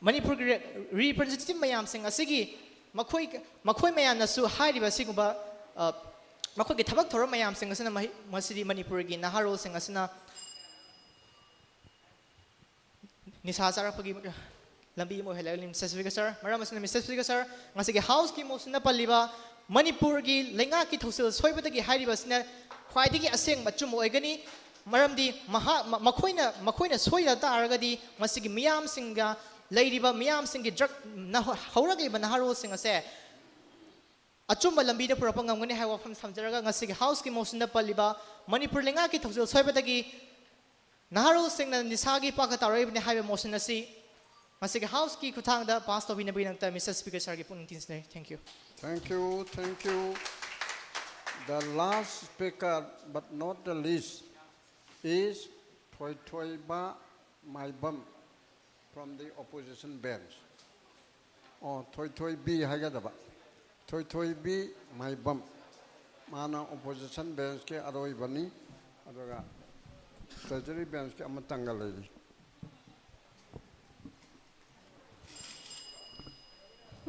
ꯃꯅꯤꯄꯨꯔꯒꯤ re-, representative ꯃꯌꯥꯝꯁꯤꯡ ꯑꯁꯤꯒꯤ ꯃꯈꯣꯏ, ꯃꯈꯣꯏ ꯃꯌꯥꯝꯅꯁꯨ ꯍꯥꯏꯔꯤꯕ ꯑꯁꯤꯒꯨꯝꯕ, ꯑ, ꯃꯈꯣꯏꯒꯤ ꯊꯕꯛ ꯊꯧꯔꯝ ꯃꯌꯥꯝꯁꯤꯡ ꯑꯁꯤꯅ ꯃꯍꯩ-, ꯃꯁꯤꯗꯤ ꯃꯅꯤꯄꯨꯔꯒꯤ ꯅꯍꯥꯔꯣꯜꯁꯤꯡ ꯑꯁꯤꯅ ꯅꯤꯁꯥ ꯆꯥꯔꯛꯄꯒꯤ ꯂꯝꯕꯤ ꯑꯃ ꯑꯣꯏꯍꯜꯂꯒꯅꯤ, Mister Speaker Sir꯫ ꯃꯔꯝ ꯑꯁꯤꯅ, Mister Speaker Sir, ꯉꯁꯤꯒꯤ House ꯀꯤ motion ꯅ ꯄꯜꯂꯤꯕ ꯃꯅꯤꯄꯨꯔꯒꯤ ꯂꯩꯉꯥꯛꯀꯤ ꯊꯧꯁꯤꯜ ꯁꯣꯏꯕꯗꯒꯤ ꯍꯥꯏꯔꯤꯕ ꯑꯁꯤꯅ ꯈ꯭ꯋꯥꯏꯗꯒꯤ ꯑꯁꯦꯡꯕ ꯑꯆꯨꯝꯕ ꯑꯣꯏꯒꯅꯤ꯫ ꯃꯔꯝꯗꯤ ꯃꯍꯥꯛ, ꯃ-, ꯃꯈꯣꯏꯅ, ꯃꯈꯣꯏꯅ ꯁꯣꯏꯗ ꯇꯥꯔꯒꯗꯤ ꯃꯁꯤꯒꯤ ꯃꯤꯌꯥꯝꯁꯤꯡꯒ ꯂꯩꯔꯤꯕ ꯃꯤꯌꯥꯝꯁꯤꯡꯒꯤ drug ꯅꯍ-, ꯍꯧꯔꯛꯂꯤꯕ ꯅꯍꯥꯔꯣꯜꯁꯤꯡ ꯑꯁꯦ ꯑꯆꯨꯝꯕ ꯂꯝꯕꯤꯗ ꯄꯨꯔꯛꯄ ꯉꯝꯒꯅꯤ ꯍꯥꯏꯕ ꯋꯥꯐꯝ ꯊꯝꯖꯔꯒ, ꯉꯁꯤꯒꯤ House ꯀꯤ motion ꯗ ꯄꯜꯂꯤꯕ ꯃꯅꯤꯄꯨꯔ ꯂꯩꯉꯥꯛꯀꯤ ꯊꯧꯁꯤꯜ ꯁꯣꯏꯕꯗꯒꯤ ꯅꯍꯥꯔꯣꯜꯁꯤꯡꯅ ꯅꯤꯁꯥꯒꯤ ꯄꯥꯛꯇ ꯇꯥꯎꯔꯛꯏꯕꯅꯤ ꯍꯥꯏꯕ motion ꯑꯁꯤ ꯉꯁꯤꯒꯤ House ꯀꯤ ꯈꯨꯠꯊꯥꯡꯗ pass ꯇꯧꯕꯤꯅꯕꯒꯤꯗꯃꯛꯇ Mister Speaker Sir ꯒꯤ ꯄꯨꯛꯅꯤꯡ ꯊꯤꯟꯖꯅꯔꯤ꯫ Thank you꯫ Thank you, thank you. The last speaker, but not the least, is Thoithoiba Maibam from the opposition bench. ꯑꯣ, ꯊꯣꯏꯊꯣꯏꯕꯤ ꯍꯥꯏꯒꯗꯕ꯫ ꯊꯣꯏꯊꯣꯏꯕꯤ ꯃꯥꯏꯕꯝ꯫ ꯃꯥꯅ opposition bench ꯀꯤ ꯑꯔꯣꯏꯕꯅꯤ꯫ ꯑꯗꯨꯒ ꯇ꯭ꯔꯦꯖꯔꯤ ꯕꯦꯟꯁꯀꯤ ꯑꯃꯇꯪꯒ ꯂꯩꯔꯤ꯫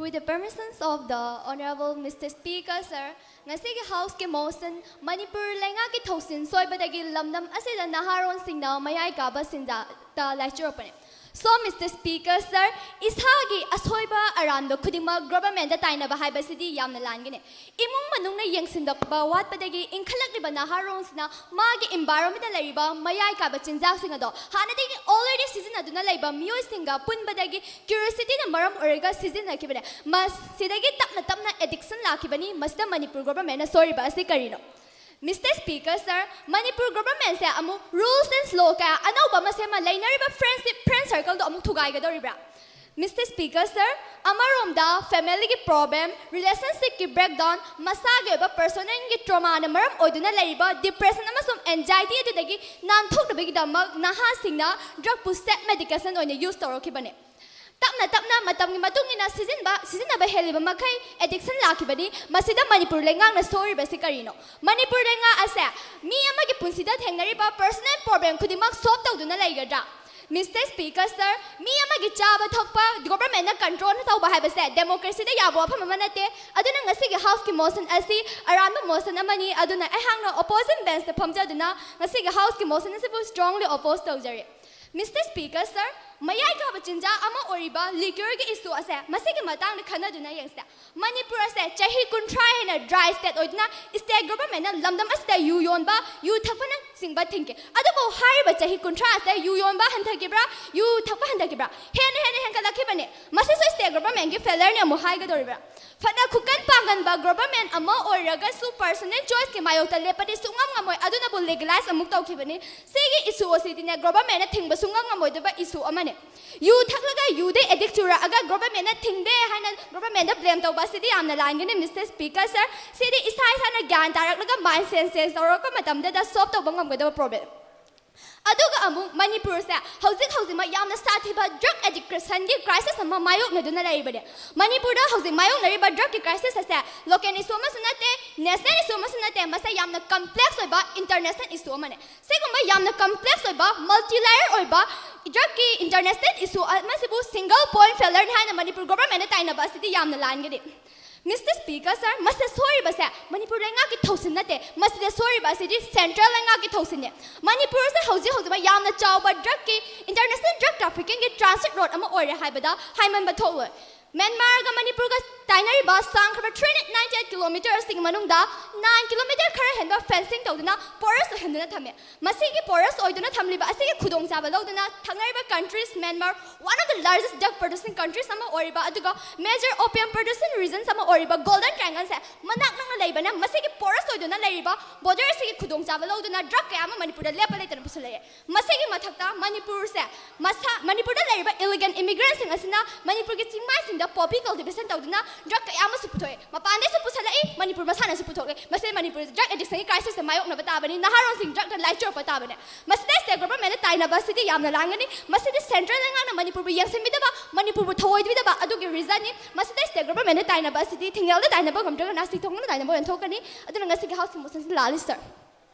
With the permissions of the Honorable Mister Speaker, sir, ꯉꯁꯤꯒꯤ Houseꯀꯤ motion Manipur ꯂꯩꯉꯥꯛꯀꯤ ꯊꯧꯁꯤꯜ ꯁꯣꯏꯕꯗꯒꯤ ꯂꯝꯗꯝ ꯑꯁꯤꯗ ꯅꯍꯥꯔꯣꯜꯁꯤꯡꯅ ꯃꯌꯥꯏ ꯀꯥꯕ ꯆꯤꯟꯖꯥꯛꯇ ꯂꯥꯏꯆꯨꯔꯛꯄꯅꯤ꯫ So, Mister Speaker, sir, ꯏꯁꯥꯒꯤ ꯑꯁꯣꯏꯕ ꯑꯔꯥꯟꯕ ꯈꯨꯗꯤꯡꯃꯛ governmentꯇ ꯇꯥꯏꯅꯕ ꯍꯥꯏꯕꯁꯤꯗꯤ ꯌꯥꯝꯅ ꯂꯥꯟꯒꯅꯤ꯫ ꯏꯃꯨꯡ ꯃꯅꯨꯡꯅ ꯌꯦꯡꯁꯤꯟꯕ ꯋꯥꯠꯄꯗꯒꯤ ꯏꯟꯈꯠꯂꯛꯂꯤꯕ ꯅꯍꯥꯔꯣꯜꯁꯤꯅ ꯃꯥꯒꯤ environmentꯇ ꯂꯩꯔꯤꯕ ꯃꯌꯥꯏ ꯀꯥꯕ ꯆꯤꯟꯖꯥꯛꯁꯤꯡ ꯑꯗꯣ ꯍꯥꯟꯅꯗꯒꯤ already ꯁꯤꯖꯤꯟꯅꯗꯨꯅ ꯂꯩꯕ ꯃꯤꯑꯣꯏꯁꯤꯡꯒ ꯄꯨꯟꯕꯗꯒꯤ curiosityꯅ ꯃꯔꯝ ꯑꯣꯏꯔꯒ ꯁꯤꯖꯤꯟꯅꯈꯤꯕꯅꯦ꯫ ꯃꯁꯤꯗꯒꯤ ꯇꯞꯅ ꯇꯞꯅ addiction ꯂꯥꯛꯈꯤꯕꯅꯤ꯫ ꯃꯁꯤꯗ ꯃꯅꯤꯄꯨꯔ governmentꯅ ꯁꯣꯏꯔꯤꯕ ꯑꯁꯤ ꯀꯔꯤꯅꯣ? Mister Speaker, sir, ꯃꯅꯤꯄꯨꯔ governmentꯁꯦ ꯑꯃꯨꯛ rules and law ꯀꯌꯥ ꯑꯅꯧꯕ ꯑꯃ ꯁꯦꯝꯃ ꯂꯩꯅꯔꯤꯕ friendship, friend circleꯗꯣ ꯑꯃꯨꯛ ꯊꯨꯒꯥꯏꯒꯗꯧꯔꯤꯕ꯭ꯔꯥ? Mister Speaker, sir, ꯑꯃꯔꯣꯝꯗ familyꯒꯤ problem, relationshipꯀꯤ breakdown, ꯃꯁꯥꯒꯤ ꯑꯣꯏꯕ personalꯒꯤ traumaꯅ ꯃꯔꯝ ꯑꯣꯏꯗꯨꯅ ꯂꯩꯔꯤꯕ depression ꯑꯃꯁꯨꯡ anxiety ꯑꯗꯨꯗꯒꯤ ꯅꯥꯟꯊꯣꯛꯅꯕꯒꯤꯗꯃꯛ ꯅꯍꯥꯁꯤꯡꯅ drugꯄꯨ set medication ꯑꯣꯏꯅ use ꯇꯧꯔꯛꯈꯤꯕꯅꯦ꯫ ꯇꯞꯅ ꯇꯞꯅ ꯃꯇꯝꯒꯤ ꯃꯇꯨꯡ ꯏꯟꯅ ꯁꯤꯖꯤꯟꯕ, ꯁꯤꯖꯤꯟꯅꯕ ꯍꯦꯜꯂꯤꯕ ꯃꯈꯩ addiction ꯂꯥꯛꯈꯤꯕꯅꯤ꯫ ꯃꯁꯤꯗ ꯃꯅꯤꯄꯨꯔ ꯂꯩꯉꯥꯛꯅ ꯁꯣꯏꯔꯤꯕꯁꯤ ꯀꯔꯤꯅꯣ? ꯃꯅꯤꯄꯨꯔ ꯂꯩꯉꯥꯛ ꯑꯁꯦ ꯃꯤ ꯑꯃꯒꯤ ꯄꯨꯟꯁꯤꯗ ꯊꯦꯡꯅꯔꯤꯕ personal problem ꯈꯨꯗꯤꯡꯃꯛ solve ꯇꯧꯗꯨꯅ ꯂꯩꯒꯗ꯭ꯔꯥ? Mister Speaker, sir, ꯃꯤ ꯑꯃꯒꯤ ꯆꯥꯕ ꯊꯛꯄ governmentꯅ control ꯇꯧꯕ ꯍꯥꯏꯕꯁꯦ democracyꯗ ꯌꯥꯕ ꯋꯥꯐꯝ ꯑꯃ ꯅꯠꯇꯦ꯫ ꯑꯗꯨꯅ ꯉꯁꯤꯒꯤ Houseꯀꯤ motion ꯑꯁꯤ ꯑꯔꯥꯟꯕ motion ꯑꯃꯅꯤ꯫ ꯑꯗꯨꯅ ꯑꯩꯍꯥꯛꯅ opposition benchꯇ ꯐꯝꯖꯗꯨꯅ ꯉꯁꯤꯒꯤ Houseꯀꯤ motion ꯑꯁꯤꯕꯨ strongly oppose ꯇꯧꯖꯔꯤ꯫ Mister Speaker, sir, ꯃꯌꯥꯏ ꯀꯥꯕ ꯆꯤꯟꯖꯥꯛ ꯑꯃ ꯑꯣꯏꯔꯤꯕ liquorꯒꯤ issue ꯑꯁꯦ ꯃꯁꯤꯒꯤ ꯃꯇꯥꯡꯗ ꯈꯟꯅꯗꯨꯅ ꯌꯦꯡꯁꯦ꯫ ꯃꯅꯤꯄꯨꯔ ꯑꯁꯦ ꯆꯍꯤ ꯀꯨꯟꯊ꯭ꯔꯥ ꯍꯦꯟꯅ dry state ꯑꯣꯏꯗꯨꯅ state governmentꯅ ꯂꯝꯗꯝ ꯑꯁꯤꯗ ꯌꯨ ꯌꯣꯟꯕ, ꯌꯨ ꯊꯛꯄꯅꯆꯤꯡꯕ ꯊꯤꯡꯈꯤ꯫ ꯑꯗꯨꯕꯨ ꯍꯥꯏꯔꯤꯕ ꯆꯍꯤ ꯀꯨꯟꯊ꯭ꯔꯥ ꯑꯁꯤꯗ ꯌꯨ ꯌꯣꯟꯕ ꯍꯟꯊꯈꯤꯕ꯭ꯔꯥ, ꯌꯨ ꯊꯛꯄ ꯍꯟꯊꯈꯤꯕ꯭ꯔꯥ? ꯍꯦꯟꯅ ꯍꯦꯟꯅ ꯍꯦꯟꯒꯠꯂꯛꯈꯤꯕꯅꯦ꯫ ꯃꯁꯤꯁꯨ state governmentꯀꯤ failureꯅꯤ ꯑꯃꯨꯛ ꯍꯥꯏꯒꯗꯧꯔꯤꯕ꯭ꯔꯥ? ꯐꯅ ꯈꯨꯀꯟ ꯄꯥꯡꯒꯟꯕ government ꯑꯃ ꯑꯣꯏꯔꯒꯁꯨ personal choiceꯀꯤ ꯃꯥꯌꯣꯛꯇ ꯂꯦꯞꯄꯗꯤ ꯁꯨꯡꯉꯝ ꯉꯝꯃꯣꯏ꯫ ꯑꯗꯨꯅꯕꯨ legalize ꯑꯃꯨꯛ ꯇꯧꯈꯤꯕꯅꯤ꯫ ꯁꯤꯒꯤ issue ꯑꯁꯤꯗꯤꯅꯦ governmentꯅ ꯊꯤꯡꯕ ꯁꯨꯡꯉꯝ ꯉꯝꯃꯣꯏꯗꯕ issue ꯑꯃꯅꯤ꯫ ꯌꯨ ꯊꯛꯂꯒ ꯌꯨꯗꯩ addict ꯆꯨꯔꯛꯑꯒ governmentꯅ ꯊꯤꯡꯗꯦ ꯍꯥꯏꯅ governmentꯗ blame ꯇꯧꯕ ꯑꯁꯤꯗꯤ ꯌꯥꯝꯅ ꯂꯥꯟꯒꯅꯤ, Mister Speaker, sir꯫ ꯁꯤꯗꯤ ꯏꯁꯥ ꯏꯁꯥꯅ ꯒ꯭ꯌꯥꯟ ꯇꯥꯔꯛꯂꯒ mind sense change ꯇꯧꯔꯛꯄ ꯃꯇꯝꯗꯗ solve ꯇꯧꯕ ꯉꯝꯒꯗꯕ problem꯫ ꯑꯗꯨꯒ ꯑꯃꯨꯛ ꯃꯅꯤꯄꯨꯔꯁꯦ ꯍꯧꯖꯤꯛ ꯍꯧꯖꯤꯛꯃꯛ ꯌꯥꯝꯅ ꯁꯥꯊꯤꯕ drug addictionꯒꯤ crisis ꯑꯃ ꯃꯥꯌꯣꯛꯅꯗꯨꯅ ꯂꯩꯔꯤꯕꯅꯦ꯫ ꯃꯅꯤꯄꯨꯔꯗ ꯍꯧꯖꯤꯛ ꯃꯥꯌꯣꯛꯅꯔꯤꯕ drugꯀꯤ crisis ꯑꯁꯦ local issue ꯑꯃꯁꯨ ꯅꯠꯇꯦ, national issue ꯑꯃꯁꯨ ꯅꯠꯇꯦ, ꯃꯁꯤ ꯌꯥꯝꯅ complex ꯑꯣꯏꯕ international issue ꯑꯃꯅꯦ꯫ ꯁꯤꯒꯨꯝꯕ ꯌꯥꯝꯅ complex ꯑꯣꯏꯕ, multi-layer ꯑꯣꯏꯕ drugꯀꯤ international issue ꯑꯃꯁꯤꯕꯨ single point failureꯅꯤ ꯍꯥꯏꯅ ꯃꯅꯤꯄꯨꯔ governmentꯅ ꯇꯥꯏꯅꯕ ꯑꯁꯤꯗꯤ ꯌꯥꯝꯅ ꯂꯥꯟꯒꯅꯤ꯫ Mister Speaker sir, ꯃꯁꯤꯗ ꯁꯣꯏꯔꯤꯕꯁꯦ ꯃꯅꯤꯄꯨꯔ ꯂꯩꯉꯥꯛꯀꯤ ꯊꯧꯁꯤꯜ ꯅꯠꯇꯦ, ꯃꯁꯤꯗ ꯁꯣꯏꯔꯤꯕ ꯑꯁꯤꯗꯤ central ꯂꯩꯉꯥꯛꯀꯤ ꯊꯧꯁꯤꯜꯅꯦ꯫ ꯃꯅꯤꯄꯨꯔꯁꯦ ꯍꯧꯖꯤꯛ ꯍꯧꯖꯤꯛꯃꯛ ꯌꯥꯝꯅ ꯆꯥꯎꯕ drugꯀꯤ, international drug traffickingꯒꯤ transit road ꯑꯃ ꯑꯣꯏꯔꯦ ꯍꯥꯏꯕꯗ ꯍꯥꯏꯃꯟꯕ ꯊꯣꯛꯂꯣꯏ꯫ ꯃ꯭ꯌꯥꯟꯃꯥꯔꯒ ꯃꯅꯤꯄꯨꯔꯒ ꯇꯥꯏꯅꯔꯤꯕ ꯁꯥꯡꯈ꯭ꯔꯕ three hundred ninety eight kilometer ꯑꯁꯤꯒꯤ ꯃꯅꯨꯡꯗ nine kilometer ꯈꯔ ꯍꯦꯟꯕ fencing ꯇꯧꯗꯨꯅ porous ꯑꯣꯏꯍꯟꯗꯨꯅ ꯊꯝꯃꯦ꯫ ꯃꯁꯤꯒꯤ porous ꯑꯣꯏꯗꯨꯅ ꯊꯝꯂꯤꯕ ꯑꯁꯤꯒꯤ ꯈꯨꯗꯣꯡꯆꯥꯕ ꯂꯧꯗꯨꯅ ꯊꯪꯅꯔꯤꯕ countries, Myanmar, one of the largest drug producing countries ꯑꯃ ꯑꯣꯏꯔꯤꯕ, ꯑꯗꯨꯒ major opium producing regions ꯑꯃ ꯑꯣꯏꯔꯤꯕ Golden Triangleꯁꯦ ꯃꯅꯥꯛ ꯅꯛꯅ ꯂꯩꯕꯅ, ꯃꯁꯤꯒꯤ porous ꯑꯣꯏꯗꯨꯅ ꯂꯩꯔꯤꯕ border ꯑꯁꯤꯒꯤ ꯈꯨꯗꯣꯡꯆꯥꯕ ꯂꯧꯗꯨꯅ drug ꯀꯌꯥ ꯑꯃ ꯃꯅꯤꯄꯨꯔꯗ ꯂꯦꯞꯄ ꯂꯩꯇꯅ ꯄꯨꯁꯤꯜꯂꯛꯑꯦ꯫ ꯃꯁꯤꯒꯤ ꯃꯊꯛꯇ ꯃꯅꯤꯄꯨꯔꯁꯦ ꯃꯁꯥ, ꯃꯅꯤꯄꯨꯔꯗ ꯂꯩꯔꯤꯕ illegal immigrantꯁꯤꯡ ꯑꯁꯤꯅ ꯃꯅꯤꯄꯨꯔꯒꯤ ꯆꯤꯡꯃꯥꯏꯁꯤꯡꯗ poppy cultivation ꯇꯧꯗꯨꯅ drug ꯀꯌꯥ ꯑꯃꯁꯨ ꯄꯨꯊꯣꯛꯑꯦ꯫ ꯃꯄꯥꯟꯗꯩꯁꯨ ꯄꯨꯁꯜꯂꯛꯏ, ꯃꯅꯤꯄꯨꯔ ꯃꯁꯥꯅꯁꯨ ꯄꯨꯊꯣꯛꯑꯦ꯫ ꯃꯁꯤꯗ ꯃꯅꯤꯄꯨꯔꯁꯦ drug addictionꯒꯤ crisisꯁꯦ ꯃꯥꯌꯣꯛꯅꯕ ꯇꯥꯕꯅꯤ, ꯅꯍꯥꯔꯣꯜꯁꯤꯡ drugꯅ ꯂꯥꯏꯆꯨꯔꯛꯄ ꯇꯥꯕꯅꯦ꯫ ꯃꯁꯤꯗ state governmentꯅ ꯇꯥꯏꯅꯕ ꯑꯁꯤꯗꯤ ꯌꯥꯝꯅ ꯂꯥꯟꯒꯅꯤ꯫ ꯃꯁꯤꯗꯤ central ꯂꯩꯉꯥꯛꯅ ꯃꯅꯤꯄꯨꯔꯕꯨ ꯌꯦꯡꯁꯤꯟꯕꯤꯗꯕ, ꯃꯅꯤꯄꯨꯔꯕꯨ ꯊꯑꯣꯏꯕꯤꯗꯕ ꯑꯗꯨꯒꯤ reasonꯅꯤ꯫ ꯃꯁꯤꯗ state governmentꯅ ꯇꯥꯏꯅꯕ ꯑꯁꯤꯗꯤ ꯊꯤꯡꯉꯦꯜꯗ ꯇꯥꯏꯅꯕ ꯉꯝꯗ꯭ꯔꯒ ꯅꯥꯁꯤꯛ ꯊꯣꯡꯅ ꯇꯥꯏꯅꯕ ꯑꯣꯏꯅ ꯊꯣꯛꯀꯅꯤ꯫ ꯑꯗꯨꯅ ꯉꯁꯤꯒꯤ housing motionꯁꯤ ꯂꯥꯜꯂꯤ, sir꯫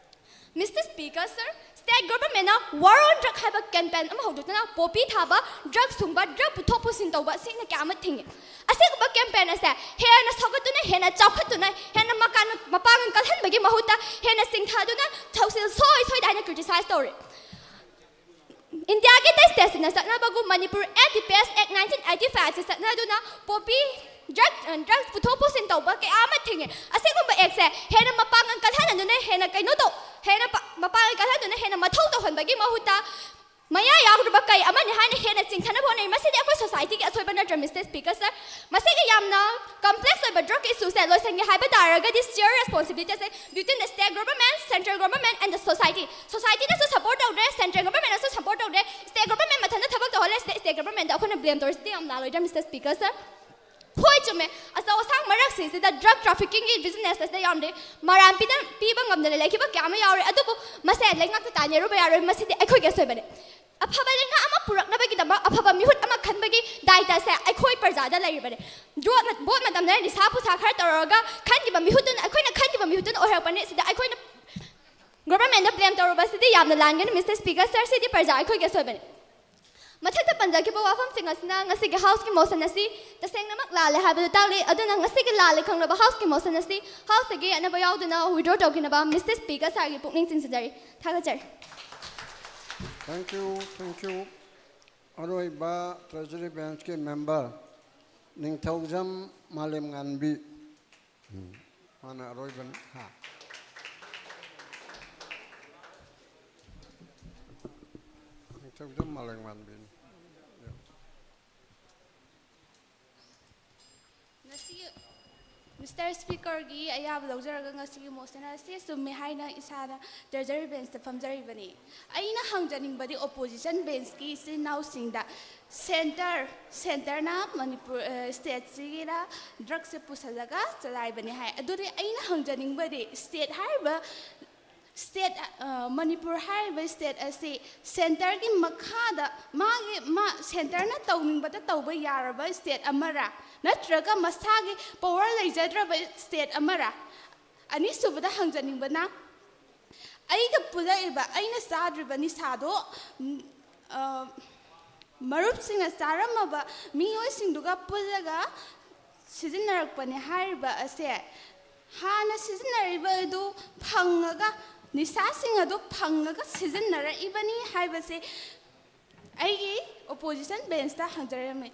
Mister Speaker sir, state governmentꯅ War on Drug ꯍꯥꯏꯕ campaign ꯑꯃ ꯍꯧꯗꯣꯛꯇꯨꯅ poppy ꯊꯥꯕ, drug ꯁꯨꯡꯕ, drug ꯄꯨꯊꯣꯛ ꯄꯨꯁꯤꯟ ꯇꯧꯕ ꯑꯁꯤꯅ ꯀꯌꯥ ꯑꯃ ꯊꯤꯡꯉꯤ꯫ ꯑꯁꯤꯒꯨꯝꯕ campaignꯑꯁꯦ ꯍꯦꯟꯅ ꯁꯧꯒꯠꯇꯨꯅ, ꯍꯦꯟꯅ ꯆꯥꯎꯈꯠꯇꯨꯅ, ꯍꯦꯟꯅ ꯃꯀꯥꯟ, ꯃꯄꯥꯡꯒꯜ ꯀꯜꯍꯟꯕꯒꯤ ꯃꯍꯨꯠꯇ ꯍꯦꯟꯅ ꯆꯤꯡꯊꯗꯨꯅ ꯊꯧꯁꯤꯜ ꯁꯣꯏ ꯁꯣꯏꯗ ꯍꯥꯏꯅ criticize ꯇꯧꯔꯤ꯫ ꯏꯟꯗꯤꯌꯥꯒꯤ ꯑꯇꯩ stateꯁꯤꯡꯅ ꯆꯠꯅꯕꯒꯨꯝ Manipur DPS Act nineteen eighty fiveꯁꯤ ꯆꯠꯅꯗꯨꯅ poppy, drug, drugs ꯄꯨꯊꯣꯛ ꯄꯨꯁꯤꯟ ꯇꯧꯕ ꯀꯌꯥ ꯑꯃ ꯊꯤꯡꯉꯤ꯫ ꯑꯁꯤꯒꯨꯝꯕ actꯁꯦ ꯍꯦꯟꯅ ꯃꯄꯥꯡꯒꯜ ꯀꯜꯍꯟꯗꯨꯅ, ꯍꯦꯟꯅ ꯀꯩꯅꯣ ꯇꯧ, ꯍꯦꯟꯅ ꯄ-, ꯃꯄꯥꯡꯒꯜ ꯀꯜꯍꯟꯗꯨꯅ ꯍꯦꯟꯅ ꯃꯊꯧ ꯇꯧꯍꯟꯕꯒꯤ ꯃꯍꯨꯠꯇ ꯃꯌꯥ ꯌꯥꯎꯗ꯭ꯔꯕ ꯀꯩ ꯑꯃꯅꯤ ꯍꯥꯏꯅ ꯍꯦꯟꯅ ꯆꯤꯡꯊꯅꯕ ꯍꯣꯠꯅꯩ꯫ ꯃꯁꯤꯗꯤ ꯑꯩꯈꯣꯏ societyꯒꯤ ꯑꯁꯣꯏꯕ ꯅꯠꯇ꯭ꯔ, Mister Speaker sir? ꯃꯁꯤꯒꯤ ꯌꯥꯝꯅ complex ꯑꯣꯏꯕ drug issueꯁꯦ ꯂꯣꯏꯁꯤꯟꯒꯦ ꯍꯥꯏꯕ ꯇꯥꯔꯒꯗꯤ shared responsibilityꯁꯦ between the state government, central government and the society. Societyꯅꯁꯨ support ꯇꯧꯗ꯭ꯔꯦ, central governmentꯅꯁꯨ support ꯇꯧꯗ꯭ꯔꯦ, state government ꯃꯊꯟꯇ ꯊꯕꯛ ꯇꯧꯍꯜꯂꯦ꯫ State, state governmentꯗ ꯑꯩꯈꯣꯏꯅ blame ꯇꯧꯔꯤꯁꯤꯗꯤ ꯌꯥꯝ ꯂꯥꯜꯂꯣꯏꯗ꯭ꯔꯥ, Mister Speaker sir? ꯍꯣꯏ, ꯆꯨꯝꯃꯦ꯫ ꯑꯆꯧ ꯑꯁꯥꯡ ꯃꯔꯛꯁꯤꯡꯁꯤꯗ drug traffickingꯒꯤ business ꯑꯁꯤꯗ ꯌꯥꯝꯅ ꯃꯔꯥꯟ ꯄꯤꯗ ꯄꯤꯕ ꯉꯝꯗꯅ ꯂꯩꯈꯤꯕ ꯀꯌꯥ ꯑꯃ ꯌꯥꯎꯔꯦ꯫ ꯑꯗꯨꯕꯨ ꯃꯁꯦ ꯂꯩꯉꯥꯛꯇ ꯇꯥꯏꯅꯔꯨꯕ ꯌꯥꯔꯣꯏ꯫ ꯃꯁꯤꯗꯤ ꯑꯩꯈꯣꯏꯒꯤ ꯑꯁꯣꯏꯕꯅꯤ꯫ ꯑꯐꯕ ꯂꯩꯉꯥꯛ ꯑꯃ ꯄꯨꯔꯛꯅꯕꯒꯤꯗꯃꯛ ꯑꯐꯕ ꯃꯤꯍꯨꯠ ꯑꯃ ꯈꯟꯕꯒꯤ ꯗꯥꯏꯇꯁꯦ ꯑꯩꯈꯣꯏ ꯄ꯭ꯔꯖꯥꯗ ꯂꯩꯔꯤꯕꯅꯤ꯫ ꯚꯣꯠ ꯃꯇꯝꯗ ꯅꯤꯁꯥ ꯄꯨꯁꯥ ꯈꯔ ꯇꯧꯔꯒ ꯈꯟꯈꯤꯕ ꯃꯤꯍꯨꯠꯇꯨꯅ, ꯑꯩꯈꯣꯏꯅ ꯈꯟꯈꯤꯕ ꯃꯤꯍꯨꯠꯇꯨꯅ ꯑꯣꯏꯍꯧꯔꯛꯄꯅꯤ꯫ ꯁꯤꯗ ꯑꯩꯈꯣꯏꯅ governmentꯗ blame ꯇꯧꯔꯨꯕꯁꯤꯗꯤ ꯌꯥꯝꯅ ꯂꯥꯟꯒꯅꯤ꯫ Mister Speaker sir, ꯁꯤꯗꯤ ꯄ꯭ꯔꯖꯥ ꯑꯩꯈꯣꯏꯒꯤ ꯑꯁꯣꯏꯕꯅꯤ꯫ ꯃꯊꯛꯇ ꯄꯟꯖꯈꯤꯕ ꯋꯥꯐꯝꯁꯤꯡ ꯑꯁꯤꯅ ꯉꯁꯤꯒꯤ Houseꯀꯤ motion ꯑꯁꯤ ꯇꯁꯦꯡꯅꯃꯛ ꯂꯥꯜꯂꯦ ꯍꯥꯏꯕꯗꯨ ꯇꯥꯛꯂꯤ꯫ ꯑꯗꯨꯅ ꯉꯁꯤꯒꯤ ꯂꯥꯜꯂꯦ ꯈꯪꯂꯕ Houseꯀꯤ motion ꯑꯁꯤ Houseꯇꯒꯤ ꯑꯌꯦꯠꯅꯕ ꯌꯥꯎꯗꯅ withdraw ꯇꯧꯈꯤꯅꯕ Mister Speaker sirꯒꯤ ꯄꯨꯛꯅꯤꯡ ꯆꯤꯡꯁꯤꯟꯖꯔꯤ꯫ ꯊꯥꯒꯠꯆꯔꯤ꯫ Thank you, thank you. ꯑꯔꯣꯏꯕ Treasury Benchꯀꯤ member ꯅꯤꯡꯊꯧꯖꯝ ꯃꯥꯂꯦꯝꯉꯥꯟꯕꯤ꯫ ꯎꯝ, ꯃꯥꯅ ꯑꯔꯣꯏꯕꯅꯤ꯫ ꯍꯥ꯫ ꯅꯤꯡꯊꯧꯖꯝ ꯃꯥꯂꯦꯝꯉꯥꯟꯕꯤꯅꯤ꯫ ꯉꯁꯤ Mister Speakerꯒꯤ ꯑꯌꯥꯕ ꯂꯧꯖꯔꯒ ꯉꯁꯤꯒꯤ motion ꯑꯁꯤ ꯆꯨꯝꯃꯤ ꯍꯥꯏꯅ ꯏꯁꯥꯅ Treasury Benchꯇ ꯐꯝꯖꯔꯤꯕꯅꯤ꯫ ꯑꯩꯅ ꯍꯪꯖꯅꯤꯡꯕꯗꯤ opposition benchꯀꯤ ꯏꯆꯤꯟ ꯏꯅꯥꯎꯁꯤꯡꯗ, centre, centreꯅ ꯃꯅꯤꯄꯨꯔ stateꯁꯤꯒꯤꯗ drugꯁꯦ ꯄꯨꯁꯜꯂꯒ ꯆꯂꯥꯏꯕꯅꯤ ꯍꯥꯏ꯫ ꯑꯗꯨꯗꯤ ꯑꯩꯅ ꯍꯪꯖꯅꯤꯡꯕꯗꯤ state ꯍꯥꯏꯔꯤꯕ state, ꯃꯅꯤꯄꯨꯔ ꯍꯥꯏꯔꯤꯕ state ꯑꯁꯤ centreꯒꯤ ꯃꯈꯥꯗ ꯃꯥꯒꯤ ꯃꯥ centreꯅ ꯇꯧꯅꯤꯡꯕꯗ ꯇꯧꯕ ꯌꯥꯔꯕ state ꯑꯃꯔꯥ, ꯅꯠꯇ꯭ꯔꯒ ꯃꯁꯥꯒꯤ power ꯂꯩꯖꯗ꯭ꯔꯕ state ꯑꯃꯔꯥ? ꯑꯅꯤꯁꯨꯕꯗ ꯍꯪꯖꯅꯤꯡꯕꯅ, ꯑꯩꯒ ꯄꯨꯜꯂꯛꯏꯕ, ꯑꯩꯅ ꯆꯥꯗ꯭ꯔꯤꯕ ꯅꯤꯁꯥꯗꯣ, ꯎꯝ, ꯑ, ꯃꯔꯨꯞꯁꯤꯡꯅ ꯆꯥꯔꯝꯃꯕ ꯃꯤꯑꯣꯏꯁꯤꯡꯗꯨꯒ ꯄꯨꯜꯂꯒ ꯁꯤꯖꯤꯟꯅꯔꯛꯄꯅꯦ ꯍꯥꯏꯔꯤꯕ ꯑꯁꯦ, ꯍꯥꯟꯅ ꯁꯤꯖꯤꯟꯅꯔꯤꯕ ꯑꯗꯨ ꯐꯪꯉꯒ, ꯅꯤꯁꯥꯁꯤꯡ ꯑꯗꯨ ꯐꯪꯉꯒ ꯁꯤꯖꯤꯟꯅꯔꯛꯏꯕꯅꯤ ꯍꯥꯏꯕꯁꯦ ꯑꯩꯒꯤ opposition benchꯇ ꯍꯪꯖꯔꯝꯃꯤ꯫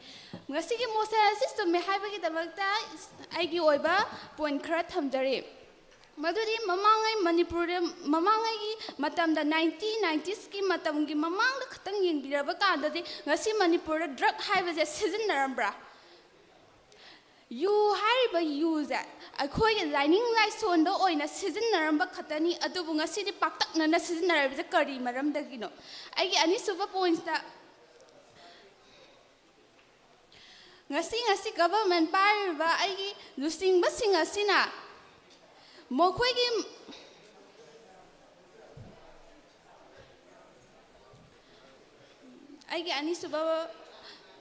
ꯉꯁꯤꯒꯤ motion ꯑꯁꯤ ꯆꯨꯝꯃꯦ ꯍꯥꯏꯕꯒꯤꯗꯃꯛꯇ ꯑꯩꯒꯤ ꯑꯣꯏꯕ point ꯈꯔ ꯊꯝꯖꯔꯤ꯫ ꯃꯗꯨꯗꯤ ꯃꯃꯥꯡꯉꯩ ꯃꯅꯤꯄꯨꯔꯗ, ꯃꯃꯥꯡꯉꯩꯒꯤ ꯃꯇꯝꯗ, nineteen ninetiesꯀꯤ ꯃꯇꯝꯒꯤ ꯃꯃꯥꯡꯗ ꯈꯛꯇꯪ ꯌꯦꯡꯕꯤꯔꯕ ꯀꯥꯟꯗꯗꯤ ꯉꯁꯤ ꯃꯅꯤꯄꯨꯔꯗ drug ꯍꯥꯏꯕꯁꯦ ꯁꯤꯖꯤꯟꯅꯔꯝꯕ꯭ꯔꯥ? ꯌꯨ ꯍꯥꯏꯔꯤꯕ ꯌꯨꯁꯦ ꯑꯩꯈꯣꯏꯒꯤ ꯂꯥꯏꯅꯤꯡ ꯂꯥꯏꯁꯣꯟꯗ ꯑꯣꯏꯅ ꯁꯤꯖꯤꯟꯅꯔꯝꯕ ꯈꯛꯇꯅꯤ, ꯑꯗꯨꯕꯨ ꯉꯁꯤꯗꯤ ꯄꯥꯛꯇꯛꯅꯅ ꯁꯤꯖꯤꯟꯅꯔꯤꯕꯁꯦ ꯀꯔꯤ ꯃꯔꯝꯗꯒꯤꯅꯣ? ꯑꯩꯒꯤ ꯑꯅꯤꯁꯨꯕ pointꯇ ꯉꯁꯤ ꯉꯁꯤ ꯒꯚꯔꯟꯃꯦꯟ ꯄꯥꯏꯔꯤꯕ ꯑꯩꯒꯤ ꯂꯨꯆꯤꯡꯕꯁꯤꯡ ꯑꯁꯤꯅ ꯃꯈꯣꯏꯒꯤ ꯑꯩꯒꯤ ꯑꯅꯤꯁꯨꯕ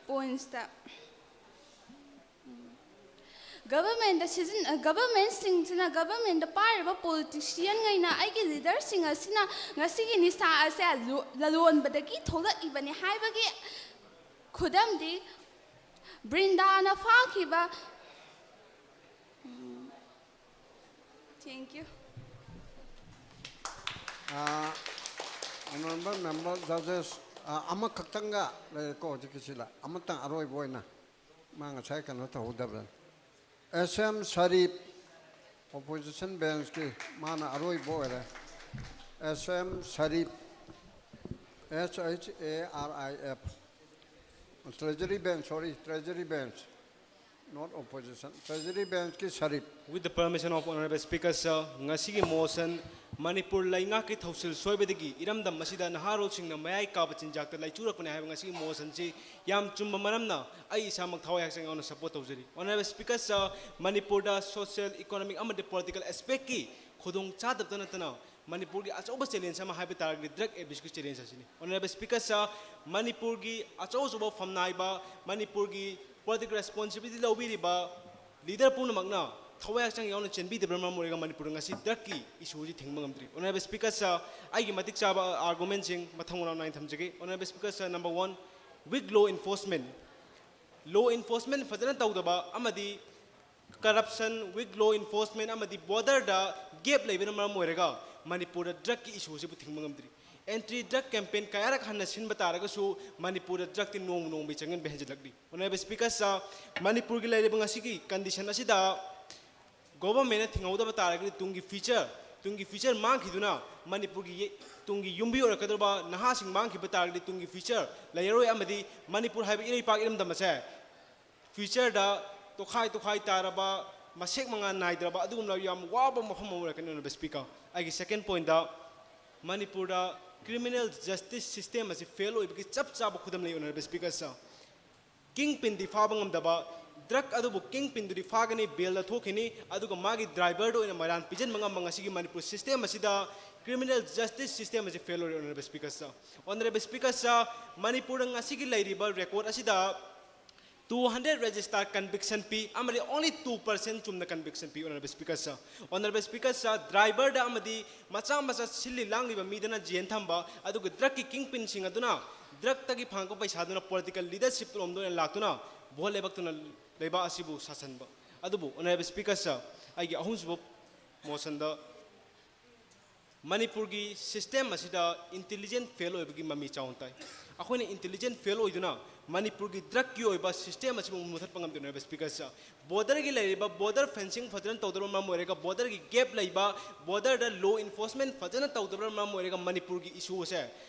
ꯄꯣꯏꯟꯠꯁꯇ ꯒꯚꯔꯟꯃꯦꯟꯗ ꯁꯤꯖꯤꯟ ꯒꯚꯔꯟꯃꯦꯟꯁꯤꯡꯁꯤꯅ ꯒꯚꯔꯟꯃꯦꯟꯗ ꯄꯥꯏꯔꯤꯕ ꯄꯣꯂꯤꯇꯤꯁꯤꯌꯟꯉꯩꯅ ꯑꯩꯒꯤ ꯂꯤꯗꯔꯁꯤꯡ ꯑꯁꯤꯅ ꯉꯁꯤꯒꯤ ꯅꯤꯁꯥ ꯑꯁꯦ ꯂꯣ- ꯂꯂꯣꯟꯕꯗꯒꯤ ꯊꯣꯛꯂꯛꯏꯕꯅꯤ ꯍꯥꯏꯕꯒꯤ ꯈꯨꯗꯝꯗꯤ ꯕ꯭ꯔꯤꯟꯗꯥꯅ ꯐꯥꯈꯤꯕ Thank you. Ah, Honorable Member Judges, ꯑꯥ, ꯑꯃꯈꯛꯇꯪꯒ ꯂꯩꯔꯦꯀꯣ ꯍꯧꯖꯤꯛꯀꯤꯁꯤꯗ꯫ ꯑꯃꯇꯪ ꯑꯔꯣꯏꯕ ꯑꯣꯏꯅ꯫ ꯃꯥ ꯉꯁꯥꯏ ꯀꯩꯅꯣ ꯇꯧꯍꯧꯗꯕꯅꯤ꯫ S M Sharif, opposition benchꯀꯤ ꯃꯥꯅ ꯑꯔꯣꯏꯕ ꯑꯣꯏꯔꯦ꯫ S M Sharif, S H A R I F, Treasury bench, sorry, Treasury bench, not opposition, Treasury benchꯀꯤ Sharif꯫ With the permission of Honorable Speaker, sir, ꯉꯁꯤꯒꯤ motion ꯃꯅꯤꯄꯨꯔ ꯂꯩꯉꯥꯛꯀꯤ ꯊꯧꯁꯤꯜ ꯁꯣꯏꯕꯗꯒꯤ ꯏꯔꯝꯗꯝ ꯑꯁꯤꯗ ꯅꯍꯥꯔꯣꯜꯁꯤꯡꯅ ꯃꯌꯥꯏ ꯀꯥꯕ ꯆꯤꯟꯖꯥꯛꯇ ꯂꯩꯆꯨꯔꯛꯄꯅꯤ ꯍꯥꯏꯕ ꯉꯁꯤꯒꯤ motionꯁꯤ ꯌꯥꯝ ꯆꯨꯝꯕ ꯃꯔꯝꯅ ꯑꯩ ꯏꯁꯥꯃꯛ ꯊꯋꯥꯏ ꯍꯛꯆꯥꯡ ꯌꯥꯎꯅ support ꯇꯧꯖꯔꯤ꯫ Honorable Speaker, sir, ꯃꯅꯤꯄꯨꯔꯗ social, economic ꯑꯃꯗꯤ political aspectꯀꯤ ꯈꯨꯗꯣꯡ ꯆꯥꯗꯕꯇ ꯅꯠꯇꯅ ꯃꯅꯤꯄꯨꯔꯒꯤ ꯑꯆꯧꯕ challenge ꯑꯃ ꯍꯥꯏꯕ ꯇꯥꯔꯒꯗꯤ drug abuseꯀꯤ challenge ꯑꯁꯤꯅꯤ꯫ Honorable Speaker, sir, ꯃꯅꯤꯄꯨꯔꯒꯤ ꯑꯆꯧ ꯑꯆꯧꯕ ꯐꯝꯅꯥꯏꯕ, ꯃꯅꯤꯄꯨꯔꯒꯤ political responsibility ꯂꯧꯕꯤꯔꯤꯕ leader ꯄꯨꯝꯅꯃꯛꯅ ꯊꯋꯥꯏ ꯍꯛꯆꯥꯡ ꯌꯥꯎꯅ ꯆꯦꯟꯕꯤꯗꯕꯅ ꯃꯔꯝ ꯑꯣꯏꯔꯒ ꯃꯅꯤꯄꯨꯔꯗ ꯉꯁꯤ drugꯀꯤ issue ꯑꯁꯤ ꯊꯤꯡꯕ ꯉꯝꯗ꯭ꯔꯤ꯫ Honorable Speaker, sir, ꯑꯩꯒꯤ ꯃꯇꯤꯛ ꯆꯥꯕ argumentꯁꯤꯡ ꯃꯊꯪ ꯃꯅꯥꯎ ꯅꯥꯏꯅ ꯊꯝꯖꯒꯦ꯫ Honorable Speaker, sir, number one, weak law enforcement꯫ Law enforcement ꯐꯖꯅ ꯇꯧꯗꯕ ꯑꯃꯗꯤ corruption, weak law enforcement ꯑꯃꯗꯤ borderꯗ gap ꯂꯩꯕꯅ ꯃꯔꯝ ꯑꯣꯏꯔꯒ ꯃꯅꯤꯄꯨꯔꯗ drugꯀꯤ issue ꯑꯁꯤꯕꯨ ꯊꯤꯡꯕ ꯉꯝꯗ꯭ꯔꯤ꯫ Anti drug campaign ꯀꯌꯥꯔꯛ ꯍꯟꯅ ꯁꯤꯟꯕ ꯇꯥꯔꯒꯁꯨ ꯃꯅꯤꯄꯨꯔꯗ drugꯇꯤ ꯅꯣꯡꯃ ꯅꯣꯡꯃꯒꯤ ꯆꯪꯁꯤꯟꯕ ꯍꯦꯟꯖꯤꯜꯂꯛꯂꯤ꯫ Honorable Speaker, sir, ꯃꯅꯤꯄꯨꯔꯒꯤ ꯂꯩꯔꯤꯕ ꯉꯁꯤꯒꯤ condition ꯑꯁꯤꯗ governmentꯅ ꯊꯤꯡꯍꯧꯗꯕ ꯇꯥꯔꯒꯗꯤ ꯇꯨꯡꯒꯤ future, ꯇꯨꯡꯒꯤ future ꯃꯥꯡꯈꯤꯗꯨꯅ ꯃꯅꯤꯄꯨꯔꯒꯤ ꯌꯦ- ꯇꯨꯡꯒꯤ ꯌꯨꯝꯕꯤ ꯑꯣꯏꯔꯛꯀꯗꯧꯔꯤꯕ ꯅꯍꯥꯁꯤꯡ ꯃꯥꯡꯈꯤꯕ ꯇꯥꯔꯒꯗꯤ ꯇꯨꯡꯒꯤ future ꯂꯩꯔꯔꯣꯏ ꯑꯃꯗꯤ ꯃꯅꯤꯄꯨꯔ ꯍꯥꯏꯕ ꯏꯔꯩꯄꯥꯛ ꯏꯔꯝꯗꯝ ꯑꯁꯦ futureꯗ ꯇꯣꯈꯥꯏ ꯇꯣꯈꯥꯏ ꯇꯥꯔꯕ, ꯃꯁꯦꯛ ꯃꯉꯥꯜ ꯅꯥꯏꯗ꯭ꯔꯕ ꯑꯗꯨꯒꯨꯝꯂꯕ ꯌꯥꯝ ꯋꯥꯕ ꯃꯐꯝ ꯑꯃ ꯑꯣꯏꯔꯛꯀꯅꯤ꯫ Honorable Speaker, ꯑꯩꯒꯤ second pointꯇ ꯃꯅꯤꯄꯨꯔꯗ criminal justice system ꯑꯁꯤ fail ꯑꯣꯏꯕꯒꯤ ꯆꯞ ꯆꯥꯕ ꯈꯨꯗꯝ ꯂꯩ꯫ Honorable Speaker, sir, ꯀꯤꯡ ꯄꯤꯟꯗꯤ ꯐꯥꯕ ꯉꯝꯗꯕ, ꯗ꯭ꯔꯒ ꯑꯗꯨꯕꯨ ꯀꯤꯡ ꯄꯤꯟꯗꯨꯗꯤ ꯐꯥꯒꯅꯤ, ꯕꯦꯜꯗ ꯊꯣꯛꯈꯤꯅꯤ, ꯑꯗꯨꯒ ꯃꯥꯒꯤ ꯗ꯭ꯔꯥꯏꯚꯔꯗ ꯑꯣꯏꯅ ꯃꯔꯥꯟ ꯄꯤꯖꯟꯕ ꯉꯝꯕ ꯉꯁꯤꯒꯤ ꯃꯅꯤꯄꯨꯔ ꯁꯤꯁꯇꯦꯝ ꯑꯁꯤꯗ ꯀ꯭ꯔꯤꯃꯤꯅꯦꯜ ꯖꯁꯇꯤꯁ ꯁꯤꯁꯇꯦꯝ ꯑꯁꯤ ꯐꯦꯜ ꯑꯣꯏꯔꯦ꯫ ꯑꯣꯅꯔꯦꯕꯜ ꯁ꯭ꯄꯤꯀꯔ ꯁꯥꯔ, ꯑꯣꯅꯔꯦꯕꯜ ꯁ꯭ꯄꯤꯀꯔ ꯁꯥꯔ, ꯃꯅꯤꯄꯨꯔꯗ ꯉꯁꯤꯒꯤ ꯂꯩꯔꯤꯕ ꯔꯦꯀꯣꯔꯗ ꯑꯁꯤꯗ two hundred register conviction ꯄꯤ ꯑꯃꯗꯤ only two percent ꯆꯨꯝꯅ conviction ꯄꯤ꯫ ꯑꯣꯅꯔꯦꯕꯜ ꯁ꯭ꯄꯤꯀꯔ ꯁꯥꯔ, ꯑꯣꯅꯔꯦꯕꯜ ꯁ꯭ꯄꯤꯀꯔ ꯁꯥꯔ, ꯗ꯭ꯔꯥꯏꯚꯔꯗ ꯑꯃꯗꯤ ꯃꯆꯥ ꯃꯆꯥ ꯁꯤꯜꯂꯤ ꯂꯥꯡꯂꯤꯕ ꯃꯤꯗꯅ ꯖꯦꯟ ꯊꯝꯕ, ꯑꯗꯨꯒ ꯗ꯭ꯔꯒꯀꯤ ꯀꯤꯡ ꯄꯤꯟꯁꯤꯡ ꯑꯗꯨꯅ ꯗ꯭ꯔꯒꯇꯒꯤ ꯐꯪꯉꯛꯄ ꯄꯩꯁꯥꯗꯨꯅ ꯄꯣꯂꯤꯇꯤꯀꯦꯜ ꯂꯤꯗꯔꯁꯤꯞ ꯂꯣꯝꯗ ꯑꯣꯏꯅ ꯂꯥꯛꯇꯨꯅ ꯚꯣꯠ ꯂꯦꯞꯄꯛꯇꯨꯅ ꯂꯩꯕꯥꯛ ꯑꯁꯤꯕꯨ ꯁꯥꯁꯟꯕ꯫ ꯑꯗꯨꯕꯨ ꯑꯣꯅꯔꯦꯕꯜ ꯁ꯭ꯄꯤꯀꯔ ꯁꯥꯔ, ꯑꯩꯒꯤ ꯑꯍꯨꯝꯁꯨꯕ ꯃꯣꯁꯟꯗ ꯃꯅꯤꯄꯨꯔꯒꯤ ꯁꯤꯁꯇꯦꯝ ꯑꯁꯤꯗ ꯏꯟꯇꯦꯂꯤꯖꯦꯟ ꯐꯦꯜ ꯑꯣꯏꯕꯒꯤ ꯃꯃꯤ ꯆꯥꯎꯅ ꯇꯥꯏ꯫ ꯑꯩꯈꯣꯏꯅ ꯏꯟꯇꯦꯂꯤꯖꯦꯟ ꯐꯦꯜ ꯑꯣꯏꯗꯨꯅ ꯃꯅꯤꯄꯨꯔꯒꯤ ꯗ꯭ꯔꯒꯀꯤ ꯑꯣꯏꯕ ꯁꯤꯁꯇꯦꯝ ꯑꯁꯤꯕꯨ ꯃꯨꯊꯠꯄ ꯉꯝꯗꯦ꯫ ꯑꯣꯅꯔꯦꯕꯜ ꯁ꯭ꯄꯤꯀꯔ ꯁꯥꯔ, ꯕꯣꯔꯗꯔꯒꯤ ꯂꯩꯔꯤꯕ ꯕꯣꯔꯗꯔ ꯐꯦꯟꯁꯤꯡ ꯐꯖꯅ ꯇꯧꯗꯕꯅ ꯃꯔꯝ ꯑꯣꯏꯔꯒ, ꯕꯣꯔꯗꯔꯒꯤ ꯒꯦꯞ ꯂꯩꯕ, ꯕꯣꯔꯗꯔꯗ ꯂꯣ ꯏꯟꯐꯣꯔꯁꯃꯦꯟ ꯐꯖꯅ ꯇꯧꯗꯕꯅ ꯃꯔꯝ ꯑꯣꯏꯔꯒ ꯃꯅꯤꯄꯨꯔꯒꯤ ꯏꯁꯨ ꯑꯁꯦ,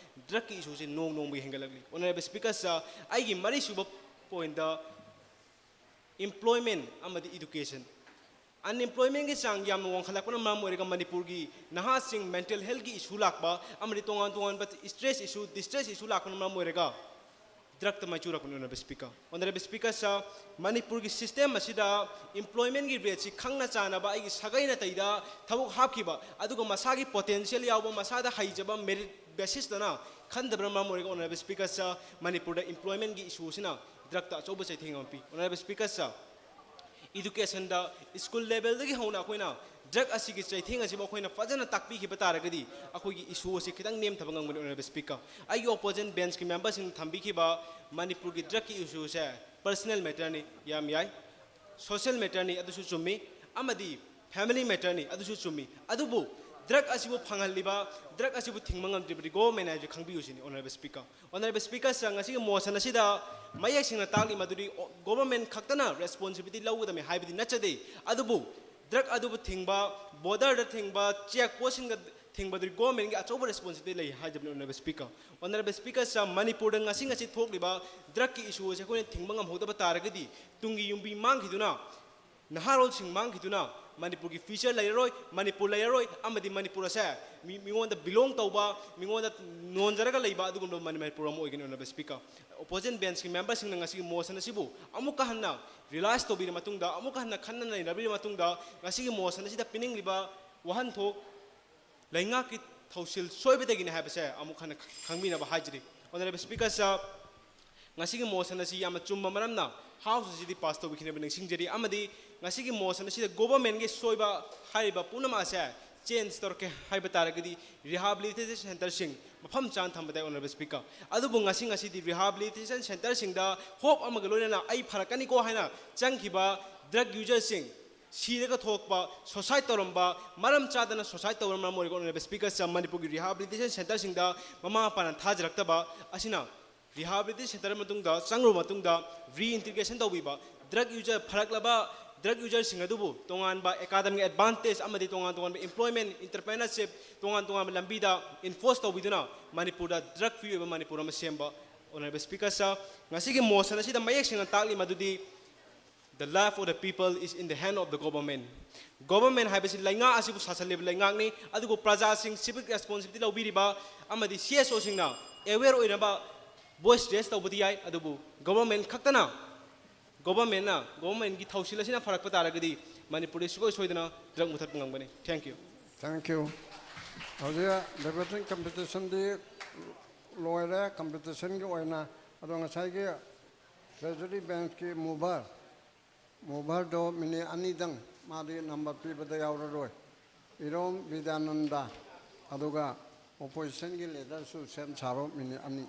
ꯗ꯭ꯔꯒꯀꯤ ꯏꯁꯨꯁꯦ ꯅꯣꯡ ꯅꯣꯡꯃꯒꯤ ꯍꯦꯟꯒꯠꯂꯛꯂꯤ꯫ ꯑꯣꯅꯔꯦꯕꯜ ꯁ꯭ꯄꯤꯀꯔ ꯁꯥꯔ, ꯑꯩꯒꯤ ꯃꯔꯤꯁꯨꯕ ꯄꯣꯏꯟꯗ employment ꯑꯃꯗꯤ education꯫ Unemploymentꯀꯤ ꯆꯥꯡ ꯌꯥꯝꯅ ꯋꯥꯡꯈꯠꯂꯛꯄꯅ ꯃꯔꯝ ꯑꯣꯏꯔꯒ ꯃꯅꯤꯄꯨꯔꯒꯤ ꯅꯍꯥꯁꯤꯡ ꯃꯦꯟꯇꯦꯜ ꯍꯦꯜꯊꯀꯤ ꯏꯁꯨ ꯂꯥꯛꯄ ꯑꯃꯗꯤ ꯇꯣꯉꯥꯟ ꯇꯣꯉꯥꯟꯕ ꯏꯁꯇ꯭ꯔꯦꯁ ꯏꯁꯨ, ꯗꯤꯁꯇ꯭ꯔꯦꯁ ꯏꯁꯨ ꯂꯥꯛꯄꯅ ꯃꯔꯝ ꯑꯣꯏꯔꯒ ꯗ꯭ꯔꯒꯇ ꯃꯥꯏꯆꯨꯔꯛꯄꯅꯤ꯫ ꯑꯣꯅꯔꯦꯕꯜ ꯁ꯭ꯄꯤꯀꯔ, ꯑꯣꯅꯔꯦꯕꯜ ꯁ꯭ꯄꯤꯀꯔ ꯁꯥꯔ, ꯃꯅꯤꯄꯨꯔꯒꯤ ꯁꯤꯁꯇꯦꯝ ꯑꯁꯤꯗ employmentꯀꯤ ꯔꯦꯠꯁꯤ ꯈꯪꯅ ꯆꯥꯟꯅꯕ ꯑꯩꯒꯤ ꯁꯥꯒꯩ ꯅꯥꯇꯩꯗ ꯊꯕꯛ ꯍꯥꯞꯈꯤꯕ, ꯑꯗꯨꯒ ꯃꯁꯥꯒꯤ ꯄꯣꯇꯦꯟꯁꯤꯌꯦꯜ ꯌꯥꯎꯕ, ꯃꯁꯥꯗ ꯍꯩꯖꯕ, ꯃꯦꯔꯤꯠ ꯕꯦꯁꯤꯁꯇꯅ ꯈꯟꯗꯕꯅ ꯃꯔꯝ ꯑꯣꯏꯔꯒ, ꯑꯣꯅꯔꯦꯕꯜ ꯁ꯭ꯄꯤꯀꯔ ꯁꯥꯔ, ꯃꯅꯤꯄꯨꯔꯗ employmentꯀꯤ ꯏꯁꯨ ꯑꯁꯤꯅ ꯗ꯭ꯔꯒꯇ ꯑꯆꯧꯕ ꯆꯩꯊꯦꯡ ꯑꯃ ꯄꯤ꯫ ꯑꯣꯅꯔꯦꯕꯜ ꯁ꯭ꯄꯤꯀꯔ ꯁꯥꯔ, educationꯗ ꯁ꯭ꯀꯨꯜ ꯂꯦꯚꯦꯜꯗꯒꯤ ꯍꯧꯅ ꯑꯩꯈꯣꯏꯅ ꯗ꯭ꯔꯒ ꯑꯁꯤꯒꯤ ꯆꯩꯊꯦꯡ ꯑꯁꯤꯕꯨ ꯑꯩꯈꯣꯏꯅ ꯐꯖꯅ ꯇꯥꯛꯄꯤꯈꯤꯕ ꯇꯥꯔꯒꯗꯤ ꯑꯩꯈꯣꯏꯒꯤ ꯏꯁꯨ ꯑꯁꯤ ꯈꯤꯇꯪ ꯅꯦꯝꯊꯕ ꯉꯝꯒꯅꯤ꯫ ꯑꯣꯅꯔꯦꯕꯜ ꯁ꯭ꯄꯤꯀꯔ, ꯑꯩꯒꯤ ꯑꯣꯄꯣꯖꯤꯁꯟ ꯕꯦꯟꯁꯀꯤ ꯃꯦꯝꯕꯔꯁꯤꯡꯅ ꯊꯝꯕꯤꯈꯤꯕ ꯃꯅꯤꯄꯨꯔꯒꯤ ꯗ꯭ꯔꯒꯀꯤ ꯏꯁꯨꯁꯦ personal matterꯅꯤ, ꯌꯥꯝ ꯌꯥꯏ, social matterꯅꯤ, ꯑꯗꯨꯁꯨ ꯆꯨꯝꯃꯤ, ꯑꯃꯗꯤ family matterꯅꯤ, ꯑꯗꯨꯁꯨ ꯆꯨꯝꯃꯤ꯫ ꯑꯗꯨꯕꯨ ꯗ꯭ꯔꯒ ꯑꯁꯤꯕꯨ ꯐꯪꯍꯜꯂꯤꯕ, ꯗ꯭ꯔꯒ ꯑꯁꯤꯕꯨ ꯊꯤꯡꯕ ꯉꯝꯗ꯭ꯔꯤꯕꯗꯤ ꯒꯣꯚꯔꯟꯃꯦꯟ ꯍꯥꯏꯕꯁꯤ ꯈꯪꯕꯤꯌꯨ ꯁꯤꯅꯤ꯫ ꯑꯣꯅꯔꯦꯕꯜ ꯁ꯭ꯄꯤꯀꯔ, ꯑꯣꯅꯔꯦꯕꯜ ꯁ꯭ꯄꯤꯀꯔ ꯁꯥꯔ, ꯉꯁꯤꯒꯤ ꯃꯣꯁꯟ ꯑꯁꯤꯗ ꯃꯌꯦꯛ ꯁꯦꯡꯅ ꯇꯥꯛꯂꯤ ꯃꯗꯨꯗꯤ ꯒꯣꯚꯔꯟꯃꯦꯟ ꯈꯛꯇꯅ ꯔꯦꯁꯄꯣꯟꯁꯤꯕꯤꯂꯤꯇꯤ ꯂꯧꯒꯗꯕꯅꯤ ꯍꯥꯏꯕꯗꯤ ꯅꯠꯆꯗꯦ꯫ ꯑꯗꯨꯕꯨ ꯗ꯭ꯔꯒ ꯑꯗꯨꯕꯨ ꯊꯤꯡꯕ, ꯕꯣꯔꯗꯔꯗ ꯊꯤꯡꯕ, ꯆꯦꯛ ꯄꯣꯁꯁꯤꯡꯗ ꯊꯤꯡꯕꯗꯨꯗꯤ ꯒꯣꯚꯔꯟꯃꯦꯟꯒꯤ ꯑꯆꯧꯕ ꯔꯦꯁꯄꯣꯟꯁꯤꯕꯤꯂꯤꯇꯤ ꯂꯩ ꯍꯥꯏꯖꯕꯅꯤ꯫ ꯑꯣꯅꯔꯦꯕꯜ ꯁ꯭ꯄꯤꯀꯔ, ꯑꯣꯅꯔꯦꯕꯜ ꯁ꯭ꯄꯤꯀꯔ ꯁꯥꯔ, ꯃꯅꯤꯄꯨꯔꯗ ꯉꯁꯤ ꯉꯁꯤ ꯊꯣꯛꯂꯤꯕ ꯗ꯭ꯔꯒꯀꯤ ꯏꯁꯨ ꯑꯁꯤ ꯑꯩꯈꯣꯏꯅ ꯊꯤꯡꯕ ꯉꯝꯍꯧꯗꯕ ꯇꯥꯔꯒꯗꯤ ꯇꯨꯡꯒꯤ ꯌꯨꯝꯕꯤ ꯃꯥꯡꯈꯤꯗꯨꯅ, ꯅꯍꯥꯔꯣꯜꯁꯤꯡ ꯃꯥꯡꯈꯤꯗꯨꯅ, ꯃꯅꯤꯄꯨꯔꯒꯤ ꯐ꯭ꯌꯨꯆꯔ ꯂꯩꯔꯔꯣꯏ, ꯃꯅꯤꯄꯨꯔ ꯂꯩꯔꯔꯣꯏ, ꯑꯃꯗꯤ ꯃꯅꯤꯄꯨꯔ ꯑꯁꯦ ꯃꯤ, ꯃꯤꯉꯣꯟꯗ ꯕꯤꯂꯣꯡ ꯇꯧꯕ, ꯃꯤꯉꯣꯟꯗ ꯅꯣꯟꯖꯔꯒ ꯂꯩꯕ ꯑꯗꯨꯒꯨꯝꯕ ꯃꯅꯤ-, ꯃꯅꯤꯄꯨꯔ ꯑꯃ ꯑꯣꯏꯒꯅꯤ, ꯑꯣꯅꯔꯦꯕꯜ ꯁ꯭ꯄꯤꯀꯔ꯫ ꯑꯣꯄꯣꯖꯤꯁꯟ ꯕꯦꯟꯁꯀꯤ ꯃꯦꯝꯕꯔꯁꯤꯡꯅ ꯉꯁꯤꯒꯤ ꯃꯣꯁꯟ ꯑꯁꯤꯕꯨ ꯑꯃꯨꯛꯀ ꯍꯟꯅ ꯔꯤꯂꯥꯏꯁ ꯇꯧꯕꯤꯔ ꯃꯇꯨꯡꯗ, ꯑꯃꯨꯛꯀ ꯍꯟꯅ ꯈꯟꯅ ꯅꯩꯅꯕꯤꯔ ꯃꯇꯨꯡꯗ, ꯉꯁꯤꯒꯤ ꯃꯣꯁꯟ ꯑꯁꯤꯗ ꯄꯤꯅꯤꯡꯂꯤꯕ ꯋꯥꯍꯟꯊꯣꯛ ꯂꯩꯉꯥꯛꯀꯤ ꯊꯧꯁꯤꯜ ꯁꯣꯏꯕꯗꯒꯤꯅꯤ ꯍꯥꯏꯕꯁꯦ ꯑꯃꯨꯛ ꯍꯟꯅ ꯈꯪꯃꯤꯟꯅꯕ ꯍꯥꯏꯖꯔꯤ꯫ ꯑꯣꯅꯔꯦꯕꯜ ꯁ꯭ꯄꯤꯀꯔ ꯁꯥꯍꯕ, ꯉꯁꯤꯒꯤ ꯃꯣꯁꯟ ꯑꯁꯤ ꯌꯥꯝꯅ ꯆꯨꯝꯕ ꯃꯔꯝꯅ ꯍꯥꯎꯁ ꯑꯁꯤꯗꯤ ꯄꯥꯁ ꯇꯧꯕꯤꯈꯤꯅꯕ ꯅꯤꯡꯁꯤꯡꯖꯔꯤ, ꯑꯃꯗꯤ ꯉꯁꯤꯒꯤ ꯃꯣꯁꯟ ꯑꯁꯤꯗ ꯒꯣꯚꯔꯟꯃꯦꯟꯒꯤ ꯁꯣꯏꯕ ꯍꯥꯏꯔꯤꯕ ꯄꯨꯝꯅꯃꯛ ꯑꯁꯦ ꯆꯦꯟꯖ ꯇꯧꯔꯛꯀꯦ ꯍꯥꯏꯕ ꯇꯥꯔꯒꯗꯤ ꯔꯤꯍꯥꯕꯤꯂꯤꯇꯦꯁꯟ ꯁꯦꯟꯇꯔꯁꯤꯡ ꯃꯐꯝ ꯆꯥꯅ ꯊꯝꯕꯗ, ꯑꯣꯅꯔꯦꯕꯜ ꯁ꯭ꯄꯤꯀꯔ꯫ ꯑꯗꯨꯕꯨ ꯉꯁꯤ, ꯉꯁꯤꯗꯤ ꯔꯤꯍꯥꯕꯤꯂꯤꯇꯦꯁꯟ ꯁꯦꯟꯇꯔꯁꯤꯡꯗ ꯍꯣꯞ ꯑꯃꯒ ꯂꯣꯏꯅꯅ ꯑꯩ ꯐꯔꯛꯀꯅꯤꯀꯣ ꯍꯥꯏꯅ ꯆꯪꯈꯤꯕ ꯗ꯭ꯔꯒ ꯌꯨꯖꯔꯁꯤꯡ ꯁꯤꯔꯒ ꯊꯣꯛꯄ, ꯁꯨꯁꯥꯏꯗ ꯇꯧꯔꯝꯕ, ꯃꯔꯝ ꯆꯥꯗꯅ ꯁꯨꯁꯥꯏꯗ ꯇꯧꯔꯝꯕ ꯃꯔꯝ ꯑꯣꯏꯔꯒ, ꯑꯣꯅꯔꯦꯕꯜ ꯁ꯭ꯄꯤꯀꯔ ꯁꯥꯍꯕ, ꯃꯅꯤꯄꯨꯔꯒꯤ ꯔꯤꯍꯥꯕꯤꯂꯤꯇꯦꯁꯟ ꯁꯦꯟꯇꯔꯁꯤꯡꯗ ꯃꯃꯥ ꯃꯄꯥꯅ ꯊꯥꯖꯔꯛꯇꯕ ꯑꯁꯤꯅ ꯔꯤꯍꯥꯕꯤꯂꯤꯇꯦꯁꯟ ꯁꯦꯟꯇꯔ ꯃꯇꯨꯡꯗ ꯆꯪꯂꯨꯕ ꯃꯇꯨꯡꯗ ꯔꯤꯏꯟꯇꯤꯒ꯭ꯔꯦꯁꯟ ꯇꯧꯕꯤꯕ, ꯗ꯭ꯔꯒ ꯌꯨꯖꯔ, ꯐꯔꯛꯂꯕ ꯗ꯭ꯔꯒ ꯌꯨꯖꯔꯁꯤꯡ ꯑꯗꯨꯕꯨ ꯇꯣꯉꯥꯟꯕ ꯑꯦꯀꯥꯗꯃꯤꯛ ꯑꯦꯗꯚꯥꯟꯇꯦꯖ ꯑꯃꯗꯤ ꯇꯣꯉꯥꯟ ꯇꯣꯉꯥꯟꯕ ꯑꯦꯝꯄ꯭ꯂꯣꯏꯃꯦꯟ, ꯑꯦꯟꯇꯔꯄ꯭ꯔꯦꯅꯔꯁꯤꯞ, ꯇꯣꯉꯥꯟ ꯇꯣꯉꯥꯟꯕ ꯂꯝꯕꯤꯗ ꯏꯟꯐꯣꯔꯁ ꯇꯧꯕꯤꯗꯨꯅ ꯃꯅꯤꯄꯨꯔꯗ ꯗ꯭ꯔꯒ ꯐ꯭ꯔꯤ ꯑꯣꯏꯕ ꯃꯅꯤꯄꯨꯔ ꯑꯃ ꯁꯦꯝꯕ, ꯑꯣꯅꯔꯦꯕꯜ ꯁ꯭ꯄꯤꯀꯔ ꯁꯥꯍꯕ, ꯉꯁꯤꯒꯤ ꯃꯣꯁꯟ ꯑꯁꯤꯗ ꯃꯌꯦꯛ ꯁꯦꯡꯅ ꯇꯥꯛꯂꯤ ꯃꯗꯨꯗꯤ, "The life of the people is in the hand of the government." Government ꯍꯥꯏꯕꯁꯤ ꯂꯩꯉꯥꯛ ꯑꯁꯤꯕꯨ ꯁꯥꯁꯜꯂꯤꯕ ꯂꯩꯉꯥꯛꯅꯤ, ꯑꯗꯨꯕꯨ ꯄ꯭ꯔꯖꯥꯁꯤꯡ ꯁꯤꯚꯤꯛ ꯔꯦꯁꯄꯣꯟꯁꯤꯕꯤꯂꯤꯇꯤ ꯂꯧꯕꯤꯔꯤꯕ ꯑꯃꯗꯤ ꯁꯤ ꯑꯦꯁ ꯑꯣꯁꯤꯡꯅ ꯑꯦꯋꯦꯌꯔ ꯑꯣꯏꯅꯕ ꯚꯣꯏꯁ ꯔꯦꯖ ꯇꯧꯕꯗꯤ ꯌꯥꯏ, ꯑꯗꯨꯕꯨ ꯒꯣꯚꯔꯟꯃꯦꯟ ꯈꯛꯇꯅ, ꯒꯣꯚꯔꯟꯃꯦꯟꯅ, ꯒꯣꯚꯔꯟꯃꯦꯟꯒꯤ ꯊꯧꯁꯤꯜ ꯑꯁꯤꯅ ꯐꯔꯛꯄ ꯇꯥꯔꯒꯗꯤ ꯃꯅꯤꯄꯨꯔꯗ ꯁꯨꯡꯁꯣꯏ ꯁꯣꯏꯗꯅ ꯗ꯭ꯔꯒ ꯃꯨꯊꯠꯄ ꯉꯝꯒꯅꯤ꯫ Thank you꯫ Thank you꯫ ꯍꯧꯖꯤꯛ ꯗꯦꯕꯦꯇꯤꯡ ꯀꯝꯄꯤꯇꯤꯁꯟꯗꯤ ꯂꯣꯏꯔꯦ, ꯀꯝꯄꯤꯇꯤꯁꯟꯒꯤ ꯑꯣꯏꯅ꯫ ꯑꯗꯣ ꯉꯁꯥꯏꯒꯤ ꯇ꯭ꯔꯦꯖꯔꯤ ꯕꯦꯟꯁꯀꯤ ꯃꯨꯚꯔ, ꯃꯨꯚꯔꯗꯣ ꯃꯤꯅꯤꯠ ꯑꯅꯤꯗꯪ, ꯃꯥꯗꯤ ꯅꯝꯕꯔ ꯄꯤꯕꯗ ꯌꯥꯎꯔꯔꯣꯏ꯫ ꯏꯔꯣꯝ ꯕꯤꯗ꯭ꯌꯥꯅꯟꯗ, ꯑꯗꯨꯒ ꯑꯣꯄꯣꯖꯤꯁꯟꯒꯤ ꯂꯤꯗꯔꯁꯨ ꯁꯦꯝ ꯁꯥꯔꯣ, ꯃꯤꯅꯤꯠ ꯑꯅꯤ꯫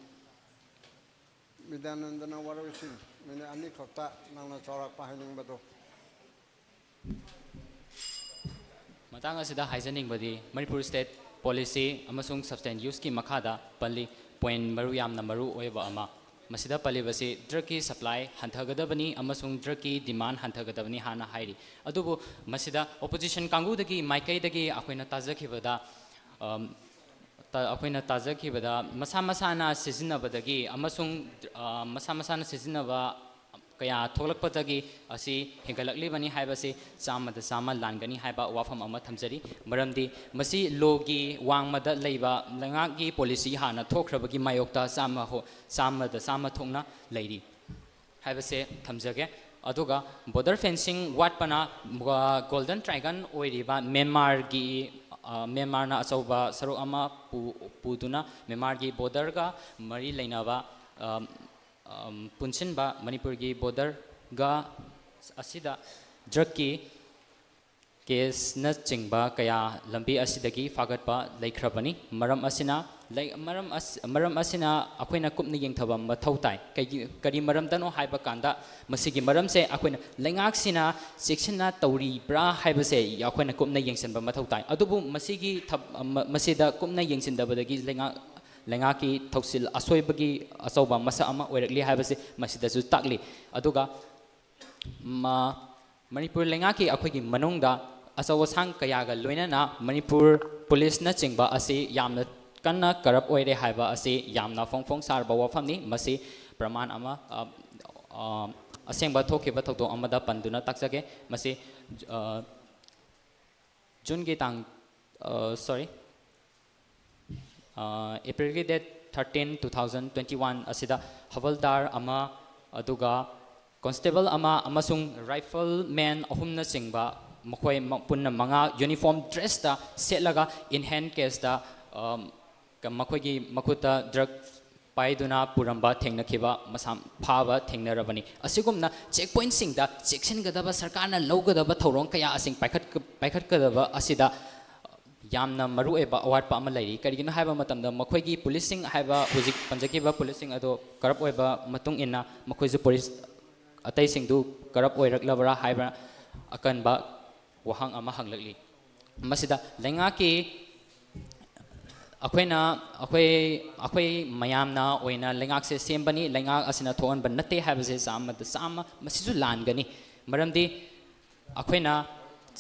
ꯕꯤꯗ꯭ꯌꯥꯅꯟꯗꯅ ꯋꯥꯔꯣꯏꯁꯤꯟ, ꯃꯤꯅꯤꯠ ꯑꯅꯤ ꯈꯛꯇ ꯅꯪꯅ ꯆꯥꯎꯔꯥꯛꯄ ꯍꯥꯏꯅꯤꯡꯕꯗꯣ꯫ ꯃꯇꯥꯡ ꯑꯁꯤꯗ ꯍꯥꯏꯖꯅꯤꯡꯕꯗꯤ, ꯃꯅꯤꯄꯨꯔ ꯁ꯭ꯇꯦꯠ ꯄꯣꯂꯤꯁꯤ ꯑꯃꯁꯨꯡ ꯁꯕꯁꯇꯦꯟꯁ ꯌꯨꯁꯀꯤ ꯃꯈꯥꯗ ꯄꯜꯂꯤ, ꯄꯣꯏꯟ ꯃꯔꯨ ꯌꯥꯝꯅ ꯃꯔꯨ ꯑꯣꯏꯕ ꯑꯃ꯫ ꯃꯁꯤꯗ ꯄꯜꯂꯤꯕꯁꯤ ꯗ꯭ꯔꯒꯀꯤ ꯁꯄ꯭ꯂꯥꯏ ꯍꯟꯊꯒꯗꯕꯅꯤ ꯑꯃꯁꯨꯡ ꯗ꯭ꯔꯒꯀꯤ ꯗꯤꯃꯥꯟ ꯍꯟꯊꯒꯗꯕꯅꯤ ꯍꯥꯟꯅ ꯍꯥꯏꯔꯤ꯫ ꯑꯗꯨꯕꯨ ꯃꯁꯤꯗ ꯑꯣꯄꯣꯖꯤꯁꯟ ꯀꯥꯡꯕꯨꯗꯒꯤ ꯃꯥꯏꯀꯩꯗꯒꯤ ꯑꯩꯈꯣꯏꯅ ꯇꯥꯖꯈꯤꯕꯗ, ꯑꯝ, ꯇ-, ꯑꯩꯈꯣꯏꯅ ꯇꯥꯖꯈꯤꯕꯗ ꯃꯁꯥ ꯃꯁꯥꯅ ꯁꯤꯖꯤꯟꯅꯕꯗꯒꯤ ꯑꯃꯁꯨꯡ, ꯑ, ꯃꯁꯥ ꯃꯁꯥꯅ ꯁꯤꯖꯤꯟꯅꯕ ꯀꯌꯥ ꯊꯣꯛꯂꯛꯄꯗꯒꯤ ꯑꯁꯤ ꯍꯦꯟꯒꯠꯂꯛꯂꯤꯕꯅꯤ ꯍꯥꯏꯕꯁꯤ ꯆꯥꯝꯃꯗ ꯆꯥꯝꯃ ꯂꯥꯟꯒꯅꯤ ꯍꯥꯏꯕ ꯋꯥꯐꯝ ꯑꯃ ꯊꯝꯖꯔꯤ꯫ ꯃꯔꯝꯗꯤ ꯃꯁꯤ ꯂꯣꯒꯤ ꯋꯥꯡꯃꯗ ꯂꯩꯕ ꯂꯩꯉꯥꯛꯀꯤ ꯄꯣꯂꯤꯁꯤ ꯍꯥꯟꯅ ꯊꯣꯛꯈ꯭ꯔꯕꯒꯤ ꯃꯥꯌꯣꯛꯇ ꯆꯥꯝꯃ ꯍꯣ-, ꯆꯥꯝꯃꯗ ꯆꯥꯝꯃ ꯊꯣꯛꯅ ꯂꯩꯔꯤ ꯍꯥꯏꯕꯁꯦ ꯊꯝꯖꯒꯦ꯫ ꯑꯗꯨꯒ ꯕꯣꯔꯗꯔ ꯐꯦꯟꯁꯤꯡ ꯋꯥꯠꯄꯅ, ꯑ, ꯒꯣꯜꯗꯟ ꯇ꯭ꯔꯥꯏꯒꯟ ꯑꯣꯏꯔꯤꯕ ꯃ꯭ꯌꯥꯟꯃꯥꯔꯒꯤ, ꯑ, ꯃ꯭ꯌꯥꯟꯃꯥꯔꯅ ꯑꯆꯧꯕ ꯁꯔꯨꯛ ꯑꯃ ꯄꯨ-, ꯄꯨꯗꯨꯅ ꯃ꯭ꯌꯥꯟꯃꯥꯔꯒꯤ ꯕꯣꯔꯗꯔꯒ ꯃꯔꯤ ꯂꯩꯅꯕ, ꯑ, ꯑꯝ, ꯄꯨꯟꯁꯤꯟꯕ ꯃꯅꯤꯄꯨꯔꯒꯤ ꯕꯣꯔꯗꯔꯒ ꯑꯁꯤꯗ ꯗ꯭ꯔꯒꯀꯤ ꯀꯦꯁꯅꯆꯤꯡꯕ ꯀꯌꯥ ꯂꯝꯕꯤ ꯑꯁꯤꯗꯒꯤ ꯐꯥꯒꯠꯄ ꯂꯩꯈ꯭ꯔꯕꯅꯤ꯫ ꯃꯔꯝ ꯑꯁꯤꯅ, ꯂꯩ-, ꯃꯔꯝ ꯑꯁ-, ꯃꯔꯝ ꯑꯁꯤꯅ ꯑꯩꯈꯣꯏꯅ ꯀꯨꯞꯅ ꯌꯦꯡꯊꯕ ꯃꯊꯧ ꯇꯥꯏ꯫ ꯀꯩꯒꯤ, ꯀꯔꯤ ꯃꯔꯝꯗꯅꯣ ꯍꯥꯏꯕ ꯀꯥꯟꯗ, ꯃꯁꯤꯒꯤ ꯃꯔꯝꯁꯦ ꯑꯩꯈꯣꯏꯅ ꯂꯩꯉꯥꯛꯁꯤꯅ ꯆꯦꯛꯁꯤꯟꯅ ꯇꯧꯔꯤꯕ꯭ꯔꯥ ꯍꯥꯏꯕꯁꯦ ꯑꯩꯈꯣꯏꯅ ꯀꯨꯞꯅ ꯌꯦꯡꯁꯤꯟꯕ ꯃꯊꯧ ꯇꯥꯏ꯫ ꯑꯗꯨꯕꯨ ꯃꯁꯤꯒꯤ ꯊꯕ-, ꯃ-, ꯃꯁꯤꯗ ꯀꯨꯞꯅ ꯌꯦꯡꯁꯤꯟꯗꯕꯗꯒꯤ ꯂꯩꯉꯥꯛ, ꯂꯩꯉꯥꯛꯀꯤ ꯊꯧꯁꯤꯜ ꯑꯁꯣꯏꯕꯒꯤ ꯑꯆꯧꯕ ꯃꯁꯛ ꯑꯃ ꯑꯣꯏꯔꯛꯂꯤ ꯍꯥꯏꯕꯁꯤ ꯃꯁꯤꯗꯁꯨ ꯇꯥꯛꯂꯤ꯫ ꯑꯗꯨꯒ ꯃ-, ꯃꯅꯤꯄꯨꯔ ꯂꯩꯉꯥꯛꯀꯤ ꯑꯩꯈꯣꯏꯒꯤ ꯃꯅꯨꯡꯗ ꯑꯆꯧ ꯑꯁꯥꯡ ꯀꯌꯥꯒ ꯂꯣꯏꯅꯅ ꯃꯅꯤꯄꯨꯔ ꯄꯨꯂꯤꯁꯅꯆꯤꯡꯕ ꯑꯁꯤ ꯌꯥꯝꯅ ꯀꯟꯅ ꯀꯔꯞ ꯑꯣꯏꯔꯦ ꯍꯥꯏꯕ ꯑꯁꯤ ꯌꯥꯝꯅ ꯐꯣꯡ ꯐꯣꯡ ꯁꯥꯔꯕ ꯋꯥꯐꯝꯅꯤ꯫ ꯃꯁꯤ ꯄ꯭ꯔꯃꯥꯟ ꯑꯃ, ꯑ, ꯑ, ꯑꯁꯦꯡꯕ ꯊꯣꯛꯈꯤꯕ ꯊꯧꯗꯣꯛ ꯑꯃꯗ ꯄꯟꯗꯨꯅ ꯇꯥꯛꯆꯒꯦ꯫ ꯃꯁꯤ, ꯑ, ꯖꯨꯟꯒꯤ ꯇꯥꯡ, ꯑ, sorry, ꯑ, ꯑꯦꯄ꯭ꯔꯤꯜꯒꯤ date thirteen, two thousand twenty one ꯑꯁꯤꯗ ꯍꯋꯜꯗꯥꯔ ꯑꯃ, ꯑꯗꯨꯒ ꯀꯣꯟꯁꯇꯦꯕꯜ ꯑꯃ ꯑꯃꯁꯨꯡ ꯔꯥꯏꯐꯜꯃꯦꯟ ꯑꯍꯨꯝꯅꯆꯤꯡꯕ ꯃꯈꯣꯏ ꯃ-, ꯄꯨꯟꯅ ꯃꯉꯥ ꯌꯨꯅꯤꯐꯣꯔꯝ ꯗ꯭ꯔꯦꯁꯇ ꯁꯦꯠꯂꯒ in hand caseꯇ, ꯑ, ꯀ-, ꯃꯈꯣꯏꯒꯤ ꯃꯈꯨꯠꯇ ꯗ꯭ꯔꯒ ꯄꯥꯏꯗꯨꯅ ꯄꯨꯔꯝꯕ ꯊꯦꯡꯅꯈꯤꯕ ꯃꯁꯥ ꯐꯥꯕ ꯊꯦꯡꯅꯔꯕꯅꯤ꯫ ꯑꯁꯤꯒꯨꯝꯅ ꯆꯦꯛ ꯄꯣꯏꯟꯠꯁꯤꯡꯗ ꯆꯦꯛꯁꯤꯟꯒꯗꯕ ꯁꯔꯀꯥꯔꯅ ꯂꯧꯒꯗꯕ ꯊꯧꯔꯣꯡ ꯀꯌꯥ ꯑꯁꯤ ꯄꯥꯏꯈꯠ-, ꯄꯥꯏꯈꯠꯀꯗꯕ ꯑꯁꯤꯗ ꯌꯥꯝꯅ ꯃꯔꯨꯑꯣꯏꯕ ꯑꯋꯥꯠꯄ ꯑꯃ ꯂꯩꯔꯤ꯫ ꯀꯔꯤꯒꯤꯅꯣ ꯍꯥꯏꯕ ꯃꯇꯝꯗ ꯃꯈꯣꯏꯒꯤ ꯄꯨꯂꯤꯁꯁꯤꯡ ꯍꯥꯏꯕ ꯍꯧꯖꯤꯛ ꯄꯟꯖꯈꯤꯕ ꯄꯨꯂꯤꯁꯁꯤꯡ ꯑꯗꯣ ꯀꯔꯞ ꯑꯣꯏꯕ ꯃꯇꯨꯡ ꯏꯟꯅ ꯃꯈꯣꯏꯁꯨ ꯄꯨꯂꯤꯁ ꯑꯇꯩꯁꯤꯡꯗꯨ ꯀꯔꯞ ꯑꯣꯏꯔꯛꯂꯕ꯭ꯔꯥ ꯍꯥꯏꯕ ꯑꯀꯟꯕ ꯋꯥꯍꯪ ꯑꯃ ꯍꯪꯂꯛꯂꯤ꯫ ꯃꯁꯤꯗ ꯂꯩꯉꯥꯛꯀꯤ ꯑꯩꯈꯣꯏꯅ, ꯑꯩꯈꯣꯏ, ꯑꯩꯈꯣꯏ ꯃꯌꯥꯝꯅ ꯑꯣꯏꯅ ꯂꯩꯉꯥꯛꯁꯦ ꯁꯦꯝꯕꯅꯤ, ꯂꯩꯉꯥꯛ ꯑꯁꯤꯅ ꯊꯣꯛꯍꯟꯕ ꯅꯠꯇꯦ ꯍꯥꯏꯕꯁꯦ ꯆꯥꯝꯃꯗ ꯆꯥꯝꯃ ꯃꯁꯤꯁꯨ ꯂꯥꯟꯒꯅꯤ꯫ ꯃꯔꯝꯗꯤ ꯑꯩꯈꯣꯏꯅ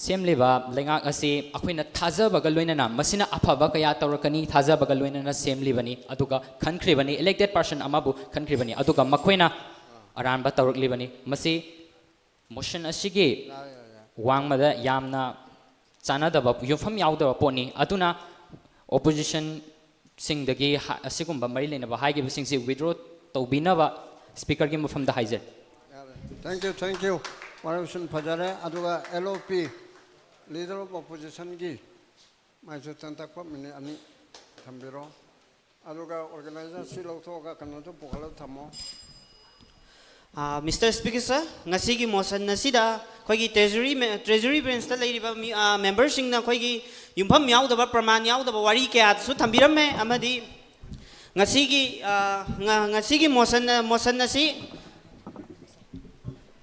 ꯁꯦꯝꯂꯤꯕ ꯂꯩꯉꯥꯛ ꯑꯁꯤ ꯑꯩꯈꯣꯏꯅ ꯊꯥꯖꯕꯒ ꯂꯣꯏꯅꯅ ꯃꯁꯤꯅ ꯑꯐꯕ ꯀꯌꯥ ꯇꯧꯔꯛꯀꯅꯤ ꯊꯥꯖꯕꯒ ꯂꯣꯏꯅꯅ ꯁꯦꯝꯂꯤꯕꯅꯤ, ꯑꯗꯨꯒ ꯈꯟꯈ꯭ꯔꯤꯕꯅꯤ, elected person ꯑꯃꯕꯨ ꯈꯟꯈ꯭ꯔꯤꯕꯅꯤ꯫ ꯑꯗꯨꯒ ꯃꯈꯣꯏꯅ ꯑꯔꯥꯟꯕ ꯇꯧꯔꯛꯂꯤꯕꯅꯤ꯫ ꯃꯁꯤ ꯃꯣꯁꯟ ꯑꯁꯤꯒꯤ ꯋꯥꯡꯃꯗ ꯌꯥꯝꯅ ꯆꯥꯟꯅꯗꯕ, ꯌꯨꯝꯐꯝ ꯌꯥꯎꯗꯕ ꯄꯣꯠꯅꯤ꯫ ꯑꯗꯨꯅ ꯑꯣꯄꯣꯖꯤꯁꯟꯁꯤꯡꯗꯒꯤ ꯍꯥ-, ꯑꯁꯤꯒꯨꯝꯕ ꯃꯔꯤ ꯂꯩꯅꯕ ꯍꯥꯏꯈꯤꯕꯁꯤꯡꯁꯤ ꯋꯤꯗ꯭ꯔꯣ ꯇꯧꯕꯤꯅꯕ ꯁ꯭ꯄꯤꯀꯔꯒꯤ ꯃꯐꯝꯗ ꯍꯥꯏꯖꯔꯤ꯫ ꯌꯥꯔꯦ꯫ Thank you, thank you. ꯋꯥꯔꯦꯞꯁꯤꯟ ꯐꯖꯔꯦ꯫ ꯑꯗꯨꯒ L O P, Leader of Oppositionꯒꯤ ꯃꯥꯏꯁꯨ ꯇꯟꯇꯛꯄ ꯃꯤꯅꯤꯠ ꯑꯅꯤ ꯊꯝꯕꯤꯔꯣ꯫ ꯑꯗꯨꯒ organizer ꯁꯤ ꯂꯧꯊꯣꯛꯑꯒ ꯀꯩꯅꯣꯗꯣ ꯄꯨꯈꯠꯂꯒ ꯊꯝꯃꯣ꯫ ꯃꯤꯁꯇꯔ ꯁ꯭ꯄꯤꯀꯔ ꯁꯔ, ꯉꯁꯤꯒꯤ ꯃꯣꯁꯟ ꯑꯁꯤꯗ ꯑꯩꯈꯣꯏꯒꯤ ꯇ꯭ꯔꯦꯖꯔꯤ ꯃꯦ-, ꯇ꯭ꯔꯦꯖꯔꯤ ꯕꯦꯟꯁꯇ ꯂꯩꯔꯤꯕ ꯃꯤ, ꯑ, ꯃꯦꯝꯕꯔꯁꯤꯡꯅ ꯑꯩꯈꯣꯏꯒꯤ ꯌꯨꯝꯐꯝ ꯌꯥꯎꯗꯕ, ꯄ꯭ꯔꯃꯥꯟ ꯌꯥꯎꯗꯕ ꯋꯥꯔꯤ ꯀꯌꯥꯗꯨꯁꯨ ꯊꯝꯕꯤꯔꯝꯃꯦ꯫ ꯑꯃꯗꯤ ꯉꯁꯤꯒꯤ, ꯑ, ꯉ-, ꯉꯁꯤꯒꯤ ꯃꯣꯁꯟ, ꯃꯣꯁꯟ ꯑꯁꯤ,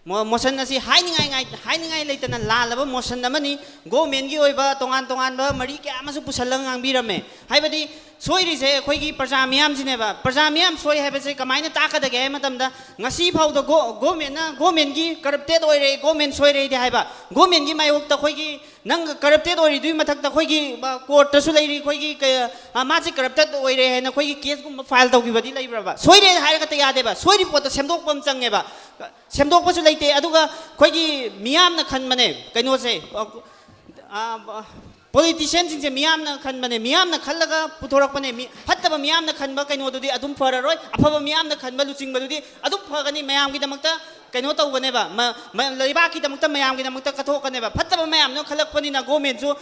ꯃꯣ-, ꯃꯣꯁꯟ ꯑꯁꯤ ꯍꯥꯏꯅꯤꯡꯉꯥꯏ ꯉꯥꯏ-, ꯍꯥꯏꯅꯤꯡꯉꯥꯏ ꯂꯩꯇꯅ ꯂꯥꯜꯂꯕ ꯃꯣꯁꯟ ꯑꯃꯅꯤ꯫ ꯒꯣꯃꯦꯟꯒꯤ ꯑꯣꯏꯕ ꯇꯣꯉꯥꯟ ꯇꯣꯉꯥꯟꯕ ꯃꯔꯤ ꯀꯌꯥ ꯑꯃꯁꯨ ꯄꯨꯁꯜꯂꯒ ꯉꯥꯡꯕꯤꯔꯝꯃꯦ꯫ ꯍꯥꯏꯕꯗꯤ ꯁꯣꯏꯔꯤꯁꯦ ꯑꯩꯈꯣꯏꯒꯤ ꯄ꯭ꯔꯖꯥ ꯃꯤꯌꯥꯝꯁꯤꯅꯦꯕ꯫ ꯄ꯭ꯔꯖꯥ ꯃꯤꯌꯥꯝ ꯁꯣꯏ ꯍꯥꯏꯕꯁꯦ ꯀꯃꯥꯏꯅ ꯇꯥꯛꯀꯗꯒꯦ ꯍꯥꯏꯕ ꯃꯇꯝꯗ, ꯉꯁꯤ ꯐꯥꯎꯗ ꯒꯣ-, ꯒꯣꯃꯦꯟꯅ, ꯒꯣꯃꯦꯟꯒꯤ ꯀꯔꯞꯇꯦꯠ ꯑꯣꯏꯔꯦ, ꯒꯣꯃꯦꯟ ꯁꯣꯏꯔꯦꯗꯤ ꯍꯥꯏꯕ꯫ ꯒꯣꯃꯦꯟꯒꯤ ꯃꯥꯌꯣꯛꯇ ꯑꯩꯈꯣꯏꯒꯤ ꯅꯪ ꯀꯔꯞꯇꯦꯠ ꯑꯣꯏꯔꯤꯗꯨꯒꯤ ꯃꯊꯛꯇ ꯑꯩꯈꯣꯏꯒꯤ, ꯑ, ꯀꯣꯔꯠꯇꯁꯨ ꯂꯩꯔꯤ, ꯑꯩꯈꯣꯏꯒꯤ ꯀꯩ-, ꯑ, ꯃꯥꯁꯦ ꯀꯔꯞꯇꯦꯠ ꯑꯣꯏꯔꯦ ꯍꯥꯏꯅ ꯑꯩꯈꯣꯏꯒꯤ ꯀꯦꯁꯀꯨꯝꯕ ꯐꯥꯏꯜ ꯇꯧꯈꯤꯕꯗꯤ ꯂꯩꯕ꯭ꯔꯕ? ꯁꯣꯏꯔꯦ ꯍꯥꯏꯔꯒ ꯌꯥꯗꯦꯕ꯫ ꯁꯣꯏꯔꯤ ꯄꯣꯠꯇꯣ ꯁꯦꯝꯗꯣꯛꯄ ꯑꯃ ꯆꯪꯉꯦꯕ꯫ ꯁꯦꯝꯗꯣꯛꯄꯁꯨ ꯂꯩꯇꯦ꯫ ꯑꯗꯨꯒ ꯑꯩꯈꯣꯏꯒꯤ ꯃꯤꯌꯥꯝꯅ ꯈꯟꯕꯅꯦ, ꯀꯩꯅꯣꯁꯦ, ꯑ, ꯑ, ꯄꯣꯂꯤꯇꯤꯁꯤꯌꯥꯟꯁꯤꯡꯁꯦ ꯃꯤꯌꯥꯝꯅ ꯈꯟꯕꯅꯦ, ꯃꯤꯌꯥꯝꯅ ꯈꯜꯂꯒ ꯄꯨꯊꯣꯔꯛꯄꯅꯦ꯫ ꯃꯤ, ꯐꯠꯇꯕ ꯃꯤꯌꯥꯝꯅ ꯈꯟꯕ ꯀꯩꯅꯣꯗꯨꯗꯤ ꯑꯗꯨꯝ ꯐꯔꯔꯣꯏ, ꯑꯐꯕ ꯃꯤꯌꯥꯝꯅ ꯈꯟꯕ ꯂꯨꯆꯤꯡꯕꯗꯨꯗꯤ ꯑꯗꯨꯝ ꯐꯒꯅꯤ꯫ ꯃꯌꯥꯝꯒꯤꯗꯃꯛꯇ ꯀꯩꯅꯣ ꯇꯧꯒꯅꯦꯕ, ꯃ-, ꯃ-, ꯂꯩꯕꯥꯛꯀꯤꯗꯃꯛꯇ, ꯃꯌꯥꯝꯒꯤꯗꯃꯛꯇ ꯀꯠꯊꯣꯛꯀꯅꯦꯕ꯫ ꯐꯠꯇꯕ ꯃꯌꯥꯝꯗꯨꯅ ꯈꯜꯂꯛꯄꯅꯤꯅ ꯒꯣꯃꯦꯟꯁꯨ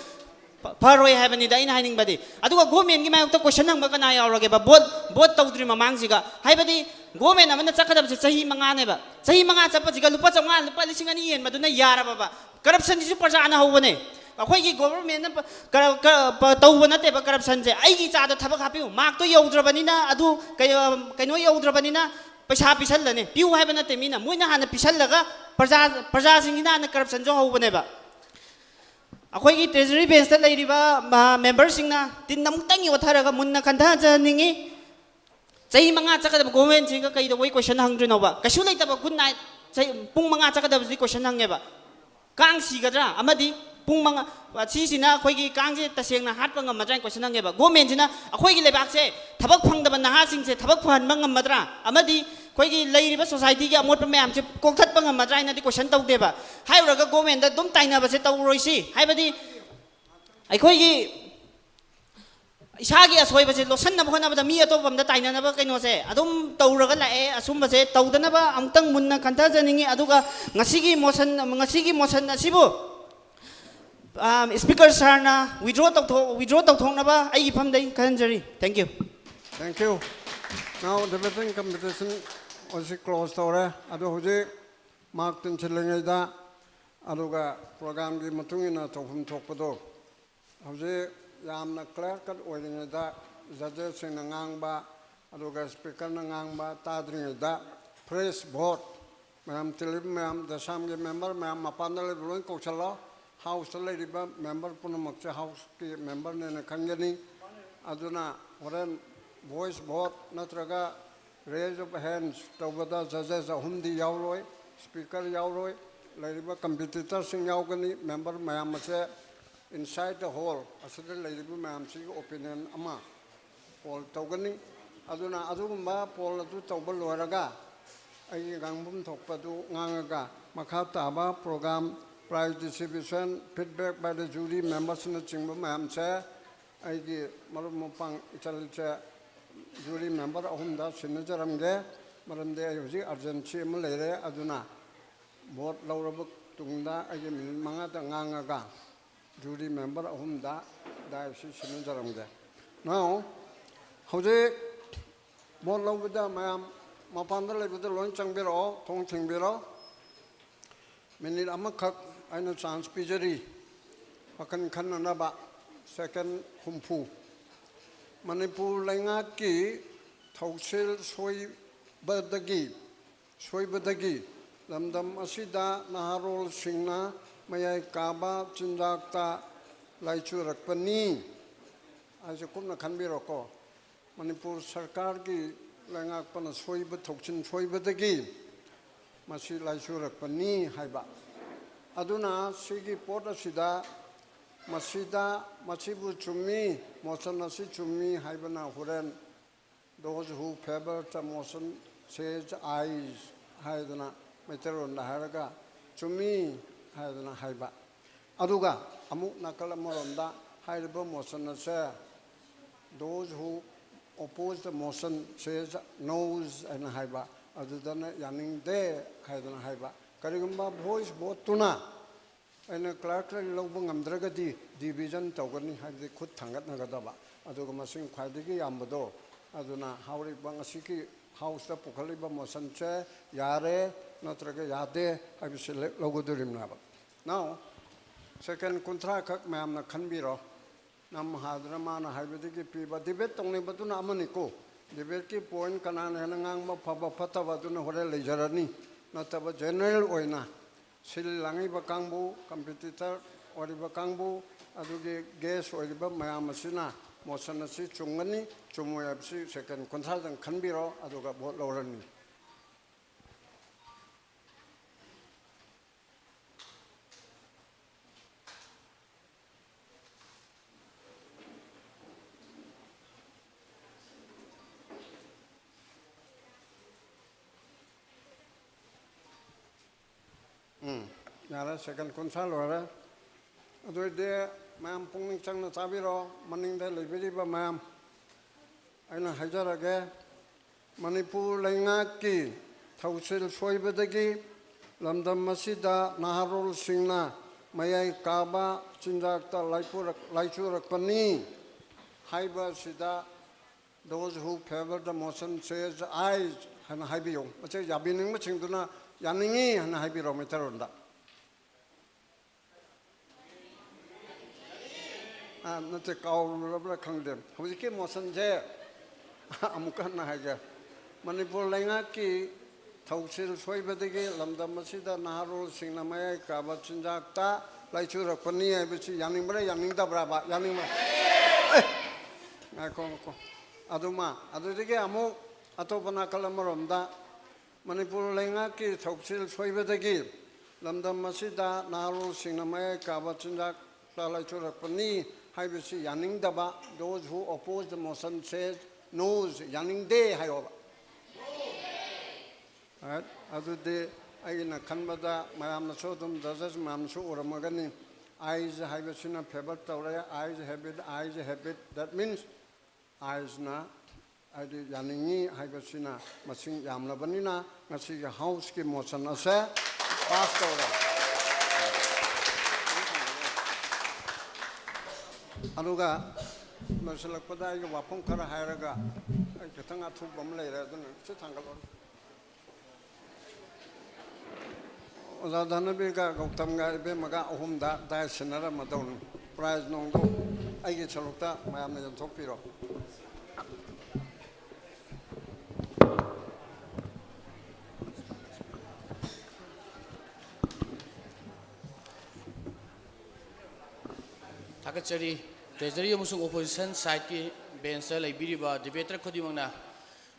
ꯐ-, ꯐꯔꯣꯏ ꯍꯥꯏꯕꯅꯤꯗ ꯑꯩꯅ ꯍꯥꯏꯅꯤꯡꯕꯗꯤ꯫ ꯑꯗꯨꯒ ꯒꯣꯃꯦꯟꯒꯤ ꯃꯥꯌꯣꯛꯇ ꯀꯣꯏꯁꯟ ꯍꯪꯕ ꯀꯅꯥ ꯌꯥꯎꯔꯒꯦꯕ? ꯚꯣꯠ, ꯚꯣꯠ ꯇꯧꯗ꯭ꯔꯤ ꯃꯃꯥꯡꯁꯤꯒ꯫ ꯍꯥꯏꯕꯗꯤ ꯒꯣꯃꯦꯟ ꯑꯃꯅ ꯆꯠꯀꯗꯕꯁꯦ ꯆꯍꯤ ꯃꯉꯥꯅꯦꯕ꯫ ꯆꯍꯤ ꯃꯉꯥ ꯆꯠꯄꯁꯤꯒ ꯂꯨꯄꯥ ꯆꯥꯝꯃꯉꯥ, ꯂꯨꯄꯥ ꯂꯤꯁꯤꯡ ꯑꯅꯤ ꯌꯦꯟꯕꯗꯨꯅ ꯌꯥꯔꯕꯕ? ꯀꯔꯞꯁꯟꯁꯤꯁꯨ ꯄ꯭ꯔꯖꯥꯅ ꯍꯧꯕꯅꯦ꯫ ꯑꯩꯈꯣꯏꯒꯤ ꯒꯣꯕꯔꯃꯦꯟꯅ ꯄ-, ꯀꯔ-, ꯀ-, ꯄ-, ꯇꯧꯕ ꯅꯠꯇꯦꯕ ꯀꯔꯞꯁꯟꯁꯦ꯫ ꯑꯩꯒꯤ ꯏꯆꯥꯗ ꯊꯕꯛ ꯍꯥꯞꯄꯤꯌꯨ, ꯃꯥꯔꯛꯇꯣ ꯌꯧꯗ꯭ꯔꯕꯅꯤꯅ, ꯑꯗꯨ ꯀꯩ-, ꯑ, ꯀꯩꯅꯣ ꯌꯧꯗ꯭ꯔꯕꯅꯤꯅ ꯄꯩꯁꯥ ꯄꯤꯁꯜꯂꯅꯤ꯫ ꯄꯤꯌꯨ ꯍꯥꯏꯕ ꯅꯠꯇꯦ ꯃꯤꯅ, ꯃꯣꯏꯅ ꯍꯥꯟꯅ ꯄꯤꯁꯜꯂꯒ ꯄ꯭ꯔꯖꯥ, ꯄ꯭ꯔꯖꯥꯁꯤꯡꯁꯤꯅ ꯍꯥꯟꯅ ꯀꯔꯞꯁꯟꯁꯨ ꯍꯧꯕꯅꯦꯕ꯫ ꯑꯩꯈꯣꯏꯒꯤ ꯇ꯭ꯔꯦꯖꯔꯤ ꯕꯦꯟꯁꯇ ꯂꯩꯔꯤꯕ, ꯑ, ꯃꯦꯝꯕꯔꯁꯤꯡꯅ ꯇꯤꯟ ꯑꯃꯨꯛꯇꯪ ꯌꯣꯠꯊꯔꯒ ꯃꯨꯟꯅ ꯈꯟꯊꯖꯅꯤꯡꯉꯤ꯫ ꯆꯍꯤ ꯃꯉꯥ ꯆꯠꯀꯗꯕ ꯒꯣꯔꯃꯦꯟꯁꯤꯒ ꯀꯩꯗꯧꯕꯩ ꯀꯣꯏꯁꯟ ꯍꯪꯗ꯭ꯔꯤꯅꯣꯕ? ꯀꯩꯁꯨ ꯂꯩꯇꯕ ꯒꯨꯗ ꯅꯥꯏꯠ, ꯆꯍꯤ, ꯄꯨꯡ ꯃꯉꯥ ꯆꯠꯀꯗꯕꯁꯤꯗꯤ ꯀꯣꯏꯁꯟ ꯍꯪꯉꯦꯕ꯫ ꯀꯥꯡ ꯁꯤꯒꯗ꯭ꯔꯥ? ꯑꯃꯗꯤ ꯄꯨꯡ ꯃꯉꯥ, ꯁꯤꯁꯤꯅ ꯑꯩꯈꯣꯏꯒꯤ ꯀꯥꯡꯁꯦ ꯇꯁꯦꯡꯅ ꯍꯥꯠꯄ ꯉꯝꯃꯗ꯭ꯔꯥ ꯍꯥꯏꯅ ꯀꯣꯏꯁꯟ ꯍꯪꯉꯦꯕ꯫ ꯒꯣꯔꯃꯦꯟꯁꯤꯅ ꯑꯩꯈꯣꯏꯒꯤ ꯂꯩꯕꯥꯛꯁꯦ ꯊꯕꯛ ꯐꯪꯗꯕ ꯅꯍꯥꯁꯤꯡꯁꯦ ꯊꯕꯛ ꯐꯍꯟꯕ ꯉꯝꯃꯗ꯭ꯔꯥ? ꯑꯃꯗꯤ ꯑꯩꯈꯣꯏꯒꯤ ꯂꯩꯔꯤꯕ ꯁꯣꯁꯥꯏꯇꯤꯒꯤ ꯑꯃꯣꯠꯄ ꯃꯌꯥꯝꯁꯦ ꯀꯣꯛꯊꯠꯄ ꯉꯝꯃꯗ꯭ꯔꯥ ꯍꯥꯏꯅꯗꯤ ꯀꯣꯏꯁꯟ ꯇꯧꯗꯦꯕ꯫ ꯍꯥꯏꯔꯨꯔꯒ ꯒꯣꯔꯃꯦꯟꯗ ꯑꯗꯨꯝ ꯇꯥꯏꯅꯕꯁꯦ ꯇꯧꯔꯣꯏꯁꯤ꯫ ꯍꯥꯏꯕꯗꯤ ꯑꯩꯈꯣꯏꯒꯤ ꯏꯁꯥꯒꯤ ꯑꯁꯣꯏꯕꯁꯦ ꯂꯣꯠꯁꯤꯟꯅꯕ ꯍꯣꯠꯅꯕꯗ ꯃꯤ ꯑꯇꯣꯞꯄ ꯑꯃꯗ ꯇꯥꯏꯅꯅꯕ ꯀꯩꯅꯣꯁꯦ ꯑꯗꯨꯝ ꯇꯧꯔꯒ ꯂꯥꯛꯑꯦ꯫ ꯑꯁꯨꯝꯕꯁꯦ ꯇꯧꯗꯅꯕ ꯑꯃꯨꯛꯇꯪ ꯃꯨꯟꯅ ꯈꯟꯊꯖꯅꯤꯡꯉꯤ꯫ ꯑꯗꯨꯒ ꯉꯁꯤꯒꯤ ꯃꯣꯁꯟ, ꯉꯁꯤꯒꯤ ꯃꯣꯁꯟ ꯑꯁꯤꯕꯨ ꯏꯁꯄꯤꯀꯔ ꯁꯥꯔꯅ ꯋꯤꯗ꯭ꯔꯣ ꯇꯧꯊꯣꯛ ꯋꯤꯗ꯭ꯔꯣ ꯇꯧꯊꯣꯛꯅꯕ ꯑꯩꯒꯤ ꯐꯝꯗꯩ ꯈꯟꯖꯔꯤ꯫ Thank you. Thank you. Now, debating competition ꯑꯁꯤ close ꯇꯧꯔꯦ꯫ ꯑꯗꯣ ꯍꯧꯖꯤꯛ ꯃꯥꯔꯛ ꯇꯤꯟꯁꯤꯜꯂꯤꯉꯩꯗ, ꯑꯗꯨꯒ programꯒꯤ ꯃꯇꯨꯡ ꯏꯟꯅ ꯇꯧꯐꯝ ꯊꯣꯛꯄꯗꯣ, ꯍꯧꯖꯤꯛ ꯌꯥꯝꯅ clear cut ꯑꯣꯏꯔꯤꯉꯩꯗ, judgesꯁꯤꯡꯅ ꯉꯥꯡꯕ, ꯑꯗꯨꯒ speakerꯅ ꯉꯥꯡꯕ ꯇꯥꯗ꯭ꯔꯤꯉꯩꯗ, fresh vote, ꯃꯌꯥꯝ ꯇꯤꯜꯂꯤꯕ ꯃꯌꯥꯝ, ꯗꯦꯁꯥꯝꯒꯤ member ꯃꯌꯥꯝ, ꯃꯄꯥꯟꯗ ꯂꯩꯕ ꯂꯣꯏ ꯀꯧꯁꯜꯂꯣ꯫ Houseꯇ ꯂꯩꯔꯤꯕ member ꯄꯨꯝꯅꯃꯛꯁꯦ Houseꯀꯤ memberꯅꯦꯅ ꯈꯟꯒꯅꯤ꯫ ꯑꯗꯨꯅ ꯍꯣꯔꯦꯟ voice vote ꯅꯠꯇ꯭ꯔꯒ raise of hands ꯇꯧꯕꯗ judges ꯑꯍꯨꯝꯗꯤ ꯌꯥꯎꯔꯣꯏ, speaker ꯌꯥꯎꯔꯣꯏ, ꯂꯩꯔꯤꯕ competitorꯁꯤꯡ ꯌꯥꯎꯒꯅꯤ꯫ Member ꯃꯌꯥꯝ ꯑꯁꯦ inside the hall ꯑꯁꯤꯗ ꯂꯩꯔꯤꯕ ꯃꯌꯥꯝꯁꯤꯒꯤ opinion ꯑꯃ poll ꯇꯧꯒꯅꯤ꯫ ꯑꯗꯨꯅ ꯑꯗꯨꯒꯨꯝꯕ poll ꯑꯗꯨ ꯇꯧꯕ ꯂꯣꯏꯔꯒ ꯑꯩꯒꯤ ꯉꯥꯡꯐꯝ ꯊꯣꯛꯄꯗꯨ ꯉꯥꯡꯉꯒ, ꯃꯈꯥ ꯇꯥꯕ program, prize distribution, feedback by the jury membersꯅꯆꯤꯡꯕ ꯃꯌꯥꯝꯁꯦ ꯑꯩꯒꯤ ꯃꯔꯨꯞ ꯃꯄꯥꯡ ꯏꯆꯜꯁꯦ jury member ꯑꯍꯨꯝꯗ ꯁꯤꯟꯅꯖꯔꯝꯒꯦ꯫ ꯃꯔꯝꯗꯤ ꯑꯩ ꯍꯧꯖꯤꯛ urgency ꯑꯃ ꯂꯩꯔꯦ꯫ ꯑꯗꯨꯅ vote ꯂꯧꯔꯕ ꯇꯨꯡꯗ ꯑꯩꯒꯤ minute ꯃꯉꯥꯗ ꯉꯥꯡꯉꯒ jury member ꯑꯍꯨꯝꯗ ꯗꯥꯏꯁꯁꯤ ꯁꯤꯟꯅꯖꯔꯝꯒꯦ꯫ Now, ꯍꯧꯖꯤꯛ vote ꯂꯧꯕꯗ ꯃꯌꯥꯝ ꯃꯄꯥꯟꯗ ꯂꯩꯕꯗ ꯂꯣꯏ ꯆꯪꯕꯤꯔꯛꯑꯣ, ꯊꯣꯡ ꯊꯤꯡꯕꯤꯔꯣ꯫ Minute ꯑꯃꯈꯛ ꯑꯩꯅ chance ꯄꯤꯖꯔꯤ ꯋꯥꯈꯜ ꯈꯟꯅꯅꯕ꯫ Second ꯍꯨꯝꯐꯨ꯫ ꯃꯅꯤꯄꯨꯔ ꯂꯩꯉꯥꯛꯀꯤ ꯊꯧꯁꯤꯜ ꯁꯣꯏꯕꯗꯒꯤ, ꯁꯣꯏꯕꯗꯒꯤ ꯂꯝꯗꯝ ꯑꯁꯤꯗ ꯅꯍꯥꯔꯣꯜꯁꯤꯡꯅ ꯃꯌꯥꯏ ꯀꯥꯕ ꯆꯤꯟꯖꯥꯛꯇ ꯂꯥꯏꯆꯨꯔꯛꯄꯅꯤ ꯍꯥꯏꯁꯦ ꯀꯨꯞꯅ ꯈꯟꯕꯤꯔꯣꯀꯣ꯫ ꯃꯅꯤꯄꯨꯔ ꯁꯔꯀꯥꯔꯒꯤ ꯂꯩꯉꯥꯛꯄꯅ ꯁꯣꯏꯕ, ꯊꯧꯁꯤꯟ ꯁꯣꯏꯕꯗꯒꯤ ꯃꯁꯤ ꯂꯥꯏꯆꯨꯔꯛꯄꯅꯤ ꯍꯥꯏꯕ꯫ ꯑꯗꯨꯅ ꯁꯤꯒꯤ ꯄꯣꯠ ꯑꯁꯤꯗ, ꯃꯁꯤꯗ, ꯃꯁꯤꯕꯨ ꯆꯨꯝꯃꯤ, motion ꯑꯁꯤ ꯆꯨꯝꯃꯤ ꯍꯥꯏꯕꯅ ꯍꯣꯔꯦꯟ those who favour the motion says ayes ꯍꯥꯏꯗꯅ ꯃꯩꯇꯩꯂꯣꯟꯗ ꯍꯥꯏꯔꯒ ꯆꯨꯝꯃꯤ ꯍꯥꯏꯗꯅ ꯍꯥꯏꯕ꯫ ꯑꯗꯨꯒ ꯑꯃꯨꯛ ꯅꯥꯀꯜ ꯑꯃꯔꯣꯝꯗ ꯍꯥꯏꯔꯤꯕ motion ꯑꯁꯦ those who oppose the motion says noes ꯍꯥꯏꯅ ꯍꯥꯏꯕ, ꯑꯗꯨꯗꯅ ꯌꯥꯅꯤꯡꯗꯦ ꯍꯥꯏꯗꯅ ꯍꯥꯏꯕ꯫ ꯀꯔꯤꯒꯨꯝꯕ voice voteꯇꯨꯅ ꯑꯩꯅ clerkꯅ ꯂꯧꯕ ꯉꯝꯗ꯭ꯔꯒꯗꯤ division ꯇꯧꯒꯅꯤ, ꯍꯥꯏꯕꯗꯤ ꯈꯨꯠ ꯊꯥꯡꯒꯠꯅꯒꯗꯕ꯫ ꯑꯗꯨꯒ ꯃꯁꯤꯡ ꯈ꯭ꯋꯥꯏꯗꯒꯤ ꯌꯥꯝꯕꯗꯣ ꯑꯗꯨꯅ ꯍꯧꯔꯤꯕ ꯉꯁꯤꯒꯤ houseꯇ ꯄꯨꯈꯠꯂꯤꯕ motionꯁꯦ ꯌꯥꯔꯦ ꯅꯠꯇ꯭ꯔꯒ ꯌꯥꯗꯦ ꯍꯥꯏꯕꯁꯤ ꯂꯦ-, ꯂꯧꯒꯗꯣꯔꯤꯕꯅꯦꯕ꯫ Now, second ꯀꯨꯟꯊ꯭ꯔꯥ ꯈꯛ ꯃꯌꯥꯝꯅ ꯈꯟꯕꯤꯔꯣ꯫ ꯅꯝ ꯍꯥꯗꯨꯅ ꯃꯥꯅ ꯍꯥꯏꯕꯗꯒꯤ ꯄꯤꯕ, debate ꯇꯧꯅꯤꯡꯕꯗꯨꯅ ꯑꯃꯅꯤꯀꯣ꯫ Debateꯀꯤ point ꯀꯅꯥꯅ ꯍꯦꯟꯅ ꯉꯥꯡꯕ ꯐꯕ ꯐꯠꯇꯕ ꯑꯗꯨꯅ ꯍꯣꯔꯦꯟ ꯂꯩꯖꯔꯅꯤ꯫ ꯅꯠꯇꯕ general ꯑꯣꯏꯅ ꯁꯤꯜ ꯂꯥꯡꯉꯤꯕ ꯀꯥꯡꯕꯨ, competitor ꯑꯣꯏꯔꯤꯕ ꯀꯥꯡꯕꯨ, ꯑꯗꯨꯒꯤ guest ꯑꯣꯏꯔꯤꯕ ꯃꯌꯥꯝ ꯑꯁꯤꯅ motion ꯑꯁꯤ ꯆꯨꯝꯒꯅꯤ, ꯆꯨꯝꯃꯣꯏ ꯍꯥꯏꯕꯁꯤ second ꯀꯨꯟꯊ꯭ꯔꯥꯗꯪ ꯈꯟꯕꯤꯔꯣ, ꯑꯗꯨꯒ vote ꯂꯧꯔꯅꯤ꯫ ꯎꯝ, ꯌꯥꯔꯦ, second ꯀꯨꯟꯊ꯭ꯔꯥ ꯂꯣꯏꯔꯦ꯫ ꯑꯗꯨ ꯑꯣꯏꯔꯗꯤ ꯃꯌꯥꯝ ꯄꯨꯛꯅꯤꯡ ꯆꯪꯅ ꯇꯥꯕꯤꯔꯣ, ꯃꯅꯤꯡꯗ ꯂꯩꯕꯤꯔꯤꯕ ꯃꯌꯥꯝ꯫ ꯑꯩꯅ ꯍꯥꯏꯖꯔꯒꯦ, ꯃꯅꯤꯄꯨꯔ ꯂꯩꯉꯥꯛꯀꯤ ꯊꯧꯁꯤꯜ ꯁꯣꯏꯕꯗꯒꯤ ꯂꯝꯗꯝ ꯑꯁꯤꯗ ꯅꯍꯥꯔꯣꯜꯁꯤꯡꯅ ꯃꯌꯥꯏ ꯀꯥꯕ ꯆꯤꯟꯖꯥꯛꯇ ꯂꯥꯏꯄꯨꯔꯛ-, ꯂꯥꯏꯆꯨꯔꯛꯄꯅꯤ ꯍꯥꯏꯕ ꯑꯁꯤꯗ those who favor the motion says ayes ꯍꯥꯏꯅ ꯍꯥꯏꯕꯤꯌꯨ꯫ ꯃꯁꯤ ꯌꯥꯕꯤꯅꯤꯡꯕꯁꯤꯡꯗꯨꯅ ꯌꯥꯅꯤꯡꯉꯤ ꯍꯥꯏꯅ ꯍꯥꯏꯕꯤꯔꯣ ꯃꯩꯇꯩꯂꯣꯟꯗ꯫ ꯑꯥ, ꯅꯠꯇꯦ, ꯀꯥꯎꯔꯨꯔꯕ꯭ꯔꯥ ꯈꯪꯗꯦ꯫ ꯍꯧꯖꯤꯛꯀꯤ motionꯁꯦ ꯑꯃꯨꯛꯀ ꯍꯟꯅ ꯍꯥꯏꯒꯦ꯫ ꯃꯅꯤꯄꯨꯔ ꯂꯩꯉꯥꯛꯀꯤ ꯊꯧꯁꯤꯜ ꯁꯣꯏꯕꯗꯒꯤ ꯂꯝꯗꯝ ꯑꯁꯤꯗ ꯅꯍꯥꯔꯣꯜꯁꯤꯡꯅ ꯃꯌꯥꯏ ꯀꯥꯕ ꯆꯤꯟꯖꯥꯛꯇ ꯂꯥꯏꯆꯨꯔꯛꯄꯅꯤ ꯍꯥꯏꯕꯁꯤ ꯌꯥꯅꯤꯡꯕ꯭ꯔꯥ, ꯌꯥꯅꯤꯡꯗꯕ꯭ꯔꯥꯕ? ꯌꯥꯅꯤꯡꯕ꯭ꯔꯥ? ꯑꯦ! ꯉꯥꯏꯈꯣ, ꯉꯥꯏꯈꯣ꯫ ꯑꯗꯨꯃ, ꯑꯗꯨꯗꯒꯤ ꯑꯃꯨꯛ ꯑꯇꯣꯞꯄ ꯅꯥꯀꯜ ꯑꯃꯔꯣꯝꯗ ꯃꯅꯤꯄꯨꯔ ꯂꯩꯉꯥꯛꯀꯤ ꯊꯧꯁꯤꯜ ꯁꯣꯏꯕꯗꯒꯤ ꯂꯝꯗꯝ ꯑꯁꯤꯗ ꯅꯍꯥꯔꯣꯜꯁꯤꯡꯅ ꯃꯌꯥꯏ ꯀꯥꯕ ꯆꯤꯟꯖꯥꯛꯇ ꯂꯥꯏꯆꯨꯔꯛꯄꯅꯤ ꯍꯥꯏꯕꯁꯤ ꯌꯥꯅꯤꯡꯗꯕ, those who oppose the motion says noes, ꯌꯥꯅꯤꯡꯗꯦ ꯍꯥꯏꯌꯣꯕ꯫ Right? ꯑꯗꯨꯗꯤ ꯑꯩꯅ ꯈꯟꯕꯗ ꯃꯌꯥꯝꯅꯁꯨ ꯑꯗꯨꯝ, judges ꯃꯌꯥꯝꯅꯁꯨ ꯎꯔꯝꯃꯒꯅꯤ, eyes ꯍꯥꯏꯕꯁꯤꯅ favor ꯇꯧꯔꯦ, eyes have it, eyes have it, that means eyes ꯅ ꯍꯥꯏꯗꯤ ꯌꯥꯅꯤꯡꯉꯤ ꯍꯥꯏꯕꯁꯤꯅ ꯃꯁꯤꯡ ꯌꯥꯝꯂꯕꯅꯤꯅ ꯉꯁꯤꯒꯤ House ꯀꯤ motion ꯑꯁꯦ pass ꯇꯧꯔꯦ꯫ ꯑꯗꯨꯒ ꯂꯣꯏꯁꯤꯜꯂꯛꯄꯗ ꯑꯩꯒꯤ ꯋꯥꯐꯝ ꯈꯔ ꯍꯥꯏꯔꯒ, ꯑꯩ ꯈꯤꯇꯪ ꯑꯊꯨꯕ ꯑꯃ ꯂꯩꯔꯦ, ꯑꯗꯨꯅ ꯁꯤ ꯊꯥꯡꯒꯠꯂꯣ꯫ ꯑꯣꯖꯥ ꯙꯅꯕꯤꯔꯒ ꯒꯧꯇꯝꯒ ꯏꯕꯦꯝꯃꯒ ꯑꯍꯨꯝꯗ ꯗꯥꯏ ꯁꯤꯟꯅꯔꯝꯃꯗꯧꯅꯤ꯫ Prize ꯅꯨꯡꯗꯨ ꯑꯩꯒꯤ ꯁꯔꯨꯛꯇ ꯃꯌꯥꯝꯅ ꯌꯦꯟꯊꯣꯛꯄꯤꯔꯣ꯫ ꯊꯥꯒꯠꯆꯔꯤ꯫ Treasury ꯑꯃꯁꯨꯡ opposition side ꯀꯤ bench ꯇ ꯂꯩꯕꯤꯔꯤꯕ debater ꯈꯨꯗꯤꯡꯃꯛꯅ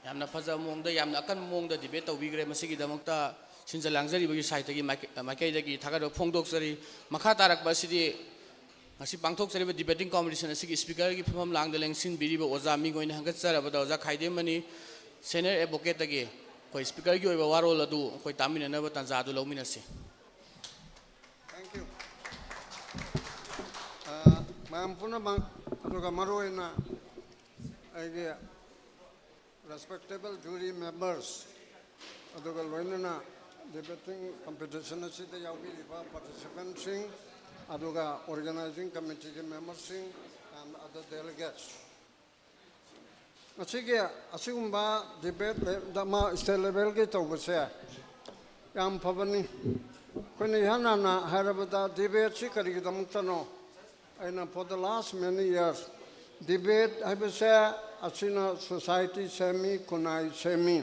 ꯌꯥꯝꯅ ꯐꯖꯕ ꯃꯑꯣꯡꯗ, ꯌꯥꯝꯅ ꯑꯀꯟꯕ ꯃꯑꯣꯡꯗ debate ꯇꯧꯕꯤꯈ꯭ꯔꯦ꯫ ꯃꯁꯤꯒꯤꯗꯃꯛꯇ ꯁꯤꯟꯖ ꯂꯥꯡꯖꯔꯤꯕꯒꯤ side ꯇꯒꯤ ꯃꯥꯏꯀꯩ-, ꯃꯥꯏꯀꯩꯗꯒꯤ ꯊꯥꯒꯠꯄ ꯐꯣꯡꯗꯣꯛꯆꯔꯤ꯫ ꯃꯈꯥ ꯇꯥꯔꯛꯄ ꯑꯁꯤꯗꯤ ꯉꯁꯤ ꯄꯥꯡꯊꯣꯛꯆꯔꯤꯕ debating competition ꯑꯁꯤꯒꯤ speaker ꯒꯤ ꯐꯝꯐꯝ ꯂꯥꯡꯗ ꯂꯦꯡꯁꯤꯟꯕꯤꯔꯤꯕ ꯑꯣꯖꯥ ꯃꯤꯡ ꯑꯣꯏꯅ ꯍꯪꯒꯠꯆꯔꯕꯗ ꯑꯣꯖꯥ ꯈꯥꯏꯗꯦꯝꯕꯅꯤ, senior advocate ꯇꯒꯤ ꯑꯩꯈꯣꯏ speaker ꯒꯤ ꯑꯣꯏꯕ ꯋꯥꯔꯣꯜ ꯑꯗꯨ ꯑꯩꯈꯣꯏ ꯇꯥꯃꯤꯟꯅꯅꯕ ꯇꯥꯟꯖꯥ ꯑꯗꯨ ꯂꯧꯃꯤꯟꯅꯁꯤ꯫ Thank you. ꯑ, ꯃꯌꯥꯝ ꯄꯨꯝꯅꯃꯛ, ꯑꯗꯨꯒ ꯃꯔꯨꯑꯣꯏꯅ ꯑꯩꯒꯤ respectable jury members, ꯑꯗꯨꯒ ꯂꯣꯏꯅꯅ debating competition ꯑꯁꯤꯗ ꯌꯥꯎꯕꯤꯔꯤꯕ participant ꯁꯤꯡ, ꯑꯗꯨꯒ organizing committee ꯒꯤ member ꯁꯤꯡ and other delegates, ꯉꯁꯤꯒꯤ ꯑꯁꯤꯒꯨꯝꯕ debate ꯑꯃ state level ꯒꯤ ꯇꯧꯕꯁꯦ ꯌꯥꯝ ꯐꯕꯅꯤ꯫ ꯑꯩꯈꯣꯏꯅ ꯏꯍꯥꯟ ꯍꯥꯟꯅ ꯍꯥꯏꯔꯕꯗ debate ꯁꯤ ꯀꯔꯤꯒꯤꯗꯃꯛꯇꯅꯣ? ꯑꯩꯅ for the last many years debate ꯍꯥꯏꯕꯁꯦ ꯑꯁꯤꯅ society ꯁꯦꯝꯃꯤ, ꯈꯨꯟꯅꯥꯏ ꯁꯦꯝꯃꯤ꯫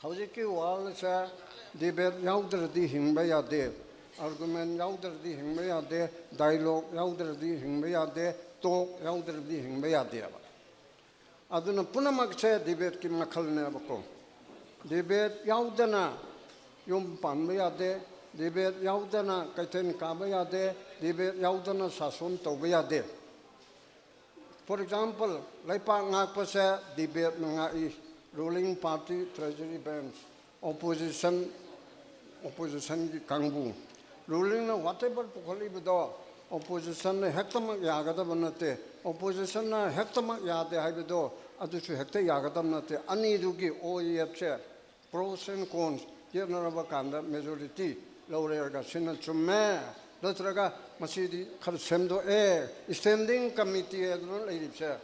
ꯍꯧꯖꯤꯛꯀꯤ world ꯁꯦ debate ꯌꯥꯎꯗ꯭ꯔꯗꯤ ꯍꯤꯡꯕ ꯌꯥꯗꯦ, argument ꯌꯥꯎꯗ꯭ꯔꯗꯤ ꯍꯤꯡꯕ ꯌꯥꯗꯦ, dialogue ꯌꯥꯎꯗ꯭ꯔꯗꯤ ꯍꯤꯡꯕ ꯌꯥꯗꯦ, talk ꯌꯥꯎꯗ꯭ꯔꯗꯤ ꯍꯤꯡꯕ ꯌꯥꯗꯦꯕ꯫ ꯑꯗꯨꯅ ꯄꯨꯝꯅꯃꯛꯁꯦ debate ꯀꯤ ꯃꯈꯜꯅꯦꯕꯀꯣ꯫ Debate ꯌꯥꯎꯗꯅ ꯌꯨꯝ ꯄꯥꯟꯕ ꯌꯥꯗꯦ, debate ꯌꯥꯎꯗꯅ ꯀꯩꯊꯦꯜ ꯀꯥꯕ ꯌꯥꯗꯦ, debate ꯌꯥꯎꯗꯅ ꯁꯥꯁꯣꯟ ꯇꯧꯕ ꯌꯥꯗꯦ꯫ For example, ꯂꯩꯄꯥꯛ ꯉꯥꯛꯄꯁꯦ debate ꯅ ꯉꯥꯛꯏ, ruling party, treasury bench꯫ Opposition ꯑꯣꯄꯣꯖꯤꯁꯟꯒꯤ ꯀꯥꯡꯕꯨ, ꯔꯨꯂꯤꯡꯅ ꯋꯥꯇꯦꯕꯔ ꯄꯨꯈꯠꯂꯤꯕꯗꯣ ꯑꯣꯄꯣꯖꯤꯁꯟꯅ ꯍꯦꯛꯇꯃꯛ ꯌꯥꯒꯗꯕ ꯅꯠꯇꯦ꯫ ꯑꯣꯄꯣꯖꯤꯁꯟꯅ ꯍꯦꯛꯇꯃꯛ ꯌꯥꯗꯦ ꯍꯥꯏꯕꯗꯣ ꯑꯗꯨꯁꯨ ꯍꯦꯛꯇ ꯌꯥꯒꯗꯕ ꯅꯠꯇꯦ꯫ ꯑꯅꯤꯗꯨꯒꯤ ꯑꯣ ꯑꯦꯐꯁꯦ ꯄ꯭ꯔꯣꯁ ꯑꯦꯟ ꯀꯣꯟꯁ ꯌꯦꯠꯅꯔꯕ ꯀꯥꯟꯗ ꯃꯦꯖꯣꯔꯤꯇꯤ ꯂꯧꯔꯦꯔꯒ ꯁꯤꯅ ꯆꯨꯝꯃꯦ, ꯅꯠꯇ꯭ꯔꯒ ꯃꯁꯤꯗꯤ ꯈꯔ ꯁꯦꯝꯗꯣꯛꯑꯦ, ꯁ꯭ꯇꯦꯟꯗꯤꯡ ꯀꯃꯤꯇꯤ ꯍꯥꯏꯗꯨꯅ ꯂꯩꯔꯤꯕꯁꯦ꯫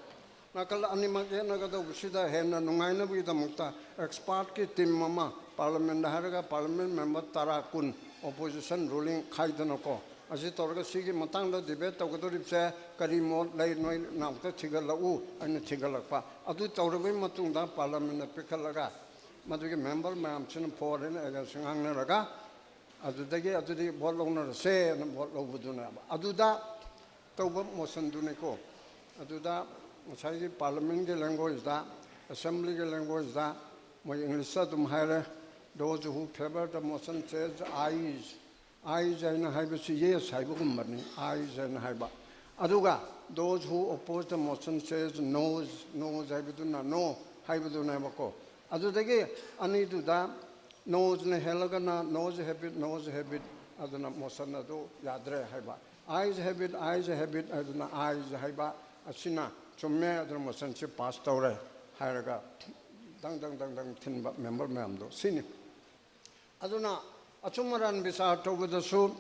ꯅꯥꯀꯜ ꯑꯅꯤꯃꯛ ꯌꯦꯠꯅꯒꯗꯧꯕꯁꯤꯗ ꯍꯦꯟꯅ ꯅꯨꯡꯉꯥꯏꯅꯕꯒꯤꯗꯃꯛꯇ ꯑꯦꯛꯁꯄꯥꯔꯠꯀꯤ ꯇꯤꯝ ꯑꯃ ꯄꯥꯔꯂꯤꯌꯥꯃꯦꯟꯗ ꯍꯥꯏꯔꯒ ꯄꯥꯔꯂꯤꯌꯥꯃꯦꯟ ꯃꯦꯝꯕꯔ ꯇꯔꯥ, ꯀꯨꯟ, ꯑꯣꯄꯣꯖꯤꯁꯟ ꯔꯨꯂꯤꯡ ꯈꯥꯏꯗꯅꯀꯣ, ꯑꯁꯤ ꯇꯧꯔꯒ ꯁꯤꯒꯤ ꯃꯇꯥꯡꯗ ꯗꯤꯕꯦꯠ ꯇꯧꯒꯗꯧꯔꯤꯕꯁꯦ ꯀꯔꯤ ꯃꯣꯠ ꯂꯩ, ꯅꯣꯏ ꯅꯥꯝꯇ ꯊꯤꯒꯠꯂꯛꯎ ꯍꯥꯏꯅ ꯊꯤꯒꯠꯂꯛꯄ꯫ ꯑꯗꯨ ꯇꯧꯔꯕꯒꯤ ꯃꯇꯨꯡꯗ ꯄꯥꯔꯂꯤꯌꯥꯃꯦꯟꯗ ꯄꯤꯈꯠꯂꯒ ꯃꯗꯨꯒꯤ ꯃꯦꯝꯕꯔ ꯃꯌꯥꯝꯁꯤꯅ ꯐꯣꯔ ꯍꯥꯏꯅ ꯑꯦꯒꯦꯟꯁ ꯉꯥꯡꯅꯔꯒ ꯑꯗꯨꯗꯒꯤ ꯑꯗꯨꯗꯤ ꯚꯣꯠ ꯂꯧꯅꯔꯁꯦꯅ ꯚꯣꯠ ꯂꯧꯕꯗꯨꯅꯦꯕ꯫ ꯑꯗꯨꯗ ꯇꯧꯕ ꯃꯣꯁꯟꯗꯨꯅꯤꯀꯣ꯫ ꯑꯗꯨꯗ ꯉꯁꯥꯏꯒꯤ ꯄꯥꯔꯂꯤꯌꯥꯃꯦꯟꯒꯤ ꯂꯦꯡꯒ꯭ꯋꯦꯖꯇ, ꯑꯦꯁꯦꯝꯕ꯭ꯂꯤꯒꯤ ꯂꯦꯡꯒ꯭ꯋꯦꯖꯇ ꯃꯣꯏ ꯏꯪꯂꯤꯁꯇ ꯑꯗꯨꯝ ꯍꯥꯏꯔꯦ, "Those who favor the motion says ayes." Ice ꯍꯥꯏꯅ ꯍꯥꯏꯕꯁꯤ ꯌꯦꯁ ꯍꯥꯏꯕꯒꯨꯝꯕꯅꯤ, ꯑꯥꯏꯁ ꯍꯥꯏꯅ ꯍꯥꯏꯕ꯫ ꯑꯗꯨꯒ "Those who oppose the motion says noes." Noes ꯍꯥꯏꯕꯗꯨꯅ ꯅꯣ ꯍꯥꯏꯕꯗꯨꯅꯦꯕꯀꯣ꯫ ꯑꯗꯨꯗꯒꯤ ꯑꯅꯤꯗꯨꯗ ꯅꯣꯁꯅ ꯍꯦꯜꯂꯒꯅ ꯅꯣꯁ ꯍꯦꯕꯤꯠ, ꯅꯣꯁ ꯍꯦꯕꯤꯠ, ꯑꯗꯨꯅ ꯃꯣꯁꯟ ꯑꯗꯨ ꯌꯥꯗ꯭ꯔꯦ ꯍꯥꯏꯕ꯫ ꯑꯥꯏꯁ ꯍꯦꯕꯤꯠ, ꯑꯥꯏꯁ ꯍꯦꯕꯤꯠ ꯍꯥꯏꯗꯨꯅ ꯑꯥꯏꯁ ꯍꯥꯏꯕ ꯑꯁꯤꯅ ꯆꯨꯝꯃꯦ, ꯑꯗꯨꯅ ꯃꯣꯁꯟꯁꯤ ꯄꯥꯁ ꯇꯧꯔꯦ ꯍꯥꯏꯔꯒ ꯗꯪ ꯗꯪ ꯗꯪ ꯗꯪ ꯊꯤꯟꯕ ꯃꯦꯝꯕꯔ ꯃꯌꯥꯝꯗꯣ ꯁꯤꯅꯤ꯫ ꯑꯗꯨꯅ ꯑꯆꯨꯝ ꯑꯔꯥꯟ ꯕꯤꯆꯥꯔ ꯇꯧꯕꯗꯁꯨ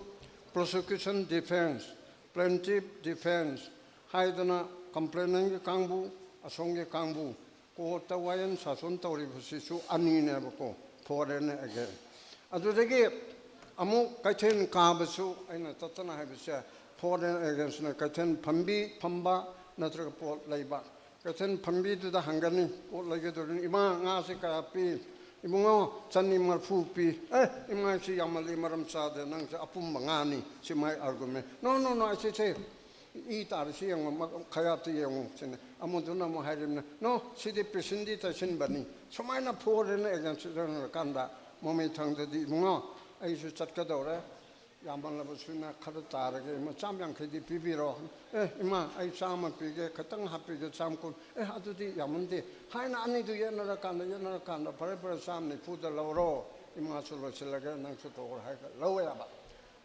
ꯄ꯭ꯔꯣꯁꯤꯀ꯭ꯌꯨꯁꯟ ꯗꯤꯐꯦꯟꯁ, ꯄ꯭ꯂꯦꯟꯇꯤꯐ ꯗꯤꯐꯦꯟꯁ ꯍꯥꯏꯗꯅ ꯀꯝꯄ꯭ꯂꯦꯅꯦꯟꯒꯤ ꯀꯥꯡꯕꯨ, ꯑꯁꯣꯝꯒꯤ ꯀꯥꯡꯕꯨ, ꯀꯣꯔꯠꯇ ꯋꯥꯌꯦꯜ ꯁꯥꯁꯣꯟ ꯇꯧꯔꯤꯕꯁꯤꯁꯨ ꯑꯅꯤꯅꯦꯕꯀꯣ, ꯐꯣꯔ ꯑꯦꯟ ꯑꯦꯒꯦꯟꯁ꯫ ꯑꯗꯨꯗꯒꯤ ꯑꯃꯨꯛ ꯀꯩꯊꯦꯜ ꯀꯥꯕꯁꯨ ꯑꯩꯅ ꯇꯠꯇꯅ ꯍꯥꯏꯕꯁꯦ, ꯐꯣꯔ ꯑꯦꯟ ꯑꯦꯒꯦꯟꯁꯅ ꯀꯩꯊꯦꯜ ꯐꯝꯕꯤ ꯐꯝꯕ ꯅꯠꯇ꯭ꯔꯒ ꯄꯣꯠ ꯂꯩꯕ꯫ ꯀꯩꯊꯦꯜ ꯐꯝꯕꯤꯗꯨꯗ ꯍꯪꯒꯅꯤ, ꯄꯣꯠ ꯂꯩꯒꯗꯧꯔꯤꯅꯤ, "ꯏꯃꯥ, ꯉꯥꯁꯦ ꯀꯌꯥ ꯄꯤ?" "ꯏꯕꯨꯡꯉꯣ, ꯆꯅꯤ ꯃꯔꯤꯐꯨ ꯄꯤ"꯫ "ꯑꯦ, ꯏꯃꯥ, ꯁꯤ ꯌꯥꯝꯃꯜꯂꯤ, ꯃꯔꯝ ꯆꯥꯗꯦ, ꯅꯪꯁꯦ ꯑꯄꯨꯝꯕ ꯉꯥꯅꯤ"꯫ ꯁꯤ ꯃꯥꯏ ꯑꯥꯔꯒꯨꯃꯦꯟ꯫ "No, no, no, ꯑꯁꯤꯁꯦ ꯏ ꯇꯥꯔꯤꯁꯤ ꯌꯦꯡꯉꯣ, ꯃ-, ꯈꯌꯥꯠꯇ ꯌꯦꯡꯉꯣ" ꯁꯤꯅꯤ꯫ ꯑꯃꯗꯨꯅ ꯑꯃꯨꯛ ꯍꯥꯏꯔꯤꯕꯅ, "No, ꯁꯤꯗꯤ ꯄꯤꯁꯤꯟꯗꯤ ꯇꯩꯁꯤꯟꯕꯅꯤ"꯫ ꯁꯨꯃꯥꯏꯅ ꯐꯣꯔ ꯑꯦꯟ ꯑꯦꯒꯦꯟꯁ ꯀꯥꯟꯗ ꯃꯃꯩ ꯊꯪꯗꯗꯤ, "ꯏꯕꯨꯡꯉꯣ, ꯑꯩꯁꯨ ꯆꯠꯀꯗꯧꯔꯦ, ꯌꯥꯝꯃꯜꯂꯕꯁꯨꯅ ꯈꯔ ꯇꯥꯔꯒꯦ, ꯏꯃꯥ, ꯆꯥꯝ ꯌꯥꯡꯈꯩꯗꯤ ꯄꯤꯕꯤꯔꯣ꯫ ꯑꯦ, ꯏꯃꯥ, ꯑꯩ ꯆꯥꯝꯃ ꯄꯤꯒꯦ, ꯈꯤꯇꯪ ꯍꯥꯞꯄꯤꯒꯦ, ꯆꯥꯝ ꯀꯨꯟ꯫ ꯑꯦ, ꯑꯗꯨꯗꯤ ꯌꯥꯝꯃꯟꯗꯦ ꯍꯥꯏꯅ ꯑꯅꯤꯗꯨ ꯌꯦꯠꯅꯔꯀꯥꯟꯗ, ꯌꯦꯠꯅꯔꯀꯥꯟꯗ, "ꯐꯔꯦ, ꯐꯔꯦ, ꯆꯥꯝ ꯅꯤꯐꯨꯗ ꯂꯧꯔꯣ, ꯏꯃꯥꯁꯨ ꯂꯣꯏꯁꯤꯜꯂꯒꯦ, ꯅꯪꯁꯨ ꯇꯧꯔꯣ" ꯍꯥꯏꯔꯒ ꯂꯧꯋꯦꯕ꯫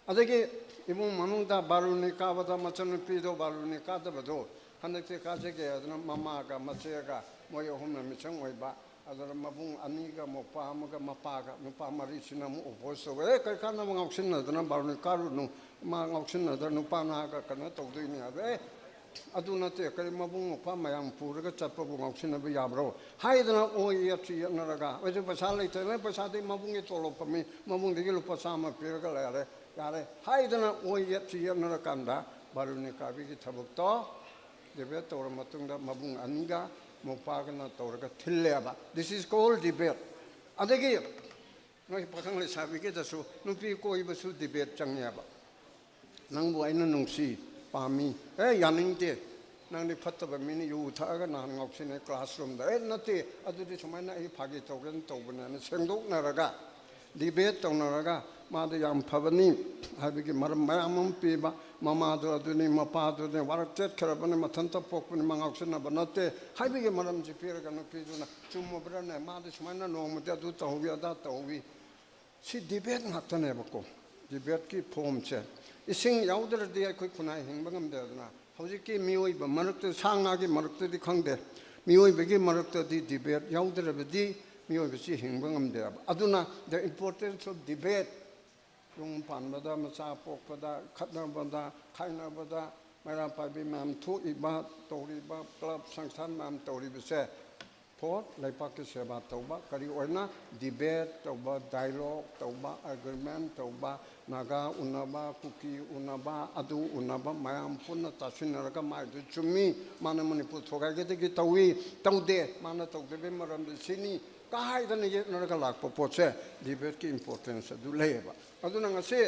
ꯑꯗꯒꯤ ꯏꯃꯨꯡ ꯃꯅꯨꯡꯗ ꯕꯥꯔꯨꯅꯤ ꯀꯥꯕꯗ ꯃꯆꯟꯅꯨꯄꯤꯗꯣ ꯕꯥꯔꯨꯅꯤ ꯀꯥꯗꯕꯗꯣ ꯍꯟꯗꯛꯇꯤ ꯀꯥꯖꯒꯦ ꯍꯥꯏꯗꯅ ꯃꯃꯥꯒ ꯃꯆꯦꯒ ꯃꯣꯏ ꯑꯍꯨꯝꯅ ꯃꯤꯆꯪ ꯑꯣꯏꯕ, ꯑꯗꯨꯅ ꯃꯕꯨꯡ ꯑꯅꯤꯒ ꯃꯧꯄ꯭ꯋꯥ ꯑꯃꯒ ꯃꯄꯥꯒ, ꯅꯨꯄꯥ ꯃꯔꯤꯁꯤꯅ ꯑꯃꯨꯛ oppose ꯇꯧꯋꯦ꯫ "ꯑꯦ, ꯀꯔꯤ ꯀꯥꯟꯅꯕ ꯉꯥꯎꯁꯤꯟꯅꯗꯅ ꯕꯥꯔꯨꯅꯤ ꯀꯥꯔꯨꯅꯨ, ꯃꯥ ꯉꯥꯎꯁꯤꯟꯅꯗꯅ ꯅꯨꯄꯥ ꯅꯍꯥꯒ ꯀꯩꯅꯣ ꯇꯧꯗꯣꯏꯅꯤ" ꯍꯥꯏꯕ꯫ "ꯑꯦ, ꯑꯗꯨ ꯅꯠꯇꯦ, ꯀꯔꯤ ꯃꯕꯨꯡ ꯃꯧꯄ꯭ꯋꯥ ꯃꯌꯥꯝ ꯄꯨꯔꯒ ꯆꯠꯄꯕꯨ ꯉꯥꯎꯁꯤꯟꯅꯕ ꯌꯥꯕ꯭ꯔꯣ?" ꯍꯥꯏꯗꯅ ꯑꯣꯏ ꯌꯦꯠꯁꯤ ꯌꯦꯠꯅꯔꯒ, ꯑꯩꯁꯨ ꯄꯩꯁꯥ ꯂꯩꯇꯗꯅ ꯄꯩꯁꯥꯗꯤ ꯃꯕꯨꯡꯒꯤ ꯇꯣꯂꯣꯞ ꯐꯝꯃꯤ, ꯃꯕꯨꯡꯗꯒꯤ ꯂꯨꯄꯥ ꯆꯥꯝꯃ ꯄꯤꯔꯒ ꯂꯩꯔꯦ, ꯌꯥꯔꯦ ꯍꯥꯏꯗꯅ ꯑꯣꯏ ꯌꯦꯠꯁꯤ ꯌꯦꯠꯅꯔꯀꯥꯟꯗ ꯕꯥꯔꯨꯅꯤ ꯀꯥꯕꯤꯒꯤ ꯊꯕꯛꯇꯣ debate ꯇꯧꯔ ꯃꯇꯨꯡꯗ ꯃꯕꯨꯡ ꯑꯅꯤꯒ ꯃꯧꯄꯥꯒꯅ ꯇꯧꯔꯒ ꯊꯤꯜꯂꯦꯕ꯫ This is called debate. ꯑꯗꯒꯤ ꯅꯣꯏ ꯄꯥꯈꯪ ꯂꯩꯁꯥꯕꯤꯒꯤꯗꯁꯨ ꯅꯨꯄꯤ ꯀꯣꯏꯕꯁꯨ debate ꯆꯪꯉꯦꯕ꯫ "ꯅꯪꯕꯨ ꯑꯩꯅ ꯅꯨꯡꯁꯤ, ꯄꯥꯝꯃꯤ"꯫ "ꯑꯦ, ꯌꯥꯅꯤꯡꯗꯦ, ꯅꯪꯗꯤ ꯐꯠꯇꯕ ꯃꯤꯅꯤ, ꯌꯨ ꯊꯛꯑꯒ ꯅꯍꯥꯟ ꯉꯥꯎꯁꯤꯟꯅꯩ classroomꯗ"꯫ "ꯑꯦ, ꯅꯠꯇꯦ, ꯑꯗꯨꯗꯤ ꯁꯨꯃꯥꯏꯅ ꯑꯩ ꯐꯥꯒꯤ ꯇꯧꯒꯦꯅ ꯇꯧꯕꯅꯦꯅ" ꯁꯦꯡꯗꯣꯛꯅꯔꯒ, debate ꯇꯧꯅꯔꯒ, ꯃꯥꯗꯣ ꯌꯥꯝ ꯐꯕꯅꯤ ꯍꯥꯏꯕꯒꯤ ꯃꯔꯝ ꯃꯌꯥꯝ ꯑꯃ ꯄꯤꯕ, ꯃꯃꯥꯗꯣ ꯑꯗꯨꯅꯤ, ꯃꯄꯥꯗꯨꯅꯤ, ꯋꯥꯔꯛ ꯆꯠꯈ꯭ꯔꯕꯅꯤ, ꯃꯊꯟꯇ ꯄꯣꯛꯄꯅꯤ, ꯃꯥ ꯉꯥꯎꯁꯤꯟꯅꯕ ꯅꯠꯇꯦ ꯍꯥꯏꯕꯒꯤ ꯃꯔꯝꯁꯤ ꯄꯤꯔꯒ ꯅꯨꯄꯤꯗꯨꯅ, "ꯆꯨꯝꯃꯕ꯭ꯔꯥꯅꯦ? ꯃꯥꯗꯤ ꯁꯨꯃꯥꯏꯅ ꯅꯣꯡꯃꯗꯤ ꯑꯗꯨ ꯇꯧꯍꯧꯋꯤ, ꯑꯗꯥ ꯇꯧꯍꯧꯋꯤ"꯫ ꯁꯤ debate ꯉꯥꯛꯇꯅꯦꯕꯀꯣ, debateꯀꯤ formꯁꯦ꯫ ꯏꯁꯤꯡ ꯌꯥꯎꯗ꯭ꯔꯗꯤ ꯑꯩꯈꯣꯏ ꯈꯨꯟꯅꯥꯏ ꯍꯤꯡꯕ ꯉꯝꯗꯦꯗꯅ꯫ ꯍꯧꯖꯤꯛꯀꯤ ꯃꯤꯑꯣꯏꯕ ꯃꯔꯛꯇ, ꯁꯥ ꯉꯥꯒꯤ ꯃꯔꯛꯇꯗꯤ ꯈꯪꯗꯦ, ꯃꯤꯑꯣꯏꯕꯒꯤ ꯃꯔꯛꯇꯗꯤ debate ꯌꯥꯎꯗ꯭ꯔꯕꯗꯤ ꯃꯤꯑꯣꯏꯕꯁꯤ ꯍꯤꯡꯕ ꯉꯝꯗꯦꯕ꯫ ꯑꯗꯨꯅ the importance of debate, ꯌꯨꯝ ꯄꯥꯟꯕꯗ, ꯃꯆꯥ ꯄꯣꯛꯄꯗ, ꯈꯠꯅꯕꯗ, ꯈꯥꯏꯅꯕꯗ, ꯃꯩꯔꯥ ꯄꯥꯏꯕꯤ ꯃꯌꯥꯝ ꯊꯣꯛꯏꯕ, ꯇꯧꯔꯤꯕ, club ꯁꯪꯁꯊꯥꯟ ꯃꯌꯥꯝ ꯇꯧꯔꯤꯕꯁꯦ, for ꯂꯩꯄꯥꯛꯀꯤ ꯁꯦꯕꯥ ꯇꯧꯕ, ꯀꯔꯤ ꯑꯣꯏꯅ? Debate ꯇꯧꯕ, dialogue ꯇꯧꯕ, agreement ꯇꯧꯕ, ꯅꯥꯒꯥ ꯎꯅꯕ, ꯀꯨꯀꯤ ꯎꯅꯕ, ꯑꯗꯨ ꯎꯅꯕ, ꯃꯌꯥꯝ ꯄꯨꯟꯅ ꯇꯥꯁꯤꯟꯅꯔꯒ ꯃꯥꯏꯗꯨ ꯆꯨꯝꯃꯤ, ꯃꯥꯅ ꯃꯅꯤꯄꯨꯔ ꯊꯨꯒꯥꯏꯒꯗꯒꯤ ꯇꯧꯏ, ꯇꯧꯗꯦ, ꯃꯥꯅ ꯇꯧꯗꯕꯩ ꯃꯔꯝꯗꯤ ꯁꯤꯅꯤ ꯀꯥꯏꯗꯅ ꯌꯦꯠꯅꯔꯒ ꯂꯥꯛꯄ ꯄꯣꯠꯁꯦ debateꯀꯤ importance ꯑꯗꯨ ꯂꯩꯌꯦꯕ꯫ ꯑꯗꯨꯅ ꯉꯁꯤ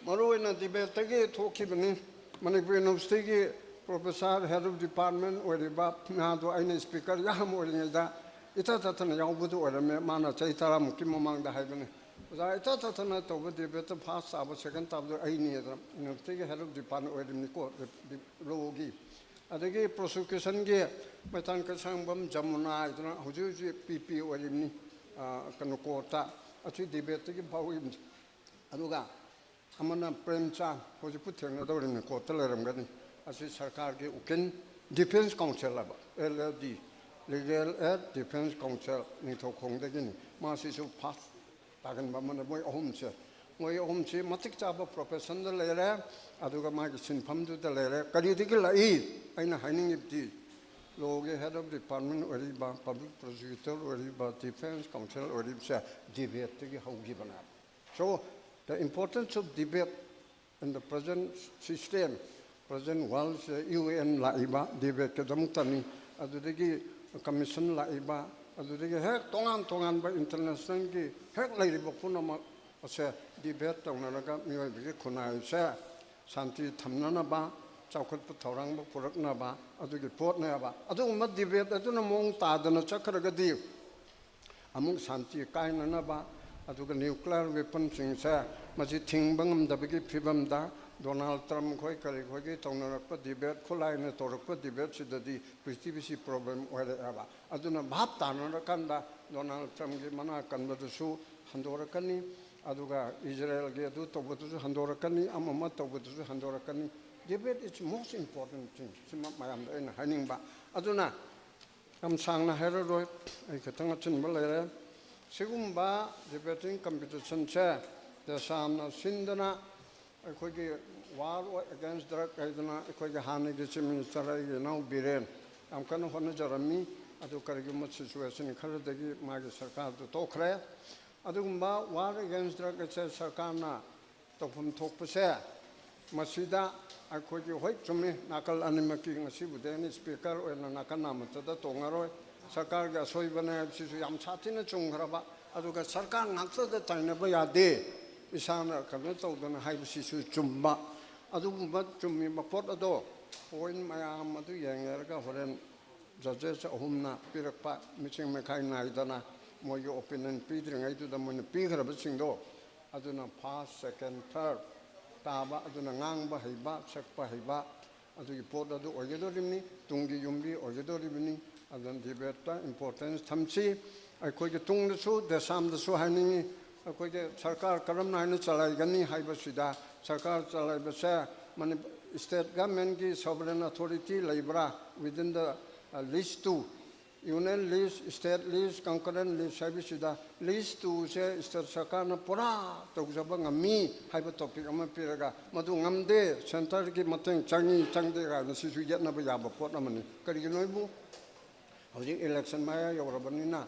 ꯃꯔꯨꯑꯣꯏꯅ debateꯇꯒꯤ ꯊꯣꯛꯈꯤꯕꯅꯤ꯫ Manipur Universityꯒꯤ professor, head of department ꯑꯣꯏꯔꯤꯕ ꯃꯥꯗꯣ ꯑꯩꯅ speaker ꯌꯥꯝ ꯑꯣꯏꯔꯤꯉꯩꯗ ꯏꯊꯠ ꯊꯠꯇꯅ ꯌꯥꯎꯕꯗꯨ ꯑꯣꯏꯔꯝꯃꯦ꯫ ꯃꯥꯅ ꯆꯍꯤ ꯇꯔꯥꯃꯨꯛꯀꯤ ꯃꯃꯥꯡꯗ ꯍꯥꯏꯕꯅꯤ, ꯑꯣꯖꯥ, ꯏꯇꯥ ꯇꯥꯊꯅ ꯇꯧꯕ ꯗꯤꯕꯦꯠꯇ ꯐꯥꯔꯁ ꯇꯥꯕ, ꯁꯦꯀꯦꯟ ꯇꯥꯕꯗꯣ ꯑꯩꯅꯤ ꯑꯗꯨꯅ ꯌꯨꯅꯤꯚꯔꯁꯤꯇꯤꯒꯤ ꯍꯦꯗ ꯑꯣꯐ ꯗꯤꯄꯥꯔꯠꯃꯦꯟ ꯑꯣꯏꯔꯤꯕꯅꯤꯀꯣ, ꯂꯣꯒꯤ꯫ ꯑꯗꯒꯤ ꯄ꯭ꯔꯣꯁꯤꯀ꯭ꯌꯨꯁꯟꯒꯤ ꯃꯩꯊꯥꯟ ꯀꯩꯁꯥꯡꯕꯝ ꯖꯃꯨꯅꯥ ꯍꯥꯏꯗꯅ ꯍꯧꯖꯤꯛ ꯍꯧꯖꯤꯛ ꯄꯤ ꯄꯤ ꯑꯣꯏꯔꯤꯕꯅꯤ, ꯀꯩꯅꯣ, ꯀꯣꯔꯠꯇ꯫ ꯑꯁꯤ ꯗꯤꯕꯦꯠꯇꯒꯤ ꯐꯥꯎꯏꯕꯅꯤ꯫ ꯑꯗꯨꯒ ꯑꯃꯅ ꯄ꯭ꯔꯦꯝꯆꯥꯟ, ꯍꯧꯖꯤꯛꯄꯨ ꯊꯦꯡꯅꯗꯧꯔꯤꯕꯅꯤ, ꯀꯣꯔꯠꯇ ꯂꯩꯔꯝꯒꯅꯤ꯫ ꯑꯁꯤ ꯁꯔꯀꯥꯔꯒꯤ ꯎꯀꯤꯜ, ꯗꯤꯐꯦꯟꯁ ꯀꯥꯎꯟꯁꯤꯜ ꯍꯥꯏꯕ, ꯑꯦꯜ ꯑꯦꯜ ꯗꯤ, ꯂꯤꯒꯦꯜ ꯑꯦꯗ ꯗꯤꯐꯦꯟꯁ ꯀꯥꯎꯟꯁꯤꯜ, ꯅꯤꯡꯊꯧꯈꯣꯡꯗꯒꯤꯅꯤ꯫ ꯃꯥꯁꯤꯁꯨ ꯐꯥꯔꯁ ꯇꯥꯒꯟꯕ ꯑꯃꯅ꯫ ꯃꯣꯏ ꯑꯍꯨꯝꯁꯦ, ꯃꯣꯏ ꯑꯍꯨꯝꯁꯤ ꯃꯇꯤꯛ ꯆꯥꯕ ꯄ꯭ꯔꯣꯐꯦꯁꯟꯗ ꯂꯩꯔꯦ, ꯑꯗꯨꯒ ꯃꯥꯒꯤ ꯁꯤꯟꯐꯝꯗꯨꯗ ꯂꯩꯔꯦ꯫ ꯀꯔꯤꯗꯒꯤ ꯂꯥꯛꯏ? ꯑꯩꯅ ꯍꯥꯏꯅꯤꯡꯉꯤꯕꯗꯤ, ꯂꯣꯒꯤ ꯍꯦꯗ ꯑꯣꯐ ꯗꯤꯄꯥꯔꯠꯃꯦꯟ ꯑꯣꯏꯔꯤꯕ, ꯄꯕ꯭ꯂꯤꯛ ꯄ꯭ꯔꯣꯁꯤꯀ꯭ꯌꯨꯇꯔ ꯑꯣꯏꯔꯤꯕ, ꯗꯤꯐꯦꯟꯁ ꯀꯥꯎꯟꯁꯤꯜ ꯑꯣꯏꯔꯤꯕꯁꯦ ꯗꯤꯕꯦꯠꯇꯒꯤ ꯍꯧꯈꯤꯕꯅꯦꯕ꯫ So, the importance of debate in the present system, present world ꯁꯦ ꯌꯨ ꯑꯦꯟ ꯂꯥꯛꯏꯕ ꯗꯤꯕꯦꯠꯀꯤꯗꯃꯛꯇꯅꯤ꯫ ꯑꯗꯨꯗꯒꯤ ꯀꯃꯤꯁꯟ ꯂꯥꯛꯏꯕ, ꯑꯗꯨꯗꯒꯤ ꯍꯦꯛ ꯇꯣꯉꯥꯟ ꯇꯣꯉꯥꯟꯕ ꯏꯟꯇꯔꯅꯦꯁꯅꯦꯜꯒꯤ ꯍꯦꯛ ꯂꯩꯔꯤꯕ ꯄꯨꯝꯅꯃꯛ ꯑꯁꯦ ꯗꯤꯕꯦꯠ ꯇꯧꯅꯔꯒ ꯃꯤꯑꯣꯏꯕꯒꯤ ꯈꯨꯟꯅꯥꯏꯁꯦ ꯁꯥꯟꯇꯤ ꯊꯝꯅꯅꯕ, ꯆꯥꯎꯈꯠꯄ ꯊꯧꯔꯥꯡꯕ ꯄꯨꯔꯛꯅꯕ ꯑꯗꯨꯒꯤ ꯄꯣꯠꯅꯦꯕ꯫ ꯑꯗꯨꯒꯨꯝꯕ ꯗꯤꯕꯦꯠ ꯑꯗꯨꯅ ꯃꯑꯣꯡ ꯇꯥꯗꯅ ꯆꯠꯈ꯭ꯔꯒꯗꯤ ꯑꯃꯨꯛ ꯁꯥꯟꯇꯤ ꯀꯥꯏꯅꯅꯕ, ꯑꯗꯨꯒ ꯅ꯭ꯌꯨꯀ꯭ꯂꯤꯌꯔ ꯋꯦꯄꯟꯁꯤꯡꯁꯦ ꯃꯁꯤ ꯊꯤꯡꯕ ꯉꯝꯗꯕꯒꯤ ꯐꯤꯕꯝꯗ ꯗꯣꯅꯥꯜꯗ ꯇ꯭ꯔꯝꯞ ꯈꯣꯏ ꯀꯔꯤ ꯈꯣꯏꯒꯤ ꯇꯧꯅꯔꯛꯄ ꯗꯤꯕꯦꯠ, ꯈꯨꯠꯂꯥꯏꯅ ꯇꯧꯔꯛꯄ ꯗꯤꯕꯦꯠꯁꯤꯗꯗꯤ ꯄ꯭ꯔꯤꯊꯤꯕꯤꯁꯤ ꯄ꯭ꯔꯣꯕ꯭ꯂꯦꯝ ꯑꯣꯏꯔꯛꯑꯦꯕ꯫ ꯑꯗꯨꯅ ꯚꯥꯞ ꯇꯥꯅꯔꯀꯥꯟꯗ ꯗꯣꯅꯥꯜꯗ ꯇ꯭ꯔꯝꯞꯀꯤ ꯃꯅꯥ ꯀꯟꯕꯗꯨꯁꯨ ꯍꯟꯗꯣꯔꯛꯀꯅꯤ, ꯑꯗꯨꯒ ꯏꯖꯔꯦꯜꯒꯤ ꯑꯗꯨ ꯇꯧꯕꯗꯨꯁꯨ ꯍꯟꯗꯣꯔꯛꯀꯅꯤ, ꯑꯃ ꯑꯃ ꯇꯧꯕꯗꯨꯁꯨ ꯍꯟꯗꯣꯔꯛꯀꯅꯤ꯫ Debate is most important thing꯫ ꯁꯤꯃ ꯃꯌꯥꯝꯗ ꯑꯩꯅ ꯍꯥꯏꯅꯤꯡꯕ꯫ ꯑꯗꯨꯅ ꯌꯥꯝ ꯁꯥꯡꯅ ꯍꯥꯏꯔꯔꯣꯏ, ꯑꯩ ꯈꯤꯇꯪ ꯑꯆꯤꯟꯕ ꯂꯩꯔꯦ꯫ ꯁꯤꯒꯨꯝꯕ ꯗꯤꯕꯦꯇꯤꯡ ꯀꯝꯄꯤꯇꯤꯁꯟꯁꯦ ꯗꯦꯁꯥꯝꯅ ꯁꯤꯟꯗꯅ ꯑꯩꯈꯣꯏꯒꯤ ꯋꯥꯔ ꯑꯦꯒꯦꯟꯁ ꯗ꯭ꯔꯒ ꯍꯥꯏꯗꯅ ꯑꯩꯈꯣꯏꯒꯤ ꯍꯥꯟꯅꯒꯤ ꯆꯤꯐ ꯃꯤꯅꯤꯁꯇꯔ ꯑꯩꯒꯤ ꯏꯅꯥꯎ ꯕꯤꯔꯦꯟ ꯌꯥꯝ ꯀꯟꯅ ꯍꯣꯠꯅꯖꯔꯝꯃꯤ꯫ ꯑꯗꯨ ꯀꯔꯤꯒꯨꯝꯕ ꯁꯤꯆꯨꯋꯦꯁꯟ ꯈꯔꯗꯒꯤ ꯃꯥꯒꯤ ꯁꯔꯀꯥꯔꯗꯨ ꯇꯣꯛꯈ꯭ꯔꯦ꯫ ꯑꯗꯨꯒꯨꯝꯕ ꯋꯥꯔ ꯑꯦꯒꯦꯟꯁ ꯗ꯭ꯔꯒ ꯑꯁꯦ ꯁꯔꯀꯥꯔꯅ ꯇꯧꯐꯝ ꯊꯣꯛꯄꯁꯦ ꯃꯁꯤꯗ ꯑꯩꯈꯣꯏꯒꯤ, ꯍꯣꯏ, ꯆꯨꯝꯃꯤ, ꯅꯥꯀꯜ ꯑꯅꯤꯃꯛꯀꯤ, ꯉꯁꯤꯕꯨꯗꯤ ꯑꯩꯅ ꯏꯁꯄꯤꯀꯔ ꯑꯣꯏꯅ ꯅꯥꯀꯜ ꯑꯃꯠꯇꯗ ꯇꯣꯡꯉꯔꯣꯏ, ꯁꯔꯀꯥꯔꯒꯤ ꯑꯁꯣꯏꯕꯅꯦ ꯍꯥꯏꯕꯁꯤꯁꯨ ꯌꯥꯝ ꯁꯥꯊꯤꯅ ꯆꯨꯝꯈ꯭ꯔꯕ꯫ ꯑꯗꯨꯒ ꯁꯔꯀꯥꯔ ꯉꯥꯛꯇꯗ ꯇꯥꯏꯅꯕ ꯌꯥꯗꯦ, ꯏꯁꯥꯅ ꯀꯩꯅꯣ ꯇꯧꯗꯅ ꯍꯥꯏꯕꯁꯤꯁꯨ ꯆꯨꯝꯕ꯫ ꯑꯗꯨꯒꯨꯝꯕ ꯆꯨꯝꯃꯤꯕ ꯄꯣꯠ ꯑꯗꯣ, ꯄꯣꯏꯟ ꯃꯌꯥꯝ ꯑꯗꯨ ꯌꯦꯡꯅꯔꯒ ꯍꯣꯔꯦꯟ ꯖꯖꯦꯁ ꯑꯍꯨꯝꯅ ꯄꯤꯔꯛꯄ ꯃꯤꯆꯪ ꯃꯤꯈꯥꯏ ꯅꯥꯏꯗꯅ ꯃꯣꯏꯒꯤ ꯑꯣꯄꯤꯅꯤꯌꯟ ꯄꯤꯗ꯭ꯔꯤꯉꯩꯗꯨꯗ ꯃꯣꯏꯅ ꯄꯤꯈ꯭ꯔꯕꯁꯤꯡꯗꯣ, ꯑꯗꯨꯅ ꯐꯥꯔꯁ, ꯁꯦꯀꯦꯟ, ꯊꯥꯔꯠ ꯇꯥꯕ, ꯑꯗꯨꯅ ꯉꯥꯡꯕ ꯍꯩꯕ, ꯁꯛꯄ ꯍꯩꯕ, ꯑꯗꯨꯒꯤ ꯄꯣꯠ ꯑꯗꯨ ꯑꯣꯏꯒꯗꯧꯔꯤꯕꯅꯤ, ꯇꯨꯡꯒꯤ ꯌꯨꯝꯕꯤ ꯑꯣꯏꯒꯗꯧꯔꯤꯕꯅꯤ꯫ ꯑꯗꯨꯅ ꯗꯤꯕꯦꯠꯇ ꯏꯝꯄꯣꯔꯇꯦꯟꯁ ꯊꯝꯁꯤ꯫ ꯑꯩꯈꯣꯏꯒꯤ ꯇꯨꯡꯗꯁꯨ, ꯗꯦꯁꯥꯝꯗꯁꯨ ꯍꯥꯏꯅꯤꯡꯉꯤ, ꯑꯩꯈꯣꯏꯒꯤ ꯁꯔꯀꯥꯔ ꯀꯔꯝꯅ ꯍꯥꯏꯅ ꯆꯂꯥꯏꯒꯅꯤ ꯍꯥꯏꯕꯁꯤꯗ, ꯁꯔꯀꯥꯔ ꯆꯂꯥꯏꯕꯁꯦ ꯃꯅꯤ-, ꯁ꯭ꯇꯦꯠ ꯒꯚꯔꯟꯃꯦꯟꯠꯀꯤ ꯁꯣꯚꯔꯦꯟ ꯑꯣꯊꯣꯔꯤꯇꯤ ꯂꯩꯕ꯭ꯔꯥ, within the, uh, list two, union list, state list, concurrent list ꯍꯥꯏꯕꯁꯤꯗ, ꯂꯤꯁ ꯇꯨꯁꯦ ꯁ꯭ꯇꯦꯠ ꯁꯔꯀꯥꯔꯅ ꯄꯨꯔꯥ ꯇꯧꯖꯕ ꯉꯝꯃꯤ ꯍꯥꯏꯕ ꯇꯣꯄꯤꯛ ꯑꯃ ꯄꯤꯔꯒ, ꯃꯗꯨ ꯉꯝꯗꯦ, ꯁꯦꯟꯇꯔꯒꯤ ꯃꯇꯦꯡ ꯆꯪꯉꯤ ꯆꯪꯗꯦ ꯀꯥꯏꯅ ꯁꯤꯁꯨ ꯌꯦꯠꯅꯕ ꯌꯥꯕ ꯄꯣꯠ ꯑꯃꯅꯤ꯫ ꯀꯔꯤꯒꯤꯅꯣ ꯍꯥꯏꯕꯨ, ꯍꯧꯖꯤꯛ ꯏꯂꯦꯛꯁꯟ ꯃꯌꯥ ꯌꯧꯔꯕꯅꯤꯅ,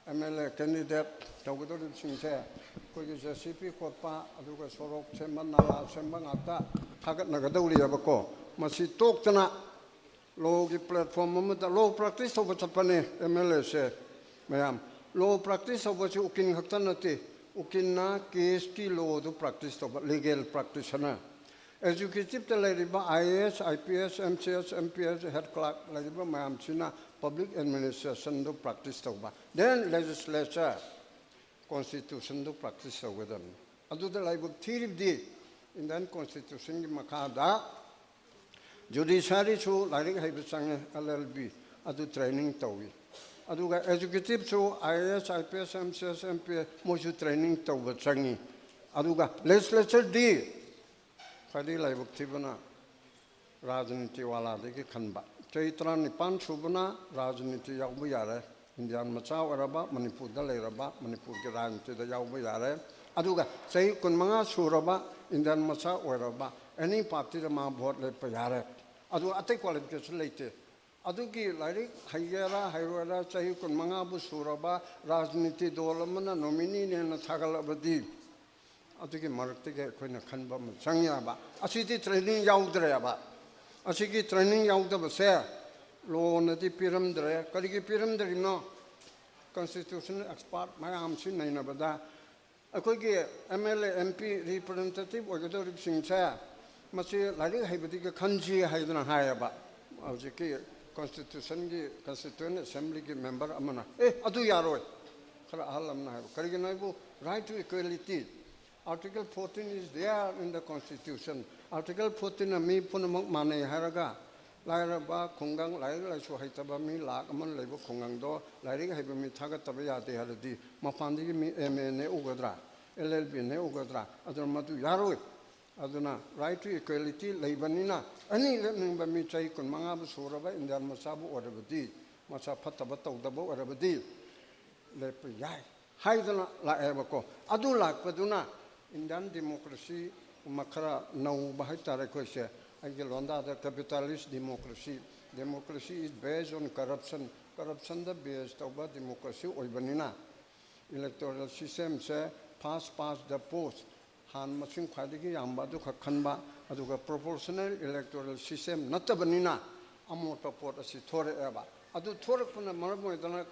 ꯑꯦꯝ ꯑꯦꯜ ꯑꯦ ꯀꯦꯟꯗꯤꯗꯦꯠ ꯇꯧꯒꯗꯧꯔꯤꯕꯁꯤꯡꯁꯦ ꯑꯩꯈꯣꯏꯒꯤ ꯖꯦ ꯁꯤ ꯄꯤ ꯈꯣꯠꯄ, ꯑꯗꯨꯒ ꯁꯣꯔꯣꯛ ꯁꯦꯝꯕ, ꯅꯥꯂꯥ ꯁꯦꯝꯕ ꯉꯥꯛꯇ ꯊꯥꯒꯠꯅꯒꯗꯧꯔꯤꯑꯕꯀꯣ꯫ ꯃꯁꯤ ꯇꯣꯛꯇꯅ ꯂꯣꯒꯤ ꯄ꯭ꯂꯦꯠꯐꯣꯝ ꯑꯃꯗ ꯂꯣ ꯄ꯭ꯔꯦꯛꯇꯤꯁ ꯇꯧꯕ ꯆꯠꯄꯅꯦ ꯑꯦꯝ ꯑꯦꯜ ꯑꯦꯁꯦ꯫ ꯃꯌꯥꯝ, ꯂꯣ ꯄ꯭ꯔꯦꯛꯇꯤꯁ ꯇꯧꯕꯁꯤ ꯎꯀꯤꯜ ꯈꯛꯇ ꯅꯠꯇꯦ, ꯎꯀꯤꯜꯅ ꯀꯦꯁꯀꯤ ꯂꯣꯗꯨ ꯄ꯭ꯔꯦꯛꯇꯤꯁ ꯇꯧꯕ, ꯂꯤꯒꯦꯜ ꯄ꯭ꯔꯦꯛꯇꯤꯁꯅꯔ꯫ ꯑꯦꯛꯖꯤꯀ꯭ꯌꯨꯇꯤꯞꯇ ꯂꯩꯔꯤꯕ I A S, I P S, M C S, M P S, head clerk ꯂꯩꯔꯤꯕ ꯃꯌꯥꯝꯁꯤꯅ ꯄꯕ꯭ꯂꯤꯛ ꯑꯦꯗꯃꯤꯅꯤꯁꯇ꯭ꯔꯦꯁꯟꯗꯨ ꯄ꯭ꯔꯦꯛꯇꯤꯁ ꯇꯧꯕ꯫ ꯗꯦꯟ ꯂꯦꯖꯤꯁꯂꯦꯆꯔ, ꯀꯣꯟꯁꯇꯤꯇ꯭ꯌꯨꯁꯟꯗꯨ ꯄ꯭ꯔꯦꯛꯇꯤꯁ ꯇꯧꯒꯗꯕꯅꯤ꯫ ꯑꯗꯨꯗ ꯂꯥꯏꯕꯛ ꯊꯤꯔꯤꯕꯗꯤ ꯏꯟꯗꯤꯌꯟ ꯀꯣꯟꯁꯇꯤꯇ꯭ꯌꯨꯁꯟꯒꯤ ꯃꯈꯥꯗ ꯖꯨꯗꯤꯁꯔꯤꯁꯨ ꯂꯥꯏꯔꯤꯛ ꯍꯩꯕ ꯆꯪꯉꯦ, ꯑꯦꯜ ꯑꯦꯜ ꯕꯤ, ꯑꯗꯨ ꯇ꯭ꯔꯦꯅꯤꯡ ꯇꯧꯏ꯫ ꯑꯗꯨꯒ ꯑꯦꯛꯖꯤꯀ꯭ꯌꯨꯇꯤꯞꯁꯨ I A S, I P S, M C S, M P S, ꯃꯣꯏꯁꯨ ꯇ꯭ꯔꯦꯅꯤꯡ ꯇꯧꯕ ꯆꯪꯉꯤ꯫ ꯑꯗꯨꯒ ꯂꯦꯖꯤꯁꯂꯦꯆꯔꯗꯤ ꯈ꯭ꯋꯥꯏꯗꯒꯤ ꯂꯥꯏꯕꯛ ꯊꯤꯕꯅ ꯔꯥꯖꯅꯤꯇꯤ ꯋꯥꯂꯥꯗꯒꯤ ꯈꯟꯕ꯫ ꯆꯍꯤ ꯇꯔꯥꯅꯤꯄꯥꯟ ꯁꯨꯕꯅ ꯔꯥꯖꯅꯤꯇꯤ ꯌꯥꯎꯕ ꯌꯥꯔꯦ꯫ ꯏꯟꯗꯤꯌꯥꯟ ꯃꯆꯥ ꯑꯣꯏꯔꯕ, ꯃꯅꯤꯄꯨꯔꯗ ꯂꯩꯔꯕ, ꯃꯅꯤꯄꯨꯔꯒꯤ ꯔꯥꯖꯅꯤꯇꯤꯗ ꯌꯥꯎꯕ ꯌꯥꯔꯦ꯫ ꯑꯗꯨꯒ ꯆꯍꯤ ꯀꯨꯟꯃꯉꯥ ꯁꯨꯔꯕ ꯏꯟꯗꯤꯌꯥꯟ ꯃꯆꯥ ꯑꯣꯏꯔꯕ ꯑꯦꯅꯤ ꯄꯥꯔꯇꯤꯗ ꯃꯥ ꯚꯣꯠ ꯂꯦꯞꯄ ꯌꯥꯔꯦ꯫ ꯑꯗꯨ ꯑꯇꯩ ꯀ꯭ꯋꯥꯂꯤꯐꯤꯀꯦꯁꯟ ꯂꯩꯇꯦ꯫ ꯑꯗꯨꯒꯤ ꯂꯥꯏꯔꯤꯛ ꯍꯩꯒꯦꯔꯥ ꯍꯩꯔꯣꯏꯔꯥ, ꯆꯍꯤ ꯀꯨꯟꯃꯉꯥꯕꯨ ꯁꯨꯔꯕ ꯔꯥꯖꯅꯤꯇꯤ ꯗꯣꯜ ꯑꯃꯅ ꯅꯣꯃꯤꯅꯤꯅꯦꯅ ꯊꯥꯒꯠꯂꯕꯗꯤ, ꯑꯗꯨꯒꯤ ꯃꯔꯛꯇꯒꯤ ꯑꯩꯈꯣꯏꯅ ꯈꯟꯕ ꯑꯃ ꯆꯪꯉꯦꯕ꯫ ꯑꯁꯤꯗꯤ ꯇ꯭ꯔꯦꯅꯤꯡ ꯌꯥꯎꯗ꯭ꯔꯦꯕ꯫ ꯑꯁꯤꯒꯤ ꯇ꯭ꯔꯦꯅꯤꯡ ꯌꯥꯎꯗꯕꯁꯦ ꯂꯣꯅꯗꯤ ꯄꯤꯔꯝꯗ꯭ꯔꯦ꯫ ꯀꯔꯤꯒꯤ ꯄꯤꯔꯝꯗ꯭ꯔꯤꯅꯣ? ꯀꯟꯁꯇꯤꯇ꯭ꯌꯨꯁꯅꯦꯜ ꯑꯦꯛꯁꯄꯥꯔꯠ ꯃꯌꯥꯝꯁꯤ ꯅꯩꯅꯕꯗ, ꯑꯩꯈꯣꯏꯒꯤ M L A, M P representative ꯑꯣꯏꯒꯗꯧꯔꯤꯕꯁꯤꯡꯁꯦ, ꯃꯁꯤ ꯂꯥꯏꯔꯤꯛ ꯍꯩꯕꯗꯒꯤ ꯈꯟꯁꯤ ꯍꯥꯏꯗꯅ ꯍꯥꯏꯌꯦꯕ꯫ ꯍꯧꯖꯤꯛꯀꯤ ꯀꯣꯟꯁꯇꯤꯇ꯭ꯌꯨꯁꯟꯒꯤ, ꯀꯟꯁꯇꯤꯇ꯭ꯌꯨꯌꯦꯟ ꯑꯦꯁꯦꯝꯕ꯭ꯂꯤꯒꯤ ꯃꯦꯝꯕꯔ ꯑꯃꯅ, "ꯑꯦ, ꯑꯗꯨ ꯌꯥꯔꯣꯏ, ꯈꯔ ꯑꯍꯜ ꯑꯃꯅ ꯍꯥꯏꯕ, ꯀꯔꯤꯒꯤꯅꯣ ꯍꯥꯏꯕꯨ, right to equality, Article fourteen is there in the Constitution. Article fourteen ꯅ ꯃꯤ ꯄꯨꯝꯅꯃꯛ ꯃꯥꯟꯅꯩ ꯍꯥꯏꯔꯒ, ꯂꯥꯏꯔꯕ ꯈꯨꯡꯒꯪ, ꯂꯥꯏꯔꯤꯛ ꯂꯥꯏꯁꯨ ꯍꯩꯇꯕ ꯃꯤ ꯂꯥꯛ ꯑꯃ ꯂꯩꯕ ꯈꯨꯡꯒꯪꯗꯣ ꯂꯥꯏꯔꯤꯛ ꯍꯩꯕ ꯃꯤ ꯊꯥꯒꯠꯇꯕ ꯌꯥꯗꯦ ꯍꯥꯏꯔꯗꯤ, ꯃꯄꯥꯟꯗꯒꯤ ꯃꯤ M A ꯅꯦꯛꯎꯒꯗ꯭ꯔꯥ, L L B ꯅꯦꯛꯎꯒꯗ꯭ꯔꯥ? ꯑꯗꯨꯅ ꯃꯗꯨ ꯌꯥꯔꯣꯏ꯫ ꯑꯗꯨꯅ right to equality ꯂꯩꯕꯅꯤꯅ, ꯑꯅꯤ ꯂꯦꯞꯅꯤꯡꯕ ꯃꯤ ꯆꯍꯤ ꯀꯨꯟꯃꯉꯥꯕꯨ ꯁꯨꯔꯕ ꯏꯟꯗꯤꯌꯥꯟ ꯃꯆꯥꯕꯨ ꯑꯣꯏꯔꯕꯗꯤ, ꯃꯁꯥ ꯐꯠꯇꯕ ꯇꯧꯗꯕ ꯑꯣꯏꯔꯕꯗꯤ ꯂꯦꯞꯄ ꯌꯥꯏ ꯍꯥꯏꯗꯅ ꯂꯥꯛꯑꯦꯕꯀꯣ꯫ ꯑꯗꯨ ꯂꯥꯛꯄꯗꯨꯅ ꯏꯟꯗꯤꯌꯥꯟ ꯗꯤꯃꯣꯀ꯭ꯔꯦꯁꯤ ꯈꯔ ꯅꯧꯕ ꯍꯥꯏꯇꯥꯔꯦ ꯑꯩꯈꯣꯏꯁꯦ꯫ ꯑꯩꯒꯤ ꯂꯣꯟꯗꯥꯗ capitalist democracy, democracy is based on corruption, corruption the base ꯇꯧꯕ democracy ꯑꯣꯏꯕꯅꯤꯅ, electoral system say first past the post, ꯍꯥꯟꯅ ꯃꯁꯤꯡ ꯈ꯭ꯋꯥꯏꯗꯒꯤ ꯌꯥꯝꯕ ꯑꯗꯨꯈꯛ ꯈꯟꯕ, ꯑꯗꯨꯒ proportional electoral system ꯅꯠꯇꯕꯅꯤꯅ ꯑꯃꯣꯠꯄ ꯄꯣꯠ ꯑꯁꯤ ꯊꯣꯔꯛꯑꯦꯕ꯫ ꯑꯗꯨ ꯊꯣꯔꯛꯄꯅ ꯃꯔꯝ ꯑꯣꯏꯗꯅ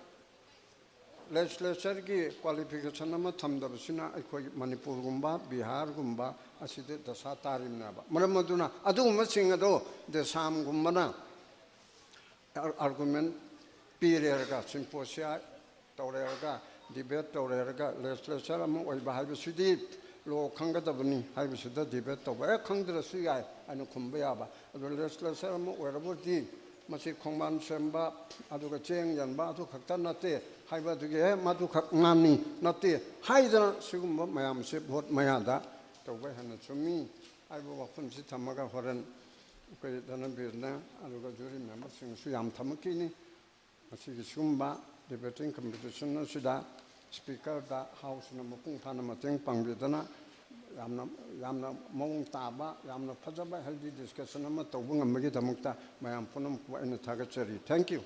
legislature ꯒꯤ qualification ꯑꯃ ꯊꯝꯗꯕꯁꯤꯅ ꯑꯩꯈꯣꯏ ꯃꯅꯤꯄꯨꯔꯒꯨꯝꯕ, ꯕꯤꯍꯥꯔꯒꯨꯝꯕ ꯑꯁꯤꯗ ꯗꯁꯥ ꯇꯥꯔꯤꯕꯅꯦꯕ꯫ ꯃꯔꯝ ꯑꯗꯨꯅ ꯑꯗꯨꯒꯨꯝꯕꯁꯤꯡ ꯑꯗꯣ ꯗꯦꯁꯥꯝꯒꯨꯝꯕꯅ argument ꯄꯤꯔꯦꯔꯒ, symposia ꯇꯧꯔꯦꯔꯒ, debate ꯇꯧꯔꯦꯔꯒ, legislature ꯑꯃ ꯑꯣꯏꯕ ꯍꯥꯏꯕꯁꯤꯗꯤ law ꯈꯪꯒꯗꯕꯅꯤ ꯍꯥꯏꯕꯁꯤꯗ debate ꯇꯧꯕ, ꯑꯦ, ꯈꯪꯗ꯭ꯔꯁꯨ ꯌꯥꯏ ꯍꯥꯏꯅ ꯈꯨꯝꯕ ꯌꯥꯕ꯫ ꯑꯗꯨ legislature ꯑꯃ ꯑꯣꯏꯔꯕꯗꯤ ꯃꯁꯤ ꯈꯣꯡꯕꯥꯟ ꯁꯦꯝꯕ, ꯑꯗꯨꯒ ꯆꯦꯡ ꯌꯦꯟꯕ, ꯑꯗꯨ ꯈꯛꯇ ꯅꯠꯇꯦ ꯍꯥꯏꯕ ꯑꯗꯨꯒꯤ, ꯑꯦ, ꯃꯗꯨꯈꯛ ꯉꯥꯡꯅꯤ ꯅꯠꯇꯦ ꯍꯥꯏꯗꯅ ꯁꯤꯒꯨꯝꯕ ꯃꯌꯥꯝꯁꯦ vote ꯃꯌꯥꯗ ꯇꯧꯕ ꯍꯦꯟꯅ ꯆꯨꯝꯃꯤ ꯍꯥꯏꯕ ꯋꯥꯐꯝꯁꯤ ꯊꯝꯃꯒ ꯍꯣꯔꯦꯟ ꯑꯩꯈꯣꯏ ꯙꯅꯕꯤꯔꯅ ꯑꯗꯨꯒ jury member ꯁꯤꯡꯁꯨ ꯌꯥꯝ ꯊꯝꯃꯛꯈꯤꯅꯤ꯫ ꯃꯁꯤꯒꯤ ꯁꯤꯒꯨꯝꯕ debating competition ꯑꯁꯤꯗ speaker ꯗ House ꯅ ꯃꯄꯨꯡ ꯐꯥꯅ ꯃꯇꯦꯡ ꯄꯥꯡꯕꯤꯗꯅ ꯌꯥꯝꯅ, ꯌꯥꯝꯅ ꯃꯑꯣꯡ ꯇꯥꯕ, ꯌꯥꯝꯅ ꯐꯖꯕ healthy discussion ꯑꯃ ꯇꯧꯕ ꯉꯝꯕꯒꯤꯗꯃꯛꯇ ꯃꯌꯥꯝ ꯄꯨꯝꯅꯃꯛꯄꯨ ꯑꯩꯅ ꯊꯥꯒꯠꯆꯔꯤ꯫ Thank you꯫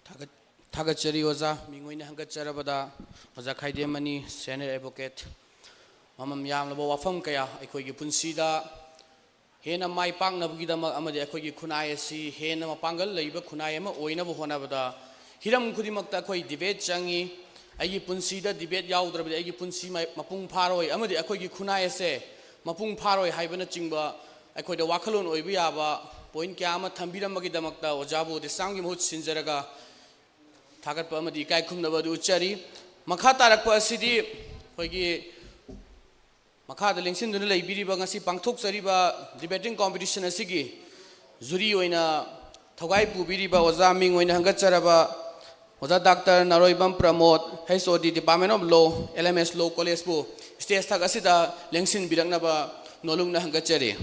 ꯊꯥꯒꯠ-, ꯊꯥꯒꯠꯆꯔꯤ ꯑꯣꯖꯥ꯫ ꯃꯤꯡ ꯑꯣꯏꯅ ꯍꯪꯒꯠꯆꯔꯕꯗ ꯑꯣꯖꯥ ꯈꯥꯏꯗꯦꯝꯃꯅꯤ, senior advocate꯫ ꯃꯃꯜ ꯌꯥꯝꯂꯕ ꯋꯥꯐꯝ ꯀꯌꯥ ꯑꯩꯈꯣꯏꯒꯤ ꯄꯨꯟꯁꯤꯗ ꯍꯦꯟꯅ ꯃꯥꯏ ꯄꯥꯛꯅꯕꯒꯤꯗꯃꯛ ꯑꯃꯗꯤ ꯑꯩꯈꯣꯏꯒꯤ ꯈꯨꯟꯅꯥꯏ ꯑꯁꯤ ꯍꯦꯟꯅ ꯃꯄꯥꯡꯒꯜ ꯂꯩꯕ ꯈꯨꯟꯅꯥꯏ ꯑꯃ ꯑꯣꯏꯅꯕ ꯍꯣꯠꯅꯕꯗ ꯍꯤꯔꯝ ꯈꯨꯗꯤꯡꯃꯛꯇ ꯑꯩꯈꯣꯏ debate ꯆꯪꯉꯤ꯫ ꯑꯩꯒꯤ ꯄꯨꯟꯁꯤꯗ debate ꯌꯥꯎꯗ꯭ꯔꯕꯗꯤ ꯑꯩꯒꯤ ꯄꯨꯟꯁꯤ ꯃ-, ꯃꯄꯨꯡ ꯐꯥꯔꯣꯏ ꯑꯃꯗꯤ ꯑꯩꯈꯣꯏꯒꯤ ꯈꯨꯟꯅꯥꯏ ꯑꯁꯦ ꯃꯄꯨꯡ ꯐꯥꯔꯣꯏ ꯍꯥꯏꯕꯅꯆꯤꯡꯕ ꯑꯩꯈꯣꯏꯗ ꯋꯥꯈꯜꯂꯣꯟ ꯑꯣꯏꯕ ꯌꯥꯕ point ꯀꯌꯥ ꯑꯃ ꯊꯝꯕꯤꯔꯝꯕꯒꯤꯗꯃꯛꯇ ꯑꯣꯖꯥꯕꯨ ꯗꯤꯁꯥꯝꯒꯤ ꯃꯍꯨꯠ ꯁꯤꯟꯖꯔꯒ ꯊꯥꯒꯠꯄ ꯑꯃꯗꯤ ꯏꯀꯥꯏ ꯈꯨꯝꯅꯕ ꯑꯗꯨ ꯎꯠꯆꯔꯤ꯫ ꯃꯈꯥ ꯇꯥꯔꯛꯄ ꯑꯁꯤꯗꯤ ꯑꯩꯈꯣꯏꯒꯤ ꯃꯈꯥꯗ ꯂꯦꯡꯁꯤꯟꯗꯨꯅ ꯂꯩꯕꯤꯔꯤꯕ ꯉꯁꯤ ꯄꯥꯡꯊꯣꯛꯆꯔꯤꯕ debating competition ꯑꯁꯤꯒꯤ jury ꯑꯣꯏꯅ ꯊꯧꯒꯥꯏ ꯄꯨꯕꯤꯔꯤꯕ ꯑꯣꯖꯥ ꯃꯤꯡ ꯑꯣꯏꯅ ꯍꯪꯒꯠꯆꯔꯕ ꯑꯣꯖꯥ doctor ꯅꯥꯔꯣꯏꯕꯝ ꯄ꯭ꯔꯃꯣꯗ, H O D, Department of Law, L M S Law College ꯄꯨ stage ꯊꯛ ꯑꯁꯤꯗ ꯂꯦꯡꯁꯤꯟꯕꯤꯔꯛꯅꯕ ꯅꯣꯂꯨꯛꯅ ꯍꯪꯒꯠꯆꯔꯤ꯫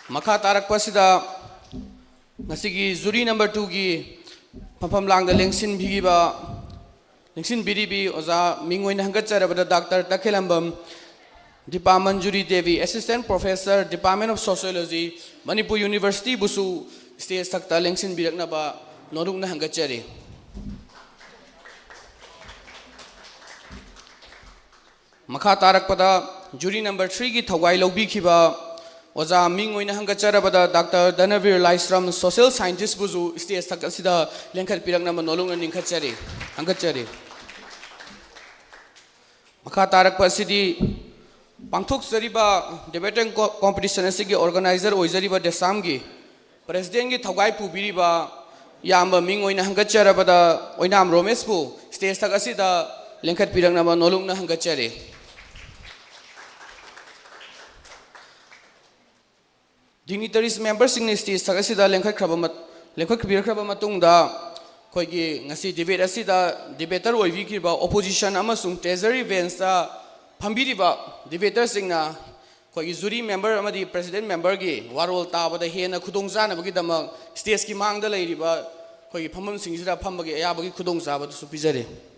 ꯃꯈꯥ ꯇꯥꯔꯛꯄꯁꯤꯗ ꯉꯁꯤꯒꯤ jury number two ꯒꯤ ꯐꯝꯐꯝ ꯂꯥꯡꯗ ꯂꯦꯡꯁꯤꯟꯕꯤꯈꯤꯕ, ꯂꯦꯡꯁꯤꯟꯕꯤꯔꯤꯕꯤ ꯑꯣꯖꯥ ꯃꯤꯡ ꯑꯣꯏꯅ ꯍꯪꯒꯠꯆꯔꯕꯗ doctor Takhellambam Dipa Manjuri Devi, Assistant Professor, Department of Sociology, Manipur University ꯕꯨꯁꯨ stage ꯊꯛꯇ ꯂꯦꯡꯁꯤꯟꯕꯤꯔꯛꯅꯕ ꯅꯣꯂꯨꯛꯅ ꯍꯪꯒꯠꯆꯔꯤ꯫ ꯃꯈꯥ ꯇꯥꯔꯛꯄꯗ jury number three ꯒꯤ ꯊꯧꯒꯥꯏ ꯂꯧꯕꯤꯈꯤꯕ ꯑꯣꯖꯥ ꯃꯤꯡ ꯑꯣꯏꯅ ꯍꯪꯒꯠꯆꯔꯕꯗ ꯗꯥꯛꯇꯔ ꯙꯅꯕꯤꯔ ꯂꯥꯏꯁ꯭ꯔꯝ, Social Scientist ꯕꯨꯁꯨ stage ꯊꯛ ꯑꯁꯤꯗ ꯂꯦꯡꯈꯠꯄꯤꯔꯛꯅꯕ ꯅꯣꯂꯨꯛꯅ ꯅꯤꯡꯈꯠꯆꯔꯤ, ꯍꯪꯒꯠꯆꯔꯤ꯫ ꯃꯈꯥ ꯇꯥꯔꯛꯄ ꯑꯁꯤꯗꯤ ꯄꯥꯡꯊꯣꯛꯆꯔꯤꯕ debating co-, competition ꯑꯁꯤꯒꯤ organizer ꯑꯣꯏꯖꯔꯤꯕ ꯗꯦꯁꯥꯝꯒꯤ president ꯀꯤ ꯊꯧꯒꯥꯏ ꯄꯨꯕꯤꯔꯤꯕ ꯏꯌꯥꯝꯕ ꯃꯤꯡ ꯑꯣꯏꯅ ꯍꯪꯒꯠꯆꯔꯕꯗ ꯑꯣꯏꯅꯥꯝ ꯔꯣꯃꯦꯁꯄꯨ stage ꯊꯛ ꯑꯁꯤꯗ ꯂꯦꯡꯈꯠꯄꯤꯔꯛꯅꯕ ꯅꯣꯂꯨꯛꯅ ꯍꯪꯒꯠꯆꯔꯤ꯫ Dignitaries member ꯁꯤꯡꯅ stage ꯊꯛ ꯑꯁꯤꯗ ꯂꯦꯡꯈꯠꯈ꯭ꯔꯕ ꯃꯠ-, ꯂꯦꯡꯈꯠꯄꯤꯔꯛꯈ꯭ꯔꯕ ꯃꯇꯨꯡꯗ, ꯑꯩꯈꯣꯏꯒꯤ ꯉꯁꯤ debate ꯑꯁꯤꯗ debater ꯑꯣꯏꯕꯤꯈꯤꯕ opposition ꯑꯃꯁꯨꯡ treasury bench ꯇ ꯐꯝꯕꯤꯔꯤꯕ debater ꯁꯤꯡꯅ ꯑꯩꯈꯣꯏꯒꯤ jury member ꯑꯃꯗꯤ president member ꯒꯤ ꯋꯥꯔꯣꯜ ꯇꯥꯕꯗ ꯍꯦꯟꯅ ꯈꯨꯗꯣꯡꯆꯥꯅꯕꯒꯤꯗꯃꯛ stage ꯀꯤ ꯃꯥꯡꯗ ꯂꯩꯔꯤꯕ ꯑꯩꯈꯣꯏꯒꯤ ꯐꯝꯐꯝꯁꯤꯡꯁꯤꯗ ꯐꯝꯕꯒꯤ ꯑꯌꯥꯕꯒꯤ ꯈꯨꯗꯣꯡꯆꯥꯕꯗꯨꯁꯨ ꯄꯤꯖꯔꯤ꯫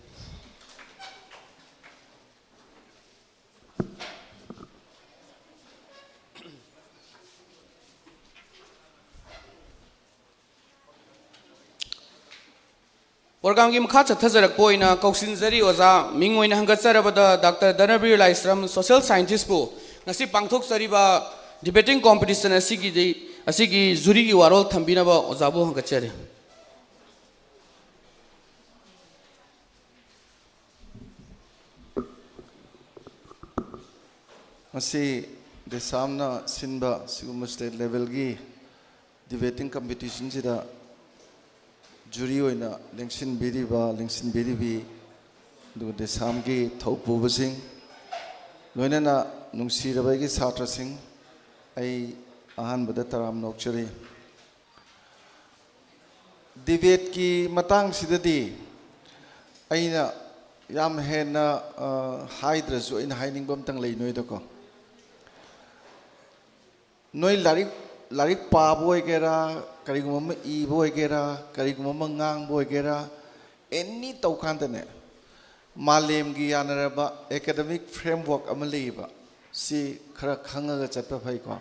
Program ꯒꯤ ꯃꯈꯥ ꯆꯠꯊꯖꯔꯛꯄ ꯑꯣꯏꯅ ꯀꯧꯁꯤꯟꯖꯔꯤ ꯑꯣꯖꯥ ꯃꯤꯡ ꯑꯣꯏꯅ ꯍꯪꯒꯠꯆꯔꯕꯗ ꯗꯥꯛꯇꯔ ꯙꯅꯕꯤꯔ ꯂꯥꯏꯁ꯭ꯔꯝ, Social Scientist ꯄꯨ ꯉꯁꯤ ꯄꯥꯡꯊꯣꯛꯆꯔꯤꯕ debating competition ꯑꯁꯤꯒꯤꯗꯤ, ꯑꯁꯤꯒꯤ jury ꯒꯤ ꯋꯥꯔꯣꯜ ꯊꯝꯕꯤꯅꯕ ꯑꯣꯖꯥꯕꯨ ꯍꯪꯒꯠꯆꯔꯤ꯫ ꯃꯁꯤ ꯗꯦꯁꯥꯝꯅ ꯁꯤꯟꯕ ꯁꯤꯒꯨꯝꯕ state levelꯒꯤ debating competitionꯁꯤꯗ jury ꯑꯣꯏꯅ ꯂꯦꯡꯁꯤꯟꯕꯤꯔꯤꯕ, ꯂꯦꯡꯁꯤꯟꯕꯤꯔꯤꯕꯤ, ꯑꯗꯨꯒ ꯗꯦꯁꯥꯝꯒꯤ ꯊꯧꯄꯨꯕꯁꯤꯡ, ꯂꯣꯏꯅꯅ ꯅꯨꯡꯁꯤꯔꯕ ꯑꯩꯒꯤ ꯁꯥꯇ꯭ꯔꯁꯤꯡ, ꯑꯩ ꯑꯍꯥꯟꯕꯗ ꯇꯔꯥꯝꯅ ꯑꯣꯛꯆꯔꯤ꯫ Debateꯀꯤ ꯃꯇꯥꯡꯁꯤꯗꯗꯤ ꯑꯩꯅ ꯌꯥꯝ ꯍꯦꯟꯅ, ꯑ, ꯍꯥꯏꯗ꯭ꯔꯁꯨ ꯑꯩꯅ ꯍꯥꯏꯅꯤꯡꯕ ꯑꯝꯇꯪ ꯂꯩ ꯅꯣꯏꯗꯀꯣ꯫ ꯅꯣꯏ ꯂꯥꯏꯔꯤꯛ, ꯂꯥꯏꯔꯤꯛ ꯄꯥꯕ ꯑꯣꯏꯒꯦꯔꯥ, ꯀꯔꯤꯒꯨꯝꯕ ꯑꯃ ꯏꯕ ꯑꯣꯏꯒꯦꯔꯥ, ꯀꯔꯤꯒꯨꯝꯕ ꯑꯃ ꯉꯥꯡꯕ ꯑꯣꯏꯒꯦꯔꯥ, any ꯇꯧꯀꯥꯟꯗꯅꯦ, ꯃꯥꯂꯦꯝꯒꯤ ꯌꯥꯅꯔꯕ academic framework ꯑꯃ ꯂꯩꯌꯦꯕ꯫ ꯁꯤ ꯈꯔ ꯈꯪꯉꯒ ꯆꯠꯄ ꯐꯩꯀꯣ꯫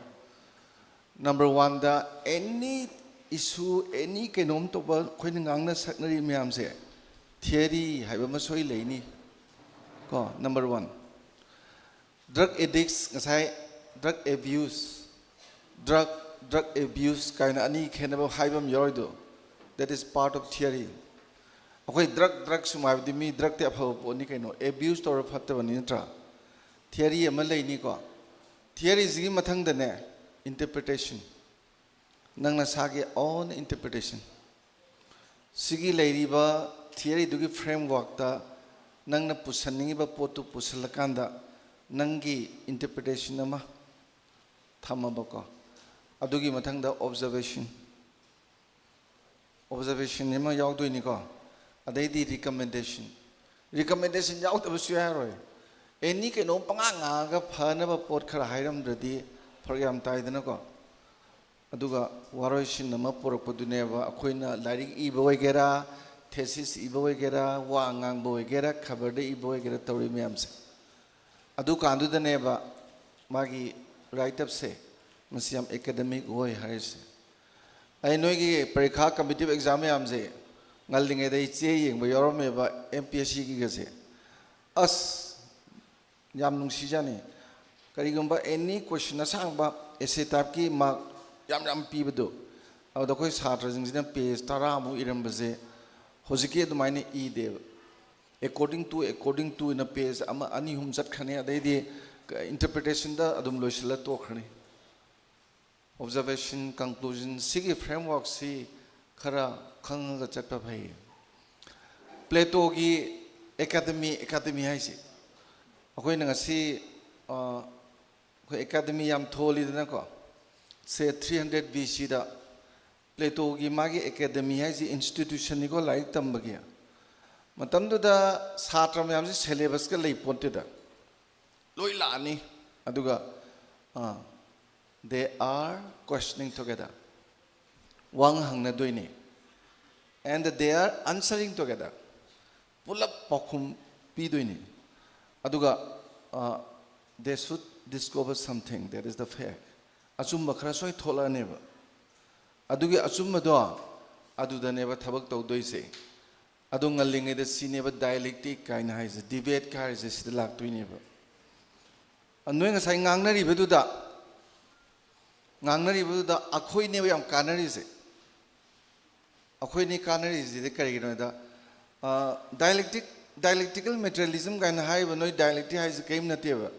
Number oneꯗ, any issue, any ꯀꯩꯅꯣꯝ ꯇꯧꯕ ꯑꯩꯈꯣꯏꯅ ꯉꯥꯡꯅ ꯁꯛꯅꯔꯤ ꯃꯌꯥꯝꯁꯦ, theory ꯍꯥꯏꯕ ꯑꯃ ꯁꯣꯏ ꯂꯩꯅꯤ ꯀꯣ꯫ Number one, drug addicts, ꯉꯁꯥꯏ drug abuse, drug, drug abuse ꯀꯥꯏꯅ ꯑꯅꯤ ꯈꯦꯠꯅꯕ ꯍꯥꯏꯕ ꯑꯃ ꯌꯥꯎꯔꯤꯗꯣ, that is part of theory꯫ ꯑꯩꯈꯣꯏ drug, drug ꯁꯨꯝ ꯍꯥꯏꯕꯗꯤ ꯃꯤ drugꯇꯤ ꯑꯐꯕ ꯄꯣꯠꯅꯤ ꯀꯩꯅꯣ, abuse ꯇꯧꯔ ꯐꯠꯇꯕꯅꯤ ꯅꯠꯇ꯭ꯔꯥ? Theory ꯑꯃ ꯂꯩꯅꯤꯀꯣ꯫ Theoryꯁꯤꯒꯤ ꯃꯊꯪꯗꯅꯦ, interpretation꯫ ꯅꯪ ꯅꯁꯥꯒꯤ own interpretation꯫ ꯁꯤꯒꯤ ꯂꯩꯔꯤꯕ theoryꯗꯨꯒꯤ frameworkꯇ ꯅꯪꯅ ꯄꯨꯁꯟꯅꯤꯡꯉꯤꯕ ꯄꯣꯠꯇꯨ ꯄꯨꯁꯜꯂꯀꯥꯟꯗ ꯅꯪꯒꯤ interpretation ꯑꯃ ꯊꯝꯃꯕꯀꯣ꯫ ꯑꯗꯨꯒꯤ ꯃꯊꯪꯗ observation꯫ Observation ꯑꯃ ꯌꯥꯎꯗꯣꯏꯅꯤꯀꯣ꯫ ꯑꯗꯩꯗꯤ recommendation꯫ Recommendation ꯌꯥꯎꯗꯕꯁꯨ ꯌꯥꯔꯣꯏ꯫ Any ꯀꯩꯅꯣꯝ ꯄꯉꯥꯡ ꯉꯥꯡꯉꯒ ꯐꯅꯕ ꯄꯣꯠ ꯈꯔ ꯍꯥꯏꯔꯝꯗ꯭ꯔꯗꯤ ꯐꯔꯛ ꯌꯥꯝ ꯇꯥꯏꯗꯅꯀꯣ꯫ ꯑꯗꯨꯒ ꯋꯥꯔꯣꯏꯁꯤꯟ ꯑꯃ ꯄꯨꯔꯛꯄꯗꯨꯅꯦꯕ ꯑꯩꯈꯣꯏꯅ ꯂꯥꯏꯔꯤꯛ ꯏꯕ ꯑꯣꯏꯒꯦꯔꯥ, thesis ꯏꯕ ꯑꯣꯏꯒꯦꯔꯥ, ꯋꯥ ꯉꯥꯡꯕ ꯑꯣꯏꯒꯦꯔꯥ, ꯈꯕꯔꯗ ꯏꯕ ꯑꯣꯏꯒꯦꯔꯥ ꯇꯧꯔꯤ ꯃꯌꯥꯝꯁꯦ꯫ ꯑꯗꯨꯀꯥꯟꯗꯨꯗꯅꯦꯕ ꯃꯥꯒꯤ write-upꯁꯦ ꯃꯁꯤ ꯌꯥꯝ academic ꯑꯣꯏ ꯍꯥꯏꯔꯤꯁꯦ꯫ ꯑꯩ ꯅꯣꯏꯒꯤ ꯄꯔꯤꯈꯥ competitive exam ꯃꯌꯥꯝꯁꯦ ꯉꯜꯂꯤꯉꯩꯗ ꯑꯩ ꯆꯦ ꯌꯦꯡꯕ ꯌꯥꯎꯔꯝꯃꯦꯕ MPSCꯒꯤꯒꯁꯦ꯫ ꯑꯁ, ꯌꯥꯝ ꯅꯨꯡꯁꯤꯖꯥꯅꯤ꯫ ꯀꯔꯤꯒꯨꯝꯕ any question ꯑꯁꯥꯡꯕ essay typeꯀꯤ mark ꯌꯥꯝ ꯌꯥꯝ ꯄꯤꯕꯗꯣ, ꯑꯗꯨꯗ ꯑꯩꯈꯣꯏ ꯁꯥꯇ꯭ꯔꯁꯤꯡꯁꯤꯅ page ꯇꯔꯥꯃꯨꯛ ꯏꯔꯝꯕꯁꯦ ꯍꯧꯖꯤꯛꯀꯤ ꯑꯗꯨꯃꯥꯏꯅ ꯏꯗꯦꯕ꯫ According to, according to ꯅ page ꯑꯃ, ꯑꯅꯤ, ꯑꯍꯨꯝ ꯆꯠꯈ꯭ꯔꯅꯤ꯫ ꯑꯗꯩꯗꯤ ꯏꯟꯇꯔꯄ꯭ꯔꯤꯇꯦꯁꯟꯗ ꯑꯗꯨꯝ ꯂꯣꯏꯁꯤꯜꯂ ꯇꯣꯛꯈ꯭ꯔꯅꯤ꯫ ꯑꯣꯕꯖꯔꯕꯦꯁꯟ, ꯀꯟꯀ꯭ꯂꯨꯖꯟ, ꯁꯤꯒꯤ ꯐ꯭ꯔꯦꯝꯋꯥꯔꯛꯁꯤ ꯈꯔ ꯈꯪꯉꯒ ꯆꯠꯄ ꯐꯩ꯫ ꯄ꯭ꯂꯦꯇꯣꯒꯤ ꯑꯦꯀꯥꯗꯃꯤ, ꯑꯦꯀꯥꯗꯃꯤ ꯍꯥꯏꯁꯤ ꯑꯩꯈꯣꯏꯅ ꯉꯁꯤ, ꯑ, ꯑꯩꯈꯣꯏ ꯑꯦꯀꯥꯗꯃꯤ ꯌꯥꯝ ꯊꯣꯜꯂꯤꯗꯅꯀꯣ꯫ ꯁꯦ, ꯊ꯭ꯔꯤ ꯍꯟꯗ꯭ꯔꯦꯠ ꯕꯤ ꯁꯤꯗ ꯄ꯭ꯂꯦꯇꯣꯒꯤ ꯃꯥꯒꯤ ꯑꯦꯀꯥꯗꯃꯤ ꯍꯥꯏꯁꯤ ꯏꯟꯁꯇꯤꯇ꯭ꯌꯨꯁꯟꯅꯤꯀꯣ, ꯂꯥꯏꯔꯤꯛ ꯇꯝꯕꯒꯤ꯫ ꯃꯇꯝꯗꯨꯗ ꯁꯥꯇ꯭ꯔ ꯃꯌꯥꯝꯁꯤ ꯁꯦꯂꯦꯕꯁꯀ ꯂꯩ ꯄꯣꯟꯇꯦꯗ, ꯂꯣꯏ ꯂꯥꯛꯑꯅꯤ꯫ ꯑꯗꯨꯒ, ꯑꯥ, they are questioning together, ꯋꯥ ꯍꯪꯅꯗꯣꯏꯅꯤ, and they are answering together, ꯄꯨꯂꯞ ꯄꯥꯎꯈꯨꯝ ꯄꯤꯗꯣꯏꯅꯤ꯫ ꯑꯗꯨꯒ, ꯑꯥ, they should discover something, that is the fact, ꯑꯆꯨꯝꯕ ꯈꯔ ꯁꯣꯏ ꯊꯣꯛꯂꯛꯑꯅꯦꯕ꯫ ꯑꯗꯨꯒꯤ ꯑꯆꯨꯝꯕꯗꯣ ꯑꯗꯨꯗꯅꯦꯕ ꯊꯕꯛ ꯇꯧꯗꯣꯏꯁꯦ꯫ ꯑꯗꯣ ꯉꯜꯂꯤꯉꯩꯗ ꯁꯤꯅꯦꯕ ꯗꯥꯏꯂꯦꯛꯇꯤꯛ ꯀꯥꯏꯅ ꯍꯥꯏꯁꯦ, ꯗꯤꯕꯦꯠꯀ ꯍꯥꯏꯔꯤꯁꯦ ꯁꯤꯗ ꯂꯥꯛꯇꯣꯏꯅꯦꯕ꯫ ꯅꯣꯏ ꯉꯁꯥꯏ ꯉꯥꯡꯅꯔꯤꯕꯗꯨꯗ, ꯉꯥꯡꯅꯔꯤꯕꯗꯨꯗ ꯑꯩꯈꯣꯏꯅꯦꯕ ꯌꯥꯝ ꯀꯥꯟꯅꯔꯤꯁꯦ꯫ ꯑꯩꯈꯣꯏꯅꯤ ꯀꯥꯟꯅꯔꯤꯁꯤꯗꯤ ꯀꯔꯤꯒꯤꯅꯣ ꯍꯥꯏꯗ, ꯗꯥꯏꯂꯦꯛꯇꯤꯛ, ꯗꯥꯏꯂꯦꯛꯇꯤꯀꯦꯜ ꯃꯦꯇꯔꯤꯌꯦꯂꯤꯖꯝ ꯀꯥꯏꯅ ꯍꯥꯏꯔꯤꯕ ꯅꯣꯏ ꯗꯥꯏꯂꯦꯛꯇꯤꯛ ꯍꯥꯏꯁꯦ ꯀꯔꯤꯝ ꯅꯠꯇꯦꯕ꯫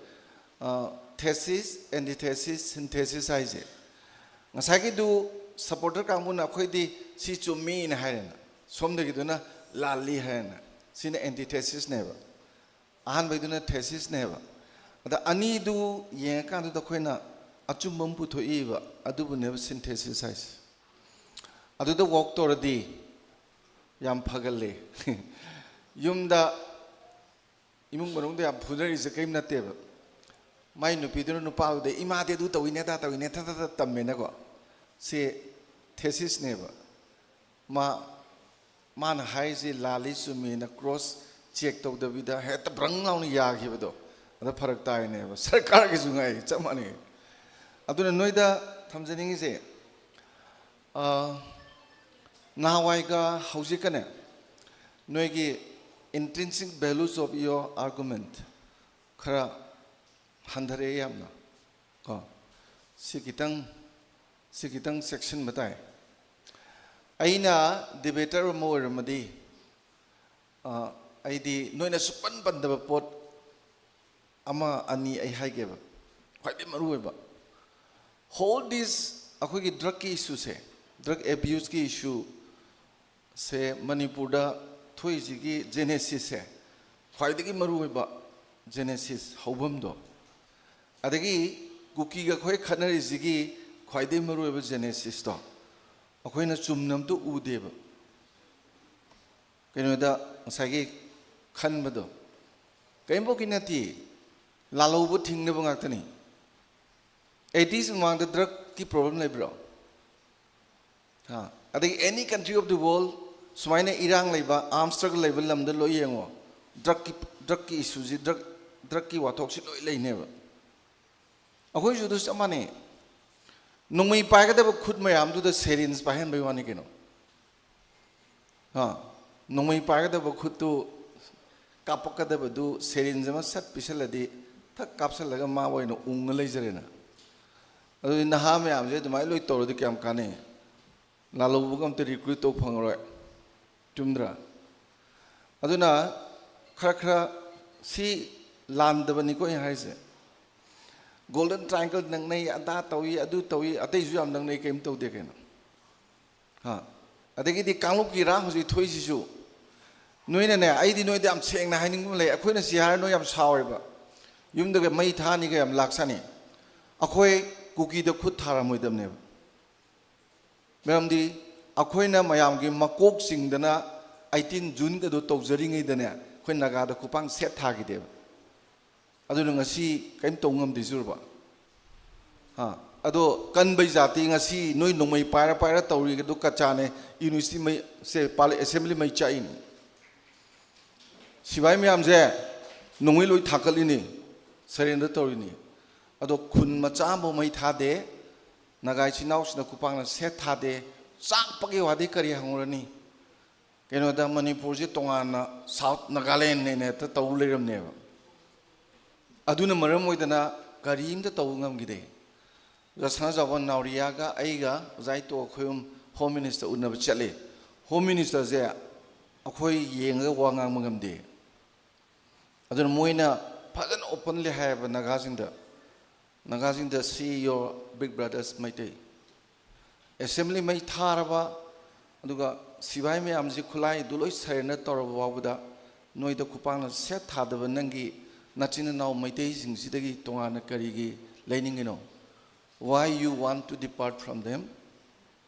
ꯊꯦꯁꯤꯁ, ꯑꯦꯟꯇꯤꯊꯦꯁꯤꯁ, ꯁꯤꯟꯊꯦꯁꯤꯁ ꯍꯥꯏꯁꯦ꯫ ꯉꯁꯥꯏꯒꯤꯗꯨ ꯁꯄꯣꯔꯇꯔ ꯀꯥꯡꯕꯨꯅ ꯑꯩꯈꯣꯏꯗꯤ ꯁꯤ ꯆꯨꯝꯃꯤꯅ ꯍꯥꯏꯔꯦꯅ, ꯁꯣꯝꯗꯒꯤꯗꯨꯅ ꯂꯥꯜꯂꯤ ꯍꯥꯏꯔꯦꯅ, ꯁꯤꯅ ꯑꯦꯟꯇꯤꯊꯦꯁꯤꯁꯅꯦꯕ꯫ ꯑꯍꯥꯟꯕꯩꯗꯨꯅ ꯊꯦꯁꯤꯁꯅꯦꯕ꯫ ꯑꯗ ꯑꯅꯤꯗꯨ ꯌꯦꯡꯉꯀꯥꯟꯗꯨꯗ ꯑꯩꯈꯣꯏꯅ ꯑꯆꯨꯝꯕ ꯑꯃ ꯄꯨꯊꯣꯛꯏꯕ, ꯑꯗꯨꯕꯨꯅꯦꯕ ꯁꯤꯟꯊꯦꯁꯤꯁ ꯍꯥꯏꯁꯦ꯫ ꯑꯗꯨꯗ ꯋꯥꯛ ꯇꯧꯔꯗꯤ ꯌꯥꯝ ꯐꯒꯜꯂꯦ꯫ ꯌꯨꯝꯗ ꯏꯃꯨꯡ ꯃꯅꯨꯡꯗ ꯌꯥꯝ ꯐꯨꯅꯔꯤꯁꯦ ꯀꯔꯤꯝ ꯅꯠꯇꯦꯕ꯫ ꯃꯥꯏ ꯅꯨꯄꯤꯗꯨꯅ ꯅꯨꯄꯥꯗꯨꯗ, "ꯏꯃꯥꯗꯤ ꯑꯗꯨ ꯇꯧꯏꯅꯦ, ꯑꯗꯥ ꯇꯧꯏꯅꯦ", ꯊ ꯊ ꯊ ꯇꯝꯃꯦꯅꯀꯣ꯫ ꯁꯤ ꯊꯦꯁꯤꯁꯅꯦꯕ꯫ ꯃꯥ, ꯃꯥꯅ ꯍꯥꯏꯔꯤꯁꯤ ꯂꯥꯜꯂꯤ ꯆꯨꯝꯃꯤꯅ ꯀ꯭ꯔꯣꯁ ꯆꯦꯛ ꯇꯧꯗꯕꯤꯗ ꯍꯦꯛꯇ ꯕ꯭ꯔꯪ ꯂꯥꯎꯅ ꯌꯥꯈꯤꯕꯗꯣ, ꯑꯗ ꯐꯔꯛ ꯇꯥꯏꯅꯦꯕ꯫ ꯁꯔꯀꯥꯔꯒꯤꯁꯨ ꯉꯥꯏ, ꯆꯞ ꯃꯥꯟꯅꯩ꯫ ꯑꯗꯨꯅ ꯅꯣꯏꯗ ꯊꯝꯖꯅꯤꯡꯉꯤꯁꯦ, ꯑ, ꯅꯍꯥꯟꯋꯥꯏꯒ ꯍꯧꯖꯤꯛꯀꯅꯦ, ꯅꯣꯏꯒꯤ intrinsic values of your argument ꯈꯔ ꯍꯟꯊꯔꯛꯑꯦ ꯌꯥꯝꯅ, ꯀꯣ꯫ ꯁꯤ ꯈꯤꯇꯪ, ꯁꯤ ꯈꯤꯇꯪ ꯆꯦꯛꯁꯤꯟꯕ ꯇꯥꯏ꯫ ꯑꯩꯅ ꯗꯤꯕꯦꯇꯔ ꯑꯃ ꯑꯣꯏꯔꯝꯃꯗꯤ, ꯑ, ꯑꯩꯗꯤ ꯅꯣꯏꯅ ꯁꯨꯛꯄꯟ ꯄꯟꯗꯕ ꯄꯣꯠ ꯑꯃ ꯑꯅꯤ ꯑꯩ ꯍꯥꯏꯒꯦꯕ, ꯈ꯭ꯋꯥꯏꯗꯒꯤ ꯃꯔꯨꯑꯣꯏꯕ꯫ Whole this ꯑꯩꯈꯣꯏꯒꯤ drug ꯀꯤ issue ꯁꯦ, drug abuse ꯀꯤ issue ꯁꯦ ꯃꯅꯤꯄꯨꯔꯗ ꯊꯣꯛꯏꯁꯤꯒꯤ genesis ꯁꯦ, ꯈ꯭ꯋꯥꯏꯗꯒꯤ ꯃꯔꯨꯑꯣꯏꯕ genesis, ꯍꯧꯐꯝꯗꯣ, ꯑꯗꯒꯤ ꯀꯨꯀꯤꯒ ꯑꯩꯈꯣꯏ ꯈꯠꯅꯔꯤꯁꯤꯒꯤ ꯈ꯭ꯋꯥꯏꯗꯒꯤ ꯃꯔꯨꯑꯣꯏꯕ genesis ꯇꯣ ꯑꯩꯈꯣꯏꯅ ꯆꯨꯝꯅ ꯑꯝꯇ ꯎꯗꯦꯕ꯫ ꯀꯩꯅꯣꯗ ꯉꯁꯥꯏꯒꯤ ꯈꯟꯕꯗꯣ ꯀꯔꯤꯝꯐꯥꯎꯀꯤ ꯅꯠꯇꯦ, ꯂꯥꯜꯍꯧꯕ ꯊꯤꯡꯅꯕ ꯉꯥꯛꯇꯅꯤ꯫ Eighties ꯃꯃꯥꯡꯗ drug ꯀꯤ problem ꯂꯩꯕ꯭ꯔꯣ? ꯍꯥ? ꯑꯗꯒꯤ any country of the world ꯁꯨꯃꯥꯏꯅ ꯏꯔꯥꯡ ꯂꯩꯕ, arms struggle ꯂꯩꯕ ꯂꯝꯗ ꯂꯣꯏ ꯌꯦꯡꯉꯣ, drug ꯀꯤ, drug ꯀꯤ issue ꯁꯤ, drug, drug ꯀꯤ ꯋꯥꯊꯣꯛꯁꯤ ꯂꯣꯏ ꯂꯩꯅꯦꯕ꯫ ꯑꯩꯈꯣꯏꯁꯨ ꯑꯗꯨ ꯆꯞ ꯃꯥꯟꯅꯩ꯫ ꯅꯣꯡꯃꯩ ꯄꯥꯏꯒꯗꯕ ꯈꯨꯠ ꯃꯌꯥꯝꯗꯨꯗ syringe ꯄꯥꯏꯍꯟꯕꯩ ꯋꯥꯅꯤ ꯀꯩꯅꯣ꯫ ꯍꯥ? ꯅꯣꯡꯃꯩ ꯄꯥꯏꯒꯗꯕ ꯈꯨꯠꯇꯨ ꯀꯥꯞꯄꯛꯀꯗꯕꯗꯨ syringe ꯑꯃ ꯁꯠ ꯄꯤꯁꯜꯂꯗꯤ ꯊꯛ ꯀꯥꯞꯁꯜꯂꯒ ꯃꯥ ꯑꯣꯏꯅ ꯎꯪꯉ ꯂꯩꯖꯔꯦꯅ꯫ ꯑꯗꯨꯗꯤ ꯅꯍꯥ ꯃꯌꯥꯝꯁꯦ ꯑꯗꯨꯃꯥꯏꯅ ꯂꯣꯏ ꯇꯧꯔꯗꯤ ꯀꯌꯥꯝ ꯀꯥꯟꯅꯩ? ꯂꯥꯜꯍꯧꯕꯒ ꯑꯝꯇ recruit ꯇꯧ ꯐꯪꯉꯔꯣꯏ꯫ ꯆꯨꯝꯗ꯭ꯔꯥ? ꯑꯗꯨꯅ ꯈꯔ ꯈꯔ ꯁꯤ ꯂꯥꯟꯗꯕꯅꯤꯀꯣ ꯑꯩ ꯍꯥꯏꯁꯦ꯫ Golden Triangle ꯅꯛꯅꯩ, ꯑꯗꯥ ꯇꯧꯏ, ꯑꯗꯨ ꯇꯧꯏ, ꯑꯇꯩꯁꯨ ꯌꯥꯝ ꯅꯛꯅꯩ, ꯀꯔꯤꯝ ꯇꯧꯗꯦ ꯀꯩꯅꯣ꯫ ꯍꯥ? ꯑꯗꯒꯤꯗꯤ ꯀꯥꯡꯂꯨꯞꯀꯤ ꯏꯔꯥꯡ ꯍꯧꯖꯤꯛ ꯊꯣꯛꯏꯁꯤꯁꯨ ꯅꯣꯏꯅꯅꯦ, ꯑꯩꯗꯤ ꯅꯣꯏꯗ ꯌꯥꯝ ꯁꯦꯡꯅ ꯍꯥꯏꯅꯤꯡꯕ ꯑꯃ ꯂꯩ, ꯑꯩꯈꯣꯏꯅ ꯁꯤ ꯍꯥꯏꯔ ꯅꯣꯏ ꯌꯥꯝ ꯁꯥꯎꯔꯦꯕ꯫ ꯌꯨꯝꯗꯒ ꯃꯩ ꯊꯥꯅꯤꯒ ꯌꯥꯝ ꯂꯥꯛꯁꯥꯅꯤ꯫ ꯑꯩꯈꯣꯏ ꯀꯨꯀꯤꯗ ꯈꯨꯠ ꯊꯥꯔꯝꯃꯣꯏꯗꯕꯅꯦꯕ꯫ ꯃꯔꯝꯗꯤ ꯑꯩꯈꯣꯏꯅ ꯃꯌꯥꯝꯒꯤ ꯃꯀꯣꯛ ꯆꯤꯡꯗꯅ eighteen June ꯒꯗꯣ ꯇꯧꯖꯔꯤꯉꯩꯗꯅꯦ, ꯑꯩꯈꯣꯏ ꯅꯥꯒꯥꯗ ꯈꯨꯄꯥꯡ ꯁꯦꯠ ꯊꯥꯈꯤꯗꯦꯕ꯫ ꯑꯗꯨꯅ ꯉꯁꯤ ꯀꯔꯤꯝ ꯇꯧ ꯉꯝꯗ꯭ꯔꯤꯁꯤꯔꯕ? ꯍꯥ? ꯑꯗꯣ ꯀꯟꯕꯩ ꯖꯥꯇꯤ ꯉꯁꯤ ꯅꯣꯏ ꯅꯣꯡꯃꯩ ꯄꯥꯏꯔ ꯄꯥꯏꯔ ꯇꯧꯔꯤꯒꯗꯨ ꯀꯆꯥꯅꯦ, university ꯃꯩ, ꯁꯦ, ꯄꯥꯂ-, assembly ꯃꯩ ꯆꯥꯛꯏꯅꯤ꯫ ꯁꯤꯕꯥꯏ ꯃꯌꯥꯝꯁꯦ ꯅꯣꯡꯃꯩ ꯂꯣꯏ ꯊꯥꯀꯠꯂꯤꯅꯤ, surrender ꯇꯧꯔꯤꯅꯤ꯫ ꯑꯗꯣ ꯈꯨꯟ ꯃꯆꯥ ꯑꯃꯐꯥꯎ ꯃꯩ ꯊꯥꯗꯦ, ꯅꯥꯒꯥ ꯏꯆꯤꯟ ꯏꯅꯥꯎꯁꯤꯡꯅ ꯈꯨꯄꯥꯡꯅ ꯁꯦꯠ ꯊꯥꯗꯦ, ꯆꯥꯛꯄꯒꯤ ꯋꯥꯗꯤ ꯀꯔꯤ ꯍꯪꯉꯨꯔꯅꯤ? ꯀꯩꯅꯣꯗ ꯃꯅꯤꯄꯨꯔꯁꯦ ꯇꯣꯉꯥꯟꯅ South Nagaland ꯍꯥꯏꯅ ꯍꯦꯛꯇ ꯇꯧ ꯂꯩꯔꯝꯅꯦꯕ꯫ ꯑꯗꯨꯅ ꯃꯔꯝ ꯑꯣꯏꯗꯅ ꯀꯔꯤꯝꯇ ꯇꯧꯕ ꯉꯝꯈꯤꯗꯦ꯫ ꯖꯁꯅꯥ ꯖꯥꯕꯟ ꯅꯥꯎꯔꯤꯌꯥꯒ ꯑꯩꯒ ꯑꯣꯖꯥ ꯏꯇꯣ ꯑꯩꯈꯣꯏ ꯑꯍꯨꯝ Home Minister ꯎꯅꯕ ꯆꯠꯂꯦ꯫ Home Minister ꯁꯦ ꯑꯩꯈꯣꯏ ꯌꯦꯡꯉꯒ ꯋꯥ ꯉꯥꯡꯕ ꯉꯝꯗꯦ꯫ ꯑꯗꯨꯅ ꯃꯣꯏꯅ ꯐꯖꯅ openly ꯍꯥꯏꯌꯦꯕ ꯅꯥꯒꯥꯁꯤꯡꯗ, "ꯅꯥꯒꯥꯁꯤꯡꯗ, see your big brothers Meitei. Assembly ꯃꯩ ꯊꯥꯔꯕ, ꯑꯗꯨꯒ ꯁꯤꯐꯥꯏ ꯃꯌꯥꯝꯁꯤ ꯈꯨꯠꯂꯥꯏꯗꯨ ꯂꯣꯏ surrender ꯇꯧꯔꯕ ꯐꯥꯎꯕꯗ ꯅꯣꯏꯗ ꯈꯨꯄꯥꯛꯅ ꯁꯦꯠ ꯊꯥꯗꯕ ꯅꯪꯒꯤ ꯅꯆꯤꯟ ꯅꯅꯥꯎ ꯃꯩꯇꯩꯁꯤꯡꯁꯤꯗꯒꯤ ꯇꯣꯉꯥꯟꯅ ꯀꯔꯤꯒꯤ ꯂꯩꯅꯤꯡꯉꯤꯅꯣ? Why you want to depart from them?"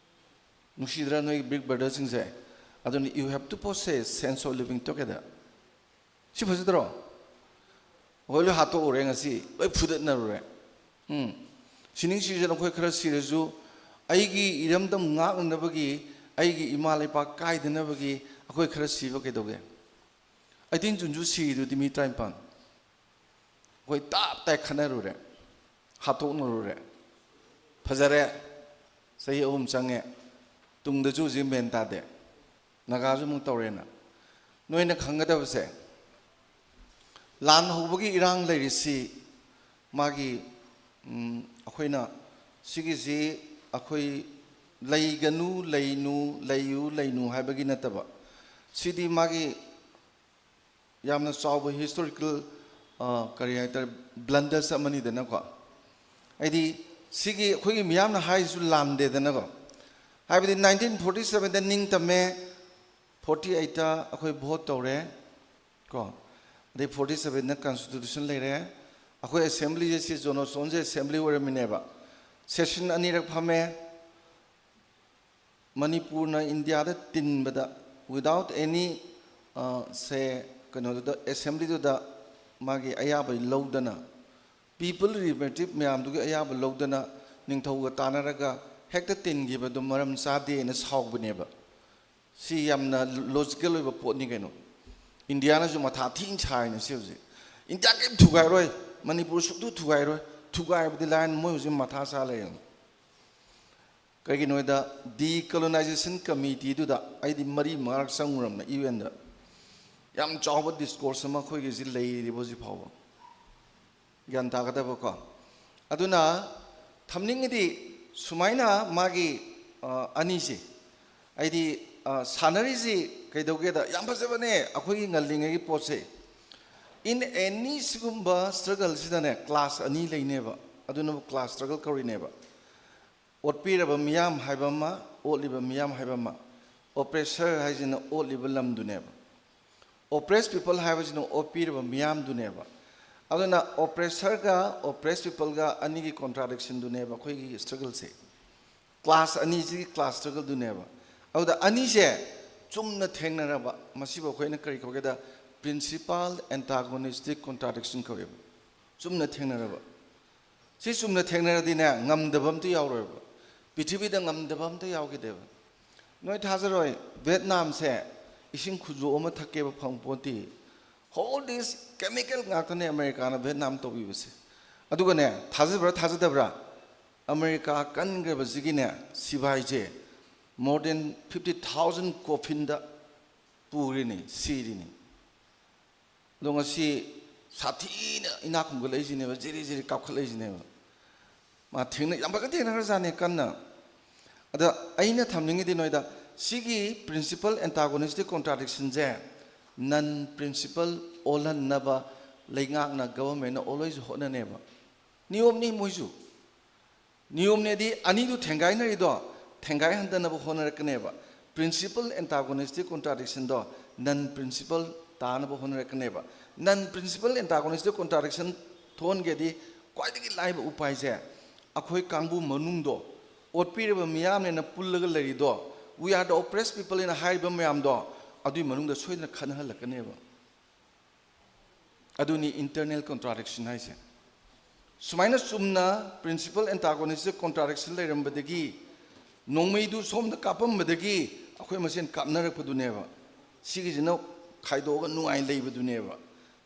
ꯅꯨꯡꯁꯤꯗ꯭ꯔꯥ ꯅꯣꯏꯒꯤ big brotherꯁꯤꯡꯁꯦ? ꯑꯗꯨꯅ you have to possess sense of living together. ꯁꯤ ꯐꯖꯗ꯭ꯔꯣ? ꯑꯩꯈꯣꯏ ꯂꯣꯏ ꯍꯥꯠꯇꯣꯛꯎꯔꯦ ꯉꯁꯤ, ꯂꯣꯏ ꯐꯨꯗꯠꯅꯔꯨꯔꯦ꯫ ꯎꯝ꯫ ꯁꯤꯅꯤꯡ ꯁꯤꯖꯅ ꯑꯩꯈꯣꯏ ꯈꯔ ꯁꯤꯔꯁꯨ, ꯑꯩꯒꯤ ꯏꯔꯝꯗꯝ ꯉꯥꯛꯅꯅꯕꯒꯤ, ꯑꯩꯒꯤ ꯏꯃꯥ ꯂꯩꯄꯥꯛ ꯀꯥꯏꯗꯅꯕꯒꯤ ꯑꯩꯈꯣꯏ ꯈꯔ ꯁꯤꯕ ꯀꯩꯗꯧꯒꯦ? ꯑꯩꯠꯇꯤꯟ ꯖꯨꯟꯁꯨ ꯁꯤꯔꯤꯗꯨꯗꯤ ꯃꯤ ꯇꯔꯥꯅꯤꯄꯥꯟ꯫ ꯑꯩꯈꯣꯏ ꯇꯞ ꯇꯥꯏ ꯈꯠꯅꯔꯨꯔꯦ, ꯍꯥꯠꯇꯣꯛꯅꯔꯨꯔꯦ꯫ ꯐꯖꯔꯦ, ꯆꯍꯤ ꯑꯍꯨꯝ ꯆꯪꯉꯦ, ꯇꯨꯡꯗꯁꯨ ꯍꯧꯖꯤꯛ ꯃꯦꯟ ꯇꯥꯗꯦ꯫ ꯅꯥꯒꯥꯁꯨ ꯑꯃꯨꯛ ꯇꯧꯔꯦꯅ꯫ ꯅꯣꯏꯅ ꯈꯪꯒꯗꯕꯁꯦ, ꯂꯥꯟ ꯍꯧꯕꯒꯤ ꯏꯔꯥꯡ ꯂꯩꯔꯤꯁꯤ ꯃꯥꯒꯤ, ꯎꯝ, ꯑꯩꯈꯣꯏꯅ ꯁꯤꯒꯤꯁꯤ ꯑꯩꯈꯣꯏ ꯂꯩꯒꯅꯨ, ꯂꯩꯅꯨ, ꯂꯩꯌꯨ, ꯂꯩꯅꯨ ꯍꯥꯏꯕꯒꯤ ꯅꯠꯇꯕ, ꯁꯤꯗꯤ ꯃꯥꯒꯤ ꯌꯥꯝꯅ ꯆꯥꯎꯕ historical, ꯑ, ꯀꯔꯤ ꯍꯥꯏꯇꯥꯔꯦ, blunders ꯑꯃꯅꯤꯗꯅꯀꯣ꯫ ꯍꯥꯏꯗꯤ ꯁꯤꯒꯤ ꯑꯩꯈꯣꯏꯒꯤ ꯃꯤꯌꯥꯝꯅ ꯍꯥꯏꯔꯤꯁꯨ ꯂꯥꯟꯗꯦꯗꯅꯀꯣ꯫ ꯍꯥꯏꯕꯗꯤ nineteen forty sevenꯗ ꯅꯤꯡ ꯇꯝꯃꯦ, forty eightꯇ ꯑꯩꯈꯣꯏ vote ꯇꯧꯔꯦ ꯀꯣ, ꯑꯗꯩ forty sevenꯗ constitution ꯂꯩꯔꯦ꯫ ꯑꯩꯈꯣꯏ assemblyꯁꯦ, ꯁꯤ ꯖꯣꯅꯣꯁꯣꯟꯁꯦ assembly ꯑꯣꯏꯔꯝꯃꯤꯅꯦꯕ꯫ Session ꯑꯅꯤꯔꯛ ꯐꯝꯃꯦ꯫ ꯃꯅꯤꯄꯨꯔꯅ ꯏꯟꯗꯤꯌꯥꯗ ꯇꯤꯟꯕꯗ, without any, ꯑ, ꯁꯦ, ꯀꯩꯅꯣꯗꯨꯗ, assemblyꯗꯨꯗ ꯃꯥꯒꯤ ꯑꯌꯥꯕ ꯂꯧꯗꯅ, people representative ꯃꯌꯥꯝꯗꯨꯒꯤ ꯑꯌꯥꯕ ꯂꯧꯗꯅ ꯅꯤꯡꯊꯧꯒ ꯇꯥꯟꯅꯔꯒ ꯍꯦꯛꯇ ꯇꯤꯟꯈꯤꯕꯗꯣ ꯃꯔꯝ ꯆꯥꯗꯦꯅ ꯁꯥꯎꯕꯅꯦꯕ꯫ ꯁꯤ ꯌꯥꯝꯅ logical ꯑꯣꯏꯕ ꯄꯣꯠꯅꯤ ꯀꯩꯅꯣ꯫ ꯏꯟꯗꯤꯌꯥꯅꯁꯨ ꯃꯊꯥ ꯊꯤꯅ ꯁꯥꯔꯤꯅꯦ ꯁꯤ ꯍꯧꯖꯤꯛ꯫ ꯏꯟꯗꯤꯌꯥ ꯀꯔꯤꯝ ꯊꯨꯒꯥꯏꯔꯣꯏ, ꯃꯅꯤꯄꯨꯔ ꯁꯨꯛꯊꯨ ꯊꯨꯒꯥꯏꯔꯣꯏ, ꯊꯨꯒꯥꯏꯕꯗꯤ ꯂꯥꯏꯔꯅ ꯃꯣꯏ ꯍꯧꯖꯤꯛ ꯃꯊꯥ ꯁꯥ ꯂꯩꯔꯦ꯫ ꯀꯩꯒꯤꯅꯣ ꯍꯥꯏꯗ, decolonization committeeꯗꯨꯗ ꯑꯩꯗꯤ ꯃꯔꯤ ꯃꯉꯥꯔꯛ ꯆꯪꯉꯨꯔꯕꯅꯦ UNꯗ꯫ ꯌꯥꯝ ꯆꯥꯎꯕ discourse ꯑꯃ ꯑꯩꯈꯣꯏꯒꯤꯁꯤ ꯂꯩꯔꯤꯕ ꯍꯧꯖꯤꯛ ꯐꯥꯎꯕ꯫ ꯒ꯭ꯌꯥꯟ ꯇꯥꯒꯗꯕꯀꯣ꯫ ꯑꯗꯨꯅ ꯊꯝꯅꯤꯡꯉꯤꯗꯤ ꯁꯨꯃꯥꯏꯅ ꯃꯥꯒꯤ, ꯑ, ꯑꯅꯤꯁꯦ, ꯑꯩꯗꯤ, ꯑ, ꯁꯥꯟꯅꯔꯤꯁꯤ ꯀꯩꯗꯧꯒꯦꯗ, ꯌꯥꯝ ꯐꯖꯕꯅꯦ ꯑꯩꯈꯣꯏꯒꯤ ꯉꯜꯂꯤꯉꯩꯒꯤ ꯄꯣꯠꯁꯦ꯫ In any ꯁꯤꯒꯨꯝꯕ struggle ꯁꯤꯗꯅꯦ class ꯑꯅꯤ ꯂꯩꯅꯦꯕ꯫ ꯑꯗꯨꯅꯕꯨ class struggle ꯀꯧꯔꯤꯅꯦꯕ꯫ ꯑꯣꯠꯄꯤꯔꯕ ꯃꯤꯌꯥꯝ ꯍꯥꯏꯕ ꯑꯃ, ꯑꯣꯠꯂꯤꯕ ꯃꯤꯌꯥꯝ ꯍꯥꯏꯕ ꯑꯃ꯫ Oppressor ꯍꯥꯏꯁꯤꯅ ꯑꯣꯠꯂꯤꯕ ꯂꯝꯗꯨꯅꯦꯕ꯫ Oppressed people ꯍꯥꯏꯕꯁꯤꯅ ꯑꯣꯠꯄꯤꯔꯕ ꯃꯤꯌꯥꯝꯗꯨꯅꯦꯕ꯫ ꯑꯗꯨꯅ oppressorꯒ oppressed peopleꯒ ꯑꯅꯤꯒꯤ contradictionꯗꯨꯅꯦꯕ ꯑꯩꯈꯣꯏꯒꯤ struggleꯁꯦ꯫ Class ꯑꯅꯤꯁꯤꯒꯤ class struggleꯗꯨꯅꯦꯕ꯫ ꯑꯗꯨꯗ ꯑꯅꯤꯁꯦ ꯆꯨꯝꯅ ꯊꯦꯡꯅꯔꯕ, ꯃꯁꯤꯕꯨ ꯑꯩꯈꯣꯏꯅ ꯀꯔꯤ ꯀꯧꯒꯦꯗ, principal antagonistic contradiction ꯀꯧꯋꯦꯕ꯫ ꯆꯨꯝꯅ ꯊꯦꯡꯅꯔꯕ꯫ ꯁꯤ ꯆꯨꯝꯅ ꯊꯦꯡꯅꯔꯗꯤꯅꯦ, ꯉꯝꯗꯕ ꯑꯝꯇ ꯌꯥꯎꯔꯣꯏꯕ꯫ ꯄ꯭ꯔꯤꯊꯤꯕꯤꯗ ꯉꯝꯗꯕ ꯑꯝꯇ ꯌꯥꯎꯈꯤꯗꯦꯕ꯫ ꯅꯣꯏ ꯊꯥꯖꯔꯣꯏ, ꯚꯦꯠꯅꯥꯝꯁꯦ ꯏꯁꯤꯡ ꯈꯨꯖꯣꯞ ꯑꯃ ꯊꯛꯀꯦꯕ ꯐꯪꯄꯣꯟꯇꯦ꯫ All this chemical ꯉꯥꯛꯇꯅꯦ ꯑꯃꯦꯔꯤꯀꯥꯅ ꯚꯦꯠꯅꯥꯝ ꯇꯧꯕꯤꯕꯁꯦ꯫ ꯑꯗꯨꯒꯅꯦ, ꯊꯥꯖꯕ꯭ꯔꯥ ꯊꯥꯖꯗꯕ꯭ꯔꯥ, ꯑꯃꯦꯔꯤꯀꯥ ꯀꯟꯈ꯭ꯔꯕꯁꯤꯒꯤꯅꯦ, ꯁꯤꯐꯥꯏꯁꯦ more than fifty thousand coffinꯗ ꯄꯨꯔꯤꯅꯤ, ꯁꯤꯔꯤꯅꯤ꯫ ꯑꯗꯣ ꯉꯁꯤ ꯁꯥꯊꯤꯅ ꯏꯅꯥꯛ ꯈꯨꯟꯒꯠꯂꯛꯏꯁꯤꯅꯦꯕ, ꯖꯤꯔꯤ ꯖꯤꯔꯤ ꯀꯥꯞꯈꯠꯂꯛꯏꯁꯤꯅꯦꯕ꯫ ꯃꯥ ꯊꯦꯡꯅ, ꯌꯥꯝ ꯐꯖꯅ ꯊꯦꯡꯅꯈ꯭ꯔꯖꯥꯠꯅꯤ ꯀꯟꯅ꯫ ꯑꯗ ꯑꯩꯅ ꯊꯝꯅꯤꯡꯉꯤꯗꯤ ꯅꯣꯏꯗ, ꯁꯤꯒꯤ principal antagonistic contradictionꯁꯦ non principal ꯑꯣꯜꯍꯟꯅꯕ ꯂꯩꯉꯥꯛꯅ, governmentꯅ always ꯍꯣꯠꯅꯅꯦꯕ꯫ ꯅꯤꯌꯣꯝꯅꯤ ꯃꯣꯏꯁꯨ꯫ ꯅꯤꯌꯣꯝꯅꯦꯗꯤ ꯑꯅꯤꯗꯨ ꯊꯦꯡꯒꯥꯏꯅꯔꯤꯗꯣ ꯊꯦꯡꯒꯥꯏꯍꯟꯗꯅꯕ ꯍꯣꯠꯅꯔꯛꯀꯅꯦꯕ꯫ Principal antagonistic contradictionꯗꯣ non principal ꯇꯥꯅꯕ ꯍꯣꯠꯅꯔꯛꯀꯅꯦꯕ꯫ Non principal antagonistic contradiction ꯊꯣꯛꯍꯟꯒꯦꯗꯤ ꯈ꯭ꯋꯥꯏꯗꯒꯤ ꯂꯥꯏꯕ ꯎꯄꯥꯏꯁꯦ, ꯑꯩꯈꯣꯏ ꯀꯥꯡꯕꯨ ꯃꯅꯨꯡꯗꯣ, ꯑꯣꯠꯄꯤꯔꯕ ꯃꯤꯌꯥꯝꯅꯦꯅ ꯄꯨꯜꯂꯒ ꯂꯩꯔꯤꯗꯣ, we are the oppressed people ꯍꯥꯏꯅ ꯍꯥꯏꯔꯤꯕ ꯃꯌꯥꯝꯗꯣ, ꯑꯗꯨꯒꯤ ꯃꯅꯨꯡꯗ ꯁꯣꯏꯗꯅ ꯈꯠꯅꯍꯜꯂꯛꯀꯅꯦꯕ꯫ ꯑꯗꯨꯅꯤ internal contradiction ꯍꯥꯏꯁꯦ꯫ ꯁꯨꯃꯥꯏꯅ ꯆꯨꯝꯅ principal antagonistic contradiction ꯂꯩꯔꯝꯕꯗꯒꯤ, ꯅꯣꯡꯃꯩꯗꯨ ꯁꯣꯝꯗ ꯀꯥꯞꯄꯝꯕꯗꯒꯤ ꯑꯩꯈꯣꯏ ꯃꯁꯦꯟ ꯀꯥꯞꯅꯔꯛꯄꯗꯨꯅꯦꯕ꯫ ꯁꯤꯒꯤꯁꯤꯅ ꯈꯥꯏꯗꯣꯛꯑꯒ ꯅꯨꯡꯉꯥꯏ ꯂꯩꯕꯗꯨꯅꯦꯕ꯫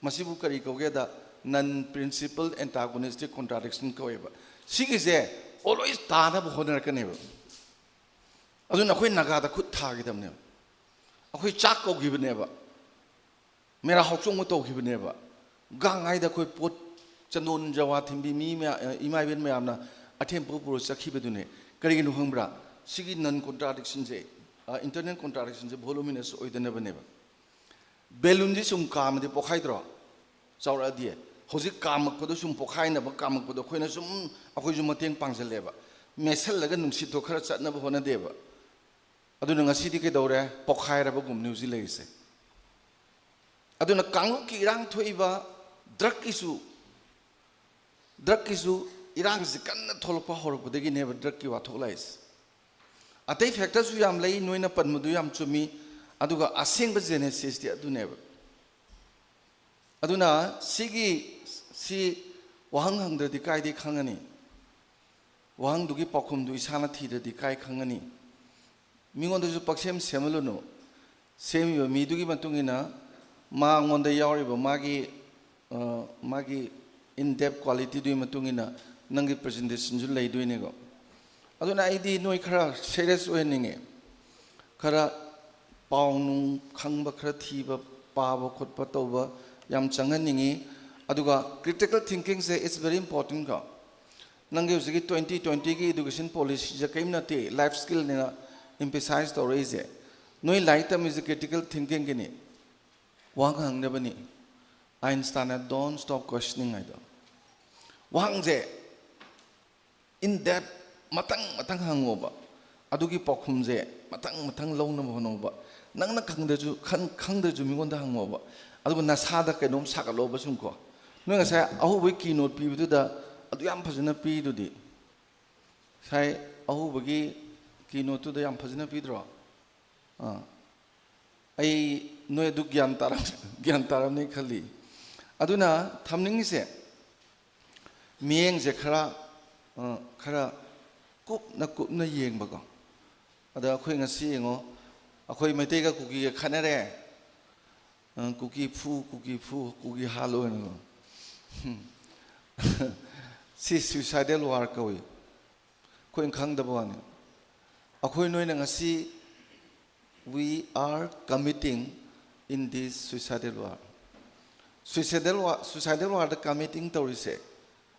ꯃꯁꯤꯕꯨ ꯀꯔꯤ ꯀꯧꯒꯦꯗ, non principal antagonistic contradiction ꯀꯧꯋꯦꯕ꯫ ꯁꯤꯒꯤꯁꯦ always ꯇꯥꯅꯕ ꯍꯣꯠꯅꯔꯛꯀꯅꯦꯕ꯫ ꯑꯗꯨꯅ ꯑꯩꯈꯣꯏ ꯅꯥꯒꯥꯗ ꯈꯨꯠ ꯊꯥꯈꯤꯗꯕꯅꯦꯕ꯫ ꯑꯩꯈꯣꯏ ꯆꯥꯛ ꯀꯧꯈꯤꯕꯅꯦꯕ꯫ ꯃꯦꯔꯥ ꯍꯥꯎꯆꯣꯡꯕ ꯇꯧꯈꯤꯕꯅꯦꯕ꯫ ꯒꯥꯡ ꯍꯥꯏꯗ ꯑꯩꯈꯣꯏ ꯄꯣꯠ, ꯆꯟꯗꯣꯟ ꯖꯋꯥ ꯊꯤꯟꯕꯤ ꯃꯤ ꯃꯌꯥ-, ꯏꯃꯥ ꯏꯕꯦꯟ ꯃꯌꯥꯝꯅ ꯑꯊꯦꯟ ꯄꯣꯠ ꯄꯨꯔ ꯆꯠꯈꯤꯕꯗꯨꯅꯦ꯫ ꯀꯔꯤꯒꯤꯅꯣ ꯈꯪꯕ꯭ꯔꯥ? ꯁꯤꯒꯤ non contradictionꯁꯦ, ꯑ, internal contradictionꯁꯦ voluminous ꯑꯣꯏꯗꯅꯕꯅꯦꯕ꯫ Balloonꯁꯤ ꯁꯨꯝ ꯀꯥꯝꯃꯗꯤ ꯄꯣꯛꯈꯥꯏꯗ꯭ꯔꯣ? ꯆꯥꯎꯔꯛꯑꯗꯤ꯫ ꯍꯧꯖꯤꯛ ꯀꯥꯝꯃꯛꯄꯗꯣ, ꯁꯨꯝ ꯄꯣꯛꯈꯥꯏꯅꯕ ꯀꯥꯝꯃꯛꯄꯗꯣ, ꯑꯩꯈꯣꯏꯅ ꯁꯨꯝ, ꯑꯩꯈꯣꯏꯁꯨ ꯃꯇꯦꯡ ꯄꯥꯡꯁꯤꯜꯂꯦꯕ꯫ ꯃꯦꯠꯁꯜꯂꯒ ꯅꯨꯡꯁꯤꯠꯇꯣ ꯈꯔ ꯆꯠꯅꯕ ꯍꯣꯠꯅꯗꯦꯕ꯫ ꯑꯗꯨꯅ ꯉꯁꯤꯗꯤ ꯀꯩꯗꯧꯔꯦ? ꯄꯣꯛꯈꯥꯏꯔꯕꯒꯨꯝꯅꯤ ꯍꯧꯖꯤꯛ ꯂꯩꯔꯤꯁꯦ꯫ ꯑꯗꯨꯅ ꯀꯥꯡꯂꯨꯞꯀꯤ ꯏꯔꯥꯡ ꯊꯣꯛꯏꯕ, ꯗ꯭ꯔꯛꯀꯤꯁꯨ, ꯗ꯭ꯔꯛꯀꯤꯁꯨ ꯏꯔꯥꯡꯁꯤ ꯀꯟꯅ ꯊꯣꯛꯂꯛꯄ ꯍꯧꯔꯛꯄꯗꯒꯤꯅꯦꯕ ꯗ꯭ꯔꯛꯀꯤ ꯋꯥꯊꯣꯛ ꯂꯥꯛꯏꯁꯦ꯫ ꯑꯇꯩ ꯐꯦꯛꯇꯔꯁꯨ ꯌꯥꯝ ꯂꯩ, ꯅꯣꯏꯅ ꯄꯟꯕꯗꯨ ꯌꯥꯝ ꯆꯨꯝꯃꯤ꯫ ꯑꯗꯨꯒ ꯑꯁꯦꯡꯕ ꯖꯦꯅꯦꯁꯤꯁꯇꯤ ꯑꯗꯨꯅꯦꯕ꯫ ꯑꯗꯨꯅ ꯁꯤꯒꯤ, ꯁꯤ ꯋꯥꯍꯪ ꯍꯪꯗ꯭ꯔꯗꯤ ꯀꯥꯏꯗꯩ ꯈꯪꯉꯅꯤ? ꯋꯥꯍꯪꯗꯨꯒꯤ ꯄꯥꯎꯈꯨꯝꯗꯨ ꯏꯁꯥꯅ ꯊꯤꯗ꯭ꯔꯗꯤ ꯀꯥꯏ ꯈꯪꯉꯅꯤ? ꯃꯤꯉꯣꯟꯗꯁꯨ ꯄꯛꯁꯦꯝ ꯁꯦꯝꯍꯜꯂꯨꯅꯨ꯫ ꯁꯦꯝꯃꯤꯕ ꯃꯤꯗꯨꯒꯤ ꯃꯇꯨꯡ ꯏꯟꯅ, ꯃꯉꯣꯟꯗ ꯌꯥꯎꯔꯤꯕ ꯃꯥꯒꯤ, ꯑ, ꯃꯥꯒꯤ in depth qualityꯗꯨꯒꯤ ꯃꯇꯨꯡ ꯏꯟꯅ ꯅꯪꯒꯤ presentationꯁꯨ ꯂꯩꯗꯣꯏꯅꯦꯀꯣ꯫ ꯑꯗꯨꯅ ꯑꯩꯗꯤ ꯅꯣꯏ ꯈꯔ serious ꯑꯣꯏꯍꯟꯅꯤꯡꯉꯦ꯫ ꯈꯔ ꯄꯥꯎ ꯅꯨꯡ ꯈꯪꯕ, ꯈꯔ ꯊꯤꯕ, ꯄꯥꯕ ꯈꯣꯠꯄ ꯇꯧꯕ ꯌꯥꯝ ꯆꯪꯍꯟꯅꯤꯡꯉꯤ꯫ ꯑꯗꯨꯒ critical thinkingꯁꯦ is very important ꯀꯣ꯫ ꯅꯪꯒꯤ ꯍꯧꯖꯤꯛꯀꯤ twenty twentyꯒꯤ education policyꯁꯦ ꯀꯔꯤꯝ ꯅꯠꯇꯦ, life skillꯅꯤꯅ emphasize ꯇꯧꯔꯛꯏꯁꯦ꯫ ꯅꯣꯏ ꯂꯥꯏꯔꯤꯛ ꯇꯝꯃꯤꯁꯦ critical thinkingꯒꯤꯅꯤ, ꯋꯥꯍꯪ ꯍꯪꯅꯕꯅꯤ꯫ ꯑꯥꯏꯟꯁꯇꯥꯏꯟꯅ "Don't stop questioning" ꯍꯥꯏꯗꯣ꯫ ꯋꯥꯍꯪꯁꯦ in depth ꯃꯊꯪ ꯃꯊꯪ ꯍꯪꯉꯣꯕ꯫ ꯑꯗꯨꯒꯤ ꯄꯥꯎꯈꯨꯝꯁꯦ ꯃꯊꯪ ꯃꯊꯪ ꯂꯧꯅꯕ ꯍꯣꯠꯅꯧꯕ꯫ ꯅꯪꯅ ꯈꯪꯗ꯭ꯔꯁꯨ, ꯈꯪ-, ꯈꯪꯗ꯭ꯔꯁꯨ ꯃꯤꯉꯣꯟꯗ ꯍꯪꯉꯣꯕ꯫ ꯑꯗꯨꯒ ꯅꯁꯥꯗ ꯀꯩꯅꯣꯝ ꯁꯥꯒꯠꯂꯣꯕ ꯁꯨꯝ ꯀꯣ꯫ ꯅꯣꯏ ꯉꯁꯥꯏ ꯑꯍꯧꯕꯒꯤ keynote ꯄꯤꯕꯗꯨꯗ ꯑꯗꯨ ꯌꯥꯝ ꯐꯖꯅ ꯄꯤꯗꯨꯗꯤ꯫ ꯉꯁꯥꯏ ꯑꯍꯧꯕꯒꯤ keynoteꯇꯨꯗ ꯌꯥꯝ ꯐꯖꯅ ꯄꯤꯗ꯭ꯔꯣ? ꯑꯥ꯫ ꯑꯩ ꯅꯣꯏ ꯑꯗꯨ ꯒ꯭ꯌꯥꯟ ꯇꯥꯔꯝ-, ꯒ꯭ꯌꯥꯟ ꯇꯥꯔꯝꯅꯤ ꯈꯜꯂꯤ꯫ ꯑꯗꯨꯅ ꯊꯝꯅꯤꯡꯉꯤꯁꯦ, ꯃꯤꯠꯌꯦꯡꯁꯦ ꯈꯔ, ꯑ, ꯈꯔ ꯀꯨꯞꯅ ꯀꯨꯞꯅ ꯌꯦꯡꯕꯀꯣ꯫ ꯑꯗ ꯑꯩꯈꯣꯏ ꯉꯁꯤ ꯌꯦꯡꯉꯣ, ꯑꯩꯈꯣꯏ ꯃꯩꯇꯩꯒ ꯀꯨꯀꯤꯒ ꯈꯠꯅꯔꯦ꯫ ꯑ, ꯀꯨꯀꯤ ꯐꯨ, ꯀꯨꯀꯤ ꯐꯨ, ꯀꯨꯀꯤ ꯍꯥꯠꯂꯣꯅꯀꯣ꯫ ꯁꯤ suicidal war ꯀꯧꯏ꯫ ꯑꯩꯈꯣꯏꯅ ꯈꯪꯗꯕ ꯋꯥꯅꯤ꯫ ꯑꯩꯈꯣꯏ ꯅꯣꯏꯅ ꯉꯁꯤ, we are committing in this suicidal war. Suicidal war, suicidal warꯗ committing ꯇꯧꯔꯤꯁꯦ,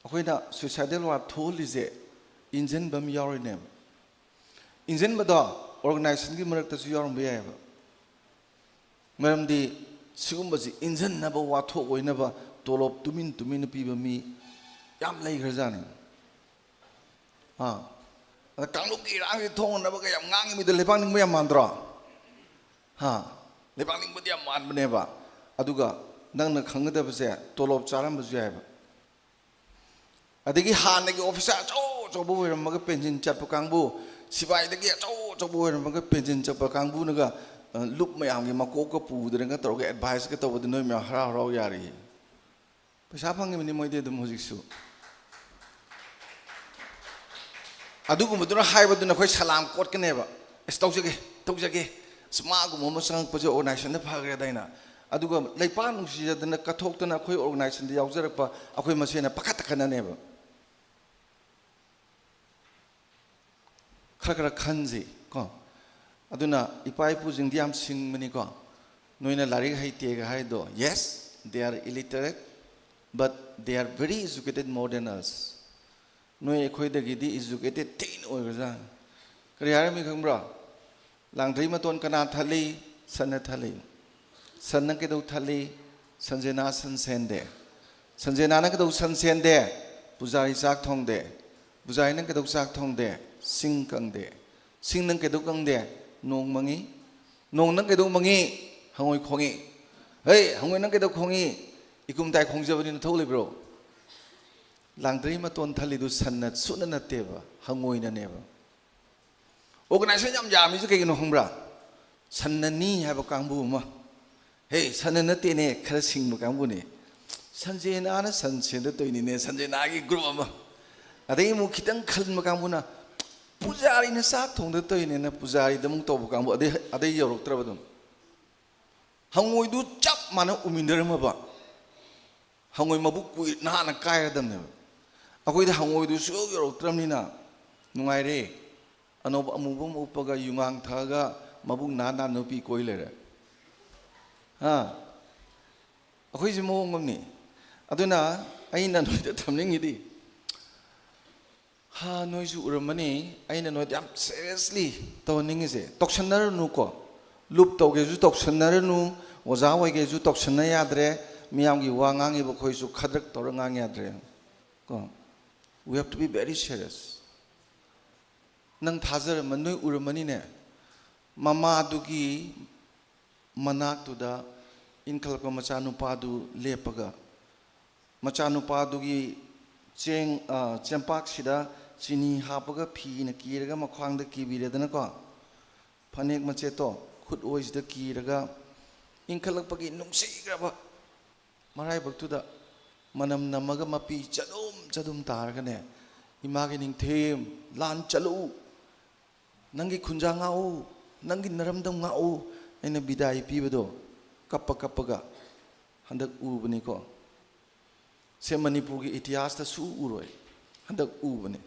ꯑꯩꯈꯣꯏꯅ suicidal war ꯊꯣꯛꯍꯜꯂꯤꯁꯦ ꯏꯟꯖꯟꯕ ꯑꯃ ꯌꯥꯎꯔꯤꯅꯦꯕ꯫ ꯏꯟꯖꯟꯕꯗꯣ organizationꯒꯤ ꯃꯔꯛꯇꯁꯨ ꯌꯥꯎꯔꯝꯕ ꯌꯥꯏꯑꯕ꯫ ꯃꯔꯝꯗꯤ ꯁꯤꯒꯨꯝꯕꯁꯤ ꯏꯟꯖꯟꯅꯕ, ꯋꯥꯊꯣꯛ ꯑꯣꯏꯅꯕ ꯇꯣꯂꯣꯞ ꯇꯨꯃꯤꯟ ꯇꯨꯃꯤꯟꯅ ꯄꯤꯕ ꯃꯤ ꯌꯥꯝ ꯂꯩꯈ꯭ꯔꯖꯥꯠꯅꯤ꯫ ꯑꯥ, ꯑꯗ ꯀꯥꯡꯂꯨꯞꯀꯤ ꯏꯔꯥꯡꯁꯤ ꯊꯣꯡꯅꯕꯒ ꯌꯥꯝ ꯉꯥꯡꯉꯤ ꯃꯤꯗꯣ ꯂꯩꯕꯥꯛ ꯅꯤꯡꯕ ꯌꯥꯝ ꯃꯥꯟꯗ꯭ꯔꯣ? ꯍꯥ? ꯂꯩꯕꯥꯛ ꯅꯤꯡꯕꯗꯤ ꯌꯥꯝ ꯃꯥꯟꯕꯅꯦꯕ꯫ ꯑꯗꯨꯒ ꯅꯪꯅ ꯈꯪꯒꯗꯕꯁꯦ, ꯇꯣꯂꯣꯞ ꯆꯥꯔꯝꯕꯁꯨ ꯌꯥꯏꯕ꯫ ꯑꯗꯒꯤ ꯍꯥꯟꯅꯒꯤ ꯑꯣꯐꯤꯁꯥꯔ ꯑꯆꯧ ꯑꯆꯧꯕ ꯑꯣꯏꯔꯝꯃꯒ ꯄꯦꯟꯁꯤꯟ ꯆꯠꯄ ꯀꯥꯡꯕꯨ, ꯁꯤꯕꯥꯏꯗꯒꯤ ꯑꯆꯧ ꯑꯆꯧꯕ ꯑꯣꯏꯔꯝꯃꯒ ꯄꯦꯟꯁꯤꯟ ꯆꯠꯄ ꯀꯥꯡꯕꯨꯅꯒ, ꯑ, ꯂꯨꯞ ꯃꯌꯥꯝꯒꯤ ꯃꯀꯣꯛꯀ ꯄꯨꯗꯅꯒ ꯇꯧꯔꯒ ꯑꯦꯗꯚꯥꯏꯁꯀ ꯇꯧꯕꯗ ꯅꯣꯏ ꯃꯌꯥꯝ ꯍꯔꯥꯎ ꯍꯔꯥꯎ ꯌꯥꯔꯤꯌꯦ꯫ ꯄꯩꯁꯥ ꯐꯪꯉꯤꯕꯅꯤ ꯃꯣꯏꯗꯤ ꯑꯗꯨꯝ ꯍꯧꯖꯤꯛꯁꯨ꯫ ꯑꯗꯨꯒꯨꯝꯕꯗꯨꯅ ꯍꯥꯏꯕꯗꯨꯅ ꯑꯩꯈꯣꯏ ꯁꯂꯥꯝ ꯀꯣꯠꯀꯅꯦꯕ꯫ "ꯑꯁ, ꯇꯧꯖꯒꯦ, ꯇꯧꯖꯒꯦ꯫ ꯑꯁ, ꯃꯥꯒꯨꯝꯕ ꯑꯃ ꯆꯪꯉꯛꯄꯁꯦ ꯑꯣꯔꯒꯅꯥꯏꯖꯦꯁꯟꯗ ꯐꯈ꯭ꯔꯦꯗꯥꯏꯅ?" ꯑꯗꯨꯒ ꯂꯩꯄꯥꯛ ꯅꯨꯡꯁꯤꯖꯗꯅ ꯀꯠꯊꯣꯛꯇꯅ ꯑꯩꯈꯣꯏ ꯑꯣꯔꯒꯅꯥꯏꯖꯦꯁꯟꯗ ꯌꯥꯎꯖꯔꯛꯄ ꯑꯩꯈꯣꯏ ꯃꯁꯦꯟꯅ ꯄꯥꯈꯠꯇ ꯈꯠꯅꯅꯦꯕ꯫ ꯈꯔ ꯈꯔ ꯈꯟꯁꯤ ꯀꯣ꯫ ꯑꯗꯨꯅ ꯏꯄꯥ ꯏꯄꯨꯁꯤꯡꯗꯤ ꯌꯥꯝ ꯁꯤꯡꯕꯅꯤꯀꯣ꯫ ꯅꯣꯏꯅ ꯂꯥꯏꯔꯤꯛ ꯍꯩꯇꯦꯒ ꯍꯥꯏꯗꯣ, yes, they are illiterate, but they are very educated more than us. ꯅꯣꯏ ꯑꯩꯈꯣꯏꯗꯒꯤꯗꯤ educated ꯊꯤꯅ ꯑꯣꯏꯈ꯭ꯔꯖꯥꯠꯅꯤ꯫ ꯀꯔꯤ ꯍꯥꯏꯔꯝꯃꯤ ꯈꯪꯕ꯭ꯔꯣ? "ꯂꯥꯡꯗ꯭ꯔꯩ ꯃꯇꯣꯟ ꯀꯅꯥ ꯊꯠꯂꯤ? ꯁꯟꯅ ꯊꯠꯂꯤ꯫ ꯁꯟꯅ ꯀꯩꯗꯧ ꯊꯠꯂꯤ? ꯁꯟꯖꯦꯅꯥ ꯁꯟ ꯁꯦꯟꯗꯦ꯫ ꯁꯟꯖꯦꯅꯥꯅ ꯀꯩꯗꯧ ꯁꯟ ꯁꯦꯟꯗꯦ? ꯄꯨꯖꯥꯔꯤ ꯆꯥꯛ ꯊꯣꯡꯗꯦ꯫ ꯄꯨꯖꯥꯔꯤꯅ ꯀꯩꯗꯧ ꯆꯥꯛ ꯊꯣꯡꯗꯦ? ꯁꯤꯡ ꯀꯪꯗꯦ꯫ ꯁꯤꯡꯅ ꯀꯩꯗꯧ ꯀꯪꯗꯦ? ꯅꯣꯡ ꯃꯪꯉꯤ꯫ ꯅꯣꯡꯅ ꯀꯩꯗꯧ ꯃꯪꯉꯤ? ꯍꯉꯣꯏ ꯈꯣꯡꯉꯤ꯫ ꯍꯩ, ꯍꯉꯣꯏꯅ ꯀꯩꯗꯧ ꯈꯣꯡꯉꯤ? ꯏꯀꯨꯝ ꯇꯥꯏ ꯈꯣꯡꯖꯕꯅꯤ, ꯅꯊꯧ ꯂꯩꯕ꯭ꯔꯣ?" ꯂꯥꯡꯗ꯭ꯔꯩ ꯃꯇꯣꯟ ꯊꯠꯂꯤꯗꯨ ꯁꯟꯅ ꯁꯨꯅ ꯅꯠꯇꯦꯕ, ꯍꯉꯣꯏꯅꯅꯦꯕ꯫ ꯑꯣꯔꯒꯅꯥꯏꯖꯦꯁꯟ ꯌꯥꯝ ꯌꯥꯝꯃꯤꯁꯦ ꯀꯩꯒꯤꯅꯣ ꯈꯪꯕ꯭ꯔꯥ? ꯁꯟꯅꯅꯤ ꯍꯥꯏꯕ ꯀꯥꯡꯕꯨ ꯑꯃ, "ꯍꯦ, ꯁꯟꯅ ꯅꯠꯇꯦꯅꯦ, ꯈꯔ ꯁꯤꯡꯕ ꯀꯥꯡꯕꯨꯅꯦ꯫ ꯁꯟꯖꯦꯅꯥꯅ ꯁꯟ ꯁꯦꯟꯗ ꯇꯧꯔꯤꯅꯤꯅꯦ, ꯁꯟꯖꯦꯅꯥꯒꯤ ꯒ꯭ꯔꯨꯞ ꯑꯃ"꯫ ꯑꯗꯩ ꯑꯃꯨꯛ ꯈꯤꯇꯪ ꯈꯟꯕ ꯀꯥꯡꯕꯨꯅ, "ꯄꯨꯖꯥꯔꯤꯅ ꯆꯥꯛ ꯊꯣꯡꯗ ꯇꯧꯔꯤꯅꯦꯅ" ꯄꯨꯖꯥꯔꯤꯗ ꯑꯃꯨꯛ ꯇꯧꯕ ꯀꯥꯡꯕꯨ, ꯑꯗꯩ, ꯑꯗꯩ ꯌꯧꯔꯛꯇ꯭ꯔꯕ ꯑꯗꯨꯝ꯫ ꯍꯉꯣꯏꯗꯨ ꯆꯞ ꯃꯥꯟꯅ ꯎꯃꯤꯟꯅꯔꯝꯃꯕ꯫ ꯍꯉꯣꯏ ꯃꯕꯨꯛ ꯀꯨꯏ-, ꯅꯍꯥꯟꯅ ꯀꯥꯏꯔꯗꯕꯅꯦꯕ꯫ ꯑꯩꯈꯣꯏꯗꯤ ꯍꯉꯣꯏꯗꯨ ꯁꯨꯡꯌꯧ ꯌꯧꯔꯛꯇ꯭ꯔꯕꯅꯤꯅ ꯅꯨꯡꯉꯥꯏꯔꯦ꯫ ꯑꯅꯧꯕ ꯑꯃꯨꯕ ꯑꯃ ꯎꯞꯄꯒ ꯌꯨꯉꯥꯡ ꯊꯛꯑꯒ ꯃꯕꯨꯛ ꯅꯥ ꯅꯥ ꯅꯨꯄꯤ ꯀꯣꯏ ꯂꯩꯔꯦ꯫ ꯍꯥ? ꯑꯩꯈꯣꯏꯁꯦ ꯃꯑꯣꯡ ꯑꯃꯅꯤ꯫ ꯑꯗꯨꯅ ꯑꯩꯅ ꯅꯣꯏꯗ ꯊꯝꯅꯤꯡꯉꯤꯗꯤ, ꯍꯥ, ꯅꯣꯏꯁꯨ ꯎꯔꯝꯃꯅꯤ, ꯑꯩꯅ ꯅꯣꯏꯗ ꯌꯥꯝ seriously ꯇꯧꯍꯟꯅꯤꯡꯉꯤꯁꯦ, ꯇꯧꯁꯟꯅꯔꯅꯨꯀꯣ꯫ ꯂꯨꯞ ꯇꯧꯒꯦꯁꯨ ꯇꯧꯁꯟꯅꯔꯅꯨ, ꯑꯣꯖꯥ ꯑꯣꯏꯒꯦꯁꯨ ꯇꯧꯁꯟꯅ ꯌꯥꯗ꯭ꯔꯦ, ꯃꯤꯌꯥꯝꯒꯤ ꯋꯥ ꯉꯥꯡꯉꯤꯕ ꯑꯩꯈꯣꯏꯁꯨ ꯈꯗ꯭ꯔꯛ ꯇꯧꯔ ꯉꯥꯡ ꯌꯥꯗ꯭ꯔꯦ꯫ ꯀꯣ, we have to be very serious. ꯅꯪ ꯊꯥꯖꯔꯝꯃ ꯅꯣꯏ ꯎꯔꯝꯃꯅꯤꯅꯦ, ꯃꯃꯥꯗꯨꯒꯤ ꯃꯅꯥꯛꯇꯨꯗ ꯏꯟꯈꯠꯂꯛꯄ ꯃꯆꯥꯅꯨꯄꯥꯗꯨ ꯂꯦꯞꯄꯒ, ꯃꯆꯥꯅꯨꯄꯥꯗꯨꯒꯤ ꯆꯦꯡ, ꯑ, ꯆꯦꯡꯄꯥꯛꯁꯤꯗ ꯆꯤꯅꯤ ꯍꯥꯞꯄꯒ ꯐꯤꯅ ꯀꯤꯔꯒ ꯃꯈ꯭ꯋꯥꯡꯗ ꯀꯤꯕꯤꯔꯦꯗꯅꯀꯣ, ꯐꯅꯦꯛ ꯃꯆꯦꯠꯇꯣ ꯈꯨꯠ ꯑꯣꯏꯁꯤꯗ ꯀꯤꯔꯒ ꯏꯟꯈꯠꯂꯛꯄꯒꯤ ꯅꯨꯡꯁꯤꯈ꯭ꯔꯕ ꯃꯔꯥꯏꯕꯛꯇꯨꯗ ꯃꯅꯝ ꯅꯝꯃꯒ ꯃꯄꯤ ꯆꯗꯨꯝ ꯆꯗꯨꯝ ꯇꯥꯔꯒꯅꯦ, "ꯏꯃꯥꯒꯤ ꯅꯤꯡꯊꯦꯝ, ꯂꯥꯟ ꯆꯠꯂꯨ, ꯅꯪꯒꯤ ꯈꯨꯟꯖꯥ ꯉꯥꯛꯎ, ꯅꯪꯒꯤ ꯅꯔꯝꯗꯝ ꯉꯥꯛꯎ" ꯑꯩꯅ ꯕꯤꯗꯥꯏ ꯄꯤꯕꯗꯣ ꯀꯞꯄ ꯀꯞꯄꯒ ꯍꯟꯗꯛ ꯎꯕꯅꯤꯀꯣ꯫ ꯁꯦ ꯃꯅꯤꯄꯨꯔꯒꯤ ꯏꯇꯤꯍꯥꯁꯇ ꯁꯨ ꯎꯔꯣꯏ, ꯍꯟꯗꯛ ꯎꯕꯅꯤ꯫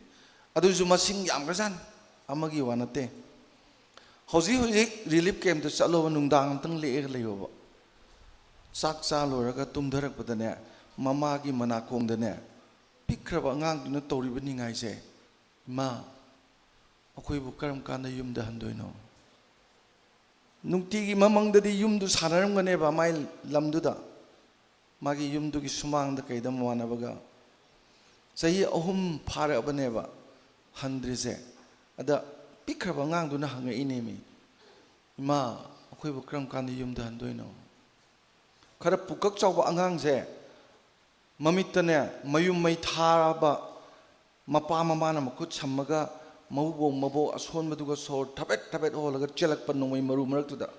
ꯑꯗꯨꯁꯨ ꯃꯁꯤꯡ ꯌꯥꯝꯈ꯭ꯔꯖꯥꯠꯅꯤ, ꯑꯃꯒꯤ ꯋꯥ ꯅꯠꯇꯦ꯫ ꯍꯧꯖꯤꯛ ꯍꯧꯖꯤꯛ ꯔꯤꯂꯤꯐ ꯀꯦꯝꯞꯇ ꯆꯠꯂꯣꯕ, ꯅꯨꯡꯗꯥꯡ ꯑꯝꯇꯪ ꯂꯦꯛꯑꯒ ꯂꯩꯌꯣꯕ꯫ ꯆꯥꯛ ꯆꯥ ꯂꯣꯏꯔꯒ ꯇꯨꯝꯊꯔꯛꯄꯗꯅꯦ, ꯃꯃꯥꯒꯤ ꯃꯅꯥꯀꯣꯡꯗꯅꯦ ꯄꯤꯛꯈ꯭ꯔꯕ ꯑꯉꯥꯡꯗꯨꯅ ꯇꯧꯔꯤꯕ ꯅꯤꯡꯉꯥꯏꯁꯦ, "ꯏꯃꯥ, ꯑꯩꯈꯣꯏꯕꯨ ꯀꯔꯝ ꯀꯥꯟꯗ ꯌꯨꯝꯗ ꯍꯟꯗꯣꯏꯅꯣ?" ꯅꯨꯡꯇꯤꯒꯤ ꯃꯃꯪꯗꯗꯤ ꯌꯨꯝꯗꯨ ꯁꯥꯟꯅꯔꯝꯒꯅꯦꯕ, ꯃꯥꯏ ꯂꯝꯗꯨꯗ, ꯃꯥꯒꯤ ꯌꯨꯝꯗꯨꯒꯤ ꯁꯨꯃꯥꯡꯗ ꯀꯩꯗ ꯃꯃꯥꯟꯅꯕꯒ꯫ ꯆꯍꯤ ꯑꯍꯨꯝ ꯐꯥꯔꯛꯑꯕꯅꯦꯕ ꯍꯟꯗ꯭ꯔꯤꯁꯦ꯫ ꯑꯗ ꯄꯤꯛꯈ꯭ꯔꯕ ꯑꯉꯥꯡꯗꯨꯅ ꯍꯪꯉꯛꯏꯅꯦꯃꯤ, "ꯏꯃꯥ, ꯑꯩꯈꯣꯏꯕꯨ ꯀꯔꯝ ꯀꯥꯟꯗ ꯌꯨꯝꯗ ꯍꯟꯗꯣꯏꯅꯣ?" ꯈꯔ ꯄꯨꯀꯛ ꯆꯥꯎꯕ ꯑꯉꯥꯡꯁꯦ ꯃꯃꯤꯠꯇꯅꯦ ꯃꯌꯨꯝ ꯃꯩ ꯊꯥꯔꯕ, ꯃꯄꯥ ꯃꯃꯥꯅ ꯃꯈꯨꯠ ꯁꯝꯃꯒ ꯃꯕꯣꯛ ꯃꯕꯣꯛ ꯑꯁꯣꯟꯕꯗꯨꯒ ꯁꯣꯔ ꯊꯕꯦꯠ ꯊꯕꯦꯠ ꯍꯣꯜꯂꯒ ꯆꯦꯜꯂꯛꯄ ꯅꯣꯡꯃꯩ ꯃꯔꯨ ꯃꯔꯛꯇꯨꯗ꯫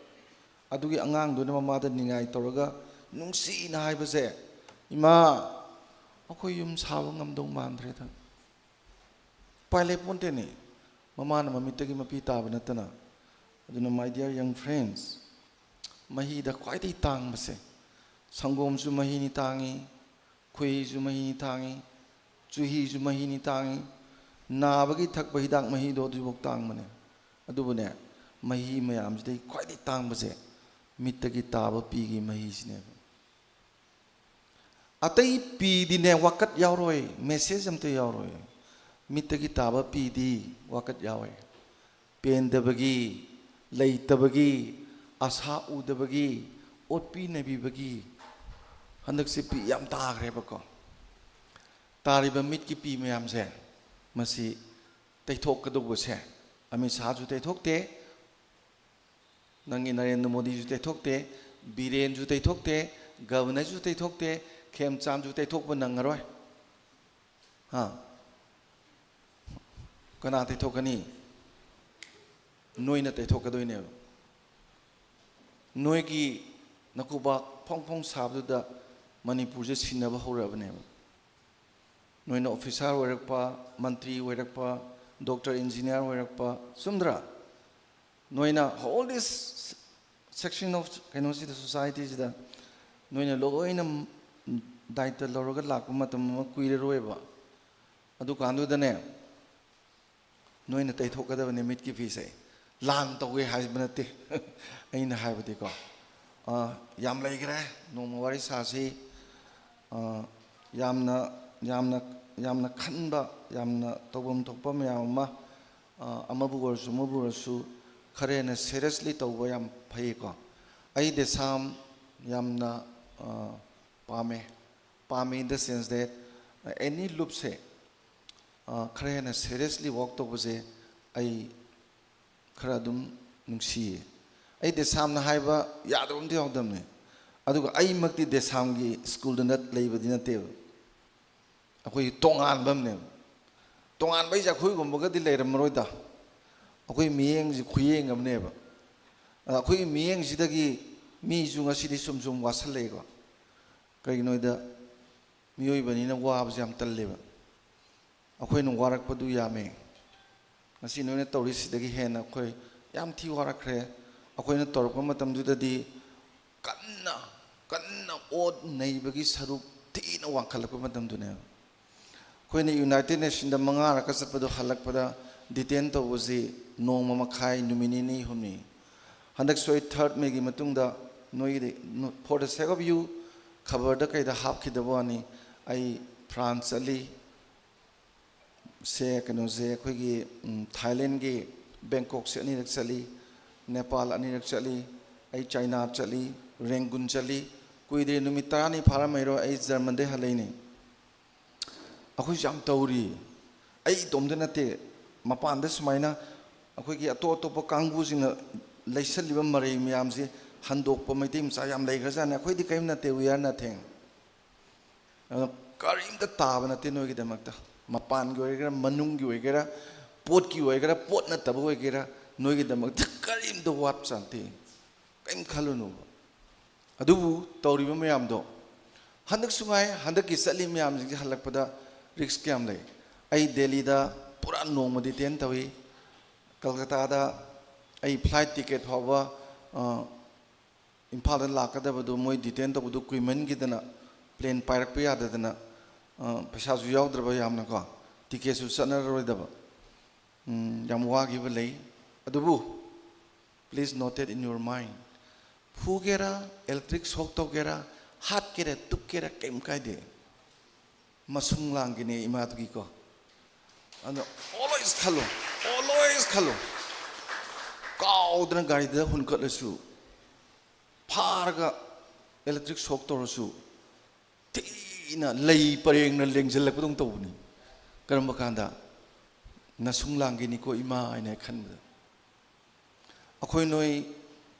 ꯑꯗꯨꯒꯤ ꯑꯉꯥꯡꯗꯨꯅ ꯃꯃꯥꯗ ꯅꯤꯡꯉꯥꯏ ꯇꯧꯔꯒ ꯅꯨꯡꯁꯤꯅ ꯍꯥꯏꯕꯁꯦ, "ꯏꯃꯥ, ꯑꯩꯈꯣꯏ ꯌꯨꯝ ꯁꯥꯕ ꯉꯝꯗꯧ ꯃꯥꯟꯗ꯭ꯔꯦꯗ"꯫ ꯎꯄꯥꯏ ꯂꯩꯄꯣꯟꯇꯦꯅꯦ, ꯃꯃꯥꯅ ꯃꯃꯤꯠꯇꯒꯤ ꯃꯄꯤ ꯇꯥꯕ ꯅꯠꯇꯅ꯫ ꯑꯗꯨꯅ, my dear young friends, ꯃꯍꯤꯗ ꯈ꯭ꯋꯥꯏꯗꯒꯤ ꯇꯥꯡꯕꯁꯦ, ꯁꯪꯒꯣꯝꯁꯨ ꯃꯍꯤꯅꯤ ꯇꯥꯡꯉꯤ, ꯈꯣꯏꯍꯤꯁꯨ ꯃꯍꯤꯅꯤ ꯇꯥꯡꯉꯤ, ꯆꯨꯍꯤꯁꯨ ꯃꯍꯤꯅꯤ ꯇꯥꯡꯉꯤ, ꯅꯥꯕꯒꯤ ꯊꯛꯄ ꯍꯤꯗꯥꯛ ꯃꯍꯤꯗꯣ ꯑꯗꯨꯐꯥꯎ ꯇꯥꯡꯕꯅꯦ꯫ ꯑꯗꯨꯕꯨꯅꯦ, ꯃꯍꯤ ꯃꯌꯥꯝꯁꯤꯗꯒꯤ ꯈ꯭ꯋꯥꯏꯗꯒꯤ ꯇꯥꯡꯕꯁꯦ ꯃꯤꯠꯇꯒꯤ ꯇꯥꯕ ꯄꯤꯒꯤ ꯃꯍꯤꯁꯤꯅꯦꯕ꯫ ꯑꯇꯩ ꯄꯤꯗꯤꯅꯦ ꯋꯥꯀꯠ ꯌꯥꯎꯔꯣꯏ, ꯃꯦꯁꯦꯖ ꯑꯝꯇ ꯌꯥꯎꯔꯣꯏ꯫ ꯃꯤꯠꯇꯒꯤ ꯇꯥꯕ ꯄꯤꯗꯤ ꯋꯥꯀꯠ ꯌꯥꯎꯋꯦ꯫ ꯄꯦꯟꯗꯕꯒꯤ, ꯂꯩꯇꯕꯒꯤ, ꯑꯁꯥ ꯎꯗꯕꯒꯤ, ꯑꯣꯠꯄꯤ ꯅꯩꯕꯤꯕꯒꯤ ꯍꯟꯗꯛꯁꯦ ꯄꯤ ꯌꯥꯝ ꯇꯥꯈ꯭ꯔꯦꯕꯀꯣ꯫ ꯇꯥꯔꯤꯕ ꯃꯤꯠꯀꯤ ꯄꯤ ꯃꯌꯥꯝꯁꯦ, ꯃꯁꯤ ꯇꯩꯊꯣꯛꯀꯗꯧꯕꯁꯦ, ꯑꯃꯤꯠ ꯁꯥꯍꯁꯨ ꯇꯩꯊꯣꯛꯇꯦ, ꯅꯪꯒꯤ ꯅꯔꯦꯟꯗ꯭ꯔ ꯃꯣꯗꯤꯁꯨ ꯇꯩꯊꯣꯛꯇꯦ, ꯕꯤꯔꯦꯟꯁꯨ ꯇꯩꯊꯣꯛꯇꯦ, ꯒꯕꯅꯔꯁꯨ ꯇꯩꯊꯣꯛꯇꯦ, ꯈꯦꯝꯆꯥꯟꯁꯨ ꯇꯩꯊꯣꯛꯄ ꯅꯪꯉꯔꯣꯏ꯫ ꯍꯥ? ꯀꯅꯥ ꯇꯩꯊꯣꯛꯀꯅꯤ? ꯅꯣꯏꯅ ꯇꯩꯊꯣꯛꯀꯗꯣꯏꯅꯦꯕ꯫ ꯅꯣꯏꯒꯤ ꯅꯀꯨꯕꯥꯛ ꯐꯣꯡ ꯐꯣꯡ ꯁꯥꯕꯗꯨꯗ ꯃꯅꯤꯄꯨꯔꯁꯦ ꯁꯤꯟꯅꯕ ꯍꯧꯔꯛꯑꯕꯅꯦꯕ꯫ ꯅꯣꯏꯅ ꯑꯣꯐꯤꯁꯥꯔ ꯑꯣꯏꯔꯛꯄ, ꯃꯟꯇ꯭ꯔꯤ ꯑꯣꯏꯔꯛꯄ, ꯗꯣꯛꯇꯔ, ꯏꯟꯖꯤꯅꯤꯌꯥꯔ ꯑꯣꯏꯔꯛꯄ, ꯆꯨꯝꯗ꯭ꯔꯥ? ꯅꯣꯏꯅ whole this section of ꯀꯩꯅꯣꯁꯤꯗ, ꯁꯣꯁꯥꯏꯇꯤꯁꯤꯗ ꯅꯣꯏꯅ ꯂꯣꯏꯅ ꯗꯥꯏꯇ ꯂꯧꯔꯒ ꯂꯥꯛꯄ ꯃꯇꯝ ꯑꯃ ꯀꯨꯏꯔꯔꯣꯏꯕ꯫ ꯑꯗꯨꯀꯥꯟꯗꯨꯗꯅꯦ, ꯅꯣꯏꯅ ꯇꯩꯊꯣꯛꯀꯗꯕꯅꯦ ꯃꯤꯠꯀꯤ ꯄꯤꯁꯦ꯫ ꯂꯥꯟ ꯇꯧꯋꯦ ꯍꯥꯏꯕ ꯅꯠꯇꯦ꯫ ꯑꯩꯅ ꯍꯥꯏꯕꯗꯤꯀꯣ, ꯑ, ꯌꯥꯝ ꯂꯩꯈ꯭ꯔꯦ, ꯅꯣꯡꯃ ꯋꯥꯔꯤ ꯁꯥꯁꯤ꯫ ꯑ, ꯌꯥꯝꯅ, ꯌꯥꯝꯅ, ꯌꯥꯝꯅ ꯈꯟꯕ, ꯌꯥꯝꯅ ꯇꯧꯐꯝ ꯊꯣꯛꯄ ꯃꯌꯥꯝ ꯑꯃ, ꯑ, ꯑꯃꯕꯨ ꯑꯣꯏꯔꯁꯨ, ꯑꯃꯕꯨ ꯑꯣꯏꯔꯁꯨ, ꯈꯔ ꯍꯦꯟꯅ seriously ꯇꯧꯕ ꯌꯥꯝ ꯐꯩꯀꯣ꯫ ꯑꯩ ꯗꯦꯁꯥꯝ ꯌꯥꯝꯅ, ꯑ, ꯄꯥꯝꯃꯦ꯫ ꯄꯥꯝꯃꯦ in the sense that, ꯑ, any ꯂꯨꯞꯁꯦ, ꯑ, ꯈꯔ ꯍꯦꯟꯅ seriously work ꯇꯧꯕꯁꯦ ꯑꯩ ꯈꯔ ꯑꯗꯨꯝ ꯅꯨꯡꯁꯤꯌꯦ꯫ ꯑꯩ ꯗꯦꯁꯥꯝꯅ ꯍꯥꯏꯕ ꯌꯥꯗꯕ ꯑꯝꯇ ꯌꯥꯎꯗꯕꯅꯦ꯫ ꯑꯗꯨꯒ ꯑꯩꯃꯛꯇꯤ ꯗꯦꯁꯥꯝꯒꯤ ꯁ꯭ꯀꯨꯜꯗ ꯅꯠ-, ꯂꯩꯕꯗꯤ ꯅꯠꯇꯦꯕ꯫ ꯑꯩꯈꯣꯏ ꯇꯣꯉꯥꯟꯕ ꯑꯃꯅꯦꯕ꯫ ꯇꯣꯉꯥꯟꯕ ꯍꯥꯏꯁꯦ ꯑꯩꯈꯣꯏꯒꯨꯝꯕꯒꯗꯤ ꯂꯩꯔꯝꯃꯔꯣꯏꯗ꯫ ꯑꯩꯈꯣꯏ ꯃꯤꯠꯌꯦꯡꯁꯦ ꯈꯨꯌꯦꯡ ꯑꯃꯅꯦꯕ꯫ ꯑꯗ ꯑꯩꯈꯣꯏꯒꯤ ꯃꯤꯠꯌꯦꯡꯁꯤꯗꯒꯤ ꯃꯤꯁꯨ ꯉꯁꯤꯗꯤ ꯁꯨꯝ ꯁꯨꯝ ꯋꯥꯁꯜꯂꯛꯑꯦꯀꯣ꯫ ꯀꯩꯒꯤꯅꯣꯗ ꯃꯤꯑꯣꯏꯕꯅꯤꯅ ꯋꯥꯕꯁꯦ ꯌꯥꯝ ꯇꯜꯂꯦꯕ꯫ ꯑꯩꯈꯣꯏꯅ ꯋꯥꯔꯛꯄꯗꯨ ꯌꯥꯝꯃꯦ꯫ ꯉꯁꯤ ꯅꯣꯏꯅ ꯇꯧꯔꯤꯁꯤꯗꯒꯤ ꯍꯦꯟꯅ ꯑꯩꯈꯣꯏ ꯌꯥꯝ ꯊꯤ ꯋꯥꯔꯛꯈ꯭ꯔꯦ꯫ ꯑꯩꯈꯣꯏꯅ ꯇꯧꯔꯛꯄ ꯃꯇꯝꯗꯨꯗꯗꯤ ꯀꯟꯅ, ꯀꯟꯅ ꯑꯣꯠ ꯅꯩꯕꯒꯤ ꯁꯔꯨꯛ ꯊꯤꯅ ꯋꯥꯡꯈꯠꯂꯛꯄ ꯃꯇꯝꯗꯨꯅꯦꯕ꯫ ꯑꯩꯈꯣꯏꯅ ꯌꯨꯅꯥꯏꯇꯦꯠ ꯅꯦꯁꯟꯗ ꯃꯉꯥꯔꯛꯀ ꯆꯠꯄꯗꯣ ꯍꯜꯂꯛꯄꯗ detain ꯇꯧꯕꯁꯤ ꯅꯣꯡꯃ ꯃꯈꯥꯏ, ꯅꯨꯃꯤꯠ ꯅꯤꯅꯤ, ꯍꯨꯝꯅꯤ꯫ ꯍꯟꯗꯛꯁꯨ ꯑꯩ ꯊꯥꯔꯠ ꯃꯦꯒꯤ ꯃꯇꯨꯡꯗ ꯅꯣꯏꯒꯤꯗꯤ, for the sake of you, ꯈꯕꯔꯗ ꯀꯩꯗ ꯍꯥꯞꯈꯤꯗꯕ ꯋꯥꯅꯤ, ꯑꯩ ꯐ꯭ꯔꯥꯟꯁ ꯆꯠꯂꯤ꯫ ꯁꯦ, ꯀꯩꯅꯣꯁꯦ, ꯑꯩꯈꯣꯏꯒꯤ, ꯎꯝ, ꯊꯥꯏꯂꯦꯟꯒꯤ ꯕꯦꯡꯀꯣꯛꯁꯦ ꯑꯅꯤꯔꯛ ꯆꯠꯂꯤ, ꯅꯦꯄꯥꯜ ꯑꯅꯤꯔꯛ ꯆꯠꯂꯤ, ꯑꯩ ꯆꯥꯏꯅꯥ ꯆꯠꯂꯤ, ꯔꯦꯡꯒꯨꯟ ꯆꯠꯂꯤ꯫ ꯀꯨꯏꯗ꯭ꯔꯤ, ꯅꯨꯃꯤꯠ ꯇꯔꯥꯅꯤ ꯐꯥꯔꯝꯃꯔꯣꯏ, ꯑꯩ ꯖꯔꯃꯟꯗꯩ ꯍꯜꯂꯛꯏꯅꯦ꯫ ꯑꯩꯈꯣꯏꯁꯨ ꯌꯥꯝ ꯇꯧꯔꯤ꯫ ꯑꯩ ꯏꯇꯣꯝꯇ ꯅꯠꯇꯦ, ꯃꯄꯥꯟꯗ ꯁꯨꯃꯥꯏꯅ ꯑꯩꯈꯣꯏꯒꯤ ꯑꯇꯣꯞ ꯑꯇꯣꯞꯄ ꯀꯥꯡꯕꯨꯁꯤꯡꯅ ꯂꯩꯁꯜꯂꯤꯕ ꯃꯔꯩ ꯃꯌꯥꯝꯁꯦ ꯍꯟꯗꯣꯛꯄ ꯃꯩꯇꯩ ꯃꯆꯥ ꯌꯥꯝ ꯂꯩꯈ꯭ꯔꯖꯥꯠꯅꯤ꯫ ꯑꯩꯈꯣꯏꯗꯤ ꯀꯔꯤꯝ ꯅꯠꯇꯦ, we are nothing꯫ ꯑꯗꯣ ꯀꯔꯤꯝꯇ ꯇꯥꯕ ꯅꯠꯇꯦ ꯅꯣꯏꯒꯤꯗꯃꯛꯇ꯫ ꯃꯄꯥꯟꯒꯤ ꯑꯣꯏꯒꯦꯔꯥ, ꯃꯅꯨꯡꯒꯤ ꯑꯣꯏꯒꯦꯔꯥ, ꯄꯣꯠꯀꯤ ꯑꯣꯏꯒꯦꯔꯥ, ꯄꯣꯠ ꯅꯠꯇꯕ ꯑꯣꯏꯒꯦꯔꯥ, ꯅꯣꯏꯒꯤꯗꯃꯛꯇ ꯀꯔꯤꯝꯇ ꯋꯥꯠꯄ ꯅꯠꯇꯦ꯫ ꯀꯔꯤꯝ ꯈꯜꯂꯨꯅꯨꯕ꯫ ꯑꯗꯨꯕꯨ ꯇꯧꯔꯤꯕ ꯃꯌꯥꯝꯗꯣ, ꯍꯟꯗꯛꯁꯨ ꯉꯥꯏ, ꯍꯟꯗꯛꯀꯤ ꯆꯠꯂꯤ ꯃꯌꯥꯝꯁꯤꯡꯁꯦ ꯍꯜꯂꯛꯄꯗ ꯔꯤꯛꯁ ꯀꯌꯥꯝ ꯂꯩ꯫ ꯑꯩ ꯗꯦꯜꯂꯤꯗ ꯄꯨꯔꯥ ꯅꯣꯡꯃ ꯗꯤꯇꯦꯟ ꯇꯧꯏ, ꯀꯜꯀꯇꯥꯗ ꯑꯩ ꯐ꯭ꯂꯥꯏꯠ ꯇꯤꯀꯦꯠ ꯐꯥꯎꯕ, ꯑ, ꯏꯝꯐꯥꯜꯗ ꯂꯥꯛꯀꯗꯕꯗꯨ ꯃꯣꯏ ꯗꯤꯇꯦꯟ ꯇꯧꯕꯗꯨ ꯀꯨꯏꯃꯟꯈꯤꯗꯅ, ꯄ꯭ꯂꯦꯟ ꯄꯥꯏꯔꯛꯄ ꯌꯥꯗꯗꯅ, ꯑ, ꯄꯩꯁꯥꯁꯨ ꯌꯥꯎꯗ꯭ꯔꯕ ꯌꯥꯝꯅꯀꯣ, ꯇꯤꯀꯦꯠꯁꯨ ꯆꯠꯅꯔꯔꯣꯏꯗꯕ, ꯎꯝ, ꯌꯥꯝ ꯋꯥꯈꯤꯕ ꯂꯩ꯫ ꯑꯗꯨꯕꯨ please note it in your mind, ꯐꯨꯒꯦꯔꯥ, ꯏꯂꯦꯛꯇ꯭ꯔꯤꯛ ꯁꯣꯛ ꯇꯧꯒꯦꯔꯥ, ꯍꯥꯠꯀꯦꯔꯥ, ꯇꯨꯞꯀꯦꯔꯥ, ꯀꯩꯝ ꯀꯥꯏꯗꯦ꯫ ꯃꯁꯨꯡ ꯂꯥꯡꯒꯤꯅꯦ ꯏꯃꯥꯗꯨꯒꯤꯀꯣ꯫ ꯑꯗꯣ always ꯈꯜꯂꯣ, always ꯈꯜꯂꯣ꯫ ꯀꯥꯎꯗꯅ ꯒꯥꯔꯤꯗ ꯍꯨꯟꯀꯠꯂꯁꯨ, ꯐꯥꯔꯒ ꯏꯂꯦꯛꯇ꯭ꯔꯤꯛ ꯁꯣꯛ ꯇꯧꯔꯁꯨ, ꯊꯤꯅ ꯂꯩ ꯄꯔꯦꯡꯅ ꯂꯦꯡꯁꯤꯜꯂꯛꯄꯗꯧꯅ ꯇꯧꯕꯅꯤ꯫ ꯀꯔꯝꯕ ꯀꯥꯟꯗ? ꯅꯁꯨꯡ ꯂꯥꯡꯒꯤꯅꯤꯀꯣ ꯏꯃꯥ ꯍꯥꯏꯅ ꯈꯟꯕꯗ꯫ ꯑꯩꯈꯣꯏ ꯅꯣꯏ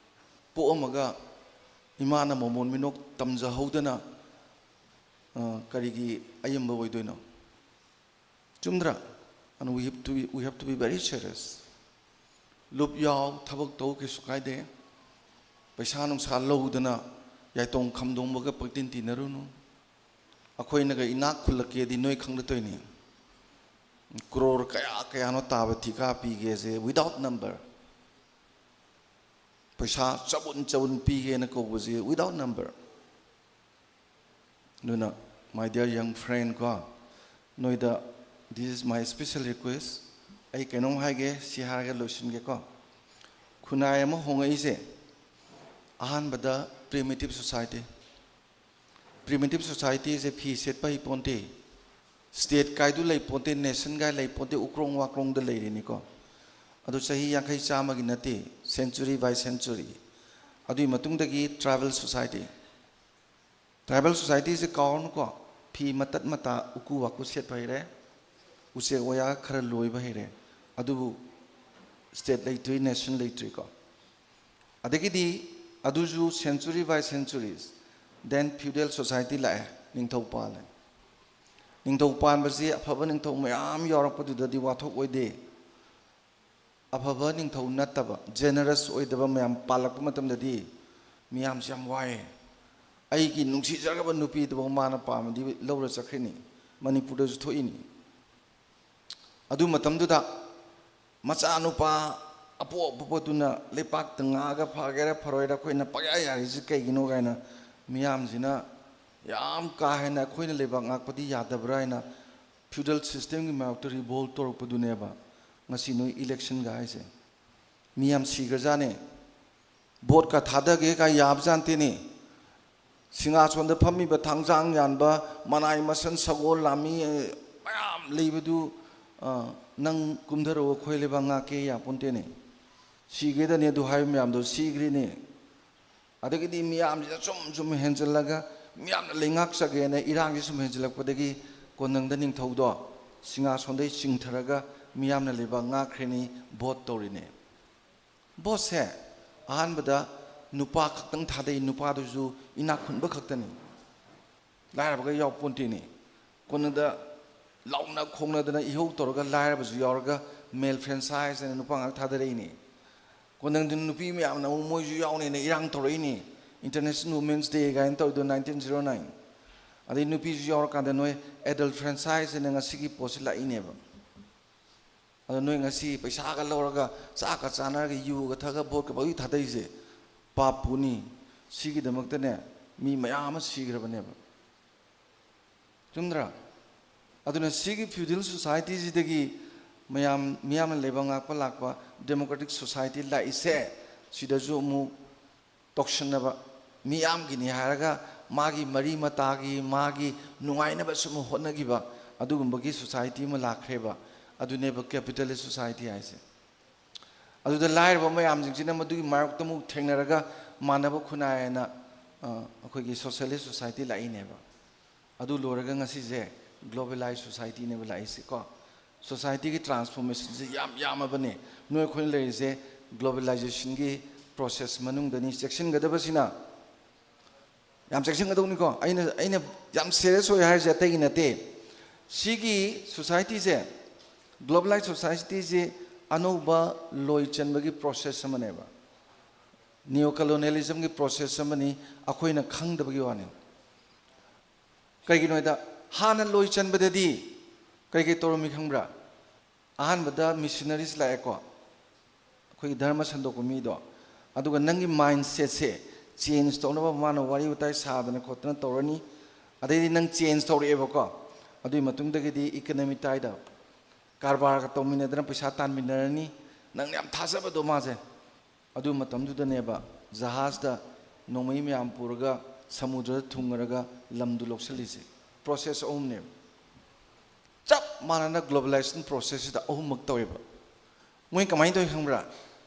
ꯄꯣꯛꯑꯝꯃꯒ ꯏꯃꯥꯅ ꯃꯃꯣꯟ ꯃꯤꯅꯣꯛ ꯇꯝꯖꯍꯧꯗꯅ, ꯑ, ꯀꯔꯤꯒꯤ ꯑꯌꯦꯝꯕ ꯑꯣꯏꯗꯣꯏꯅꯣ? ꯆꯨꯝꯗ꯭ꯔꯥ? And we have to be, we have to be very serious. ꯂꯨꯞ ꯌꯥꯎ, ꯊꯕꯛ ꯇꯧ, ꯀꯩꯁꯨ ꯀꯥꯏꯗꯦ꯫ ꯄꯩꯁꯥ ꯅꯨꯡꯁꯥ ꯂꯧꯗꯅ ꯌꯥꯏꯇꯣꯡ ꯈꯝꯗꯣꯡꯕꯒ ꯄꯪꯇꯤꯟ ꯇꯤꯟꯅꯔꯨꯅꯨ꯫ ꯑꯩꯈꯣꯏꯅꯒ ꯏꯅꯥꯛ ꯈꯨꯜꯂꯛꯀꯦꯗꯤ ꯅꯣꯏ ꯈꯪꯗ ꯇꯧꯔꯤꯅꯤ꯫ ꯀ꯭ꯔꯣꯔ ꯀꯌꯥ ꯀꯌꯥꯅꯣ ꯇꯥꯕ ꯊꯤꯀꯥ ꯄꯤꯒꯦꯁꯦ without number꯫ ꯄꯩꯁꯥ ꯆꯕꯨꯟ ꯆꯕꯨꯟ ꯄꯤꯒꯦꯅ ꯀꯧꯕꯁꯦ without number꯫ ꯑꯗꯨꯅ, my dear young friend ꯀꯣ, ꯅꯣꯏꯗ this is my special request꯫ ꯑꯩ ꯀꯩꯅꯣꯝ ꯍꯥꯏꯒꯦ, ꯁꯤ ꯍꯥꯏꯔꯒ ꯂꯣꯏꯁꯤꯟꯒꯦꯀꯣ꯫ ꯈꯨꯟꯅꯥꯏ ꯑꯃ ꯍꯣꯡꯉꯛꯏꯁꯦ ꯑꯍꯥꯟꯕꯗ primitive society꯫ Primitive societyꯁꯦ ꯐꯤ ꯁꯦꯠꯄ ꯍꯩꯄꯣꯟꯇꯦ, state ꯀꯥꯏꯗꯨ ꯂꯩꯄꯣꯟꯇꯦ, nation ꯀꯥꯏ ꯂꯩꯄꯣꯟꯇꯦ, ꯎꯀ꯭ꯔꯣꯡ ꯋꯥꯀ꯭ꯔꯣꯡꯗ ꯂꯩꯔꯤꯅꯤꯀꯣ꯫ ꯑꯗꯨ ꯆꯍꯤ ꯌꯥꯡꯈꯩ ꯆꯥꯝꯃꯒꯤ ꯅꯠꯇꯦ, century by century꯫ ꯑꯗꯨꯒꯤ ꯃꯇꯨꯡꯗꯒꯤ tribal society꯫ Tribal societyꯁꯦ ꯀꯥꯎꯔꯅꯨꯀꯣ, ꯐꯤ ꯃꯇꯠ ꯃꯇꯥ, ꯎꯀꯨ ꯋꯥꯀꯨ ꯁꯦꯠꯄ ꯍꯩꯔꯦ, ꯎꯆꯦꯛ ꯋꯥꯌꯥ ꯈꯔ ꯂꯣꯏꯕ ꯍꯩꯔꯦ, ꯑꯗꯨꯕꯨ state ꯂꯩꯇ꯭ꯔꯤ, nation ꯂꯩꯇ꯭ꯔꯤꯀꯣ꯫ ꯑꯗꯒꯤꯗꯤ ꯑꯗꯨꯁꯨ century by centuries, then feudal society ꯂꯥꯛꯑꯦ, ꯅꯤꯡꯊꯧ ꯄꯥꯜꯂꯦ꯫ ꯅꯤꯡꯊꯧ ꯄꯥꯟꯕꯁꯤ ꯑꯐꯕ ꯅꯤꯡꯊꯧ ꯃꯌꯥꯝ ꯌꯥꯎꯔꯛꯄꯗꯨꯗꯗꯤ ꯋꯥꯊꯣꯛ ꯑꯣꯏꯗꯦ꯫ ꯑꯐꯕ ꯅꯤꯡꯊꯧ ꯅꯠꯇꯕ, generous ꯑꯣꯏꯗꯕ ꯃꯌꯥꯝ ꯄꯥꯜꯂꯛꯄ ꯃꯇꯝꯗꯗꯤ ꯃꯤꯌꯥꯝꯁꯤ ꯌꯥꯝ ꯋꯥꯏꯌꯦ꯫ ꯑꯩꯒꯤ ꯅꯨꯡꯁꯤꯖꯔꯒꯕ ꯅꯨꯄꯤꯗꯨꯐꯥꯎ ꯃꯥꯅ ꯄꯥꯝꯃꯗꯤ ꯂꯧꯔ ꯆꯠꯈ꯭ꯔꯤꯅꯤ, ꯃꯅꯤꯄꯨꯔꯗꯁꯨ ꯊꯣꯛꯏꯅꯤ꯫ ꯑꯗꯨ ꯃꯇꯝꯗꯨꯗ ꯃꯆꯥꯅꯨꯄꯥ ꯑꯄꯣꯛ ꯑꯄꯣꯛꯄꯗꯨꯅ ꯂꯩꯄꯥꯛꯇ ꯉꯥꯛꯑꯒ ꯐꯒꯦꯔꯥ ꯐꯔꯣꯏꯔꯥ ꯑꯩꯈꯣꯏꯅ ꯄꯪꯌꯥ ꯌꯥꯔꯤꯁꯤ ꯀꯩꯒꯤꯅꯣ ꯀꯥꯏꯅ ꯃꯤꯌꯥꯝꯁꯤꯅ ꯌꯥꯝ ꯀꯥ ꯍꯦꯟꯅ ꯑꯩꯈꯣꯏꯅ ꯂꯩꯕꯥꯛ ꯉꯥꯛꯄꯗꯤ ꯌꯥꯗꯕ꯭ꯔꯥ ꯍꯥꯏꯅ feudal systemꯒꯤ ꯃꯥꯌꯣꯛꯇ revolt ꯇꯧꯔꯛꯄꯗꯨꯅꯦꯕ ꯉꯁꯤ ꯅꯣꯏ electionꯒ ꯍꯥꯏꯁꯦ꯫ ꯃꯤ ꯌꯥꯝ ꯁꯤꯈ꯭ꯔꯖꯥꯠꯅꯦ꯫ ꯚꯣꯠꯀ ꯊꯥꯗꯒꯦ ꯀꯥꯏ ꯌꯥꯕꯖꯥꯠ ꯅꯠꯇꯦꯅꯦ꯫ ꯁꯤꯡꯍꯥꯁꯣꯟꯗ ꯐꯝꯃꯤꯕ ꯊꯥꯡꯖꯥꯡ ꯌꯥꯟꯕ, ꯃꯅꯥꯏ ꯃꯁꯟ, ꯁꯒꯣꯜ, ꯂꯥꯃꯤ, ꯑ, ꯃꯌꯥꯝ ꯂꯩꯕꯗꯨ, ꯑ, ꯅꯪ ꯀꯨꯝꯊꯔꯛꯑꯣ, ꯑꯩꯈꯣꯏ ꯂꯩꯕꯥꯛ ꯉꯥꯛꯀꯦ ꯌꯥꯄꯣꯟꯇꯦꯅꯦ꯫ ꯁꯤꯒꯦꯗꯅꯦ ꯑꯗꯨ ꯍꯥꯏꯕ ꯃꯌꯥꯝꯗꯣ ꯁꯤꯈ꯭ꯔꯤꯅꯦ꯫ ꯑꯗꯒꯤꯗꯤ ꯃꯤꯌꯥꯝꯁꯤꯅ ꯁꯨꯝ ꯁꯨꯝ ꯍꯦꯟꯖꯜꯂꯒ ꯃꯤꯌꯥꯝꯅ ꯂꯩꯉꯥꯛꯆꯒꯦꯅ ꯏꯔꯥꯡꯁꯤ ꯁꯨꯝ ꯍꯦꯟꯖꯜꯂꯛꯄꯗꯒꯤ ꯀꯣꯟꯅꯪꯗ ꯅꯤꯡꯊꯧꯗꯣ ꯁꯤꯡꯍꯥꯁꯣꯟꯗꯩ ꯆꯤꯡꯊꯔꯒ ꯃꯤꯌꯥꯝꯅ ꯂꯩꯕꯥꯛ ꯉꯥꯛꯈ꯭ꯔꯤꯅꯤ, ꯚꯣꯠ ꯇꯧꯔꯤꯅꯦ꯫ ꯚꯣꯠꯁꯦ ꯑꯍꯥꯟꯕꯗ ꯅꯨꯄꯥ ꯈꯛꯇꯪ ꯊꯥꯗꯩ, ꯅꯨꯄꯥꯗꯨꯁꯨ ꯏꯅꯥꯛ ꯈꯨꯟꯕ ꯈꯛꯇꯅꯤ, ꯂꯥꯏꯔꯕꯒ ꯌꯥꯎꯄꯣꯟꯇꯦꯅꯦ꯫ ꯀꯣꯟꯅꯗ ꯂꯥꯎꯅ ꯈꯣꯡꯅꯗꯅ ꯏꯍꯧ ꯇꯧꯔꯒ ꯂꯥꯏꯔꯕꯁꯨ ꯌꯥꯎꯔꯒ male franchise ꯍꯥꯏꯅ ꯅꯨꯄꯥ ꯉꯥꯛ ꯊꯥꯗꯔꯛꯏꯅꯦ꯫ ꯀꯣꯟꯅꯪꯗ ꯅꯨꯄꯤ ꯃꯌꯥꯝꯅ ꯑꯃꯨꯛ ꯃꯣꯏꯁꯨ ꯌꯥꯎꯅꯦꯅ ꯏꯔꯥꯡ ꯇꯧꯔꯛꯏꯅꯤ, International Women's Day ꯀꯥꯏꯅ ꯇꯧꯔꯤꯗꯣ nineteen zero nine꯫ ꯑꯗꯩ ꯅꯨꯄꯤꯁꯨ ꯌꯥꯎꯔꯀꯥꯟꯗ ꯅꯣꯏ adult franchise ꯍꯥꯏꯅ ꯉꯁꯤꯒꯤ ꯄꯣꯠꯁꯤ ꯂꯥꯛꯏꯅꯦꯕ꯫ ꯑꯗꯣ ꯅꯣꯏ ꯉꯁꯤ ꯄꯩꯁꯥꯒ ꯂꯧꯔꯒ ꯆꯥꯛꯀ ꯆꯥꯅꯔꯒ ꯌꯨꯒ ꯊꯛꯑꯒ ꯚꯣꯠꯀ ꯄꯪꯊꯥ ꯊꯥꯗꯩꯁꯦ ꯄꯥꯞꯄꯨꯅꯤ꯫ ꯁꯤꯒꯤꯗꯃꯛꯇꯅꯦ ꯃꯤ ꯃꯌꯥꯝ ꯑꯃ ꯁꯤꯈ꯭ꯔꯕꯅꯦꯕ꯫ ꯆꯨꯝꯗ꯭ꯔꯥ? ꯑꯗꯨꯅ ꯁꯤꯒꯤ feudal societyꯁꯤꯗꯒꯤ ꯃꯌꯥꯝ, ꯃꯤꯌꯥꯝꯅ ꯂꯩꯕꯥꯛ ꯉꯥꯛꯄ ꯂꯥꯛꯄ democratic society ꯂꯥꯛꯏꯁꯦ, ꯁꯤꯗꯁꯨ ꯑꯃꯨꯛ ꯇꯧꯁꯟꯅꯕ, ꯃꯤꯌꯥꯝꯒꯤꯅꯤ ꯍꯥꯏꯔꯒ ꯃꯥꯒꯤ ꯃꯔꯤ ꯃꯇꯥꯒꯤ, ꯃꯥꯒꯤ ꯅꯨꯡꯉꯥꯏꯅꯕ ꯁꯨꯝ ꯍꯣꯠꯅꯈꯤꯕ, ꯑꯗꯨꯒꯨꯝꯕꯒꯤ society ꯑꯃ ꯂꯥꯛꯈ꯭ꯔꯦꯕ꯫ ꯑꯗꯨꯅꯦꯕ capitalist society ꯍꯥꯏꯁꯦ꯫ ꯑꯗꯨꯗ ꯂꯥꯏꯔꯕ ꯃꯌꯥꯝꯁꯤꯡꯁꯤꯅ ꯃꯗꯨꯒꯤ ꯃꯥꯌꯣꯛꯇ ꯑꯃꯨꯛ ꯊꯦꯡꯅꯔꯒ ꯃꯥꯟꯅꯕ ꯈꯨꯟꯅꯥꯏ ꯍꯥꯏꯅ ꯑ, ꯑꯩꯈꯣꯏꯒꯤ socialist society ꯂꯥꯛꯏꯅꯦꯕ꯫ ꯑꯗꯨ ꯂꯣꯏꯔꯒ ꯉꯁꯤꯁꯦ globalized societyꯅꯦꯕ ꯂꯥꯛꯏꯁꯦ ꯀꯣ꯫ Societyꯒꯤ transformationꯁꯦ ꯌꯥꯝ ꯌꯥꯝꯃꯕꯅꯦ꯫ ꯅꯣꯏ ꯑꯩꯈꯣꯏꯅ ꯂꯩꯔꯤꯁꯦ globalizationꯒꯤ process ꯃꯅꯨꯡꯗꯅꯤ꯫ ꯆꯦꯛꯁꯤꯟꯒꯗꯕꯁꯤꯅ, ꯌꯥꯝ ꯆꯦꯛꯁꯤꯟꯒꯗꯧꯅꯤꯀꯣ꯫ ꯑꯩꯅ ꯑꯩꯅ ꯌꯥꯝ serious ꯑꯣꯏ ꯍꯥꯏꯔꯤꯁꯦ ꯑꯇꯩꯒꯤ ꯅꯠꯇꯦ꯫ ꯁꯤꯒꯤ societyꯁꯦ, globalized societyꯁꯦ ꯑꯅꯧꯕ ꯂꯣꯏ ꯆꯟꯕꯒꯤ process ꯑꯃꯅꯦꯕ꯫ Neo colonialismꯒꯤ process ꯑꯃꯅꯤ, ꯑꯩꯈꯣꯏꯅ ꯈꯪꯗꯕꯒꯤ ꯋꯥꯅꯤ꯫ ꯀꯩꯒꯤꯅꯣ ꯍꯥꯏꯗ, ꯍꯥꯟꯅ ꯂꯣꯏ ꯆꯟꯕꯗꯗꯤ ꯀꯩ ꯀꯩ ꯇꯧꯔꯝꯃꯤ ꯈꯪꯕ꯭ꯔꯥ? ꯑꯍꯥꯟꯕꯗ missionaries ꯂꯥꯛꯑꯦꯀꯣ, ꯑꯩꯈꯣꯏꯒꯤ ꯙꯔꯃ ꯁꯟꯗꯣꯛꯄ ꯃꯤꯗꯣ꯫ ꯑꯗꯨꯒ ꯅꯪꯒꯤ mindsetꯁꯦ change ꯇꯧꯅꯕ ꯃꯥꯅ ꯋꯥꯔꯤ ꯋꯥꯇꯥꯏ ꯁꯥꯗꯅ ꯈꯣꯠꯇꯅ ꯇꯧꯔꯅꯤ꯫ ꯑꯗꯩꯗꯤ ꯅꯪ change ꯇꯧꯔꯛꯑꯦꯕꯀꯣ꯫ ꯑꯗꯨꯒꯤ ꯃꯇꯨꯡꯗꯒꯤꯗꯤ economy ꯇꯥꯏꯗ ꯀꯔꯕꯥꯔꯒ ꯇꯧꯃꯤꯟꯅꯗꯅ ꯄꯩꯁꯥ ꯇꯥꯟꯃꯤꯟꯅꯔꯅꯤ꯫ ꯅꯪꯅ ꯌꯥꯝ ꯊꯥꯖꯕꯗꯣ ꯃꯥꯁꯦ꯫ ꯑꯗꯨ ꯃꯇꯝꯗꯨꯗꯅꯦꯕ ꯖꯍꯥꯖꯇ ꯅꯣꯡꯃꯩ ꯃꯌꯥꯝ ꯄꯨꯔꯒ ꯁꯃꯨꯗ꯭ꯔꯗ ꯊꯨꯡꯉꯔꯒ ꯂꯝꯗꯨ ꯂꯧꯁꯤꯜꯂꯤꯁꯦ꯫ Process ꯑꯍꯨꯝꯅꯦꯕ꯫ ꯆꯞ ꯃꯥꯟꯅꯅ globalization processꯁꯤꯗ ꯑꯍꯨꯝꯃꯛ ꯇꯧꯋꯦꯕ꯫ ꯃꯣꯏ ꯀꯃꯥꯏꯅ ꯇꯧꯏ ꯈꯪꯕ꯭ꯔꯥ?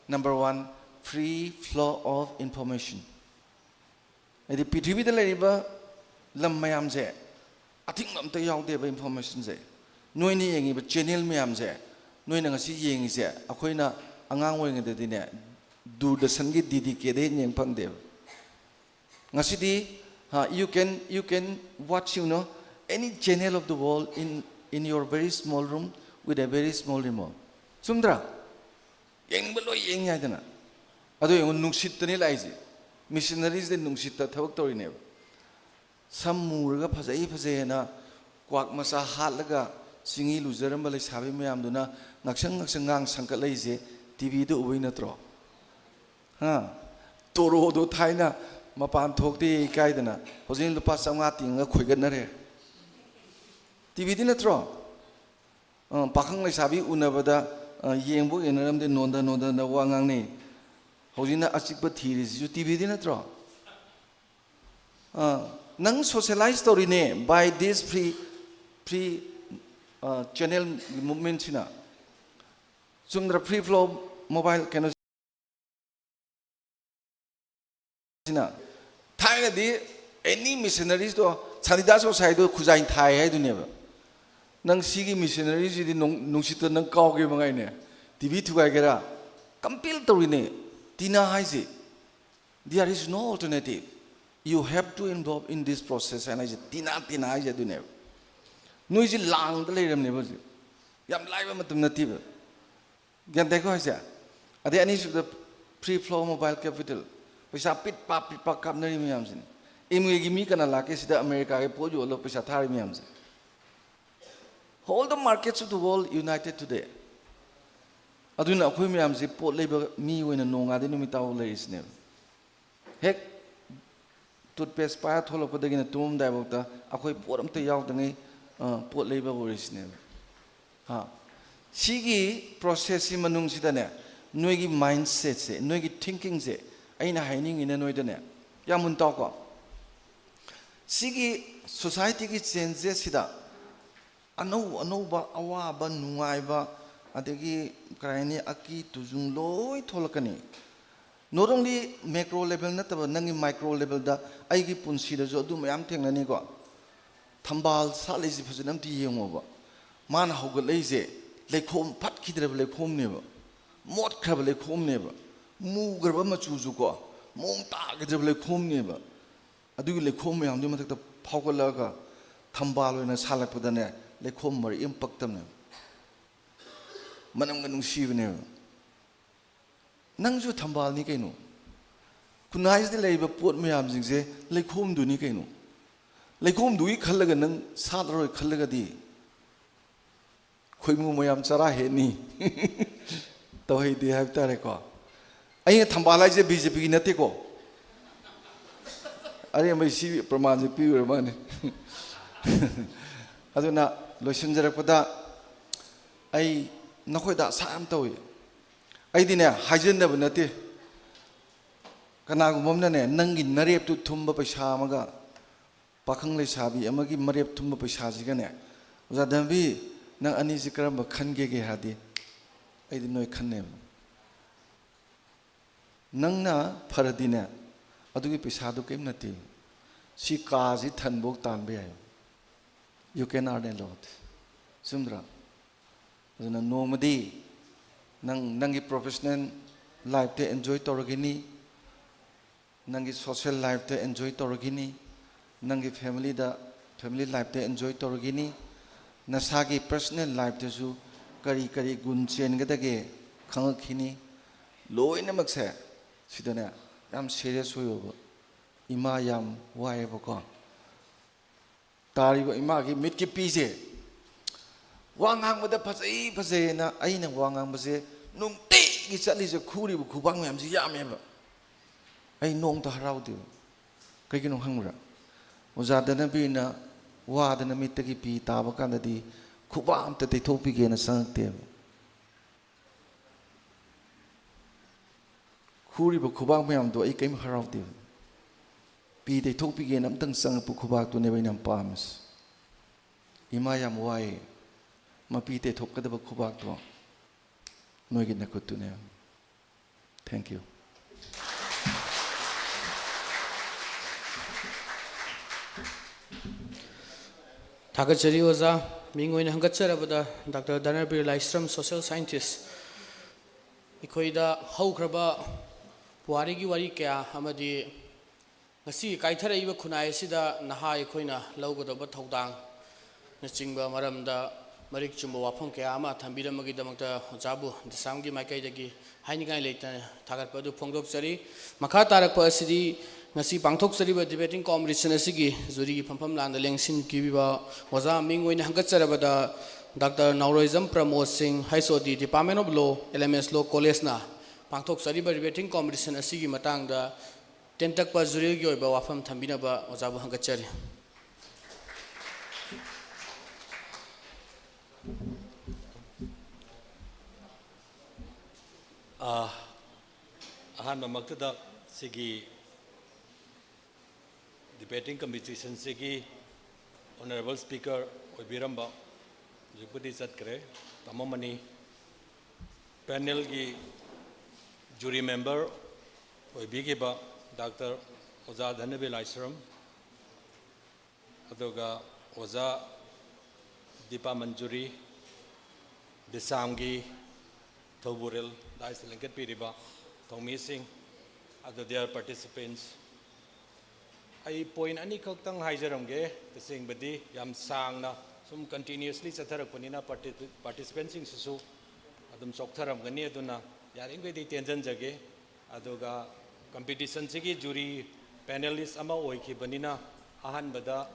Number one, free flow of information꯫ ꯍꯥꯏꯗꯤ ꯄ꯭ꯔꯤꯊꯤꯕꯤꯗ ꯂꯩꯔꯤꯕ ꯂꯝ ꯃꯌꯥꯝꯁꯦ ꯑꯊꯤꯡꯕ ꯑꯝꯇ ꯌꯥꯎꯗꯦꯕ informationꯁꯦ꯫ ꯅꯣꯏꯅ ꯌꯦꯡꯉꯤꯕ channel ꯃꯌꯥꯝꯁꯦ, ꯅꯣꯏꯅ ꯉꯁꯤ ꯌꯦꯡꯉꯤꯁꯦ, ꯑꯩꯈꯣꯏꯅ ꯑꯉꯥꯡ ꯑꯣꯏꯔꯤꯉꯩꯗꯗꯤꯅꯦ ꯗꯨꯔꯗꯔꯁꯟꯒꯤ DDKꯗ ꯍꯦꯟꯅ ꯌꯦꯡ ꯐꯪꯗꯦꯕ꯫ ꯉꯁꯤꯗꯤ, ꯍꯥ, you can, you can watch, you know, any channel of the world in, in your very small room with a very small remote. ꯆꯨꯝꯗ꯭ꯔꯥ? ꯌꯦꯡꯅꯤꯡꯕ ꯂꯣꯏ ꯌꯦꯡ ꯌꯥꯏꯗꯅ꯫ ꯑꯗꯨ ꯌꯦꯡꯉꯨ, ꯅꯨꯡꯁꯤꯠꯇꯅꯤ ꯂꯥꯛꯏꯁꯦ꯫ Missionariesꯗꯤ ꯅꯨꯡꯁꯤꯠꯇ ꯊꯕꯛ ꯇꯧꯔꯤꯅꯦꯕ꯫ ꯁꯝ ꯃꯨꯔꯒ ꯐꯖꯩ ꯐꯖꯩ ꯍꯥꯏꯅ ꯀ꯭ꯋꯥꯛ ꯃꯆꯥ ꯍꯥꯠꯂꯒ ꯆꯤꯡꯍꯤ ꯂꯨꯖꯔꯝꯕ ꯂꯩꯁꯥꯕꯤ ꯃꯌꯥꯝꯗꯨꯅ ꯉꯥꯛꯁꯪ ꯉꯥꯛꯁꯪ ꯉꯥꯡ ꯁꯪꯀꯠꯂꯛꯏꯁꯦ TVꯗ ꯎꯕꯩ ꯅꯠꯇ꯭ꯔꯣ? ꯍꯥ? ꯇꯣꯔꯣꯗꯣ ꯊꯥꯏꯅ ꯃꯄꯥꯟ ꯊꯣꯛꯇꯦ ꯏꯀꯥꯏꯗꯅ, ꯍꯧꯖꯤꯛ ꯂꯨꯄꯥ ꯆꯥꯝꯃꯉꯥ ꯇꯤꯡꯉꯒ ꯈꯣꯏꯒꯠꯅꯔꯦ꯫ TVꯗꯤ ꯅꯠꯇ꯭ꯔꯣ? ꯑ, ꯄꯥꯈꯪ ꯂꯩꯁꯥꯕꯤ ꯎꯅꯕꯗ, ꯑ, ꯌꯦꯡꯕ ꯌꯦꯡꯅꯔꯝꯗꯦ, ꯅꯣꯟꯗ ꯅꯣꯟꯗꯅ ꯋꯥ ꯉꯥꯡꯅꯩ꯫ ꯍꯧꯖꯤꯛꯅ ꯑꯆꯤꯛꯄ ꯊꯤꯔꯤꯁꯤꯁꯨ TVꯗꯤ ꯅꯠꯇ꯭ꯔꯣ? ꯑ, ꯅꯪ socialize ꯇꯧꯔꯤꯅꯦ by this free, free, ꯑ, channel movementꯁꯤꯅ꯫ ꯆꯨꯝꯗ꯭ꯔ? Free flow mobile ꯀꯩꯅꯣ ꯊꯥꯏꯅꯗꯤ ꯑꯦꯅꯤ ꯃꯤꯁꯅꯔꯤꯁꯇꯣ ꯁꯥꯅꯤꯇꯥ ꯁꯣꯁꯥꯏꯇꯤꯗꯣ ꯈꯨꯖꯥꯏ ꯊꯥꯏ ꯍꯥꯏꯗꯨꯅꯦꯕ꯫ ꯅꯪ ꯁꯤꯒꯤ ꯃꯤꯁꯅꯔꯤꯁꯤꯗꯤ ꯅꯨꯡ- ꯅꯨꯡꯁꯤꯠꯇ ꯅꯪ ꯀꯥꯎꯒꯦ ꯃꯉꯥꯏꯅꯦ꯫ T V ꯊꯨꯒꯥꯏꯒꯦꯔꯥ? ꯀꯝꯄꯦꯜ ꯇꯧꯔꯤꯅꯦ꯫ ꯇꯤꯅꯥ ꯍꯥꯏꯁꯦ, there is no alternative, you have to involve in this process ꯍꯥꯏꯅ ꯍꯥꯏꯁꯦ꯫ ꯇꯤꯅꯥ ꯇꯤꯅꯥ ꯍꯥꯏꯁꯦ ꯑꯗꯨꯅꯦꯕ꯫ ꯅꯣꯏꯁꯦ ꯂꯥꯡꯗ ꯂꯩꯔꯕꯅꯦꯕ ꯍꯧꯖꯤꯛ꯫ ꯌꯥꯝ ꯂꯥꯏꯕ ꯃꯇꯝ ꯅꯠꯇꯦꯕ꯫ ꯒ꯭ꯌꯥꯟ ꯇꯥꯏꯀꯣ ꯍꯥꯏꯁꯦ? ꯑꯗꯩ ꯑꯅꯤꯁꯨꯕꯗ, free flow mobile capital, ꯄꯩꯁꯥ ꯄꯤꯠ ꯄꯥ ꯄꯤꯠ ꯄꯥ ꯀꯥꯞꯅꯔꯤ ꯃꯌꯥꯝꯁꯤꯅꯤ꯫ ꯑꯦꯝ ꯋꯦꯒꯤ ꯃꯤ ꯀꯅꯥ ꯂꯥꯛꯀꯦ ꯁꯤꯗ? ꯑꯃꯦꯔꯤꯀꯥꯒꯤ ꯄꯣꯠ ꯌꯣꯜꯂꯒ ꯄꯩꯁꯥ ꯊꯥꯔꯤ ꯃꯌꯥꯝꯁꯦ꯫ All the markets of the world united today. ꯑꯗꯨꯅ ꯑꯩꯈꯣꯏ ꯃꯌꯥꯝꯁꯦ ꯄꯣꯠ ꯂꯩꯕ ꯃꯤ ꯑꯣꯏꯅ ꯅꯣꯡꯉꯥꯟꯗꯩ ꯅꯨꯃꯤꯠ ꯇꯥꯕ ꯂꯩꯔꯤꯁꯤꯅꯦꯕ꯫ ꯍꯦꯛ ꯇꯨꯠꯄꯦꯁ ꯄꯥꯏꯔ ꯊꯣꯛꯂꯛꯄꯗꯒꯤꯅ ꯇꯨꯝꯃꯝꯗꯥꯏꯐꯥꯎꯗ ꯑꯩꯈꯣꯏ ꯄꯣꯠ ꯑꯝꯇ ꯌꯥꯎꯗꯉꯩ, ꯑ, ꯄꯣꯠ ꯂꯩꯕ ꯑꯣꯏꯔꯤꯁꯤꯅꯦꯕ꯫ ꯍꯥ? ꯁꯤꯒꯤ ꯄ꯭ꯔꯣꯁꯦꯁꯁꯤ ꯃꯅꯨꯡꯁꯤꯗꯅꯦ, ꯅꯣꯏꯒꯤ ꯃꯥꯏꯟꯁꯦꯠꯁꯦ, ꯅꯣꯏꯒꯤ ꯊꯤꯡꯀꯤꯡꯁꯦ, ꯑꯩꯅ ꯍꯥꯏꯅꯤꯡꯉꯤꯅ ꯅꯣꯏꯗꯅꯦ, ꯌꯥꯝ ꯃꯨꯟ ꯇꯥꯎꯀꯣ꯫ ꯁꯤꯒꯤ ꯁꯣꯁꯥꯏꯇꯤꯒꯤ ꯆꯦꯟꯖꯦꯁꯁꯤꯗ ꯑꯅꯧ ꯑꯅꯧꯕ ꯑꯋꯥꯕ, ꯅꯨꯡꯉꯥꯏꯕ, ꯑꯗꯒꯤ ꯀꯔꯤ ꯍꯥꯏꯅꯤ, ꯑꯀꯤ ꯇꯨꯖꯨꯡ ꯂꯣꯏ ꯊꯣꯛꯂꯛꯀꯅꯤ꯫ Not only macro level ꯅꯠꯇꯕ, ꯅꯪꯒꯤ micro levelꯗ, ꯑꯩꯒꯤ ꯄꯨꯟꯁꯤꯗꯁꯨ ꯑꯗꯨ ꯃꯌꯥꯝ ꯊꯦꯡꯅꯅꯤꯀꯣ꯫ ꯊꯝꯕꯥꯜ ꯁꯥꯠꯂꯤꯁꯤ ꯐꯖꯅ ꯑꯝꯇ ꯌꯦꯡꯉꯣꯕ꯫ ꯃꯥꯅ ꯍꯧꯒꯠꯂꯛꯏꯁꯦ ꯂꯩꯈꯣꯝ ꯐꯠꯈꯤꯗ꯭ꯔꯕ ꯂꯩꯈꯣꯝꯅꯦꯕ, ꯃꯣꯠꯈ꯭ꯔꯕ ꯂꯩꯈꯣꯝꯅꯦꯕ, ꯃꯨꯈ꯭ꯔꯕ ꯃꯆꯨꯁꯨꯀꯣ, ꯃꯑꯣꯡ ꯇꯥꯈꯤꯗ꯭ꯔꯕ ꯂꯩꯈꯣꯝꯅꯦꯕ꯫ ꯑꯗꯨꯒꯤ ꯂꯩꯈꯣꯝ ꯃꯌꯥꯝꯗꯨꯒꯤ ꯃꯊꯛꯇ ꯐꯥꯎꯒꯠꯂꯛꯑꯒ ꯊꯝꯕꯥꯜ ꯑꯣꯏꯅ ꯁꯥꯠꯂꯛꯄꯗꯅꯦ, ꯂꯩꯈꯣꯝ ꯃꯔꯤꯛ ꯑꯃ ꯄꯛꯇꯕꯅꯦꯕ꯫ ꯃꯅꯝꯒ ꯅꯨꯡꯁꯤꯕꯅꯦꯕ꯫ ꯅꯪꯁꯨ ꯊꯝꯕꯥꯜꯅꯤ ꯀꯩꯅꯣ꯫ ꯈꯨꯟꯅꯥꯏꯁꯤꯗ ꯂꯩꯔꯤꯕ ꯄꯣꯠ ꯃꯌꯥꯝꯁꯤꯡꯁꯦ ꯂꯩꯈꯣꯝꯗꯨꯅꯤ ꯀꯩꯅꯣ꯫ ꯂꯩꯈꯣꯝꯗꯨꯒꯤ ꯈꯜꯂꯒ ꯅꯪ ꯁꯥꯠꯂꯔꯣꯏ ꯈꯜꯂꯒꯗꯤ, ꯈꯣꯏꯃꯨ ꯃꯌꯥꯝ ꯆꯔꯥ ꯍꯦꯟꯅꯤ꯫ ꯇꯧꯍꯩꯗꯦ ꯍꯥꯏꯕ ꯇꯥꯔꯦꯀꯣ꯫ ꯑꯩꯅ ꯊꯝꯕꯥꯜ ꯍꯥꯏꯁꯦ ꯕꯤ ꯖꯦ ꯄꯤꯒꯤ ꯅꯠꯇꯦꯀꯣ꯫ ꯑꯔꯦꯝꯕꯩ ꯁꯤ ꯄ꯭ꯔꯃꯥꯟꯁꯦ ꯄꯤꯔꯨꯔ ꯃꯥꯅꯤ꯫ ꯑꯗꯨꯅ ꯂꯣꯏꯁꯤꯟꯖꯔꯛꯄꯗ ꯑꯩ ꯅꯈꯣꯏꯗ ꯑꯁꯥ ꯌꯥꯝ ꯇꯧꯏ꯫ ꯑꯩꯗꯤꯅꯦ, ꯍꯥꯏꯖꯤꯟꯅꯕ ꯅꯠꯇꯦ꯫ ꯀꯅꯥꯒꯨꯝꯕ ꯑꯃꯅꯅꯦ, ꯅꯪꯒꯤ ꯅꯔꯦꯞꯇꯨ ꯊꯨꯝꯕ ꯄꯩꯁꯥ ꯑꯃꯒ ꯄꯥꯈꯪ ꯂꯩꯁꯥꯕꯤ ꯑꯃꯒꯤ ꯃꯔꯦꯞ ꯊꯨꯝꯕ ꯄꯩꯁꯥꯁꯤꯒꯅꯦ, "ꯑꯣꯖꯥ ꯗꯝꯕꯤ, ꯅꯪ ꯑꯅꯤꯁꯤ ꯀꯔꯝꯕ ꯈꯟꯒꯦꯒꯦ?" ꯍꯥꯏꯔꯗꯤ, ꯑꯩꯗꯤ ꯅꯣꯏ ꯈꯟꯅꯦꯕ꯫ ꯅꯪꯅ ꯐꯔꯗꯤꯅꯦ, ꯑꯗꯨꯒꯤ ꯄꯩꯁꯥꯗꯨ ꯀꯔꯤꯝ ꯅꯠꯇꯦ꯫ ꯁꯤ ꯀꯥꯁꯤ ꯊꯟꯕꯧ ꯇꯥꯟꯕ ꯌꯥꯏ꯫ You can earn a lot. ꯆꯨꯝꯗ꯭ꯔꯥ? ꯑꯗꯨꯅ ꯅꯣꯡꯃꯗꯤ ꯅꯪ ꯅꯪꯒꯤ professional lifeꯇ enjoy ꯇꯧꯔꯒꯅꯤ, ꯅꯪꯒꯤ social lifeꯇ enjoy ꯇꯧꯔꯒꯅꯤ, ꯅꯪꯒꯤ familyꯗ, family lifeꯇ enjoy ꯇꯧꯔꯒꯅꯤ, ꯅꯁꯥꯒꯤ personal lifeꯇꯁꯨ ꯀꯔꯤ ꯀꯔꯤ ꯒꯨꯟ ꯆꯦꯟꯒꯗꯒꯦ ꯈꯪꯉꯛꯈꯤꯅꯤ꯫ ꯂꯣꯏꯅꯃꯛꯁꯦ ꯁꯤꯗꯅꯦ ꯌꯥꯝ serious ꯑꯣꯏꯌꯣꯕ꯫ ꯏꯃꯥ ꯌꯥꯝ ꯋꯥꯏꯌꯦꯕꯀꯣ꯫ ꯇꯥꯔꯤꯕ ꯏꯃꯥꯒꯤ ꯃꯤꯠꯀꯤ ꯄꯤꯁꯦ ꯋꯥ ꯉꯥꯡꯕꯗ ꯐꯖꯩ ꯐꯖꯩꯅ ꯑꯩꯅ ꯋꯥ ꯉꯥꯡꯕꯁꯦ ꯅꯨꯡꯇꯤꯒꯤ ꯆꯠꯂꯤꯁꯦ ꯈꯨꯔꯤꯕ ꯈꯨꯕꯥꯛ ꯃꯌꯥꯝꯁꯦ ꯌꯥꯝꯃꯦꯕ꯫ ꯑꯩ ꯅꯣꯡꯃꯇ ꯍꯔꯥꯎꯗꯦꯕ꯫ ꯀꯩꯒꯤꯅꯣ ꯈꯪꯕ꯭ꯔꯥ? ꯑꯣꯖꯥ ꯙꯅꯕꯤꯔꯅ ꯋꯥꯗꯅ ꯃꯤꯠꯇꯒꯤ ꯄꯤ ꯇꯥꯕ ꯀꯥꯟꯗꯗꯤ ꯈꯨꯕꯥꯛ ꯑꯝꯇ ꯇꯩꯊꯣꯛꯄꯤꯒꯦꯅ ꯆꯪꯉꯛꯇꯦꯕ꯫ ꯈꯨꯔꯤꯕ ꯈꯨꯕꯥꯛ ꯃꯌꯥꯝꯗꯣ ꯑꯩ ꯀꯔꯤꯝ ꯍꯔꯥꯎꯗꯦꯕ꯫ ꯄꯤ ꯇꯩꯊꯣꯛꯄꯤꯒꯦꯅ ꯑꯝꯇꯪ ꯆꯪꯉꯛꯄ ꯈꯨꯕꯥꯛꯇꯨꯅꯦꯕ ꯑꯩꯅ ꯌꯥꯝ ꯄꯥꯝꯃꯤꯁꯦ꯫ ꯏꯃꯥ ꯌꯥꯝ ꯋꯥꯏꯌꯦ꯫ ꯃꯄꯤ ꯇꯩꯊꯣꯛꯀꯗꯕ ꯈꯨꯕꯥꯛꯇꯣ ꯅꯣꯏꯒꯤ ꯅꯈꯨꯠꯇꯨꯅꯦ꯫ Thank you. ꯊꯥꯒꯠꯆꯔꯤ ꯑꯣꯖꯥ꯫ ꯃꯤꯡ ꯑꯣꯏꯅ ꯍꯪꯒꯠꯆꯔꯕꯗ ꯗꯥꯛꯇꯔ ꯙꯅꯕꯤꯔ ꯂꯥꯏꯁ꯭ꯔꯝ, social scientist꯫ ꯑꯩꯈꯣꯏꯗ ꯍꯧꯈ꯭ꯔꯕ ꯄꯨꯋꯥꯔꯤꯒꯤ ꯋꯥꯔꯤ ꯀꯌꯥ ꯑꯃꯗꯤ ꯉꯁꯤ ꯀꯥꯏꯊꯔꯛꯏꯕ ꯈꯨꯟꯅꯥꯏ ꯑꯁꯤꯗ ꯅꯍꯥ ꯑꯩꯈꯣꯏꯅ ꯂꯧꯒꯗꯕ ꯊꯧꯗꯥꯡꯅꯆꯤꯡꯕ ꯃꯔꯝꯗ ꯃꯔꯤꯛ ꯆꯨꯝꯕ ꯋꯥꯐꯝ ꯀꯌꯥ ꯑꯃ ꯊꯝꯕꯤꯔꯝꯕꯒꯤꯗꯃꯛꯇ ꯑꯣꯖꯥꯕꯨ ꯗꯤꯁꯥꯝꯒꯤ ꯃꯥꯏꯀꯩꯗꯒꯤ ꯍꯥꯏꯅꯤꯡꯉꯥꯏ ꯂꯩꯇꯅ ꯊꯥꯒꯠꯄ ꯑꯗꯨ ꯐꯣꯡꯗꯣꯛꯆꯔꯤ꯫ ꯃꯈꯥ ꯇꯥꯔꯛꯄ ꯑꯁꯤꯗꯤ ꯉꯁꯤ ꯄꯥꯡꯊꯣꯛꯆꯔꯤꯕ debating competition ꯑꯁꯤꯒꯤ juryꯒꯤ ꯐꯝꯐꯝ ꯂꯥꯟꯗ ꯂꯦꯡꯁꯤꯟꯈꯤꯕ ꯑꯣꯖꯥ ꯃꯤꯡ ꯑꯣꯏꯅ ꯍꯪꯒꯠꯆꯔꯕꯗ ꯗꯥꯛꯇꯔ ꯅꯥꯎꯔꯣꯏꯖꯝ ꯄ꯭ꯔꯃꯣꯗ ꯁꯤꯡ, H O D, Department of Law, L M S Law Collegeꯅ ꯄꯥꯡꯊꯣꯛꯆꯔꯤꯕ debating competition ꯑꯁꯤꯒꯤ ꯃꯇꯥꯡꯗ ꯇꯦꯟꯇꯛꯄ juryꯒꯤ ꯑꯣꯏꯕ ꯋꯥꯐꯝ ꯊꯝꯕꯤꯅꯕ ꯑꯣꯖꯥꯕꯨ ꯍꯪꯒꯠꯆꯔꯤ꯫ ꯑꯥ, ꯑꯍꯥꯟꯕꯃꯛꯇꯗ ꯁꯤꯒꯤ debating competitionꯁꯤꯒꯤ honourable speaker ꯑꯣꯏꯕꯤꯔꯝꯕ, ꯍꯧꯖꯤꯛꯄꯨꯗꯤ ꯆꯠꯈ꯭ꯔꯦ, ꯇꯥꯃꯣ ꯃꯅꯤ, panelꯒꯤ jury member ꯑꯣꯏꯕꯤꯈꯤꯕ ꯗꯥꯛꯇꯔ ꯑꯣꯖꯥ ꯙꯅꯕꯤꯔ ꯂꯥꯏꯁ꯭ꯔꯝ, ꯑꯗꯨꯒ ꯑꯣꯖꯥ ꯗꯤꯄꯥ ꯃꯟꯖꯨꯔꯤ, ꯗꯤꯁꯥꯝꯒꯤ ꯊꯧꯕꯨꯔꯦꯜ ꯗꯥꯏꯁꯇ ꯂꯤꯡꯈꯠꯄꯤꯔꯤꯕ ꯊꯧꯃꯤꯁꯤꯡ, ꯑꯗꯨ dear participants, ꯑꯩ point ꯑꯅꯤꯈꯛꯇꯪ ꯍꯥꯏꯖꯔꯝꯒꯦ꯫ ꯇꯁꯦꯡꯕꯗꯤ ꯌꯥꯝ ꯁꯥꯡꯅ ꯁꯨꯝ continuously ꯆꯠꯊꯔꯛꯄꯅꯤꯅ parti- participantꯁꯤꯡꯁꯤꯁꯨ ꯑꯗꯨꯝ ꯆꯣꯛꯊꯔꯝꯒꯅꯤ, ꯑꯗꯨꯅ ꯌꯥꯔꯤꯈꯩꯗꯤ ꯇꯦꯟꯖꯟꯖꯒꯦ꯫ ꯑꯗꯨꯒ competitionꯁꯤꯒꯤ jury panelist ꯑꯃ ꯑꯣꯏꯈꯤꯕꯅꯤꯅ, ꯑꯍꯥꯟꯕꯗ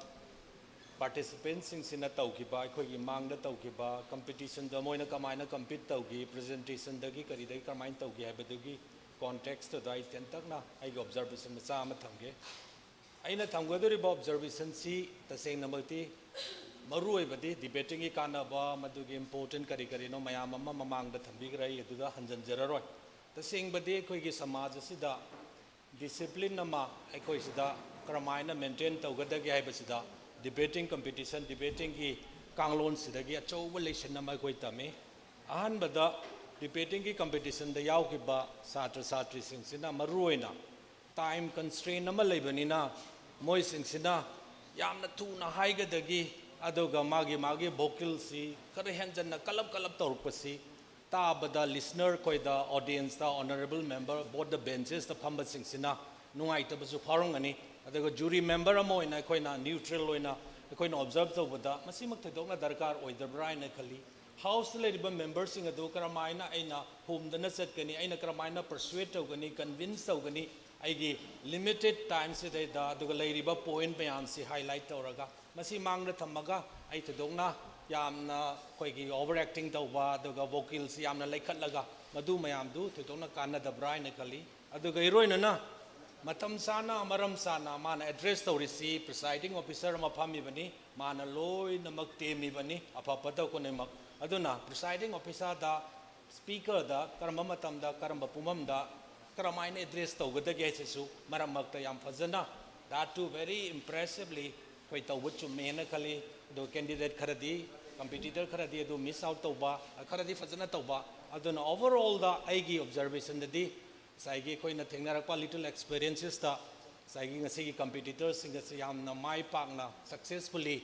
participantꯁꯤꯡꯁꯤꯅ ꯇꯧꯈꯤꯕ, ꯑꯩꯈꯣꯏꯒꯤ ꯃꯥꯡꯗ ꯇꯧꯈꯤꯕ competitionꯗ ꯃꯣꯏꯅ ꯀꯃꯥꯏꯅ compete ꯇꯧꯈꯤ, presentationꯗꯒꯤ ꯀꯔꯤꯗꯒꯤ ꯀꯃꯥꯏꯅ ꯇꯧꯈꯤ ꯍꯥꯏꯕꯗꯨꯒꯤ contextꯇꯨꯗ ꯑꯩ ꯇꯦꯟꯇꯛꯅ ꯑꯩꯒꯤ observation ꯃꯆꯥ ꯑꯃ ꯊꯝꯒꯦ꯫ ꯑꯩꯅ ꯊꯝꯒꯗꯧꯔꯤꯕ observationꯁꯤ ꯇꯁꯦꯡꯅꯃꯛꯇꯤ ꯃꯔꯨꯑꯣꯏꯕꯗꯤ debatingꯒꯤ ꯀꯥꯟꯅꯕ, ꯃꯗꯨꯒꯤ important ꯀꯔꯤ ꯀꯔꯤꯅꯣ ꯃꯌꯥꯝ ꯑꯃ ꯃꯃꯥꯡꯗ ꯊꯝꯕꯤꯈ꯭ꯔꯦ, ꯑꯩ ꯑꯗꯨꯗ ꯍꯟꯖꯤꯟꯖꯔꯔꯣꯏ꯫ ꯇꯁꯦꯡꯕꯗꯤ ꯑꯩꯈꯣꯏꯒꯤ ꯁꯃꯥꯖ ꯑꯁꯤꯗ discipline ꯑꯃ ꯑꯩꯈꯣꯏ ꯁꯤꯗ ꯀꯔꯝꯍꯥꯏꯅ maintain ꯇꯧꯒꯗꯒꯦ ꯍꯥꯏꯕꯁꯤꯗ debating competition, debatingꯒꯤ ꯀꯥꯡꯂꯣꯟꯁꯤꯗꯒꯤ ꯑꯆꯧꯕ lesson ꯑꯃ ꯑꯩꯈꯣꯏ ꯇꯝꯃꯤ꯫ ꯑꯍꯥꯟꯕꯗ debatingꯒꯤ competitionꯗ ꯌꯥꯎꯈꯤꯕ ꯁꯥꯇ꯭ꯔ ꯁꯥꯇ꯭ꯔꯤꯁꯤꯡꯁꯤꯅ ꯃꯔꯨꯑꯣꯏꯅ time constraint ꯑꯃ ꯂꯩꯕꯅꯤꯅ ꯃꯣꯏꯁꯤꯡꯁꯤꯅ ꯌꯥꯝꯅ ꯊꯨꯅ ꯍꯥꯏꯒꯗꯒꯤ, ꯑꯗꯨꯒ ꯃꯥꯒꯤ ꯃꯥꯒꯤ vocalꯁꯤ ꯈꯔ ꯍꯦꯟꯖꯟꯅ ꯀꯂꯞ ꯀꯂꯞ ꯇꯧꯔꯛꯄꯁꯤ ꯇꯥꯕꯗ listener ꯈꯣꯏꯗ, audienceꯇ, honourable member, both the benchesꯇ ꯐꯝꯕꯁꯤꯡꯁꯤꯅ ꯅꯨꯡꯉꯥꯏꯇꯕꯁꯨ ꯐꯥꯎꯔꯝꯒꯅꯤ꯫ ꯑꯗꯨꯒ jury member ꯑꯃ ꯑꯣꯏꯅ ꯑꯩꯈꯣꯏꯅ neutral ꯑꯣꯏꯅ ꯑꯩꯈꯣꯏꯅ observe ꯇꯧꯕꯗ ꯃꯁꯤꯃꯛ ꯊꯣꯏꯗꯣꯛꯅ ꯗꯔꯀꯥꯔ ꯑꯣꯏꯗꯕ꯭ꯔꯥ ꯍꯥꯏꯅ ꯈꯜꯂꯤ꯫ Houseꯇ ꯂꯩꯔꯤꯕ memberꯁꯤꯡ ꯑꯗꯨ ꯀꯔꯝꯍꯥꯏꯅ ꯑꯩꯅ ꯍꯨꯝꯗꯅ ꯆꯠꯀꯅꯤ, ꯑꯩꯅ ꯀꯔꯝꯍꯥꯏꯅ persuade ꯇꯧꯒꯅꯤ, convince ꯇꯧꯒꯅꯤ, ꯑꯩꯒꯤ limited timeꯁꯤꯗꯩꯗ, ꯑꯗꯨꯒ ꯂꯩꯔꯤꯕ point ꯃꯌꯥꯝꯁꯤ highlight ꯇꯧꯔꯒ ꯃꯁꯤ ꯃꯥꯡꯗ ꯊꯝꯃꯒ ꯑꯩ ꯊꯣꯏꯗꯣꯛꯅ ꯌꯥꯝꯅ ꯑꯩꯈꯣꯏꯒꯤ over acting ꯇꯧꯕ, ꯑꯗꯨꯒ vocalꯁꯤ ꯌꯥꯝꯅ ꯂꯩꯈꯠꯂꯒ ꯃꯗꯨ ꯃꯌꯥꯝꯗꯨ ꯊꯣꯏꯗꯣꯛꯅ ꯀꯥꯟꯅꯗꯕ꯭ꯔꯥ ꯍꯥꯏꯅ ꯈꯜꯂꯤ꯫ ꯑꯗꯨꯒ ꯏꯔꯣꯏꯅꯅ ꯃꯇꯝ ꯆꯥꯅ, ꯃꯔꯝ ꯆꯥꯅ ꯃꯥꯅ address ꯇꯧꯔꯤꯁꯤ presiding officer ꯑꯃ ꯐꯝꯃꯤꯕꯅꯤ, ꯃꯥꯅ ꯂꯣꯏꯅꯃꯛ ꯇꯦꯝꯃꯤꯕꯅꯤ, ꯑꯐ ꯐꯠꯇ ꯈꯨꯗꯤꯡꯃꯛ꯫ ꯑꯗꯨꯅ presiding officerꯗ, speakerꯗ ꯀꯔꯝꯕ ꯃꯇꯝꯗ, ꯀꯔꯝꯕ ꯄꯨꯡꯐꯝꯗ ꯀꯔꯝꯍꯥꯏꯅ address ꯇꯧꯒꯗꯒꯦ ꯍꯥꯏꯁꯤꯁꯨ ꯃꯔꯛ ꯃꯔꯛꯇ ꯌꯥꯝ ꯐꯖꯅ, that too very impressively ꯑꯩꯈꯣꯏ ꯇꯧꯕ ꯆꯨꯝꯃꯦꯅ ꯈꯜꯂꯤ꯫ ꯑꯗꯣ candidate ꯈꯔꯗꯤ, competitor ꯈꯔꯗꯤ ꯑꯗꯨ miss out ꯇꯧꯕ, ꯈꯔꯗꯤ ꯐꯖꯅ ꯇꯧꯕ꯫ ꯑꯗꯨꯅ overallꯗ ꯑꯩꯒꯤ observationꯗꯗꯤ ꯉꯁꯥꯏꯒꯤ ꯑꯩꯈꯣꯏꯅ ꯊꯦꯡꯅꯔꯛꯄ little experiences ꯇ ꯉꯁꯥꯏꯒꯤ ꯉꯁꯤꯒꯤ competitor ꯁꯤꯡ ꯑꯁꯤ ꯌꯥꯝꯅ ꯃꯥꯏ ꯄꯥꯛꯅ successfully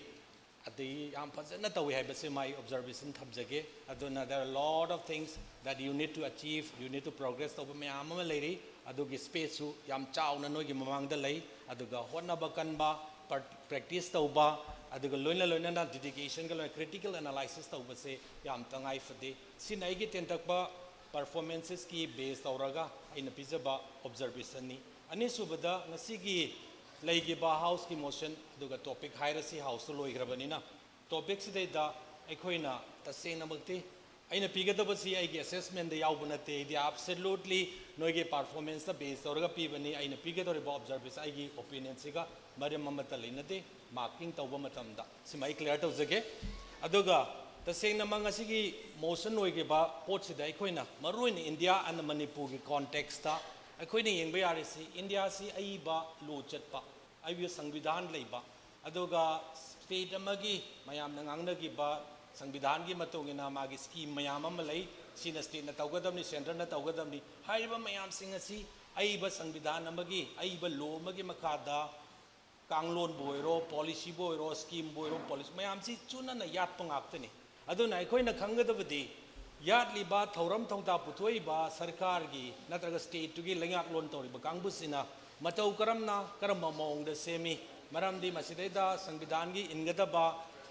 ꯑꯗꯒꯤ ꯌꯥꯝ ꯐꯖꯅ ꯇꯧꯏ ꯍꯥꯏꯕꯁꯤ my observation ꯊꯝꯖꯒꯦ꯫ ꯑꯗꯨꯅ there are lot of things that you need to achieve, you need to progress ꯇꯧꯕ ꯃꯌꯥꯝ ꯑꯃ ꯂꯩꯔꯤ꯫ ꯑꯗꯨꯒꯤ space ꯁꯨ ꯌꯥꯝ ꯆꯥꯎꯅ ꯅꯣꯏꯒꯤ ꯃꯃꯥꯡꯗ ꯂꯩ꯫ ꯑꯗꯨꯒ ꯍꯣꯠꯅꯕ ꯀꯟꯕ, practice ꯇꯧꯕ, ꯑꯗꯨꯒ ꯂꯣꯏꯅ ꯂꯣꯏꯅꯅ dedication ꯒ ꯂꯣꯏꯅ critical analysis ꯇꯧꯕꯁꯦ ꯌꯥꯝ ꯇꯉꯥꯏ ꯐꯗꯦ꯫ ꯁꯤꯅ ꯑꯩꯒꯤ ꯇꯦꯟꯇꯛꯄ performances ꯀꯤ base ꯇꯧꯔꯒ ꯑꯩꯅ ꯄꯤꯖꯕ observation ꯅꯤ꯫ ꯑꯅꯤꯁꯨꯕꯗ, ꯉꯁꯤꯒꯤ ꯂꯩꯈꯤꯕ house ꯀꯤ motion ꯑꯗꯨꯒ topic ꯍꯥꯏꯔꯁꯤ, house ꯇꯨ ꯂꯣꯏꯈ꯭ꯔꯕꯅꯤꯅ꯫ Topic ꯁꯤꯗꯩꯗ ꯑꯩꯈꯣꯏꯅ ꯇꯁꯦꯡꯅꯃꯛꯇꯤ ꯑꯩꯅ ꯄꯤꯒꯗꯕꯁꯤ ꯑꯩꯒꯤ assessment ꯇ ꯌꯥꯎꯕ ꯅꯠꯇꯦ꯫ ꯑꯩꯗꯤ absolutely ꯅꯣꯏꯒꯤ performance ꯇ base ꯇꯧꯔꯒ ꯄꯤꯕꯅꯤ꯫ ꯑꯩꯅ ꯄꯤꯒꯗꯧꯔꯤꯕ observation ꯑꯩꯒꯤ opinion ꯁꯤꯒ ꯃꯔꯝ ꯑꯃꯠꯇ ꯂꯩꯅꯗꯦ꯫ Marking ꯇꯧꯕ ꯃꯇꯝꯗ ꯁꯤꯃ ꯑꯩ clear ꯇꯧꯖꯒꯦ꯫ ꯑꯗꯨꯒ ꯇꯁꯦꯡꯅꯃꯛ ꯉꯁꯤꯒꯤ motion ꯑꯣꯏꯈꯤꯕ ꯄꯣꯠꯁꯤꯗ ꯑꯩꯈꯣꯏꯅ ꯃꯔꯨꯑꯣꯏꯅ India and ꯃꯅꯤꯄꯨꯔꯒꯤ context ꯇ ꯑꯩꯈꯣꯏꯅ ꯌꯦꯡꯕ ꯌꯥꯔꯤꯁꯤ, India ꯁꯤ ꯑꯏꯕ law ꯆꯠꯄ, ꯑꯏꯕ ꯁꯪꯕꯤꯙꯥꯟ ꯂꯩꯕ, ꯑꯗꯨꯒ state ꯑꯃꯒꯤ ꯃꯌꯥꯝꯅ ꯉꯥꯡꯅꯈꯤꯕ ꯁꯪꯕꯤꯙꯥꯟꯒꯤ ꯃꯇꯨꯡ ꯏꯟꯅ ꯃꯥꯒꯤ scheme ꯃꯌꯥꯝ ꯑꯃ ꯂꯩ꯫ ꯁꯤꯅ state ꯅ ꯇꯧꯒꯗꯕꯅꯤ, centre ꯅ ꯇꯧꯒꯗꯕꯅꯤ꯫ ꯍꯥꯏꯔꯤꯕ ꯃꯌꯥꯝꯁꯤꯡ ꯑꯁꯤ ꯑꯏꯕ ꯁꯪꯕꯤꯙꯥꯟ ꯑꯃꯒꯤ, ꯑꯏꯕ law ꯑꯃꯒꯤ ꯃꯈꯥꯗ ꯀꯥꯡꯂꯣꯟꯕꯨ ꯑꯣꯏꯔꯣ, policy ꯕꯨ ꯑꯣꯏꯔꯣ, scheme ꯕꯨ ꯑꯣꯏꯔꯣ, policy ꯃꯌꯥꯝꯁꯤ ꯆꯨꯅꯅ ꯌꯥꯠꯄ ꯉꯥꯛꯇꯅꯤ꯫ ꯑꯗꯨꯅ ꯑꯩꯈꯣꯏꯅ ꯈꯪꯒꯗꯕꯗꯤ, ꯌꯥꯠꯂꯤꯕ ꯊꯧꯔꯝ ꯊꯧꯗꯥ ꯄꯨꯊꯣꯛꯏꯕ ꯁꯔꯀꯥꯔꯒꯤ ꯅꯠꯇ꯭ꯔꯒ state ꯇꯨꯒꯤ ꯂꯩꯉꯥꯛꯂꯣꯟ ꯇꯧꯔꯤꯕ ꯀꯥꯡꯕꯨꯁꯤꯅ ꯃꯇꯧ ꯀꯔꯝꯅ, ꯀꯔꯝꯕ ꯃꯑꯣꯡꯗ ꯁꯦꯝꯃꯤ? ꯃꯔꯝꯗꯤ ꯃꯁꯤꯗꯩꯗ ꯁꯪꯕꯤꯙꯥꯟꯒꯤ ꯏꯟꯒꯗꯕ,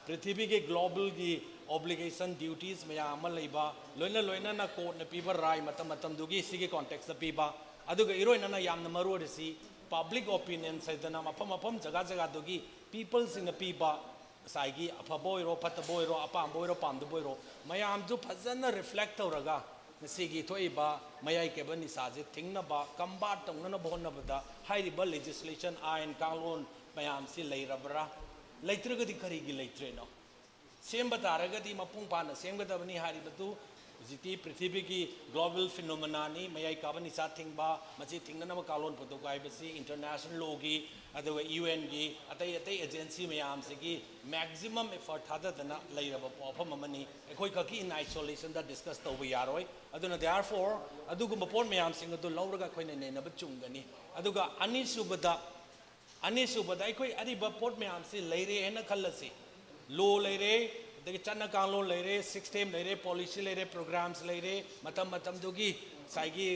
ꯄ꯭ꯔꯤꯊꯤꯕꯤꯒꯤ global ꯒꯤ obligation, duties ꯃꯌꯥꯝ ꯑꯃ ꯂꯩꯕ, ꯂꯣꯏꯅ ꯂꯣꯏꯅꯅ court ꯅ ꯄꯤꯕ ꯔꯥꯏ ꯃꯇꯝ ꯃꯇꯝꯗꯨꯒꯤ ꯁꯤꯒꯤ context ꯇ ꯄꯤꯕ, ꯑꯗꯨꯒ ꯏꯔꯣꯏꯅꯅ ꯌꯥꯝꯅ ꯃꯔꯨ ꯑꯣꯏꯔꯤꯁꯤ public opinion ꯍꯥꯏꯗꯅ ꯃꯐꯝ ꯃꯐꯝ ꯖꯒꯥ ꯖꯒꯥꯗꯨꯒꯤ people ꯁꯤꯡꯅ ꯄꯤꯕ ꯉꯁꯥꯏꯒꯤ ꯑꯐꯕ ꯑꯣꯏꯔꯣ, ꯐꯠꯇꯕ ꯑꯣꯏꯔꯣ, ꯑꯄꯥꯝꯕ ꯑꯣꯏꯔꯣ, ꯄꯥꯝꯗꯕ ꯑꯣꯏꯔꯣ, ꯃꯌꯥꯝꯁꯨ ꯐꯖꯅ reflect ꯇꯧꯔꯒ ꯉꯁꯤꯒꯤ ꯊꯣꯛꯏꯕ ꯃꯌꯥꯏ ꯀꯩꯕ ꯅꯤꯁꯥꯁꯦ ꯊꯤꯡꯅꯕ, combat ꯇꯧꯅꯅꯕ ꯍꯣꯠꯅꯕꯗ ꯍꯥꯏꯔꯤꯕ legislation, ꯑꯥꯏꯟ ꯀꯥꯡꯂꯣꯟ ꯃꯌꯥꯝꯁꯤ ꯂꯩꯔꯕ꯭ꯔꯥ? ꯂꯩꯇ꯭ꯔꯒꯗꯤ ꯀꯔꯤꯒꯤ ꯂꯩꯇ꯭ꯔꯤꯅꯣ? ꯁꯦꯝꯕ ꯇꯥꯔꯒꯗꯤ ꯃꯄꯨꯡ ꯐꯥꯅ ꯁꯦꯝꯒꯗꯕꯅꯤ ꯍꯥꯏꯔꯤꯕꯗꯨ ꯍꯧꯖꯤꯛꯇꯤ ꯄ꯭ꯔꯤꯊꯤꯕꯤꯒꯤ global phenomenaꯅꯤ ꯃꯌꯥꯏ ꯀꯥꯕ ꯅꯤꯁꯥ ꯊꯤꯡꯕ꯫ ꯃꯁꯤ ꯊꯤꯡꯅꯅꯕ ꯀꯥꯡꯂꯣꯟ ꯄꯨꯊꯣꯛꯄ ꯍꯥꯏꯕꯁꯤ international lawꯒꯤ, ꯑꯗꯨꯒ UNꯒꯤ, ꯑꯇꯩ ꯑꯇꯩ agency ꯃꯌꯥꯝꯁꯤꯒꯤ maximum effort ꯊꯥꯗꯗꯅ ꯂꯩꯔꯕ ꯋꯥꯐꯝ ꯑꯃꯅꯤ꯫ ꯑꯩꯈꯣꯏ ꯈꯛꯀꯤ in isolationꯗ discuss ꯇꯧꯕ ꯌꯥꯔꯣꯏ꯫ ꯑꯗꯨꯅ therefore ꯑꯗꯨꯒꯨꯝꯕ ꯄꯣꯠ ꯃꯌꯥꯝꯁꯤꯡ ꯑꯗꯨ ꯂꯧꯔꯒ ꯑꯩꯈꯣꯏꯅ ꯅꯩꯅꯕ ꯆꯨꯝꯒꯅꯤ꯫ ꯑꯗꯨꯒ ꯑꯅꯤꯁꯨꯕꯗ, ꯑꯅꯤꯁꯨꯕꯗ ꯑꯩꯈꯣꯏ ꯑꯔꯤꯕ ꯄꯣꯠ ꯃꯌꯥꯝꯁꯤ ꯂꯩꯔꯦ ꯍꯥꯏꯅ ꯈꯜꯂꯁꯤ꯫ Law ꯂꯩꯔꯦ, ꯑꯗꯒꯤ ꯆꯠꯅ ꯀꯥꯡꯂꯣꯟ ꯂꯩꯔꯦ, system ꯂꯩꯔꯦ, policy ꯂꯩꯔꯦ, programs ꯂꯩꯔꯦ, ꯃꯇꯝ ꯃꯇꯝꯗꯨꯒꯤ ꯉꯁꯥꯏꯒꯤ,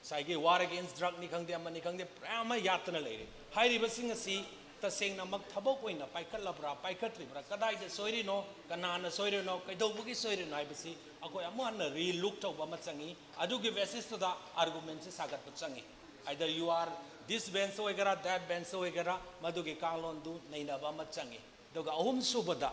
ꯉꯁꯥꯏꯒꯤ war against drugꯅꯤ ꯈꯪꯗꯦ, ꯑꯃꯅꯤ ꯈꯪꯗꯦ, ꯃꯌꯥꯝ ꯑꯃ ꯌꯥꯠꯇꯅ ꯂꯩꯔꯦ꯫ ꯍꯥꯏꯔꯤꯕꯁꯤꯡ ꯑꯁꯤ ꯇꯁꯦꯡꯅꯃꯛ ꯊꯕꯛ ꯑꯣꯏꯅ ꯄꯥꯏꯈꯠꯂꯕ꯭ꯔꯥ, ꯄꯥꯏꯈꯠꯇ꯭ꯔꯤꯕ꯭ꯔꯥ, ꯀꯗꯥꯏꯗ ꯁꯣꯏꯔꯤꯅꯣ, ꯀꯅꯥꯅ ꯁꯣꯏꯔꯤꯅꯣ, ꯀꯩꯗꯧꯕꯒꯤ ꯁꯣꯏꯔꯤꯅꯣ ꯍꯥꯏꯕꯁꯤ ꯑꯩꯈꯣꯏ ꯑꯃꯨꯛ ꯍꯟꯅ relook ꯇꯧꯕ ꯑꯃ ꯆꯪꯉꯤ꯫ ꯑꯗꯨꯒꯤ basisꯇꯨꯗ argumentꯁꯤ ꯁꯥꯒꯠꯄ ꯆꯪꯉꯤ꯫ Either you are this bench ꯑꯣꯏꯒꯦꯔꯥ, that bench ꯑꯣꯏꯒꯦꯔꯥ, ꯃꯗꯨꯒꯤ ꯀꯥꯡꯂꯣꯟꯗꯨ ꯅꯩꯅꯕ ꯑꯃ ꯆꯪꯉꯤ꯫ ꯑꯗꯨꯒ ꯑꯍꯨꯝꯁꯨꯕꯗ,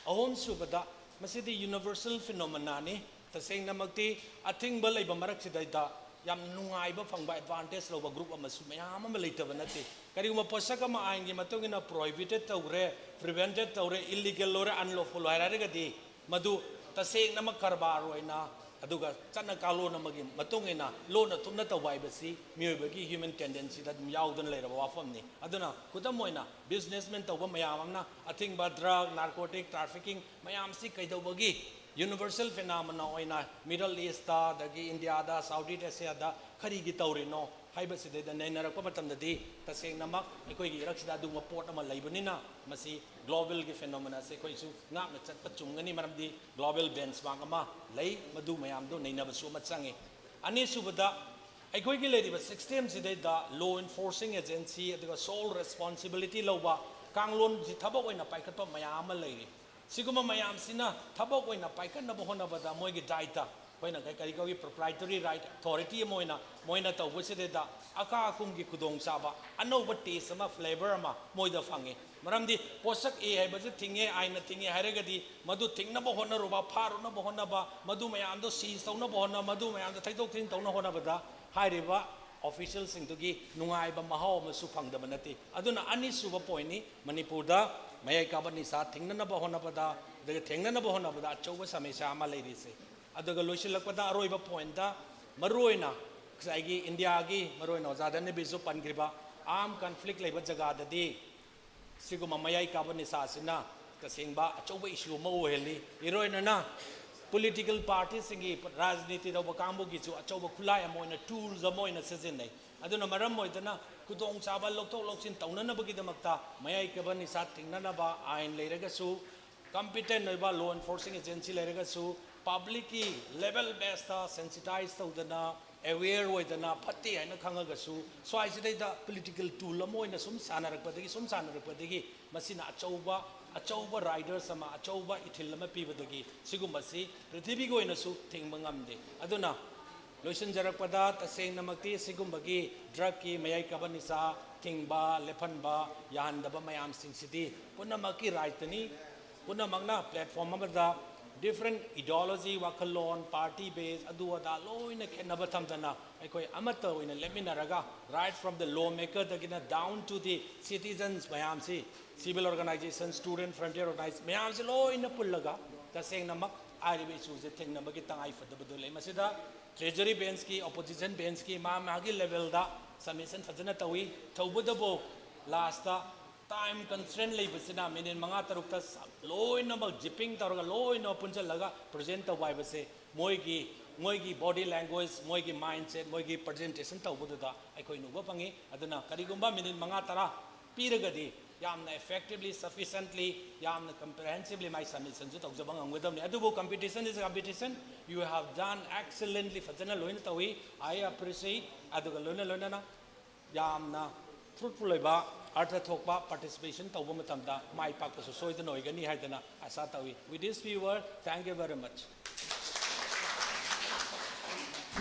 ꯑꯍꯨꯝꯁꯨꯕꯗ, ꯃꯁꯤꯗꯤ universal phenomenaꯅꯤ꯫ ꯇꯁꯦꯡꯅꯃꯛꯇꯤ ꯑꯊꯤꯡꯕ ꯂꯩꯕ ꯃꯔꯛꯁꯤꯗꯩꯗ ꯌꯥꯝ ꯅꯨꯡꯉꯥꯏꯕ ꯐꯪꯕ, advantage ꯂꯧꯕ group ꯑꯃꯁꯨ ꯃꯌꯥꯝ ꯑꯃ ꯂꯩꯇꯕ ꯅꯠꯇꯦ꯫ ꯀꯔꯤꯒꯨꯝꯕ ꯄꯣꯠꯁꯛ ꯑꯃ ꯑꯥꯏꯟꯒꯤ ꯃꯇꯨꯡ ꯏꯟꯅ prohibited ꯇꯧꯔꯦ, prevented ꯇꯧꯔꯦ, illegal ꯑꯣꯏꯔꯦ, unlawful ꯍꯥꯏꯔꯒꯗꯤ ꯃꯗꯨ ꯇꯁꯦꯡꯅꯃꯛ ꯀꯔꯕꯥꯔ ꯑꯣꯏꯅ, ꯑꯗꯨꯒ ꯆꯠꯅ ꯀꯥꯡꯂꯣꯟ ꯑꯃꯒꯤ ꯃꯇꯨꯡ ꯏꯟꯅ ꯂꯣꯟꯅ ꯊꯨꯞꯅ ꯇꯧꯕ ꯍꯥꯏꯕꯁꯤ ꯃꯤꯑꯣꯏꯕꯒꯤ human tendencyꯗ ꯑꯗꯨꯝ ꯌꯥꯎꯗꯨꯅ ꯂꯩꯔꯕ ꯋꯥꯐꯝꯅꯤ꯫ ꯑꯗꯨꯅ ꯈꯨꯗꯝ ꯑꯣꯏꯅ businessman ꯇꯧꯕ ꯃꯌꯥꯝ ꯑꯃꯅ ꯑꯊꯤꯡꯕ drug, narcotic trafficking ꯃꯌꯥꯝꯁꯤ ꯀꯩꯗꯧꯕꯒꯤ universal phenomena ꯑꯣꯏꯅ Middle Eastꯇ, ꯑꯗꯒꯤ Indiaꯗ, Southeast Asiaꯗ ꯀꯔꯤꯒꯤ ꯇꯧꯔꯤꯅꯣ ꯍꯥꯏꯕꯁꯤꯗꯩꯗ ꯅꯩꯅꯔꯛꯄ ꯃꯇꯝꯗꯗꯤ ꯇꯁꯦꯡꯅꯃꯛ ꯑꯩꯈꯣꯏꯒꯤ ꯏꯔꯛꯁꯤꯗ ꯑꯗꯨꯒꯨꯝꯕ ꯄꯣꯠ ꯑꯃ ꯂꯩꯕꯅꯤꯅ ꯃꯁꯤ globalꯒꯤ phenomenaꯁꯦ ꯑꯩꯈꯣꯏꯁꯨ ꯉꯥꯛꯅ ꯆꯠꯄ ꯆꯨꯝꯒꯅꯤ꯫ ꯃꯔꯝꯗꯤ global benchmark ꯑꯃ ꯂꯩ, ꯃꯗꯨ ꯃꯌꯥꯝꯗꯨ ꯅꯩꯅꯕꯁꯨ ꯑꯃ ꯆꯪꯉꯤ꯫ ꯑꯅꯤꯁꯨꯕꯗ, ꯑꯩꯈꯣꯏꯒꯤ ꯂꯩꯔꯤꯕ systemꯁꯤꯗꯩꯗ law enforcing agency ꯑꯗꯨꯒ sole responsibility ꯂꯧꯕ, ꯀꯥꯡꯂꯣꯟꯁꯤ ꯊꯕꯛ ꯑꯣꯏꯅ ꯄꯥꯏꯈꯠꯄ ꯃꯌꯥꯝ ꯑꯃ ꯂꯩꯔꯤ꯫ ꯁꯤꯒꯨꯝꯕ ꯃꯌꯥꯝꯁꯤꯅ ꯊꯕꯛ ꯑꯣꯏꯅ ꯄꯥꯏꯈꯠꯅꯕ ꯍꯣꯠꯅꯕꯗ ꯃꯣꯏꯒꯤ ꯗꯥꯏꯇ, ꯑꯩꯈꯣꯏꯅ ꯀꯩ-, ꯀꯔꯤ ꯀꯧꯏ, proprietary right, authority ꯑꯃ ꯑꯣꯏꯅ ꯃꯣꯏꯅ ꯇꯧꯕꯁꯤꯗꯩꯗ ꯑꯀꯥ ꯑꯀꯨꯝꯒꯤ ꯈꯨꯗꯣꯡꯆꯥꯕ, ꯑꯅꯧꯕ taste ꯑꯃ, flavour ꯑꯃ ꯃꯣꯏꯗ ꯐꯪꯉꯤ꯫ ꯃꯔꯝꯗꯤ ꯄꯣꯠꯁꯛ A ꯍꯥꯏꯕꯁꯤ ꯊꯤꯡꯉꯦ, ꯑꯥꯏꯟꯅ ꯊꯤꯡꯉꯦ ꯍꯥꯏꯔꯒꯗꯤ ꯃꯗꯨ ꯊꯤꯡꯅꯕ ꯍꯣꯠꯅꯔꯨꯕ, ꯐꯥꯔꯨꯅꯕ ꯍꯣꯠꯅꯕ, ꯃꯗꯨ ꯃꯌꯥꯝꯗꯣ seize ꯇꯧꯅꯕ ꯍꯣꯠꯅꯕ, ꯃꯗꯨ ꯃꯌꯥꯝꯗꯣ ꯊꯩꯗꯣꯛ ꯊꯩꯖꯤꯟ ꯇꯧꯅꯕ ꯍꯣꯠꯅꯕꯗ ꯍꯥꯏꯔꯤꯕ officialꯁꯤꯡꯗꯨꯒꯤ ꯅꯨꯡꯉꯥꯏꯕ ꯃꯍꯥꯎ ꯑꯃꯁꯨ ꯐꯪꯗꯕ ꯅꯠꯇꯦ꯫ ꯑꯗꯨꯅ ꯑꯅꯤꯁꯨꯕ pointꯅꯤ, ꯃꯅꯤꯄꯨꯔꯗ ꯃꯌꯥꯏ ꯀꯥꯕ ꯅꯤꯁꯥ ꯊꯤꯡꯅꯅꯕ ꯍꯣꯠꯅꯕꯗ, ꯑꯗꯨꯒ ꯊꯦꯡꯅꯅꯕ ꯍꯣꯠꯅꯕꯗ ꯑꯆꯧꯕ ꯁꯃꯁ꯭ꯌꯥ ꯑꯃ ꯂꯩꯔꯤꯁꯦ꯫ ꯑꯗꯨꯒ ꯂꯣꯏꯁꯤꯜꯂꯛꯄꯗ ꯑꯔꯣꯏꯕ ꯄꯣꯏꯟꯠꯇ, ꯃꯔꯨꯑꯣꯏꯅ ꯉꯁꯥꯏꯒꯤ ꯏꯟꯗꯤꯌꯥꯒꯤ, ꯃꯔꯨꯑꯣꯏꯅ ꯑꯣꯖꯥ ꯙꯅꯕꯤꯔꯁꯨ ꯄꯟꯈ꯭ꯔꯤꯕ, ꯑꯥꯔꯝ ꯀꯟꯐ꯭ꯂꯤꯛ ꯂꯩꯕ ꯖꯒꯥꯗꯗꯤ ꯁꯤꯒꯨꯝꯕ ꯃꯌꯥꯏ ꯀꯥꯕ ꯅꯤꯁꯥꯁꯤꯅ ꯇꯁꯦꯡꯕ ꯑꯆꯧꯕ ꯏꯁꯨ ꯑꯃ ꯑꯣꯏꯍꯜꯂꯤ꯫ ꯏꯔꯣꯏꯅꯅ ꯄꯣꯂꯤꯇꯤꯀꯦꯜ ꯄꯥꯔꯇꯤꯁꯤꯡꯒꯤ, ꯔꯥꯖꯅꯤꯇꯤ ꯇꯧꯕ ꯀꯥꯡꯕꯨꯒꯤꯁꯨ ꯑꯆꯧꯕ ꯈꯨꯠꯂꯥꯏ ꯑꯃ ꯑꯣꯏꯅ, ꯇꯨꯜꯁ ꯑꯃ ꯑꯣꯏꯅ ꯁꯤꯖꯤꯟꯅꯩ꯫ ꯑꯗꯨꯅ ꯃꯔꯝ ꯑꯣꯏꯗꯅ ꯈꯨꯗꯣꯡꯆꯥꯕ ꯂꯧꯊꯣꯛ ꯂꯧꯁꯤꯟ ꯇꯧꯅꯅꯕꯒꯤꯗꯃꯛꯇ ꯃꯌꯥꯏ ꯀꯥꯕ ꯅꯤꯁꯥ ꯊꯤꯡꯅꯅꯕ ꯑꯥꯏꯟ ꯂꯩꯔꯒꯁꯨ, ꯀꯝꯄꯤꯇꯦꯟ ꯑꯣꯏꯕ ꯂꯣ ꯑꯦꯟꯐꯣꯔꯁꯤꯡ ꯑꯦꯖꯦꯟꯁꯤ ꯂꯩꯔꯒꯁꯨ, ꯄꯕ꯭ꯂꯤꯛꯀꯤ ꯂꯦꯚꯦꯜ ꯕꯦꯁꯇ ꯁꯦꯟꯁꯤꯇꯥꯏꯁ ꯇꯧꯗꯅ, ꯑꯦꯋꯦꯌꯔ ꯑꯣꯏꯗꯅ, ꯐꯠꯇꯦ ꯍꯥꯏꯅ ꯈꯪꯉꯒꯁꯨ, ꯁ꯭ꯋꯥꯏꯁꯤꯗꯩꯗ ꯄꯣꯂꯤꯇꯤꯀꯦꯜ ꯇꯨꯜ ꯑꯃ ꯑꯣꯏꯅ ꯁꯨꯝ ꯁꯥꯟꯅꯔꯛꯄꯗꯒꯤ, ꯁꯨꯝ ꯁꯥꯟꯅꯔꯛꯄꯗꯒꯤ ꯃꯁꯤꯅ ꯑꯆꯧꯕ, ꯑꯆꯧꯕ ꯔꯥꯏꯗꯔꯁ ꯑꯃ, ꯑꯆꯧꯕ ꯏꯊꯤꯜ ꯑꯃ ꯄꯤꯕꯗꯒꯤ ꯁꯤꯒꯨꯝꯕꯁꯤ ꯄ꯭ꯔꯤꯊꯤꯕꯤꯒꯤ ꯑꯣꯏꯅꯁꯨ ꯊꯤꯡꯕ ꯉꯝꯗꯦ꯫ ꯑꯗꯨꯅ ꯂꯣꯏꯁꯤꯟꯖꯔꯛꯄꯗ, ꯇꯁꯦꯡꯅꯃꯛꯇꯤ ꯁꯤꯒꯨꯝꯕꯒꯤ ꯗ꯭ꯔꯒꯀꯤ, ꯃꯌꯥꯏ ꯀꯥꯕ ꯅꯤꯁꯥ ꯊꯤꯡꯕ, ꯂꯦꯞꯍꯟꯕ ꯌꯥꯍꯟꯗꯕ ꯃꯌꯥꯝꯁꯤꯡꯁꯤꯗꯤ ꯄꯨꯝꯅꯃꯛꯀꯤ ꯔꯥꯏꯠꯇꯅꯤ꯫ ꯄꯨꯝꯅꯃꯛꯅ ꯄ꯭ꯂꯦꯠꯐꯣꯝ ꯑꯃꯗ ꯗꯤꯐ꯭ꯔꯦꯟ ꯏꯗꯤꯑꯣꯂꯣꯖꯤ, ꯋꯥꯈꯜꯂꯣꯟ, ꯄꯥꯔꯇꯤ ꯕꯦꯁ, ꯑꯗꯨ ꯑꯗꯥ ꯂꯣꯏꯅ ꯈꯦꯠꯅꯕ ꯊꯝꯗꯅ ꯑꯩꯈꯣꯏ ꯑꯃꯠꯇ ꯑꯣꯏꯅ ꯂꯦꯞꯃꯤꯟꯅꯔꯒ, right from the law maker ꯗꯒꯤꯅ down to the citizens ꯃꯌꯥꯝꯁꯤ, civil organisation, student, frontier organise ꯃꯌꯥꯝꯁꯤ ꯂꯣꯏꯅ ꯄꯨꯜꯂꯒ ꯇꯁꯦꯡꯅꯃꯛ ꯍꯥꯏꯔꯤꯕ ꯏꯁꯨꯁꯦ ꯊꯦꯡꯅꯕꯒꯤ ꯇꯉꯥꯏ ꯐꯗꯕꯗꯨ ꯂꯩ꯫ ꯃꯁꯤꯗ ꯇ꯭ꯔꯦꯖꯔꯤ ꯕꯦꯟꯁꯀꯤ, ꯑꯣꯄꯣꯖꯤꯁꯟ ꯕꯦꯟꯁꯀꯤ ꯃꯥ ꯃꯥꯒꯤ ꯂꯦꯚꯦꯜꯗ ꯁꯕꯃꯤꯁꯟ ꯐꯖꯅ ꯇꯧꯏ꯫ ꯇꯧꯕꯇꯕꯨ ꯂꯥꯁꯇ ꯇꯥꯏꯝ ꯀꯟꯁꯇ꯭ꯔꯦꯟ ꯂꯩꯕꯁꯤꯅ ꯃꯤꯅꯤꯠ ꯃꯉꯥ ꯇꯔꯨꯛꯇ ꯁ-, ꯂꯣꯏꯅꯃꯛ ꯖꯤꯞꯄꯤꯡ ꯇꯧꯔꯒ ꯂꯣꯏꯅꯃꯛ ꯄꯨꯟꯁꯤꯜꯂꯒ ꯄ꯭ꯔꯖꯦꯟ ꯇꯧꯕ ꯍꯥꯏꯕꯁꯦ ꯃꯣꯏꯒꯤ, ꯃꯣꯏꯒꯤ ꯕꯣꯗꯤ ꯂꯦꯡꯒ꯭ꯋꯦꯖ, ꯃꯣꯏꯒꯤ ꯃꯥꯏꯟꯁꯦꯠ, ꯃꯣꯏꯒꯤ ꯄ꯭ꯔꯖꯦꯟꯇꯦꯁꯟ ꯇꯧꯕꯗꯨꯗ ꯑꯩꯈꯣꯏꯅ ꯎꯕ ꯐꯪꯉꯤ꯫ ꯑꯗꯨꯅ ꯀꯔꯤꯒꯨꯝꯕ ꯃꯤꯅꯤꯠ ꯃꯉꯥ ꯇꯔꯥ ꯄꯤꯔꯒꯗꯤ ꯌꯥꯝꯅ effectively, sufficiently, ꯌꯥꯝꯅ comprehensively ꯃꯥꯏ ꯁꯕꯃꯤꯁꯟꯁꯨ ꯇꯧꯖꯕ ꯉꯝꯒꯗꯕꯅꯤ꯫ ꯑꯗꯨꯕꯨ competition is a competition, you have done excellently, ꯐꯖꯅ ꯂꯣꯏꯅ ꯇꯧꯏ, I appreciate꯫ ꯑꯗꯨꯒ ꯂꯣꯏꯅ ꯂꯣꯏꯅꯅ ꯌꯥꯝꯅ ꯐ꯭ꯔꯨꯠꯐꯨꯜ ꯑꯣꯏꯕ, ꯑꯔꯊ ꯊꯣꯛꯄ ꯄꯥꯔꯇꯤꯁꯤꯄꯦꯁꯟ ꯇꯧꯕ ꯃꯇꯝꯗ ꯃꯥꯏ ꯄꯥꯛꯄꯁꯨ ꯁꯣꯏꯗꯅ ꯑꯣꯏꯒꯅꯤ ꯍꯥꯏꯗꯅ ꯑꯥꯁꯥ ꯇꯧꯏ꯫ With this few words, thank you very much.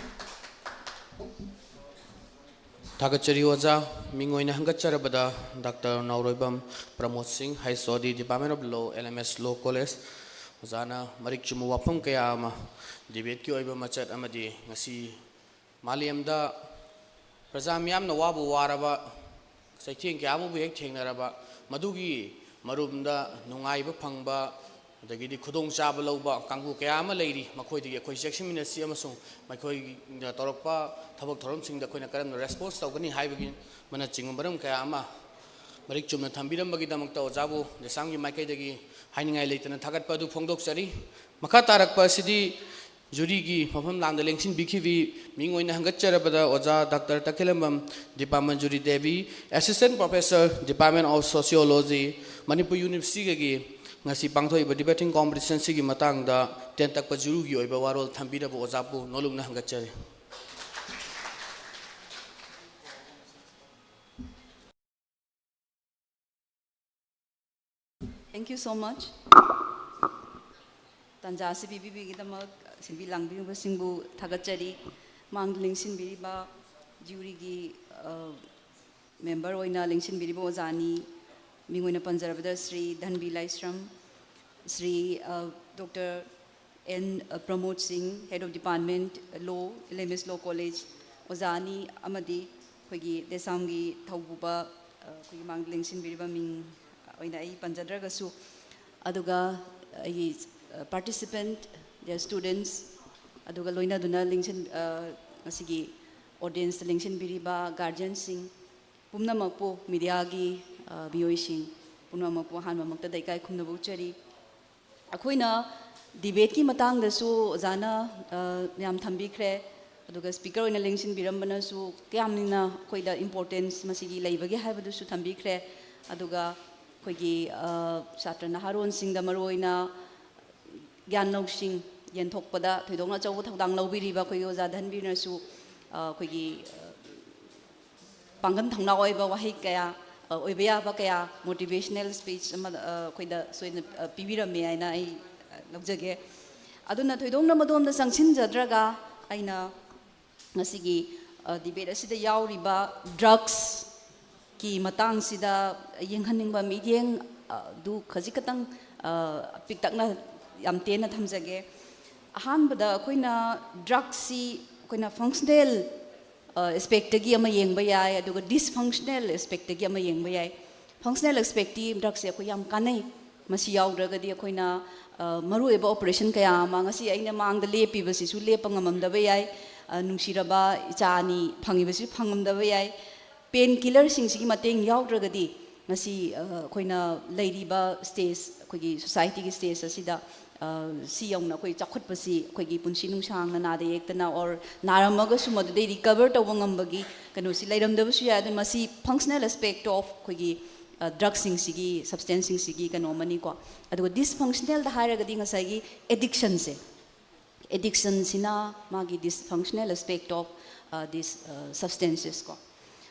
ꯊꯥꯒꯠꯆꯔꯤ ꯑꯣꯖꯥ꯫ ꯃꯤꯡ ꯑꯣꯏꯅ ꯍꯪꯒꯠꯆꯔꯕꯗ doctor Naoroibam Pramod Singh, H O D, Department of Law, L M S Law College꯫ ꯑꯣꯖꯥꯅ ꯃꯔꯤꯛ ꯆꯨꯝꯕ ꯋꯥꯐꯝ ꯀꯌꯥ ꯑꯃ, ꯗꯤꯕꯦꯠꯀꯤ ꯑꯣꯏꯕ ꯃꯆꯠ ꯑꯃꯗꯤ ꯉꯁꯤ ꯃꯥꯂꯦꯝꯗ ꯄ꯭ꯔꯖꯥ ꯃꯤꯌꯥꯝꯅ ꯋꯥꯕꯨ ꯋꯥꯔꯕ, ꯆꯩꯊꯦꯡ ꯀꯌꯥ ꯑꯃꯕꯨ ꯍꯦꯛ ꯊꯦꯡꯅꯔꯕ, ꯃꯗꯨꯒꯤ ꯃꯔꯨꯝꯗ ꯅꯨꯡꯉꯥꯏꯕ ꯐꯪꯕ, ꯑꯗꯒꯤꯗꯤ ꯈꯨꯗꯣꯡꯆꯥꯕ ꯂꯧꯕ ꯀꯥꯡꯕꯨ ꯀꯌꯥ ꯑꯃ ꯂꯩꯔꯤ꯫ ꯃꯈꯣꯏꯗꯒꯤ ꯑꯩꯈꯣꯏ ꯆꯦꯛꯁꯤꯟꯃꯤꯟꯅꯁꯤ ꯑꯃꯁꯨꯡ ꯃꯈꯣꯏꯅ ꯇꯧꯔꯛꯄ ꯊꯕꯛ ꯊꯧꯔꯝꯁꯤꯡꯗ ꯑꯩꯈꯣꯏꯅ ꯀꯔꯝꯅ ꯔꯦꯁꯄꯣꯟꯁ ꯇꯧꯒꯅꯤ ꯍꯥꯏꯕꯒꯤ ꯃꯅꯆꯤꯡꯕ ꯃꯔꯝ ꯀꯌꯥ ꯑꯃ ꯃꯔꯤꯛ ꯆꯨꯝꯅ ꯊꯝꯕꯤꯔꯝꯕꯒꯤꯗꯃꯛꯇ ꯑꯣꯖꯥꯕꯨ ꯗꯦꯁꯥꯝꯒꯤ ꯃꯥꯏꯀꯩꯗꯒꯤ ꯍꯥꯏꯅꯤꯡꯉꯥꯏ ꯂꯩꯇꯅ ꯊꯥꯒꯠꯄ ꯑꯗꯨ ꯐꯣꯡꯗꯣꯛꯆꯔꯤ꯫ ꯃꯈꯥ ꯇꯥꯔꯛꯄ ꯑꯁꯤꯗꯤ ꯖꯨꯔꯤꯒꯤ ꯃꯐꯝ ꯂꯥꯡꯗ ꯂꯦꯡꯁꯤꯟꯕꯤꯈꯤꯕꯤ ꯃꯤꯡ ꯑꯣꯏꯅ ꯍꯪꯒꯠꯆꯔꯕꯗ ꯑꯣꯖꯥ doctor Takhellambam Dipa Manjuri Devi, Assistant Professor, Department of Sociology, Manipur ꯌꯨꯅꯤꯚꯔꯁꯤꯇꯤꯒꯤ ꯉꯁꯤ ꯄꯥꯡꯊꯣꯛꯏꯕ ꯗꯤꯕꯦꯇꯤꯡ ꯀꯣꯝꯄꯤꯇꯤꯁꯟꯁꯤꯒꯤ ꯃꯇꯥꯡꯗ ꯇꯦꯟꯇꯛꯄ ꯖꯨꯔꯤꯒꯤ ꯑꯣꯏꯕ ꯋꯥꯔꯣꯜ ꯊꯝꯕꯤꯅꯕ ꯑꯣꯖꯥꯕꯨ ꯅꯣꯂꯨꯛꯅ ꯍꯪꯒꯠꯆꯔꯤ꯫ Thank you so much. ꯇꯥꯟꯖꯥ ꯑꯁꯤ ꯄꯤꯕꯤꯕꯒꯤꯗꯃꯛ ꯁꯤꯟꯕꯤ ꯂꯥꯡꯕꯤꯔꯤꯕꯁꯤꯡꯕꯨ ꯊꯥꯒꯠꯆꯔꯤ꯫ ꯃꯥꯡꯗ ꯂꯦꯡꯁꯤꯟꯕꯤꯔꯤꯕ ꯖ꯭ꯌꯨꯔꯤꯒꯤ ꯃꯦꯝꯕꯔ ꯑꯣꯏꯅ ꯂꯦꯡꯁꯤꯟꯕꯤꯔꯤꯕ ꯑꯣꯖꯥꯅꯤ꯫ ꯃꯤꯡ ꯑꯣꯏꯅ ꯄꯟꯖꯔꯕꯗ ꯁ꯭ꯔꯤ ꯙꯟꯕꯤ ꯂꯥꯏꯁ꯭ꯔꯝ, ꯁ꯭ꯔꯤ ꯗꯣꯛꯇꯔ ꯑꯦꯟ ꯄ꯭ꯔꯃꯣꯗ ꯁꯤꯡ, Head of Department Law, L M S Law College, ꯑꯣꯖꯥ ꯑꯅꯤ ꯑꯃꯗꯤ ꯑꯩꯈꯣꯏꯒꯤ ꯗꯦꯁꯥꯝꯒꯤ ꯊꯧꯄꯨꯕ ꯑꯩꯈꯣꯏꯒꯤ ꯃꯥꯡꯗ ꯂꯦꯡꯁꯤꯟꯕꯤꯔꯤꯕ ꯃꯤꯡ ꯑꯣꯏꯅ ꯑꯩ ꯄꯟꯖꯗ꯭ꯔꯒꯁꯨ, ꯑꯗꯨꯒ ꯑꯩꯒꯤ participant, their students, ꯑꯗꯨꯒ ꯂꯣꯏꯅꯗꯨꯅ ꯂꯦꯡꯁꯤꯟ ꯉꯁꯤꯒꯤ ꯑꯣꯗꯤꯌꯦꯟꯁꯇ ꯂꯦꯡꯁꯤꯟꯕꯤꯔꯤꯕ ꯒꯥꯔꯖꯤꯌꯟꯁꯤꯡ ꯄꯨꯝꯅꯃꯛꯄꯨ, ꯃꯤꯗꯤꯌꯥꯒꯤ ꯃꯤꯑꯣꯏꯁꯤꯡ ꯄꯨꯝꯅꯃꯛꯄꯨ ꯑꯍꯥꯟꯕꯃꯛꯇꯗ ꯏꯀꯥꯏ ꯈꯨꯝꯅꯕ ꯎꯠꯆꯔꯤ꯫ ꯑꯩꯈꯣꯏꯅ ꯗꯤꯕꯦꯠꯀꯤ ꯃꯇꯥꯡꯗꯁꯨ ꯑꯣꯖꯥꯅ ꯌꯥꯝ ꯊꯝꯕꯤꯈ꯭ꯔꯦ, ꯑꯗꯨꯒ ꯁ꯭ꯄꯤꯀꯔ ꯑꯣꯏꯅ ꯂꯦꯡꯁꯤꯟꯕꯤꯔꯝꯕꯅꯁꯨ ꯀꯌꯥꯝꯅ ꯑꯩꯈꯣꯏꯗ ꯏꯝꯄꯣꯔꯇꯦꯟꯁ ꯃꯁꯤꯒꯤ ꯂꯩꯕꯒꯦ ꯍꯥꯏꯕꯗꯨꯁꯨ ꯊꯝꯕꯤꯈ꯭ꯔꯦ꯫ ꯑꯗꯨꯒ ꯑꯩꯈꯣꯏꯒꯤ ꯁꯥꯇ꯭ꯔ ꯅꯍꯥꯔꯣꯟꯁꯤꯡꯗ ꯃꯔꯨꯑꯣꯏꯅ ꯒ꯭ꯌꯥꯟ ꯂꯧꯁꯤꯡ ꯌꯦꯟꯊꯣꯛꯄꯗ ꯊꯣꯏꯗꯣꯛꯅ ꯑꯆꯧꯕ ꯊꯧꯗꯥꯡ ꯂꯧꯕꯤꯔꯤꯕ ꯑꯩꯈꯣꯏꯒꯤ ꯑꯣꯖꯥ ꯙꯟꯕꯤꯔꯅꯁꯨ ꯑꯩꯈꯣꯏꯒꯤ ꯄꯥꯡꯒꯜ ꯊꯧꯅꯥ ꯑꯣꯏꯕ ꯋꯥꯍꯩ ꯀꯌꯥ, ꯑꯣꯏꯕ ꯌꯥꯕ ꯀꯌꯥ, ꯃꯣꯇꯤꯚꯦꯁꯅꯦꯜ ꯁ꯭ꯄꯤꯆ ꯑꯃ ꯑꯩꯈꯣꯏꯗ ꯁꯣꯏꯗꯅ ꯄꯤꯕꯤꯔꯝꯃꯦ ꯍꯥꯏꯅ ꯑꯩ ꯂꯧꯖꯒꯦ꯫ ꯑꯗꯨꯅ ꯊꯣꯏꯗꯣꯛꯅ ꯃꯗꯣꯝꯗ ꯆꯪꯁꯤꯟꯖꯗ꯭ꯔꯒ ꯑꯩꯅ ꯉꯁꯤꯒꯤ ꯗꯤꯕꯦꯠ ꯑꯁꯤꯗ ꯌꯥꯎꯔꯤꯕ ꯗ꯭ꯔꯒꯁꯀꯤ ꯃꯇꯥꯡꯁꯤꯗ ꯌꯦꯡꯍꯟꯅꯤꯡꯕ ꯃꯤꯠꯌꯦꯡ ꯑꯗꯨ ꯈꯖꯤꯛ ꯈꯛꯇꯪ ꯄꯤꯛꯇꯛꯅ ꯌꯥꯝ ꯇꯦꯟꯅ ꯊꯝꯖꯒꯦ꯫ ꯑꯍꯥꯟꯕꯗ ꯑꯩꯈꯣꯏꯅ ꯗ꯭ꯔꯒꯁꯤ ꯑꯩꯈꯣꯏꯅ ꯐꯪꯁꯅꯦꯜ ꯑꯦꯁꯄꯦꯛꯇꯒꯤ ꯑꯃ ꯌꯦꯡꯕ ꯌꯥꯏ, ꯑꯗꯨꯒ ꯗꯤꯁꯐꯪꯁꯅꯦꯜ ꯑꯦꯁꯄꯦꯛꯇꯒꯤ ꯑꯃ ꯌꯦꯡꯕ ꯌꯥꯏ꯫ ꯐꯪꯁꯅꯦꯜ ꯑꯦꯁꯄꯦꯛꯇꯤ ꯗ꯭ꯔꯒꯁꯦ ꯑꯩꯈꯣꯏ ꯌꯥꯝ ꯀꯥꯟꯅꯩ, ꯃꯁꯤ ꯌꯥꯎꯗ꯭ꯔꯒꯗꯤ ꯑꯩꯈꯣꯏꯅ, ꯑ, ꯃꯔꯨꯑꯣꯏꯕ operation ꯀꯌꯥ ꯑꯃ, ꯉꯁꯤ ꯑꯩꯅ ꯃꯥꯡꯗ ꯂꯦꯞꯄꯤꯕꯁꯤꯁꯨ ꯂꯦꯞꯄ ꯉꯝꯃꯝꯗꯕ ꯌꯥꯏ꯫ ꯑ, ꯅꯨꯡꯁꯤꯔꯕ ꯏꯆꯥ ꯑꯅꯤ ꯐꯪꯉꯤꯕꯁꯤꯁꯨ ꯐꯪꯉꯝꯗꯕ ꯌꯥꯏ꯫ Pain killerꯁꯤꯡꯁꯤꯒꯤ ꯃꯇꯦꯡ ꯌꯥꯎꯗ꯭ꯔꯒꯗꯤ ꯉꯁꯤ, ꯑ, ꯑꯩꯈꯣꯏꯅ ꯂꯩꯔꯤꯕ stage, ꯑꯩꯈꯣꯏꯒꯤ societyꯒꯤ stage ꯑꯁꯤꯗ, ꯑ, ꯁꯤ ꯌꯧꯅ ꯑꯩꯈꯣꯏ ꯆꯥꯎꯈꯠꯄꯁꯤ, ꯑꯩꯈꯣꯏꯒꯤ ꯄꯨꯟꯁꯤ ꯅꯨꯡꯁꯥꯡꯅ ꯅꯥꯗ ꯌꯦꯛꯇꯅ, or ꯅꯥꯔꯝꯃꯒꯁꯨ ꯃꯗꯨꯗꯩ recover ꯇꯧꯕ ꯉꯝꯕꯒꯤ ꯀꯩꯅꯣꯁꯤ ꯂꯩꯔꯝꯗꯕꯁꯨ ꯌꯥꯏ꯫ ꯑꯗꯨꯅ ꯃꯁꯤ functional aspect of ꯑꯩꯈꯣꯏꯒꯤ, ꯑ, drugꯁꯤꯡꯁꯤꯒꯤ, substanceꯁꯤꯡꯁꯤꯒꯤ ꯀꯩꯅꯣ ꯑꯃꯅꯤꯀꯣ꯫ ꯑꯗꯨꯒ dysfunctionalꯗ ꯍꯥꯏꯔꯒꯗꯤ ꯉꯁꯥꯏꯒꯤ addictionꯁꯦ, addictionꯁꯤꯅ ꯃꯥꯒꯤ dysfunctional aspect of, ꯑ, this, ꯑ, substances ꯀꯣ꯫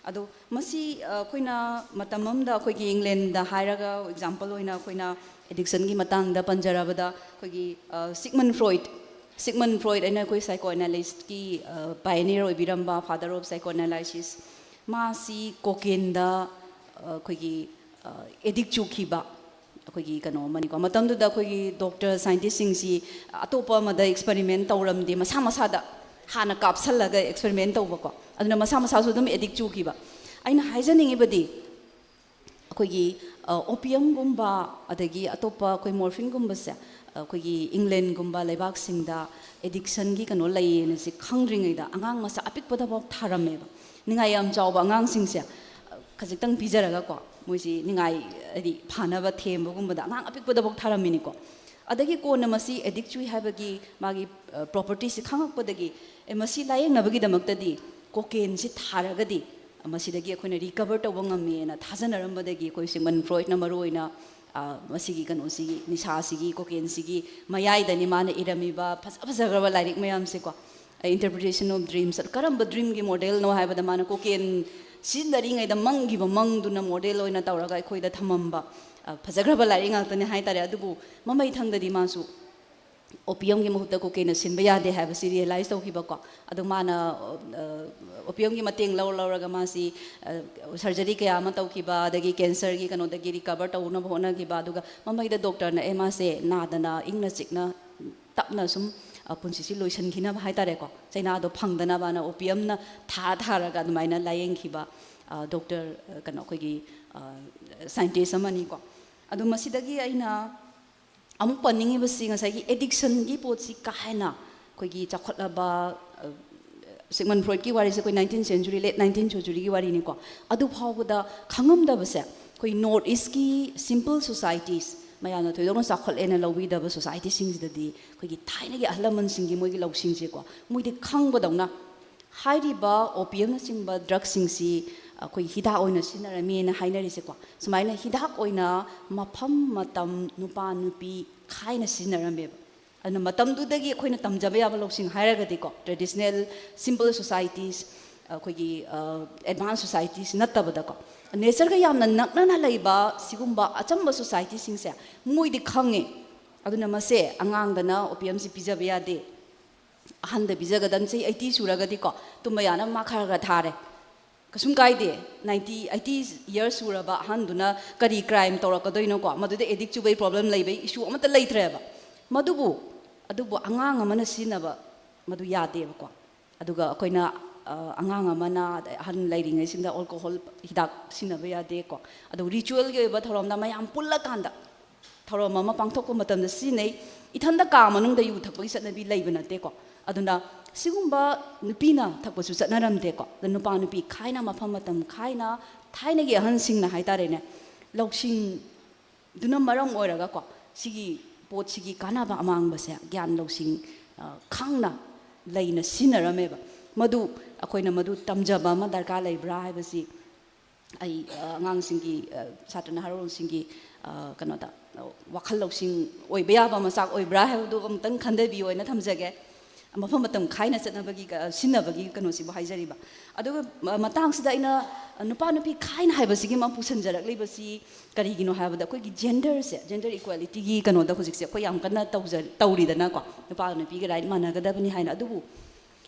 ꯑꯗꯣ ꯃꯁꯤ, ꯑ, ꯑꯩꯈꯣꯏꯅ ꯃꯇꯝ ꯑꯃꯗ ꯑꯩꯈꯣꯏꯒꯤ Englandꯗ ꯍꯥꯏꯔꯒ example ꯑꯣꯏꯅ ꯑꯩꯈꯣꯏꯅ addictionꯒꯤ ꯃꯇꯥꯡꯗ ꯄꯟꯖꯔꯕꯗ ꯑꯩꯈꯣꯏꯒꯤ, ꯑ, Sigmund Freud, Sigmund Freud ꯍꯥꯏꯅ ꯑꯩꯈꯣꯏ psychoanalystꯀꯤ, ꯑ, pioneer ꯑꯣꯏꯕꯤꯔꯝꯕ, father of psychoanalysis, ꯃꯥꯁꯤ cocaineꯗ, ꯑ, ꯑꯩꯈꯣꯏꯒꯤ, ꯑ, addict ꯆꯨꯈꯤꯕ ꯑꯩꯈꯣꯏꯒꯤ ꯀꯩꯅꯣ ꯑꯃꯅꯤꯀꯣ꯫ ꯃꯇꯝꯗꯨꯗ ꯑꯩꯈꯣꯏꯒꯤ doctor, scientistꯁꯤꯡꯁꯤ ꯑꯇꯣꯞꯄ ꯑꯃꯗ experiment ꯇꯧꯔꯝꯗꯦ, ꯃꯁꯥ ꯃꯁꯥꯗ ꯍꯥꯟꯅ ꯀꯥꯞꯁꯜꯂꯒ experiment ꯇꯧꯕꯀꯣ꯫ ꯑꯗꯨꯅ ꯃꯁꯥ ꯃꯁꯥꯁꯨ ꯑꯗꯨꯝ addict ꯆꯨꯈꯤꯕ꯫ ꯑꯩꯅ ꯍꯥꯏꯖꯅꯤꯡꯉꯤꯕꯗꯤ ꯑꯩꯈꯣꯏꯒꯤ, ꯑ, opiumꯒꯨꯝꯕ ꯑꯗꯒꯤ ꯑꯇꯣꯞꯄ ꯑꯩꯈꯣꯏ morphineꯒꯨꯝꯕꯁꯦ ꯑꯩꯈꯣꯏꯒꯤ Englandꯒꯨꯝꯕ ꯂꯩꯕꯥꯛꯁꯤꯡꯗ addictionꯒꯤ ꯀꯩꯅꯣ ꯂꯩꯌꯦꯅ ꯁꯤ ꯈꯪꯗ꯭ꯔꯤꯉꯩꯗ ꯑꯉꯥꯡ ꯃꯆꯥ ꯑꯄꯤꯛꯄꯗꯐꯥꯎ ꯊꯥꯔꯝꯃꯦꯕ꯫ ꯅꯤꯡꯉꯥꯏ ꯌꯥꯝ ꯆꯥꯎꯕ ꯑꯉꯥꯡꯁꯤꯡꯁꯦ, ꯑ, ꯈꯖꯤꯛꯇꯪ ꯄꯤꯖꯔꯒꯀꯣ, ꯃꯣꯏꯁꯤ ꯅꯤꯡꯉꯥꯏ, ꯍꯥꯏꯗꯤ ꯐꯅꯕ ꯊꯦꯝꯕꯒꯨꯝꯕꯗ ꯑꯉꯥꯡ ꯑꯄꯤꯛꯄꯗꯐꯥꯎ ꯊꯥꯔꯝꯃꯤꯅꯤꯀꯣ꯫ ꯑꯗꯒꯤ ꯀꯣꯟꯅ ꯃꯁꯤ addict ꯆꯨꯏ ꯍꯥꯏꯕꯒꯤ ꯃꯥꯒꯤ, ꯑ, propertyꯁꯤ ꯈꯪꯉꯛꯄꯗꯒꯤ, ꯑꯦ, ꯃꯁꯤ ꯂꯥꯌꯦꯡꯅꯕꯒꯤꯗꯃꯛꯇꯗꯤ cocaineꯁꯤ ꯊꯥꯔꯒꯗꯤ ꯃꯁꯤꯗꯒꯤ ꯑꯩꯈꯣꯏꯅ recover ꯇꯧꯕ ꯉꯝꯃꯦꯅ ꯊꯥꯖꯅꯔꯝꯕꯗꯒꯤ ꯑꯩꯈꯣꯏ Sigmund Freudꯅ ꯃꯔꯨꯑꯣꯏꯅ, ꯑ, ꯃꯁꯤꯒꯤ ꯀꯩꯅꯣꯁꯤꯒꯤ, ꯅꯤꯁꯥꯁꯤꯒꯤ, cocaineꯁꯤꯒꯤ ꯃꯌꯥꯏꯗꯅꯤ ꯃꯥꯅ ꯏꯔꯝꯃꯤꯕ ꯐꯖ ꯐꯖꯈ꯭ꯔꯕ ꯂꯥꯏꯔꯤꯛ ꯃꯌꯥꯝꯁꯦꯀꯣ꯫ ꯑ, Interpretation of Dreams, ꯀꯔꯝꯕ dreamꯒꯤ modelꯅꯣ ꯍꯥꯏꯕꯗ ꯃꯥꯅ cocaine ꯁꯤꯖꯤꯟꯅꯔꯤꯉꯩꯗ ꯃꯪꯈꯤꯕ ꯃꯪꯗꯨꯅ model ꯑꯣꯏꯅ ꯇꯧꯔꯒ ꯑꯩꯈꯣꯏꯗ ꯊꯝꯃꯝꯕ, ꯑ, ꯐꯖꯈ꯭ꯔꯕ ꯂꯥꯏꯔꯤꯛ ꯉꯥꯛꯇꯅꯤ ꯍꯥꯏꯇꯥꯔꯦ꯫ ꯑꯗꯨꯕꯨ ꯃꯃꯩꯊꯪꯗꯗꯤ ꯃꯥꯁꯨ opiumꯒꯤ ꯃꯍꯨꯠꯇ cocaineꯅ ꯁꯤꯟꯕ ꯌꯥꯗꯦ ꯍꯥꯏꯕꯁꯤ realize ꯇꯧꯈꯤꯕꯀꯣ꯫ ꯑꯗꯣ ꯃꯥꯅ, ꯑ, opiumꯒꯤ ꯃꯇꯦꯡ ꯂꯧꯔ ꯂꯧꯔꯒ ꯃꯥꯁꯤ, ꯑ, surgery ꯀꯌꯥ ꯑꯃ ꯇꯧꯈꯤꯕ, ꯑꯗꯒꯤ cancerꯒꯤ ꯀꯩꯅꯣꯗꯒꯤ recover ꯇꯧꯅꯕ ꯍꯣꯠꯅꯈꯤꯕ, ꯑꯗꯨꯒ ꯃꯃꯩꯗ doctorꯅ, "ꯑꯦ, ꯃꯥꯁꯦ ꯅꯥꯗꯅ ꯏꯪꯅ ꯆꯤꯛꯅ ꯇꯞꯅ ꯁꯨꯝ, ꯑ, ꯄꯨꯟꯁꯤꯁꯤ ꯂꯣꯏꯁꯤꯟꯈꯤꯅꯕ ꯍꯥꯏꯇꯥꯔꯦꯀꯣ, ꯆꯩꯅꯥꯗꯣ ꯐꯪꯗꯅꯕꯅ opiumꯅ ꯊꯥ ꯊꯥꯔꯒ ꯑꯗꯨꯃꯥꯏꯅ ꯂꯥꯌꯦꯡꯈꯤꯕ, ꯑ, doctor, ꯑ, ꯀꯩꯅꯣ, ꯑꯩꯈꯣꯏꯒꯤ, ꯑ, scientist ꯑꯃꯅꯤꯀꯣ"꯫ ꯑꯗꯣ ꯃꯁꯤꯗꯒꯤ ꯑꯩꯅ ꯑꯃꯨꯛ ꯄꯟꯅꯤꯡꯉꯤꯕꯁꯤ ꯉꯁꯥꯏꯒꯤ ꯑꯦꯗꯤꯛꯁꯟꯒꯤ ꯄꯣꯠꯁꯤ ꯀꯥ ꯍꯦꯟꯅ ꯑꯩꯈꯣꯏꯒꯤ ꯆꯥꯎꯈꯠꯂꯕ, ꯑ, ꯁꯤꯒꯃꯟ ꯐ꯭ꯔꯣꯏꯗꯀꯤ ꯋꯥꯔꯤꯁꯦ ꯑꯩꯈꯣꯏ ꯅꯥꯏꯟꯇꯤꯟ ꯁꯦꯟꯆꯨꯔꯤ, ꯂꯦꯠ ꯅꯥꯏꯟꯇꯤꯟ ꯁꯦꯟꯆꯨꯔꯤꯒꯤ ꯋꯥꯔꯤꯅꯤꯀꯣ꯫ ꯑꯗꯨ ꯐꯥꯎꯕꯗ ꯈꯪꯉꯝꯗꯕꯁꯦ ꯑꯩꯈꯣꯏ ꯅꯣꯔꯠ ꯏꯁꯀꯤ ꯁꯤꯝꯄꯜ ꯁꯣꯁꯥꯏꯇꯤꯁ, ꯃꯌꯥꯝꯅ ꯊꯣꯏꯗꯣꯛꯅ ꯆꯥꯎꯈꯠꯂꯦꯅ ꯂꯧꯕꯤꯗꯕ ꯁꯣꯁꯥꯏꯇꯤꯁꯤꯡꯁꯤꯗꯗꯤ ꯑꯩꯈꯣꯏꯒꯤ ꯊꯥꯏꯅꯒꯤ ꯑꯍꯜ ꯂꯃꯟꯁꯤꯡꯒꯤ ꯃꯣꯏꯒꯤ ꯂꯧꯁꯤꯡꯁꯦꯀꯣ, ꯃꯣꯏꯗꯤ ꯈꯪꯕꯗꯧꯅ ꯍꯥꯏꯔꯤꯕ ꯑꯣꯄꯤꯌꯝꯅꯆꯤꯡꯕ ꯗ꯭ꯔꯒꯁꯤꯡꯁꯤ ꯑꯩꯈꯣꯏ ꯍꯤꯗꯥꯛ ꯑꯣꯏꯅ ꯁꯤꯖꯤꯟꯅꯔꯝꯃꯦꯅ ꯍꯥꯏꯅꯔꯤꯁꯦꯀꯣ꯫ ꯁꯨꯃꯥꯏꯅ ꯍꯤꯗꯥꯛ ꯑꯣꯏꯅ ꯃꯐꯝ, ꯃꯇꯝ, ꯅꯨꯄꯥ, ꯅꯨꯄꯤ ꯈꯥꯏꯅ ꯁꯤꯖꯤꯟꯅꯔꯝꯃꯦꯕ꯫ ꯑꯗꯨꯅ ꯃꯇꯝꯗꯨꯗꯒꯤ ꯑꯩꯈꯣꯏꯅ ꯇꯝꯖꯕ ꯌꯥꯕ ꯂꯧꯁꯤꯡ ꯍꯥꯏꯔꯒꯗꯤꯀꯣ, ꯇ꯭ꯔꯦꯗꯤꯁꯅꯦꯜ ꯁꯤꯝꯄꯜ ꯁꯣꯁꯥꯏꯇꯤꯁ, ꯑꯩꯈꯣꯏꯒꯤ, ꯑ, ꯑꯦꯗꯚꯥꯟꯁ ꯁꯣꯁꯥꯏꯇꯤꯁ ꯅꯠꯇꯕꯗꯀꯣ, ꯅꯦꯆꯔꯒ ꯌꯥꯝꯅ ꯅꯛꯅꯅ ꯂꯩꯕ ꯁꯤꯒꯨꯝꯕ ꯑꯆꯝꯕ ꯁꯣꯁꯥꯏꯇꯤꯁꯤꯡꯁꯦ ꯃꯣꯏꯗꯤ ꯈꯪꯉꯦ꯫ ꯑꯗꯨꯅ ꯃꯁꯦ ꯑꯉꯥꯡꯗꯅ ꯑꯣꯄꯤꯌꯝꯁꯤ ꯄꯤꯖꯕ ꯌꯥꯗꯦ, ꯑꯍꯟꯗ ꯄꯤꯖꯒꯗꯕꯅꯤ, ꯆꯍꯤ ꯑꯩꯠꯇꯤ ꯁꯨꯔꯒꯗꯤꯀꯣ, ꯇꯨꯝꯕ ꯌꯥꯅꯕ ꯃꯥ ꯈꯔ ꯈꯔ ꯊꯥꯔꯦ꯫ ꯀꯩꯁꯨꯝ ꯀꯥꯏꯗꯦ, ꯅꯥꯏꯟꯇꯤ, ꯑꯩꯠꯇꯤ ꯌꯔꯁ ꯁꯨꯔꯕ ꯑꯍꯟꯗꯨꯅ ꯀꯔꯤ ꯀ꯭ꯔꯥꯏꯝ ꯇꯧꯔꯛꯀꯗꯣꯏꯅꯣꯀꯣ? ꯃꯗꯨꯗ ꯑꯦꯗꯤꯛ ꯆꯨꯕꯩ ꯄ꯭ꯔꯣꯕ꯭ꯂꯦꯝ ꯂꯩꯕꯩ ꯏꯁꯨ ꯑꯃꯠꯇ ꯂꯩꯇ꯭ꯔꯦꯕ꯫ ꯃꯗꯨꯕꯨ, ꯑꯗꯨꯕꯨ ꯑꯉꯥꯡ ꯑꯃꯅ ꯁꯤꯖꯤꯟꯅꯕ ꯃꯗꯨ ꯌꯥꯗꯦꯕꯀꯣ꯫ ꯑꯗꯨꯒ ꯑꯩꯈꯣꯏꯅ, ꯑ, ꯑꯉꯥꯡ ꯑꯃꯅ, ꯑꯗꯩ ꯑꯍꯟ ꯂꯩꯔꯤꯉꯩꯁꯤꯡꯗ ꯑꯜꯀꯣꯍꯣꯜ ꯍꯤꯗꯥꯛ ꯁꯤꯖꯤꯟꯅꯕ ꯌꯥꯗꯦꯀꯣ꯫ ꯑꯗꯨꯒ ꯔꯤꯆꯨꯋꯦꯜꯒꯤ ꯑꯣꯏꯕ ꯊꯧꯔꯝꯗ ꯃꯌꯥꯝ ꯄꯨꯜꯂꯀꯥꯟꯗ ꯊꯧꯔꯝ ꯑꯃ ꯄꯥꯡꯊꯣꯛꯄ ꯃꯇꯝꯗ ꯁꯤꯖꯤꯟꯅꯩ꯫ ꯏꯊꯟꯗ ꯀꯥ ꯃꯅꯨꯡꯗ ꯌꯨ ꯊꯛꯄꯒꯤ ꯆꯠꯅꯕꯤ ꯂꯩꯕ ꯅꯠꯇꯦꯀꯣ꯫ ꯑꯗꯨꯅ ꯁꯤꯒꯨꯝꯕ ꯅꯨꯄꯤꯅ ꯊꯛꯄꯁꯨ ꯆꯠꯅꯔꯝꯗꯦꯀꯣ꯫ ꯑꯗ ꯅꯨꯄꯥ ꯅꯨꯄꯤ ꯈꯥꯏꯅ, ꯃꯐꯝ ꯃꯇꯝ ꯈꯥꯏꯅ, ꯊꯥꯏꯅꯒꯤ ꯑꯍꯟꯁꯤꯡꯅ ꯍꯥꯏꯇꯥꯔꯦꯅꯦ, ꯂꯧꯁꯤꯡꯗꯨꯅ ꯃꯔꯝ ꯑꯣꯏꯔꯒꯀꯣ, ꯁꯤꯒꯤ ꯄꯣꯠꯁꯤꯒꯤ ꯀꯥꯟꯅꯕ ꯑꯃꯥꯡꯕꯁꯦ ꯒ꯭ꯌꯥꯟ ꯂꯧꯁꯤꯡ, ꯑ, ꯈꯪꯅ ꯂꯩꯅ ꯁꯤꯖꯤꯟꯅꯔꯝꯃꯦꯕ꯫ ꯃꯗꯨ ꯑꯩꯈꯣꯏꯅ ꯃꯗꯨ ꯇꯝꯖꯕ ꯑꯃ ꯗꯔꯀꯥꯔ ꯂꯩꯕ꯭ꯔꯥ ꯍꯥꯏꯕꯁꯤ ꯑꯩ, ꯑ, ꯑꯉꯥꯡꯁꯤꯡꯒꯤ, ꯑ, ꯁꯥꯇ꯭ꯔ ꯅꯍꯥꯔꯣꯜꯁꯤꯡꯒꯤ, ꯑ, ꯀꯩꯅꯣꯗ, ꯑ, ꯋꯥꯈꯜ ꯂꯧꯁꯤꯡ ꯑꯣꯏꯕ ꯌꯥꯕ ꯃꯆꯥꯛ ꯑꯣꯏꯕ꯭ꯔꯥ ꯍꯥꯏꯕꯗꯨ ꯑꯃꯨꯛꯇꯪ ꯈꯟꯊꯕꯤꯌꯨ ꯍꯥꯏꯅ ꯊꯝꯖꯒꯦ꯫ ꯃꯐꯝ ꯃꯇꯝ ꯈꯥꯏꯅ ꯆꯠꯅꯕꯒꯤ, ꯑ, ꯁꯤꯟꯅꯕꯒꯤ ꯀꯩꯅꯣꯁꯤꯕꯨ ꯍꯥꯏꯖꯔꯤꯕ꯫ ꯑꯗꯨꯒ, ꯑ, ꯃꯇꯥꯡꯁꯤꯗ ꯑꯩꯅ, ꯑ, ꯅꯨꯄꯥ ꯅꯨꯄꯤ ꯈꯥꯏꯅ ꯍꯥꯏꯕꯁꯤꯒꯤ ꯑꯃ ꯄꯨꯁꯟꯖꯔꯛꯂꯤꯕꯁꯤ ꯀꯔꯤꯒꯤꯅꯣ ꯍꯥꯏꯕꯗ, ꯑꯩꯈꯣꯏꯒꯤ ꯖꯦꯟꯗꯔꯁꯦ, ꯖꯦꯟꯗꯔ ꯏꯀ꯭ꯋꯦꯂꯤꯇꯤꯒꯤ ꯀꯩꯅꯣꯗ ꯍꯧꯖꯤꯛꯁꯦ ꯑꯩꯈꯣꯏ ꯌꯥꯝ ꯀꯟꯅ ꯇꯧꯖ-, ꯇꯧꯔꯤꯗꯅꯀꯣ, ꯅꯨꯄꯥꯒ ꯅꯨꯄꯤꯒ ꯔꯥꯏꯠ ꯃꯥꯟꯅꯒꯗꯕꯅꯤ ꯍꯥꯏꯅ꯫ ꯑꯗꯨꯕꯨ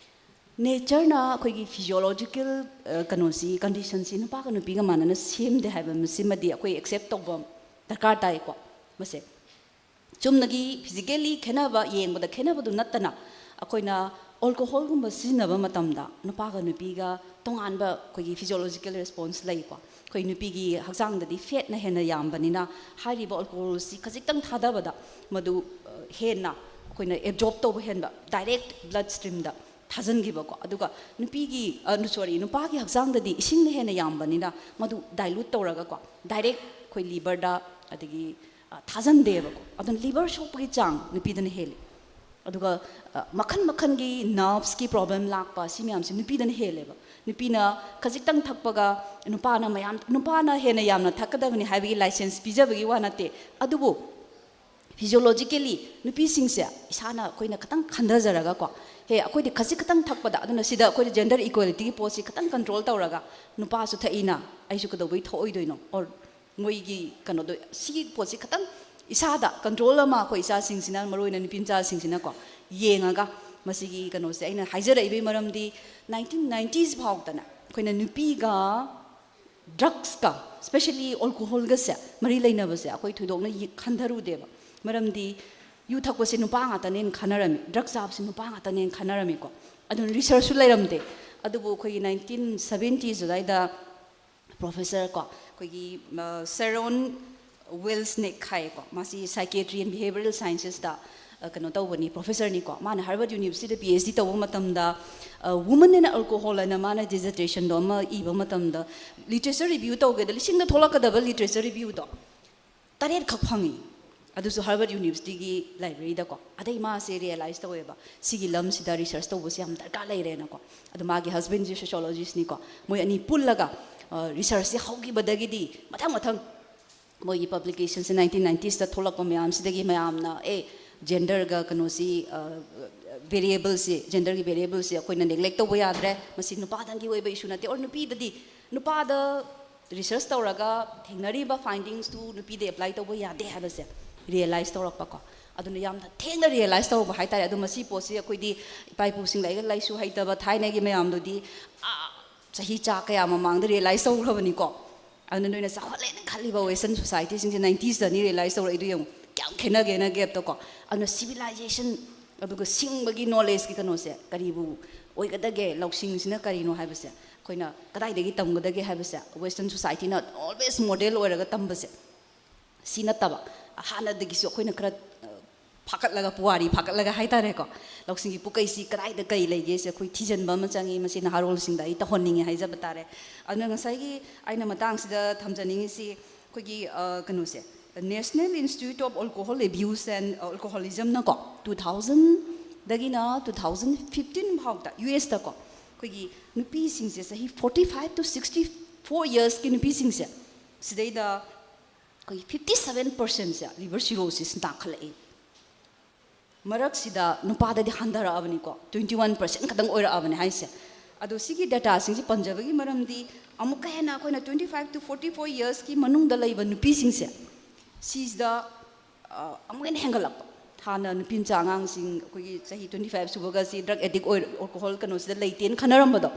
ꯅꯦꯆꯔꯅ ꯑꯩꯈꯣꯏꯒꯤ ꯐꯤꯖꯤꯌꯣꯂꯣꯖꯤꯀꯦꯜ, ꯑ, ꯀꯩꯅꯣꯁꯤ, ꯀꯟꯗꯤꯁꯟꯁꯤ ꯅꯨꯄꯥꯒ ꯅꯨꯄꯤꯒ ꯃꯥꯟꯅꯅ ꯁꯦꯝꯗꯦ ꯍꯥꯏꯕ ꯃꯁꯤꯃꯗꯤ ꯑꯩꯈꯣꯏ ꯑꯦꯛꯁꯦꯞ ꯇꯧꯕ ꯗꯔꯀꯥꯔ ꯇꯥꯏꯀꯣ꯫ ꯃꯁꯦ ꯆꯨꯝꯅꯒꯤ ꯐꯤꯖꯤꯀꯦꯜꯂꯤ ꯈꯦꯠꯅꯕ, ꯌꯦꯡꯕꯗ ꯈꯦꯠꯅꯕꯗꯨ ꯅꯠꯇꯅ, ꯑꯩꯈꯣꯏꯅ ꯑꯦꯜꯀꯣꯍꯣꯜꯒꯨꯝꯕ ꯁꯤꯖꯤꯟꯅꯕ ꯃꯇꯝꯗ ꯅꯨꯄꯥꯒ ꯅꯨꯄꯤꯒ ꯇꯣꯉꯥꯟꯕ ꯑꯩꯈꯣꯏꯒꯤ ꯐꯤꯖꯤꯑꯣꯂꯣꯖꯤꯀꯦꯜ ꯔꯦꯁꯄꯣꯟꯁ ꯂꯩꯀꯣ꯫ ꯑꯩꯈꯣꯏ ꯅꯨꯄꯤꯒꯤ ꯍꯛꯆꯥꯡꯗꯗꯤ ꯐꯦꯠꯅ ꯍꯦꯟꯅ ꯌꯥꯝꯕꯅꯤꯅ, ꯍꯥꯏꯔꯤꯕ ꯑꯦꯜꯀꯣꯍꯣꯜꯁꯤ ꯈꯖꯤꯛꯇꯪ ꯊꯥꯗꯕꯗ ꯃꯗꯨ ꯑ, ꯍꯦꯟꯅ ꯑꯩꯈꯣꯏꯅ ꯑꯦꯕꯖꯣꯔꯞ ꯇꯧꯕ ꯍꯦꯟꯕ, ꯗꯥꯏꯔꯦꯛ ꯕ꯭ꯂꯗ ꯁ꯭ꯇ꯭ꯔꯤꯝꯗ ꯊꯥꯖꯤꯟꯈꯤꯕꯀꯣ꯫ ꯑꯗꯨꯒ ꯅꯨꯄꯤꯒꯤ, ꯁꯣꯔꯤ, ꯅꯨꯄꯥꯒꯤ ꯍꯛꯆꯥꯡꯗꯗꯤ ꯏꯁꯤꯡꯅ ꯍꯦꯟꯅ ꯌꯥꯝꯕꯅꯤꯅ ꯃꯗꯨ ꯗꯥꯏꯂꯨꯠ ꯇꯧꯔꯒꯀꯣ, ꯗꯥꯏꯔꯦꯛ ꯑꯩꯈꯣꯏ ꯂꯤꯚꯔꯗ ꯑꯗꯒꯤ ꯑ, ꯊꯥꯖꯟꯗꯦꯕꯀꯣ꯫ ꯑꯗꯨꯅ ꯂꯤꯚꯔ ꯁꯣꯛꯄꯒꯤ ꯆꯥꯡ ꯅꯨꯄꯤꯗꯅ ꯍꯦꯜꯂꯤ꯫ ꯑꯗꯨꯒ ꯑ, ꯃꯈꯜ ꯃꯈꯜꯒꯤ ꯅꯔꯚꯁꯀꯤ ꯄ꯭ꯔꯣꯕ꯭ꯂꯦꯝ ꯂꯥꯛꯄ, ꯁꯤ ꯃꯌꯥꯝꯁꯦ ꯅꯨꯄꯤꯗꯅ ꯍꯦꯜꯂꯦꯕ꯫ ꯅꯨꯄꯤꯅ ꯈꯖꯤꯛꯇꯪ ꯊꯛꯄꯒ ꯅꯨꯄꯥꯅ ꯃꯌꯥꯝ, ꯅꯨꯄꯥꯅ ꯍꯦꯟꯅ ꯌꯥꯝꯅ ꯊꯛꯀꯗꯕꯅꯤ ꯍꯥꯏꯕꯒꯤ ꯂꯥꯏꯁꯦꯟꯁ ꯄꯤꯖꯕꯒꯤ ꯋꯥ ꯅꯠꯇꯦ꯫ ꯑꯗꯨꯕꯨ ꯐꯤꯖꯤꯑꯣꯂꯣꯖꯤꯀꯦꯂꯤ ꯅꯨꯄꯤꯁꯤꯡꯁꯦ ꯏꯁꯥꯅ ꯑꯩꯈꯣꯏꯅ ꯈꯤꯇꯪ ꯈꯟꯊꯖꯔꯒꯀꯣ, ꯍꯦ, ꯑꯩꯈꯣꯏꯗꯤ ꯈꯖꯤꯛ ꯈꯛꯇꯪ ꯊꯛꯄꯗ, ꯑꯗꯨꯅ ꯁꯤꯗ ꯑꯩꯈꯣꯏꯗ ꯖꯦꯟꯗꯔ ꯏꯀ꯭ꯋꯦꯂꯤꯇꯤꯒꯤ ꯄꯣꯠꯁꯤ ꯈꯤꯇꯪ ꯀꯟꯇ꯭ꯔꯣꯜ ꯇꯧꯔꯒ, ꯅꯨꯄꯥꯁꯨ ꯊꯛꯏꯅ ꯑꯩꯁꯨ ꯀꯩꯗꯧꯕꯩ ꯊꯛꯑꯣꯏꯗꯣꯏꯅꯣ? ꯑꯣꯔ ꯃꯣꯏꯒꯤ ꯀꯩꯅꯣꯗꯣ, ꯁꯤꯒꯤ ꯄꯣꯠꯁꯤ ꯈꯤꯇꯪ ꯏꯁꯥꯗ ꯀꯟꯇ꯭ꯔꯣꯜ ꯑꯃ, ꯑꯩꯈꯣꯏ ꯏꯆꯥꯁꯤꯡꯁꯤꯅ, ꯃꯔꯨ ꯑꯣꯏꯅ ꯅꯨꯄꯤ ꯃꯆꯥꯁꯤꯡꯁꯤꯅꯀꯣ, ꯌꯦꯡꯉꯒ ꯃꯁꯤꯒꯤ ꯀꯩꯅꯣꯁꯦ ꯑꯩꯅ ꯍꯥꯏꯖꯔꯛꯏꯕꯒꯤ ꯃꯔꯝꯗꯤ, ꯅꯥꯏꯟꯇꯤꯟ ꯅꯥꯏꯟꯇꯤꯁ ꯐꯥꯎꯗꯅ ꯑꯩꯈꯣꯏꯅ ꯅꯨꯄꯤꯒ ꯗ꯭ꯔꯛꯁꯀ, ꯁ꯭ꯄꯦꯁꯦꯂꯤ ꯑꯦꯜꯀꯣꯍꯣꯜꯒꯁꯦ ꯃꯔꯤ ꯂꯩꯅꯕꯁꯦ ꯑꯩꯈꯣꯏ ꯊꯣꯏꯗꯣꯛꯅ ꯌꯦ-, ꯈꯟꯊꯔꯨꯗꯦꯕ꯫ ꯃꯔꯝꯗꯤ ꯌꯨ ꯊꯛꯄꯁꯦ ꯅꯨꯄꯥ ꯉꯥꯛꯇꯅꯦꯅ ꯈꯟꯅꯔꯝꯃꯤ, ꯗ꯭ꯔꯛ ꯆꯥꯕꯁꯦ ꯅꯨꯄꯥ ꯉꯥꯛꯇꯅꯦꯅ ꯈꯟꯅꯔꯝꯃꯤꯀꯣ꯫ ꯑꯗꯨꯅ ꯔꯤꯁꯔꯁꯁꯨ ꯂꯩꯔꯝꯗꯦ꯫ ꯑꯗꯨꯕꯨ ꯑꯩꯈꯣꯏꯒꯤ ꯅꯥꯏꯟꯇꯤꯟ ꯁꯕꯦꯟꯇꯤꯁ ꯑꯗꯨꯋꯥꯏꯗ ꯄ꯭ꯔꯣꯐꯦꯁꯔ ꯀꯣ, ꯑꯩꯈꯣꯏꯒꯤ, ꯑ, ꯁꯦꯔꯣꯟ ꯋꯤꯜꯁꯅꯤꯛ ꯍꯥꯏꯌꯦꯀꯣ, ꯃꯥꯁꯤ psychiatry and behavioral sciences-ꯇ, ꯑ, ꯀꯩꯅꯣ ꯇꯧꯕꯅꯤ, ꯄ꯭ꯔꯣꯐꯦꯁꯔꯅꯤꯀꯣ꯫ ꯃꯥꯅ ꯍꯥꯔꯕꯔꯠ ꯌꯨꯅꯤꯚꯔꯁꯤꯇꯤꯗ ꯄꯤ ꯑꯩꯆ ꯗꯤ ꯇꯧꯕ ꯃꯇꯝꯗ, ꯑ, Woman and Alcohol ꯍꯥꯏꯅ ꯃꯥꯅ ꯗꯤꯖꯔꯇꯦꯁꯟꯗꯣ ꯑꯃ ꯏꯕ ꯃꯇꯝꯗ, ꯂꯤꯇꯔꯦꯆꯔ ꯔꯤꯚ꯭ꯌꯨ ꯇꯧꯒꯦꯗ ꯂꯤꯁꯤꯡꯗ ꯊꯣꯛꯂꯛꯀꯗꯕ ꯂꯤꯇꯔꯦꯆꯔ ꯔꯤꯚ꯭ꯌꯨꯗꯣ ꯇꯔꯦꯠꯈꯛ ꯐꯪꯉꯤ꯫ ꯑꯗꯨꯁꯨ ꯍꯥꯔꯕꯔꯠ ꯌꯨꯅꯤꯚꯔꯁꯤꯇꯤꯒꯤ ꯂꯥꯏꯕ꯭ꯔꯦꯔꯤꯗꯀꯣ꯫ ꯑꯗꯩ ꯃꯥꯁꯦ ꯔꯤꯌꯦꯂꯥꯏꯁ ꯇꯧꯋꯦꯕ, ꯁꯤꯒꯤ ꯂꯝꯁꯤꯗ ꯔꯤꯁꯔꯁ ꯇꯧꯕꯁꯦ ꯌꯥꯝ ꯗꯔꯀꯥꯔ ꯂꯩꯔꯦꯅꯀꯣ꯫ ꯑꯗꯣ ꯃꯥꯒꯤ ꯍꯁꯕꯦꯟꯁꯦ ꯁꯣꯁꯤꯌꯣꯂꯣꯖꯤꯁꯅꯤꯀꯣ꯫ ꯃꯣꯏ ꯑꯅꯤ ꯄꯨꯜꯂꯒ, ꯑ, ꯔꯤꯁꯔꯁꯁꯦ ꯍꯧꯈꯤꯕꯗꯒꯤꯗꯤ ꯃꯊꯪ ꯃꯊꯪ ꯃꯣꯏꯒꯤ ꯄꯕ꯭ꯂꯤꯀꯦꯁꯟꯁꯦ ꯅꯥꯏꯟꯇꯤꯟ ꯅꯥꯏꯟꯇꯤꯁꯇ ꯊꯣꯛꯂꯛꯄ ꯃꯌꯥꯝꯁꯤꯗꯒꯤ ꯃꯌꯥꯝꯅ, ꯑꯦ, ꯖꯦꯟꯗꯔꯒ ꯀꯩꯅꯣꯁꯤ, ꯑ, ꯚꯦꯔꯤꯌꯦꯕꯜꯁꯤ, ꯖꯦꯟꯗꯔꯒꯤ ꯚꯦꯔꯤꯌꯦꯕꯜꯁꯤ ꯑꯩꯈꯣꯏꯅ ꯅꯦꯒ꯭ꯂꯦꯛ ꯇꯧꯕ ꯌꯥꯗ꯭ꯔꯦ꯫ ꯃꯁꯤ ꯅꯨꯄꯥꯗꯪꯒꯤ ꯑꯣꯏꯕ ꯏꯁꯨ ꯅꯠꯇꯦ꯫ ꯑꯣꯔ ꯅꯨꯄꯤꯗꯗꯤ, ꯅꯨꯄꯥꯗ ꯔꯤꯁꯔꯁ ꯇꯧꯔꯒ ꯊꯦꯡꯅꯔꯤꯕ ꯐꯥꯏꯟꯗꯤꯡꯁꯇꯨ ꯅꯨꯄꯤꯗ ꯑꯦꯄ꯭ꯂꯥꯏ ꯇꯧꯕ ꯌꯥꯗꯦ ꯍꯥꯏꯕꯁꯦ ꯔꯤꯌꯦꯂꯥꯏꯁ ꯇꯧꯔꯛꯄꯀꯣ꯫ ꯑꯗꯨꯅ ꯌꯥꯝꯅ ꯊꯦꯡꯅ ꯔꯤꯌꯦꯂꯥꯏꯁ ꯇꯧꯔꯛꯄ ꯍꯥꯏꯇꯥꯔꯦ꯫ ꯑꯗꯣ ꯃꯁꯤ ꯄꯣꯠꯁꯤ ꯑꯩꯈꯣꯏꯗꯤ ꯏꯄꯥ ꯏꯄꯨꯁꯤꯡ ꯂꯥꯏꯔꯤꯛ ꯂꯥꯏꯁꯨ ꯍꯩꯇꯕ ꯊꯥꯏꯅꯒꯤ ꯃꯌꯥꯝꯗꯨꯗꯤ, ꯑꯥ, ꯆꯍꯤ ꯆꯥ ꯀꯌꯥ ꯃꯃꯥꯡꯗ ꯔꯤꯌꯦꯂꯥꯏꯁ ꯇꯧꯈ꯭ꯔꯕꯅꯤꯀꯣ꯫ ꯑꯗꯨꯅ ꯅꯣꯏꯅ ꯆꯥꯎꯈꯠꯂꯦꯅ ꯈꯜꯂꯤꯕ ꯋꯦꯁꯇꯔꯟ ꯁꯣꯁꯥꯏꯇꯤꯁꯤꯡꯁꯦ ꯅꯥꯏꯟꯇꯤꯁꯇꯅꯤ ꯔꯤꯌꯦꯂꯥꯏꯁ ꯇꯧꯔꯛꯏꯗꯣ ꯌꯦꯡꯉꯨ꯫ ꯀꯌꯥꯝ ꯈꯦꯠꯅꯒꯦꯅ ꯒꯦꯞꯇꯣꯀꯣ꯫ ꯑꯗꯨꯅ ꯁꯤꯚꯤꯂꯥꯏꯖꯦꯁꯟ ꯑꯗꯨꯒ ꯁꯤꯡꯕꯒꯤ ꯅꯣꯂꯦꯖꯀꯤ ꯀꯩꯅꯣꯁꯦ ꯀꯔꯤꯕꯨ ꯑꯣꯏꯒꯗꯒꯦ, ꯂꯧꯁꯤꯡꯁꯤꯅ ꯀꯔꯤꯅꯣ ꯍꯥꯏꯕꯁꯦ ꯑꯩꯈꯣꯏꯅ ꯀꯗꯥꯏꯗꯒꯤ ꯇꯝꯒꯗꯒꯦ ꯍꯥꯏꯕꯁꯦ Western societyꯅ always model ꯑꯣꯏꯔꯒ ꯇꯝꯕꯁꯦ, ꯁꯤ ꯅꯠꯇꯕ ꯍꯥꯟꯅꯗꯒꯤꯁꯨ ꯑꯩꯈꯣꯏꯅ ꯈꯔ ꯐꯥꯀꯠꯂꯒ, ꯄꯨꯋꯥꯔꯤ ꯐꯥꯀꯠꯂꯒ ꯍꯥꯏꯇꯥꯔꯦꯀꯣ, ꯂꯧꯁꯤꯡꯒꯤ ꯄꯨꯀꯩꯁꯤ ꯀꯗꯥꯏꯗ ꯀꯩ ꯂꯩꯒꯦꯁꯦ ꯑꯩꯈꯣꯏ ꯊꯤꯖꯤꯟꯕ ꯑꯃ ꯆꯪꯉꯤ꯫ ꯃꯁꯤ ꯅꯍꯥꯔꯣꯜꯁꯤꯡꯗ ꯑꯩ ꯇꯧꯍꯟꯅꯤꯡꯉꯤ ꯍꯥꯏꯖꯕ ꯇꯥꯔꯦ꯫ ꯑꯗꯨꯅ ꯉꯁꯥꯏꯒꯤ ꯑꯩꯅ ꯃꯇꯥꯡꯁꯤꯗ ꯊꯝꯖꯅꯤꯡꯉꯤꯁꯤ ꯑꯩꯈꯣꯏꯒꯤ ꯀꯩꯅꯣꯁꯦ, National Institute of Alcohol Abuse and Alcoholismꯅꯀꯣ, two thousandꯗꯒꯤꯅ two thousand fifteen ꯐꯥꯎꯗ ꯌꯨ ꯑꯦꯁꯇꯀꯣ ꯑꯩꯈꯣꯏꯒꯤ ꯅꯨꯄꯤꯁꯤꯡꯁꯦ, ꯆꯍꯤ forty five to sixty four yearsꯀꯤ ꯅꯨꯄꯤꯁꯤꯡꯁꯦ, ꯁꯤꯗꯩꯗ ꯑꯩꯈꯣꯏꯒꯤ fifty seven percentꯁꯦ liver cirrhosis ꯇꯥꯡꯈꯠꯂꯛꯏ꯫ ꯃꯔꯛꯁꯤꯗ ꯅꯨꯄꯥꯗꯗꯤ ꯍꯟꯊꯔꯛꯑꯕꯅꯤꯀꯣ, twenty one percent ꯈꯛꯇꯪ ꯑꯣꯏꯔꯛꯑꯕꯅꯤ ꯍꯥꯏꯁꯦ꯫ ꯑꯗꯣ ꯁꯤꯒꯤ dataꯁꯤꯡꯁꯤ ꯄꯟꯖꯕꯒꯤ ꯃꯔꯝꯗꯤ, ꯑꯃꯨꯛꯀ ꯍꯦꯟꯅ ꯑꯩꯈꯣꯏꯅ twenty five to forty four yearsꯀꯤ ꯃꯅꯨꯡꯗ ꯂꯩꯕ ꯅꯨꯄꯤꯁꯤꯡꯁꯦ, ꯁꯤꯁꯤꯗ ꯑꯃꯨꯛ ꯍꯦꯟꯅ ꯍꯦꯟꯒꯠꯂꯛꯄ꯫ ꯍꯥꯟꯅ ꯅꯨꯄꯤ ꯃꯆꯥ ꯑꯉꯥꯡꯁꯤꯡ ꯑꯩꯈꯣꯏꯒꯤ ꯆꯍꯤ twenty five ꯁꯨꯕꯒꯁꯤ drug addict ꯑꯣꯏ, alcohol ꯀꯩꯅꯣꯁꯤꯗ ꯂꯩꯇꯦꯅ ꯈꯟꯅꯔꯝꯕꯗꯣ,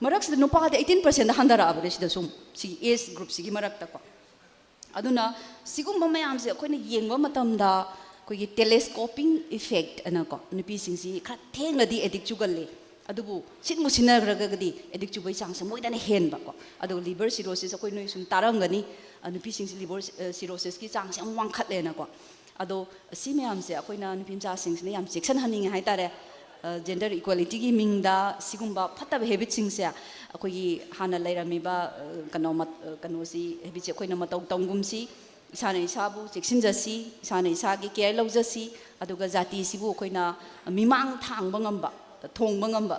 ꯃꯔꯛꯁꯤꯗ ꯅꯨꯄꯥꯗꯤ eighteen percentꯗ ꯍꯟꯊꯔꯛꯑꯕꯅꯦ ꯁꯤꯗ ꯁꯨꯝ, ꯁꯤꯒꯤ age groupꯁꯤꯒꯤ ꯃꯔꯛꯇꯀꯣ꯫ ꯑꯗꯨꯅ ꯁꯤꯒꯨꯝꯕ ꯃꯌꯥꯝꯁꯦ ꯑꯩꯈꯣꯏꯅ ꯌꯦꯡꯕ ꯃꯇꯝꯗ ꯑꯩꯈꯣꯏꯒꯤ telescoping effect ꯑꯅꯀꯣ, ꯅꯨꯄꯤꯁꯤꯡꯁꯤ ꯈꯔ ꯊꯦꯡꯅꯗꯤ addict ꯆꯨꯒꯜꯂꯤ, ꯑꯗꯨꯕꯨ ꯁꯤꯟꯕꯨ ꯁꯤꯟꯅꯈ꯭ꯔꯒꯗꯤ addict ꯆꯨꯕꯒꯤ ꯆꯥꯡꯁꯦ ꯃꯣꯏꯗꯅ ꯍꯦꯟꯕꯀꯣ꯫ ꯑꯗꯨꯒ liver cirrhosis ꯑꯩꯈꯣꯏ ꯅꯣꯏ ꯁꯨꯝ ꯇꯥꯔꯝꯒꯅꯤ, ꯅꯨꯄꯤꯁꯤꯡꯁꯤ liver cirrhosisꯀꯤ ꯆꯥꯡꯁꯦ ꯌꯥꯝ ꯋꯥꯡꯈꯠꯂꯦꯅꯀꯣ꯫ ꯑꯗꯣ ꯁꯤ ꯃꯌꯥꯝꯁꯦ ꯑꯩꯈꯣꯏꯅ ꯅꯨꯄꯤ ꯃꯆꯥꯁꯤꯡꯁꯤꯅ ꯌꯥꯝ ꯆꯦꯛꯁꯤꯟꯍꯟꯅꯤꯡꯉꯦ ꯍꯥꯏꯇꯥꯔꯦ꯫ Gender equalityꯒꯤ ꯃꯤꯡꯗ ꯁꯤꯒꯨꯝꯕ ꯐꯠꯇꯕ habitꯁꯤꯡꯁꯦ ꯑꯩꯈꯣꯏꯒꯤ ꯍꯥꯟꯅ ꯂꯩꯔꯝꯃꯤꯕ ꯀꯩꯅꯣ ꯀꯩꯅꯣꯁꯤ, habitꯁꯦ ꯑꯩꯈꯣꯏꯅ ꯃꯇꯧ ꯇꯝꯒꯨꯝꯁꯤ꯫ ꯏꯁꯥꯅ ꯏꯁꯥꯕꯨ ꯆꯦꯛꯁꯤꯟꯖꯁꯤ, ꯏꯁꯥꯅ ꯏꯁꯥꯒꯤ care ꯂꯧꯖꯁꯤ꯫ ꯑꯗꯨꯒ ꯖꯥꯇꯤꯁꯤꯕꯨ ꯑꯩꯈꯣꯏꯅ ꯃꯤꯃꯥꯡ ꯊꯥꯡꯕ ꯉꯝꯕ, ꯊꯣꯡꯕ ꯉꯝꯕ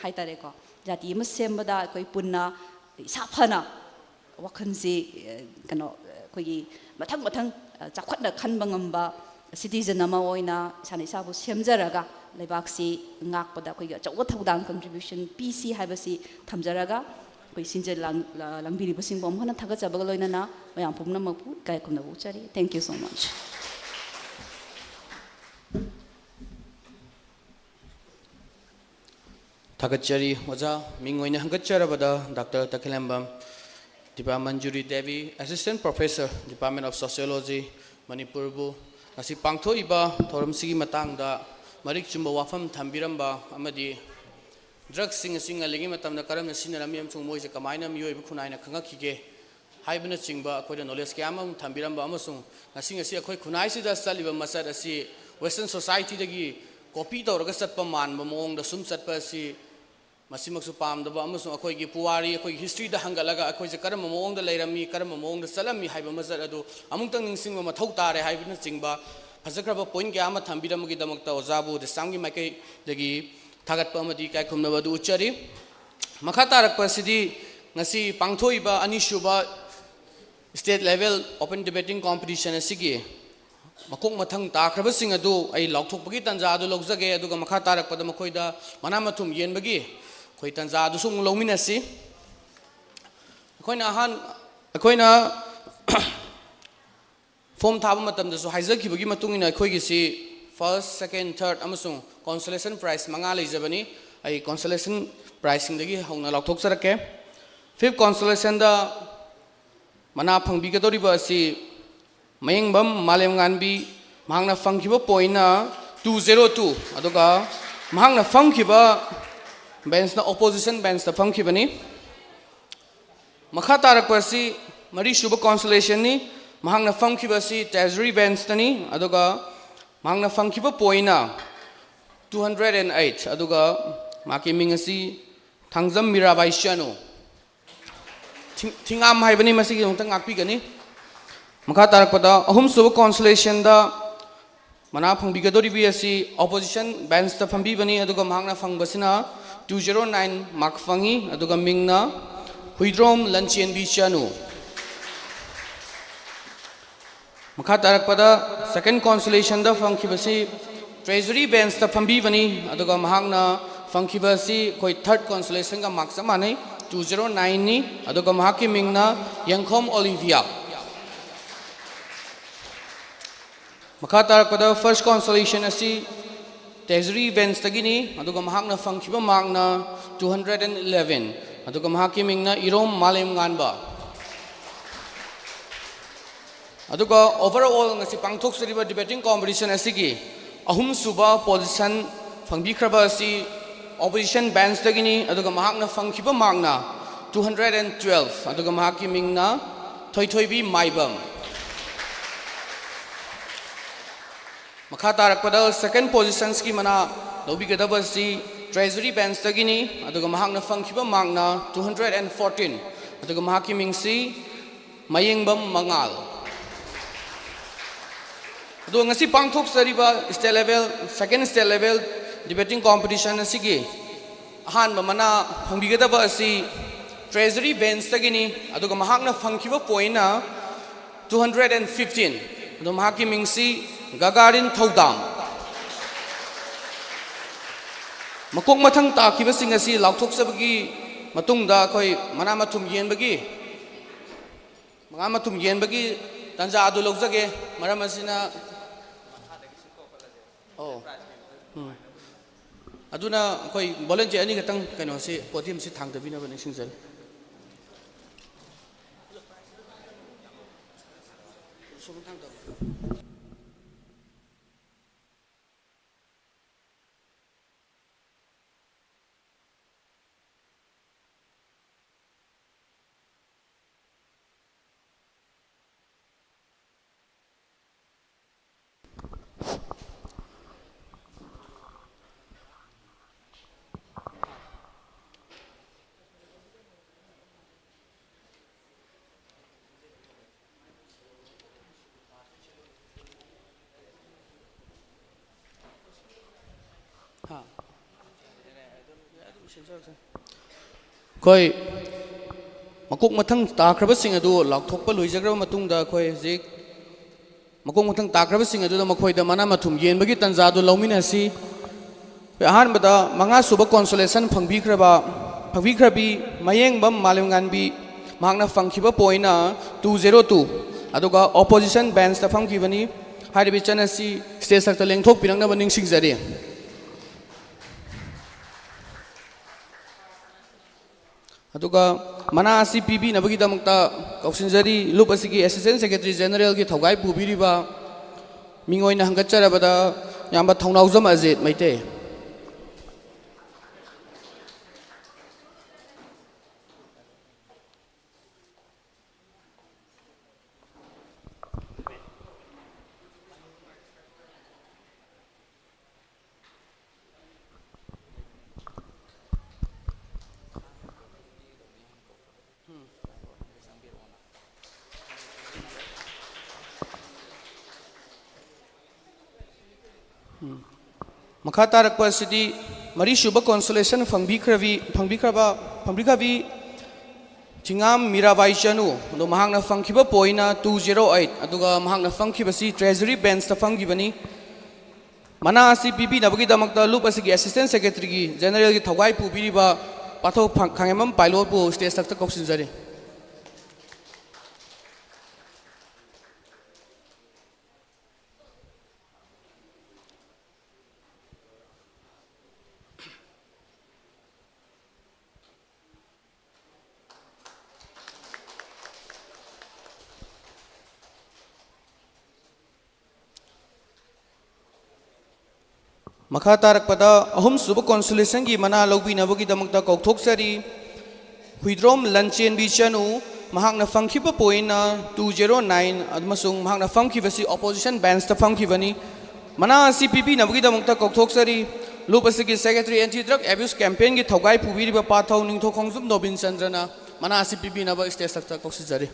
ꯍꯥꯏꯇꯥꯔꯦꯀꯣ, ꯖꯥꯇꯤ ꯑꯃ ꯁꯦꯝꯕꯗ ꯑꯩꯈꯣꯏ ꯄꯨꯟꯅ ꯏꯁꯥ ꯐꯅ ꯋꯥꯈꯜꯁꯤ ꯀꯩꯅꯣ ꯑꯩꯈꯣꯏꯒꯤ ꯃꯊꯪ ꯃꯊꯪ ꯆꯥꯎꯈꯠꯅ ꯈꯟꯕ ꯉꯝꯕ citizen ꯑꯃ ꯑꯣꯏꯅ ꯏꯁꯥꯅ ꯏꯁꯥꯕꯨ ꯁꯦꯝꯖꯔꯒ ꯂꯩꯕꯥꯛꯁꯤ ꯉꯥꯛꯄꯗ ꯑꯩꯈꯣꯏꯒꯤ ꯑꯆꯧꯕ ꯊꯧꯗꯥꯡ, contribution ꯄꯤꯁꯤ ꯍꯥꯏꯕꯁꯤ ꯊꯝꯖꯔꯒ, ꯑꯩꯈꯣꯏ ꯁꯤꯟꯖ ꯂꯥꯡ-, ꯂꯥꯡꯕꯤꯔꯤꯕꯁꯤꯡꯕꯨ ꯑꯃꯨꯛ ꯍꯟꯅ ꯊꯥꯒꯠꯆꯕꯒ ꯂꯣꯏꯅꯅ ꯃꯌꯥꯝ ꯄꯨꯝꯅꯃꯛꯄꯨ ꯏꯀꯥꯏ ꯈꯨꯝꯅꯕ ꯎꯠꯆꯔꯤ꯫ Thank you so much. ꯊꯥꯒꯠꯆꯔꯤ ꯑꯣꯖꯥ꯫ ꯃꯤꯡ ꯑꯣꯏꯅ ꯍꯪꯒꯠꯆꯔꯕꯗ doctor Takhellambam Dipa Manjuri Devi, Assistant Professor, Department of Sociology, ꯃꯅꯤꯄꯨꯔꯕꯨ ꯉꯁꯤ ꯄꯥꯡꯊꯣꯛꯏꯕ ꯊꯧꯔꯝꯁꯤꯒꯤ ꯃꯇꯥꯡꯗ ꯃꯔꯤꯛ ꯆꯨꯝꯕ ꯋꯥꯐꯝ ꯊꯝꯕꯤꯔꯝꯕ ꯑꯃꯗꯤ ꯗ꯭ꯔꯒꯁꯤꯡ ꯑꯁꯤ ꯉꯜꯂꯤꯉꯩ ꯃꯇꯝꯗ ꯀꯔꯝꯅ ꯁꯤꯖꯤꯟꯅꯔꯝꯃꯤ ꯑꯃꯁꯨꯡ ꯃꯣꯏꯁꯦ ꯀꯃꯥꯏꯅ ꯃꯤꯑꯣꯏꯕ ꯈꯨꯟꯅꯥꯏꯅ ꯈꯪꯉꯛꯈꯤꯒꯦ ꯍꯥꯏꯕꯅꯆꯤꯡꯕ ꯑꯩꯈꯣꯏꯗ ꯅꯣꯂꯦꯖ ꯀꯌꯥ ꯑꯃ ꯊꯝꯕꯤꯔꯝꯕ ꯑꯃꯁꯨꯡ ꯉꯁꯤ ꯉꯁꯤ ꯑꯩꯈꯣꯏ ꯈꯨꯟꯅꯥꯏꯁꯤꯗ ꯆꯠꯂꯤꯕ ꯃꯆꯠ ꯑꯁꯤ ꯋꯦꯁꯇꯔꯟ ꯁꯣꯁꯥꯏꯇꯤꯗꯒꯤ ꯀꯣꯄꯤ ꯇꯧꯔꯒ ꯆꯠꯄ ꯃꯥꯟꯕ ꯃꯑꯣꯡꯗ ꯁꯨꯝ ꯆꯠꯄ ꯑꯁꯤ ꯃꯁꯤꯃꯛꯁꯨ ꯄꯥꯝꯗꯕ ꯑꯃꯁꯨꯡ ꯑꯩꯈꯣꯏꯒꯤ ꯄꯨꯋꯥꯔꯤ, ꯑꯩꯈꯣꯏꯒꯤ ꯍꯤꯁꯇ꯭ꯔꯤꯗ ꯍꯪꯒꯠꯂꯒ ꯑꯩꯈꯣꯏꯁꯦ ꯀꯔꯝꯕ ꯃꯑꯣꯡꯗ ꯂꯩꯔꯝꯃꯤ, ꯀꯔꯝꯕ ꯃꯑꯣꯡꯗ ꯆꯠꯂꯝꯃꯤ ꯍꯥꯏꯕ ꯃꯆꯠ ꯑꯗꯨ ꯑꯃꯨꯛꯇꯪ ꯅꯤꯡꯁꯤꯡꯕ ꯃꯊꯧ ꯇꯥꯔꯦ ꯍꯥꯏꯕꯅꯆꯤꯡꯕ ꯐꯖꯈ꯭ꯔꯕ ꯄꯣꯏꯟ ꯀꯌꯥ ꯑꯃ ꯊꯝꯕꯤꯔꯝꯕꯒꯤꯗꯃꯛꯇ ꯑꯣꯖꯥꯕꯨ ꯗꯤꯁꯥꯝꯒꯤ ꯃꯥꯏꯀꯩꯗꯒꯤ ꯊꯥꯒꯠꯄ ꯑꯃꯗꯤ ꯏꯀꯥꯏ ꯈꯨꯝꯅꯕ ꯑꯗꯨ ꯎꯠꯆꯔꯤ꯫ ꯃꯈꯥ ꯇꯥꯔꯛꯄ ꯑꯁꯤꯗꯤ ꯉꯁꯤ ꯄꯥꯡꯊꯣꯛꯏꯕ ꯑꯅꯤꯁꯨꯕ State Level Open Debating Competition ꯑꯁꯤꯒꯤ ꯃꯀꯣꯛ ꯃꯊꯪ ꯇꯥꯈ꯭ꯔꯕꯁꯤꯡ ꯑꯗꯨ ꯑꯩ ꯂꯥꯎꯊꯣꯛꯄꯒꯤ ꯇꯥꯟꯖꯥ ꯑꯗꯨ ꯂꯧꯖꯒꯦ, ꯑꯗꯨꯒ ꯃꯈꯥ ꯇꯥꯔꯛꯄꯗ ꯃꯈꯣꯏꯗ ꯃꯅꯥ ꯃꯊꯨꯝ ꯌꯦꯟꯕꯒꯤ ꯑꯩꯈꯣꯏ ꯇꯥꯟꯖꯥ ꯑꯗꯨꯁꯨ ꯑꯃꯨꯛ ꯂꯧꯃꯤꯟꯅꯁꯤ꯫ ꯑꯩꯈꯣꯏꯅ ꯑꯍꯥꯟ ꯑꯩꯈꯣꯏꯅ ꯐꯣꯝ ꯊꯥꯕ ꯃꯇꯝꯗꯁꯨ ꯍꯥꯏꯖꯈꯤꯕꯒꯤ ꯃꯇꯨꯡ ꯏꯟꯅ ꯑꯩꯈꯣꯏꯒꯤꯁꯤ ꯐꯥꯔꯁ, ꯁꯦꯀꯦꯟ, ꯊꯥꯔꯠ ꯑꯃꯁꯨꯡ ꯀꯣꯟꯁꯣꯂꯦꯁꯟ ꯄ꯭ꯔꯥꯏꯖ ꯃꯉꯥ ꯂꯩꯖꯕꯅꯤ꯫ ꯑꯩ ꯀꯣꯟꯁꯣꯂꯦꯁꯟ ꯄ꯭ꯔꯥꯏꯖꯁꯤꯡꯗꯒꯤ ꯍꯧꯅ ꯂꯥꯎꯊꯣꯛꯆꯔꯛꯀꯦ꯫ ꯐꯤꯐ ꯀꯣꯟꯁꯣꯂꯦꯁꯟꯗ ꯃꯅꯥ ꯐꯪꯕꯤꯒꯗꯧꯔꯤꯕ ꯑꯁꯤ ꯃꯌꯦꯡꯕꯝ ꯃꯥꯂꯦꯝꯉꯥꯟꯕꯤ, ꯃꯍꯥꯛꯅ ꯐꯪꯈꯤꯕ ꯄꯣꯏꯟꯅ two zero two, ꯑꯗꯨꯒ ꯃꯍꯥꯛꯅ ꯐꯝꯈꯤꯕ ꯕꯦꯟꯁꯅ ꯑꯣꯄꯣꯖꯤꯁꯟ ꯕꯦꯟꯁꯇ ꯐꯝꯈꯤꯕꯅꯤ꯫ ꯃꯈꯥ ꯇꯥꯔꯛꯄ ꯑꯁꯤ ꯃꯔꯤꯁꯨꯕ ꯀꯣꯟꯁꯣꯂꯦꯁꯟꯅꯤ꯫ ꯃꯍꯥꯛꯅ ꯐꯝꯈꯤꯕ ꯑꯁꯤ ꯇ꯭ꯔꯦꯖꯔꯤ ꯕꯦꯟꯁꯇꯅꯤ, ꯑꯗꯨꯒ ꯃꯍꯥꯛꯅ ꯐꯪꯈꯤꯕ ꯄꯣꯏꯟꯅ two hundred and eight, ꯑꯗꯨꯒ ꯃꯍꯥꯛꯀꯤ ꯃꯤꯡ ꯑꯁꯤ ꯊꯥꯡꯖꯝ ꯃꯤꯔꯥꯕꯥꯏ ꯆꯅꯨ꯫ ꯊꯤꯡ-, ꯊꯤꯉꯥꯝ ꯍꯥꯏꯕꯅꯤ, ꯃꯁꯤꯒꯤꯗꯃꯛꯇ ꯉꯥꯛꯄꯤꯒꯅꯤ꯫ ꯃꯈꯥ ꯇꯥꯔꯛꯄꯗ ꯑꯍꯨꯝꯁꯨꯕ ꯀꯣꯟꯁꯣꯂꯦꯁꯟꯗ ꯃꯅꯥ ꯐꯪꯕꯤꯒꯗꯧꯔꯤꯕꯤ ꯑꯁꯤ ꯑꯣꯄꯣꯖꯤꯁꯟ ꯕꯦꯟꯁꯇ ꯐꯝꯕꯤꯕꯅꯤ, ꯑꯗꯨꯒ ꯃꯍꯥꯛꯅ ꯐꯪꯕꯁꯤꯅ two zero nine ꯃꯥꯔꯛ ꯐꯪꯉꯤ, ꯑꯗꯨꯒ ꯃꯤꯡꯅ ꯍꯨꯏꯗ꯭ꯔꯣꯝ ꯂꯟꯆꯦꯟꯕꯤ ꯆꯅꯨ꯫ ꯃꯈꯥ ꯇꯥꯔꯛꯄꯗ ꯁꯦꯀꯦꯟ ꯀꯣꯟꯁꯣꯂꯦꯁꯟꯗ ꯐꯪꯈꯤꯕꯁꯤ ꯇ꯭ꯔꯦꯖꯔꯤ ꯕꯦꯟꯁꯇ ꯐꯝꯕꯤꯕꯅꯤ, ꯑꯗꯨꯒ ꯃꯍꯥꯛꯅ ꯐꯪꯈꯤꯕ ꯑꯁꯤ ꯑꯩꯈꯣꯏ ꯊꯥꯔꯠ ꯀꯣꯟꯁꯣꯂꯦꯁꯟꯒ ꯃꯥꯔꯛ ꯆꯞ ꯃꯥꯟꯅꯩ, two zero nine ꯅꯤ, ꯑꯗꯨꯒ ꯃꯍꯥꯛꯀꯤ ꯃꯤꯡꯅ ꯌꯦꯡꯈꯣꯝ ꯑꯣꯂꯤꯚꯤꯌꯥ꯫ ꯃꯈꯥ ꯇꯥꯔꯛꯄꯗ ꯐꯥꯔꯁ ꯀꯣꯟꯁꯣꯂꯦꯁꯟ ꯑꯁꯤ ꯇ꯭ꯔꯦꯖꯔꯤ ꯕꯦꯟꯁꯇꯒꯤꯅꯤ, ꯑꯗꯨꯒ ꯃꯍꯥꯛꯅ ꯐꯪꯈꯤꯕ ꯃꯥꯔꯛꯅ two hundred and eleven, ꯑꯗꯨꯒ ꯃꯍꯥꯛꯀꯤ ꯃꯤꯡꯅ ꯏꯔꯣꯝ ꯃꯥꯂꯦꯝ ꯉꯥꯟꯕ꯫ ꯑꯗꯨꯒ ꯑꯣꯚꯔ ꯑꯣꯜ ꯉꯁꯤ ꯄꯥꯡꯊꯣꯛꯆꯔꯤꯕ ꯗꯤꯕꯦꯇꯤꯡ ꯀꯣꯝꯄꯤꯇꯤꯁꯟ ꯑꯁꯤꯒꯤ ꯑꯍꯨꯝꯁꯨꯕ position ꯐꯪꯕꯤꯈ꯭ꯔꯕ ꯑꯁꯤ opposition benchꯇꯒꯤꯅꯤ, ꯑꯗꯨꯒ ꯃꯍꯥꯛꯅ ꯐꯪꯈꯤꯕ markꯅ two hundred and twelve, ꯑꯗꯨꯒ ꯃꯍꯥꯛꯀꯤ ꯃꯤꯡꯅ ꯊꯣꯏꯊꯣꯏꯕꯤ ꯃꯥꯏꯕꯝ꯫ ꯃꯈꯥ ꯇꯥꯔꯛꯄꯗ second positionsꯀꯤ ꯃꯅꯥ ꯂꯧꯕꯤꯒꯗꯕ ꯑꯁꯤ Treasury benchꯇꯒꯤꯅꯤ, ꯑꯗꯨꯒ ꯃꯍꯥꯛꯅ ꯐꯪꯈꯤꯕ markꯅ two hundred and fourteen, ꯑꯗꯨꯒ ꯃꯍꯥꯛꯀꯤ ꯃꯤꯡꯁꯤ ꯃꯌꯦꯡꯕꯝ ꯃꯉꯥꯜ꯫ ꯑꯗꯣ ꯉꯁꯤ ꯄꯥꯡꯊꯣꯛꯆꯔꯤꯕ state level, second state level debating competition ꯑꯁꯤꯒꯤ ꯑꯍꯥꯟꯕ ꯃꯅꯥ ꯐꯪꯕꯤꯒꯗꯕ ꯑꯁꯤ Treasury benchꯇꯒꯤꯅꯤ, ꯑꯗꯨꯒ ꯃꯍꯥꯛꯅ ꯐꯪꯈꯤꯕ pointꯅ two hundred and fifteen꯫ ꯑꯗꯣ ꯃꯍꯥꯛꯀꯤ ꯃꯤꯡꯁꯤ ꯒꯒꯥꯔꯤꯟ ꯊꯧꯗꯥꯝ꯫ ꯃꯀꯣꯛ ꯃꯊꯪ ꯇꯥꯈꯤꯕꯁꯤꯡ ꯑꯁꯤ ꯂꯥꯎꯊꯣꯛꯆꯕꯒꯤ ꯃꯇꯨꯡꯗ ꯑꯩꯈꯣꯏ ꯃꯅꯥ ꯃꯊꯨꯝ ꯌꯦꯟꯕꯒꯤ, ꯃꯅꯥ ꯃꯊꯨꯝ ꯌꯦꯟꯕꯒꯤ ꯇꯥꯟꯖꯥ ꯑꯗꯨ ꯂꯧꯖꯒꯦ꯫ ꯃꯔꯝ ꯑꯁꯤꯅ, ꯑꯣ, ꯎꯝ꯫ ꯑꯗꯨꯅ ꯑꯩꯈꯣꯏ volunteer ꯑꯅꯤꯈꯛꯇꯪ ꯀꯩꯅꯣꯁꯤ, podiumꯁꯤ ꯊꯥꯡꯗꯕꯤꯅꯕ ꯅꯤꯡꯁꯤꯡꯖꯔꯤ꯫ ꯑꯩꯈꯣꯏ ꯃꯀꯣꯛ ꯃꯊꯪ ꯇꯥꯈ꯭ꯔꯕꯁꯤꯡ ꯑꯗꯨ ꯂꯥꯎꯊꯣꯛꯄ ꯂꯣꯏꯖꯈ꯭ꯔꯕ ꯃꯇꯨꯡꯗ, ꯑꯩꯈꯣꯏ ꯍꯧꯖꯤꯛ ꯃꯀꯣꯛ ꯃꯊꯪ ꯇꯥꯈ꯭ꯔꯕꯁꯤꯡ ꯑꯗꯨꯗ ꯃꯈꯣꯏꯗ ꯃꯅꯥ ꯃꯊꯨꯝ ꯌꯦꯟꯕꯒꯤ ꯇꯥꯟꯖꯥ ꯑꯗꯨ ꯂꯧꯃꯤꯟꯅꯁꯤ꯫ ꯑꯩꯈꯣꯏ ꯑꯍꯥꯟꯕꯗ ꯃꯉꯥꯁꯨꯕ consolation ꯐꯪꯕꯤꯈ꯭ꯔꯕ, ꯐꯪꯕꯤꯈ꯭ꯔꯕꯤ ꯃꯌꯦꯡꯕꯝ ꯃꯥꯂꯦꯝꯉꯥꯟꯕꯤ, ꯃꯍꯥꯛꯅ ꯐꯪꯈꯤꯕ pointꯅ two zero two, ꯑꯗꯨꯒ opposition benchꯇ ꯐꯝꯈꯤꯕꯅꯤ꯫ ꯍꯥꯏꯔꯤꯕ ꯏꯆꯟ ꯑꯁꯤ stage ꯊꯛꯇ ꯂꯦꯡꯊꯣꯛꯄꯤꯔꯛꯅꯕ ꯅꯤꯡꯁꯤꯡꯖꯔꯤ꯫ ꯑꯗꯨꯒ ꯃꯅꯥ ꯑꯁꯤ ꯄꯤꯕꯤꯅꯕꯒꯤꯗꯃꯛꯇ ꯀꯧꯁꯤꯟꯖꯔꯤ ꯂꯨꯞ ꯑꯁꯤꯒꯤ Assistant Secretary Generalꯒꯤ ꯊꯧꯒꯥꯏ ꯄꯨꯕꯤꯔꯤꯕ ꯃꯤꯡ ꯑꯣꯏꯅ ꯍꯪꯒꯠꯆꯔꯕꯗ ꯏꯌꯥꯝꯕ ꯊꯧꯅꯥꯎꯖꯝ ꯑꯖꯤꯠ ꯃꯩꯇꯩ꯫ ꯃꯈꯥ ꯇꯥꯔꯛꯄ ꯑꯁꯤꯗꯤ ꯃꯔꯤꯁꯨꯕ consolation ꯐꯪꯕꯤꯈ꯭ꯔꯕꯤ, ꯐꯪꯕꯤꯈ꯭ꯔꯕ, ꯐꯪꯕꯤꯈ꯭ꯔꯕꯤ ꯆꯤꯉꯥꯝ ꯃꯤꯔꯥꯕꯥꯏ ꯆꯅꯨ, ꯑꯗꯣ ꯃꯍꯥꯛꯅ ꯐꯪꯈꯤꯕ pointꯅ two zero eight, ꯑꯗꯨꯒ ꯃꯍꯥꯛꯅ ꯐꯪꯈꯤꯕꯁꯤ treasury benchꯇ ꯐꯪꯈꯤꯕꯅꯤ꯫ ꯃꯅꯥ ꯑꯁꯤ ꯄꯤꯕꯤꯅꯕꯒꯤꯗꯃꯛꯇ ꯂꯨꯞ ꯑꯁꯤꯒꯤ assistant secretaryꯒꯤ generalꯒꯤ ꯊꯧꯒꯥꯏ ꯄꯨꯕꯤꯔꯤꯕ ꯄꯥꯊꯧ ꯈꯥꯉꯦꯝꯕꯝ ꯄꯥꯏꯂꯣꯠꯄꯨ stage ꯊꯛꯇ ꯀꯧꯁꯤꯟꯖꯔꯤ꯫ ꯃꯈꯥ ꯇꯥꯔꯛꯄꯗ ꯑꯍꯨꯝꯁꯨꯕ consolationꯒꯤ ꯃꯅꯥ ꯂꯧꯕꯤꯅꯕꯒꯤꯗꯃꯛꯇ ꯀꯧꯊꯣꯛꯆꯔꯤ꯫ ꯍꯨꯏꯗ꯭ꯔꯣꯝ ꯂꯟꯆꯦꯟꯕꯤ ꯆꯅꯨ, ꯃꯍꯥꯛꯅ ꯐꯪꯈꯤꯕ pointꯅ two zero nine ꯑꯃꯁꯨꯡ ꯃꯍꯥꯛꯅ ꯐꯝꯈꯤꯕꯁꯤ opposition benchꯇ ꯐꯝꯈꯤꯕꯅꯤ꯫ ꯃꯅꯥ ꯑꯁꯤ ꯄꯤꯕꯤꯅꯕꯒꯤꯗꯃꯛꯇ ꯀꯧꯊꯣꯛꯆꯔꯤ꯫ ꯂꯨꯞ ꯑꯁꯤꯒꯤ secretary anti drug abuse campaignꯒꯤ ꯊꯧꯒꯥꯏ ꯄꯨꯕꯤꯔꯤꯕ ꯄꯥꯊꯧ ꯅꯤꯡꯊꯧ ꯈꯣꯡꯖꯨꯝ ꯅꯣꯕꯤꯟ ꯆꯟꯗ꯭ꯔꯅ ꯃꯅꯥ ꯑꯁꯤ ꯄꯤꯕꯤꯅꯕ stage ꯊꯛꯇ ꯀꯧꯁꯤꯟꯖꯔꯤ꯫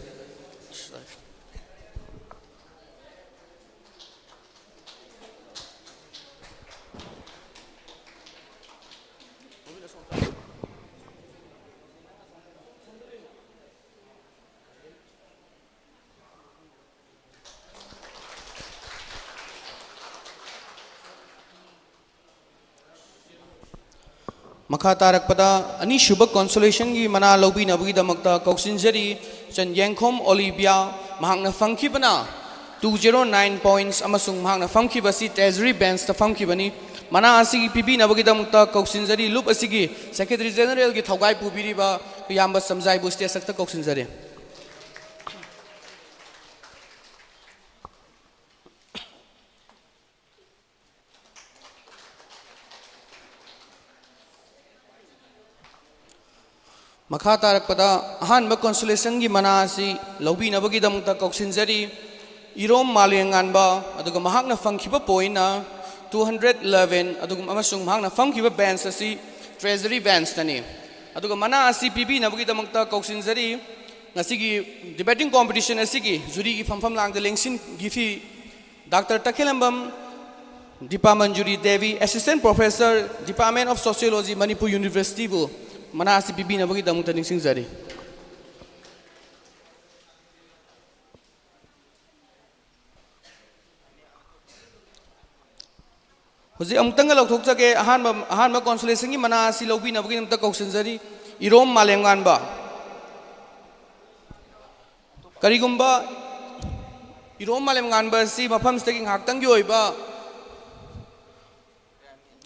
ꯃꯈꯥ ꯇꯥꯔꯛꯄꯗ ꯑꯅꯤꯁꯨꯕ consolationꯒꯤ ꯃꯅꯥ ꯂꯧꯕꯤꯅꯕꯒꯤꯗꯃꯛꯇ ꯀꯧꯁꯤꯟꯖꯔꯤ꯫ ꯆꯟ ꯌꯦꯡꯈꯣꯝ ꯑꯣꯂꯤꯕꯤꯌꯥ, ꯃꯍꯥꯛꯅ ꯐꯪꯈꯤꯕꯅ two zero nine points ꯑꯃꯁꯨꯡ ꯃꯍꯥꯛꯅ ꯐꯝꯈꯤꯕꯁꯤ treasury benchꯇ ꯐꯝꯈꯤꯕꯅꯤ꯫ ꯃꯅꯥ ꯑꯁꯤꯒꯤ ꯄꯤꯕꯤꯅꯕꯒꯤꯗꯃꯛꯇ ꯀꯧꯁꯤꯟꯖꯔꯤ ꯂꯨꯞ ꯑꯁꯤꯒꯤ secretary generalꯒꯤ ꯊꯧꯒꯥꯏ ꯄꯨꯕꯤꯔꯤꯕ ꯏꯌꯥꯝꯕ ꯆꯝꯖꯥꯏꯕꯨ stage ꯊꯛꯇ ꯀꯧꯁꯤꯟꯖꯔꯤ꯫ ꯃꯈꯥ ꯇꯥꯔꯛꯄꯗ ꯑꯍꯥꯟꯕ ꯀꯣꯟꯁꯣꯂꯦꯁꯟꯒꯤ ꯃꯅꯥ ꯑꯁꯤ ꯂꯧꯕꯤꯅꯕꯒꯤꯗꯃꯛꯇ ꯀꯧꯁꯤꯟꯖꯔꯤ꯫ ꯏꯔꯣꯝ ꯃꯥꯂꯦꯝꯉꯥꯟꯕ, ꯑꯗꯨꯒ ꯃꯍꯥꯛꯅ ꯐꯪꯈꯤꯕ ꯄꯣꯏꯟꯅ two hundred eleven, ꯑꯗꯨꯒ ꯑꯃꯁꯨꯡ ꯃꯍꯥꯛꯅ ꯐꯝꯈꯤꯕ ꯕꯦꯟꯁ ꯑꯁꯤ ꯇ꯭ꯔꯦꯖꯔꯤ ꯕꯦꯟꯁꯇꯅꯤ꯫ ꯑꯗꯨꯒ ꯃꯅꯥ ꯑꯁꯤ ꯄꯤꯕꯤꯅꯕꯒꯤꯗꯃꯛꯇ ꯀꯧꯁꯤꯟꯖꯔꯤ꯫ ꯉꯁꯤꯒꯤ ꯗꯤꯕꯦꯇꯤꯡ ꯀꯣꯝꯄꯤꯇꯤꯁꯟ ꯑꯁꯤꯒꯤ ꯖꯨꯔꯤꯒꯤ ꯐꯝꯐꯝ ꯂꯥꯡꯗ ꯂꯦꯡꯁꯤꯟꯈꯤ doctor Takhelambam Dipamanjuri Devi, Assistant Professor, Department of Sociology, Manipur ꯌꯨꯅꯤꯚꯔꯁꯤꯇꯤꯕꯨ ꯃꯅꯥ ꯑꯁꯤ ꯄꯤꯕꯤꯅꯕꯒꯤꯗꯃꯛꯇ ꯅꯤꯡꯁꯤꯡꯖꯔꯤ꯫ ꯍꯧꯖꯤꯛ ꯑꯃꯨꯛꯇꯪꯒ ꯂꯧꯊꯣꯛꯆꯒꯦ꯫ ꯑꯍꯥꯟꯕ, ꯑꯍꯥꯟꯕ ꯀꯣꯟꯁꯣꯂꯦꯁꯟꯒꯤ ꯃꯅꯥ ꯑꯁꯤ ꯂꯧꯕꯤꯅꯕꯒꯤꯗꯃꯛꯇ ꯀꯧꯁꯤꯟꯖꯔꯤ, ꯏꯔꯣꯝ ꯃꯥꯂꯦꯝꯉꯥꯟꯕ꯫ ꯀꯔꯤꯒꯨꯝꯕ ꯏꯔꯣꯝ ꯃꯥꯂꯦꯝꯉꯥꯟꯕ ꯑꯁꯤ ꯃꯐꯝꯁꯤꯗꯒꯤ ꯉꯥꯏꯍꯥꯛꯇꯪꯒꯤ ꯑꯣꯏꯕ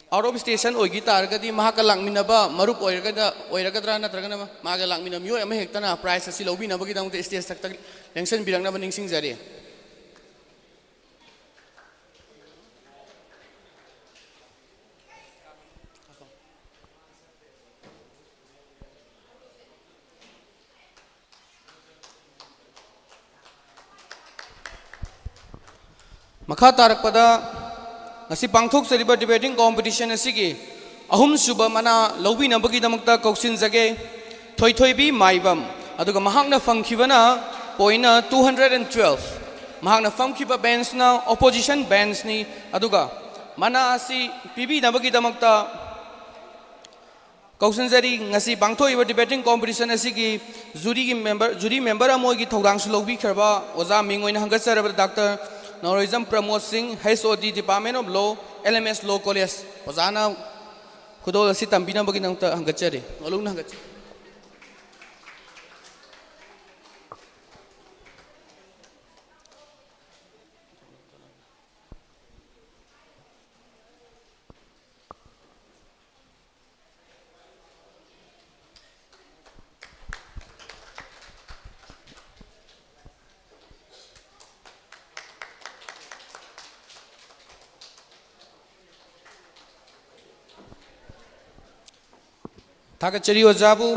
ꯑꯥꯎꯠ ꯑꯣꯐ ꯁ꯭ꯇꯦꯁꯟ ꯑꯣꯏꯈꯤ ꯇꯥꯔꯒꯗꯤ, ꯃꯍꯥꯛꯀ ꯂꯥꯛꯃꯤꯟꯅꯕ ꯃꯔꯨꯞ ꯑꯣꯏꯔꯒꯗ, ꯑꯣꯏꯔꯒꯗ꯭ꯔꯥ, ꯅꯠꯇ꯭ꯔꯒꯅ ꯃꯥꯒ ꯂꯥꯛꯃꯤꯟꯅꯕ ꯃꯤꯑꯣꯏ ꯑꯃ ꯍꯦꯛꯇꯅ ꯄ꯭ꯔꯥꯏꯖ ꯑꯁꯤ ꯂꯧꯕꯤꯅꯕꯒꯤꯗꯃꯛꯇ ꯁ꯭ꯇꯦꯖ ꯊꯛꯇ ꯂꯦꯡꯁꯤꯟꯕꯤꯔꯛꯅꯕ ꯅꯤꯡꯁꯤꯡꯖꯔꯤ꯫ ꯃꯈꯥ ꯇꯥꯔꯛꯄꯗ, ꯉꯁꯤ ꯄꯥꯡꯊꯣꯛꯆꯔꯤꯕ ꯗꯤꯕꯦꯇꯤꯡ ꯀꯣꯝꯄꯤꯇꯤꯁꯟ ꯑꯁꯤꯒꯤ ꯑꯍꯨꯝꯁꯨꯕ ꯃꯅꯥ ꯂꯧꯕꯤꯅꯕꯒꯤꯗꯃꯛꯇ ꯀꯧꯁꯤꯟꯖꯒꯦ꯫ ꯊꯣꯏꯊꯣꯏꯕꯤ ꯃꯥꯏꯕꯝ, ꯑꯗꯨꯒ ꯃꯍꯥꯛꯅ ꯐꯪꯈꯤꯕꯅ ꯄꯣꯏꯟꯅ two hundred and twelve꯫ ꯃꯍꯥꯛꯅ ꯐꯝꯈꯤꯕ ꯕꯦꯟꯁꯅ ꯑꯣꯄꯣꯖꯤꯁꯟ ꯕꯦꯟꯁꯅꯤ꯫ ꯑꯗꯨꯒ ꯃꯅꯥ ꯑꯁꯤ ꯄꯤꯕꯤꯅꯕꯒꯤꯗꯃꯛꯇ ꯀꯧꯁꯤꯟꯖꯔꯤ꯫ ꯉꯁꯤ ꯄꯥꯡꯊꯣꯛꯏꯕ ꯗꯤꯕꯦꯇꯤꯡ ꯀꯣꯝꯄꯤꯇꯤꯁꯟ ꯑꯁꯤꯒꯤ ꯖꯨꯔꯤꯒꯤ ꯃꯦꯝꯕꯔ, ꯖꯨꯔꯤ ꯃꯦꯝꯕꯔ ꯑꯃ ꯑꯣꯏꯒꯤ ꯊꯧꯗꯥꯡꯁꯨ ꯂꯧꯕꯤꯈ꯭ꯔꯕ ꯑꯣꯖꯥ ꯃꯤꯡ ꯑꯣꯏꯅ ꯍꯪꯒꯠꯆꯔꯕꯗ ꯗꯥꯛꯇꯔ ꯅꯣꯔꯣꯏꯖꯝ ꯄ꯭ꯔꯃꯣꯗ ꯁꯤꯡ, H O D, Department of Law, L M S Law College, ꯑꯣꯖꯥꯅ ꯈꯨꯗꯣꯜ ꯑꯁꯤ ꯇꯝꯕꯤꯅꯕꯒꯤꯗꯃꯛꯇ ꯍꯪꯒꯠꯆꯔꯤ, ꯃꯂꯨꯅ ꯍꯪꯒꯠꯆꯔꯤ꯫ ꯊꯥꯒꯠꯆꯔꯤ ꯑꯣꯖꯥꯕꯨ꯫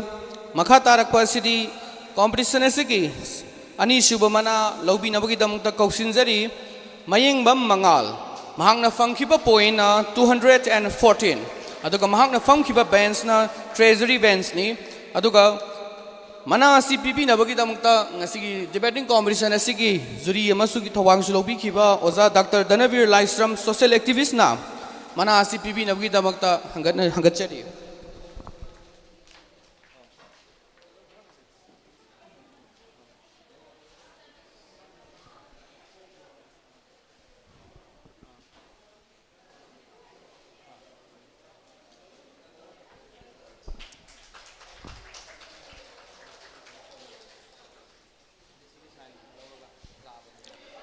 ꯃꯈꯥ ꯇꯥꯔꯛꯄ ꯑꯁꯤꯗꯤ ꯀꯣꯝꯄꯤꯇꯤꯁꯟ ꯑꯁꯤꯒꯤ ꯑꯅꯤꯁꯨꯕ ꯃꯅꯥ ꯂꯧꯕꯤꯅꯕꯒꯤꯗꯃꯛꯇ ꯀꯧꯁꯤꯟꯖꯔꯤ꯫ ꯃꯌꯦꯡꯕꯝ ꯃꯉꯥꯜ, ꯃꯍꯥꯛꯅ ꯐꯪꯈꯤꯕ ꯄꯣꯏꯟꯅ two hundred and fourteen, ꯑꯗꯨꯒ ꯃꯍꯥꯛꯅ ꯐꯝꯈꯤꯕ ꯕꯦꯟꯁꯅ ꯇ꯭ꯔꯦꯖꯔꯤ ꯕꯦꯟꯁꯅꯤ꯫ ꯑꯗꯨꯒ ꯃꯅꯥ ꯑꯁꯤ ꯄꯤꯕꯤꯅꯕꯒꯤꯗꯃꯛꯇ ꯉꯁꯤꯒꯤ ꯗꯤꯕꯦꯇꯤꯡ ꯀꯣꯝꯄꯤꯇꯤꯁꯟ ꯑꯁꯤꯒꯤ ꯖꯨꯔꯤ ꯑꯃꯁꯨꯒꯤ ꯊꯧꯗꯥꯡꯁꯨ ꯂꯧꯕꯤꯈꯤꯕ ꯑꯣꯖꯥ ꯗꯥꯛꯇꯔ ꯙꯅꯕꯤꯔ ꯂꯥꯏꯁ꯭ꯔꯝ, ꯁꯣꯁꯤꯌꯦꯜ ꯑꯦꯛꯇꯤꯚꯤꯁ꯭ꯠꯅ ꯃꯅꯥ ꯑꯁꯤ ꯄꯤꯕꯤꯅꯕꯒꯤꯗꯃꯛꯇ ꯍꯪꯒꯠꯅ-, ꯍꯪꯒꯠꯆꯔꯤ꯫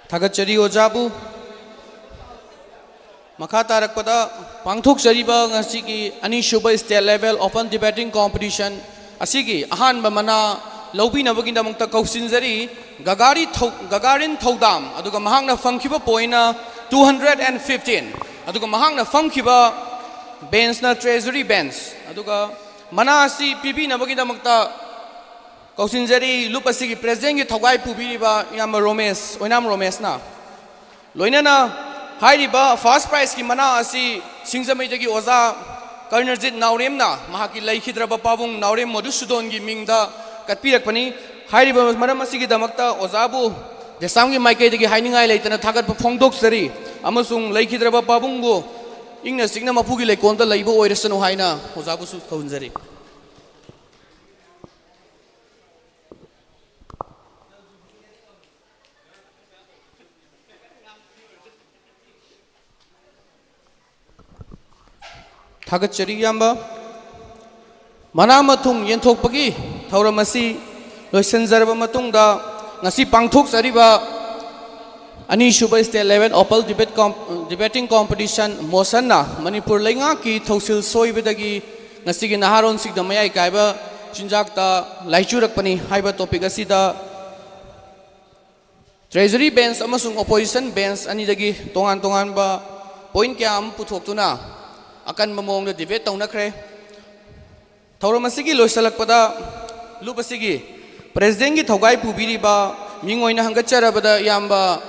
ꯊꯥꯒꯠꯆꯔꯤ ꯑꯣꯖꯥꯕꯨ꯫ ꯃꯈꯥ ꯇꯥꯔꯛꯄꯗ ꯄꯥꯡꯊꯣꯛꯆꯔꯤꯕ ꯉꯁꯤꯒꯤ ꯑꯅꯤꯁꯨꯕ State Level Open Debating Competition ꯑꯁꯤꯒꯤ ꯑꯍꯥꯟꯕ ꯃꯅꯥ ꯂꯧꯕꯤꯅꯕꯒꯤꯗꯃꯛꯇ ꯀꯧꯁꯤꯟꯖꯔꯤ ꯒꯒꯥꯔꯤ ꯊꯧ-, ꯒꯒꯥꯔꯤꯟ ꯊꯧꯗꯥꯝ, ꯑꯗꯨꯒ ꯃꯍꯥꯛꯅ ꯐꯪꯈꯤꯕ ꯄꯣꯏꯟꯅ two hundred and fifteen, ꯑꯗꯨꯒ ꯃꯍꯥꯛꯅ ꯐꯝꯈꯤꯕ ꯕꯦꯟꯁꯅ ꯇ꯭ꯔꯦꯖꯔꯤ ꯕꯦꯟꯁ, ꯑꯗꯨꯒ ꯃꯅꯥ ꯑꯁꯤ ꯄꯤꯕꯤꯅꯕꯒꯤꯗꯃꯛꯇ ꯀꯧꯁꯤꯟꯖꯔꯤ ꯂꯨꯞ ꯑꯁꯤꯒꯤ ꯄ꯭ꯔꯦꯁꯤꯗꯦꯟꯒꯤ ꯊꯧꯒꯥꯏ ꯄꯨꯕꯤꯔꯤꯕ ꯏꯌꯥꯝꯕ ꯔꯣꯃꯦꯁ, ꯑꯣꯏꯅꯥꯝ ꯔꯣꯃꯦꯁꯅ꯫ ꯂꯣꯏꯅꯅ ꯍꯥꯏꯔꯤꯕ ꯐꯥꯔꯁ ꯄ꯭ꯔꯥꯏꯖꯀꯤ ꯃꯅꯥ ꯑꯁꯤ ꯁꯤꯡꯖꯃꯩꯗꯒꯤ ꯑꯣꯖꯥ ꯀꯔꯅꯖꯤꯠ ꯅꯥꯎꯔꯦꯝꯅ ꯃꯍꯥꯛꯀꯤ ꯂꯩꯈꯤꯗ꯭ꯔꯕ ꯄꯥꯕꯨꯡ ꯅꯥꯎꯔꯦꯝ ꯃꯙꯨꯁꯨꯗꯣꯟꯒꯤ ꯃꯤꯡꯗ ꯀꯠꯄꯤꯔꯛꯄꯅꯤ꯫ ꯍꯥꯏꯔꯤꯕ ꯃꯔꯝ ꯑꯁꯤꯒꯤꯗꯃꯛꯇ ꯑꯣꯖꯥꯕꯨ ꯗꯦꯁꯥꯝꯒꯤ ꯃꯥꯏꯀꯩꯗꯒꯤ ꯍꯥꯏꯅꯤꯡꯉꯥꯏ ꯂꯩꯇꯅ ꯊꯥꯒꯠꯄ ꯐꯣꯡꯗꯣꯛꯆꯔꯤ, ꯑꯃꯁꯨꯡ ꯂꯩꯈꯤꯗ꯭ꯔꯕ ꯄꯥꯕꯨꯡꯕꯨ ꯏꯪꯅ ꯆꯤꯛꯅ ꯃꯄꯨꯒꯤ ꯂꯩꯀꯣꯜꯗ ꯂꯩꯕ ꯑꯣꯏꯔꯁꯅꯨ ꯍꯥꯏꯅ ꯑꯣꯖꯥꯕꯨꯁꯨ ꯈꯨꯔꯨꯝꯖꯔꯤ꯫ ꯊꯥꯒꯠꯆꯔꯤ ꯏꯌꯥꯝꯕ꯫ ꯃꯅꯥ ꯃꯊꯨꯝ ꯌꯦꯟꯊꯣꯛꯄꯒꯤ ꯊꯧꯔꯝ ꯑꯁꯤ ꯂꯣꯏꯁꯤꯟꯖꯔꯕ ꯃꯇꯨꯡꯗ, ꯉꯁꯤ ꯄꯥꯡꯊꯣꯛꯆꯔꯤꯕ ꯑꯅꯤꯁꯨꯕ State Level Open Debate Com-, Debating Competition ꯃꯣꯁꯟꯅ Manipur ꯂꯩꯉꯥꯛꯀꯤ ꯊꯧꯁꯤꯜ ꯁꯣꯏꯕꯗꯒꯤ ꯉꯁꯤꯒꯤ ꯅꯍꯥꯔꯣꯟꯁꯤꯡꯗ ꯃꯌꯥꯏ ꯀꯥꯏꯕ ꯆꯤꯟꯖꯥꯛꯇ ꯂꯥꯏꯆꯨꯔꯛꯄꯅꯤ ꯍꯥꯏꯕ ꯇꯣꯄꯤꯛ ꯑꯁꯤꯗ ꯇ꯭ꯔꯦꯖꯔꯤ ꯕꯦꯟꯁ ꯑꯃꯁꯨꯡ ꯑꯣꯄꯣꯖꯤꯁꯟ ꯕꯦꯟꯁ ꯑꯅꯤꯗꯒꯤ ꯇꯣꯉꯥꯟ ꯇꯣꯉꯥꯟꯕ ꯄꯣꯏꯟ ꯀꯌꯥ ꯑꯃ ꯄꯨꯊꯣꯛꯇꯨꯅ ꯑꯀꯟꯕ ꯃꯑꯣꯡꯗ ꯗꯤꯕꯦꯠ ꯇꯧꯅꯈ꯭ꯔꯦ꯫ ꯊꯧꯔꯝ ꯑꯁꯤꯒꯤ ꯂꯣꯏꯁꯤꯜꯂꯛꯄꯗ ꯂꯨꯞ ꯑꯁꯤꯒꯤ ꯄ꯭ꯔꯦꯁꯤꯗꯦꯟꯒꯤ ꯊꯧꯒꯥꯏ ꯄꯨꯕꯤꯔꯤꯕ ꯃꯤꯡ ꯑꯣꯏꯅ ꯍꯪꯒꯠꯆꯔꯕꯗ ꯏꯌꯥꯝꯕ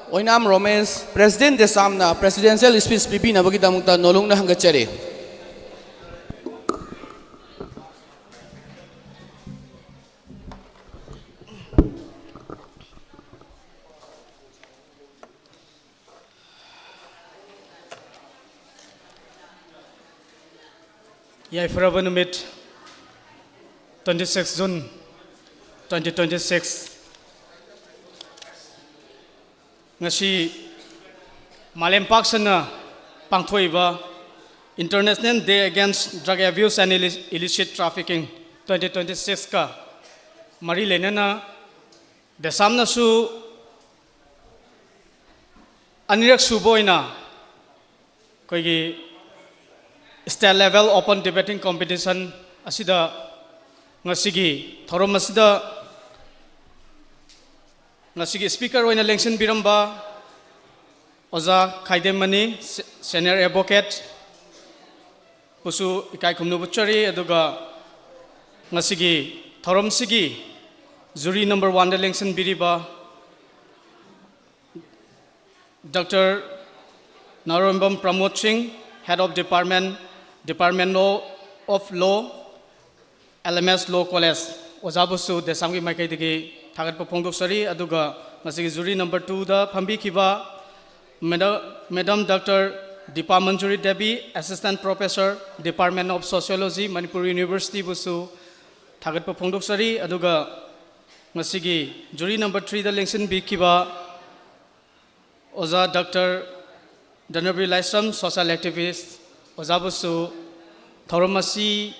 ꯑꯣꯏꯅꯥꯝ ꯔꯣꯃꯦꯁ, ꯄ꯭ꯔꯦꯁꯤꯗꯦꯟ ꯗꯦꯁꯥꯝꯅ ꯄ꯭ꯔꯦꯁꯤꯗꯦꯟꯁꯤꯌꯦꯜ ꯁ꯭ꯄꯤꯆ ꯄꯤꯕꯤꯅꯕꯒꯤꯗꯃꯛꯇ ꯅꯣꯂꯨꯛꯅ ꯍꯪꯒꯠꯆꯔꯤ꯫ ꯌꯥꯏꯐꯔꯕ ꯅꯨꯃꯤꯠ, twenty six June twenty twenty six꯫ ꯉꯁꯤ ꯃꯥꯂꯦꯝ ꯄꯥꯛ ꯁꯟꯅ ꯄꯥꯡꯊꯣꯛꯏꯕ International Day Against Drug Abuse and Illi-, Illicit Trafficking twenty twenty six ꯀ ꯃꯔꯤ ꯂꯩꯅꯅ ꯗꯦꯁꯥꯝꯅꯁꯨ ꯑꯅꯤꯔꯛ ꯁꯨꯕ ꯑꯣꯏꯅ ꯑꯩꯈꯣꯏꯒꯤ state level open debating competition ꯑꯁꯤꯗ ꯉꯁꯤꯒꯤ ꯊꯧꯔꯝ ꯑꯁꯤꯗ ꯉꯁꯤꯒꯤ speaker ꯑꯣꯏꯅ ꯂꯦꯡꯁꯤꯟꯕꯤꯔꯝꯕ ꯑꯣꯖꯥ ꯈꯥꯏꯗꯦꯝꯃꯅꯤ, se-, senior advocate ꯕꯨꯁꯨ ꯏꯀꯥꯏ ꯈꯨꯝꯅꯕ ꯎꯠꯆꯔꯤ꯫ ꯑꯗꯨꯒ ꯉꯁꯤꯒꯤ ꯊꯧꯔꯝꯁꯤꯒꯤ jury number one ꯗ ꯂꯦꯡꯁꯤꯟꯕꯤꯔꯤꯕ Doctor ꯅꯥꯔꯣꯝꯕꯝ ꯄ꯭ꯔꯃꯣꯗ ꯁꯤꯡ, Head of Department, Department of Law, L M S Law College, ꯑꯣꯖꯥꯕꯨꯁꯨ ꯗꯦꯁꯥꯝꯒꯤ ꯃꯥꯏꯀꯩꯗꯒꯤ ꯊꯥꯒꯠꯄ ꯐꯣꯡꯗꯣꯛꯆꯔꯤ꯫ ꯑꯗꯨꯒ ꯉꯁꯤꯒꯤ jury number two the ꯐꯝꯕꯤꯈꯤꯕ Madam, Madam Doctor Deepa Manjuri Devi, Assistant Professor, Department of Sociology, Manipur University ꯕꯨꯁꯨ ꯊꯥꯒꯠꯄ ꯐꯣꯡꯗꯣꯛꯆꯔꯤ꯫ ꯑꯗꯨꯒ ꯉꯁꯤꯒꯤ jury number three ꯗ ꯂꯦꯡꯁꯤꯟꯕꯤꯈꯤꯕ ꯑꯣꯖꯥ Doctor ꯙꯅꯕꯤꯔ ꯂꯥꯏꯁ꯭ꯔꯝ, social activist, ꯑꯣꯖꯥꯕꯨꯁꯨ ꯊꯧꯔꯝ ꯑꯁꯤ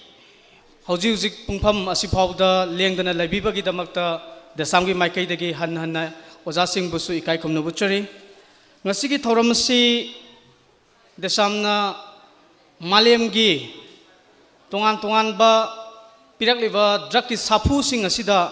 ꯍꯧꯖꯤꯛ ꯍꯧꯖꯤꯛ ꯄꯨꯡꯐꯝ ꯑꯁꯤ ꯐꯥꯎꯕꯗ ꯂꯦꯡꯗꯅ ꯂꯩꯕꯤꯕꯒꯤꯗꯃꯛꯇ ꯗꯦꯁꯥꯝꯒꯤ ꯃꯥꯏꯀꯩꯗꯒꯤ ꯍꯟꯅ ꯍꯟꯅ ꯑꯣꯖꯥꯁꯤꯡꯕꯨꯁꯨ ꯏꯀꯥꯏ ꯈꯨꯝꯅꯕ ꯎꯠꯆꯔꯤ꯫ ꯉꯁꯤꯒꯤ ꯊꯧꯔꯝ ꯑꯁꯤ ꯗꯦꯁꯥꯝꯅ ꯃꯥꯂꯦꯝꯒꯤ ꯇꯣꯉꯥꯟ ꯇꯣꯉꯥꯟꯕ ꯄꯤꯔꯛꯂꯤꯕ drug ꯀꯤ ꯁꯥꯐꯨꯁꯤꯡ ꯑꯁꯤꯗ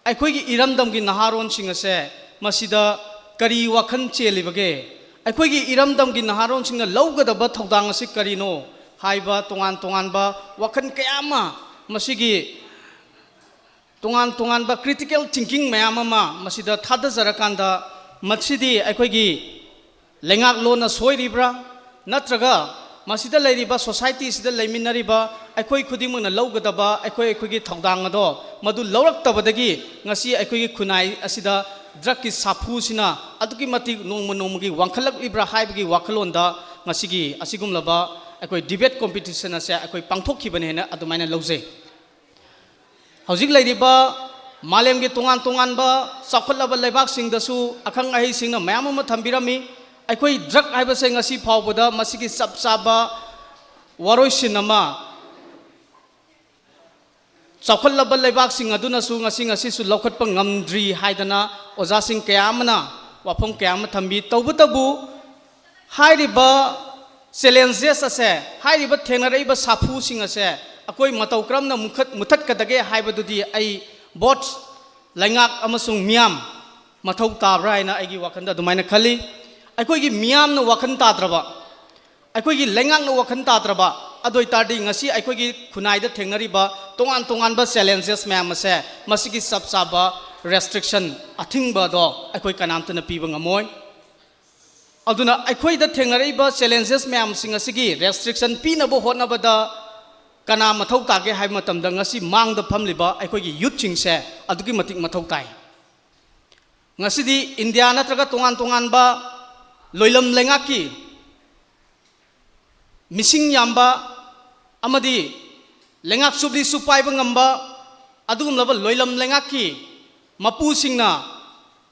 ꯑꯩꯈꯣꯏꯒꯤ ꯏꯔꯝꯗꯝꯒꯤ ꯅꯍꯥꯔꯣꯟꯁꯤꯡ ꯑꯁꯦ ꯃꯁꯤꯗ ꯀꯔꯤ ꯋꯥꯈꯜ ꯆꯦꯜꯂꯤꯕꯒꯦ? ꯑꯩꯈꯣꯏꯒꯤ ꯏꯔꯝꯗꯝꯒꯤ ꯅꯍꯥꯔꯣꯟꯁꯤꯡꯅ ꯂꯧꯒꯗꯕ ꯊꯧꯗꯥꯡ ꯑꯁꯤ ꯀꯔꯤꯅꯣ? ꯍꯥꯏꯕ ꯇꯣꯉꯥꯟ ꯇꯣꯉꯥꯟꯕ ꯋꯥꯈꯜ ꯀꯌꯥ ꯑꯃ, ꯃꯁꯤꯒꯤ ꯇꯣꯉꯥꯟ ꯇꯣꯉꯥꯟꯕ critical thinking ꯃꯌꯥꯝ ꯑꯃ ꯃꯁꯤꯗ ꯊꯥꯗꯖꯔꯀꯥꯟꯗ, ꯃꯁꯤꯗꯤ ꯑꯩꯈꯣꯏꯒꯤ ꯂꯩꯉꯥꯛꯂꯣꯟꯅ ꯁꯣꯏꯔꯤꯕ꯭ꯔꯥ, ꯅꯠꯇ꯭ꯔꯒ ꯃꯁꯤꯗ ꯂꯩꯔꯤꯕ society ꯁꯤꯗ ꯂꯩꯃꯤꯟꯅꯔꯤꯕ ꯑꯩꯈꯣꯏ ꯈꯨꯗꯤꯡꯃꯛꯅ ꯂꯧꯒꯗꯕ ꯑꯩꯈꯣꯏ ꯑꯩꯈꯣꯏꯒꯤ ꯊꯧꯗꯥꯡ ꯑꯗꯣ ꯃꯗꯨ ꯂꯧꯔꯛꯇꯕꯗꯒꯤ ꯉꯁꯤ ꯑꯩꯈꯣꯏꯒꯤ ꯈꯨꯟꯅꯥꯏ ꯑꯁꯤꯗ drug ꯀꯤ ꯁꯥꯐꯨꯁꯤꯅ ꯑꯗꯨꯛꯀꯤ ꯃꯇꯤꯛ ꯅꯣꯡꯃ ꯅꯣꯡꯃꯒꯤ ꯋꯥꯡꯈꯠꯂꯛꯂꯤꯕ꯭ꯔꯥ ꯍꯥꯏꯕꯒꯤ ꯋꯥꯈꯜꯂꯣꯟꯗ ꯉꯁꯤꯒꯤ ꯑꯁꯤꯒꯨꯝꯂꯕ ꯑꯩꯈꯣꯏ debate competition ꯑꯁꯦ ꯑꯩꯈꯣꯏ ꯄꯥꯡꯊꯣꯛꯈꯤꯕꯅꯦꯅ ꯑꯗꯨꯃꯥꯏꯅ ꯂꯧꯖꯩ꯫ ꯍꯧꯖꯤꯛ ꯂꯩꯔꯤꯕ ꯃꯥꯂꯦꯝꯒꯤ ꯇꯣꯉꯥꯟ ꯇꯣꯉꯥꯟꯕ ꯆꯥꯎꯈꯠꯂꯕ ꯂꯩꯕꯥꯛꯁꯤꯡꯗꯁꯨ ꯑꯈꯪ ꯑꯍꯩꯁꯤꯡꯅ ꯃꯌꯥꯝ ꯑꯃ ꯊꯝꯕꯤꯔꯝꯃꯤ꯫ ꯑꯩꯈꯣꯏ drug ꯍꯥꯏꯕꯁꯦ ꯉꯁꯤ ꯐꯥꯎꯕꯗ ꯃꯁꯤꯒꯤ ꯆꯞ ꯆꯥꯕ ꯋꯥꯔꯣꯏꯁꯤꯟ ꯑꯃ ꯆꯥꯎꯈꯠꯂꯕ ꯂꯩꯕꯥꯛꯁꯤꯡ ꯑꯗꯨꯅꯁꯨ ꯉꯁꯤ ꯉꯁꯤꯁꯨ ꯂꯧꯈꯠꯄ ꯉꯝꯗ꯭ꯔꯤ ꯍꯥꯏꯗꯅ ꯑꯣꯖꯥꯁꯤꯡ ꯀꯌꯥ ꯑꯃꯅ ꯋꯥꯐꯝ ꯀꯌꯥ ꯑꯃ ꯊꯝꯕꯤ꯫ ꯇꯧꯕꯇꯕꯨ ꯍꯥꯏꯔꯤꯕ challenges ꯑꯁꯦ, ꯍꯥꯏꯔꯤꯕ ꯊꯦꯡꯅꯔꯛꯏꯕ ꯁꯥꯐꯨꯁꯤꯡ ꯑꯁꯦ ꯑꯩꯈꯣꯏ ꯃꯇꯧ ꯀꯔꯝꯅ ꯃꯨꯈꯠ-, ꯃꯨꯊꯠꯀꯗꯒꯦ ꯍꯥꯏꯕꯗꯨꯗꯤ ꯑꯩ both ꯂꯩꯉꯥꯛ ꯑꯃꯁꯨꯡ ꯃꯤꯌꯥꯝ ꯃꯊꯧ ꯇꯥꯕ꯭ꯔꯥ ꯍꯥꯏꯅ ꯑꯩꯒꯤ ꯋꯥꯈꯜꯗ ꯑꯗꯨꯃꯥꯏꯅ ꯈꯜꯂꯤ꯫ ꯑꯩꯈꯣꯏꯒꯤ ꯃꯤꯌꯥꯝꯅ ꯋꯥꯈꯜ ꯇꯥꯗ꯭ꯔꯕ, ꯑꯩꯈꯣꯏꯒꯤ ꯂꯩꯉꯥꯛꯅ ꯋꯥꯈꯜ ꯇꯥꯗ꯭ꯔꯕ ꯑꯗꯨ ꯑꯣꯏ ꯇꯥꯔꯗꯤ ꯉꯁꯤ ꯑꯩꯈꯣꯏꯒꯤ ꯈꯨꯟꯅꯥꯏꯗ ꯊꯦꯡꯅꯔꯤꯕ ꯇꯣꯉꯥꯟ ꯇꯣꯉꯥꯟꯕ challenges ꯃꯌꯥꯝ ꯑꯁꯦ ꯃꯁꯤꯒꯤ ꯆꯞ ꯆꯥꯕ restriction, ꯑꯊꯤꯡꯕ ꯑꯗꯣ ꯑꯩꯈꯣꯏ ꯀꯅꯥꯝꯇꯅ ꯄꯤꯕ ꯉꯝꯃꯣꯏ꯫ ꯑꯗꯨꯅ ꯑꯩꯈꯣꯏꯗ ꯊꯦꯡꯅꯔꯛꯏꯕ challenges ꯃꯌꯥꯝꯁꯤꯡ ꯑꯁꯤꯒꯤ restriction ꯄꯤꯅꯕ ꯍꯣꯠꯅꯕꯗ ꯀꯅꯥ ꯃꯊꯧ ꯇꯥꯒꯦ ꯍꯥꯏꯕ ꯃꯇꯝꯗ ꯉꯁꯤ ꯃꯥꯡꯗ ꯐꯝꯂꯤꯕ ꯑꯩꯈꯣꯏꯒꯤ youth ꯁꯤꯡꯁꯦ ꯑꯗꯨꯛꯀꯤ ꯃꯇꯤꯛ ꯃꯊꯧ ꯇꯥꯏ꯫ ꯉꯁꯤꯗꯤ ꯏꯟꯗꯤꯌꯥ ꯅꯠꯇ꯭ꯔꯒ ꯇꯣꯉꯥꯟ ꯇꯣꯉꯥꯟꯕ ꯂꯣꯏꯂꯝ ꯂꯩꯉꯥꯛꯀꯤ ꯃꯤꯁꯤꯡ ꯌꯥꯝꯕ ꯑꯃꯗꯤ ꯂꯩꯉꯥꯛ ꯆꯨꯞꯂꯤꯁꯨ ꯄꯥꯏꯕ ꯉꯝꯕ ꯑꯗꯨꯒꯨꯝꯂꯕ ꯂꯣꯏꯂꯝ ꯂꯩꯉꯥꯛꯀꯤ ꯃꯄꯨꯁꯤꯡꯅ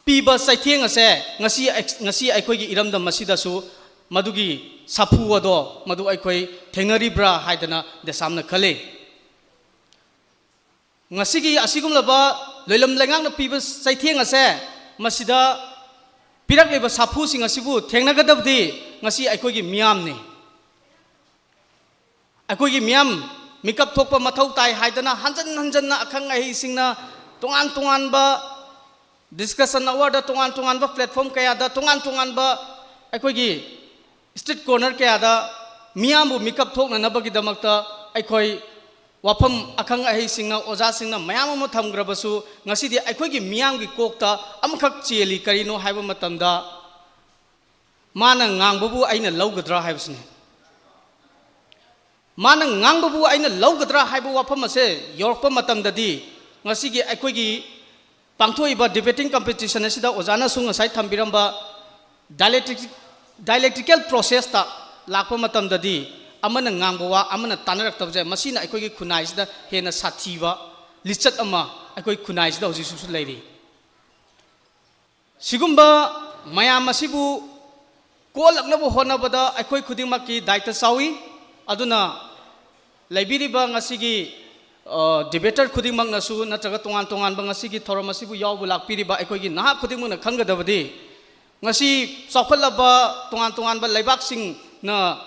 ꯄꯤꯕ ꯆꯩꯊꯦꯡ ꯑꯁꯦ ꯉꯁꯤ, ꯉꯁꯤ ꯑꯩꯈꯣꯏꯒꯤ ꯏꯔꯝꯗꯝ ꯑꯁꯤꯗꯁꯨ ꯃꯗꯨꯒꯤ ꯁꯥꯐꯨ ꯑꯗꯣ ꯃꯗꯨ ꯑꯩꯈꯣꯏ ꯊꯦꯡꯅꯔꯤꯕ꯭ꯔꯥ ꯍꯥꯏꯗꯅ ꯗꯦꯁꯥꯝꯅ ꯈꯜꯂꯤ꯫ ꯉꯁꯤꯒꯤ ꯑꯁꯤꯒꯨꯝꯂꯕ ꯂꯣꯏꯂꯝ ꯂꯩꯉꯥꯛꯅ ꯄꯤꯕ ꯆꯩꯊꯦꯡ ꯑꯁꯦ, ꯃꯁꯤꯗ ꯄꯤꯔꯛꯂꯤꯕ ꯁꯥꯐꯨꯁꯤꯡ ꯑꯁꯤꯕꯨ ꯊꯦꯡꯅꯒꯗꯕꯗꯤ ꯉꯁꯤ ꯑꯩꯈꯣꯏꯒꯤ ꯃꯤꯌꯥꯝꯅꯤ꯫ ꯑꯩꯈꯣꯏꯒꯤ ꯃꯤꯌꯥꯝ ꯃꯤꯀꯞ ꯊꯣꯛꯄ ꯃꯊꯧ ꯇꯥꯏ ꯍꯥꯏꯗꯅ ꯍꯟꯖꯟ ꯍꯟꯖꯟꯅ ꯑꯈꯪ ꯑꯍꯩꯁꯤꯡꯅ ꯇꯣꯉꯥꯟ ꯇꯣꯉꯥꯟꯕ discussion hour ꯗ, ꯇꯣꯉꯥꯟ ꯇꯣꯉꯥꯟꯕ platform ꯀꯌꯥꯗ, ꯇꯣꯉꯥꯟ ꯇꯣꯉꯥꯟꯕ ꯑꯩꯈꯣꯏꯒꯤ street corner ꯀꯌꯥꯗ ꯃꯤꯌꯥꯝꯕꯨ ꯃꯤꯀꯞ ꯊꯣꯛꯅꯅꯕꯒꯤꯗꯃꯛꯇ ꯑꯩꯈꯣꯏ ꯋꯥꯐꯝ ꯑꯈꯪ ꯑꯍꯩꯁꯤꯡꯅ, ꯑꯣꯖꯥꯁꯤꯡꯅ ꯃꯌꯥꯝ ꯑꯃ ꯊꯝꯈ꯭ꯔꯕꯁꯨ, ꯉꯁꯤꯗꯤ ꯑꯩꯈꯣꯏꯒꯤ ꯃꯤꯌꯥꯝꯒꯤ ꯀꯣꯛꯇ ꯑꯃꯈꯛ ꯆꯦꯜꯂꯤ꯫ ꯀꯔꯤꯅꯣ ꯍꯥꯏꯕ ꯃꯇꯝꯗ, ꯃꯥꯅ ꯉꯥꯡꯕꯕꯨ ꯑꯩꯅ ꯂꯧꯒꯗ꯭ꯔꯥ ꯍꯥꯏꯕꯁꯤꯅꯤ꯫ ꯃꯥꯅ ꯉꯥꯡꯕꯕꯨ ꯑꯩꯅ ꯂꯧꯒꯗ꯭ꯔꯥ ꯍꯥꯏꯕ ꯋꯥꯐꯝ ꯑꯁꯦ ꯌꯧꯔꯛꯄ ꯃꯇꯝꯗꯗꯤ, ꯉꯁꯤꯒꯤ ꯑꯩꯈꯣꯏꯒꯤ ꯄꯥꯡꯊꯣꯛꯏꯕ debating competition ꯑꯁꯤꯗ ꯑꯣꯖꯥꯅꯁꯨ ꯉꯁꯥꯏ ꯊꯝꯕꯤꯔꯝꯕ dialectic-, dialectical process ꯇ ꯂꯥꯛꯄ ꯃꯇꯝꯗꯗꯤ, ꯑꯃꯅ ꯉꯥꯡꯕ ꯋꯥ ꯑꯃꯅ ꯇꯥꯅꯔꯛꯇꯕꯁꯦ, ꯃꯁꯤꯅ ꯑꯩꯈꯣꯏꯒꯤ ꯈꯨꯟꯅꯥꯏꯁꯤꯗ ꯍꯦꯟꯅ ꯁꯥꯊꯤꯕ ꯂꯤꯆꯠ ꯑꯃ ꯑꯩꯈꯣꯏ ꯈꯨꯟꯅꯥꯏꯁꯤꯗ ꯍꯧꯖꯤꯛꯁꯨ ꯂꯩꯔꯤ꯫ ꯁꯤꯒꯨꯝꯕ ꯃꯌꯥꯝ ꯑꯁꯤꯕꯨ ꯀꯣꯛꯍꯜꯂꯛꯅꯕ ꯍꯣꯠꯅꯕꯗ ꯑꯩꯈꯣꯏ ꯈꯨꯗꯤꯡꯃꯛꯀꯤ ꯗꯥꯏꯇ ꯆꯥꯎꯏ꯫ ꯑꯗꯨꯅ ꯂꯩꯕꯤꯔꯤꯕ ꯉꯁꯤꯒꯤ, ꯑ, debater ꯈꯨꯗꯤꯡꯃꯛꯅꯁꯨ, ꯅꯠꯇ꯭ꯔꯒ ꯇꯣꯉꯥꯟ ꯇꯣꯉꯥꯟꯕ ꯉꯁꯤꯒꯤ ꯊꯧꯔꯝ ꯑꯁꯤꯕꯨ ꯌꯥꯎꯕ ꯂꯥꯛꯄꯤꯔꯤꯕ ꯑꯩꯈꯣꯏꯒꯤ ꯅꯍꯥ ꯈꯨꯗꯤꯡꯃꯛꯅ ꯈꯪꯒꯗꯕꯗꯤ, ꯉꯁꯤ ꯆꯥꯎꯈꯠꯂꯕ ꯇꯣꯉꯥꯟ ꯇꯣꯉꯥꯟꯕ ꯂꯩꯕꯥꯛꯁꯤꯡꯅ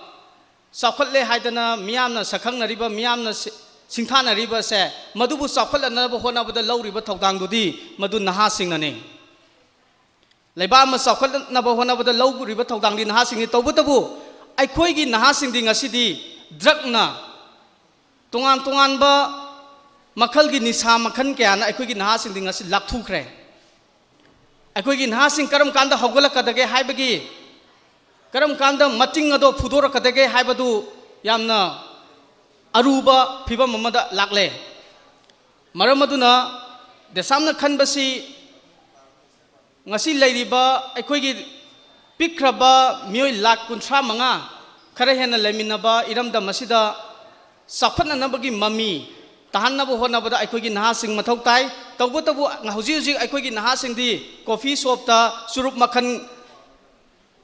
ꯆꯥꯎꯈꯠꯂꯦ ꯍꯥꯏꯗꯅ ꯃꯤꯌꯥꯝꯅ ꯁꯛꯈꯪꯅꯔꯤꯕ, ꯃꯤꯌꯥꯝꯅ ꯁꯤ-, ꯁꯤꯡꯊꯥꯅꯔꯤꯕꯁꯦ, ꯃꯗꯨꯕꯨ ꯆꯥꯎꯈꯠꯂꯛꯅꯕ ꯍꯣꯠꯅꯕꯗ ꯂꯧꯔꯤꯕ ꯊꯧꯗꯥꯡꯗꯨꯗꯤ ꯃꯗꯨ ꯅꯍꯥꯁꯤꯡꯅꯅꯤ꯫ ꯂꯩꯕꯥꯛ ꯑꯃ ꯆꯥꯎꯈꯠꯅꯕ ꯍꯣꯠꯅꯕꯗ ꯂꯧꯔꯤꯕ ꯊꯧꯗꯥꯡꯗꯤ ꯅꯍꯥꯁꯤꯡꯅꯤ꯫ ꯇꯧꯕꯇꯕꯨ ꯑꯩꯈꯣꯏꯒꯤ ꯅꯍꯥꯁꯤꯡꯗꯤ ꯉꯁꯤꯗꯤ drug ꯅ, ꯇꯣꯉꯥꯟ ꯇꯣꯉꯥꯟꯕ ꯃꯈꯜꯒꯤ ꯅꯤꯁꯥ ꯃꯈꯜ ꯀꯌꯥꯅ ꯑꯩꯈꯣꯏꯒꯤ ꯅꯍꯥꯁꯤꯡꯗꯤ ꯉꯁꯤ ꯂꯥꯛꯊꯨꯈ꯭ꯔꯦ꯫ ꯑꯩꯈꯣꯏꯒꯤ ꯅꯍꯥꯁꯤꯡ ꯀꯔꯝ ꯀꯥꯟꯗ ꯍꯧꯒꯠꯂꯛꯀꯗꯒꯦ ꯍꯥꯏꯕꯒꯤ, ꯀꯔꯝ ꯀꯥꯟꯗ ꯃꯇꯤꯡ ꯑꯗꯣ ꯐꯨꯗꯣꯔꯛꯀꯗꯒꯦ ꯍꯥꯏꯕꯗꯨ ꯌꯥꯝꯅ ꯑꯔꯨꯕ ꯐꯤꯕꯝ ꯑꯃꯗ ꯂꯥꯛꯂꯦ꯫ ꯃꯔꯝ ꯑꯗꯨꯅ ꯗꯦꯁꯥꯝꯅ ꯈꯟꯕꯁꯤ, ꯉꯁꯤ ꯂꯩꯔꯤꯕ ꯑꯩꯈꯣꯏꯒꯤ ꯄꯤꯛꯈ꯭ꯔꯕ ꯃꯤꯑꯣꯏ ꯂꯥꯈ ꯀꯨꯟꯊ꯭ꯔꯥ ꯃꯉꯥ ꯈꯔ ꯍꯦꯟꯅ ꯂꯩꯃꯤꯟꯅꯕ ꯏꯔꯝꯗꯝ ꯑꯁꯤꯗ ꯆꯥꯎꯈꯠꯅꯅꯕꯒꯤ ꯃꯃꯤ ꯇꯥꯍꯟꯅꯕ ꯍꯣꯠꯅꯕꯗ ꯑꯩꯈꯣꯏꯒꯤ ꯅꯍꯥꯁꯤꯡ ꯃꯊꯧ ꯇꯥꯏ꯫ ꯇꯧꯕꯇꯕꯨ ꯍꯧꯖꯤꯛ ꯍꯧꯖꯤꯛ ꯑꯩꯈꯣꯏꯒꯤ ꯅꯍꯥꯁꯤꯡꯗꯤ coffee shop ꯇ ꯆꯨꯔꯨꯞ ꯃꯈꯜ,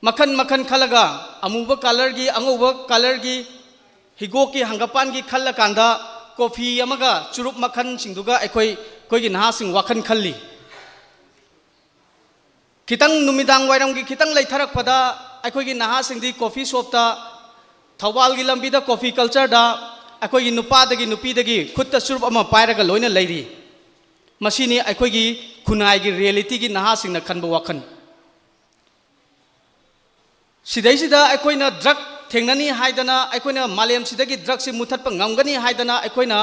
ꯃꯈꯜ ꯃꯈꯜ ꯈꯜꯂꯒ, ꯑꯃꯨꯕ colour ꯒꯤ, ꯑꯉꯧꯕ colour ꯒꯤ, ꯍꯤꯒꯣꯛꯀꯤ, ꯍꯪꯒꯄꯥꯟꯒꯤ ꯈꯜꯂꯀꯥꯟꯗ coffee ꯑꯃꯒ ꯆꯨꯔꯨꯞ ꯃꯈꯜꯁꯤꯡꯗꯨꯒ ꯑꯩꯈꯣꯏ, ꯑꯩꯈꯣꯏꯒꯤ ꯅꯍꯥꯁꯤꯡ ꯋꯥꯈꯜ ꯈꯜꯂꯤ꯫ ꯈꯤꯇꯪ ꯅꯨꯃꯤꯗꯥꯡ ꯋꯥꯏꯔꯝꯒꯤ ꯈꯤꯇꯪ ꯂꯩꯊꯔꯛꯄꯗ ꯑꯩꯈꯣꯏꯒꯤ ꯅꯍꯥꯁꯤꯡꯗꯤ coffee shop ꯇ, ꯊꯧꯕꯥꯜꯒꯤ ꯂꯝꯕꯤꯗ coffee culture ꯗ ꯑꯩꯈꯣꯏꯒꯤ ꯅꯨꯄꯥꯗꯒꯤ ꯅꯨꯄꯤꯗꯒꯤ ꯈꯨꯠꯇ ꯆꯨꯔꯨꯞ ꯑꯃ ꯄꯥꯏꯔꯒ ꯂꯣꯏꯅ ꯂꯩꯔꯤ꯫ ꯃꯁꯤꯅꯤ ꯑꯩꯈꯣꯏꯒꯤ ꯈꯨꯟꯅꯥꯏꯒꯤ reality ꯒꯤ ꯅꯍꯥꯁꯤꯡꯅ ꯈꯟꯕ ꯋꯥꯈꯜ꯫ ꯁꯤꯗꯩꯁꯤꯗ ꯑꯩꯈꯣꯏꯅ drug ꯊꯦꯡꯅꯅꯤ ꯍꯥꯏꯗꯅ, ꯑꯩꯈꯣꯏꯅ ꯃꯥꯂꯦꯝꯁꯤꯗꯒꯤ ꯗ꯭ꯔꯒꯁꯤ ꯃꯨꯊꯠꯄ ꯉꯝꯒꯅꯤ ꯍꯥꯏꯗꯅ ꯑꯩꯈꯣꯏꯅ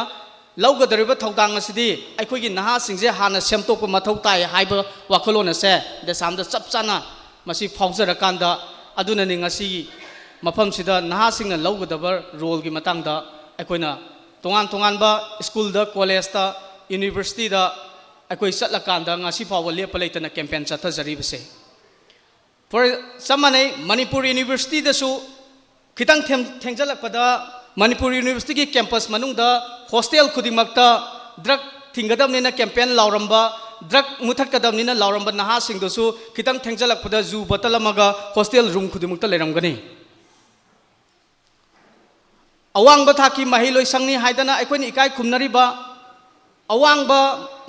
ꯂꯧꯒꯗꯧꯔꯤꯕ ꯊꯧꯗꯥꯡ ꯑꯁꯤꯗꯤ ꯑꯩꯈꯣꯏꯒꯤ ꯅꯍꯥꯁꯤꯡꯁꯦ ꯍꯥꯟꯅ ꯁꯦꯝꯗꯣꯛꯄ ꯃꯊꯧ ꯇꯥꯏ ꯍꯥꯏꯕ ꯋꯥꯈꯜꯂꯣꯟ ꯑꯁꯦ ꯗꯦꯁꯥꯝꯗ ꯆꯞ ꯆꯥꯅ ꯃꯁꯤ ꯐꯥꯎꯖꯔꯀꯥꯟꯗ, ꯑꯗꯨꯅꯅꯤ ꯉꯁꯤ ꯃꯐꯝꯁꯤꯗ ꯅꯍꯥꯁꯤꯡꯅ ꯂꯧꯒꯗꯕ ꯔꯣꯜꯒꯤ ꯃꯇꯥꯡꯗ ꯑꯩꯈꯣꯏꯅ ꯇꯣꯉꯥꯟ ꯇꯣꯉꯥꯟꯕ ꯁ꯭ꯀꯨꯜꯗ, ꯀꯣꯂꯦꯖꯇ, ꯌꯨꯅꯤꯚꯔꯁꯤꯇꯤꯗ ꯑꯩꯈꯣꯏ ꯆꯠꯂꯀꯥꯟꯗ ꯉꯁꯤ ꯐꯥꯎꯕ ꯂꯦꯞꯄ ꯂꯩꯇꯅ ꯀꯦꯝꯄꯦꯟ ꯆꯠꯊꯖꯔꯤꯕꯁꯦ꯫ ꯐꯣꯔ, ꯆꯞ ꯃꯥꯟꯅꯩ, ꯃꯅꯤꯄꯨꯔ ꯌꯨꯅꯤꯚꯔꯁꯤꯇꯤꯗꯁꯨ ꯈꯤꯇꯪ ꯊꯦꯡ-, ꯊꯦꯡꯖꯜꯂꯛꯄꯗ ꯃꯅꯤꯄꯨꯔ ꯌꯨꯅꯤꯚꯔꯁꯤꯇꯤꯒꯤ ꯀꯦꯝꯄꯁ ꯃꯅꯨꯡꯗ ꯍꯣꯁꯇꯦꯜ ꯈꯨꯗꯤꯡꯃꯛꯇ ꯗ꯭ꯔꯒ ꯊꯤꯡꯒꯗꯕꯅꯤꯅ ꯀꯦꯝꯄꯦꯟ ꯂꯥꯎꯔꯝꯕ, ꯗ꯭ꯔꯒ ꯃꯨꯊꯠꯀꯗꯕꯅꯤꯅ ꯂꯥꯎꯔꯝꯕ ꯅꯍꯥꯁꯤꯡꯗꯨꯁꯨ ꯈꯤꯇꯪ ꯊꯦꯡꯖꯜꯂꯛꯄꯗ ꯖꯨ ꯕꯇꯜ ꯑꯃꯒ ꯍꯣꯁꯇꯦꯜ ꯔꯨꯝ ꯈꯨꯗꯤꯡꯃꯛꯇ ꯂꯩꯔꯝꯒꯅꯤ꯫ ꯑꯋꯥꯡꯕ ꯊꯥꯛꯀꯤ ꯃꯍꯩꯂꯣꯏꯁꯪꯅꯤ ꯍꯥꯏꯗꯅ ꯑꯩꯈꯣꯏꯅ ꯏꯀꯥꯏ ꯈꯨꯝꯅꯔꯤꯕ, ꯑꯋꯥꯡꯕ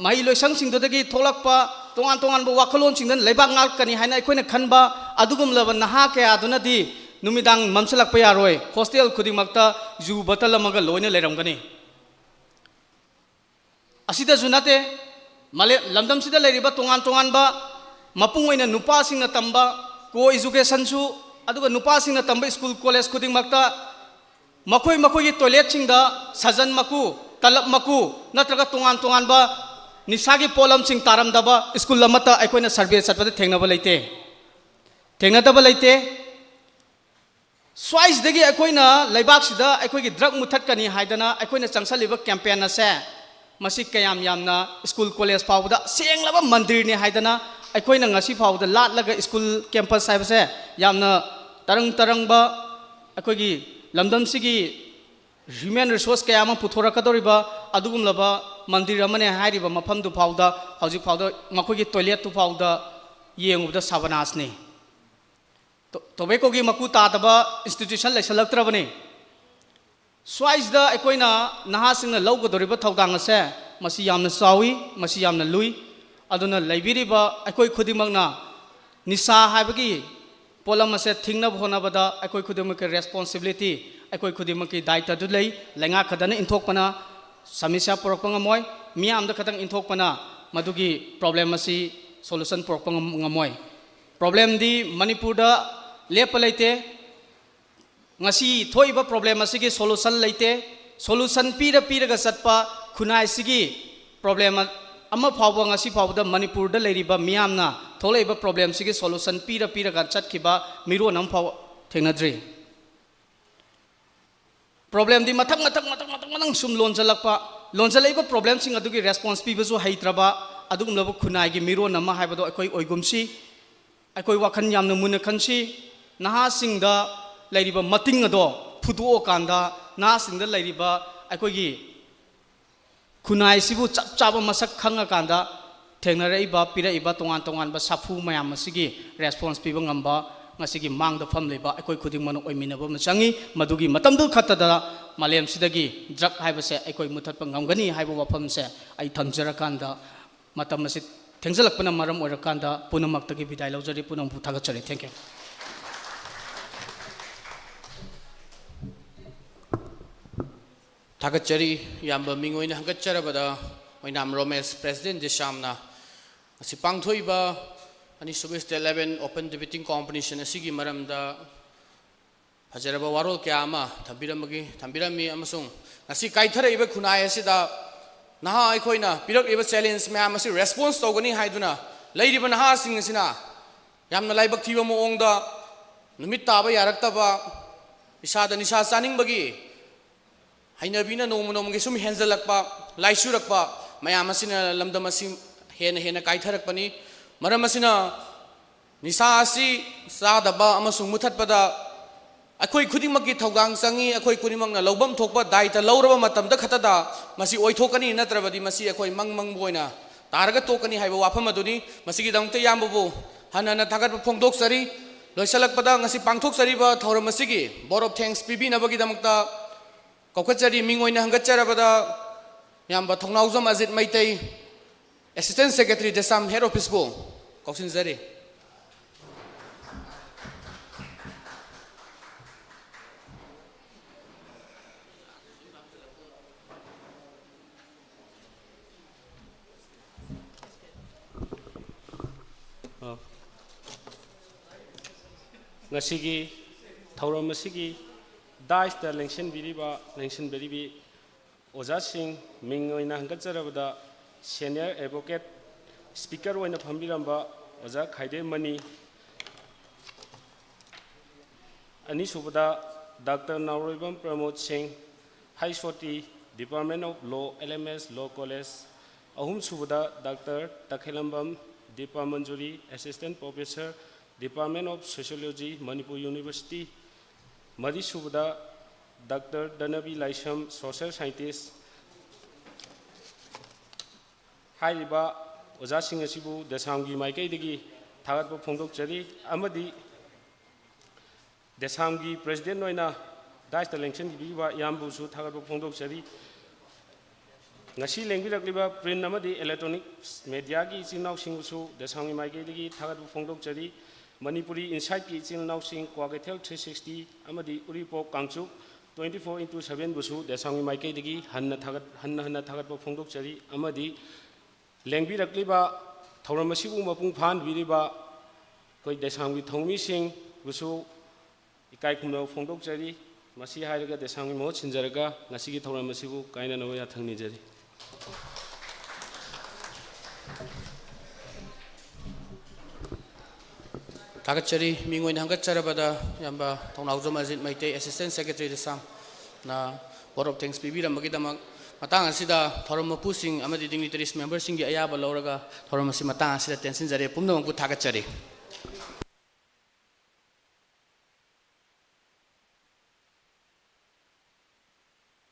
ꯃꯍꯩꯂꯣꯏꯁꯪꯁꯤꯡꯗꯨꯗꯒꯤ ꯊꯣꯛꯂꯛꯄ ꯇꯣꯉꯥꯟ ꯇꯣꯉꯥꯟꯕ ꯋꯥꯈꯜꯂꯣꯟꯁꯤꯡꯗꯨꯅ ꯂꯩꯕꯥꯛ ꯉꯥꯛꯀꯅꯤ ꯍꯥꯏꯅ ꯑꯩꯈꯣꯏꯅ ꯈꯟꯕ ꯑꯗꯨꯒꯨꯝꯂꯕ ꯅꯍꯥ ꯀꯌꯥꯗꯨꯅꯗꯤ ꯅꯨꯃꯤꯗꯥꯡ ꯃꯝꯁꯤꯜꯂꯛꯄ ꯌꯥꯔꯣꯏ, ꯍꯣꯁꯇꯦꯜ ꯈꯨꯗꯤꯡꯃꯛꯇ ꯖꯨ ꯕꯇꯜ ꯑꯃꯒ ꯂꯣꯏꯅ ꯂꯩꯔꯝꯒꯅꯤ꯫ ꯑꯁꯤꯗꯁꯨ ꯅꯠꯇꯦ, ꯃꯥꯂꯦꯝ ꯂꯝꯗꯝꯁꯤꯗ ꯂꯩꯔꯤꯕ ꯇꯣꯉꯥꯟ ꯇꯣꯉꯥꯟꯕ ꯃꯄꯨꯡ ꯑꯣꯏꯅ ꯅꯨꯄꯥꯁꯤꯡꯅ ꯇꯝꯕ ꯀꯣ ꯏꯖꯨꯀꯦꯁꯟꯁꯨ, ꯑꯗꯨꯒ ꯅꯨꯄꯥꯁꯤꯡꯅ ꯇꯝꯕ ꯁ꯭ꯀꯨꯜ ꯀꯣꯂꯦꯖ ꯈꯨꯗꯤꯡꯃꯛꯇ ꯃꯈꯣꯏ ꯃꯈꯣꯏꯒꯤ ꯇꯣꯏꯂꯦꯠꯁꯤꯡꯗ ꯁꯖꯟ ꯃꯀꯨ, ꯇꯂꯞ ꯃꯀꯨ ꯅꯠꯇ꯭ꯔꯒ ꯇꯣꯉꯥꯟ ꯇꯣꯉꯥꯟꯕ ꯅꯤꯁꯥꯒꯤ ꯄꯣꯠꯂꯝꯁꯤꯡ ꯇꯥꯔꯝꯗꯕ ꯁ꯭ꯀꯨꯜ ꯑꯃꯠꯇ ꯑꯩꯈꯣꯏꯅ ꯁꯔꯚꯦ ꯆꯠꯄꯗ ꯊꯦꯡꯅꯕ ꯂꯩꯇꯦ, ꯊꯦꯡꯅꯗꯕ ꯂꯩꯇꯦ꯫ ꯁ꯭ꯋꯥꯏꯁꯤꯗꯒꯤ ꯑꯩꯈꯣꯏꯅ ꯂꯩꯕꯥꯛꯁꯤꯗ ꯑꯩꯈꯣꯏꯒꯤ ꯗ꯭ꯔꯒ ꯃꯨꯊꯠꯀꯅꯤ ꯍꯥꯏꯗꯅ ꯑꯩꯈꯣꯏꯅ ꯆꯪꯁꯜꯂꯤꯕ ꯀꯦꯝꯄꯦꯟ ꯑꯁꯦ, ꯃꯁꯤ ꯀꯌꯥꯝ ꯌꯥꯝꯅ ꯁ꯭ꯀꯨꯜ ꯀꯣꯂꯦꯖ ꯐꯥꯎꯕꯗ ꯁꯦꯡꯂꯕ ꯃꯟꯗꯤꯔꯅꯤ ꯍꯥꯏꯗꯅ ꯑꯩꯈꯣꯏꯅ ꯉꯁꯤ ꯐꯥꯎꯕꯗ ꯂꯥꯠꯂꯒ ꯁ꯭ꯀꯨꯜ ꯀꯦꯝꯄꯁ ꯍꯥꯏꯕꯁꯦ ꯌꯥꯝꯅ ꯇꯔꯪ ꯇꯔꯪꯕ ꯑꯩꯈꯣꯏꯒꯤ ꯂꯝꯗꯝꯁꯤꯒꯤ ꯍ꯭ꯌꯨꯃꯦꯟ ꯔꯤꯁꯣꯔꯁ ꯀꯌꯥ ꯑꯃ ꯄꯨꯊꯣꯔꯛꯀꯗꯧꯔꯤꯕ ꯑꯗꯨꯒꯨꯝꯂꯕ ꯃꯟꯗꯤꯔ ꯑꯃꯅꯦ ꯍꯥꯏꯔꯤꯕ ꯃꯐꯝꯗꯨ ꯐꯥꯎꯗ ꯍꯧꯖꯤꯛ ꯐꯥꯎꯗ ꯃꯈꯣꯏꯒꯤ ꯇꯣꯏꯂꯦꯠꯇꯨ ꯐꯥꯎꯗ ꯌꯦꯡꯉꯨꯕꯗ ꯁꯥꯕꯅꯥꯁꯅꯤ꯫ ꯇꯣ-, ꯇꯣꯕꯦꯀꯣꯒꯤ ꯃꯀꯨ ꯇꯥꯗꯕ ꯏꯟꯁꯇꯤꯇ꯭ꯌꯨꯁꯟ ꯂꯩꯁꯜꯂꯛꯇ꯭ꯔꯕꯅꯤ꯫ ꯁ꯭ꯋꯥꯏꯁꯤꯗ ꯑꯩꯈꯣꯏꯅ ꯅꯍꯥꯁꯤꯡꯅ ꯂꯧꯒꯗꯧꯔꯤꯕ ꯊꯧꯗꯥꯡ ꯑꯁꯦ ꯃꯁꯤ ꯌꯥꯝꯅ ꯆꯥꯎꯏ, ꯃꯁꯤ ꯌꯥꯝꯅ ꯂꯨꯏ꯫ ꯑꯗꯨꯅ ꯂꯩꯕꯤꯔꯤꯕ ꯑꯩꯈꯣꯏ ꯈꯨꯗꯤꯡꯃꯛꯅ ꯅꯤꯁꯥ ꯍꯥꯏꯕꯒꯤ ꯄꯣꯠꯂꯝ ꯑꯁꯦ ꯊꯤꯡꯅꯕ ꯍꯣꯠꯅꯕꯗ ꯑꯩꯈꯣꯏ ꯈꯨꯗꯤꯡꯃꯛꯀꯤ ꯔꯦꯁꯄꯣꯟꯁꯤꯕꯤꯂꯤꯇꯤ, ꯑꯩꯈꯣꯏ ꯈꯨꯗꯤꯡꯃꯛꯀꯤ ꯗꯥꯏꯇꯗꯨ ꯂꯩ꯫ ꯂꯩꯉꯥꯛ ꯈꯛꯇꯅ ꯏꯟꯊꯣꯛꯄꯅ ꯁꯃꯁ꯭ꯌꯥ ꯄꯨꯔꯛꯄ ꯉꯝꯃꯣꯏ, ꯃꯤꯌꯥꯝꯗ ꯈꯛꯇꯪ ꯏꯟꯊꯣꯛꯄꯅ ꯃꯗꯨꯒꯤ ꯄ꯭ꯔꯣꯕ꯭ꯂꯦꯝ ꯑꯁꯤ ꯁꯣꯂꯨꯁꯟ ꯄꯨꯔꯛꯄ ꯉꯝ-, ꯉꯝꯃꯣꯏ꯫ ꯄ꯭ꯔꯣꯕ꯭ꯂꯦꯝꯗꯤ ꯃꯅꯤꯄꯨꯔꯗ ꯂꯦꯞꯄ ꯂꯩꯇꯦ꯫ ꯉꯁꯤ ꯊꯣꯛꯏꯕ problem ꯑꯁꯤꯒꯤ solution ꯂꯩꯇꯦ꯫ Solution ꯄꯤꯔ ꯄꯤꯔꯒ ꯆꯠꯄ ꯈꯨꯟꯅꯥꯏꯁꯤꯒꯤ problem ꯑꯃ ꯐꯥꯎꯕ ꯉꯁꯤ ꯐꯥꯎꯕꯗ ꯃꯅꯤꯄꯨꯔꯗ ꯂꯩꯔꯤꯕ ꯃꯤꯌꯥꯝꯅ ꯊꯣꯛꯂꯛꯏꯕ problemꯁꯤꯒꯤ solution ꯄꯤꯔ ꯄꯤꯔꯒ ꯆꯠꯈꯤꯕ ꯃꯤꯔꯣꯟ ꯑꯃ ꯐꯥꯎ ꯊꯦꯡꯅꯗ꯭ꯔꯤ꯫ Problemꯗꯤ ꯃꯊꯪ ꯃꯊꯪ ꯃꯊꯪ ꯃꯊꯪ ꯃꯊꯪ ꯁꯨꯝ ꯂꯣꯟꯖꯜꯂꯛꯄ, ꯂꯣꯟꯖꯜꯂꯛꯏꯕ problemꯁꯤꯡ ꯑꯗꯨꯒꯤ response ꯄꯤꯕꯁꯨ ꯍꯩꯇ꯭ꯔꯕ ꯑꯗꯨꯒꯨꯝꯂꯕ ꯈꯨꯟꯅꯥꯏꯒꯤ ꯃꯤꯔꯣꯟ ꯑꯃ ꯍꯥꯏꯕꯗꯣ ꯑꯩꯈꯣꯏ ꯑꯣꯏꯒꯨꯝꯁꯤ꯫ ꯑꯩꯈꯣꯏ ꯋꯥꯈꯜ ꯌꯥꯝꯅ ꯃꯨꯟꯅ ꯈꯟꯁꯤ꯫ ꯅꯍꯥꯁꯤꯡꯗ ꯂꯩꯔꯤꯕ ꯃꯇꯤꯡ ꯑꯗꯣ ꯐꯨꯗꯣꯛꯑꯀꯥꯟꯗ, ꯅꯍꯥꯁꯤꯡꯗ ꯂꯩꯔꯤꯕ ꯑꯩꯈꯣꯏꯒꯤ ꯈꯨꯟꯅꯥꯏꯁꯤꯕꯨ ꯆꯞ ꯆꯥꯕ ꯃꯁꯛ ꯈꯪꯉꯀꯥꯟꯗ, ꯊꯦꯡꯅꯔꯛꯏꯕ, ꯄꯤꯔꯛꯏꯕ ꯇꯣꯉꯥꯟ ꯇꯣꯉꯥꯟꯕ ꯁꯥꯐꯨ ꯃꯌꯥꯝ ꯑꯁꯤꯒꯤ response ꯄꯤꯕ ꯉꯝꯕ ꯉꯁꯤꯒꯤ ꯃꯥꯡꯗ ꯐꯝꯂꯤꯕ ꯑꯩꯈꯣꯏ ꯈꯨꯗꯤꯡꯃꯛꯅ ꯑꯣꯏꯃꯤꯟꯅꯕ ꯑꯃ ꯆꯪꯉꯤ꯫ ꯃꯗꯨꯒꯤ ꯃꯇꯝꯗꯨ ꯈꯛꯇꯗ ꯃꯥꯂꯦꯝꯁꯤꯗꯒꯤ drug ꯍꯥꯏꯕꯁꯦ ꯑꯩꯈꯣꯏ ꯃꯨꯊꯠꯄ ꯉꯝꯒꯅꯤ ꯍꯥꯏꯕ ꯋꯥꯐꯝꯁꯦ ꯑꯩ ꯊꯝꯖꯔꯀꯥꯟꯗ, ꯃꯇꯝ ꯑꯁꯤ ꯊꯦꯡꯖꯤꯜꯂꯛꯄꯅ ꯃꯔꯝ ꯑꯣꯏꯔꯀꯥꯟꯗ ꯄꯨꯝꯅꯃꯛꯇꯒꯤ ꯕꯤꯗꯥꯏ ꯂꯧꯖꯔꯤ꯫ ꯄꯨꯝꯅꯃꯛꯄꯨ ꯊꯥꯒꯠꯆꯔꯤ꯫ Thank you꯫ ꯊꯥꯒꯠꯆꯔꯤ꯫ ꯏꯌꯥꯝꯕ ꯃꯤꯡ ꯑꯣꯏꯅ ꯍꯪꯒꯠꯆꯔꯕꯗ ꯑꯣꯏꯅꯥꯝ ꯔꯣꯃꯦꯁ, President ꯗꯤꯁꯥꯝꯅ ꯉꯁꯤ ꯄꯥꯡꯊꯣꯛꯏꯕ ꯑꯅꯤꯁꯨꯕ State Level Open Debating Competition ꯑꯁꯤꯒꯤ ꯃꯔꯝꯗ ꯐꯖꯔꯕ ꯋꯥꯔꯣꯜ ꯀꯌꯥ ꯑꯃ ꯊꯝꯕꯤꯔꯝꯕꯒꯤ, ꯊꯝꯕꯤꯔꯝꯃꯤ, ꯑꯃꯁꯨꯡ ꯉꯁꯤ ꯀꯥꯏꯊꯔꯛꯏꯕ ꯈꯨꯟꯅꯥꯏ ꯑꯁꯤꯗ ꯅꯍꯥ ꯑꯩꯈꯣꯏꯅ ꯄꯤꯔꯛꯂꯤꯕ challenge ꯃꯌꯥꯝ ꯑꯁꯤ response ꯇꯧꯒꯅꯤ ꯍꯥꯏꯗꯨꯅ ꯂꯩꯔꯤꯕ ꯅꯍꯥꯁꯤꯡ ꯑꯁꯤꯅ ꯌꯥꯝꯅ ꯂꯥꯏꯕꯛ ꯊꯤꯕ ꯃꯑꯣꯡꯗ ꯅꯨꯃꯤꯠ ꯇꯥꯕ ꯌꯥꯔꯛꯇꯕ, ꯏꯁꯥꯗ ꯅꯤꯁꯥ ꯆꯥꯅꯤꯡꯕꯒꯤ ꯍꯩꯅꯕꯤꯅ ꯅꯣꯡꯃ ꯅꯣꯡꯃꯒꯤ ꯁꯨꯝ ꯍꯦꯟꯖꯜꯂꯛꯄ, ꯂꯥꯏꯆꯨꯔꯛꯄ ꯃꯌꯥꯝ ꯑꯁꯤꯅ ꯂꯝꯗꯝ ꯑꯁꯤ ꯍꯦꯟꯅ ꯍꯦꯟꯅ ꯀꯥꯏꯊꯔꯛꯄꯅꯤ꯫ ꯃꯔꯝ ꯑꯁꯤꯅ ꯅꯤꯁꯥ ꯑꯁꯤ ꯆꯥꯗꯕ ꯑꯃꯁꯨꯡ ꯃꯨꯊꯠꯄꯗ ꯑꯩꯈꯣꯏ ꯈꯨꯗꯤꯡꯃꯛꯀꯤ ꯊꯧꯗꯥꯡ ꯆꯪꯏ꯫ ꯑꯩꯈꯣꯏ ꯈꯨꯗꯤꯡꯃꯛꯅ ꯂꯧꯐꯝ ꯊꯣꯛꯄ ꯗꯥꯏꯇ ꯂꯧꯔꯕ ꯃꯇꯝꯗ ꯈꯛꯇꯗ ꯃꯁꯤ ꯑꯣꯏꯊꯣꯛꯀꯅꯤ, ꯅꯠꯇ꯭ꯔꯕꯗꯤ ꯃꯁꯤ ꯑꯩꯈꯣꯏ ꯃꯪ ꯃꯪꯕ ꯑꯣꯏꯅ ꯇꯥꯔꯒ ꯇꯣꯛꯀꯅꯤ ꯍꯥꯏꯕ ꯋꯥꯐꯝ ꯑꯗꯨꯅꯤ꯫ ꯃꯁꯤꯒꯤꯗꯃꯛꯇ ꯏꯌꯥꯝꯕꯕꯨ ꯍꯟꯅ ꯍꯟꯅ ꯊꯥꯒꯠꯄ ꯐꯣꯡꯗꯣꯛꯆꯔꯤ꯫ ꯂꯣꯏꯁꯤꯜꯂꯛꯄꯗ ꯉꯁꯤ ꯄꯥꯡꯊꯣꯛꯆꯔꯤꯕ ꯊꯧꯔꯝ ꯑꯁꯤꯒꯤ vote of thanks ꯄꯤꯕꯤꯅꯕꯒꯤꯗꯃꯛꯇ ꯀꯧꯈꯠꯆꯔꯤ꯫ ꯃꯤꯡ ꯑꯣꯏꯅ ꯍꯪꯒꯠꯆꯔꯕꯗ ꯏꯌꯥꯝꯕ ꯊꯧꯅꯥꯎꯖꯝ Ajit Meitei, Assistant Secretary ꯗꯦꯁꯥꯝ Head Office ꯄꯨ ꯀꯧꯁꯤꯟꯖꯔꯤ꯫ ꯑ, ꯉꯁꯤꯒꯤ ꯊꯧꯔꯝ ꯑꯁꯤꯒꯤ ꯗꯥꯏꯁꯇ ꯂꯦꯡꯁꯤꯟꯕꯤꯔꯤꯕ, ꯂꯦꯡꯁꯤꯟꯕꯤꯔꯤꯕꯤ ꯑꯣꯖꯥꯁꯤꯡ, ꯃꯤꯡ ꯑꯣꯏꯅ ꯍꯪꯒꯠꯆꯔꯕꯗ, ꯁꯦꯅꯤꯌꯔ ꯑꯦꯗꯚꯣꯀꯦꯠ ꯁ꯭ꯄꯤꯀꯔ ꯑꯣꯏꯅ ꯐꯝꯕꯤꯔꯝꯕ ꯑꯣꯖꯥ ꯈꯥꯏꯗꯦꯝ ꯃꯅꯤ, ꯑꯅꯤꯁꯨꯕꯗ doctor Naoroibam Pramod Singh, H O D, Department of Law, L M S Law College, ꯑꯍꯨꯝꯁꯨꯕꯗ doctor Takhellambam Dipa Manjuri, Assistant Professor, Department of Sociology, Manipur University, ꯃꯔꯤꯁꯨꯕꯗ doctor Dhanabir Laishram, Social Scientist꯫ ꯍꯥꯏꯔꯤꯕ ꯑꯣꯖꯥꯁꯤꯡ ꯑꯁꯤꯕꯨ ꯗꯦꯁꯥꯝꯒꯤ ꯃꯥꯏꯀꯩꯗꯒꯤ ꯊꯥꯒꯠꯄ ꯐꯣꯡꯗꯣꯛꯆꯔꯤ, ꯑꯃꯗꯤ ꯗꯦꯁꯥꯝꯒꯤ ꯄ꯭ꯔꯦꯁꯤꯗꯦꯟ ꯑꯣꯏꯅ ꯗꯥꯏꯁꯇ ꯂꯦꯡꯁꯤꯟꯕꯤꯔꯤꯕ ꯏꯌꯥꯝꯕꯕꯨꯁꯨ ꯊꯥꯒꯠꯄ ꯐꯣꯡꯗꯣꯛꯆꯔꯤ꯫ ꯉꯁꯤ ꯂꯦꯡꯕꯤꯔꯛꯂꯤꯕ ꯄ꯭ꯔꯤꯟ ꯑꯃꯗꯤ ꯏꯂꯦꯛꯇ꯭ꯔꯣꯅꯤꯛꯁ ꯃꯦꯗꯤꯌꯥꯒꯤ ꯏꯆꯤꯜ ꯏꯅꯥꯎꯁꯤꯡꯕꯨꯁꯨ ꯗꯦꯁꯥꯝꯒꯤ ꯃꯥꯏꯀꯩꯗꯒꯤ ꯊꯥꯒꯠꯄ ꯐꯣꯡꯗꯣꯛꯆꯔꯤ꯫ ꯃꯅꯤꯄꯨꯔꯤ ꯏꯟꯁꯥꯏꯠꯀꯤ ꯏꯆꯤꯜ ꯏꯅꯥꯎꯁꯤꯡ, ꯀ꯭ꯋꯥꯀꯩꯊꯦꯜ ꯊ꯭ꯔꯤ ꯁꯤꯛꯁꯇꯤ ꯑꯃꯗꯤ ꯎꯔꯤꯄꯣꯛ Kangchup twenty four into seven ꯕꯨꯁꯨ ꯗꯦꯁꯥꯝꯒꯤ ꯃꯥꯏꯀꯩꯗꯒꯤ ꯍꯟꯅ ꯊꯥꯒꯠ-, ꯍꯟꯅ ꯍꯟꯅ ꯊꯥꯒꯠꯄ ꯐꯣꯡꯗꯣꯛꯆꯔꯤ꯫ ꯑꯃꯗꯤ ꯂꯦꯡꯕꯤꯔꯛꯂꯤꯕ ꯊꯧꯔꯝ ꯑꯁꯤꯕꯨ ꯃꯄꯨꯡ ꯐꯥꯍꯟꯕꯤꯔꯤꯕ ꯑꯩꯈꯣꯏ ꯗꯦꯁꯥꯝꯒꯤ ꯊꯧꯃꯤꯁꯤꯡꯕꯨꯁꯨ ꯏꯀꯥꯏ ꯈꯨꯝꯅꯕ ꯐꯣꯡꯗꯣꯛꯆꯔꯤ꯫ ꯃꯁꯤ ꯍꯥꯏꯔꯒ ꯗꯦꯁꯥꯝꯒꯤ ꯃꯍꯨꯠ ꯁꯤꯟꯖꯔꯒ ꯉꯁꯤꯒꯤ ꯊꯧꯔꯝ ꯑꯁꯤꯕꯨ ꯀꯥꯏꯅꯅꯕ ꯌꯥꯊꯪ ꯅꯤꯖꯔꯤ꯫ ꯊꯥꯒꯠꯆꯔꯤ꯫ ꯃꯤꯡ ꯑꯣꯏꯅ ꯍꯪꯒꯠꯆꯔꯕꯗ ꯏꯌꯥꯝꯕ ꯊꯧꯅꯥꯎꯖꯝ Ajit Meitei, Assistant Secretary ꯗꯦꯁꯥꯝꯅ vote of thanks ꯄꯤꯕꯤꯔꯝꯕꯒꯤꯗꯃꯛ꯫ ꯃꯇꯥꯡ ꯑꯁꯤꯗ ꯊꯧꯔꯝ ꯃꯄꯨꯁꯤꯡ ꯑꯃꯗꯤ dignitaries memberꯁꯤꯡꯒꯤ ꯑꯌꯥꯕ ꯂꯧꯔꯒ ꯊꯧꯔꯝ ꯑꯁꯤ ꯃꯇꯥꯡ ꯑꯁꯤꯗ ꯇꯦꯟꯁꯤꯟꯖꯔꯦ꯫ ꯄꯨꯝꯅꯃꯛꯄꯨ ꯊꯥꯒꯠꯆꯔꯤ꯫